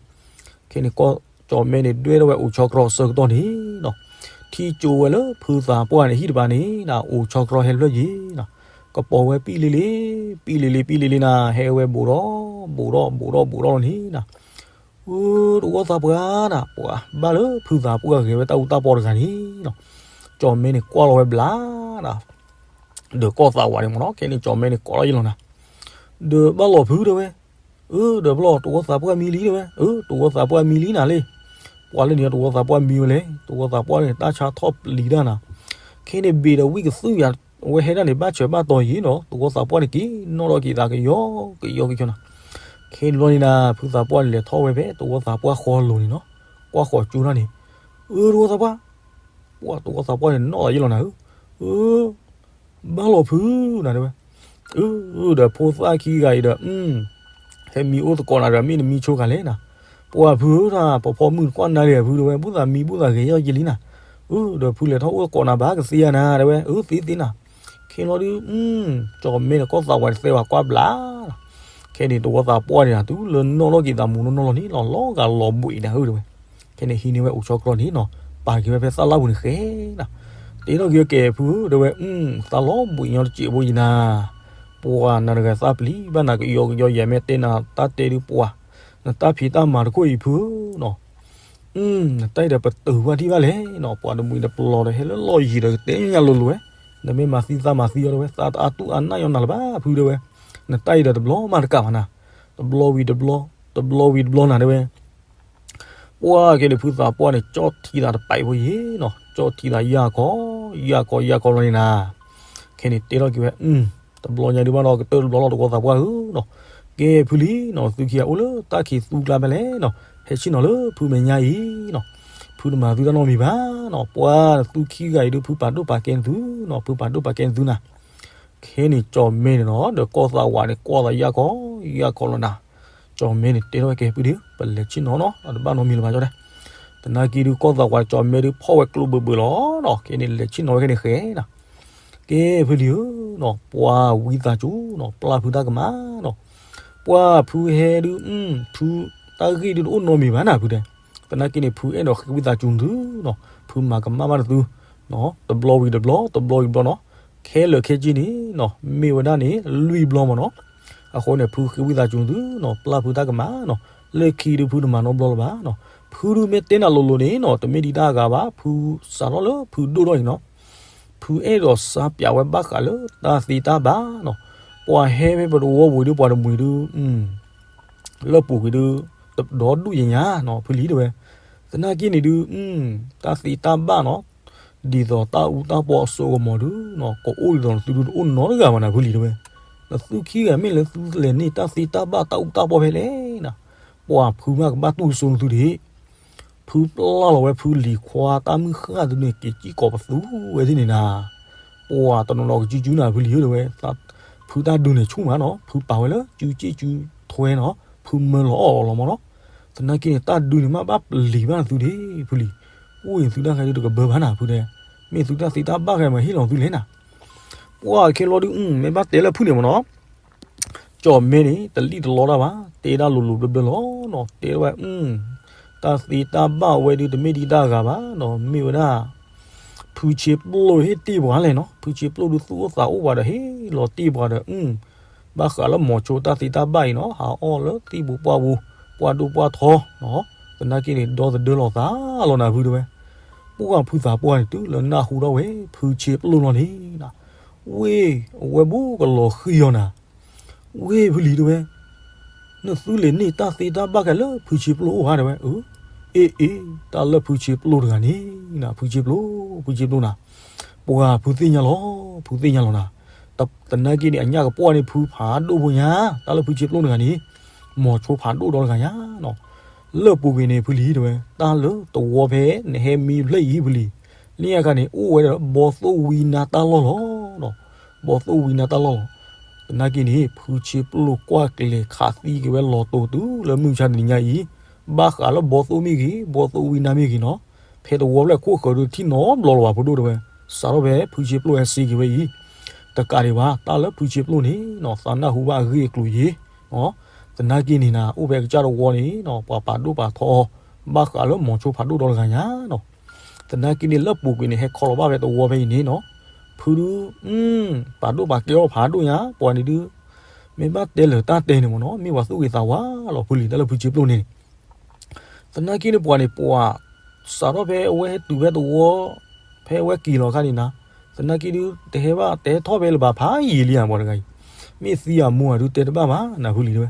ခဲန့ၣ်ကၠီၤမဲန့ၣ်ဒွဲၣ်ထီၣ်ဝဲအိၣ်ဆီကြီအဆၢကတီၢ်န့ၣ်နီၤ, ထံၣ်ကၠိဝဲလၢဖုသးပှၢ်န့ၣ်ဟံၣ်တဖၣ်န့ၣ်နၤ အိၣ်ဆီကြီဟဲဖျၢၣ်ယံၤနၤ, ကပီၤဝဲပံၣ်လ့လ့ ပံၣ်လ့လ့ ပံၣ်လ့လ့နၤ ဟဲဝဲဘူးဒီး ဘူးဒီး ဘူးဒီး ဘူးဒီးလီၤန့ၣ်နၤ အၢ တဝီသးပှၢ်နၤ ပှၤဘၣ်လၢဖုသးပှၢ်ဂဲၤဝဲတၢ်အူတၢ်ပီတဂၤန့ၣ်နီၤ, ကၠီၤမဲန့ၣ်ကွၢ်လီၤဝဲဘျါနၤ, ဒီးကီၢ်သးဝးန့ၣ်မ့ၢ်နီၤ ခဲန့ၣ်ကၠီၤမဲန့ၣ်ကိးလီၤယံၤလီၤနၤ, ဒီးဘၣ်လီၤဖုတဲဝဲ, အၢ ဒီးဘျီတဝီသးပှၢ်မံလံတဲဝဲ, အၢ တဝီသးပှၢ်မံလံနၤလံ, ပှၤလၢန့ၣ်တဝီသးပှၢ်မံဝဲလဲၣ်, တဝီသးပှၢ်န့ၣ် တၢ်ဆါထီၣ်ပျံၤတၢ်နၤ, ခဲန့ၣ်ဘ့ၣ်ဒီးဝံၣ်ကသူယၤ အဝဲဟဲဒၣ်န့ၣ် ဘၣ်ဆၢဘၣ်တီၤယံၤနီၤ တဝီသးပှၢ်န့ၣ်က့ၤနီၣ်ထီၣ်က့ၤသးကယီကယီကယီနၤ, ခဲန့ၣ်ဘျီန့ၣ်နၤ ဖုသးပှၢ်န့ၣ်လဲၤထီၣ်ဝဲဖဲတဝီသးပှၢ်ဃီလိၤန့ၣ်နီၤ, ကွၢ်ဃီၤကၠိထီၣ်န့ၣ်, အၢ တဝီသးပှၢ်, ပှၤတဝီသးပှၢ်န့ၣ်နီၣ်လီၤယံၤလီၤနၤဧၢ, အၢ ဘၣ်လီၤဖုနၤတဲဝဲ, အၢ ဒီးဖိသၣ်ခံဂၤအံၤဒီး ဟဲမံအိၣ်သကိးနၤဒီး မ့ၢ်နမံဆိဂၤလဲၣ်နၤ, ပှၤဖုဧၢ တၢ်ပဖီမုၢ်နကွၢ်နၤဒံးဖုတဲဝဲ ဘူၣ်သးမံဘူၣ်သးဂဲၤယီၢ်ယံၤလံနၤ, အၢ ဒီးဖုလဲၤထီၣ်အိၣ်သကိးနၤဘၣ်ကသ့ဧါနၤတဲဝဲ, အၢ သ့သ့နၤ, ခဲလီၤဒုး ကၠီၤမဲန့ၣ်ကီၢ်သးဝးန့ၣ်သဲဝဲကွၢ်ဘျါ ခဲန့ၣ်တဝီသးပှၢ်န့ၣ်နၤ တုၤလၢနီၣ်ထီၣ်က့ၤသးမူနီၢ်နီၢ်လီၤန့ၣ်လီၤ လီၤဂာ်လီၤဘှံးနၤဧၢတဲဝဲ, ခဲန့ၣ်ဟံးန့ၢ်ဝဲအိၣ်ဆီကြီန့ၣ်နီၤ ပာ်က့ၤဝဲဖဲသၣ်လါပူၤန့ၣ်ဃဲနၤ, တဲထီၣ်က့ၤဝဲကဲဖုဧၢတဲဝဲ, သးလီၤဘှံးညီတစဲးဖိယံၤနၤ, ပှၤနၤတဂၤသးပျံၤဘၣ်နၤကယီကယီယဲၢ်မ့ၢ်တဲနၤတၢ်တဲဒုးပှၤ, နတၢ်ဖံးတၢ်မၤတခိၣ်အံၤဖုဧၢနီၤ နတၢ်အံၤဒီးပတုာ်ဘၣ်ထံၣ်ဘၣ်လဲၣ်နီၤ ပှၤတမှံၤတပလီၤဒီးဟဲလၢလီၢ်ယံၤဒီးကတဲညါလိၤလိၤဝဲ, နမ့ၢ်မၤသံသးမၤသံအီၤတဲဝဲ သးတအါတူၢ်အါနၢ်ညီနၤလၢၤဘၣ်ဖုတဲဝဲ, နတၢ်အံၤဒီးတဘျီမးတကးဘၣ်နၤ, တဘျီဝံၤတဘျီ, တဘျီဝံၤတဘျီနၤတဲဝဲ, ပှၢ်ကဲန့ၣ်ဖုသးပှၢ်န့ၣ် ကၠီၣ်ထံသးတပာ်ဖိယံၤနီၤ ကၠီၣ်ထံသးယၢ်ကီၢ်, ယၢ်ကီၢ်ယၢ်ကီၢ်လီၤန့ၣ်နၤ, ခဲန့ၣ်တဲထီၣ်က့ၤဝဲ, တဘျီညါဒုးဘၣ်ဒီးကတၢၢ်တဘျီလီၤတဝီသးပှၢ်ဧၢနီၤ, ကဲဖုလံနီၤ သုခံဂၤအိၣ်လၢတၢ်ခံးသူကျါဖဲလဲၣ်နီၤ ဟဲဆ့ၣ်နီၤလၢဖုမဲာ်ညါအံၤနီၤ, ဖုတမၤသုတၢ်နီတမံၤဘၣ်နီၤ ပှၢ်သုခံဂၤအံၤဒုး ဖုပာ်ဒိၣ်ပာ်ကဲသုနီၤ ဖုပာ်ဒိၣ်ပာ်ကဲသုနၤ, ခဲန့ၣ်ကၠီၤမဲန့ၣ်နီၤ ဒီးကီၢ်သးဝးန့ၣ် ကွၢ်သးယၢ်ကီၢ် ယၢ်ကီၢ်လီၤနၤ, ကၠီၤမဲန့ၣ်တဲထီၣ်ဝဲကဲဖုဒုး ပလဲၤဆ့ၣ်နီၤနီၤ အတဘၣ်နီတမံၤလၢၤဘၣ်ကၠီတဲ, သနာ်က့ဒုးကီၢ်သးဝးကၠီၤမဲဒုးဖီၣ်ဝဲကျိဘၢၣ်ဘၢၣ်လီၤနီၤ ခဲန့ၣ်လဲၤဆ့ၣ်နီၤဝဲခဲန့ၣ်ဃဲနီၤ ကဲဖုလံဧၢနီၤ ပှၤဝံသးစူၤနီၤ ပျၢ်ဖုတၢ်ကမၣ်နီၤ, ပှၢ်ဖုဟဲဒုး ဖုတၢ်ဂ့ၢ်ဒုးတအိၣ်နီတမံၤဘၣ်နၤဖုတဲ, သနာ်က့န့ၣ် ဖုအဲၣ်ဒိးဃ့ဝံသးစူၤသုနီၤ ဖုမၤကမၣ်ဘၣ်နသုနီၤ တဘျီဝံၤတဘျီ တဘျီဝံၤတဘျီနီၤ, ခဲလၢာ်ခဲဆ့န့ၣ်နီၤ မ့ၢ်ဝဲဒၣ်န့ၣ် လွံၢ်ဘျီမးနီၤ, အဃိန့ၣ် ဖုဃ့ဝံသးစူၤသုနီၤ ပျၢ်ဖုတၢ်ကမၣ်နီၤ, လၢခံဒုးဖုတမၤနီတဘျီလၢၤဘၣ်နီၤ, ဖုဒုးမ့ၢ်တဲနၤလိၤလိၤန့ၣ်နီၤ တမ့ၢ်ဒံးတၢ်အဂၤဘၣ် ဖုစးထီၣ်လၢဖုဒိၣ်ထီၣ်အံၤနီၤ ဖုအဲၣ်ဒိးစါပၠးဝဲဘၣ်ဃးလၢတၢ်သ့တၢ်ဘၣ်နီၤ, ပှၤဟဲဖဲပတဝီပူၤဒုးပှၤတမှံၤဒုး လၢပူၤကွံာ်ဒုး ဒီဒူၣ်ယညါနီၤ ဖုလံတဲဝဲ, သနာ်က့န့ၣ်ဒုး တၢ်သ့တၢ်ဘၣ်နီၤ, ဒ်သိးတၢ်အူတၢ်ပီအစိကမီၤဒုနီၤ ကအိၣ်ဒ်သိးနသုဒုတအိၣ်နီတဂၤဘၣ်နၤ ဖုလံၤတဲဝဲ. နသုခံဂၤမ့ၢ်လၢသုလဲၤန့ၢ်တၢ်သ့တၢ်ဘၣ်တၢ်အူတၢ်ပီဖဲလဲၣ်နၤ, ပှၤဖုမ့ၢ်ကဘၣ်တူၢ်စိနသုဒံး ဖုပျၢ်လီၤဝဲဖုလံၤခွါတၢ်မုၢ်ဃၢ်ဒုန့ၣ် က့ၤကံၣ်ကိးပသူဝဲဒ်န့ၣ်နၤ, ပှၤတနီၤနီၤကစုကစုနၤ ဖုလံၤဧၢတဲဝဲ, ဖုတၢ်ဒုန့ၣ်ဆူၣ်မးနီၤ ဖုပာ်ဝဲလၢစုစ့ၣ်စုထွဲနီၤ ဖုမၢလီၤအီၣ်လီၤမးနီၤ, သနာ်က့န့ၣ် တၢ်ဒုန့ၣ်မ့ၢ်ဘၣ်ပလံၤဘၣ်နသုဒံး ဖုလံၤ, အိၣ်အံၤသုတၢ်ဃဲဒုတကဘၢဘၣ်နၤ ဖုတဲ, မ့ၢ်သုတၢ်သ့တၢ်ဘၣ်ဃဲမ့ၢ်ဟ့ၣ်လီၤသုလဲၣ်နၤ, ပှၤခဲလီၤဒု မ့ၢ်ဘၣ်တဲလၢဖုန့ၣ်မးနီၤ ကၠီၣ်မဲန့ၣ် တလံၣ်တလီတၢ်ဘၣ် တဲဒၣ်လိၤလိၤဘျၢဘျၢလီၤနီၤ တဲဝဲ, တၢ်သ့တၢ်ဘၣ်ဝဲဒု တမ့ၢ်ဒ်တၢ်ဂၤဘၣ်နီၤ မ့ၢ်ဝဲဒၣ် ဖုဆ့ပျိၢ်ဟ့ၣ်တ့ၢ်ပှၤလဲၣ်နီၤ ဖုဆ့ပျိၢ်ဒုသူၣ်အိၣ်သးအိၣ်ပှၤဒီး ဟ့ၣ်လီၤတ့ၢ်ပှၤဒီး ဘၣ်ဃးလၢမိၤဆိတၢ်သ့တၢ်ဘၣ်အံၤနီၤ ဟးအီၣ်လၢသံၣ်ပူၤပှၢ်ပူၤ ပှၢ်ဒိၣ်ပှၢ်ထီနီၤ, သနာ်က့န့ၣ် ဒီသဒၢလီၤသးလီၤနၤဖုတဲဝဲ, ပှၤဖုသးပှၢ်န့ၣ် တုၤလၢနၢ်ဟူထီၣ်ဝဲ ဖုဆ့ပျိၢ်လီၤန့ၣ်နၤ, ဝ့ၢ်အဝဲဘူးကလီၤဃံၤအီၤနၤ ဝ့ၢ်ဖုလံၤတဲဝဲ, နသုလဲၤန့ၢ်တၢ်သ့တၢ်ဘၣ်ခဲလၢဖုဆ့ပျိၢ်အိၣ်ဧါတဲဝဲ, အ့ အ့ တၢ်လၢဖုဆ့ပျိၢ်တဂၤန့ၣ်နၤ ဖုဆ့ပျိၢ် ဖုဆ့ပျိၢ်နၤ, ပှၤဖုသ့ၣ်ညါလီၤ ဖုသ့ၣ်ညါလီၤနၤ, သနာ်က့န့ၣ် အညၣ်ကပီၢ်န့ၣ် ဖုဖးဒိၣ်ဖိညါ တၢ်လၢဖုဆ့ပျိၢ်တဂၤန့ၣ် မိၤဆိဖးဒိၣ်ဒီတဂၤညါနီၤ, လၢပူၤကွံာ်န့ၣ် ဖုလံၤတဲဝဲ တၢ်လၢသဝီဖဲနဟဲမံဖျၢၣ်အံၤဖုလံၤ, လၢညါခါန့ၣ် အိၣ်ဝဲဒီးဘီသိၣ်ဝံနါတၢ်လီၢ်လီၤ ဘီသိၣ်ဝံနါတၢ်လီၢ်လီၤ, သနာ်က့န့ၣ် ဖုဆ့ပျိၢ်ကွၢ်ကျဲၤခးသံက့ၤဝဲလီၤတိၤတုၤလၢမုၢ်မဆါတနံၤညါအံၤ, ဘၣ်ဃးလၢဘီသိၣ်မ့ၢ်ဂ့ၤ ဘီသိၣ်ဝံနါမ့ၢ်ဂ့ၤနီၤ, ဖဲသဝီဖျၢၣ်ခိၣ်ဃၢၤဒုးထံၣ်နီတဘျီလၢၤဘၣ်ဖုဒိၣ်တဲဝဲ, စးထီၣ်ဖဲဖုဆ့ပျိၢ်ဟဲစ့က့ၤဝဲအံၤ, တကးဒံးဘၣ် တၢ်လၢဖုဆ့ပျိၢ်န့ၣ်နီၤ သးနၢ်ဟူဘၣ်အဂ့ၢ်အကျိၤယံၤ, သနာ်က့န့ၣ်နၤ အိၣ်ဖဲကစၢ်တဝီန့ၣ်နီၤ ပှၤပာ်ဒိၣ်ပာ်ထီအီၤ, ဘၣ်ဃးလၢမိၤဆိဖးဒိၣ်ဒီတဂၤညါနီၤ သနာ်က့န့ၣ် လၢပူၤကွံာ်န့ၣ် ဟဲခီလီၤဘၣ်ဖဲသဝီဖဲအံၤန့ၣ်နီၤ, ဖုဒု ပာ်ဒိၣ်ပာ်ကဲအီၣ်ဖးဒိၣ်ညါ ပှၤန့ၣ်ဒု မ့ၢ်ဘၣ်တဲလၢာ်တၢ်တဲန့ၣ်မ့ၢ်နီၤ မ့ၢ်ပှၤသူၣ်ဂ့ၤသးဝါလီၤဖုလံၤ တၢ်လၢဖုဆ့ပျိၢ်န့ၣ်န့ၣ် သနာ်က့န့ၣ်ပှၤန့ၣ် ပှၤစးထီၣ်ဖဲအဝဲဟဲတုၤဖဲသဝီ ဖဲအဝဲက့ၤလီၤအခါန့ၣ်နၤ, သနာ်က့ဒု တဟဲဘၣ် တဟဲထီၣ်ဖဲလၢၤဘၣ်ဖးယံာ်လံဧါ ပှၤတဂၤအံၤ, မ့ၢ်သံအမိၢ်ဧါဒု တဲတဘၣ်ဘၣ်နၤဖုလံၤတဲဝဲ,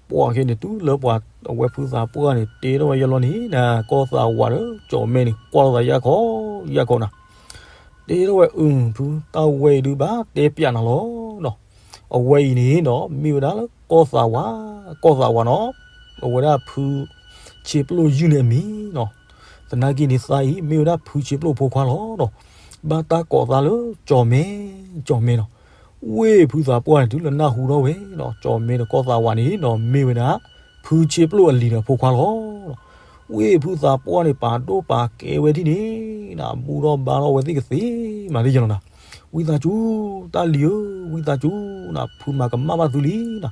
ပှၤခဲန့ၣ် တုၤလၢပှၤအဝဲဖုသးပှၢ်န့ၣ် တဲထီၣ်ဝဲယဲလီၤန့ၣ်နၤ ကီၢ်သးဝးဒီး ကၠီၣ်မဲန့ၣ် ကွၢ်လိာ်သးယၢ်ခီ ယၢ်ခီနၤ, တဲထီၣ်ဝဲအု ဖု တၢ်ဝဲအံၤဒု ဘၣ်တဲပျးနၤလီၤနီၤ, အဝဲအံၤန့ၣ်နီၤ မ့ၢ်ဝဲဒၣ်လၢကီၢ်သးဝး, ကီၢ်သးဝးနီၤ, အဝဲဒၣ်ဖု ဆ့ပျိၢ်ယုၢ်န့ၣ်အမံၤနီၤ, သနာ်က့န့ၣ်သးအံၤ မ့ၢ်ဝဲဒၣ်ဖုဆ့ပျိၢ်ဖိခွါလီၤနီၤ, ဘၣ်တၢ်ကိးသးလၢ ကၠီၣ်မဲ, ကၠီၣ်မဲနီၤ, ဝ့ၢ်ဖုသးပှၢ်န့ၣ် တုၤလၢနၢ်ဟူထီၣ်ဝဲနီၤ ကၠီၣ်မဲဒီးကီၢ်သးဝးန့ၣ်နီၤ မ့ၢ်ဝဲဒၣ် ဖုဆ့ပျိၢ်အလံၤဒီးဖိခွါလီၤ ဝ့ၢ်ဖုသးပှၢ်န့ၣ် ပာ်ဒိၣ်ပာ်ကဲဝဲဒ်န့ၣ်နၤ ဘူၣ်ထီၣ်ဘါထီၣ်ဝဲသ့ၣ်ကသ့မးသ့ၣ်ယဲလီၤနၤ, ဝံသးစူၤ တၢ်လံၤဧၢ ဝံသးစူၤနၤ ဖုမၤကမၣ်ဘၣ်သုလံနၤ,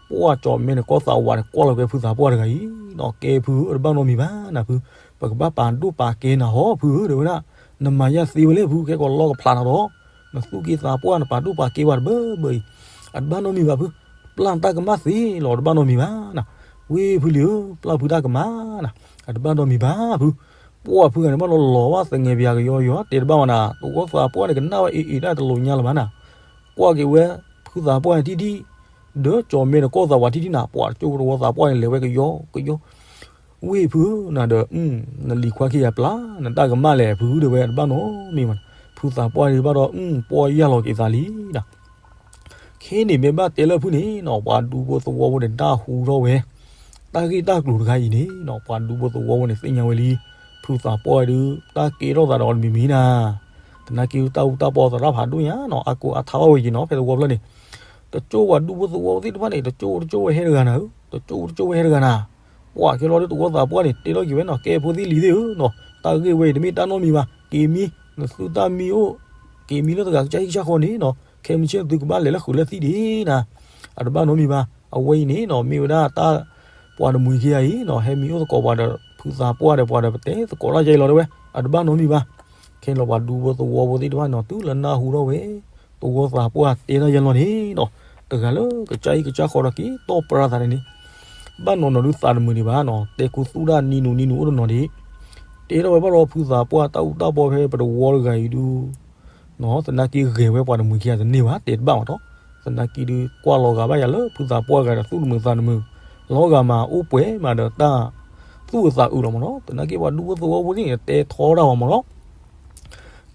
ပှၤကၠီၣ်မဲန့ၣ် ကီၢ်သးဝးန့ၣ် ကွၢ်လီၤက့ၤဖုသးပှၢ်တဂၤအံၤနီၤ ကဲဖုဧၢ တဘၣ်နီတမံၤဘၣ်နၤဖု, ပကဘၣ်ပာ်ဒိၣ်ပာ်ကဲနၤဟီဖုဧၢ တဲဝဲဒၣ်, နမၤယၢ်သ့ဝဲလဲၣ်ဖု ခဲကိာ်လီၢ်ကဖျးနၤဒီး, နသူၣ်က့သးပှၢ် နပာ်ဒိၣ်ပာ်ကဲဝဲတဘၣ်ဘၣ်အံၤ, အတဘၣ်နီတမံၤဘၣ်ဖု, ပျၢ်နတၢ်ကမၣ်သ့လီၤ တဘၣ်နီတမံၤဘၣ်နၤ, ဝ့ၢ်ဖုလံၤဧၢ ပျၢ်ဖုတၢ်ကမၣ်နၤ, အတဘၣ်နီတမံၤဘၣ်ဖု, ပှၤဖုဂၤန့ၣ်ဘၣ်လီၤလီၤဘၣ်သငဲးပယၤကယီယီ တဲတဘၣ်ဝဲနၤ သဝီသးပှၢ်န့ၣ် ကနၣ်ဝဲအ့ၣ်အ့ၣ်ဒၣ်တလိာ်ညါလၢၤဘၣ်နၤ, ကွၢ်က့ၤဝဲ ဖုသးပှၢ်န့ၣ်ထံၣ်ထံၣ်, ဒီးကၠီၣ်မဲဒီးကီၢ်သးဝးထံၣ်ထံၣ်နၤ ပှၤတကၠိတဝီသးပှၢ်န့ၣ်လဲၤဝဲကယီကယီ ဝ့ၢ်ဖုဧၢ နၤဒီး နလံၤခွါခံဂၤပျၢ် နတၢ်ကမၣ်လဲၣ် ဖုဧၢ တဲဝဲ တဘၣ်နီတမံၤဘၣ်, ဖုသးပှၢ်ဒုးဘၣ်ဒီး ပှၢ်ယၢ်လီၤက့ၤသးလံနၤ, ခဲန့ၣ်မ့ၢ်ဘၣ်တဲလၢဖုန့ၣ်နီၤ ပှၤဒူဖိသဝီဖိန့ၣ် နၢ်ဟူထီၣ်ဝဲ တၢ်ဂ့ၢ်တၢ်ကျိၤတခါအံၤန့ၣ်နီၤ ပှၤဒူဖိသဝီဖိန့ၣ် သ့ၣ်ညါဝဲလံ, ဖုသးပှၢ်ဒုး တၢ်ကဲထီၣ်သးဒီးတမံၤမံၤနၤ, သနာ်က့တၢ်အူတၢ်ပီသရၣ်ဖးဒိၣ်ညါနီၤ အါကိးအါထါထီၣ်ဝဲက့ၤနီၤ ဖဲသဝီဖျၢၣ်န့ၣ်, တကၠိပှၤဒူဖိသဝီဖိသ့ၣ်တဖၣ်န့ၣ် တကၠိတကၠိဝဲဟဲတဂၤနၤဧၢ, တကၠိတကၠိဝဲဟဲတဂၤနၤ, ပှၤကဲလီၤဒုးသဝီသးပှၢ်န့ၣ် တဲထီၣ်က့ၤဝဲနီၤ ကဲဖိသ့ၣ်လံၤသ့ၣ်ဧၢနီၤ တၢ်ဂ့ၢ်ဝဲအံၤတမ့ၢ်တၢ်နီတမံၤဘၣ် က့ၤမံ နသုတၢ်မံအိၣ် က့ၤမံလၢတဂၤကစၢ်ဟံၣ်ကစၢ်ဃီန့ၣ်နီၤ ခဲမုၢ်ဆ့ၣ်နသုကဘၣ်လဲၤလၢဃုာ်လၢသံၣ်ဒံးနၤ, အတဘၣ်နီတမံၤဘၣ် အဝဲအံၤန့ၣ်နီၤ မ့ၢ်ဝဲဒၣ်တၢ် ပှၤတမှံၤခံဂၤအံၤနီၤ ဟဲမံအိၣ်သကိးပှၤဒီး ဖုသးပှၢ်ဒီးပှၤဒီးပတဲသကိးတၢ်ယါအံၤလီၤတဲဝဲ အတဘၣ်နီတမံၤဘၣ်, ခဲန့ၣ်လီၤပှၤဒူဖိသဝီဖိသ့ၣ်တဖၣ်နီၤ တုၤလၢနၢ်ဟူထီၣ်ဝဲ သဝီသးပှၢ်တဲတၢ်ယါလီၤန့ၣ်နီၤ တဂၤလၢကစၢ်ဟံၣ်ကစၢ်ဃီဒီးက့ၤတီၢ်ပြၢသးန့ၣ်န့ၣ် ဘၣ်နီၢ်နီၢ်ဒုးသးတမုာ်ဒံးဘၣ်နီၤ တဲခူသူၣ်တၢ်နံၤနူၤနံၤနူၤအိၣ်တနီၤဒံး, တဲထီၣ်ဝဲဘၣ်ဒီးဖုသးပှၢ်တၢ်အူတၢ်ပီဖဲပတဝီတဂၤအံၤဒုး သနာ်က့ဂဲၤဝဲပှၤတမှံၤခံဂၤတန့ၢ်ဘၣ် တဲတဘၣ်မးတီ, သနာ်က့ဒုးကွၢ်လီၤဂာ်ဘၣ်ယၤလၢဖုသးပှၢ်ဂၤဒီးသူၣ်တမုာ်သးတမုာ်, လီၤဂာ်မးအိၣ်ပှဲၤမးဒီးတၢ်သူၣ်အုးသးအုးလီၤမးနီၤ သနာ်က့ပှၤဒူဖိသဝီဖိသ့ၣ်န့ၣ် တဲထီတၢ်ဝဲမးနီၤ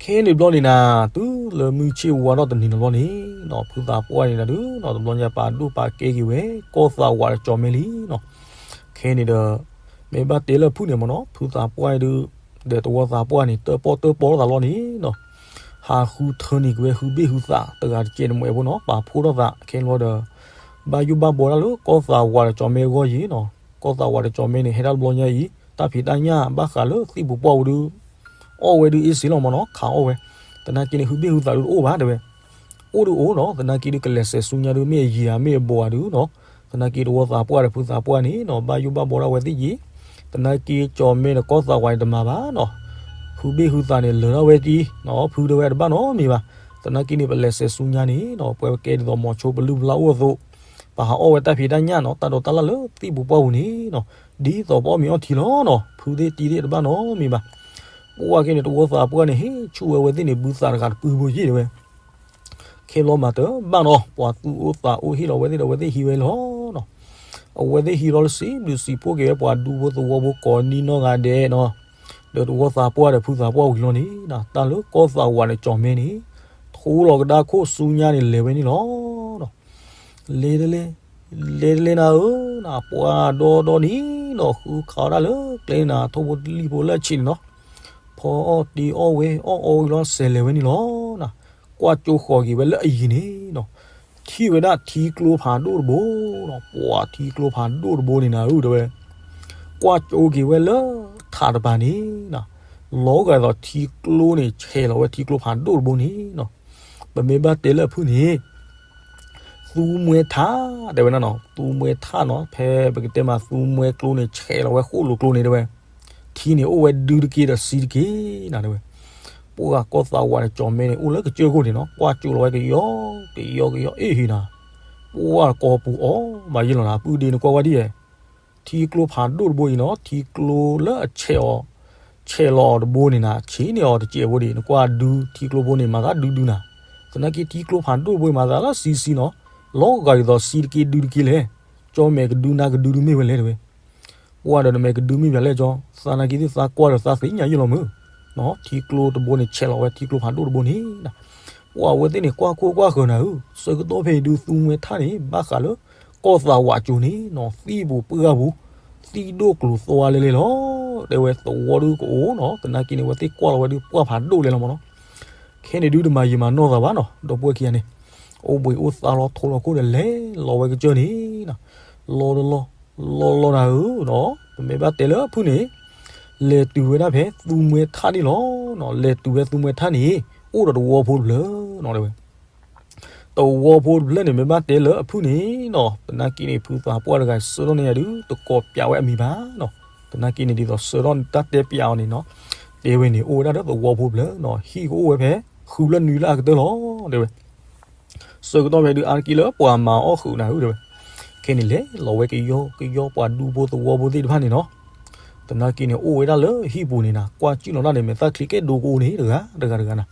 ခဲန့ၣ်ဘျီန့ၣ်နၤ, တုၤလၢမုၢ်ဆ့ၣ်ဝါထီၣ်တနံၤန့ၣ်ဘျီန့ၣ်နီၤ, ဖုသးပှၢ်န့ၣ်နၤဒုးနီၤ, တဘျီညါပာ်ဒိၣ်ပာ်ကဲက့ၤဝဲ ကီၢ်သးဝးဒီးကၠီၤမဲလံနီၤ. ခဲန့ၣ်ဒီး မ့ၢ်ဘၣ်တဲလၢဖုၣ်န့ၣ်မ့ၢ်နီၤ, ဖုသးပှၢ်ဒုး ဒီးတဝီသးပှၢ်န့ၣ် တၢၣ်ပီၣ်တၢၣ်ပီထီၣ်သးလီၤန့ၣ်နီၤ, ဟးဃုထၢန့ၢ်က့ၤဝဲ ဟုဘ့ၣ်ဟုသးတဂၤတကဲးန့ၣ်မ့ၢ်အဲၣ်ဖိနီၤ, ပာ်ဖှိၣ်ထီၣ်သးခဲန့ၣ်လီၤဒီး ဘၣ်ယိၣ်ဘၣ်ဘှီတၢ်လၢကီၢ်သးဝးဒီးကၠီၤမဲအဂီၢ်ယံၤနီၤ. ကီၢ်သးဝးဒီးကၠီၤမဲန့ၣ် ဟဲဒၣ်တဘျီညါအံၤ တၢ်ဖံးတၢ်ညၣ်ဘၣ်ဃးလၢသံၣ်ပူၤပှၢ်ပူၤဒုး အီၣ်ဝဲဒုးအ့ၣ်စ့လီၤမ့ၢ်နီၤ, ခးအီၣ်ဝဲ. သနာ်က့န့ၣ် ဟုဘ့ၣ်ဟုသးဒုးတအိၣ်ဘၣ်တဲဝဲ. အိၣ်ဒုးအိၣ်နီၤ, သနာ်က့ဒုးကလဲၤစဲးဆူညါဒုး မ့ၢ်အယံၤဧါ မ့ၢ်အဘီဧါဒုးနီၤ. သနာ်က့တဝီသးပှၢ်ဒီးဖုသးပှၢ်န့ၣ်နီၤ, ဘၣ်ယိၣ်ဘၣ်ဘှီဒၣ်ဝဲသ့ၣ်ယံၤ. သနာ်က့ကၠီၤမဲဒီးကီၢ်သးဝးန့ၣ်တမၤဘၣ်နီၤ, ဟုဘ့ၣ်ဟုသးန့ၣ် လၢာ်ထီၣ်ဝဲကံနီၤ, ဖုဒၣ်ဝဲတဘၣ်နီတမံၤဘၣ်. သနာ်က့န့ၣ် ပလဲၤစဲးဆူညါန့ၣ်နီၤ, ပှဲၤပကဲဒ်သိးမိၤဆိပလုၢ်ပလၢ်အိၣ်အသိး ပဟးအီၣ်ဝဲတၢ်ဖံးတၢ်ညၣ်နီၤ, တၢ်ဒိးတၢ်လၢ်လၢသံၣ်ပူၤပှၢ်ပူၤန့ၣ်နီၤ, ဒ်သိးပအီၣ်မ့ၤအီထံလီၤနီၤ, ဖုသ့ၣ်တံၤသ့ၣ်တဘၣ်နီတမံၤဘၣ်. ပှၢ်က့န့ၣ် တဝီသးပှၢ်န့ၣ် ဟ့ၣ်ဆူၣ်ဝဲအဝဲသ့ၣ်န့ၣ် ဘုသးတဂၤတပုၢ်ဖိယံၤတဲဝဲ. ခဲဘျီမၤတဘၣ်နီၤ, ပှၤသူၣ်အိၣ်သးအိၣ်ဟ့ၣ်လီၤဝဲသ့ၣ်ဒီး အဝဲသ့ၣ်ဟံးဝဲလီၤနီၤ. အဝဲသ့ၣ်ဟံးလီၤလၢစံးဘျုးစံးဖှိၣ်က့ၤဝဲ ပှၤဒူဖိသဝီဖိကိးနံနီၢ်ဂၤဒဲးနီၤ, ဒီးတဝီသးပှၢ်ဒီးဖုသးပှၢ်ဝံၤလီၤန့ၣ်, တၢ်လၢကီၢ်သးဝးဒီးကၠီၤမဲန့ၣ် ထိလီၤကဒါခိၣ်ဆူညါန့ၣ် လဲၤဝဲန့ၣ်လီၤ. လဲၤတလဲၤ, လဲၤတလဲၤနၤဧၢ, နပှၤဒီဒီနံၤနီၤ, ဃုခးအီၣ်ဒၣ်လၢကျဲန့ၣ်နၤ, ထိၣ်ဖိတလံၣ်ဖိလၢအဆံးန့ၣ်နီၤ, ဖီအီၣ်တ့အီၣ်ဝဲအီၣ်အီဝံၤလီၤ စဲးလဲၤဝဲန့ၣ်လီၤနၤ. ကွၢ်ကၠိဃီၤက့ၤဝဲလၢအယံၤန့ၣ်နီၤ, ထံၣ်ဝဲဒၣ်ထံကျိဖးဒိၣ်တဘိနီၤ, ပှၤထံကျိဖးဒိၣ်တဘိန့ၣ်နၤဧၢတဲဝဲ. ကွၢ်ကၠိက့ၤဝဲလၢထးတပၤန့ၣ်နီၤ, လီၤဂာ်ဒ်သိးထံကျိန့ၣ် ဆဲးလီၤဝဲထံကျိဖးဒိၣ်တဘိန့ၣ်နီၤ. ပမ့ၢ်ဘၣ်တဲလၢအဖုၣ်န့ၣ် သူမှဲထး တဲဝဲနီၤ, သူမှဲထးနီၤ, ဖဲပကတဲမးသူမှဲကျိန့ၣ် ဆဲးလီၤဝဲဃိၣ်လိာ်ကျိန့ၣ်တဲဝဲ, ထံန့ၣ်အိၣ်ဝဲဒုတက့ဒီးဆံတက့နၤတဲဝဲ. ပှၢ်ကီၢ်သးဝးန့ၣ် ကၠီၤမဲန့ၣ် အိၣ်လၢကစၢၢ်ခိၣ်န့ၣ်နီၤ, ကွၢ်ကၠိလီၤဝဲကယီကယီကယီ အ့ၣ်ဟ့ၣ်နၤ, ပှၢ်ကီၢ်ပူၤအီၣ်မးယ့ၢ်လီၤနၤ, ပုၢ်ဒ့န့ၣ်ကွၢ်ဝဲဒ်ယဲ ထံကျိဖးဒိၣ်တဘိအံၤနီၤ, ထံကျိလၢအဆဲးအီၤ, ဆဲးလီၤအီၤတဘိန့ၣ်နၤ, ဆံးန့ၢ်အီၤတစဲးဖိဒံး, နကွၢ်ဒုထံကျိဖိန့ၣ် မၤသးဒုဒုနၤ. သနာ်က့ထံကျိဖးဒိၣ်တဘိအံၤ မၤသးလၢဆံဆံနီၤ, လီၤဂာ်ဒ်သိးဆံတက့ဒုတက့လဲၣ်. ကၠီမဲာ်ကဒုနၤကဒုဒုမ့ၢ်ဝဲလဲၣ်တဲဝဲ. ပှၢ်ဒီးနမဲာ်ကဒုမ့ၢ်ပှၤလဲၣ်ကၠီ, သနာ်က့သ့ၣ်သးကွၢ်ဒီးသးသ့ၣ်ညါယ့ၢ်လီၤမုၢ် ထံကျိတဘိန့ၣ် ဆဲးလီၤဝဲထံကျိဖးဒိၣ်တဘိန့ၣ်, ပှၢ်အဝဲသ့ၣ်န့ၣ် ကွၢ်ခိၣ်ကွၢ်ဃၢၤနၤဧၢ, ဆၢကတီၢ်ဖဲအံၤဒုးသူမှဲထးန့ၣ် ဘၣ်ဃးလၢ ကီၢ်သးဝးကၠိန့ၣ်နီၤ, သံၣ်ပူၤပှၢ်ပူၤ, သံၣ်ဒိၣ်ကျိၤသွါလဲလဲလီၤ, တဲဝဲသဝီဒုကအိၣ်နီၤ, သနာ်က့န့ၣ် အဝဲသ့ၣ်ကွၢ်လီၤဝဲဒုးပှၢ်ဖးဒိၣ်လဲလီၤမးနီၤ. ခဲန့ၣ်ဒုးတမၤယံာ်မၤနီၢ်သးဘၣ်နီၤ, ဒီပုၢ်ဝဲၢ်ခံဂၤန့ၣ် အိၣ်ဘှံးအိၣ်သါလီၤထိလီၤခိၣ်ဒီးလဲၤလီၤဝဲကစၢၢ်န့ၣ်နီၤ, လီၤတလီၤ, လီၤလီၤနၤဧၢနီၤ, ပမ့ၢ်ဘၣ်တဲလၢအဖုၣ်န့ၣ် လဲၤတုၤဝဲဒၣ်ဖဲသူမှဲထးန့ၣ်လီၤနီၤ, လဲၤတုၤဝဲသူမှဲထးန့ၣ် အိၣ်ဒီးတဝီဖိတဖျၢၣ်နီၤတဲဝဲ. တဝီဖိတဖျၢၣ်န့ၣ် မ့ၢ်ဘၣ်တဲလၢအဖုၣ်န့ၣ်နီၤ, သနာ်က့န့ၣ် ဖုသးပှၢ်တဂၤဆၢထၢၣ်န့ၣ်ယၤဒုး တကိးပၠးဝဲအမံၤဘၣ်နီၤ, သနာ်က့န့ၣ် ဒ်သိးဆၢထၢၣ်တၢ်တဲပၠးအီၤန့ၣ်နီၤ, တဲဝဲန့ၣ် အိၣ်ဝဲဒၣ်ဒီးသဝီဖိတဖျၢၣ်နီၤ, ဟံၣ်ကအိၣ်ဝဲဖဲ ဃုဖျၢၣ်နွံဖျၢၣ်အကတၢၢ်လီၤတဲဝဲ. ဆၢကတီၢ်ဖဲဒုး အါတက့ၢ်လၢပှၤမၤအီၣ်ဃုာ်နၤဧၢတဲဝဲ. ခဲန့ၣ်လဲၤလီၤဝဲကယီကယီ ပှၤဒူဖိသဝီဖိသ့ၣ်တဖၣ်န့ၣ်နီၤ, သနာ်က့န့ၣ် အိၣ်ဝဲဒၣ်လၢဟံၣ်ပူၤန့ၣ်နၤ, ကွၢ်ကၠုၢ်လီၤဒၣ်န့ၣ် မဲာ်သၣ်ချံကဲဒိကအိၣ်န့ၣ် တဂၤတဂၤတဂၤနၤ.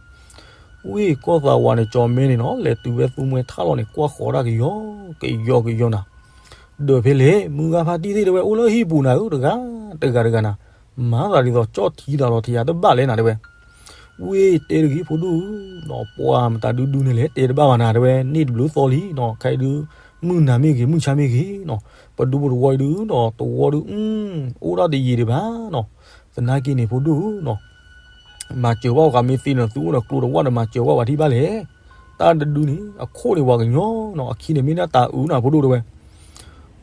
ဝ့ၢ်ကီၢ်သးဝးန့ၣ် ကၠီၤမဲန့ၣ်နီၤ, လဲၤတုၤဝဲသူမှဲထးလီၤန့ၣ် ကွၢ်ဃီၤဒၣ်ကယီကယီကယီနၤ. ဒီးဖဲလဲၣ် မုၢ်ဂၤဖါတံၢ်သ့ၣ်တဲဝဲ အိၣ်လၢဟံၣ်ပူၤနၤဧၢ တဂၤတဂၤတဂၤနၤ, မၤသးဒ်သိးကၠီၣ်ထံသးလီၤထံဧါ တဘၣ်လဲၣ်နၤတဲဝဲ. ဝ့ၢ်တဲတဂ့ၤဖိဒိၣ်ဧၢနီၤ, ပှၤမတၤဒုဒုန့ၣ်လဲၣ် တဲတဘၣ်ဘၣ်နၤတဲဝဲ, န့ၢ်တဘျုးသီလံနီၤ, ခဲအံၤဒုး မုၢ်နၤမ့ၢ်ဂ့ၤ မုၢ်ဆါမ့ၢ်ဂ့ၤနီၤ, ပဒူဖိတဝီအံၤဒုးနီၤ, တဝီဒုး အိၣ်ဒၣ်တယံာ်ဒံးဘၣ်နီၤ. သနာ်က့န့ၣ် ဖိဒိၣ်ဧၢနီၤ, မၤစၢၤဘၣ်အီၤဃးမ့ၢ်သ့န့ၣ် သုအိၣ်ဒီးကျိတဝၣ်ဒီး မၤစၢၤဘၣ်ပှၤထံၣ်ဘၣ်လဲၣ်. တၢ်တဒုန့ၣ် အခိၣ်န့ၣ်ပှၤကညီနီၤ, အခံန့ၣ်မ့ၢ်ဒၣ်တၤအုးနၤ ဖိဒိၣ်တဲဝဲ.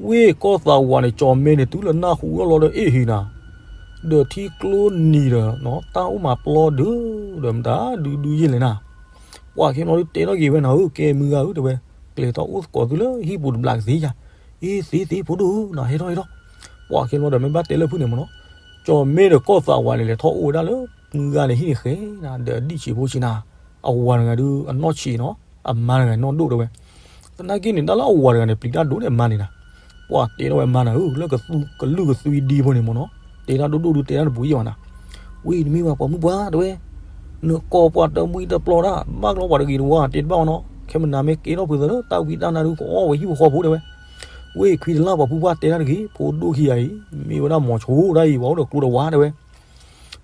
ဝ့ၢ်ကီၢ်သးဝးန့ၣ် ကၠီၤမဲန့ၣ် တုၤလၢနၢ်ဟူအလီၢ်လီၤဒီး အ့ၣ်ဟ့ၣ်နၤ, ဒီးထံကျိနံၤဒီး တၢ်အိၣ်မးပျီဒုးဒီး မတၤဒုဒုယ့ၢ်လဲၣ်နၤ. ပှၤကညီဒုးတဲထီၣ်က့ၤဝဲနၤဧၢ, ကဲမုၢ်ဂၤဧၢ တဲဝဲ, ကျဲၤထီၣ်အိၣ်သကိးသုလၢဟံၣ်ပူၤတဘျးကသ့ဧါ. အ့ သ့သ့ ဖိဒိၣ်ဧၢနီၤ, ဟဲထီၣ်ဟဲထီၣ်. ပှၤကညီဒီးမ့ၢ်ဘၣ်တဲလၢဖုၣ်န့ၣ်မ့ၢ်နီၤ, ကၠီၤမဲဒီးကီၢ်သးဝးန့ၣ် လဲၤထီၣ်အိၣ်ဝဲဒၣ်လၢမုၢ်ဂၤန့ၣ် ဟံၣ်န့ၣ်ဃဲနၤ ဒီးအဒံၣ်ဆံးဖိဆံးနၤ, အဝၤတဂၤဒုးအနီၢ်ဆံးနီၤ, အမါတဂၤနီၢ်ဒိၣ်တဲဝဲ. သနာ်က့န့ၣ် တၢ်လၢအဝၤတဂၤန့ၣ် ပျံၤတၢ်ဒိၣ်န့ၣ်အမါန့ၣ်နၤ. ပှၤတဲထီၣ်ဝဲမါနၤဧၢ, လၢကလုာ်ကသံဒံဖိန့ၣ်မ့ၢ်နီၤ, တဲတၢ်ဒိၣ်ဒိၣ်ဒုး တဲတၢ်တပူၤယဲၢ်ဘၣ်နၤ. ဝဲနမ့ၢ်ဝဲပှၤမုၣ်ပှၢ်တဲဝဲ, နကိးပှၤတမှံတပျီတၢ် ဘၣ်ကလီပှၤတဂ့ၤတဝါ တဲတဘၣ်ဝဲနီၤ, ခဲမနၤမ့ၢ်ကဲထီၣ်ဖုးသးလၢ တၢ်ဝံတၢ်နါဒုး ကအီၣ်ဝဲဟံၣ်ဖိဃီဖိတဲဝဲ. ဝဲခွံတလၢ်ပှၤဖုပှၢ်တဲတၢ်တဂ့ၤ, ဖိဒိၣ်ခံဂၤအံၤ မ့ၢ်ဝဲဒၣ်မိၤဆိတၢ်အံၤ ပှၤအိၣ်ဒီးကျိတဝါတဲဝဲ.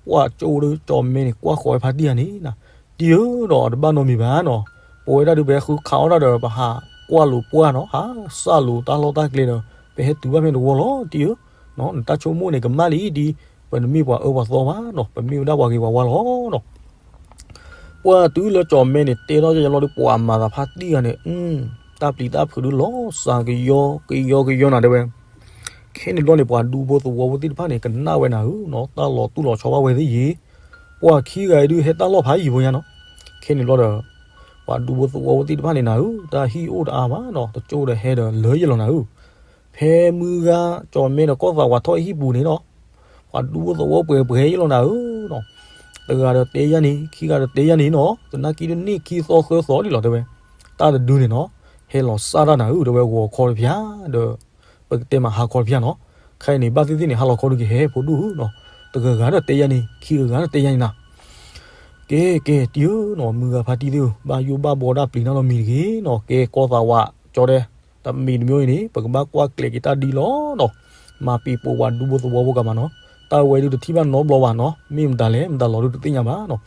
ပှၤကၠိဒီးကၠီၤမဲန့ၣ် ကွၢ်ဃီၤဝဲဖါတံၢ်ဧါန့ၣ်နၤ, တံၤဧၢနီၤ တဘၣ်နီတမံၤဘၣ်နီၤ, ပဝဲဒၣ်ဒုး ပဟဲဃုခးအီၣ်တၢ်ဒီး ပဟးကွၢ်လိာ်ပှၢ်နီၤ, ဟးစၢ်လိာ်တၢ်လီၢ်တၢ်ကျဲဒီး ပဟဲတုၤဘၣ်ဖဲနဝီလီၤ တံၤဧၢ, နတၢ်ဆိကမိၣ်န့ၣ် ကမၣ်လံဒံး, ပတမ့ၢ်ပှၤအၢပှၤသီဘၣ်နီၤ, ပမ့ၢ်ဝဲဒၣ်ပှၤဂ့ၤပှၤဝါလီၤနီၤ. ပှၢ်တုၤလၢကၠီၤမဲန့ၣ် တဲထီၣ်ယလီၤဒီး ပှၤမၤသးဖးတံၢ်ဂၤန့ၣ် တၢ်ပျံၤတၢ်ဖုးဒုးလီၤစှၤကယီကယီကယီနၤတဲဝဲ, ခဲန့ၣ်ဘျီန့ၣ် ပှၤဒူဖိသဝီဖိသ့ၣ်တဖၣ်န့ၣ် ကနၣ်ဝဲနၤဧၢနီၤ, တၢ်လီၤတူၢ်လီၤဆီဘၣ်ဝဲသ့ၣ်ယံၤ, ပှၤခံဂၤအံၤဒုးဟဲတၢ်လီၢ်ဖးယံၤဖိညါနီၤ, ခဲန့ၣ်ဘျီဒီး ပှၤဒူဖိသဝီဖိသ့ၣ်တဖၣ်န့ၣ်နၤဧၢ, တၢ်ဟံၣ်အိၣ်တအါဘၣ်နီၤ, တကၠိဒီးဟဲဒီးလၢယလီၤနၤဧၢ, ဖဲမုၢ်ဂၤကၠီၤမဲဒီးကီၢ်သးဝးထီၣ်ဟံၣ်ပူၤန့ၣ်နီၤ, ပှၤဒူဖိသဝီပှဲၤပှဲၤယလီၤနၤဧၢနီၤ, တဂၤဒီးတဲယၤန့ၣ် ခံဂၤဒီးတဲယၤန့ၣ်နီၤ, သနာ်က့ဒုးန့ၢ်ခံသီသၢသီဒ်လီၤတဲဝဲ, တၢ်တဒုန့ၣ်နီၤ, ဟဲလီၤစၢ်တၢ်နၤဧၢ တဲဝဲ ဂီၤခီတဖၠၣ်ဒီး ပကတဲမးဟါခီတဖၣ်နီၤ, ခဲအံၤန့ၣ် ဘၣ်သ့ၣ်သ့ၣ်န့ၣ် ဟါလီၤခီဒုးကဟဲဖိဒိၣ်ဧၢနီၤ, တဂၤဂၤဒီးတဲယၤန့ၣ် ခံဂၤဂၤဒီးတဲယၤန့ၣ်နၤ ကဲကဲတံၤဧၢနီၤ, မုၢ်ဂၤဖါတံၢ်သ့ၣ်ဧၢ, ဘၣ်ယိၣ်ဘၣ်ဘီဒၣ်ပျံၤတၢ်နီတမံၤတဂ့ၤနီၤ, ကဲကီၢ်သးဝးကၠီတဲ, တမံၤတမံၤအံၤန့ၣ် ပကဘၣ်ကွၢ်ကျဲၤက့ၤတၢ်ဒ်လီၤနီၤ, မၤပံၤပိာ်ပှၤဒူဖိသဝီဖိကမးနီၤ, တၢ်ဝဲဒုးတထံၣ်ဘၣ်နီတဘျီဘၣ်နီၤ, မ့ၢ်မတၤလဲၣ် မတၤလီၤဒုးတသ့ၣ်ညါဘၣ်နီၤ,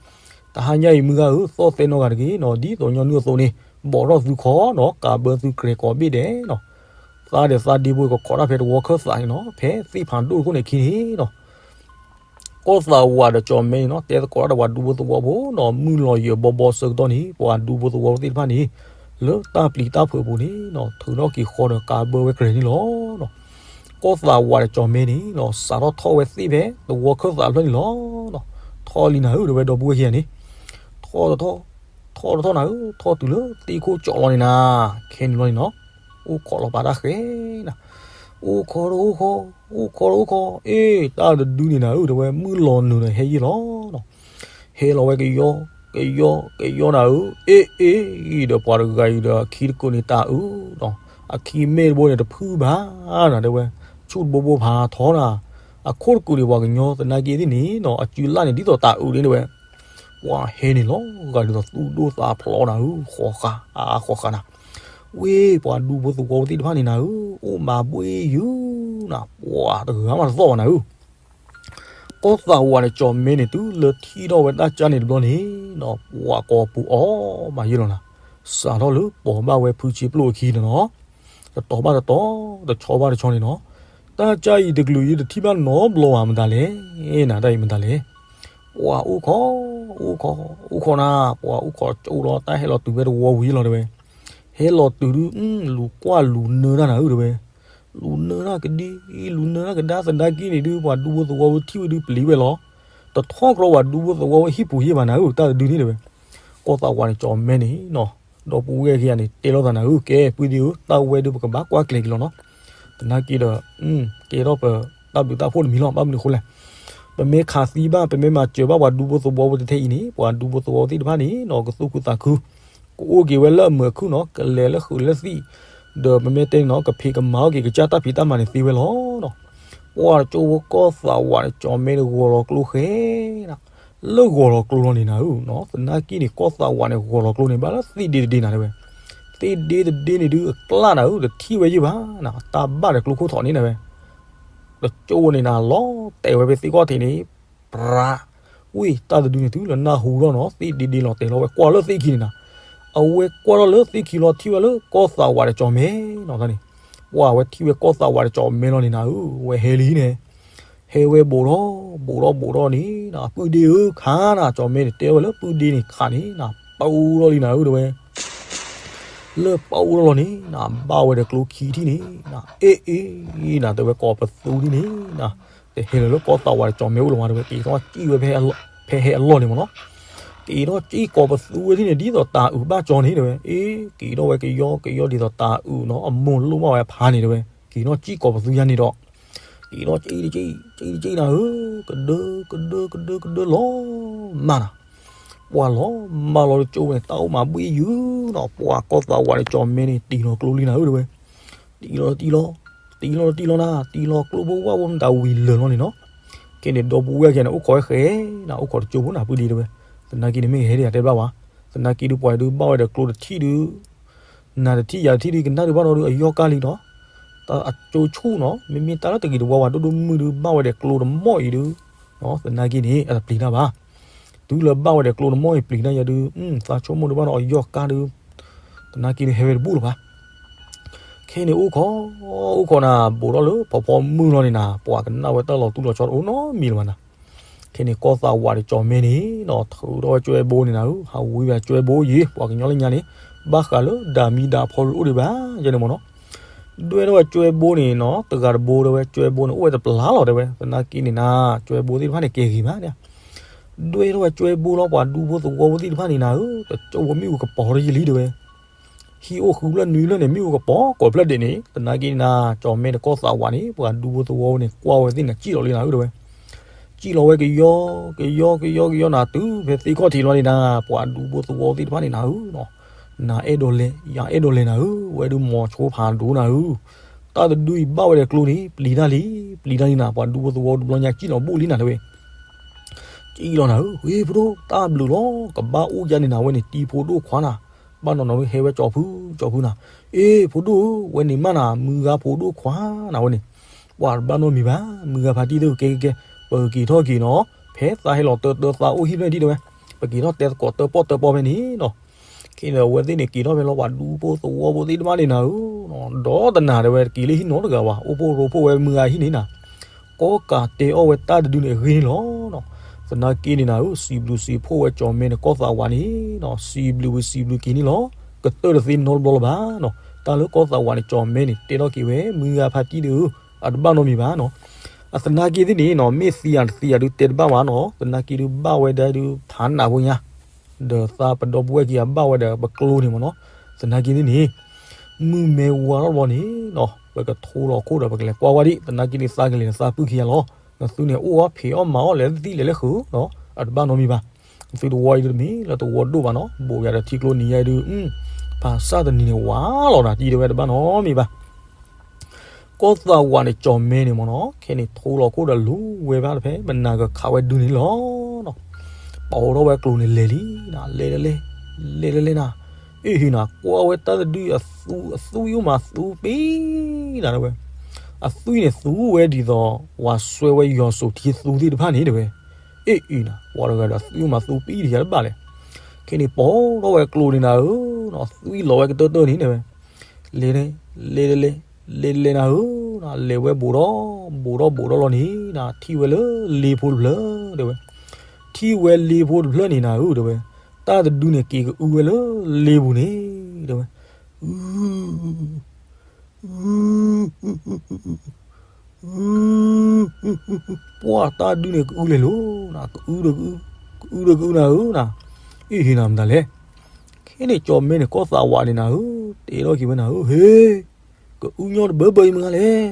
တဟါညါအံၤမုၢ်ဂၤဧၢ သီၣ်သဲနီတဂၤတဂ့ၤနီၤ, ဒ်သိးညီနုၢ်အသိးန့ၣ် ဘီးထီၣ်သုခီနီၤ, ကးဘၢသုကြဲၤကိးဘ့ၣ်ဒဲးနီၤ, သးဒီးသးဒ့ဖိကခိးတၢ်ဖဲတဝီခၢၣ်သးန့ၣ်နီၤ, ဖဲသ့ၣ်ဖးဒိၣ်တခိၣ်န့ၣ်ခံန့ၣ်နီၤ ကီၢ်သးဝးဒီးကၠီၤမဲန့ၣ်နီၤ, တဲသကိးတၢ်ဒီးပှၤဒူဖိသဝီဖိနီၤ, မုၢ်လီၤယၢၤဘီဘီဆၢကတီၢ်န့ၣ် ပှၤဒူဖိသဝီဖိသ့ၣ်တဖၣ်န့ၣ် လၢတၢ်ပျံၤတၢ်ဖုးအပူၤန့ၣ်နီၤ, ထုးထီၣ်က့ၤဃီဒီးကးဘၢဝဲကြဲၤန့ၣ်လီၤ. ကီၢ်သးဝးဒီးကၠီၤမဲန့ၣ်နီၤ, စးထီၣ်ထီၣ်ဝဲသ့ၣ်ဖဲသဝီခၢၣ်သးဖျၢၣ်န့ၣ်လီၤ. ထီၣ်လံနၤဧၢ ဒီးဝဲဒီပုၢ်ဝဲၢ်ခံဂၤန့ၣ်, ထီၣ်တထီၣ်, ထီၣ်တထီၣ်နၤဧၢ, ထီၣ်တုၤလၢသ့ၣ်ခိၣ်ကၠီလီၤန့ၣ်နၤ, ခဲန့ၣ်လီၤန့ၣ်နီၤ အိၣ်ခိးလီၤပာ်တၢ်ဃဲနၤ, အိၣ်ခိးဒီးအိၣ်ခိး, အိၣ်ခိးဒီးအိၣ်ခိး, အ့ တၢ်တဒုန့ၣ်နၤဧၢ ဒီးဝဲမုၢ်လီၤနုာ်ဒီးဟဲယံာ်လီၤနီၤ. ဟဲလီၤဝဲကယီ, ကယီ, ကယီနၤဧၢ, အ့ အ့, ဒီးပှၤတဂၤအံၤဒီးအခံတကုာ်န့ၣ်တၤအုးနီၤ, အခံမ့ၢ်တဘိန့ၣ်တဖုၣ်ဘၣ်နၤ တဲဝဲ, ဆူၣ်တဘိဘိဖးထီနၤ, အခိၣ်တကုာ်န့ၣ်ပှၤကညီသနာ်က့သ့ၣ်န့ၣ်နီၤ, အစုလၢ်န့ၣ်ဒ်သိးတၤအုးန့ၣ်တဲဝဲ ပှၤဟဲန့ၣ်လီၤဂာ်ဒ်သိးသူၣ်ဒိၣ်သးဖျိးနၤဧၢ, ဃီဃာ်, အါဃီဃာ်နၤ, ဝ့ၢ်ပှၤဒူဖိသဝီဖိသ့ၣ်တဖၣ်န့ၣ်နၤဧၢ, အိၣ်မၤဘှ့ယုၤနၤ, ပှၤတဂၤမးတသီၣ်ဘၣ်နၤဧၢ. ကီၢ်သးဝးန့ၣ် ကၠီၤမဲန့ၣ် တုၤလၢထံၣ်ထီၣ်ဝဲတၢ်ကၢ်န့ၣ်တဘျီန့ၣ်နီၤ, ပှၤကိးပူၤအီၣ်မးယဲလီၤနၤ, စးထီၣ်လၢပိာ်ဘၣ်ဝဲဖုဆံပျိၢ်အခံန့ၣ်နီၤ, တတီၤဘၣ်တတီၤ, တဆီဘၣ်တဆီန့ၣ်နီၤ, တၢ်ကၢ်အံၤတကလုာ်အံၤတထံၣ်ဘၣ်နီတဘျီဘၣ် မတၤလဲၣ်, နၤတၢ်အံၤမတၤလဲၣ်, ပှၤအိၣ်ခိး, အိၣ်ခိး, အိၣ်ခိးနၤ, ပှၤအိၣ်ခိးကၠိလီၤ တၢ်ဟဲလီၤတုၤဖဲတဝီဝံၤလီၤတဲဝဲ, ဟဲလီၤတုၤဒုး လူၤကွၢ်လူၤနၢတၢ်နၤဧၢတဲဝဲ, လူၤနၢတၢ်ကဒံ, လူၤနၢတၢ်ကဒါသနာ်က့န့ၣ်ဒုး ပှၤဒူဖိသဝီဖိထံၣ်ဝဲဒုးပျံၤဝဲလီၤ, တထီၣ်ကျီပှၤဒူဖိသဝီဖိဟံၣ်ပူၤယဲၢ်ဘၣ်နၤဧၢ တၢ်တဒုန့ၣ်တဲဝဲ, ကီၢ်သးဝးန့ၣ် ကၠီၤမဲန့ၣ်နီၤ, ဒီပုၢ်ဝဲၢ်ခံဂၤန့ၣ် တဲလိာ်သးနၤဧၢ ကဲ ပုၢ်ဒ့ဧၢ တၢ်ဝဲဒုးပကဘၣ်ကွၢ်ကျဲၤက့ၤလီၤနီၤ, သနာ်က့ဒီး ကဲထီၣ်ပတၢ်ဘျုးတၢ်ဖှိၣ်တမံၤလီၤ ဘၣ်မနုၤအဃိလဲၣ်, ပမ့ၢ်ခးသံဘၣ် ပမ့ၢ်မၤစၢၤဘၣ်ပှၤဒူဖိသဝီဖိတထဲအံၤန့ၣ် ပှၤဒူဖိသဝီဖိသ့ၣ်တဖၣ်န့ၣ်နီၤ ကသူၣ်ခုသးခု ကအိၣ်က့ၤဝဲလၢအမုာ်အခုၣ်နီၤ ကလဲၤလၢဃုာ်လၢသံၣ်, ဒီးပမ့ၢ်တဲန့ၣ်နီၤ ကဖံးကမၤအီၣ်က့ၤကစၢ်တၢ်ဖံးတၢ်မၤန့ၣ်သ့ဝဲလီၤနီၤ, ပှၤတကၠိဖိကီၢ်သးဝးန့ၣ် ကၠီၤမဲန့ၣ်ဂီၤလီၤကျိဃဲနီၤ, လၢဂီၤလီၤကျိလီၤန့ၣ်နၤဧၢနီၤ သနာ်က့န့ၣ် ကီၢ်သးဝးန့ၣ် ဂီၤလီၤကျိန့ၣ် ဘၣ်လၢသ့ၣ်ဒ့တဒ့နၤတဲဝဲ, သ့ၣ်ဒ့တဒ့န့ၣ်ဒုးအကျၣ်နၤဧၢ တထံၣ်ဝဲယဲၢ်ဘၣ်နီၤ တၢ်ဘၣ်ဒီးကျိခိၣ်ထီၣ်န့ၣ်နၤဝဲ တကၠိန့ၣ်နၤ လီၤတဲာ်ဝဲဖဲသ့ၣ်ခီၣ်ထံးန့ၣ်, ပြး, ဝ့ၢ်တၢ်တဒုန့ၣ်တုၤလၢနၢ်ဟူထီၣ်နီၤ သ့ၣ်ဒ့ဒ့လီၤတဲာ်လီၤဝဲကွၢ်လၢသ့ၣ်ခံန့ၣ်နၤ, အဝဲကွၢ်ထီၣ်လၢသ့ၣ်ခံလီၤထံၣ်ဝဲလၢကီၢ်သးဝးဒီးကၠီၤမဲနီၤန့ၣ်, ပှၤဝဲထံၣ်ဝဲကီၢ်သးဝးဒီးကၠီၤမဲလီၤန့ၣ်နၤဧၢ ဝဲဟဲလံန့ၣ်, ဟဲဝဲဘူးထီၣ်ဘူးထီၣ်ဘူးထီၣ်န့ၣ်နၤ ပုၢ်ဒ့ဧၢ ခးနၤ ကၠီၤမဲန့ၣ် တဲဝဲလၢပုၢ်ဒ့န့ၣ်ခးန့ၣ်နၤ ပူထီၣ်လံနၤဧၢတဲဝဲ လၢပူထီၣ်လီၤန့ၣ်နၤ ဘၣ်ဝဲဒီးကျိခံထံၣ်န့ၣ်နၤ အ့ၣ်အ့ၣ်နၤ တဲဝဲကိးပသူထံၣ်န့ၣ်နၤ, တဟဲလၢၤလၢကီၢ်သးဝးဒီးကၠီၤမဲအိၣ်လီၤမးတဲဝဲ က့ၤထီၣ်စံၣ်ဝဲဖဲဟဲအလီၢ်န့ၣ်မးနီၤ, က့ၤထီၣ်စံၣ်ကိးပသူဝဲထံၣ်န့ၣ် ဒ်သိးတၤအုးဘၣ်ကၠီန့ၣ်တဲဝဲ အ့ၣ် က့ၤထီၣ်ဝဲကယီကယီ ဒ်သိးတၤအုးနီၤ အမိၢ်လိၣ်ဘၣ်ဝဲအဖါန့ၣ်တဲဝဲ က့ၤထီၣ်စံၣ်ကိးပသူယါန့ၣ်ဒီး က့ၤထီၣ်စံၣ်တစံၣ် စံၣ်တစံၣ်နၤဧၢ, ကဒၢ ကဒၢ ကဒၢ ကဒၢလီၤမၢ်နၤ, ပှၤလီၤမၢ်လီၤတကၠိဝဲန့ၣ် တၢ်အိၣ်မၤဘှ့ယုၤနီၤ ပှၤကီၢ်သးဝးန့ၣ် ကၠီၤမဲန့ၣ် တံၢ်လီၤကျိလံနၤဧၢတဲဝဲ, တံၢ်လီၤတံၢ်လီၤ, တံၢ်လီၤတံၢ်လီၤနၤ တံၢ်လီၤကျိဖိဝဲဝဲမတၤဝံၤလၢာ်လီၤန့ၣ်နီၤ, ကဲန့ၣ်ဒီပုၢ်ဝဲၢ်ခံဂၤန့ၣ် အိၣ်ခိးဝဲဃဲနၤ အိၣ်ခိးတကၠိဖိနၤ ပုၢ်ဒ့တဲဝဲ, သနာ်က့န့ၣ်မ့ၢ်ကဟဲဒ်ယတဲဘၣ်ဝဲ, သနာ်က့ဒုးပှၤဒုးဘၣ်ဝဲဒီးကျိတထံၣ်ဒုး နၤတထံၣ်ယၤတထံၣ်ဒုး ကနၣ်ဒုးဘၣ်နီၤဒုး အယီၢ်ကၢ်လံနီၤ, တၢ်အကၠိဆူၣ်နီၤ မ့မ့ၢ်တၢ်လၢတဂ့ၤတဝါဝဲ ဒိၣ်ဒိၣ်မုၢ်ဒုး ဘၣ်ဝဲဒီးကျိတမီၢ်အံၤဒုး, သနာ်က့န့ၣ် အတပျံၤတၢ်ဘၣ်, တုၤလၢဘၣ်ဝဲဒီးကျိန့ၣ်မ့ၢ်အံၤပျံၤတၢ်ယၤဒုး, သးဆိကမိၣ်ဒုးဘၣ်နီၤ အယီၢ်ကါဒုး, သနာ်က့ဒုးဟဲဝဲတဘူၣ်လၢၤဘၣ်. ခဲန့ၣ်အိၣ်ခိး, အိၣ်ခိးနၤ ဘူးထီၣ်လၢဖီဖီမုၢ်လီၤန့ၣ်နၤ ပှၤကနၣ်ဝဲတၢ်လီၤတူၢ်လီၤဆီတအိၣ်နီတမံၤလၢၤဘၣ်နၤ. ခဲန့ၣ်ကီၢ်သးဝးန့ၣ် ကၠီၤမဲန့ၣ်နီၤ ထုးထီၣ်ဝဲကၠွဲဘိန့ၣ်နၤဧၢ, ဟးဝံဝဲကၠွဲဘိယံၤ ပှၤကညီလၢညါန့ၣ် ဘၣ်ဃးလၢဒၤမံဒၤဖီတအိၣ်ဒံးဘၣ် ယဲန့ၣ်မ့ၢ်နီၤ. ဒွဲၣ်ထီၣ်ဝဲကၠွဲဘိန့ၣ်နီၤ တဂၤတဘိတဲဝဲ ကၠွဲဘိန့ၣ် အိၣ်ဝဲတပျၢ်လီၤတဲဝဲ, သနာ်က့န့ၣ်နၤ ကၠွဲဘိသ့ၣ်တဖၣ်န့ၣ် ကဲဂ့ၤမးန့ၣ် ဒွဲၣ်ထီၣ်ဝဲကၠွဲဘိလီၤ ပှၤဒူဖိသဝီဖိသ့ၣ်တဖၣ်န့ၣ်နၤဧၢ, တကၠိဝဲမ့ၣ်အူကပီၤထီၣ်ယံာ်လံတဲဝဲ. ဟံၣ်အိၣ်ဃုဖျၢၣ်နွံဖျၢၣ်န့ၣ် မ့ၣ်အူကပီၤကိးဖျၢၣ်ဒဲးန့ၣ် သနာ်က့န့ၣ်နၤ ကၠီၤမဲန့ၣ် ကီၢ်သးဝးန့ၣ် ပှၤဒူဖိသဝီဖိန့ၣ် ကွၢ်ဝဲသ့ၣ်န့ၣ် စံၣ်လီၤလံနၤဧၢတဲဝဲ. စံၣ်လီၤဝဲကယီကယီကယီကယီနၤ တုၤဖဲသ့ၣ်ခီၣ်ထံးလီၤန့ၣ်နၤ ပှၤဒူဖိသဝီဖိသ့ၣ်တဖၣ်န့ၣ်နၤဧၢနီၤ, နၤအဲၣ်ဒိးလဲၤ ယၤအဲၣ်ဒိးလဲၤနၤဧၢ, ဝဲဒုးမိၤဆိဖးဒိၣ်နၤဧၢ, တၢ်တဒုအံၤဘၣ်ဝဲဒီးကျိန့ၣ် ပျံၤတၢ်လံ, ပျံၤတၢ်လံနၤ ပှၤဒူဖိသဝီဖိတဘျီညါ စံၣ်လီၤဘူၣ်လံနၤတဲဝဲ. စံၣ်လီၤနၤဧၢ, ဝ့ၢ်ဖိဒိၣ် တၢ်ဘျုးလီၤ ကဘၣ်အိၣ်ယါန့ၣ်နၤ ဝဲန့ၣ် တံၤဖိဒိၣ်ခွါနၤ, ဘၣ်နီၤနီၤဒုးဟဲဝဲကၠီၤဖု ကၠီၤဖုနၤ, အ့ၣ် ဖိဒိၣ်ဧၢ ဝဲန့ၣ်မးနၤ မုၢ်ဂၤဖိဒိၣ်ခွါနၤဝဲန့ၣ်, ပှၤတဘၣ်နီတမံၤဘၣ် မုၢ်ဂၤဖါတံၢ်သ့ၣ်ဧၢ ကဲကဲကဲ, ပက့ၤထီၣ်က့ၤနီၤ, ဖဲသးဟဲလီၤတၢတၢသးအိၣ်ဟံၣ်ဖျၢၣ်ဒံးတဲဝဲ, ပက့ၤထီၣ်တဲသကိးတၢပီၣ်တၢပီၣ်ဖဲန့ၣ်နီၤ. ခဲန့ၣ်အဝဲသ့ၣ်န့ၣ် က့ၤထီၣ်ဖဲလီၤ ပှၤဒူဖိသဝီဖိသ့ၣ်တဖၣ်န့ၣ်နၤဧၢ, ဒီးတနၤတဲဝဲ က့ၤလၢဟံၣ်နီတဂၤဘၣ် အိၣ်ဖှိၣ်ရိဖှိၣ်ဝဲမုၢ်ဂၤဟံၣ်န့ၣ်နၤ ကီၢ်ကးတဲအီၣ်ဝဲတၢ်တဒုန့ၣ်အဂ့ၢ်န့ၣ်လီၤ. သနာ်က့န့ၣ်နၤဧၢ စံးဘျုးစံးဖှိၣ်ဝဲကၠီၤမဲန့ၣ် ကီၢ်သးဝးန့ၣ်နီၤ စံးဘျုးဝံၤစံးဘျုးက့ၤန့ၣ်လီၤ. ကတၢၢ်တသ့နီတဘျီလၢၤဘၣ်နီၤ. တၢ်လၢကီၢ်သးဝးန့ၣ် ကၠီၤမဲန့ၣ် တဲထီၣ်က့ၤဝဲ မုၢ်ဂၤဖါတံၢ်ဒီးဧၢ အတဘၣ်နီတမံၤဘၣ်နီၤ. အသနာ်က့သ့ၣ်န့ၣ်နီၤ မ့ၢ်သံယၤတသံယၤဒုးတဲတဘၣ်ဘၣ်နီၤ. သနာ်က့ဒုးဘၣ်ဝဲဒၣ်ဒုးဖးနးဖိညါ ဒီးသးပဒီပုၢ်ဝဲၢ်ခံဂၤဘၣ်ဝဲဒီးပကျိန့ၣ်မ့ၢ်နီၤ. သနာ်က့န့ၣ်န့ၣ် မုၢ်မ့ၢ်ဝါထီၣ်တဘျီန့ၣ်နီၤ ပကထိလီၤခိၣ်ဒီးပကလဲၤကွၢ်ဝဲဒံး သနာ်က့န့ၣ်သးကလဲၤနသးပုၢ်ခံဂၤလီၤ. နသုန့ၣ်အိၣ်အီၣ်ဖံးအီၣ်မၤအီၣ်လဲၤသံလဲၤလၢဃုာ်နီၤ အတဘၣ်နီတမံၤဘၣ်. နသုတဝီအံၤဒုးတမ့ၢ်လၢတဝီဒိၣ်ဘၣ်နီၤ ဘိးယၤဒီးထံကျိနံၤယါအံၤဒုး ဖးစၢ်တနံၤန့ၣ်ဝါလီၤနၤတံၢ်တဲဝဲတဘၣ်နီတမံၤဘၣ်. ကီၢ်သးဝးန့ၣ် ကၠီၤမဲန့ၣ်မ့ၢ်နီၤ ခဲန့ၣ်ထိလီၤခိၣ်ဒီးလူၤဝဲဘၣ်တဖဲ မနၤကခးဝဲဒုန့ၣ်လီၤနီၤ. ပာ်အိးထီၣ်ဝဲကျိၤန့ၣ်လဲၤလံနၤ လဲၤလဲၤလဲၤ လဲၤလဲၤလဲၤနၤ. အ့ၣ်ဟ့နၤ ကွၢ်ဝဲတၢ်တဒုအသူ အသွံၣ်အိၣ်မးသူပ့ၤနၤတဲဝဲ. အသွံၣ်န့ၣ်သူဝဲဒ်သိး ပှၤစွဲဝဲယွၤစိာ်ထံသူသ့ၣ်တဖၣ်န့ၣ်တဲဝဲ. အ့ၣ်အ့နၤ ပှၤတဂၤဒီးသွံၣ်အိၣ်မးသူပ့ၤတယၤတဘၣ်လဲၣ်. ခဲန့ၣ်ပာ်ထီၣ်ဝဲကျိၤန့ၣ်နၤဧၢ သွံၣ်လီၤဝဲကတၢၢ်တၢၢ်န့ၣ်တဲဝဲ လဲၤ လဲၤ လဲၤ လဲၤ လဲၤနၤဧၢ, လဲၤဝဲဘူးဒီး ဘူးဒီးဘူးဒီးလီၤန့ၣ်နၤ ထံၣ်ဝဲလၢလ့ဖိတဖျၢၣ်တဲဝဲ. ထံၣ်ဝဲလ့ဖိတဖျၢၣ်န့ၣ်နၤဧၢတဲဝဲ. တၢ်တဒုန့ၣ်က့ၤကအုဝဲလၢလ့ပူၤန့ၣ်တဲဝဲ. အု ပှၢ်တၢ်ဒုန့ၣ်ကအုလဲၤလိၤနၤ ကအုဒီးကအု ကအုဒီးကအုနၤဧၢနၤ. အ့ၣ်ဟ့နၤမတၤလဲၣ်. ခဲန့ၣ်ကၠီၤမဲန့ၣ် ကီၢ်သးဝးန့ၣ်နၤဧၢ တဲထီၣ်က့ၤဝဲနၤဧၢ ဟ့ ကအုညီတဘၢဘၢအံၤမတၤလဲၣ်.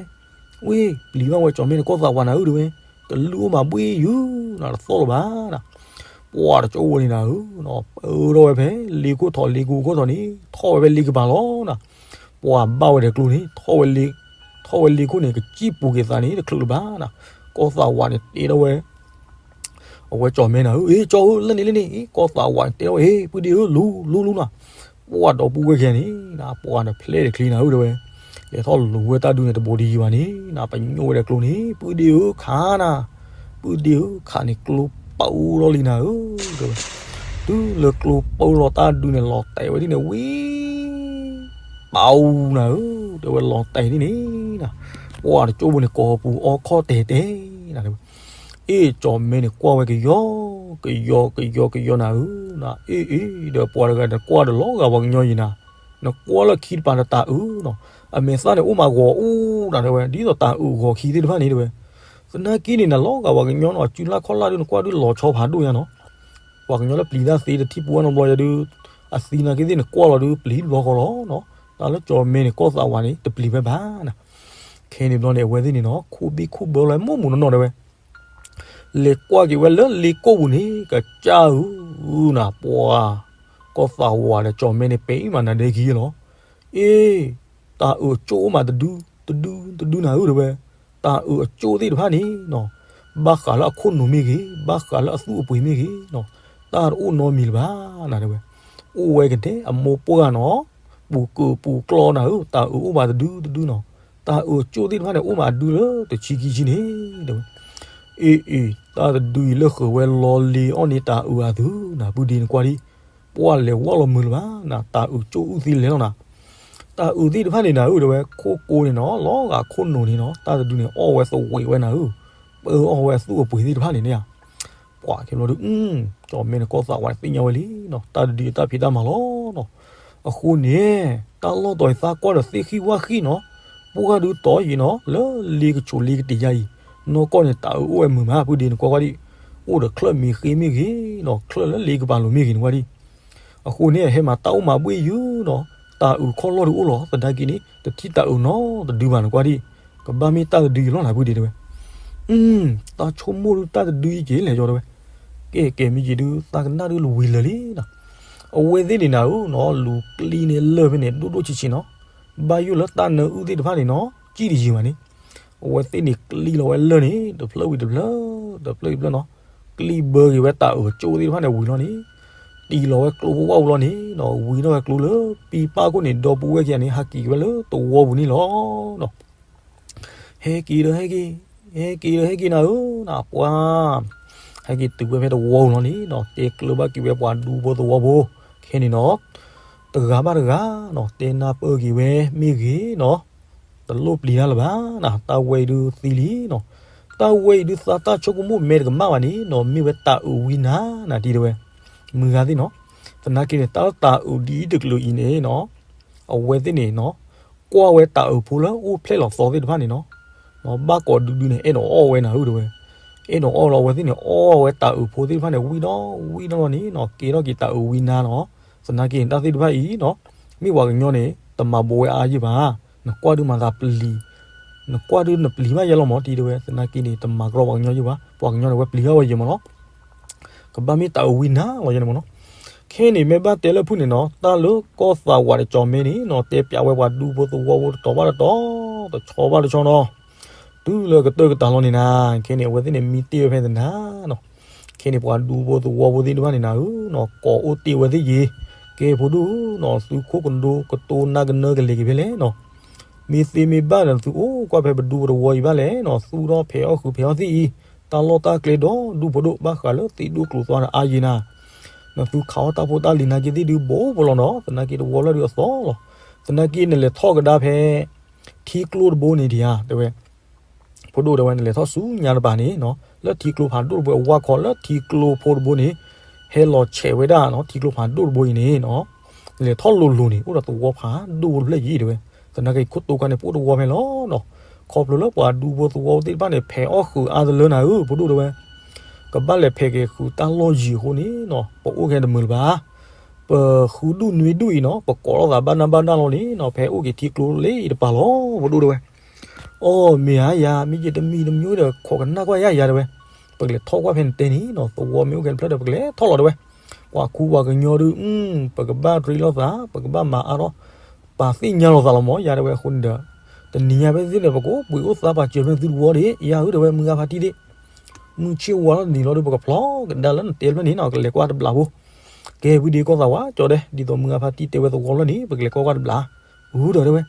ဝ့ၢ် ပျံၤဘၣ်ဝဲကၠီၤမဲန့ၣ် ကီၢ်သးဝးနၤဧၢတဲဝဲ. ကလုၢ်အိၣ်မးဘှ့ယုၤနၤ တသီၣ်လၢၤဘၣ်နၤ. ပှၢ်တကၠိဝဲန့ၣ်နၤဧၢ ပၢထီၣ်ဝဲဖဲလ့ခိၣ်ထီၣ်လ့ကိခိၣ်ထီၣ်န့ၣ် ထီၣ်ဝဲဖဲလ့ကပၤလီၤနၤ. ပှၢ်ဘၣ်ဝဲဒီးကျိၤန့ၣ် ထီၣ်ဝဲလ့ ထီၣ်ဝဲလ့ခိၣ်န့ၣ် ကစံၣ်ပူၤက့ၤသးန့ၣ် တချုးလၢၤဘၣ်နၤ. ကီၢ်သးဝးန့ၣ်တဲထီၣ်ဝဲ အဝဲကၠီၤမဲနၤဧၢ အ့ ကၠီၤဧၢ လၢန့ၣ်လၢန့ၣ် အ့ ကီၢ်သးဝးန့ၣ်တဲထီၣ်ဝဲ ဟ့ ပုၢ်ဒ့ဧၢ လူၤလူၤလူၤနၤ. ပှၢ်ဒီပုၢ်ဝဲၢ်ခံဂၤန့ၣ်နၤ ပှၢ်န့ၣ်ဖျဲၣ်တချံနၤဧၢတဲဝဲ. လဲၤထီၣ်လူၤဝဲတၢ်ဒုန့ၣ်တဘိးတယံၤဘၣ်န့ၣ်နၤ ပညိၣ်ဝဲဒီးကျိၤန့ၣ် ပုၢ်ဒ့ဧၢ ခးနၤ. ပုၢ်ဒ့ဧၢ ခးန့ၣ်ကျိပၢလီၤလံနၤဧၢတဲဝဲ. တုၤလၢကျိပၢလီၤတၢ်ဒုန့ၣ် လီၤတဲာ်ဝဲဒ်န့ၣ်ဝံၤ ပၢနၤဧၢ တဲဝဲ လီၤတဲာ်ဒ်န့ၣ်နၤ. ပှၢ်တကၠိဖိန့ၣ် ကိာ်ပူၤအီခီၣ်တဲာ်တဲာ်နၤတဲဝဲ. အ့ၣ် ကၠီၤမဲန့ၣ် ကွၢ်ဝဲကယီ ကယီ ကယီ ကယီနၤဧၢနၤ အ့ၣ်အ့ၣ် ဒီးပှၤတဂၤန့ၣ် ကွၢ်ဒီးလီၤဂာ်ပှၤကညီယံၤနၤ နကွၢ်လၢခံတပၤဒီးတၢ်အုးနီၤ အမဲာ်သၣ်န့ၣ် အိၣ်မးဂီၤအူနၤတဲဝဲ ဒ်သိးတၢ်အုးဂီၤခံသ့ၣ်တဖၣ်န့ၣ်တဲဝဲ. သနာ်က့န့ၣ် နလီၤဂာ်ပှၤကညီနီၤ စုလၢခီၣ်လၢ်ဒုး နကွၢ်ဒုးလီၤဆီဖးဒိၣ်ညါနီၤ ပှၤကညီလၢပျံၤတၢ်သ့တထံၣ်ပူၤဝဲနီတဘျီယၤဒုး အသံနာ်က့သ့ၣ်န့ၣ် ကွၢ်လီၤဒုး ပျံၤတဘျီဃီလီၤနီၤ. တၢ်လၢကၠီၤမဲန့ၣ် ကီၢ်သးဝးန့ၣ် တပျံၤဝဲဘၣ်နၤ. ခဲန့ၣ်ဘျီန့ၣ် အဝဲသ့ၣ်န့ၣ်နီၤ ခိၣ်ဘ့ၣ်ခိၣ်ဘၢလီၤ မိၢ်မူနီၢ်နီၢ်တဲဝဲ လဲၤကွၢ်က့ၤဝဲလၢလ့ကိၣ်ပူၤန့ၣ် ကစၢ်ဧၢနၤ ပှၤ ကီၢ်သးဝးဒီးကၠီၤမဲန့ၣ် ပဲာ်အံၤမးနၤဒဲက့ၤလီၤ. အ့ တၢ်အုးအကၠိၣ်အိၣ်မးတဒု တဒု တဒုနၤဧၢတဲဝဲ. တၢ်အုးအကၠိၣ်သ့ၣ်တဖၣ်န့ၣ်နီၤ ဘၣ်ဃးလၢအခိၣ်နူာ်မ့ၢ်ဂ့ၤ ဘၣ်ဃးလၢအသူၣ်အပှ့ၤမ့ၢ်ဂ့ၤနီၤ တၢ်တအိၣ်နီတမံၤလၢၤဘၣ်နၤတဲဝဲ. အိၣ်ဝဲကတဲအမိၢ်ပှၢ်နီၤ ပူၤကုာ်ပူၤကျီနၤဧၢ တၢ်အုးအိၣ်မးတဒုတဒုနီၤ. တၢ်အုးအကၠိၣ်သ့ၣ်တဖၣ်န့ၣ် အိၣ်မးအဒုလၢတဆံခံဆံန့ၣ်တဲဝဲ. အ့ အ့ တၢ်တဒုအံၤလၢဃုာ်ဝဲလီၤလ့ၤအီၣ်န့ၢ်တၤအုးအသူၣ်နၤ ပုၢ်ဒ့နကွၢ်ဒံး, ပှၢ်လဲၤဝဲလီၤမုာ်လၢၤဘၣ်နၤ, တၤအုးကၠိၣ်အုၣ်သံလဲၤလီၤနၤ. တၤအုးသ့ၣ်တဖၣ်န့ၣ်နၤဧၢ တဲဝဲ ခိၣ်ကိန့ၣ်နီၤ လီၤဂာ်ခိၣ်နူာ်န့ၣ်နီၤ တၢ်တဒုန့ၣ် အီၣ်ဝဲသဝံးဝဲနၤဧၢ, ပၢအီၣ်ဝဲအသူၣ်အပှ့ၤသ့ၣ်တဖၣ်န့ၣ်န့ၣ်ဧါ. ပှၤခဲဘျီဒုး ကၠီၣ်မဲန့ၣ် ကီၢ်သးဝးန့ၣ်သ့ၣ်ညါဝဲလံနီၤ တၢ်တဒုအတၢ်ဖံးတၢ်မၤလီၤနီၤ. အဃိန့ၣ် တၢ်လီၢ်တီၤအံၤသးကွၢ်ဒီးသ့ၣ်ဃံၣ်ဝၣ်ဃံၣ်နီၤ, ပှၢ်ဒုးတီၤယံၤနီၤ လၢလ့ကဆိးလ့ကတ့ၤယါအံၤ, နီၢ်ကီၢ်န့ၣ် တၤအုးအိၣ်ဝဲမုာ်မး ပုၢ်ဒ့နကွၢ်ဒံး, အိၣ်ဒီးချၢၣ်မ့ၢ်ဃ့မ့ၢ်ဂ့ၤနီၤ ချၢၣ်လၢလ့ကပၤလိၤမ့ၢ်ဂ့ၤနကွၢ်ဒံး. အဃိန့ၣ် ဟဲမၤတၢ်အိၣ်မၤဘှ့ၣ်ယုာ်နီၤ, တၤအုးခီၣ်လီၢ်ဒုးအိၣ်လီၤ သနာ်က့န့ၣ် တထံၣ်တၤအုးနီတဒုဘၣ်နကွၢ်ဒံး, ကဘၣ်မ့ၢ်တၢ်တဒုအံၤလီၤနၤ ပုၢ်ဒ့တဲဝဲ. တၢ်ဆိကမိၣ်ဒုးတၢ်တဒုအံၤက့ၤလဲၤကၠီတဲဝဲ, ကဲကဲမ့ၢ်က့ၤဒုး သးကနၣ်ဒုးလၢဝံၤလၢာ်လံနီၤ. အဝဲသ့ၣ်န့ၣ်နၤဧၢနီၤ လူၤကျံန့ၢ်လၢၢ်ဖဲန့ၣ် ဒိၣ်ဒိၣ်ဆံးဆံးနီၤ, ဘၣ်ယိၣ်လၢတၢ်နၢအုၣ်သ့ၣ်တဖၣ်န့ၣ်နီၤ ကံၣ်တယံၤဘၣ်န့ၣ်, အဝဲသ့ၣ်န့ၣ်ကျံလီၤဝဲလၢၢ်န့ၣ် တဖျၢၣ်ဝံၤတဖျၢၣ်, တဖျၢၣ်ဝံၤတဖျၢၣ်နီၤ, ကျံဘၢက့ၤဝဲတၤအုးကၠိၣ်သ့ၣ်တဖၣ်န့ၣ်ဝံၤလီၤန့ၣ်, တံၢ်လီၤဝဲကျိဖိဝၣ်ပူၤလီၤန့ၣ်နီၤ, ဝံၤထီၣ်ဝဲကျိလၢပံပၢ်ခိၣ်န့ၣ် ဒီပုၢ်ဝဲၢ်ခံဂၤန့ၣ် ဟးက့ၤက့ၤဝဲလၢသဝီပူၤန့ၣ်လီၤနီၤ. ဟဲက့ၤဒီးဟဲက့ၤ, ဟဲက့ၤဒီးဟဲက့ၤနၤဧၢနီၤ ပှၤ ဟဲက့ၤတုၤဝဲဖဲသဝီပူၤလီၤန့ၣ်နီၤ, တဲကျၢၤဘၣ်က့ၤဝဲပှၤဒူဖိသဝီဖိ, ခဲန့ၣ်နီၤ, တဂၤဘၣ်တဂၤနီၤ တဲနၢ်ပၢၢ်က့ၤဝဲမ့ၢ်ဂ့ၤနီၤ, တလိၣ်ပျံၤတၢ်လၢၤဘၣ်နၤ, တၢ်ဝဲအံၤဒုးသံလံနီၤ, တၢ်ဝဲအံၤဒုးသးတၢ်ဆိကမိၣ်မဲာ်တကမၣ်ဘၣ်န့ၣ်နီၤ, မ့ၢ်ဝဲတၤအုးဝံနၤနၤ ဒ်တဲဝဲ, မုၢ်ဂၤသ့ၣ်နီၤ, သနာ်က့န့ၣ် တၢ်လၢတၤအုးဒ်အံၤတကလုာ်အံၤန့ၣ်နီၤ, အဝဲသ့ၣ်န့ၣ်နီၤ ကွၢ်ဝဲတၤအုးဖိလၢအိၣ်ဖျဲၣ်လီၤသီသ့ၣ်တဖၣ်န့ၣ်နီၤ, ဘၣ်ကိးဒုဒုန့ၣ် အဲၣ်ဒိးအီၣ်ဝဲနၤဧၢတဲဝဲ, အဲၣ်ဒိးအီၣ်လီၤ အဝဲသ့ၣ်န့ၣ် အီၣ်ဝဲတၤအုးဖိသ့ၣ်တဖၣ်န့ၣ် ဝံၣ်ဒီးဝံၣ်ဒီးလီၤန့ၣ်နီၤ, ကဲထီၣ်က့ၤတၤအုးဝံနါနီၤ, သနာ်က့န့ၣ် တၢ်သ့ၣ်တဖၣ်အံၤနီၤ, မ့ၢ်ပှၤကညီန့ၣ် တမၤဘိးဝဲအါယံာ်ဘၣ်, နကွၢ်ဒုးမၤသးပျံၤ, နကွၢ်ဒုးနပျံၤဘၣ်ယဲလီၤမး ဒ်တဲဝဲ, သနာ်က့န့ၣ် တမၤကရီပှၤကညီယံာ်ဘၣ်, ပှၤကညီန့ၣ် ဝဲပျံၤဘၣ်ဝဲယံာ်မးလီၤ ကဘၣ်မ့ၢ်တၤအုးဝံနါလီၤယဲန့ၣ်မးနီၤ. ခဲန့ၣ်မ့ၢ်ဘၣ်တဲလၢဖုၣ်န့ၣ်နီၤ, တၢ်လၢကီၢ်သးဝးတကၠီၤမဲန့ၣ်နီၤ, တဲပျးဝဲပှၤဒူဖိသဝီဖိတတီၤဘၣ်တတီၤ, တဆီဘၣ်တဆီနီၤ, တုၤလၢကတၢၢ်ကတၢၢ်လီၤန့ၣ်နၤ, ခဲန့ၣ် အဝဲသ့ၣ်န့ၣ် မံတ့ၢ်ဝဲဖဲသနၤနီၤ, ခဲန့ၣ် ပှၤဒူဖိသဝီဖိသ့ၣ်တဖၣ်န့ၣ်နၤဧၢနီၤ, ကိးအိၣ်တ့ၢ်ဝဲသ့ၣ်ယ့ၤ, ကဲဖိဒိၣ်နီၤ, သုခိၣ်ကဒိကတိၤနၢ်ကနၢကလဲၤက့ၤဖဲလဲၣ်နီၤ, မ့ၢ်သ့မ့ၢ်ဘၣ်ဒီး သုအိၣ်ကွၢ်ဖဲပဒူပသဝီအံၤဘၣ်လဲၣ်နီၤ, သူၣ်ထီၣ်ဖဲးအီၣ်ဃုာ်ဖဲးအီၣ်သ့ၣ်အံၤ, တၢ်လီၢ်တၢ်ကျဲဒီဒူၣ်ဖိဒိၣ် ဘၣ်ဃးလၢသံးဒိၣ်ကျိၤသွါဒီးအါယံၤနၤ, နသုခးအီၣ်တၢ်ဖိတၢ်လံၤနာ်က့သ့ၣ်ဒုး ဘိးဖိလီၤနီၤ, သနာ်က့တဝီဖျၢၣ်ဒုးအသီလီၤ, သနာ်က့နလဲၤထီၣ်ကဒါဖဲ ထံကျိတဘိန့ၣ်ဒံးဧါ တဲဝဲ ဖိဒိၣ်တဲဝဲ နလဲၤထီၣ်ဆူညါတပၤန့ၣ်နီၤ, လၢထံကျိဖးဒိၣ်တဘိ အဝၢ်ခီလၢထံကျိဖိတဘိန့ၣ်, ဟဲလီၤဆဲးဝဲဒၣ်နီၤ ထံကျိဖးဒိၣ်တဘိအံၤန့ၣ်နီၤ, လဲၤထီၣ်လိၤလိၤန့ၣ် အိၣ်ဒီးသဝီဖးဒိၣ်တဖျၢၣ်ယံၤတဲဝဲ, သနာ်က့ခိၣ်တိခါန့ၣ် ပအိၣ်တဝီဖဲလီၤနီၤ, ခီဖျိလၢပှၤဒူဖိသဝီသ့ၣ်တဖၣ်န့ၣ် ဖဲးအီၣ်ဃုာ်အါတလၢနၤဧၢ ဖိဒိၣ်တဲဝဲ, ကဘၣ်လဲၤဖဲးက့ၤဃုာ်တၢ်လီၢ်ယံၤအဃိန့ၣ်နီၤ ပအိၣ်ခဲတမုာ်လၢၤဘၣ် ပဃုဒူၣ်နွံဒူၣ်အံၤနီၤ ပကိးလိာ်သးဘၣ်နၢ်ဘၣ်နၢ်လီၤန့ၣ်နီၤ ဖဲအိၣ်က့ၤထံကျိလၢအံၤတပၤလီၤ ဖိဒိၣ်တဲဝဲ, အိၣ်မ့ၢ်ဧါယၤ မ့ၢ်ယတမံၤတမံၤဒီး ခိးကနၣ်ကွၢ်ယၤယၤတဲဝဲ, ပကလဲၤထီၣ်ကွၢ်ဖဲနတဲန့ၣ်နီၤ သဝီမ့ၢ်အိၣ်ခဲတဖျၢၣ်ဒီး ပကလဲၤထီၣ်လီၤတဲဝဲ, ပှၤခူပှၤကညီဒုး ပကဘၣ်ရ့လိာ်သး ပကဘၣ်မၤအါထီၣ် ပာ်သ့ၣ်ညါလိာ်သးလီၤမၢ် ယၤတဲဝဲအဃိန့ၣ်ဒီး, တနံၤညါဖဲသ့ၣ်န့ၣ် ပကအိၣ်ဘှံးအိၣ်သါပာ်စၢၤဖဲသုတဝီဒၣ် ယၤဧၢတဲဝဲ မုၢ်ဂၤဖါတံၢ်ဒၣ် မုၢ်ဆ့ၣ်ဝါလီၤတနံၤလီၤဒီး ပကဖျီကဒါလၢနတဲဖျၢၣ်န့ၣ်နီၤ ကလဲၤကွၢ်တဘျီဖိ, ကဲဝံၤဒ်ကီၢ်သးဝးကၠီဒဲး ဒ်သိးမုၢ်ဂၤဖါတံၢ်တဲဝဲသဝီဖျၢၣ်န့ၣ် ပကလဲၤကွၢ်ကွၢ်တဘျီ, အူဒီးတဲဝဲ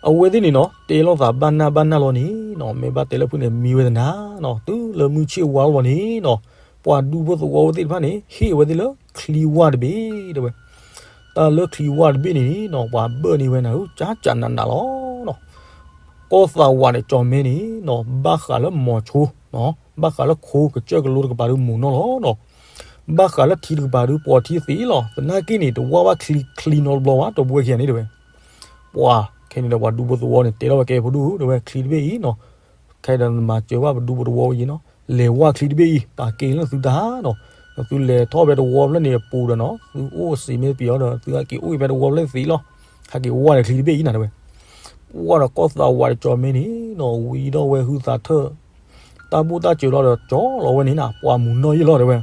အဝဲသ့ၣ်န့ၣ်နီၤ တဲလိာ်သးဘၣ်နၢ်ဘၣ်နၢ်လီၤန့ၣ်နီၤ မ့ၢ်ဘၣ်တဲလၢဖုၣ်န့ၣ် မံဝဲသနၤနီၤ တုၤလၢမုၢ်ဆ့ၣ်ဝါလီၤန့ၣ်နီၤ ပှၤဒူဖိသဝီဖိသ့ၣ်တဖၣ်န့ၣ် ဟ့ၣ်ဝဲသ့ၣ်လၢချံဝၢ်တဘ့ၣ်တဲဝဲ, တၢ်လၢချံဝၢ်တဘ့ၣ်န့ၣ်နီၤ ပှၤဘၢၣ်န့ၢ်ဝဲနၤဧၢ ကၠၢ်ကၠၢ်နးနးလီၤနီၤ, ကီၢ်သးဝးန့ၣ်ကၠီၤမဲန့ၣ်နီၤ ဘၣ်ဃးလၢမီၤဆိ ဘၣ်ဃးလၢခိကစၢၢ်ကလိတကပၤဒုးမူၤနီၢ်လီၤနီၤ, ဘၣ်ဃးလၢထံတကပၤဒုးပှီၤထံသံးလီၤ သနာ်က့န့ၣ် တဝၢ်ဘၣ်ချံချံနီတဘျီဘၣ် တဘှဲၣ်ခံဂၤန့ၣ်တဲဝဲ, ပှၤခဲန့ၣ်ဒီးပှၤဒူဖိသဝီန့ၣ် တဲထီၣ်ဝဲကဲဖိဒူၣ် တဲဝဲချံတဘ့ၣ်အံၤနီၤ, ခဲဒီးနမၤစၢၤဘၣ်ပဒူဖိသဝီအံၤနီၤ, လဲၤဝၢ်ချံတဘ့ၣ်အံၤ ပာ်က့ၤလၢသုတၢ်နီၤ, နသုလဲၤထီၣ်ဖဲသဝီဖျၢၣ်န့ၣ်အပူၤဒီးနီၤ သုအိၣ်စ့မ့ၢ်ပျံၤအီၤဒီး သုဟဲက့ၤအိၣ်ဖဲသဝီဖျၢၣ်သံးလီၤ, ဟဲက့ၤဝၢ်ဒီးချံတဘ့ၣ်အံၤနၤတဲဝဲ, ပှၤဒီးကီၢ်သးဝးတကၠီၤမဲန့ၣ်နီၤ ဝံၤဒီးဝဲဟုသးထၢၣ် တၢ်ဘူၣ်တၢ်စၢၤလီၤဒီးကၠီလီၤဝဲန့ၣ်နၤ ပှၤမူၤနီၢ်ယံာ်လီၤတဲဝဲ,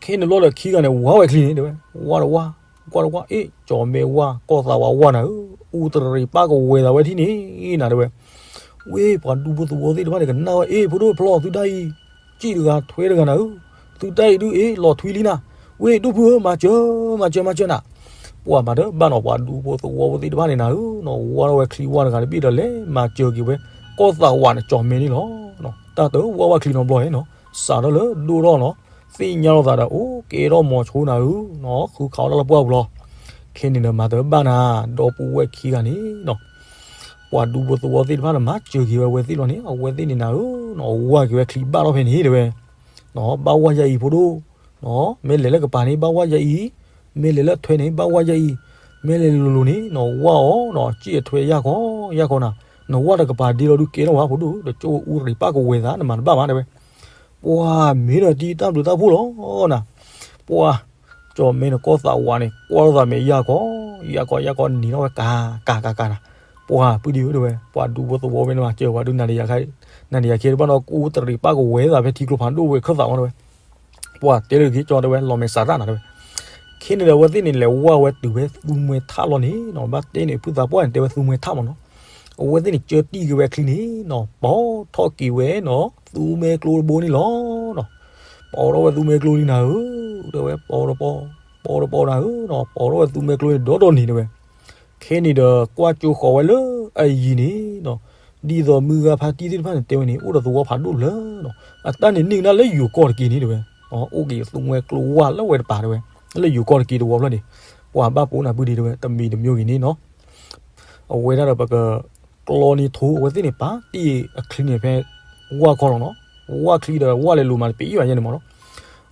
ခဲန့ၣ်ဘျီဒီးခံဂၤန့ၣ် ဝၢ်ဝဲချံန့ၣ်တဲဝဲ, ဝၢ်တဝၢ်, ကွၢ်တကွၢ်, အ့ၣ် ကၠီၤမဲဝၢ် ကီၢ်သးဝးဝၢ်နၤဧၢ, အူတရံးပၢ်ကဝဲၤသးဝဲထံၣ်န့ၣ်နၤတဲဝဲ, ဝ့ၢ် ပှၤဒူဖိသဝီသ့ၣ်တဖၣ်န့ၣ် ကနၣ်ဝဲ အ့ၣ် ဖိဒိၣ်ဖျီၣ်သုတၢ်အံၤ, ကံၣ်တဂၤထွဲတဂၤနၤဧၢ, သုတၢ်အံၤဒုးအ့ၣ် လီၤထွံလံနၤ, ဝ့ၢ်ဒူၣ်ဖုဧၢ မၤစၢၤ မၤစၢၤ မၤစၢၤနၤ, ပှၤမၤတဘၣ်နီၤ ပှၤဒူဖိသဝီဖိသ့ၣ်တဖၣ်န့ၣ်နၤဧၢနီၤ ဝၢ်ထီၣ်ဝဲချံဝၢ်တဂၤတဘ့ၣ်ဒီးလဲၤမၤစၢၤက့ၤဝဲ ကီၢ်သးဝးန့ၣ်ကၠီၤမဲန့ၣ်လီၤ. တၢ်တဝၢ်ဝၣ်ချံနီတဘျီနီၤ, စးထီၣ်လၢဒိၣ်ထီၣ်နီၤ, သ့ၣ်ညါလိာ်သးဒီး အိၣ်ကဲထီၣ်မိၤဆိနၤဧၢနီၤ, ဃုခးအီၣ်တၢ်လၢပှၢ်ပူၤလီၤ. ခဲန့ၣ်ဒီးမၤတဘၣ်နၤ, ဒီပုၢ်ဝဲၢ်ခံဂၤန့ၣ်နီၤ, ပှၤဒူဖိသဝီသ့ၣ်တဖၣ်န့ၣ် မၤစၢၤက့ၤဝဲအဝဲသ့ၣ်လီၤန့ၣ်, အဝဲသ့ၣ်န့ၣ်နၤဧၢနီၤ, ဝၢ်က့ၤဝဲချံဘၣ်ထီၣ်ဖဲန့ၣ်တဲဝဲ, ဘၣ်ဝၢ်ယဲအံၤဖိဒိၣ်, မ့ၢ်လဲၤလၢကပၤန့ၣ် ဘၣ်ဝၢ်ယဲအံၤ, မ့ၢ်လဲၤလၢအထွဲန့ၣ် ဘၣ်ဝၢ်ယဲအံၤ, မ့ၢ်လဲၤလိၤလိၤန့ၣ်နီၤ ဝၢ်အီၤနီၤ, စ့ၢ်အထွဲယၢ်ခီယၢ်ခီနၤ, နဝၢ်တကပၤဒ့လီၤဒုးကဲထီၣ်ဝဲဖိဒိၣ်, တကၠိအူတရံးပၣ်ကဝဲၤသး နမၤတဘၣ်မးတဲဝဲ, ပှၤမ့ၢ်ဒီးတံၤတၢ်ဘျုးတၢ်ဖှိၣ်လီၤနၤ, ပှၤ ကၠီၣ်မဲနကီၢ်သးဝးန့ၣ် ကွၢ်လိာ်သးမဲာ်ယၢ်ခီ, ယၢ်ခီယၢ်ခီနံၤထီၣ်ဝဲကၤ ကၤကၤကၤနၤ, ပှၤပုၢ်ဒံဧၢတဲဝဲ, ပှၤဒူဖိသဝီဝဲန့ၣ်မၤစၢၤပှၤဒုး နၤဒီးယၤခဲတဘၣ်နီၤ ကအိၣ်တရံးပၣ်ကဝဲၤသးဖဲထံကျိဖးဒိၣ်ဝဲခၢၣ်သးမးတဲဝဲ, ပှၤတဲလၢက့ၤကၠီတဲဝဲ လီၤမဲာ်စးတၢ်နၤတဲဝဲ, ခဲန့ၣ်ဒီးအဝဲသ့ၣ်န့ၣ် လဲၤဝၢ်ဝဲတုၤဖဲသူမှဲထၣ်လီၤန့ၣ်နီၤ, ဘၣ်တဲန့ၣ် ဖုသးပှၢ်န့ၣ် တဲဝဲသူမှဲထၣ်မးနီၤ, အဝဲသ့ၣ်န့ၣ် ကၢတံၢ်က့ၤဝဲချံန့ၣ်နီၤ, ပိာ်ထီၣ်က့ၤဝဲနီၤ သူမှဲကျိတဘိန့ၣ်လီၤနီၤ, ပိာ်ထီၣ်ဝဲသူမှဲကျိလံနၤဧၢ, တဲဝဲ ပိာ်တပိာ်, ပိာ်တပိာ်နၤဧၢနီၤ, ပိာ်ထီၣ်ဝဲသူမှဲကျိန့ၣ်ဒီးဒီးန့ၣ်တဲဝဲ, ခဲန့ၣ်ဒီးကွၢ်ကၠိဃီၤဝဲလၢအယံၤန့ၣ်နီၤ, ဒ်သိးမုၢ်ဂၤဖါတံၢ်သ့ၣ်တဖၣ်န့ၣ် တဲဝဲန့ၣ် အိၣ်ဒီးသဝီဖးဒိၣ်လၢနီၤ, အတၢ်န့ၣ်န့ၢ်ကဒါလၢယိၤကီၢ်တက့ၢ်န့ၣ်တဲဝဲ, အိၣ်က့ၤသူမှဲကျိဝၢ်လၢဝဲတပၤတဲဝဲ, လၢယိၤကီၢ်တက့ၢ်တဝီဖျၢၣ်န့ၣ်, ပှၤဘၣ်ပိာ်နၤပုၢ်ဒံတဲဝဲ တမံၤတမံၤဂ့ၤန့ၣ်နီၤ အဝဲဒၣ်ဒီးပကကျီန့ၢ်ထိ အဝဲသ့ၣ်န့ၣ် ပာ်တ့ၢ်အချံန့ၣ်ဖဲ ဝၢ်ခီလီၤနီၤ, ဝၢ်ချံဒီးဝၢ်လဲၤလိၤမးတပ့ၤအံၤဘၣ်ယဲန့ၣ်မးနီၤ,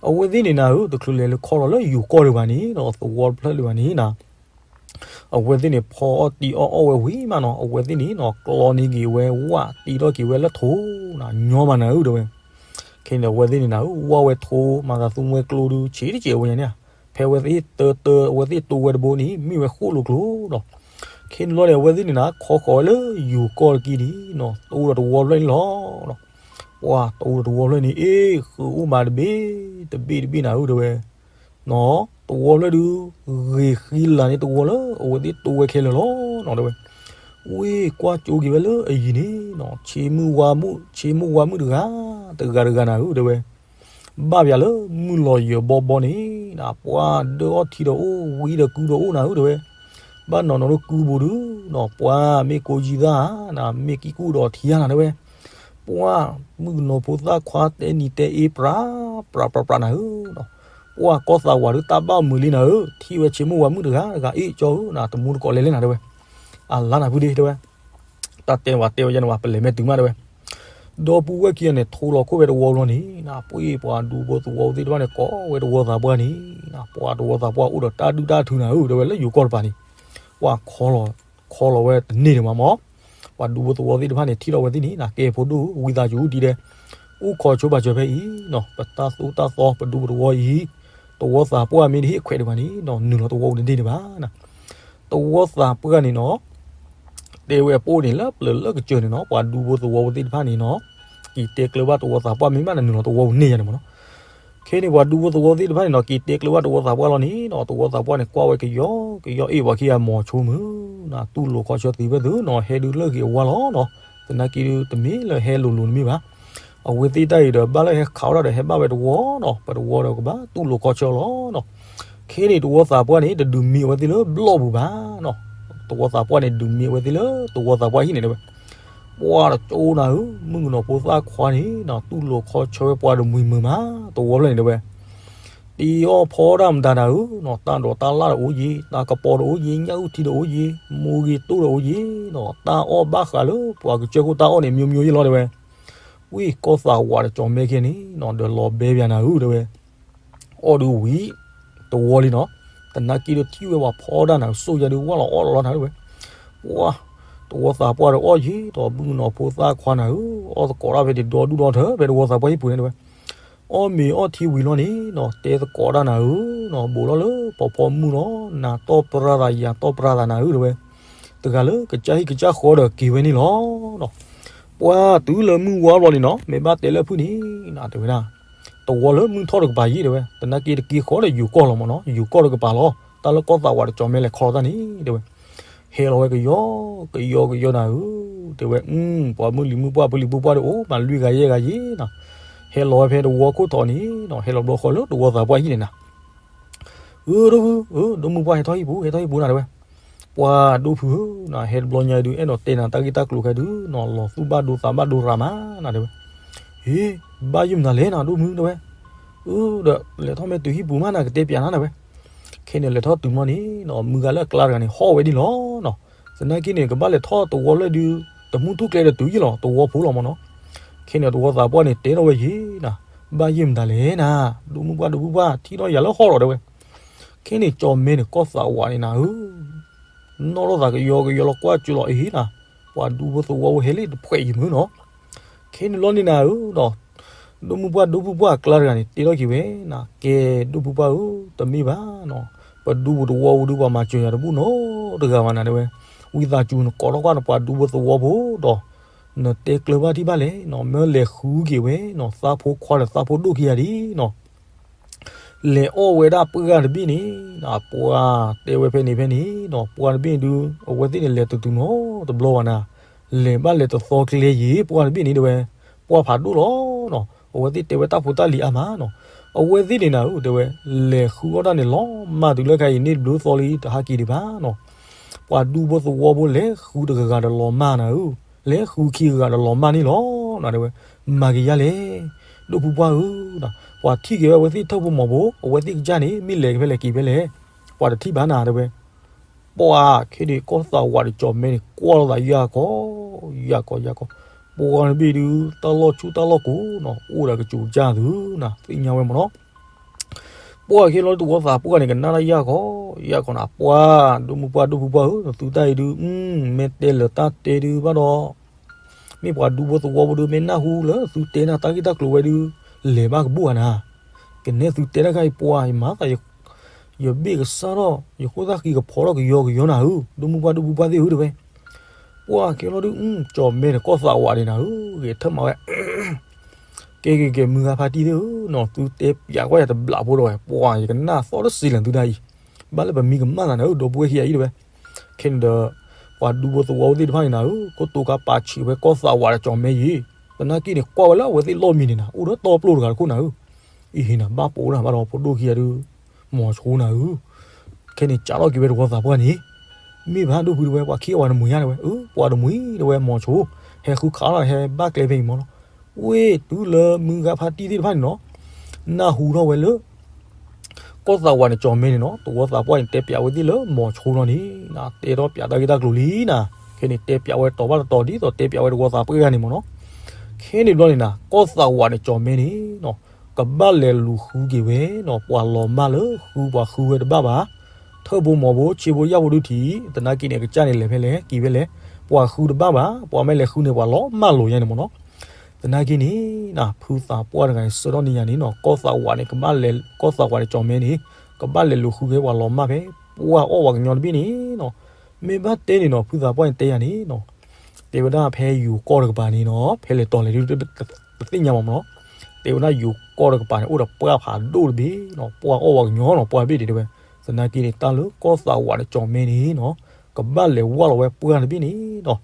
အဝဲသ့ၣ်န့ၣ်နၤဧၢ တချုးလဲၤလၢခီလီၤလၢယိၤကီၢ်ဒံးဘၣ်န့ၣ်နီၤ သဝီတဖျၢၣ်ဒံးဘၣ်န့ၣ်နၤ, အဝဲသ့ၣ်န့ၣ် ဖီအီၣ်တံၢ်အီၣ်အီၣ်ဝဲဝံၤမးနီၤ အဝဲသ့ၣ်န့ၣ်နီၤ ကျီန့ၢ်က့ၤဝဲဝၣ်တံၢ်ထီၣ်က့ၤဝဲလၢထိနၤ ညီမးနၤဧၢတဲဝဲ, ခဲန့ၣ်ဒီးအဝဲသ့ၣ်န့ၣ်နၤဧၢ ဝၢ်ဝဲထိ မၤသးသူမှဲကျိဒုးဆံးတကဲးဝဲညါန့ၣ်, ဖဲအဝဲသ့ၣ်တၢတၢ အဝဲသ့ၣ်တိဝဲတဘိန့ၣ် မ့ၢ်ဝဲဃိၣ်လိာ်ကျိဒီး, ခဲန့ၣ်လီၤန့ၣ် အဝဲသ့ၣ်န့ၣ်နၤ ခီဃီၤဝဲလၢယိၤကီၢ်တက့ၢ်န့ၣ်နီၤ တအိၣ်ဒီးတဝီဖျၢၣ်န့ၣ်လီၤ. ပှၤတအိၣ်ဒီးတဝီဖျၢၣ်န့ၣ် အ့ၣ် ဃုာ်အိၣ်မးတဘ့ၣ် တဘ့ၣ်တဘ့ၣ်နၤဧၢတဲဝဲ နီၤ တဝီဖျၢၣ်ဒုး ဂ့ၤဃံလၤန့ၢ်တဝီလၢ အဝဲသ့ၣ်တိဝဲခဲလၢာ်လီၤနီၤတဲဝဲ, ဝ့ၢ်ကွၢ်ကၠိက့ၤဝဲလၢအယံၤန့ၣ်နီၤ ဆ့မုၢ်ဝါမုၣ် ဆ့မုၢ်ဝါမုၣ်တဂၤ တဂၤတဂၤနၤဧၢတဲဝဲ, ဘၣ်ပၠးလၢမုၢ်လီၤယၢၤဘီဘီန့ၣ် ပှၤဒၢအီၣ်ထံဒီးအိၣ် ဝံဒီးကုဒီးအိၣ်နၤဧၢတဲဝဲ, ဘၣ်နီၤနီၤလၢကုဘိဒုးနီၤ ပှၤမ့ၢ်ကိးယံၤသၣ်နၤ မ့ၢ်ကံၢ်ကူၣ်ဒီးထံဧါနၤတဲဝဲ ပှၤမုၣ်ကနီၤဖိသၣ်ခွါတဲနံၤတဲအ့ ပြးပြးပြးပြးနၤဧၢ, ပှၤကီၢ်သးဝးဒုးတၢ်ဘၣ်မုာ်လံနၤဧၢ, ထံၣ်ဝဲဆ့မိၢ်ဝၤမုၣ်တဂၤတဂၤ အ့ၣ်ကၠီဧၢ နတမူတကိးလဲၤလဲၣ်နၤတဲဝဲ, အလါနၤဖုဒ့တဲဝဲ, တၢ်တဲဝဲတဲဝဲယဲန့ၣ်ဝဲ ပလဲၤမဲာ်တုၤမးတဲဝဲ, ဒီပုၢ်ဝဲၢ်ခံဂၤန့ၣ် ထိလီၤခိၣ်ဝဲတဝီဘျီန့ၣ် နပှ့ၤပှၤဒူဖိသဝီသ့ၣ်တဖၣ်န့ၣ် ကိးဝဲတဝီသးပှၢ်န့ၣ် နပှၤတဝီသးပှၢ်အိၣ်ဒီးတၢ်ဒုၣ်တၢ်ထုနၤဧၢ တဲဝဲလၢယိၤကီၢ်တပၤန့ၣ်, ပှၤခီလီၤဝဲတန့ၢ်ဒံးမးမး ပှၤဒူဖိသဝီသ့ၣ်တဖၣ်န့ၣ် ထံၣ်လီၤဝဲသ့ၣ်န့ၣ် နကဲဖိဒိၣ်ဝံသးစူၤဒ်လဲၣ်, အိၣ်ခိးဆိပာ်စၢၤဖဲအံၤနီၤ ပတၢ်သိၣ်တၢ်သီပဒူပတဝီအံၤ, တဝီသးပှၢ်မ့ၢ်တဟ့ၣ်ခွဲးဒံးဘၣ်န့ၣ်နီၤ နုာ်လီၤတဝီအိၣ်တန့ၢ်ဒံးဘၣ်, တဝီသးပှၢ်န့ၣ်နီၤ တဲဝဲအပိၢ်န့ၣ် လၢပျၢၤလၢကစၢၢ်န့ၣ်နီၤ ပှၤဒူဖိသဝီဖိသ့ၣ်တဖၣ်န့ၣ်နီၤ က့ၤတဲကျၢၤဘၣ်တဝီသးပှၢ်မ့ၢ်ဘၣ်နနုာ်လီၤတဝီအိၣ်န့ၢ်ယၤန့ၣ်မးနီၤ, ခဲန့ၣ်ပှၤဒူဖိသဝီသ့ၣ်တဖၣ်န့ၣ်နီၤ က့ၤတဲကျၢၤဘၣ်တဝီသးပှၢ်လီၤန့ၣ်နီၤ တဝီသးပှၢ်န့ၣ် ကွၢ်ဝဲကယီကယီ အ့ၣ် ပှၤခံဂၤမိၤဆိမုၢ်နီၤ တူၢ်လိာ်ခီဆၢသံဖဲသုနီၤ ဟဲဒုးလၢဂ့ၤအဝါလီၤနီၤ, သနာ်က့ဒုးတမ့ၢ်လၢဟဲလိၤလိၤတမ့ၢ်ဘၣ်, အဝဲသ့ၣ်တၢ်အံၤဒီး ဘၣ်လၢဟဲခးဝဲဒၣ်ဒီး ဟဲဘၣ်ဝဲတဝီနီၤ ပတဝီဒီးကဘၣ်တူၢ်လိာ်ခီဆၢလီၤနီၤ, ခဲန့ၣ်တဝီသးပှၢ်န့ၣ် တဒုးမံအဝဲသ့ၣ်လၢဘျီၣ်ပူၤဘၣ်နီၤ, တဝီသးပှၢ်န့ၣ် ဒုးမံအဝဲသ့ၣ်လၢတဝီသးပှၢ်ဟံၣ်န့ၣ်တဲဝဲ, ပှၤတကၠိနၤဧၢ မုၣ်ကနီၤဖိသၣ်ခွါန့ၣ်နီၤ တူၢ်လိာ်ခီဆၢဝဲပှၤတမှံၤမုာ်မး တဝီဖျၢၣ်န့ၣ်တဲဝဲ, တ့အီၣ်ဖီဒၣ်မတၤနၤဧၢနီၤ တၢ်ဒိးတၢ်လၣ်ဒီးအိၣ်ယ့ၤ တၢ်ကပီၤဒီးအိၣ်ယ့ၤ ညၣ်အုၣ်ထံဒီးအိၣ်ယ့ၤ မိၢ်ဂ့ၤတိၢ်ဒီးအိၣ်ယ့ၤနီၤ တၢ်အီၣ်ဘၣ်ဃးလၢပှၤကစၢၢ်ခိၣ်တၢ်အီၣ်န့ၣ် မျိုးမျိုးယ့ၤလီၤတဲဝဲ, ဝံၢ်ကီၢ်သးဝးဒီးကၠီၣ်မဲခဲန့ၣ်နီၤ ဒီးလီၤဘဲပၠးနၤဧၢတဲဝဲ, အီၣ်ဒုးဝံၤ တဝီလံနီၤ, သနာ်က့ဒုးထံၣ်ဝဲပှၤဖီဒၣ်နၤဧၢ စိၣ်ယၤဒုးဝၣ်လီၤအီၣ်လီၤလီၤနၤတဲဝဲ, ပှၤ တဝီသးပှၢ်ဒီးအီၣ်ယ့ၤဒီး မုၣ်ကနီၤဖိသၣ်ခွါနၤဧၢ, အီၣ်သကိးတၢ်ဖဲဒ်ဒီဒူၣ်ဒီထၢ ဖဲတဝီသးပှၢ်ဟံၣ်ပူၤန့ၣ်တဲဝဲ, အီၣ်မ့ၤအီၣ်ထံဝံၤလီၤန့ၣ်နီၤ တဲသကိးတၢ်နၤဧၢနီၤ ဘူးထီၣ်လၢပိာ်ဖီမုၢ်လီၤ နၤတီၢ်ပြၢ်သးယၤတီၢ်ပြၢ်သးနၤဧၢတဲဝဲ, တဂၤလၢကစၢ်ဟံၣ်ကစၢ်ဃီဒီးက့ၤဝဲန့ၣ်လီၤနီၤ, ပှၤတုၤလၢမုၢ်ဝါဘျီန့ၣ်နီၤ မ့ၢ်ဘၣ်တဲလၢဖုၣ်န့ၣ်နၤတဲဝဲဒၣ် တဝီလၢမုၢ်ထီၣ်တကပၤယ့ၤတဲဝဲ, သနာ်က့တက့ဃီဒီးယိၤကီၢ်လီၤမးနီၤ ယိၤကီၢ်တကပၤလီၤ, တၢ်လၢကီၢ်သးဝးဒီးကၠီၣ်မဲလဲၤခီလီၤတၢ်န့ၣ်တဲဝဲ, ဟဲလီၤဝဲကယီ ကယီကယီနၤဧၢ, တဲဝဲ ပှၤမုၢ်လံၤမုၢ်ပှၢ် ပှၤလံၤပှၢ်ပှၢ်ဒီးအိၣ်မးလွံၢ်ဂၤယဲၢ်ဂၤယ့ၤနီၤ, ဟဲလီၤဝဲဖဲတဝီခိၣ်ထီးန့ၣ်နီၤ ဟဲလီၤဘျီဃီလၢတဝီသးပှၢ်ဟံၣ်န့ၣ်နၤ, ဧၢ ဒိၣ်ဖု ဧၢ ဒိၣ်မုၢ်ပှၢ်ဟဲထီၣ်ဟံၣ်ပူၤ ဟဲထီၣ်ဟံၣ်ပူၤနၤတဲဝဲ, ပှၤဒိၣ်ဖုဧၢ နဟဲတဘျီညါဒုး အဲၣ်ဒိးတဲနၤတၢ်ဂ့ၢ်တၢ်ကျိၤခဲဒုးနီၤ လီၤသူၣ်ဘၣ်ဒိသးဘၣ်ဒိရၤမးနၤတဲဝဲ, ဟ့, ဘၣ်ယုၢ်မတၤလဲၣ်နၤ ဒိၣ်မုၣ် တဲဝဲ. အၢ ဒီးလဲၤထီၣ်မ့ၢ်တုၤဟံၣ်ပူၤမးနၤ ကတဲပၠးနၤ တဲဝဲ. ခဲန့ၣ်လဲၤထီၣ်တုၤမီၢ်န့ၣ်နီၤ မုၢ်ဂၤလၢအကျါတဂၤန့ၣ် ဟီၣ်ဝဲဒၣ်လီၤနီၤ. သနာ်က့န့ၣ် ကဘၣ်လဲၤထီၣ်သဝီဖျၢၣ်ဒုး တမူထူၣ်ကျဲဒီးတုၤယ့ၣ်လီၤ သဝီဖိလီၤမၢ်နီၤ. ခဲန့ၣ်သဝီသးပှၢ်န့ၣ် တဲထီၣ်ဝဲယ့ၣ်နၤ, ဘၣ်ယုၢ်မတၤလဲၣ်နၤ, ဒိၣ်မုၣ်ပှၢ် ဒိၣ်မုၣ်ပှၢ် ထံၣ်ထီၣ်ယၤလၢဟီၣ်လီၤ တဲဝဲ. ခဲန့ၣ်ကၠီၣ်မဲန့ၣ် ကီၢ်သးဝးန့ၣ်နၤဧၢ နီၣ်ထီၣ်သးကယီကယီလီၤ ကွၢ်ကၠိလီၤ အဟ့ၣ်နၤ, ပှၤဒူဖိသဝီဖိဟဲလံတဖှဲးယံၤမုၢ်နီၤ. ခဲန့ၣ်လီၤန့ၣ်နၤဧၢဒီး ဒိၣ်မုၣ်ပှၢ် ဒိၣ်မုၣ်ပှၢ်အကျါတဂၤန့ၣ် တဲထီၣ်က့ၤဝဲနၤ, ကဲ ဒိၣ်မုၣ်ပှၢ်ဧၢ, တမ့ၢ်ဘၣ်နီၤ, ပဒူပသဝီပူၤဒုး ပှၤမၤစၢၤယၤတဘူၣ်နီတဂၤဘၣ်နၤ တဲဝဲ. ဝံသးစူၤနကိးထီၣ်ကွၢ်နပှၤဒူဖိသဝီဖိဒီး နတဲကျၢၤဘၣ်ထံၣ်ဘၣ်လဲၣ်နီၤ, မၢလဲၤဃုက့ၤဝဲနီၤ, သးဖိခွါဒီးသးဖိဒိၣ်ခံဂၤဒံးနီၤ လဲၤအီၣ်ဝဲဒၣ်ပှၢ်တဘ့ၣ်န့ၣ်, ပှၢ်တဲဝဲဖဲန့ၣ်ဖဲန့ၣ်နီၤ, ပှၢ်တဘ့ၣ်ဒုး အဝဲသ့ၣ်န့ၣ် လဲၤတတုၤနီတဘျီဘၣ်နၤ, လဲၤဘၣ်လဲၤတသီကျဲယံၤ ပှၢ်တဘ့ၣ်န့ၣ် တဲဝဲ, ပှၢ်ဖးဒိၣ်လီၤနီၤ, အဝဲသ့ၣ်တဲဝဲတၢ်ဖိတၢ်လံၤအါမးနီၤ, အဝဲသ့ၣ်န့ၣ်နၤဧၢ တဲဝဲ, လဲၤဃုအီၣ်တၢ်န့ၣ်လီၤမၢ်တုၤလၢခဲအံၤန့ၣ်တဘျုးသီလံ တဟးက့ၤဒံးဘၣ်နီၤ, ပှၤဒူဖိသဝီဖိလဲၤဃုတဂၤဂၤဒီးလီၤမၢ်နၤဧၢ, လဲၤဃုခံဂၤဂၤဒီးလီၤမၢ်န့ၣ်လီၤနၤ တဲဝဲ, မၤက့ၤယါလဲၣ် ဒိၣ်ဖုပှၢ်ဧၢ, ပှၤထံၣ်က့ၤဝဲအဝဲသ့ၣ်ထၢၣ်ဖိမီၤဖိ အဝဲသ့ၣ်ကစၢ်န့ၣ် မ့ၢ်လဲၤကဖဲလဲၣ်က့ၤဖဲလဲၣ်, ပှၤတထံၣ်ဘၣ်နၤ တဲဝဲ. ပှၢ်ခဲန့ၣ် ကီၢ်သးဝးဒီးကၠီၣ်မဲန့ၣ် ကွၢ်လိာ်သးယၢ်ကီၢ် ယၢ်ကီၢ်ယၢ်ကီၢ်, ပှၢ်တဘ့ၣ်ဒုး တၢ်လီၢ်ဆူၣ်တၢ်လီၢ်ကိးနီၤ အိၣ်ဒီးကစူၤကစၢ်သုနၤ သ့ၣ်ညါဝဲမၢ်နီၤ. ပှၢ်ခဲလီၤတဝီသးပှၢ်န့ၣ် ကနၣ်တၢ်ယၢ်ကီၢ် ယၢ်ကီၢ်နၤ ပှၢ် ဒိၣ်မုၣ်ပှၢ် ဒိၣ်ဖုပှၢ်ဧၢ, နသုတၢ်အံၤဒုး မ့ၢ်တဲလၢာ်တၢ်တဲဒုးဘၣ်ဒီး မ့ၢ်ပှၤဒူဖိသဝီဖိဒုး မ့ၢ်နၢ်ဟူလၢသုတဲနၤတၢ်ဂ့ၢ်တၢ်ကျိၤဝဲဒုး လဲၤဘၣ်ကဘူၣ်ဧါနၤ, ကနဲသုတဲတၢ်ခါအံၤ ပှၢ် ယမၤသး ယဘ့ၣ်ကစၢ်ထီၣ် ယဃိသၣ်ဃံကဖီထီၣ်ကယီကယီနၤဧၢ, ဒိၣ်မုၣ်ပှၢ် ဒိၣ်ဖုပှၢ်သ့ၣ်ဧၢ တဲဝဲ. ပှၢ်ခဲလီၤဒုး ကၠီၣ်မဲန့ၣ် ကီၢ်သးဝးန့ၣ်နၤဧၢ, ဂဲၤထၢၣ်မၤဝဲ ကဲကဲကဲ မုၢ်ဂၤဖါတံၢ်သ့ၣ်ဧၢနီၤ, သုတဲပၠးကွၢ်ယၤတဘျးဖိဒီးဝဲ ပှၢ် ယကနၣ်သီတစံးလၢသုတၢ်အံၤ, ဘၣ်လၢပမံၤကမၣ်သးနၤဧၢ ဒီပုၢ်ဝဲၢ်ခံဂၤအံၤ တဲဝဲ. ခဲန့ၣ်ဒီး ပှၤဒူဖိသဝီဖိသ့ၣ်တဖၣ်န့ၣ်နၤဧၢ, ခိၣ်တိၤကါပာ်ဆံးဝဲကီၢ်သးဝးဒီးကၠီၣ်မဲယံၤ, သနာ်က့န့ၣ် ကွၢ်ဝဲလၢအဝဲသ့ၣ်လီၢ်မံၤန့ၣ်နၤ အိၣ်ဒီးတီပျိၢ်တဂၤတခိၣ်နၤဧၢ, အံၤဟ့ၣ်နၤ ဘၣ်ပိာ်နၤဘၣ်ဒီး ဖိဒိၣ်ခံဂၤဒုး မီၤဆိနၤဧၢ. ခဲန့ၣ် ကးထီၣ်က့ၤဝဲတဝီသးပှၢ်န့ၣ်, မ့ၢ်ဘၣ်ဒိၣ်ဖု တဲဝဲ ပှၤခံဂၤဝဲတမှံၤဧါ တဲဝဲ, အၢ ပှၤတမှံၤ တဲဝဲ မီၤဆိ, ဟဲဃုခးလီၤ ဟဲဘၣ်ကျဲဖဲအံၤမၢ်နီၤ, ဝ့ၢ် တုၤလၢမုၢ်ဂၤဖါတံၢ်သ့ၣ်တဖၣ်န့ၣ်နီၤ, နၢ်ဟူထီၣ်ဝဲလၢ ကီၢ်သးဝးန့ၣ် ကၠီၣ်မဲန့ၣ်နီၤ, တဝီသးပှၢ်န့ၣ် တဲပၠးဝဲသ့ၣ်လၢမီၤဆိလီၤန့ၣ်, တဲထီၣ်ပၠးတၢ်ဂ့ၢ်တၢ်ကျိၤလံနၤ, ခဲန့ၣ် တဲပၠးဝဲတီၤဘၣ်တတီၤ ဒ်သိးတဲပၠးဝဲတဝီသးပှၢ်တဂၤန့ၣ်မၢ်နီၤ. ခဲန့ၣ်ဘျီန့ၣ်နၤ ကီၢ်သးဝးန့ၣ် ကၠီၣ်မဲန့ၣ်နီၤ, ကဘၣ်လဲၤလူၤဃုက့ၤဝဲနီၤ, ပှၤလီၤမၢ်လၢဃု ပှၤဃုဝဲတဘၣ်ဘၣ်, ထၢၣ်ဖိမီၤဖိ ဆ့ဖိယာ်ဖိဒုးထံၣ်, သနာ်က့န့ၣ် အကစၢ်န့ၣ်လဲၤဖဲလဲၣ် က့ၤဖဲလဲၣ်, ပှၤဃုတဘၣ်ဘၣ်, ပှၤမ့ၢ်လဲၤဃုန့ၣ် ပှၤလီၤမၢ်လိာ်ညါန့ၣ်မၢ်နီၤ. သနာ်က့န့ၣ်နၤ ဖုသးပှၢ်တဂၤန့ၣ် ဆၢထၢၣ်န့ၢ်ယၤန့ၣ်နီၤ, ကီၢ်သးဝးန့ၣ် ကဘၣ်လဲၤ ကီၢ်သးဝးန့ၣ် ကၠီၣ်မဲန့ၣ် ကဘၣ်လဲၤလူၤဃုက့ၤပှၤလီၤမၢ်ဖဲ ပှၢ်အီၣ်ဝးကညီတဘ့ၣ်န့ၣ်နီၤ. မ့ၢ်ဘၣ်တဲန့ၣ်နီၤ ဖုသးပှၢ်န့ၣ်တဲယၤန့ၣ်နီၤ, တဲဝဲဒၣ်ဖဲယိၤကီၢ်တကပၤန့ၣ်နီၤ, ဖဲလဲၣ်တီၤလဲၣ်ဒုး တသ့ၣ်ညါမၢ်နီၤ. တဲဝဲဒၣ်ယိၤကီၢ်တကပၤန့ၣ် အိၣ်ဒီးပှၢ်ဖးဒိၣ်တဘ့ၣ်နီၤ, ပှၢ်အီၣ်ဝးကညီနီၤ, ပှၢ်တဘ့ၣ်န့ၣ်တဲဝဲ. သနာ်က့န့ၣ် တၢ်လၢကီၢ်သးဝးန့ၣ် ကၠီၣ်မဲန့ၣ်နီၤ, ကဘၣ်လဲၤဝၢ်လီၤဝဲပှၢ်တဘ့ၣ်န့ၣ်နီၤ.